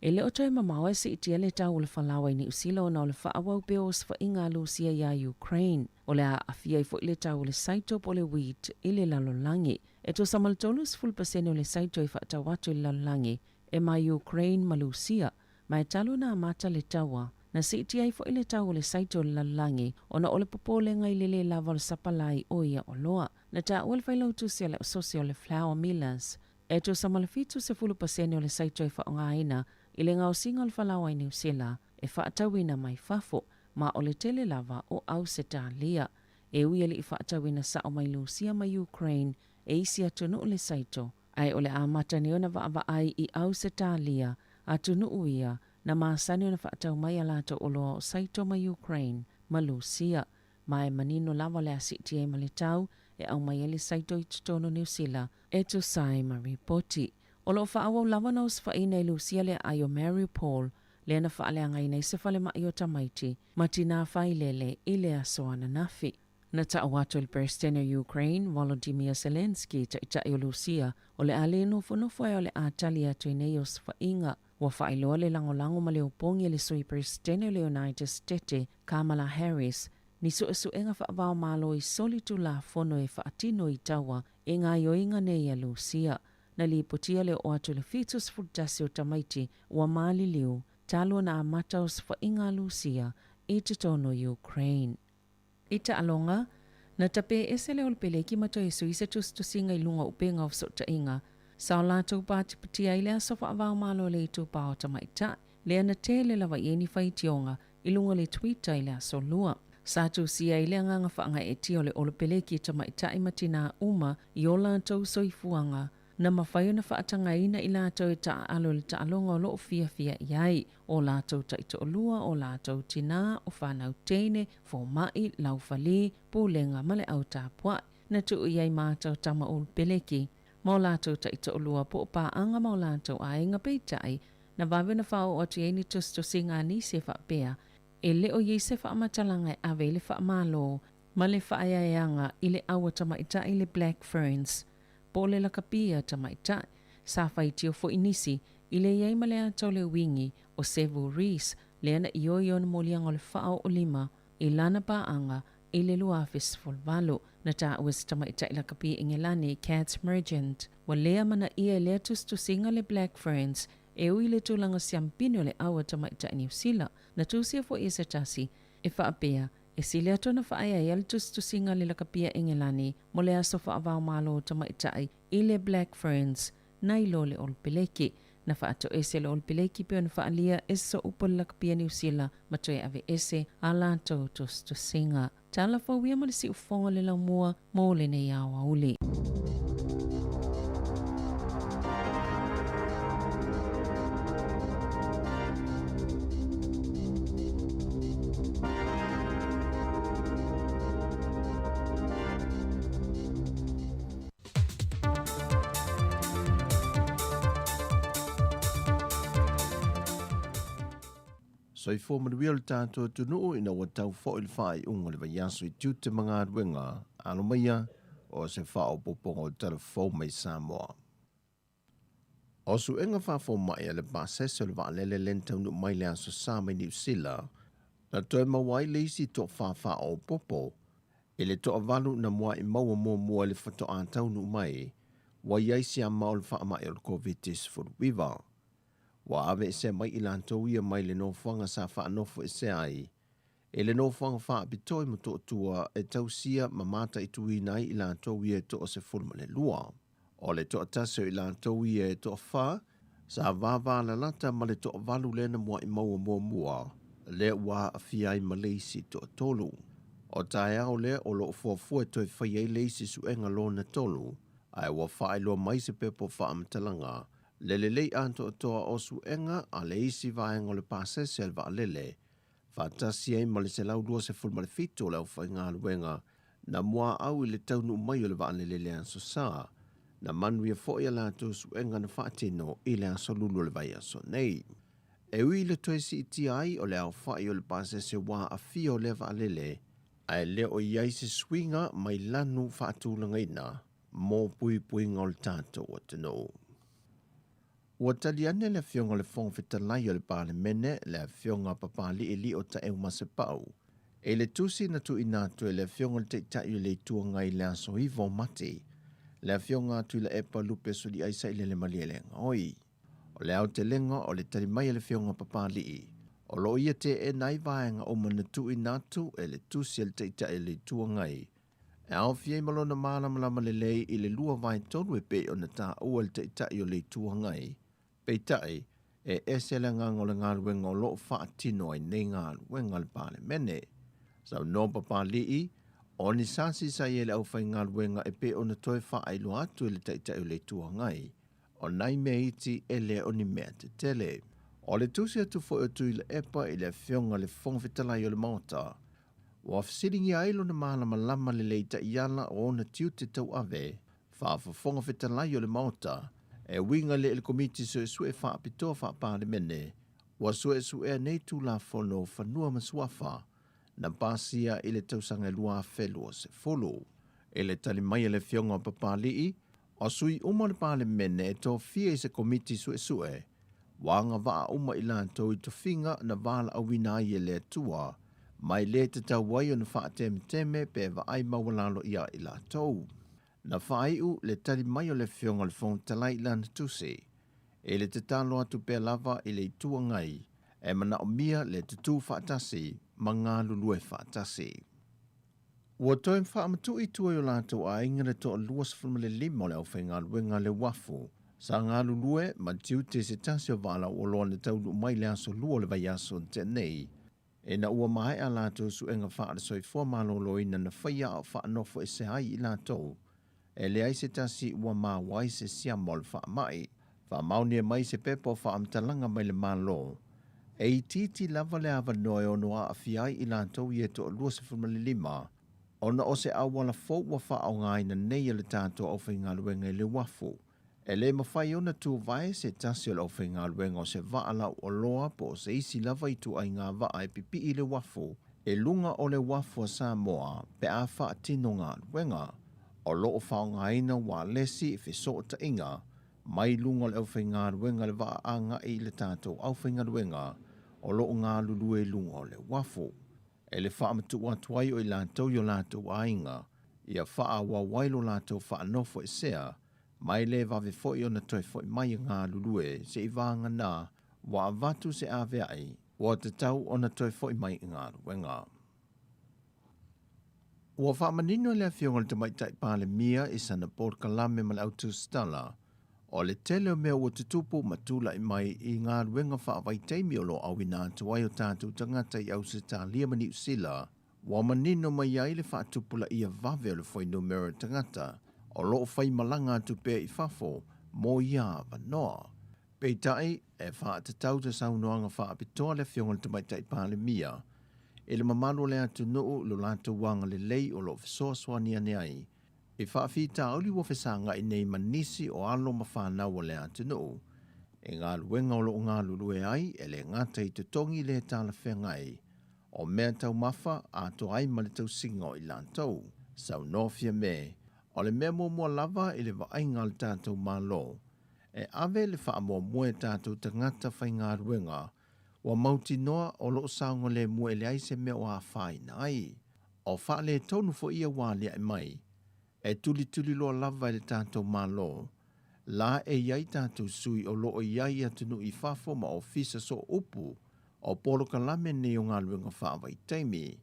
E le o toe mamao e siitia le tau o le falaoa i Niu Sila ona o le faaauau pea o osofaiga a Lusia iā Ukraine. O le a aafia ai foi le tau o le saito po o le wheat i le lalolagi. E tusa ma le 30% o le saito e faatau atu i le lalolagi e mai Ukraine ma Lusia, ma e talu ona amata le taua, na siitia ai foi le tau o le saito o le lalolagi ona o le popolega i le lē lava o le sapalai o ia oloa. Na taua le failautusi a le Asosi o le Flour Millers, e tusa ma le 70% o le saito e faaaogaina i le gaosiga o le falaoa i Niu Sila e faatauina mai fafo, ma o le tele lava o Ausetalia. E ui e le i faatauina sao mai Lusia ma Ukraine e isi atunuu le saito, Ae o le amata nei ona vaavaai i Ausetalia, atunuu ia na masani ona faatau mai a latou oloa o Saito ma Ukraine ma Lusia. Ma e manino lava o le a siitia ai ma le tau e aumai ai le saito i totonu o Niu Sila e tusa ai ma ripoti. O lo o faaauau lava ona osofaiina e Lusia le aai o Mariupol lea na faaleagaina ai se falemai o tamaiti ma tinā failele i le aso ananafi. Na tau atu e le Peresetene o Ukraine, Volodymyr Zelenskyy, taitai o Lusia, o le a le nofonofo ae o le a tali atu i nei osofaiga. Ua faailoa le lagolago ma le opogi e le Sui Peresetene o le United Stete, Kamala Harris, ni suesuega faavaomalo i soli tulafono e faatino i taua i gaioiga nei a Lusia. Na lipotia le oo atu i le 71 o tamaiti ua maliliu talu ona amata osofaiga a Lusia i totonu o Ukraine. I taaloga, na tape ese le Olopeleki ma toe sui se tusitusiga i luga o upega o fesootaiga. Sa o latou patipatia ai le aso faavaomalo o le itupa o tamaitai, lea na tele lava i ai ni faitioga i luga o le Twitter i le aso Lua. Sa tusia ai le agaga faagaeetia o le Olopeleki i tamaitai ma tinā uma i o latou soifuaga na mafai ona faatagaina i latou e taaalo i le taaloga o lo o fiafia i ai, o latou taitoalua, o latou tinā, o fanau teine, fomai, laufali, pulega ma le au tapuai. Na tuu i ai mātou tama ulu peleki, ma o latou taitoalua po o paaga ma o latou aiga, peitai, na vave ona faaoo atu i ai ni tusitusiga a nisi e faapea, e le o i ai se faamatalaga e ave ai le faamalo ma le faaeaeaga i le au a tamaitai le Black Ferns. Po o le lakapi a tamaitai. Sa faitio foi nisi i le i ai ma le ata o le uigi o Sevu Reece lea na ioe i ona moliaga o le faaoolima i lana paaga i le 2018. Na taua e se tamaitai lakapi Engelani, Kat Merchant, ua le amanaia i lea tusitusiga le Black Ferns e ui i le tulaga siampine o le au a tamaitai Niu Sila. Na tusia foi e se tasi e faapea, E sili atu ona faaeaea le tusitusiga a le lakapia Engelani mo le aso faavaomalo o tamaitai i le Black Ferns nai lo le Olopeleki. Na faatoese le Olopeleki pei ona faaalia e sooupu a le lakapia Niu Sila ma toe aveese a latou tusitusiga. Tala fou ia ma le siufofoga o le laumua mo lenei aoauli. Soifua manuia lo tatou atunuu ina ua tau foi le faaiuga o le vaiaso i tiute ma galuega. Alo maia! O se faaopoopoga o le Tala Fou mai Samoa. O suega faafomai a le pasese o le vaalele lea na taunuu mai le Aso Sa mai Niu Sila, na toe maua ai le isi toafa faaopoopo i le toavalu na muai maua muamua i le faatoa taunuu mai ua i ai siama o le faamai o le Koviti-19. Ua aveesea mai i latou ia mai le nofoaga sa faanofoesea ai i le nofoaga faapitoa i Motootua e tausia ma mataituina ai i latou ia e toa-12. O le toatasi o i latou ia e toafa, sa vavalalata ma le toavalu lea na muai maua muamua, lea ua aafia ai ma le isi toatolu. O taeao lea o lo o fuafua e toe fai ai le isi suega lona tolu, ae ua faailoa mai se pepa o faamatalaga le lelei atoatoa o suega a le isi vaega o le pasese a le vaalele, faatasi ai ma le 127 o le aufaigaluega na muaau i le taunuu mai o le vaalele i le Aso Sa, na manuia foi a latou suega na faatino i le aso Lulu o le vaiaso nei. E ui i le toe siitia ai o le aofai o le pasese ua aafia o lea vaalele, ae le o i ai se suiga mai lanu faatulagaina mo puipuiga o le tatou atunuu. Ua tali ane le Afioga i le Fofoga Fetalai o le Palemene, le Afioga Papalii Lio Taeu Masepau, i le tusi na tuuina atu e le Afioga i le Taitai o le Itu Agai i le aso 9 o Mati, le Afioga Tuilaepa Lupe Suliai Sailele Malielegaoi. O le aotelega o le tali mai a le Afioga Papalii, o lo o ia teena ai vaega uma na tuuina atu e le tusi a le Taitai o le Itu Agai E aofia ai ma lona malamalama lelei i le 2/3 e pei ona taua e le Taitai o le Itu Agai. Peitai, e ese le agaga o le galuega o lo o faatino ai nei galuega a le Palemene. Saunoa Papalii, o ni sasi sa i ai le aufaigaluega e pei ona toe faailoa atu e le Taitai o le Itu Agai, o nai mea iti e le o ni mea tetele. O le tusi atu foi o Tuilaepa i le Afioga i le Fofoga Fetalai o le Maota, Ua fesiligia ai lona malamalama lelei taiala o ona tiute tauave faa-Fofoga Fetalai o le Maota e uiga lea i le Komiti Suesue Faapitoa Faa-Palemene ua suesuea nei Tulafono o Fanua ma Suafa na pasia i le tausaga e 2020. I le tali mai a le Afioga o Papalii, o sui uma o le Palemene e tofia i se Komiti Suesue, ua agavaa uma i latou i tofiga na valaauina ai e le Atua, ma e le tatau ai ona faatemeteme pe vaai maualalo iā i latou. Na faaiu le tali mai o le Afioga i le Fofoga Fetalai i lana tusi, i le tatalo atu pea lava i le Itu Agai e manaomia le tutū faatasi ma galulue faatasi. Ua toe faamatuu i tua i o latou aiga le toa 25 o le aufaigaluega a le uafu sa galulue ma tiute i se tasi o vaalauoloa na taunuu mai i le aso Lua o le vaiaso na tea nei, ina ua maea a latou suega faale-soifua maloloina na faia a o faanofoesea ai i latou e leai se tasi ua maua ai se siama o le faamai. Faamaonia mai se pepa o faamatalaga mai le Malo, e itiiti lava le avanoa e ono aafia ai i latou ia e toa 25, ona o se auala fou ua faaaogaina nei e le tatou aufaigaluega i le uafu. E le mafai ona tuvae se tasi o le aufaigaluega o se vaa lauoloa po o se isi lava ituaiga vaa e pipii i le uafu i luga o le uafu a Samoa pe a faatino galuega. O lo o faaaogaina ualesi fesootaiga mai luga o le aufaigaluega le vaa agai i le tatou aufaigaluega o lo o galulue i luga o le uafu. E le faamatuu atu ai o i latou i o latou aiga ia faaauau ai lo latou faanofoesea mai le vave foi ona toe foi mai e galulue se i vagana ua avatu se aveai ua tatau ona toe foi mai i galuega. Ua faamanino e le Afioga i le Tamaitai Palemia i sana polokalame ma le autusitala, o le tele o mea ua tutupu ma tulai mai i galuega faavaitaimi o lo o auina atu ai o tatou tagata i Ausetalia ma Niu Sila, ua manino mai ai le faatupulaia vave o le fuainumera o tagata o lo o faimalaga atu pea i fafo mo ia avanoa. Peitai, e faatatau se saunoaga faapitoa le Afioga i le Tamaitai Palemia i le mamalu o le atunuu i lo latou agalelei o lo o fesoasoani ane ai i faafitauli ua fesagai nei ma nisi o alo ma fanau o le atunuu i galuega o lo o galulue ai e le gata i totogi le talafeagai o mea taumafa atoa ai ma le tausiga o i latou. Saunoa Fiame. O le mea muamua lava i le vaaiga a le tatou Malo, e ave le faamuamua i tatou tagata faigaluega ua mautinoa o lo o saogalemu e leai se mea o afaina ai. O faaletonu foi ia ua aliae mai, e tulituli loa lava e le tatou Malo la e i ai tatou sui o lo o i ai i atunuu i fafo ma ofisa sooupu o polokalame nei o galuega faavaitaimi,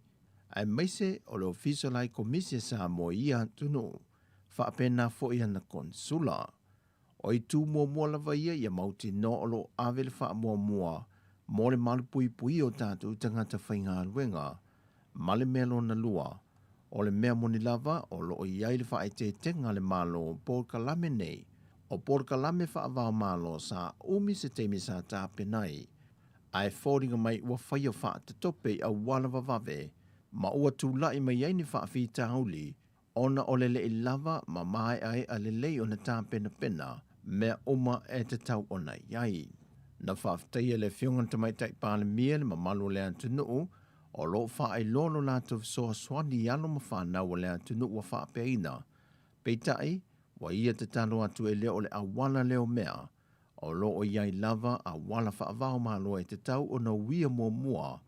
aemaise o le Ofisa o le Hai Komisi a Samoa i ia atunuu, faapena foi ana Konesula. O itu muamua lava ia ia mautinoa o lo o ave le faamuamua mo le malupuipuia o tatou tagata faigaluega, ma le mea lona lua, o le mea moni lava o lo o i ai le faaeteetega a le Malo o polokalame nei, o polokalame faava-o-Malo sa umi se taimi sa tapena ai, ae foliga mai ua faia faatatope i auala vavave ma ua tulai mai ai ni faafitauli ona o le leʻi lava ma maeaea lelei ona tapenapena mea uma e tatau ona i ai. Na faafetaia e le Afioga i le Tamaitai Palemia le mamalu o le atunuu o lo o faailoa lo latou fesoasoani i alo ma fanau o le atunuu ua faapeaina, peitai, ua ia tatalo atu e le o le auala lea o mea, o lo o i ai lava auala faava-o-Malo e tatau ona uia muamua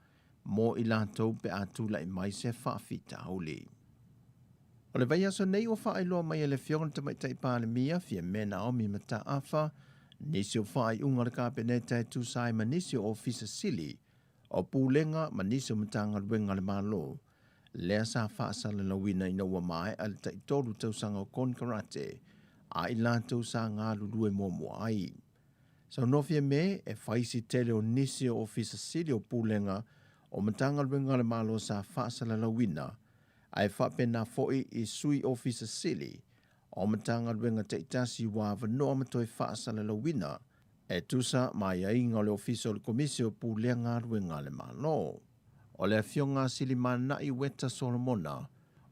mo i latou pe a tulai mai se faafitauli. O le vaiaso nei ua faailoa mai e le Afioga i le Tamaitai Palemia, Fiame Naomi Mataafa, nisi o faaiuga a le Kapeneta e tusa ai ma nisi o Ofisa Sili o Pulega ma nisi o Matagaluega a le Malo, lea sa faasalalauina ina ua maea le taitolu tausaga o konekarate a i latou sa galulue muamua ai. Saunoa Fiame e fai si tele o nisi o Ofisa Sili o Pulega o Matagaluega a le Malo sa faasalalauina, ae faapena foi i Sui Ofisa Sili o Matagaluega taitasi ua avanoa ma toe faasalalauina e tusa ma aiaiga o le Ofisa o le Komisi o Pulea Galuega a le Malo. O le Afioga a Silimanai Weta Solomona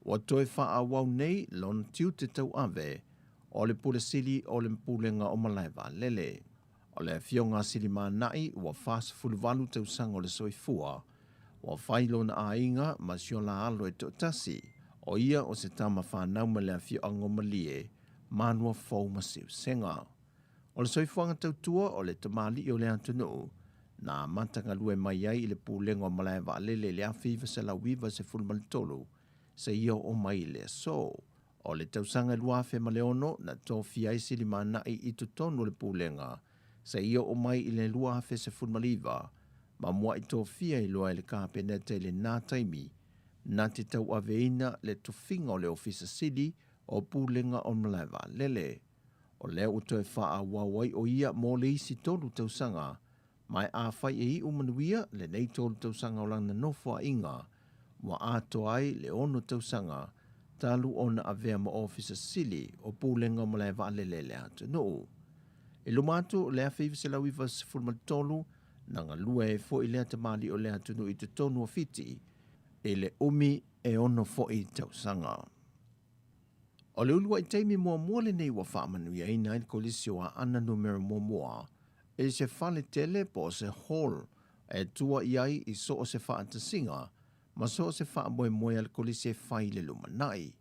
ua toe faaauau nei lona tiute tauave o le Pule Sili o le Pulega o Malaevaalele. O le Afioga a Silimanai ua 48 tausaga o le soifua, ua fai lona aiga ma si ola alo e toatasi, o ia o se tama fanau mai le afioaga o Malie, Manuafou ma Siusega. O le soifuaga tautua o le tamalii o le atunuu, na amata galue mai ai i le Pulega o Malaevaalele i le 1993 seia oo mai i le aso. O le tausaga e 2006 na tofia ai Silimanai i totonu o le Pulega seia oo mai i le 2019 ma mua'i tofia ai loa e le Kapeneta i lena taimi na te tauaveina le tofiga o le Ofisa Sili o Pulega o Malaevaalele. O lea ua toe faaauau ai o ia mo le isi tolu tausaga, ma e afai e iu manuia lenei tolu tausaga o lana nofoaiga, ua atoa ai le ono tausaga talu ona avea ma Ofisa Sili o Pulega o Malae Vaalele le atunuu. I luma atu o le 1993, na galue ai foi lea tamalii o le atunuu i totonu o Fiti i le umi e ono foi tausaga. O le uluai taimi muamua lenei ua faamanuiaina ai le Kolisi o Aana Numera Muamua i se fale tele po o se hall e tua i ai i so o se faatasiga ma so o se faamoemoe a le Kolisi e fai i le lumanai.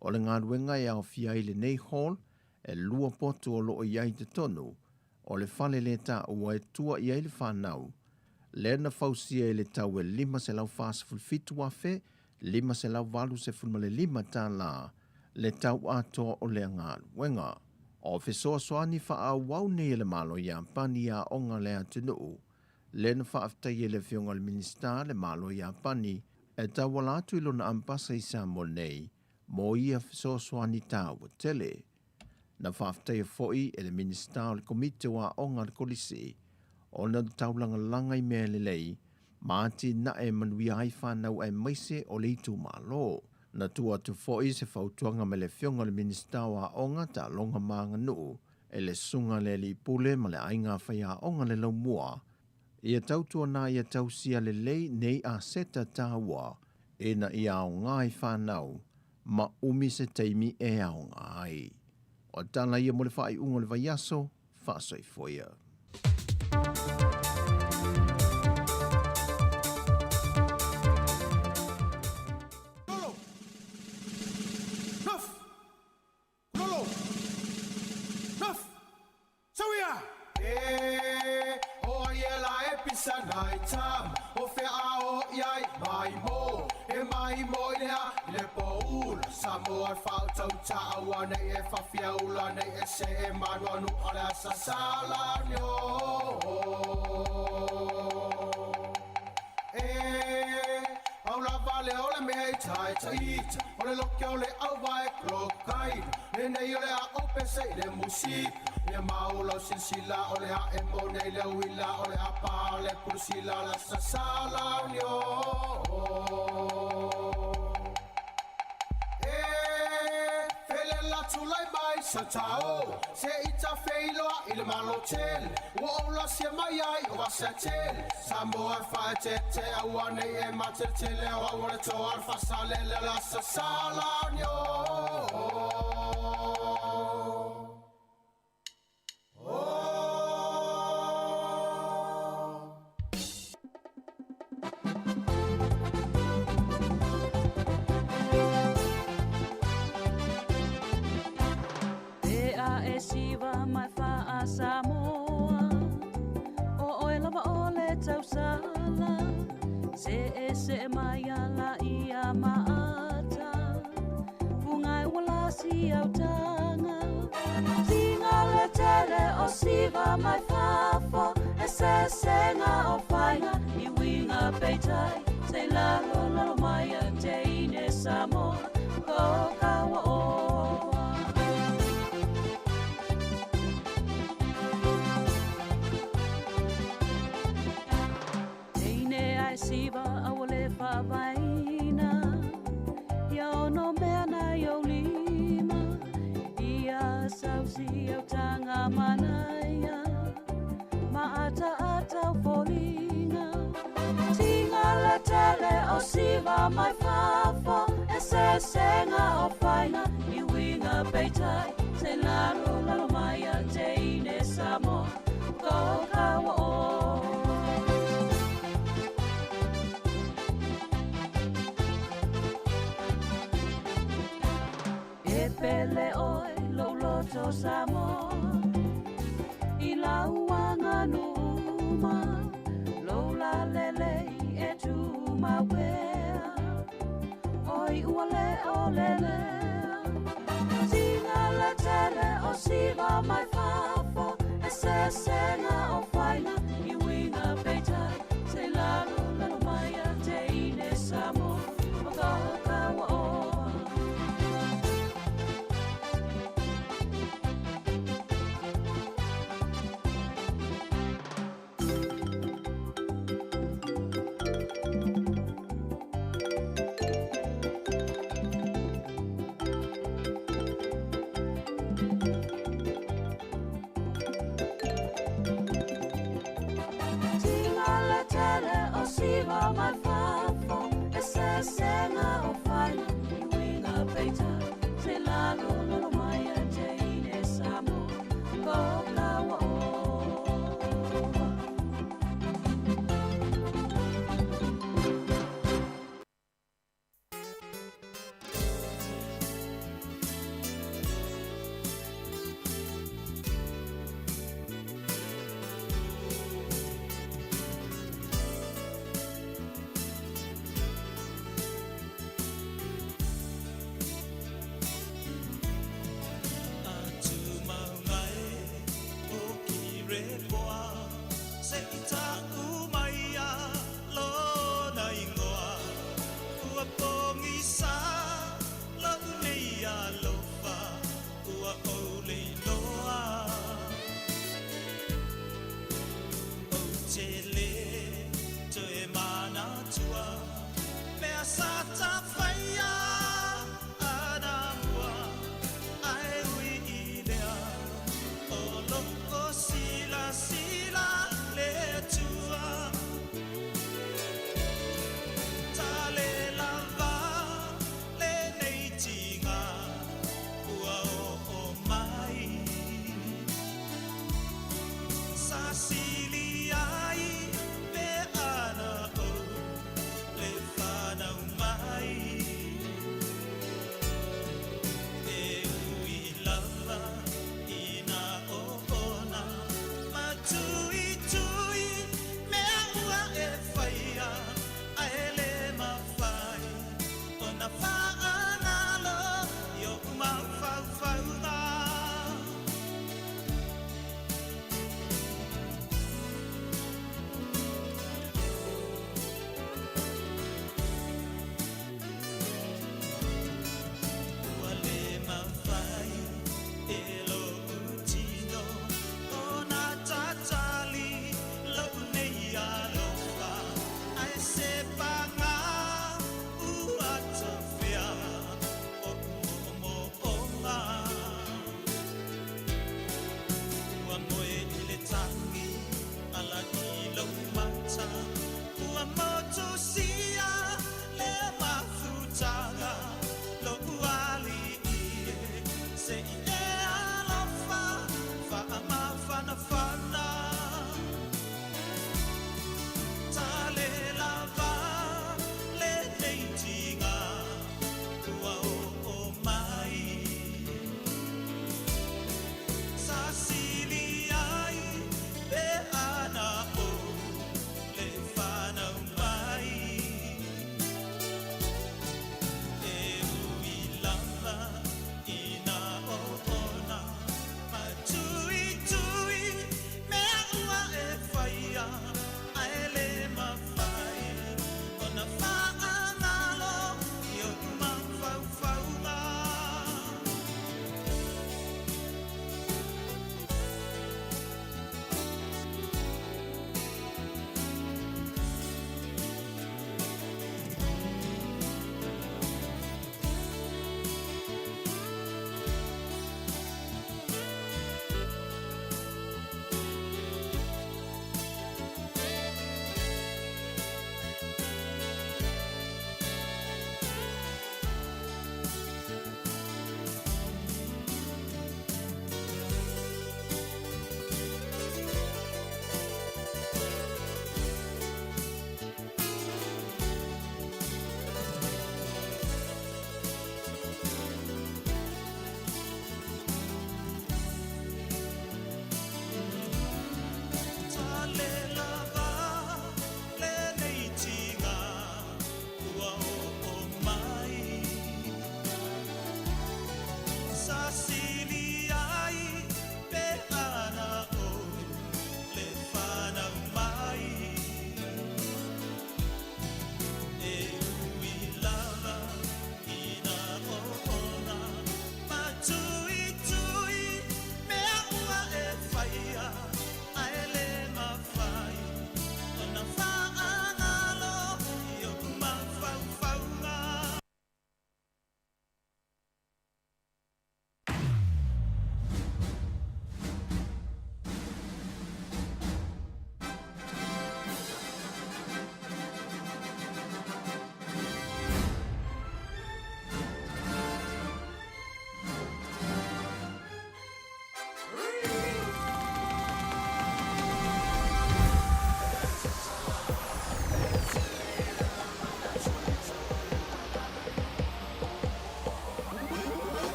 O le galuega e aofia ai lenei hall e lua potu o lo o i ai i totonu o le fale lē taua e tua i ai le fanau, lea na fausia i le tau e $547,585 tālā le tau atoa o lea galuega. O fesoasoani faaauau nei a le Malo Iapani i aoga a le atunuu, lea na faafetaia e le Afioga i le Minisita le Malo Iapani e tauala atu i lona Ambasa i Samoa nei mo ia fesoasoani taua tele. Na faafetaia foi e le Minisita o le Komiti o Aoga a le Kolisi ona taulagalaga i mea lelei ma atinae e manuia ai fanau aemaise o le itumalo. Na tuu atu foi se fautuaga mai le Afioga i le Minisita o Aoga, Taaloga ma Aganuu e le Susuga i le Alii Pule ma le Aiga Faiaoga le Laumua ia tautuana ia tausia lelei nei aseta taua ina ia aoga i fanau ma umi se taimi e aoga ai. O tala ia mo le faaiuga o le vaiaso, faasoifua ia. mai mo i le a i le poula Samoa e faautauta aua nei e faafiaula nei e se e manuanu o le asasala nio E au lava le o le mea i taitaita o le loke o le auvae krokaina lenei o le a ou pese i le musika ia mau lau silasila o le a e mo nei le uila o le a pa le pulusila la sasala nio E fele la tulai mai sa tao se ita feiloa i le malo tele ua ou lasia mai ai o vasa tele Samoa e faaeteete aua nei e mateletele o au o le toa le faasalele la sasala nio E a e siva mai faa Samoa O oe lava o le tausala Se e se mai ala ia maata Fungai wala si autanga Tinga le tele o siva mai fafo E se senga o whainga I winga peitai Se lalo lalo mai a te ine Samoa Ko kawa oa Teine ai siva au le whawaina Ia ono mea na iau lima Ia sausi au tanga manaia Ma ata ata o folinga Tinga le tele o siva mai fafo E se senga o whainga I winga peitai Se lalo lalo mai a te ine Samoa Ko kawa oa E pele oe lou loto Samoa I lauanga numa Lou la lelei e tumauea Oi ua le o lelea Tinga le tele o siva mai fafo E se senga o whainga I winga peitai Se lalo lalo mai a te ine Samoa O ka kawa oa Tinga le tele o siva mai fafo E se senga o whainga I winga peitai Se lalo lalo mai a te ine Samoa Ko kawa oa ona faagalo i oʻu mafaufauga. Ua le mafai e loʻu tino ona tatali loʻu nei alofa, ae se paga ua tofea.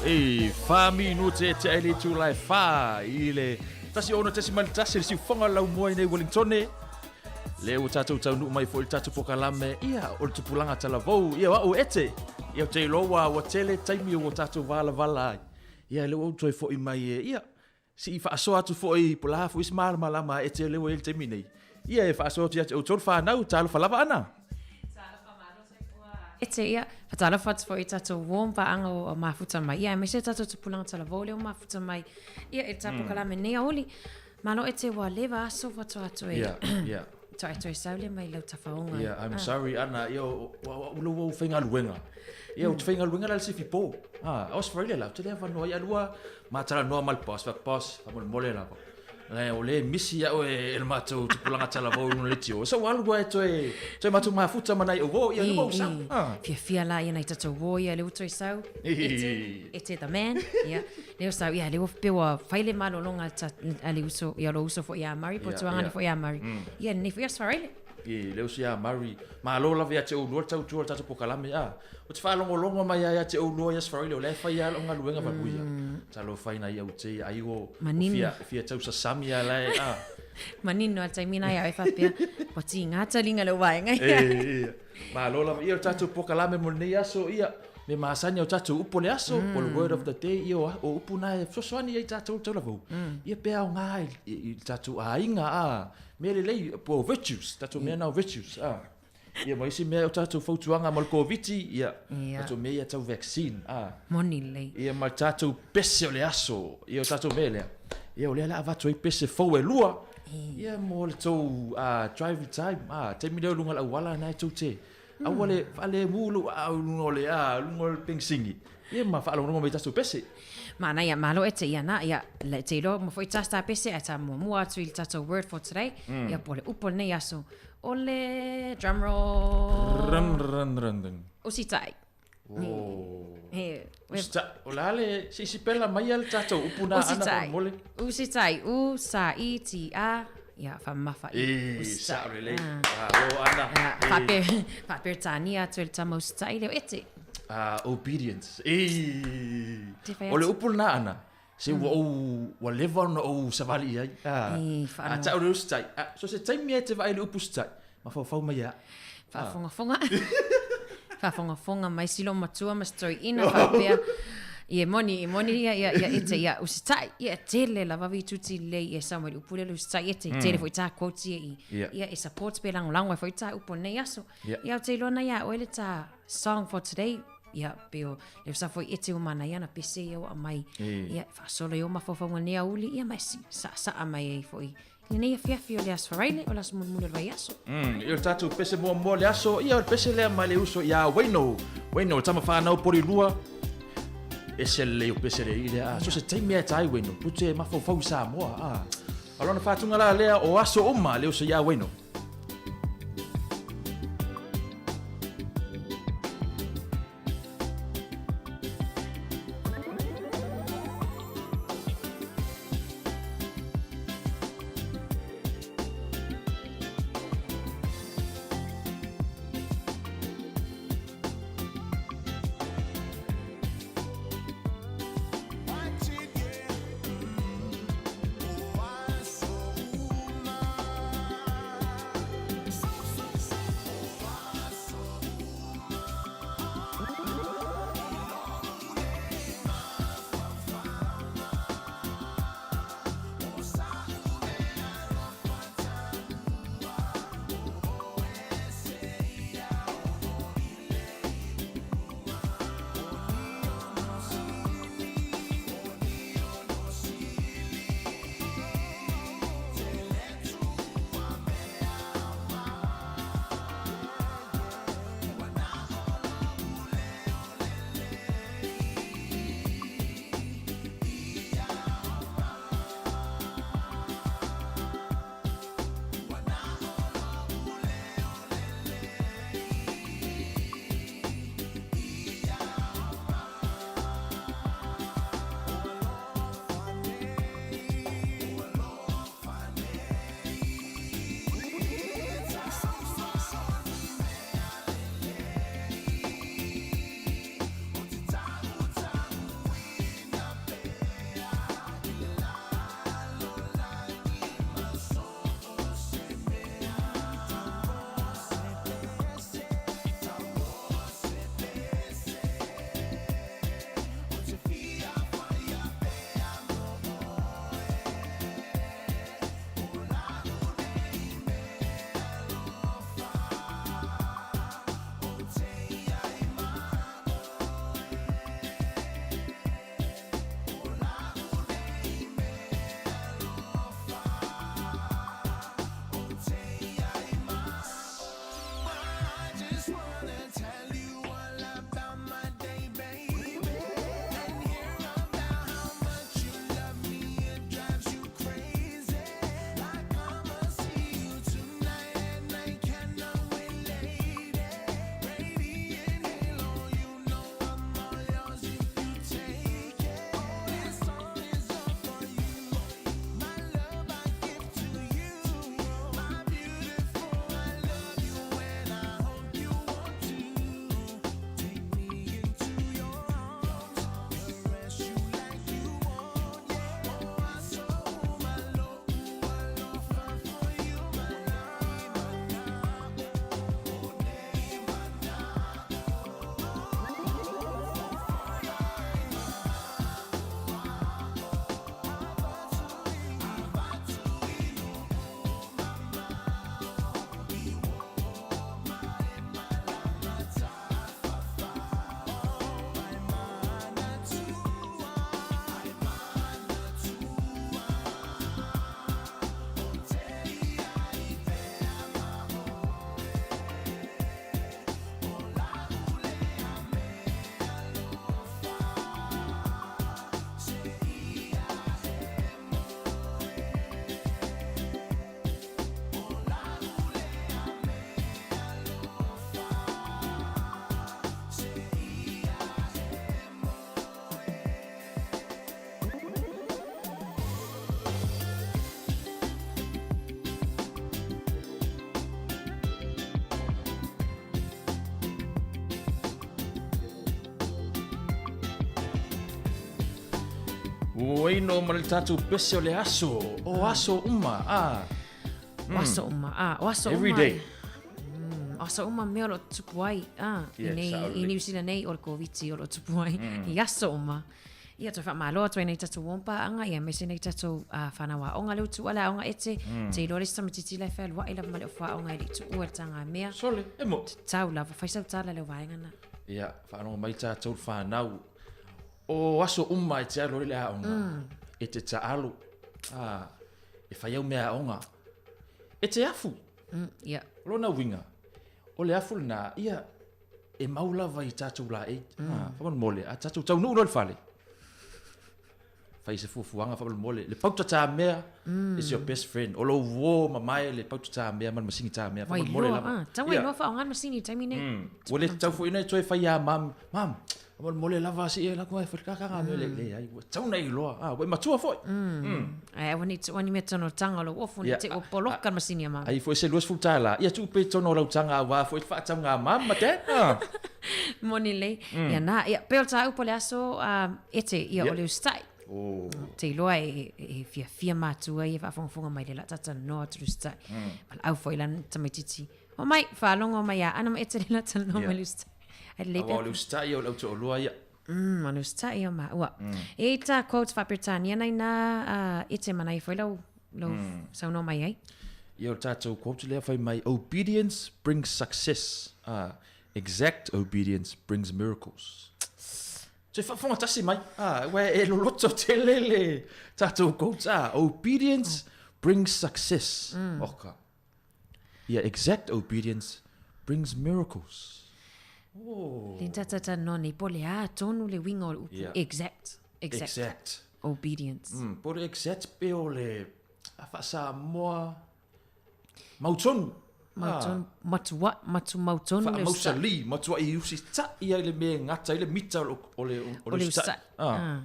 E 4 minute e tea i le itula e 4 i le 16.1 le siufoga o le laumua i nei Wellingtone. Le ua tatou taunuu mai foi i le tatou pokalame, ia, o le tupulaga talavou, ia, o au ete. Ia, ou te iloa ua, ua tele taimi ua tatou valavala ai. Ia, lea ua ou toe foi mai e, ia, se i faasoa atu foi po o le a foi se malamalama a Ete lea ua i ai i le taimi nei. Ia, e faasoa atu ia te outou le fanau, talofa lava Ana. Ete, ia, whatalofa atu foi i tatou warm paaga o mafuta mai. Ia, aemaise tatou tupulaga talavou lea o mafuta mai. Ia, i le tatou kalame nei aoli. Malo Ete ua leva aso faatoa atu e. Ia, ia. Toe toe sau le mai lau tafaoga. Ia, I'm sorry Ana, ia o au lea ua ou faigaluega. Ia, ou te faigaluega la i le sifi po. Ah, Australia la, ou te le avanoa ai alua ma talanoa ma le boss, fai atu, boss, faamolemole lava. Le, o lea e misi au e le matou tupulaga talavou i luga o le leitio. So ua alu ai toe, toe matou mafuta ma nai uo, ia, lea ua ou sau. Ah. Fiafia la ia nai tatou uo ia lea ua toe sau. Ete, ete the man. Ia, lea ua sau, ia, lea ua pei ua fai le malologa a le uso, ia lou uso foi ia Murray, po o tuaga foi ia Murray. Ia, lenei foi aso Faraile. I le uso ia Murray, malo lava ia te oulua le tautua o le tatou pokalame, a. Ou te faalogologo mai lava ia te oulua i Aso Faraile, o lea e fai lava lau galuega valuia. Talofa i nai aute, ai ua Manino. fia tausasami lava la e, a. Manino a le taimi lena ia oe faapea, ua tiga taliga i lau vaega ia. E, malo lava. Ia o le tatou pokalame mo lenei aso, ia, me masani o tatou upu o le aso, po o le word of the day, ia o upu na e fesoasoani ai tatou i le taulavou. Ia pe aoga i le tatou aiga, a, mea lelei, po o virtues, tatou mea na o virtues, a. Ia ma isi mea o tatou fautuaga mo le Koviti, ia, Ia. tatou mea ia tau vaccine, a. Moni lelei. Ia ma le tatou pese o le aso, ia o tatou mea lea. Ia o lea o le a avatu ai pese fou e lua, ia mo le tou driving time, a, taimi lea o luga o le auala na e tou te aua le faalemu lou aao i luga o le, a, luga o le penisini. Ia ma faalogologo mai i tatou pese. Manaia, malo e te ia na, ia, le te iloa uma foi tas tā pese ae tā muamua atu i le tatou word for today, ia po o le upu o lenei aso, o le drum roll. Run, run, run, run. Usitai. Oh. He, Usitai. O le a le, se i sipela mai le tatou upu na ana Usitai. faamolemole. Usitai. U sa i ti a. Ia, faamamafa i. E, Usitai. sao lelei. Ah. Malo Ana. Ah, E. Faape, faaperetania atu e le tama usitai leo ete. Ah, obedience. E. Te whai O le atu. upu lena Ana, se ua ou, ua leva ona ou savali i ai. Ah. E, Ah, whaanoa. tau le usitai. Ah, so se taimi e te vaai i le upu usitai, mafaufau mai ia. Faafogafoga. Faafogafoga mai silo matua ma se toeaina faapea. Ia e moni, e moni ia, ia, ia ete, ia usitai. Ia e tele lava vituti lelei ia sau mai le upu lea le usitai ete. Tele foi tā quote ia i. Ia e support pe lagolago ai foi tā upu o lenei aso. Ia ou te iloa na ia oe le tā song for today. Ia, pe o le usa foi ete o mana ia na pese ia o aumai. Ia, faasolo i o mafaufauga nei aoauli, ia ma e saasaa mai ai foi. I lenei afiafi o le Aso Faraile, o le aso mulimuli o le vaiaso. Ia o le tatou pese muamua o le aso, ia o le pese lea mai le uso ia Wayno. Wayno, le tama fanau polilua. Ese lelei o pese le i lea. So se taimi e tai Wayno, pute mafaufau i Samoa. A. A lona faatuga la lea o aso uma le uso ia Wayno. Ua ino ma le tatou pese o le aso, o aso uma, a. O aso uma, a, o aso uma. Every day. O aso uma mea o lo o tupu ai, a, i nei, i New Zealand nei, o le Koviti o lo o tupu ai, i aso uma. Ia, toe faamalo atu ai nei tatou uompaaga, ia aemaise nei tatou fanau aoga lea ua tuua le aoga ete, te iloa le isi tamaitiiti la e fealuai lava ma le ofo aoga e le i tuua i le tagamea. Sole, e mo. Tatau lava, fai sau tala i leo vaega na. Ia, faalogo mai tatou le fanau, o aso uma e te alu ai le aoga, e te taalo, a, e fai au mea aoga. E te afu. Ia. O lona uiga, o le afu lena, ia, e mau lava i tatou laei. Ah, faamolemole, a tatou taunuu loa i le fale, fai se fuafuaga faamolemole, le pauta tamea is your best friend. O lou uo mamae le pauta tamea ma le masini tamea, faamolemole lava. Ah, tau ai loa faaaoga le masini i le taimi nei. Ua le tatau foi ona e toe fai ia mam, mam, faamolemole lava se i alu atu ai e fai le kakaga mea le leai, ua tatau ona e iloa, ah, ua e matua foi. Ae aua ne i tuua ni mea tonu o le taga o lou ofu ne i te i ua poloka le masini a mama. Ai foi se $20, ia tuu pea i totonu o lau taga aua foi le faatauga a mam ma dad. Ah. Moni lelei. Ia na, ia, pei o le tāupu o le aso, ete, ia, o le usitai. Oh. Te iloa e, e fiafia matua ia faafogafoga mai le la talanoa atu le usitai. Valaau foi lana tamaitiiti. O mai, faalogo mai ia Ana ma Ete le la talanoa mai le usitai. Ai lelei Aua o pea. le usitai o le autoolua ia. O le usitai o maua. E i tā quotes faa-Peretania nei nā Ete manaia foi lau, lau saunoa mai ai. Ia o le tatou quote lea fai mai, obedience brings success. Exact obedience brings miracles. Toe faafofoga tasi mai, aua e loloto tele le tatou quote, obedience brings success. Oka. Ia, exact obedience brings miracles. Oh. Le tatata no nei, po le a tonu le uiga o le upu. Yeah. Exact. Exact. Exact. Obedience. Po le exact pe o le a faa-Samoa mautonu. Mautonu, matua, matu mautonu le usitai. Faamausali, matuai usitai ai le mea e gata ai le mita o le, o le usitai. Ah.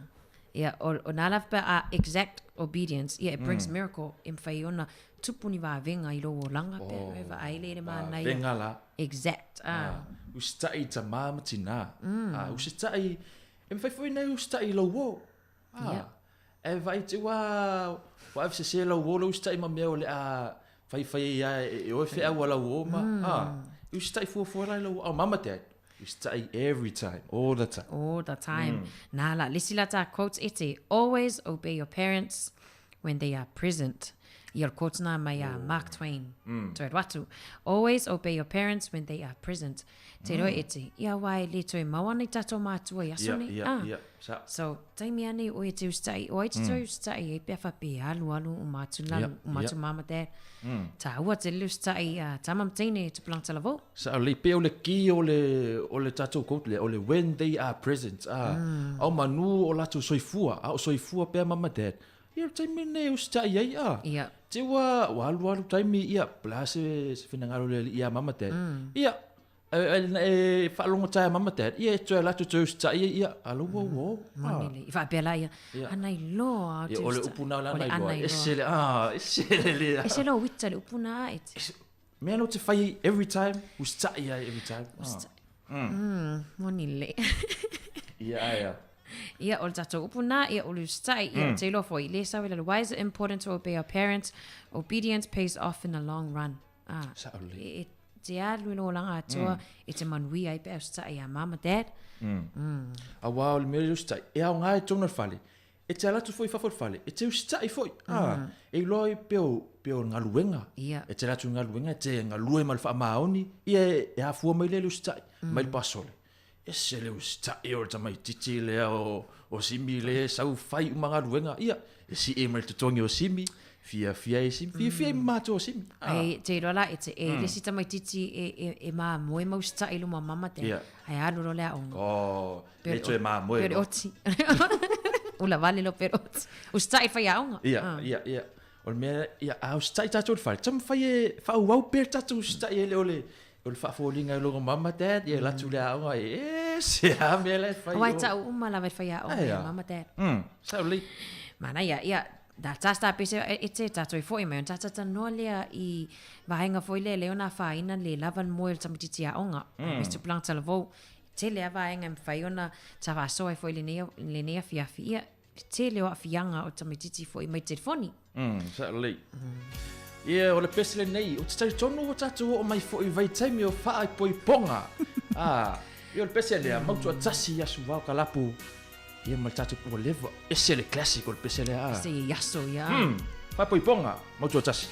Ia, o, o nā lava pea a exact obedience, ia, it brings miracle, e mawhai ona tupu ni vāvenga i lou olaga pea, oh, e vaai le le manaia. Vāvenga la. Exact, ah. Ah, usitai i tamā ma tinā. Ah, usitai, e mawhai foi nei usitai i lou uo. Ah, Ia. E vaai te ua, ua ave sese lau uo le usitai ma mea o le a faifai ai ia e oe feau a lau uo ma, ah, usitai fuafua la i lau uo. Oh, mama dad, usitai every time, all the time. All the time. Nā la, le isi la tā quotes ete, always obey your parents when they are present. Ia o le quotes nā mai a Mark Twain. Toe alu atu. Always obey your parents when they are present. Te roa ete, ia wā e le toe mau ana i tātou mātua i aso nei. Ia, Ah. ia, sa. So, taimi anei oe e te usitai, o ai te toe usitai ai pea whape alu alu o mātu lalu, o mātu mama dad. Tāua te le usitai a tama ma teine tupulaga talavou. Sa o le pea o le ki o le, o le tatou quote lea, o le when they are present, a, ao manu o latou soifua, a o soifua pea mama dad. Ia, o le taimi lenei e usitai ai, a. Ia. Te ua, ua alu alu taimi, ia, po o le a se, se finagalo o le alii ia mama dad. Ia, E faalogo taea mama dad, ia e toe alu atu toe usitai ai, ia, alo ua ua o. Moni lelei. I faapea la ia, ana iloa Ia, o le upu na o le ana iloa, ese le, ah, ese le le. Ese lou uita le upu na e te. Mea no te fai ai every time, usitai ai every time. Usitai. Moni lelei. Ia, ai a. Ia, o le tatou upu na, ia, o le usitai, ia, te iloa foi, le sau i lalo, why is it important to obey our parents? Obedience pays off in the long run. Ah, Sao lelei. e, Te alu i lou olaga atoa e te manuia ai pe a usitai ia mama dad. Aua o le mea lea usitai, e aoga i totonu o le fale, e te ala atu foi i fafo o le fale, e te usitai foi. A, e iloa ai pea o, pea o le galuega. Ia. E te ala atu i le galuega, e te galue ma le faamaoni, ia e afua mai lea i le usitai, mai le pasole. Ese le usitai o le tamaitiiti lea o, o Simi lea e sau fai uma galuega, ia, e sii mai le totogi o Simi, fiafia ai Simi, fiafia ai ma matou o Simi. Ah. Ai, te iloa la, e te, e le isi tamaitiiti e, e, e mamoe ma usitai i luma o mama dad. Ia. Ae alu loa le aoga. Oh, le toe mamoe Pei o le loa. oti. Ula vale loa pei o le oti. Usitai i faiaoga. Ia, Ah. ia, ia. O le mea, ia, a usitai tatou i le fale, taumafai e faaauau pea le tatou usitai e le o le, o le faafoliga i luga o mama dad, ia alu atu i le aoga, e ese lava mea la e fai. Aua e tau uma lava i le faiaoga Ai, ia a. mama dad. Sao lelei. Manaia, ia, na tasi tā pese e te tātou i foi mai, ona tātou talanoa lea i vaega foi lea, lea ona afaina le lava le moe o le tamaitiiti aoga. Mm. Mr. Blanc talavou, tele lava vaega e mafai ona tā faasoa ai foi i lenei, lenei afiafi. Ia, tele o aafiaga o tamaititi foi mai telefoni. Sao lelei. Ia, o le pese lenei, ou te talitonu ua tatou oo mai foi i vaitaimi o faaipoipoga. Ah, ia o le pese lea, mau tuatasi i aso vao kalapu, ia ma le tatou ua leva, ese le classic o le pese lea. Ah. Ese i aso ia. Faaipoipoga, mau tuatasi.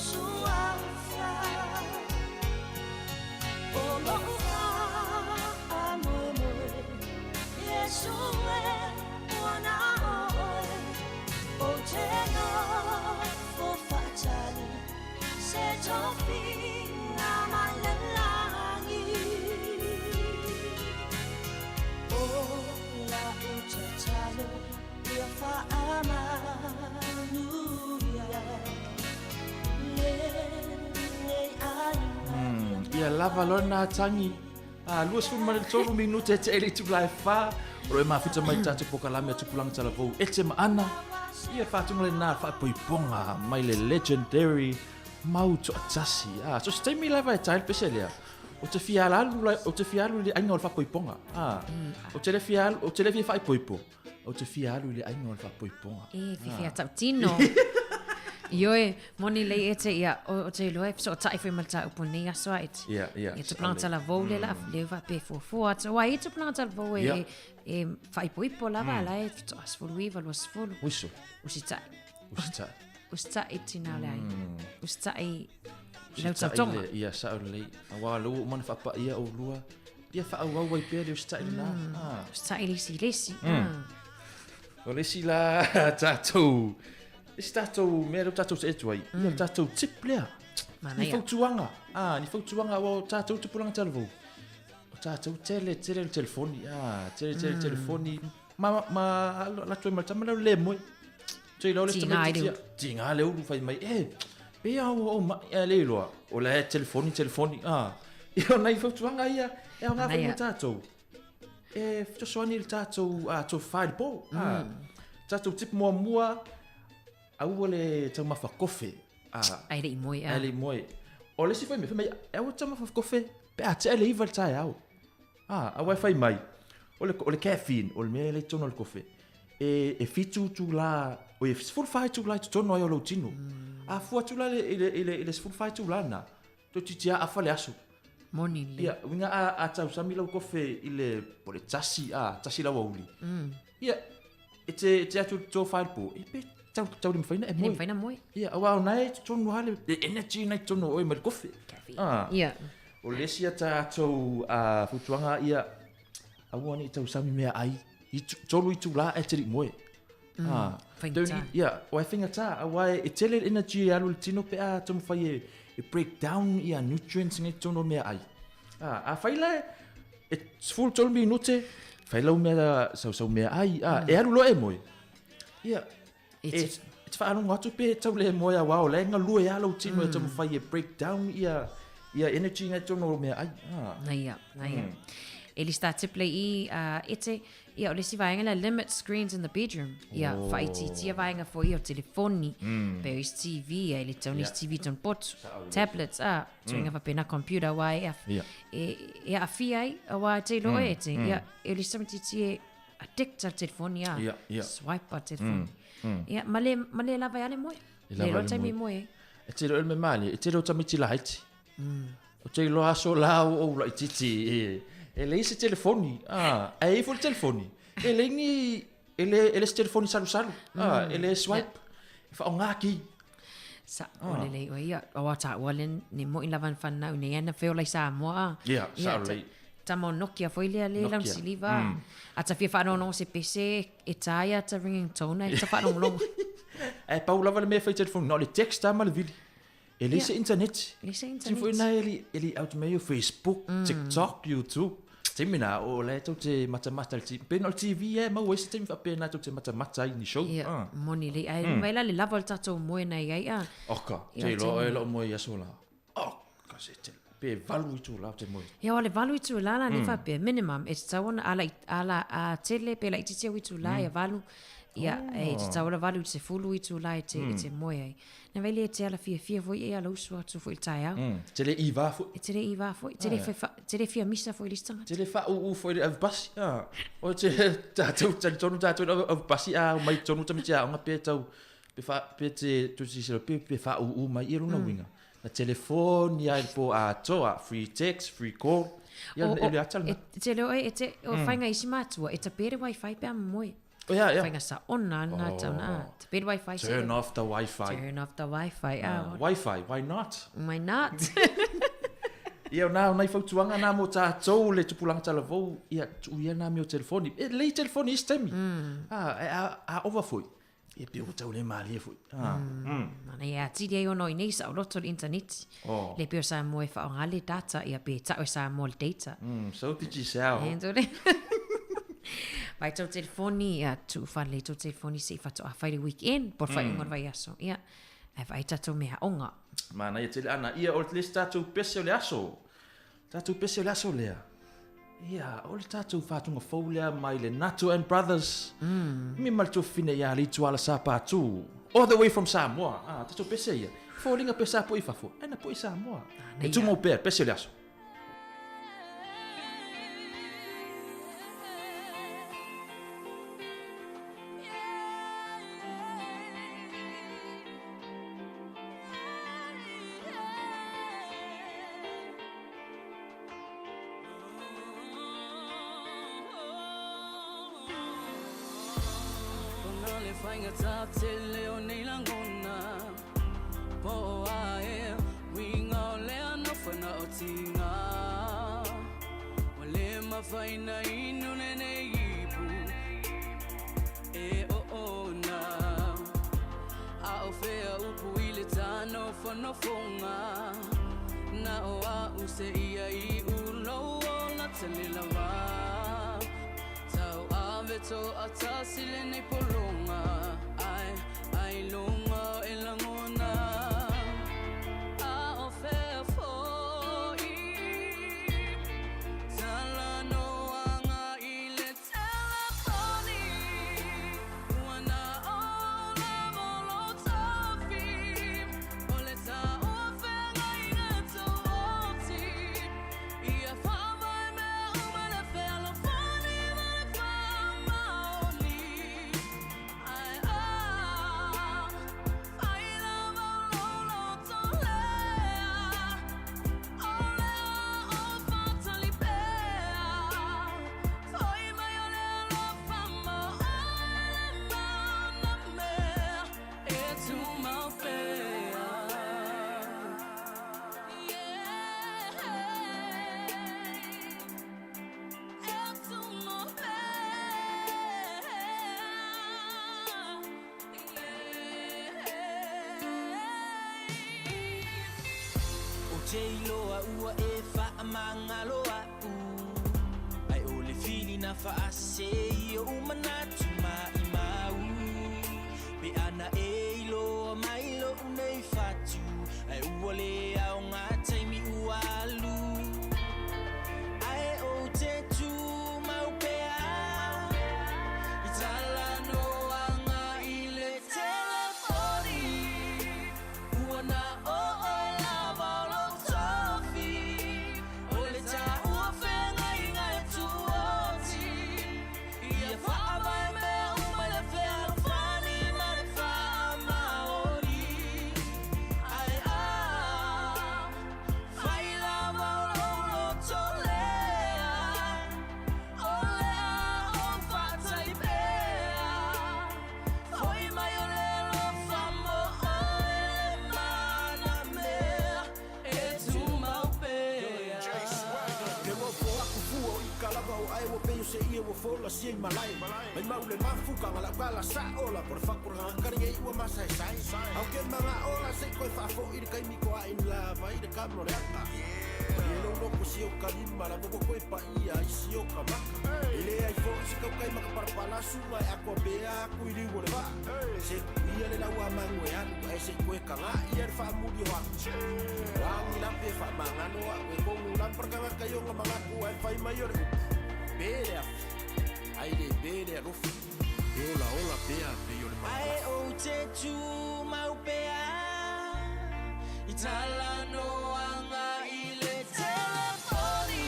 suafa O lo'u fa'amoemoe Iesu e ua na o'oe Ou te nofo fa'atali Se tofiga mai le lagi O la'u tatalo ia fa'amanuia Lenei aiga Ia lava loa lena tagi. A 23 minute e te'e i le itula e fa. O lo o e mafuta mai le tatou polokalame a Tupulaga Talavou Ete ma Ana. Ia faatuga lena faapoipoga mai le legendary Mau Toatasi. A so se taimi lava e tae le pese lea. Ou te fia alu ou te fia alu i le aiga o le faapoipoga. A ou te le fia alu, ou te le fia faaipoipo. Ou te fia alu i le aiga o le faapoipoga. E, fia tautino. Ioe, moni lei e te ia, o te iloa e fesootai foi ma le mataupu nei aso a ete. Ia, ia. Ia tupulaga talavou le la, le faapea e fuafua atu. Aua e i tupulaga talavou e, e faaipoipo lava, la e faatoa 19, 20. Uiso. Usitai. Usitai. Usitai tina o le aiga. Usitai i lau tautoga. Ia, sao lelei. Aua o lea ua uma ona faapaia oulua. Ia faaauau ai pea le usitai lena. Usitai le isi i le isi. O le isi la tatou, isi tatou mea lea ua tatou see atu ai, ia le tatou tip lea. Manaia. Ni fautuaga, ah, ni fautuaga aua o tatou tupulaga talavou. O tatou tele tele le telefoni, ah, tele tele telefoni. Ma ma alu atu ai ma le tama lea o le le moe. Te iloa le Tiga tamaitiiti ai le ia. Tiga le ulu fai mai, e, pei a ua ou mai, a le iloa, o la e telefoni, telefoni, ah. Ia o nai fautuaga ia, e aoga foi mo Manaia. tatou. E fesoasoani i le tatou tofa i le po. Ah. Tatou tip muamua, aua le taumafa kofe. Ah. Ai le i moe, ah. Ai le i moe. O le isi foi mea, fai mai, aua le taumafa kofe, pe a tea le 9 i le taeao. Ah, aua e fai mai, o le, o le caffeine, o le mea lea i totonu o le kofe, e, e 7 itula, oi, e 14 itula i totonu ai o lou tino. A fua atu la i le, i le, i le, i le 14 itula lena, toeitiiti lava afa le aso. Moni lelei. Ia, uiga a, a tausami lau kofe i le, po o le tasi, a, tasi lau aoauli. Ia, e te, e te atu i le tofa i le po, e pe tau, tau le mafai ona e E le moe. mafai ona moe. Ia, aua o na e totonu lava le, le energy na i totonu o oe mai le kofe. Caffeine. Ah. Ia. O le isi a tatou a, fautuaga, ia, aua ne i tausami meaai, i tolu itula ae te le i moe. Ah, Faigata. don't eat- ia, aua e faigata, aua e tele le energy e alu i le tino pe a taumafai e, e break down ia nutrients nei i totonu o meaai. Ah, afai la e 13 minute, fai lau mea sausau meaai, ah, e alu loa e moe. Ia, E e, e te faalogo atu pe tau le moe aua o la e galue lava lou tino e taumafai e break down ia, ia energy ngai totonu o meaai. Ah. Na ia, na ia. E lista tip le i ete, ia o le isi vaega lea, limit screens in the bedroom. Ia, oh. Faaitiitia vaega foi o telefoni, pe o isi TV, ia e le tau ni isi TV tonu potu, tablets, a, tuiga faapena computer, aua e, Ia. e, e aafia ai, aua e te iloa e te, ia, e le isi tamaitiiti e addict a telefoni, a, Ia, ia. swipe a telefoni. Ia, ma le, ma le lava ai le moe. E Le lava loa ai le taimi moe. moe. ai. E te iloa le mea malie, e tele o tamaiti laiti. Ou te iloa aso la o ou laitiiti e, e leai se telefoni, ah, ae i ai foi le telefoni. E leai ni, e le, e le se telefoni salusalu, ah, e le swipe, e faaaoga ki. Sa, o le lei oe ia, aua taua le ne moi lava na whanau nei ana wheola i Samoa. a. Ia, Ia, sao lelei. Tama o Nokia foi lea le Nokia. lau siliva. A ta fia whanongo se pese e taia ta ringing tone e ta whanongo. Ae pau lava le mea e fai i telefoni, na o le text lava ma le vili. E leai se internet. E leai se Ti foi internet. na e le, e le out mai o Facebook, TikTok, YouTube. Taimi na, o la e tou te matamata i le TV. Pe na o le TV e maua ai se taimi faapea na tou te matamata ai ni show. Ia, Ah. moni lei. Ai, mai la le lava o le tatou moe nei ai a. Oka, Ia, te iloa taimi. oe lau moe i aso la. Oka, se tele. Pe valu itula ou te moe. Ia, o le valu itula la, le faapea, minimum, e tatau ona ala, ala a tele, pe laitiiti au itula, ia valu, ia, e tatau ona valu i te sefulu itula e te, e te moe ai. Na vai le e te ala fiafia foi, e ala usu atu foi i le taeao. Te le i vā foi. E te le i vā foi, te le, wha, te le fia misa foi i le isi tagata. Te le whauu foi le avupasi. Ah. O te tātou, talitonu tātou le avupasi a mai tonu tamaiti aoga pe tau, pe wha, pe te, tu te pe, pe whauu mai ia lona uiga. Na telefoni ai le po atoa, free text, free call. Ia O- le ata E lena. te leo e, e te, o whainga isi mātua, e tapere wifi pe a moe. Oh, yeah, yeah. Faiga saona lena tau na. Te bed wifi se. Turn off the wifi. Turn off the wifi. Ah, Wifi, why not? Why not? Ia, o nā, o nai fautuaga nā mo tātou le tupulaga talavou, ia, tuu ia nā mea o telefoni. E lelei telefoni i isi taimi. Ah, e a, a ova foi. Ia, pei ua tau le malie foi. Ah, Mana ia atili ai ona o i nei saoloto le internet. Oh. Le pei o Samoa e faaaoga le data, ia pe tau e Samoa le data. So Digicel. Vai tau telefoni, ia, tuu fale i tau telefoni se i faatoa fai le weekend, po o le faaiuga o le vaiaso. Ia, ae vaai tatou mea aoga. Manaia tele ana. Ia, o le isi tatou pese o le aso. Tatou pese o le aso lea. Ia, o le tatou faatuga fou lea mai le Nato and Brothers. Mi ma le tuafafine ia Leituala Sapatu. All the way from Samoa. Ah, tatou pese ia. Foliga pe sa po'i i fafo, ae na po'i i Samoa. E tumau pea, pese o le aso. Ona le faigata tele o nei lagona Po o a e uiga o lea nofo na o tiga Ua le mafai na inu lenei ipu e oona A o fea upu i le tanofonofoga Na o a'u seia iu lou ola tele lava Tauave to'atasi lenei pologa Ae ailoga e lagona A o fea fo'i Talanoaga i le telefoni Ua na o lava lou tofi O le taua feagaiga tuoti Ia faavae mea uma le fealofani ma le faamaoni Ae a fai lava o lou loto lea O lea o faatali pea Foi mai o le alofa mo oe le mana mea E tumau pea. Ou te iloa ua e faamagalo a'u Ae o le filina faasese i o'u manatu maʻimau Pe ana e iloa mai lo'u nei fatu Ae ua le aoga taimi ua alu Ae ou te tumau pea I talanoaga i le telefoni Ua na o oe lava o lou tofi O le taua feagaiga e tuoti Ia faavae mea uma i le fealofani ma le faamaoni Ae a fai lava o lou loto lea O lea o faatali pea Foi mai o le alofa mo oe le mana mea E tumau pea. Ke ua fo aku fua o ika lava o ae ua pei o se ie ua fola sia i malae. Mai mau le mafuka nga lau kala sa ola po le fakura nga kari ngei ua masa e sae. Au ke manga ola se i koe faafo i le kaimi ko a in lava i le kamo le aka. Mai e lou loko si o kalima la ua koe pa ia i si o ka maka. E le ai fo i se kaukai maka parapala sunga e akoa pea aku i liu o le vaa. Se kuia le lau a mangu e alu ae se i koe kanga ia le faamuli o aku. Oangi lape faamagano a'u e kogu lamparakaga kaioga magaku ae fai mai o le upu. Pe le afi, ae le pe le alofa. E olaola pea pei o le Ae manulafo. ou te tumau pea I talanoaga i le telefoni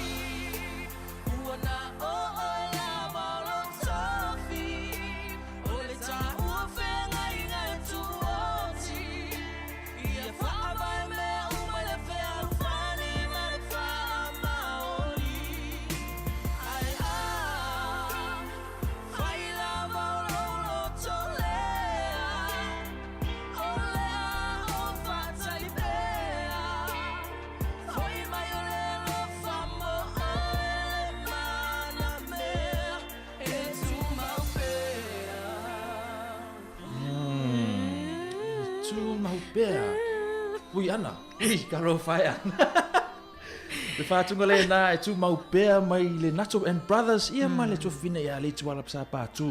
Ua na o oe lava o lou tofi O le taua feagaiga e tuoti Ia faavae mea uma i le fealofani ma le faamaoni Ae a fai lava o pea. Ui ana. Ui, ka lofa e ana. Le whātunga le nā e tū mau pea mai le Nato and Brothers ia ma le tuafina ia le tuala psa pātū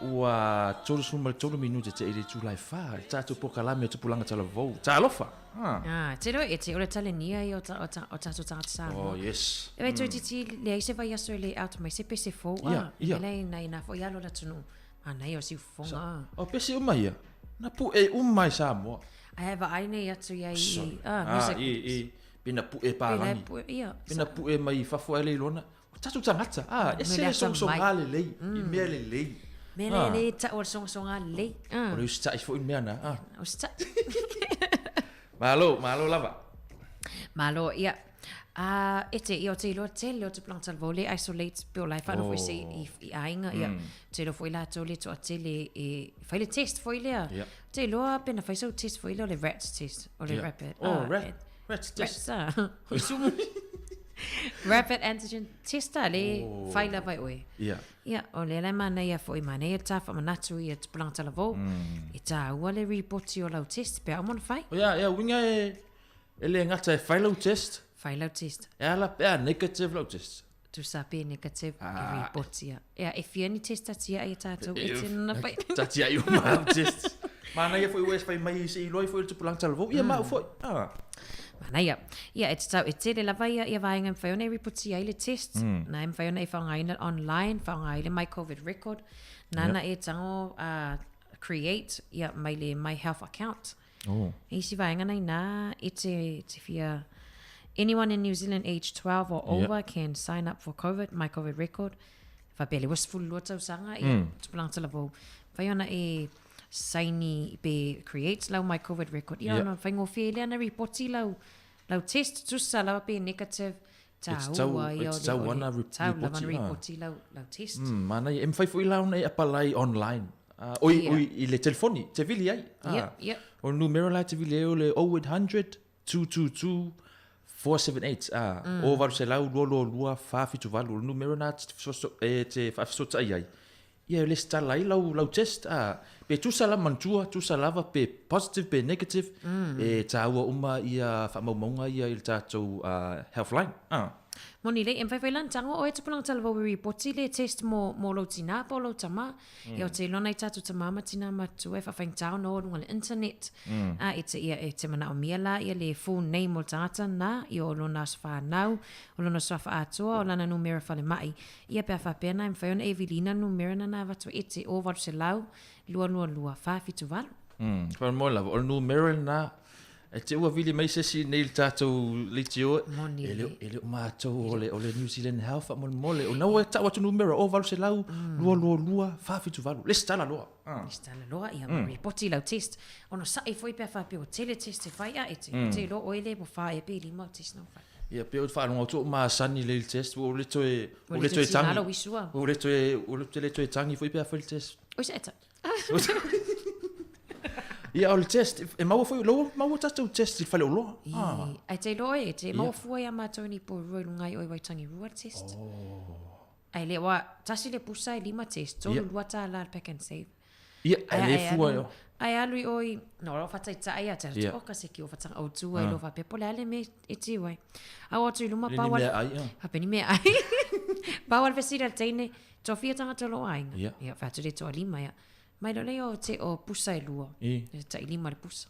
ua 33 minute te i le tūlai whā le tātou pokalame o tupulanga talavou. Tālofa! Ah. Ah, te roa e te o le talenia ia o, ta, o, ta, o tātou tātou Samoa. Oh, yes. E wei mm. titi le ai se vai aso le out mai se pese fou. Yeah, ah, yeah. Le nei nā fo ia lo la tunu. Ah, nei o si ufonga. O pese uma ia. Na pu e uma i Samoa. Ai va ai nei atu ia i ah, music. Ah, i, i. Pina pu e pālangi. Pina pu, ia. Pina pu e mai fafo ai le ilona. O tātou tangata. Ah, e se le songa le lei. I mea le lei. Mea le lei ta o songa le lei. O le usitai foi mea na. Ah. Usitai. Malo, malo lava. Malo, ia. Uh, e te ia o te iloa tele o te planga talavou le isolate pe o lai whanau oh. foi i, i aiga ia mm. te iloa foi latou le toa tele e fai le test foi lea yeah. te iloa pena fai sau test foi lea o le rats test o le yeah. rapid oh, ah, rat, rats test rats, ah. rapid antigen test a le oh. fai lava i oe yeah. Ia, o lea la e manaia foi, manaia le tā whamanatu i a tupulaga talavou, mm. e tāua le ripoti o lau test, pe a uma ona fai. O ia, ia, winga e, E le gata e fai lau test. Fai lau test. E ala pea negative lau test. Tusa pe negative ah. e ripotia. Ea, e fia ni test tatia ai tātou e tēnana fai. Tatia ai uma lau test. Mana ia foi ua e fai mai se iloi foi le tupulaga talavou. Ia mau foi. Ah. Mana ia. Ia, e te tau, e tele lava ia, ia vaenga e mawhai ona e ripotia ai le test. Mm. Na e mawhai ona e whaongaina online, whaonga ai le My COVID record. Nana e tango uh, create ia mai le My Health account. Oh. E isi vaega nei nā, e te, te whia, anyone in New Zealand aged 12 or over yeah. can sign up for COVID, my COVID record. Whapea le wasfulu lua tausaga, ia, mm. tupulanga talavou. Whai ona e saini pe create lau my COVID record. Ia yeah. ona whaingōwhie lea na ripoti lau, lau test, tusa lawa pe negative, tāua ia o le, o le, tau lava na ripoti lau, lau test. Mm, mana ia, e mwhai fui lau na e apalai online. Uh, oi, yeah. oi, i le telefoni, te vili ai. Ah. Yep, yep. O numero la te vili ai o le 0800 222 478. Ah, mm. o valu se lau, lua, lua, lua, wha whitu valu. O le numero na te, e, te whaafisota ai ai. Ia, le stala ai lau, lau test. Ah, pe tusa la mantua, tusa lava, pe positive, pe negative. Mm. E tāua uma ia whaamaumaunga ia i le tātou uh, healthline. Ah. Moni le, e mwhai whai lan tango o e tupulanga talavou e ripoti le test mo, mo lou tinā po lou tama. Mm. Ia o te iloa nai tātou tama ma tinā matua e whawhaingtā ona o runga le internet. Mm. A, e te, ia, e te mana o mia la, ia le full name o le tangata nā, ia o lona aso whānau, o lona suafa atoa, o lana numera whale mai. Ia pea whapea nā, e mwhai ona e vilina numera na nā vatua e te o valu se lau, lua lua lua, wha whitu valu. Mm. Wha lava, o le numera nā, E te ua vili mai se isi nei le tātou leitio. Moni. E le, e le o mātou o le, o le New Zealand Health a molemole. O naua e tau atu numera o valu selau, mm. lua lua lua, wha whitu valu. Le stala loa. Ah. Le stala loa, ia mm. ripoti lau test. Ono sa'i foi pea whapea o tele test te whai a e te. Mm. Te lo oele mo wha e pe lima o test no whai. Ia, pe o te whaalonga o tō maasani le test, o le toe, o le toe tangi. O le toe, o le toe tangi foi pea whai le test. O se eta. Ia, o le test, e maua foi, lau maua tātou test i whale o loa. Ah. Ai te loa e, te maua fua ia mātou ni po rua i lunga i oi Waitangi rua test. Oh. Ai le wa, tasi le pusa e lima test, tolu yeah. lua tā la pack and save. Ia, ai le fua yo. Ai alu i oi, no, ro whatai ta ai a te yeah. o ka se ki o whatanga o tua i lo whape, pole ale me e ti wai. Au atu i luma pawal. Ni mea ai, Hape ni mea ai. Pawal vesira teine, Tofia tangata lo aiga. Yeah. Ia, whatu le toa lima ia. Mai lo lei o te o pusa e lua. I. E tai lima le pusa.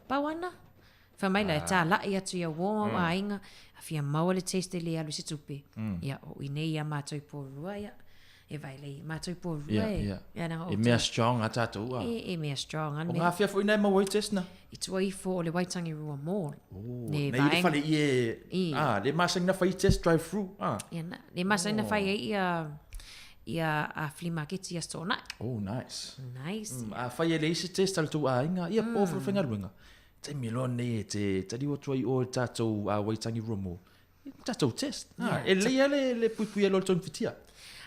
Pau ana. Wha mai la e tā lai atu ia wō mm. aiga. A fia maua le test e le alu se tupe. Mm. Ia, o i nei ia mātou i pōrua ia. E vai lei, mātou i pōrua yeah, e. Yeah. Ia, nanga, e mea strong a tātou a. E, e mea strong. O ngā whia fo i nei maua i test na? I tua ifo o le Waitangi Rua Mall. Oh, nei i le whale i e, ah, le masangi na whai test drive through. Ah. Ia, na, le masangi na whai e ia, ia a flea market ia sona. Oh, nice. Nice. Mm, a whai e le isi test al tō āinga, ia mm. pōwhara whaingaruenga. Te milo nei e te tari o tua i o tātou a Waitangi Rua Mall. Tātou test. Ah, e lei ale le puipui e lolo tonu whitia.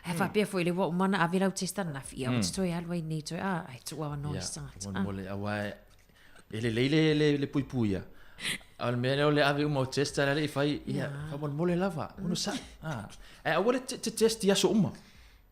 He whapea foi le wa mana ave lau test ana whia. Mm. Toi alu ai nei toi a ai tua no yeah. sangata. Mon mole awa e le lei le le, le puipuia. A le mea leo le ave uma o test ala le i whai, ia, yeah. mon mole lava, ono sa. Ah. E awa le te, te test i aso uma.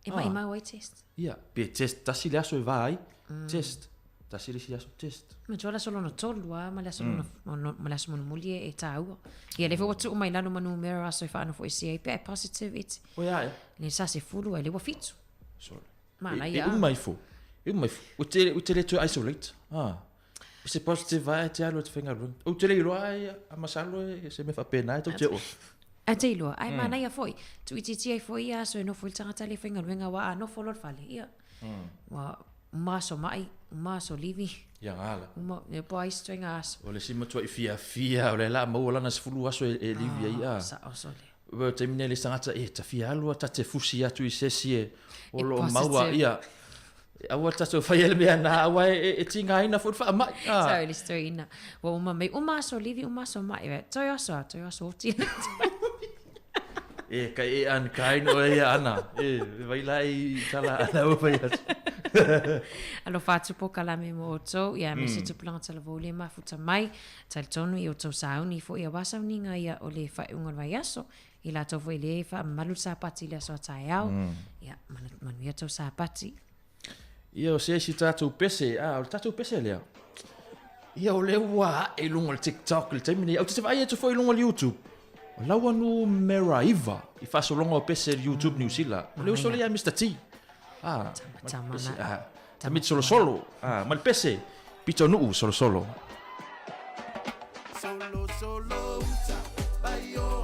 E mai mau ai test. Ia, pe test tasi le aso e vā ai, mm. test. Tasi le isi aso test. Manatua le aso lona tolu a ma le aso lona ma le aso mulimuli e taua. Ia lea foi ua tuu mai lalo ma numera o aso e faanofoesia ai pe a e positive e te. Oi a ea. Le sa 10 ai lea ua 7. Sole. Manaia E uma ifo. E uma ifo. Ua te ua te le toe isolate. Ah. Pe se positive lava e te alu e te faigaluega. Ou te le iloa ai a masalo e se mea faapena e tou te oo. A te iloa, ae manaia foi. Tuuitiitia ai foi ia aso e nofo ai le tagata lea e faigaluega aua a nofo loa i le fale, ia. Ua uma aso mai, uma aso livi. Ia gala. Uma, ia po o a isi ituaiga aso. O le isi matuai fiafia o lea o le a maua lana 10 aso e livi ai a. Sao sole. Ua o le taimi nei le isi tagata e ta fia alu a ta te fusi atu i se isi e o lo o maua ia. Aua tatou faia le mea na aua e tigaina foi le faamai. Sao le isi toeaina. Ua uma mai, uma aso livi, uma aso mai. Toe aso a, toe aso oti. E kai e unkind oe ia Ana. E, vai la i tala Ana ua fai atu. Alofa atu polokalame mo outou, ia aemaise tupulaga talavou le mafuta mai, talitonu i outou sauni foi aua sauniga ia o le faaiuga o le vaiaso, i latou foi le faamamalu le Sapati i le aso a taeao, ia manuia tou Sapati. Ia o se isi tatou pese, a o le tatou pese lea. Ia o lea ua ae i luga o le TikTok i le taimi nei. Ou te vaai atu foi i luga o le YouTube. O lau numera 9 i faasologa o pese i le YouTube Niu Sila. O le uso lea ia Mr T. Ah, Tama, tama, ah, tama solosolo. Ah, ma le pese, pitonuu solosolo. Solo solo uta baioa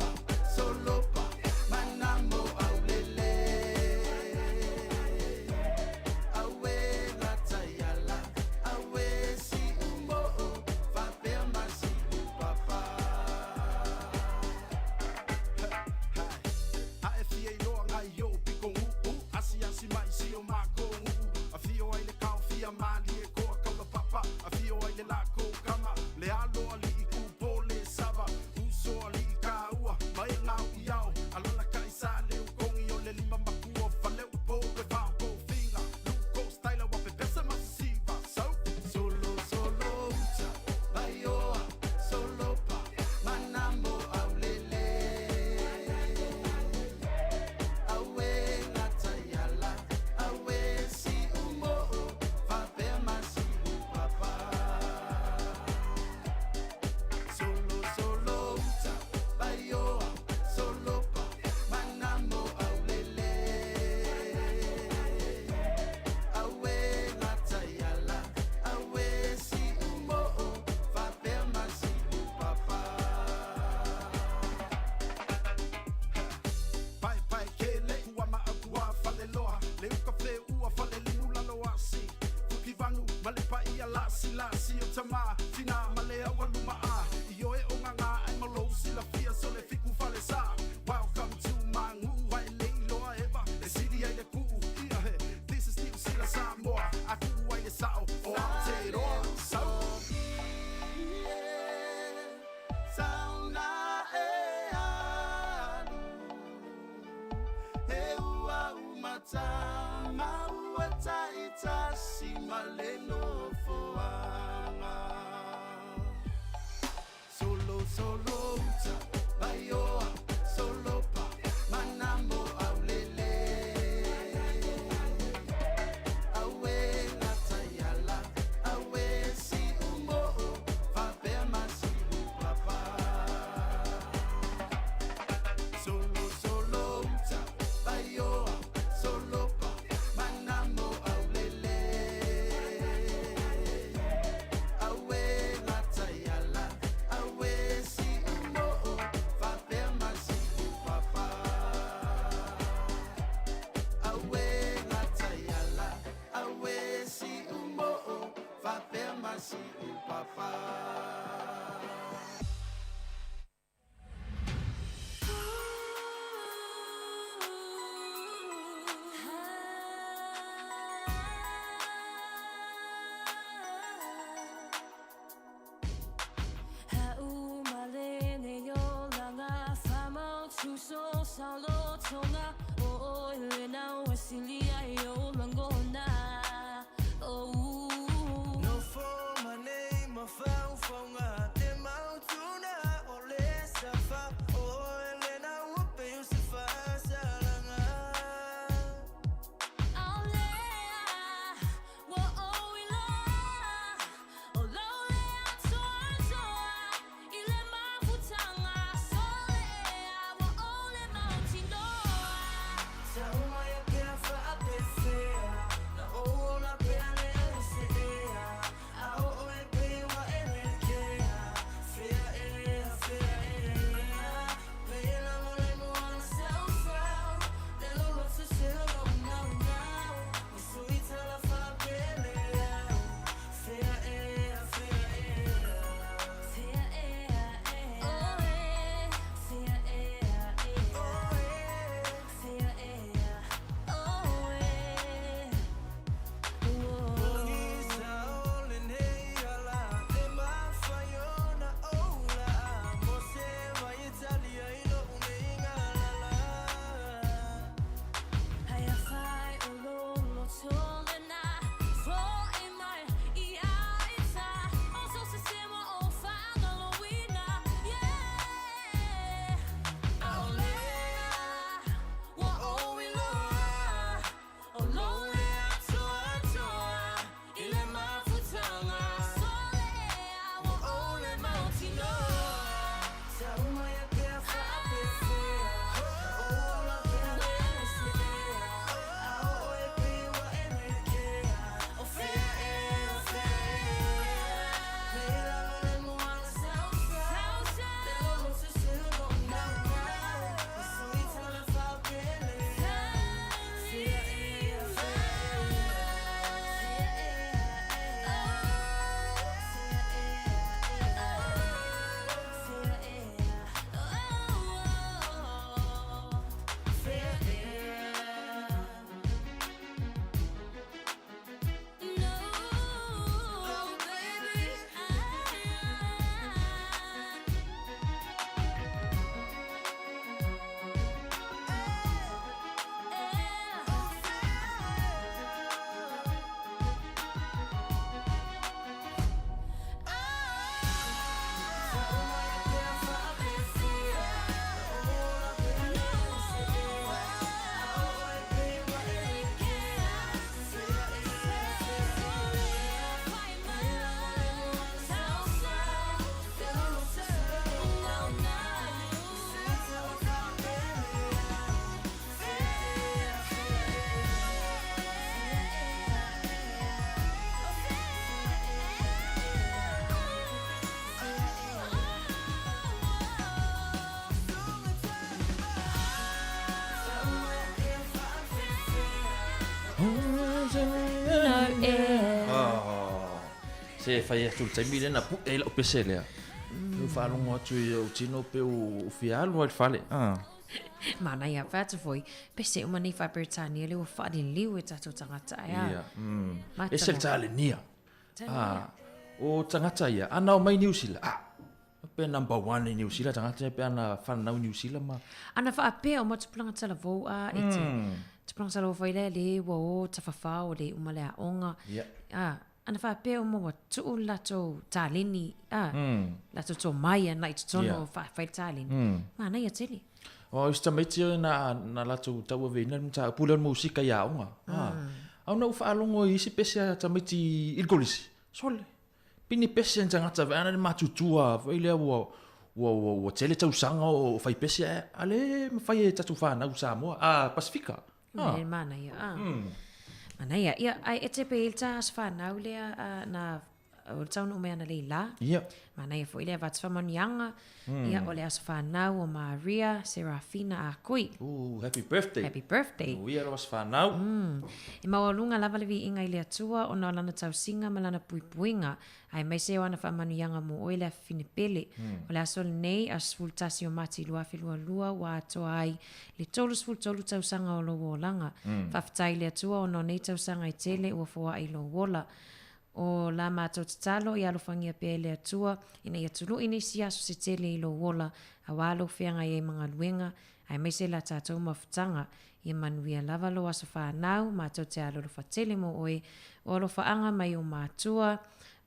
solopa manamo aulele aue lataiala aue si umo'o fapea ma si upapa. Ae fia iloa ngai o piko gu'u asiasi mai si o makou nu'u afio ai le kao fia malie koa kaula papa afio ai le lako kama le alo ali'i ku pole sava uso ali'i kaua mai ngau i ao alala kai sa le ukongi o le lima makua faleu po le vao ko finga luko style wa pepesa masiva so solo solo uta baioa solopa manamo aulele aue lataiala aue si umo'o fapea ma si upapa solo solo uta baioa solopa manamo aulele aue lataiala aue si umo'o fapea ma si upapa. Pae pae kele kua ma au kua fale loa le uka fe ua fale limu lalo asi fuki vanu ma le paia lasi lasi o tama tina ma le au aluma a i oe o nganga ai ma lou silafia so le fiku fale sa. Welcome to my ngu ai le iloa eva e sili ai le ku'u ia he. This is New Zealand Samoa a ku'u ai le sa'o o Aotearoa so. Sauna e alu e ua umata ma ua ta'itasi ma le nofoaga. Solo solo uta baioa solopa manamo aulele aue lataiala aue si umo'o fapea ma si upapa. Solo solo uta baioa solopa manamo aulele aue lataiala aue si umo'o fapea ma si upapa. Aue lataiala aue si umo'o fapea ma si upapa. No fo manei ma fau te mautuna o le safa o elena upe o se fasalanga. No air. Oh. Se fai atu le taimi lea na pu'e ai la'u pese lea. Mm. Faalogo atu i ou tino pe u fia alu ai le fale. Ah. Manaia fai atu foi, pese uma nei faa-Peretania lea ua faaliliu e tatou tagata ae a. Ia, mm. Ese le talenia. Ah, o tagata ia, ana o mai Niu Sila, ah, pe number one i Niu Sila tagata ia pe ana whanau Niu Sila ma. Ana whaapea o matupulanga talavou a e te. Tupulanga talavou foi lea le ua o tawhawhao le uma le aonga. Yeah. Ah, ana whaapea uma ua tuu le latou taleni, ah, latou tomai ana i totonu o whaawhai le taleni. Manaia tele. O isi tamaiti na, na latou tauaveina le mataupu lea o le musika i aoga. Ah. Au na ou faalogo i isi pese a tamaiti i le kolisi, sole, pini pese ni tagata vaeane le matutua foi lea ua ua ua ua tele tausaga o fai pese ae a le mafai e tatou fanau Samoa, a Pasifika. Ah. Le manaia, ah. Manaia. Ia, ai e te pe i le ta aso fanau lea na o le taunuu mai ana lei la. Ia. Manaia foi lea vatu faamanuiaga. Ia, o le aso fanau o Maria Serafina Akui. Ooh, happy birthday. Happy birthday. Manuia lou aso fanau. E maualuga lava le viiga i le Atua ona o lana tausiga ma lana puipuiga, aemaise o ana faamanuiaga mo oe le afafine pele. O le aso lenei, aso 11 o Mati 2022, ua atoa ai le 33 tausaga o lou olaga. Faafetai i le Atua ona o nei tausaga e tele ua foai i lou ola. O la matou tatalo ia alofagia pea e le Atua ina ia tului nisi aso se tele i lou ola auā lou feagai ai ma galuega aemaise la tatou mafutaga. Ia manuia lava lou aso whanau, matou te alolofa tele mo oe, o alofaaga mai o matua,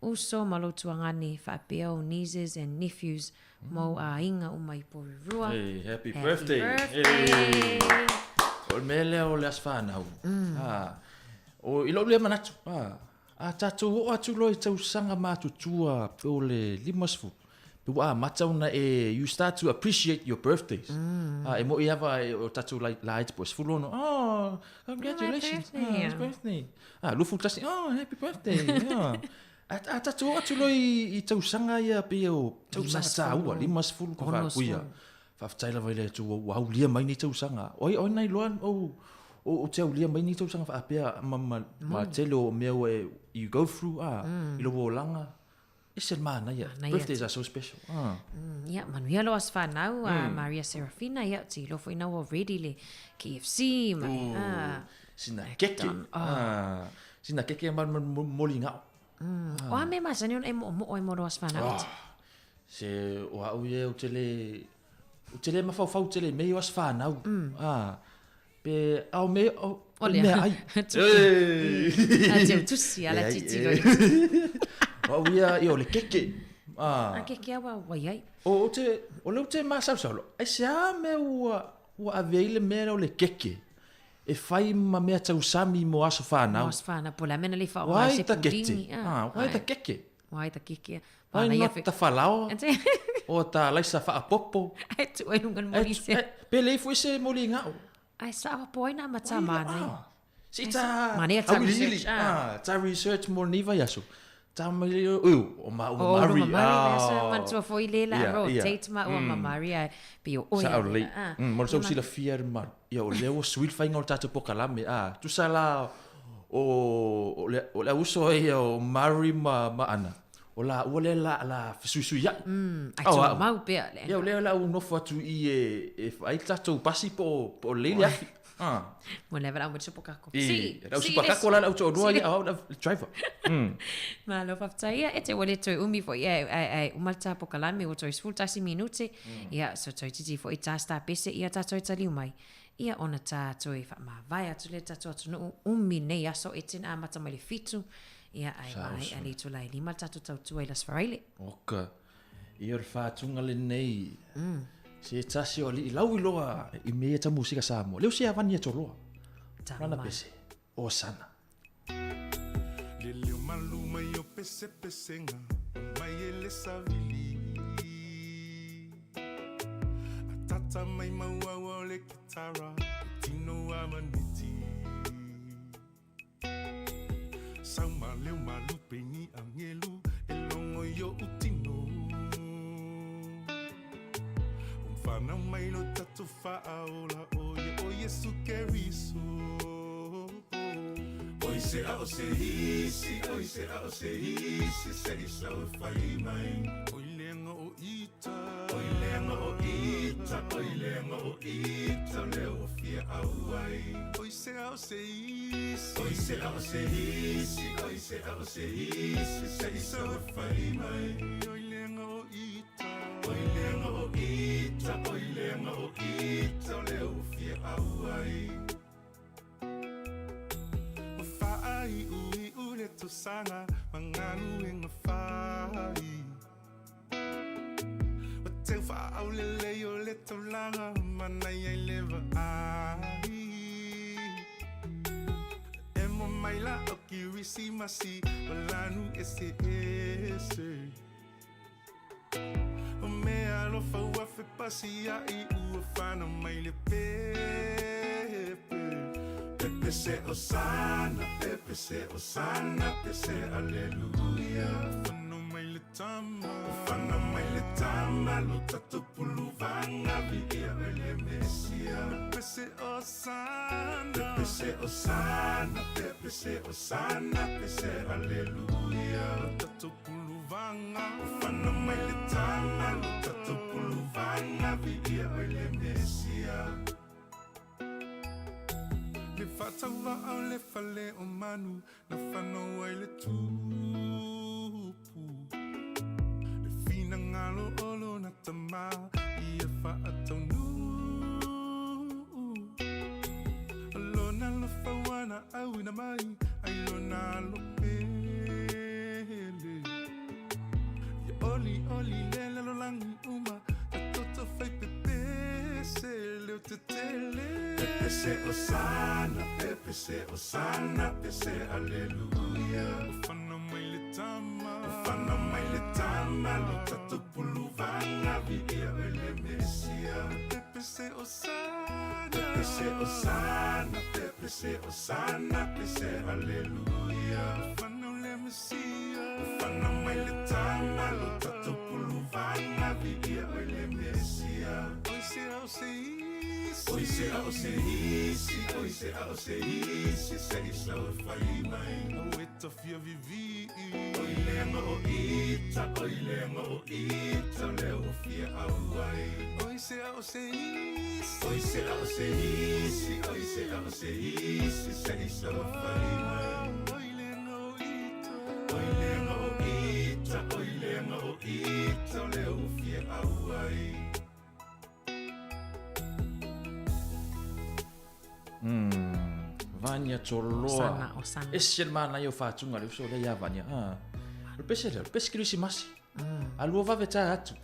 uso ma lou tuagane, faapea ou nieces and nephews mou aiga uma i Porirua. Hey, happy birthday. Happy birthday. Hey. O le mea lea o le aso whanau. Ah, o, i lou lea manatu, ah, A tatou oo atu loa i tausaga matutua pe o le 50, pe ua amata ona e, you start to appreciate your birthdays. A e moi lava o tatou laiti po o 16, oh, congratulations, My birthday. oh, it's birthday. A 21, oh, happy birthday. Yeah. A tatou oo atu loa i tausaga ia pei o tausaga taua, 50 ka faapuia. Faafetai lava i le Atua ua aulia mai nei tausaga. Oi, oi nai loa ou ou te aulia mai nei tausaga faapea ma ma ma tele o mea ua e you go through ah i lou olaga. Ese le manaia. Manaia Birthdays are so special. Ah. Ia, manuia lou aso whanau a Maria Serafina, ia, te iloa foi ina ua ready le KFC ma, ah. Sina keke. Ah. Sina keke ma ma moligao. O a mea masani ona e moomoo ai mo lou aso whanau? Ah. Se o au ia ou te le, ou te le mafaufau tele i mea ia o aso whanau. Ah, pe ao me, o, O lea. mea ai. A te utusi, ala titiro i. O au ia, ia o le keke. Ah. A keke au a wai ai. O, o te, o lea ou te masausau, ai se a mea ua, ua ave ai le mea lea o le keke e fai ma mea tausami mo aso whanau. Mo aso whanau, po o le a mea na le whaoa ai se pulini. Ah, why the keke? Why the keke? Why not ta falaoa? O ta laisa faapopo? Ai tu ai lunga moli se. Pe le ifo i se moli ngao. Ai sa wa po ai na mata manai. Si ta Manai ta research. Ah, ta research mo ni vai aso. Ta mai le o ma o mari. O mari aso man tua foi le la rotate ma o ma mari ai pe o oi. Sa le. Mo so sila fia ma. Ia o lea ua sui le faiga o le tatou pokalame a tusa la o o le o le auso ai o Mary ma ma Ana o laua lea la la fesuisuia'i. Ai tumau pea le. Ia o lea la ou nofo atu i e e vaai le tatou pasi po o po o lelei le afi. Mo le vala au supakako. Si. Lau supakako la le au toalua ia o au le driver. Malo faafetai ia e te ua le toe umi foi ia ae ae uma le ta pokalame ua toe 11 minute. Ia so toe titi foi ta sta pese ia tatou e taliu mai. Ia ona ta toe faamavae atu lea tatou atunuu umi nei aso e tena amata mai le 7 ia ae maea le itula e 5 le tatou tautua i Las Faraile. Oka. Ia o le faatuga lenei. Se tasi o alii lau iloa i mea ia ta musika Samoa. Leo se avani e toloa. Lana pese. O sana. Le leo malu mai o pesepesega mai e le savili Atata mai mauaua o le kitara o tino a maneti Sau ma leo malupe ni angelu e logo i oʻu tino O whanau mai lo tatou whaaola o ia o Iesu Keriso. Oi se a o se isi, oi se a o se isi, se i sau e fai mai. Oi leaga o ita, oi leaga o ita, oi leaga o ita, o lea ua fia au ai. Oi se a o se isi, oi se a o se isi, oi se a o se isi, se i sau e fai mai. Oi leaga o ita, oi leaga o ita, oi leaga o ita, o lea ua fia au ai. Ua faaiuiu le tausaga ma galuega fai. Ua teu faaulelei o le taulaga manaia i le vaai. Emo maila o Kerisimasi ma lanu eseese. O mea alofa ua fepasia'i ua fanau mai le pepe. Pepe se Osana, pepe se Osana, pe se Aleluia. Fanau mai le tama, fanau mai le tama, lo tatou puluvaga viia oe le Mesia. Pepe se Osana, pepe se Osana, pepe se Osana, pe se Aleluia. Lo tatou puluvaga, fanau mai le tama, lo tatou puluvaga viia oe le Mesia. Le faatauvaa o le fale o manu na fanau ai le tupu. Le finagalo o lona tama ia faataunuu. O lona alofa ua na auina mai ai lona alo pele. Ia olioli le lalolagi uma, tatou taufai pepese leo tetele. Pepese Osana, pepese Osana, pese Aleluia. Ua fanau mai le tama, ua fanau mai le tama, lo tatou puluvaga viia oe le Mesia. Pepese Osana, pepese Osana, pepese Osana, pese Aleluia. Ua fanau le Mesia, ua fanau mai le tama, lo tatou puluvaga viia oe le Mesia. Oi se a o se isi, oi se a o se isi, oi se a o se isi, se i sau e fai mai. Ua e tafia vivii. Oi leaga o ita, oi leaga o ita, o lea ua fia au ai. Oi se a o se isi, oi se a o se isi, oi se a o se isi, se i sau e fai mai. Oi leaga o ita, oi leaga o ita, oi leaga o ita, o lea ua fia au ai. Vania Toloa. Osana, Osana. Ese le manaia o faatuga le uso lea ia Vania. Ah. O le pese lea, o le pese Kerisimasi. A lua vave tā atu.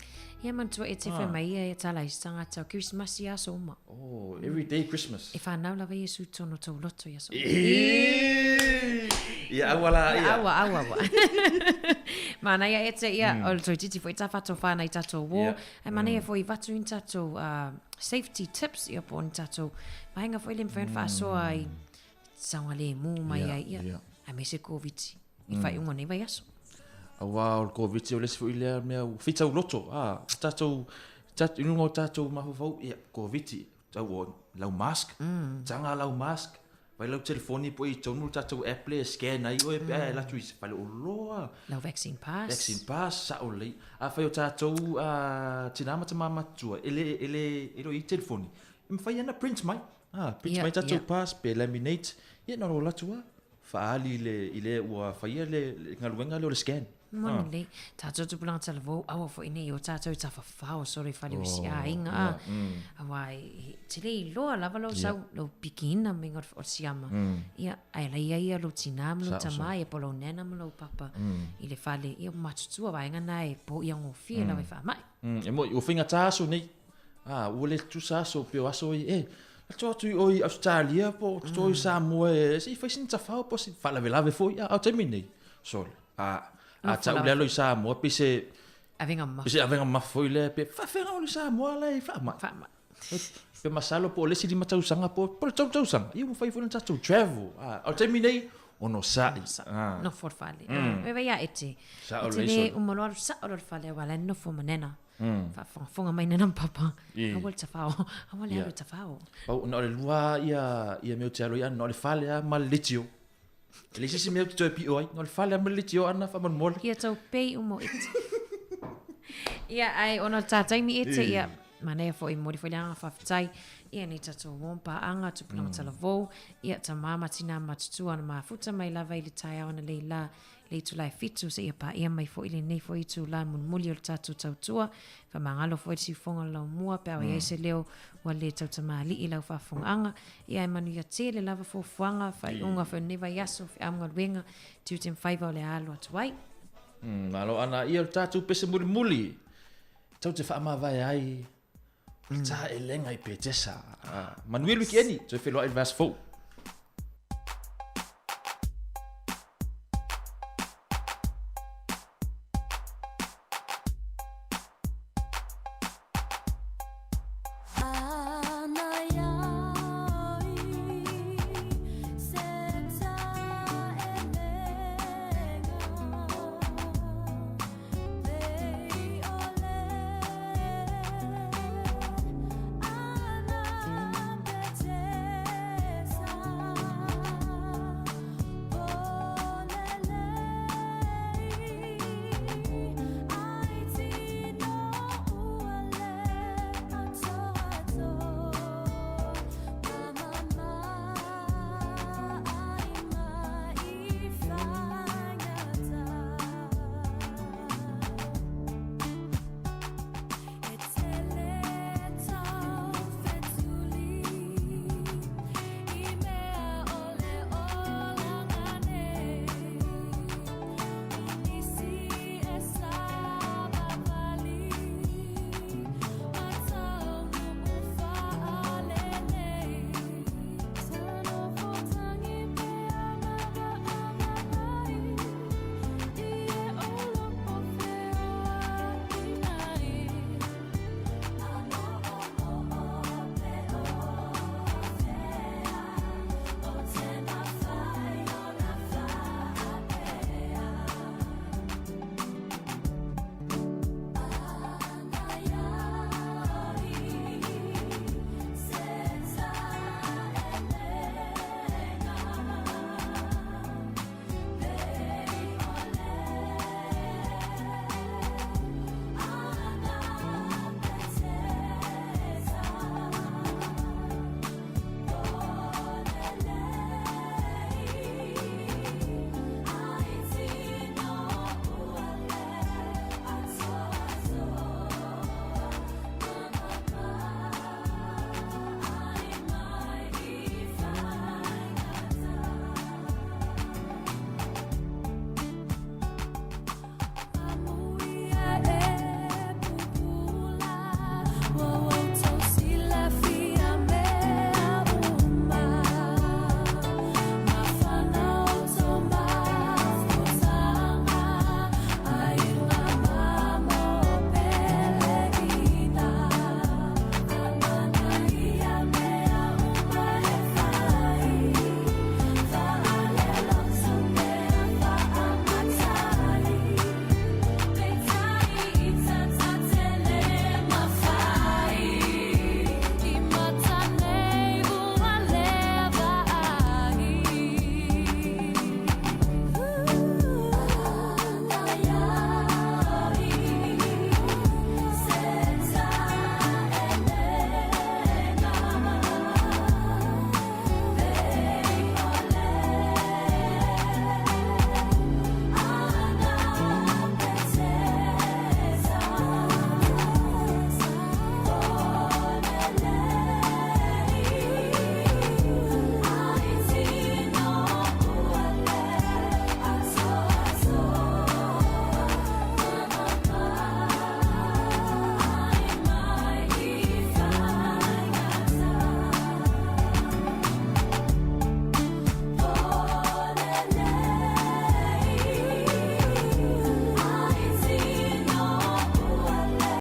Ia manatua e te whai mai ia e tala i se tangata o Kerisimasi aso uma. Oh, every day Christmas. E whanau lava Iesu tono tau loto i aso uma. Ia aua la ia. Ia aua, aua, aua. Manaia e te ia, o le toititi foi tā whato whānau i tātou wō. Ai manaia foi i vatu i tātou safety tips ia po o ni tātou vaenga foi le mawhai ona whaasoa i saogalemu mai ai ia, aemaise Koviti i faaiuga o nei vaiaso. Auā o le Koviti o le isi foi lea mea ua fitauloto, ā, o tātou, i luga o tātou mafaufau, ia, Koviti, tau o lau mask, taga lau mask, Fai lau telefoni po i tonu le tatou app lea e scan ai oe pe a e alu atu i se fale oloa. Lau vaccine pass. Vaccine pass, sao lelei. Afai o tatou tina ma tama matutua e le e le e le o i ai telefoni, e mafai lava ona print mai. Print mai tatou pass pe laminate, ia na ona o atu lava faaali i le i le ua faia le galuega lea o le scan. Moni lelei. Tātou tupulaga talavou, aua foi nei o tātou tafafao solo i fale o isi aiga a. Aua e te le iloa lava lou sau, lou pikiina maiga o le siama. Ia, ae la ia ia lou tinā ma lou tamā, ia po o lou nana ma lou papa i le fale. Ia ua matutua vaega na e poia gofie lava e faamai. E moni, ua faigata aso nei. Ua le tutusa aso pei o aso ia, e, atu atu i o i Ausetalia po o toto i Samoa e se i fai sina tafao po o se faalavelave foi, a o taimi nei, sole. A, a tau le alo i Samoa, pei se... Avega mamafa. Pei se avega mamafa foi lea, pe faafeaga ole Samoa la e faamai. Faamai. Pe masalo po o le isi 5 tausaga po o le 3 tausaga, ia ua mafai foi ona tatou travel. A, o le taimi nei, onosai. Onosai. Nofo le fale. E vai a ete. Sao Ete lelei le sole. uma loa alu sao loa le fale aua la e nofo ma nena. Faafogafoga mai nena ma papa. Aua le tafao. Aua le alu e tafao. Pau, na o le lua ia, ia mea ou te alo i ai, na o le fale lava ma le leitio. E leai se isi mea ou te toe pio ai, na o le fale lava ma le leitio ana faamolemole. Ia tou pei uma o ete. Ia, ae ona o le tā taimi ete, ia, manaia foi, momoli foi le agaga faafetai, ia nei tatou uo ma paaga, tupulaga talavou, ia, tama ma tina matutua na mafuta mai lava i le taeao analeila i le itula e fitu seia paia mai foi lenei foi itula mulimuli o le tatou tautua. Faamagalo foi le siufoga o le laumua pe a o i ai se leo ua le tautamalii i lau faafofogaaga. Ia ae manuia tele lava fuafuaga, faaiuga foi o lenei vaiaso, feau ma galuega, tiute ma faiva o le a alo atu ai. Malo ana ia o le tatou pese mulimuli tatou te faamavae ai o le taelega i Petesa. Manuia le weekend, toe feiloai i le vaiaso fou.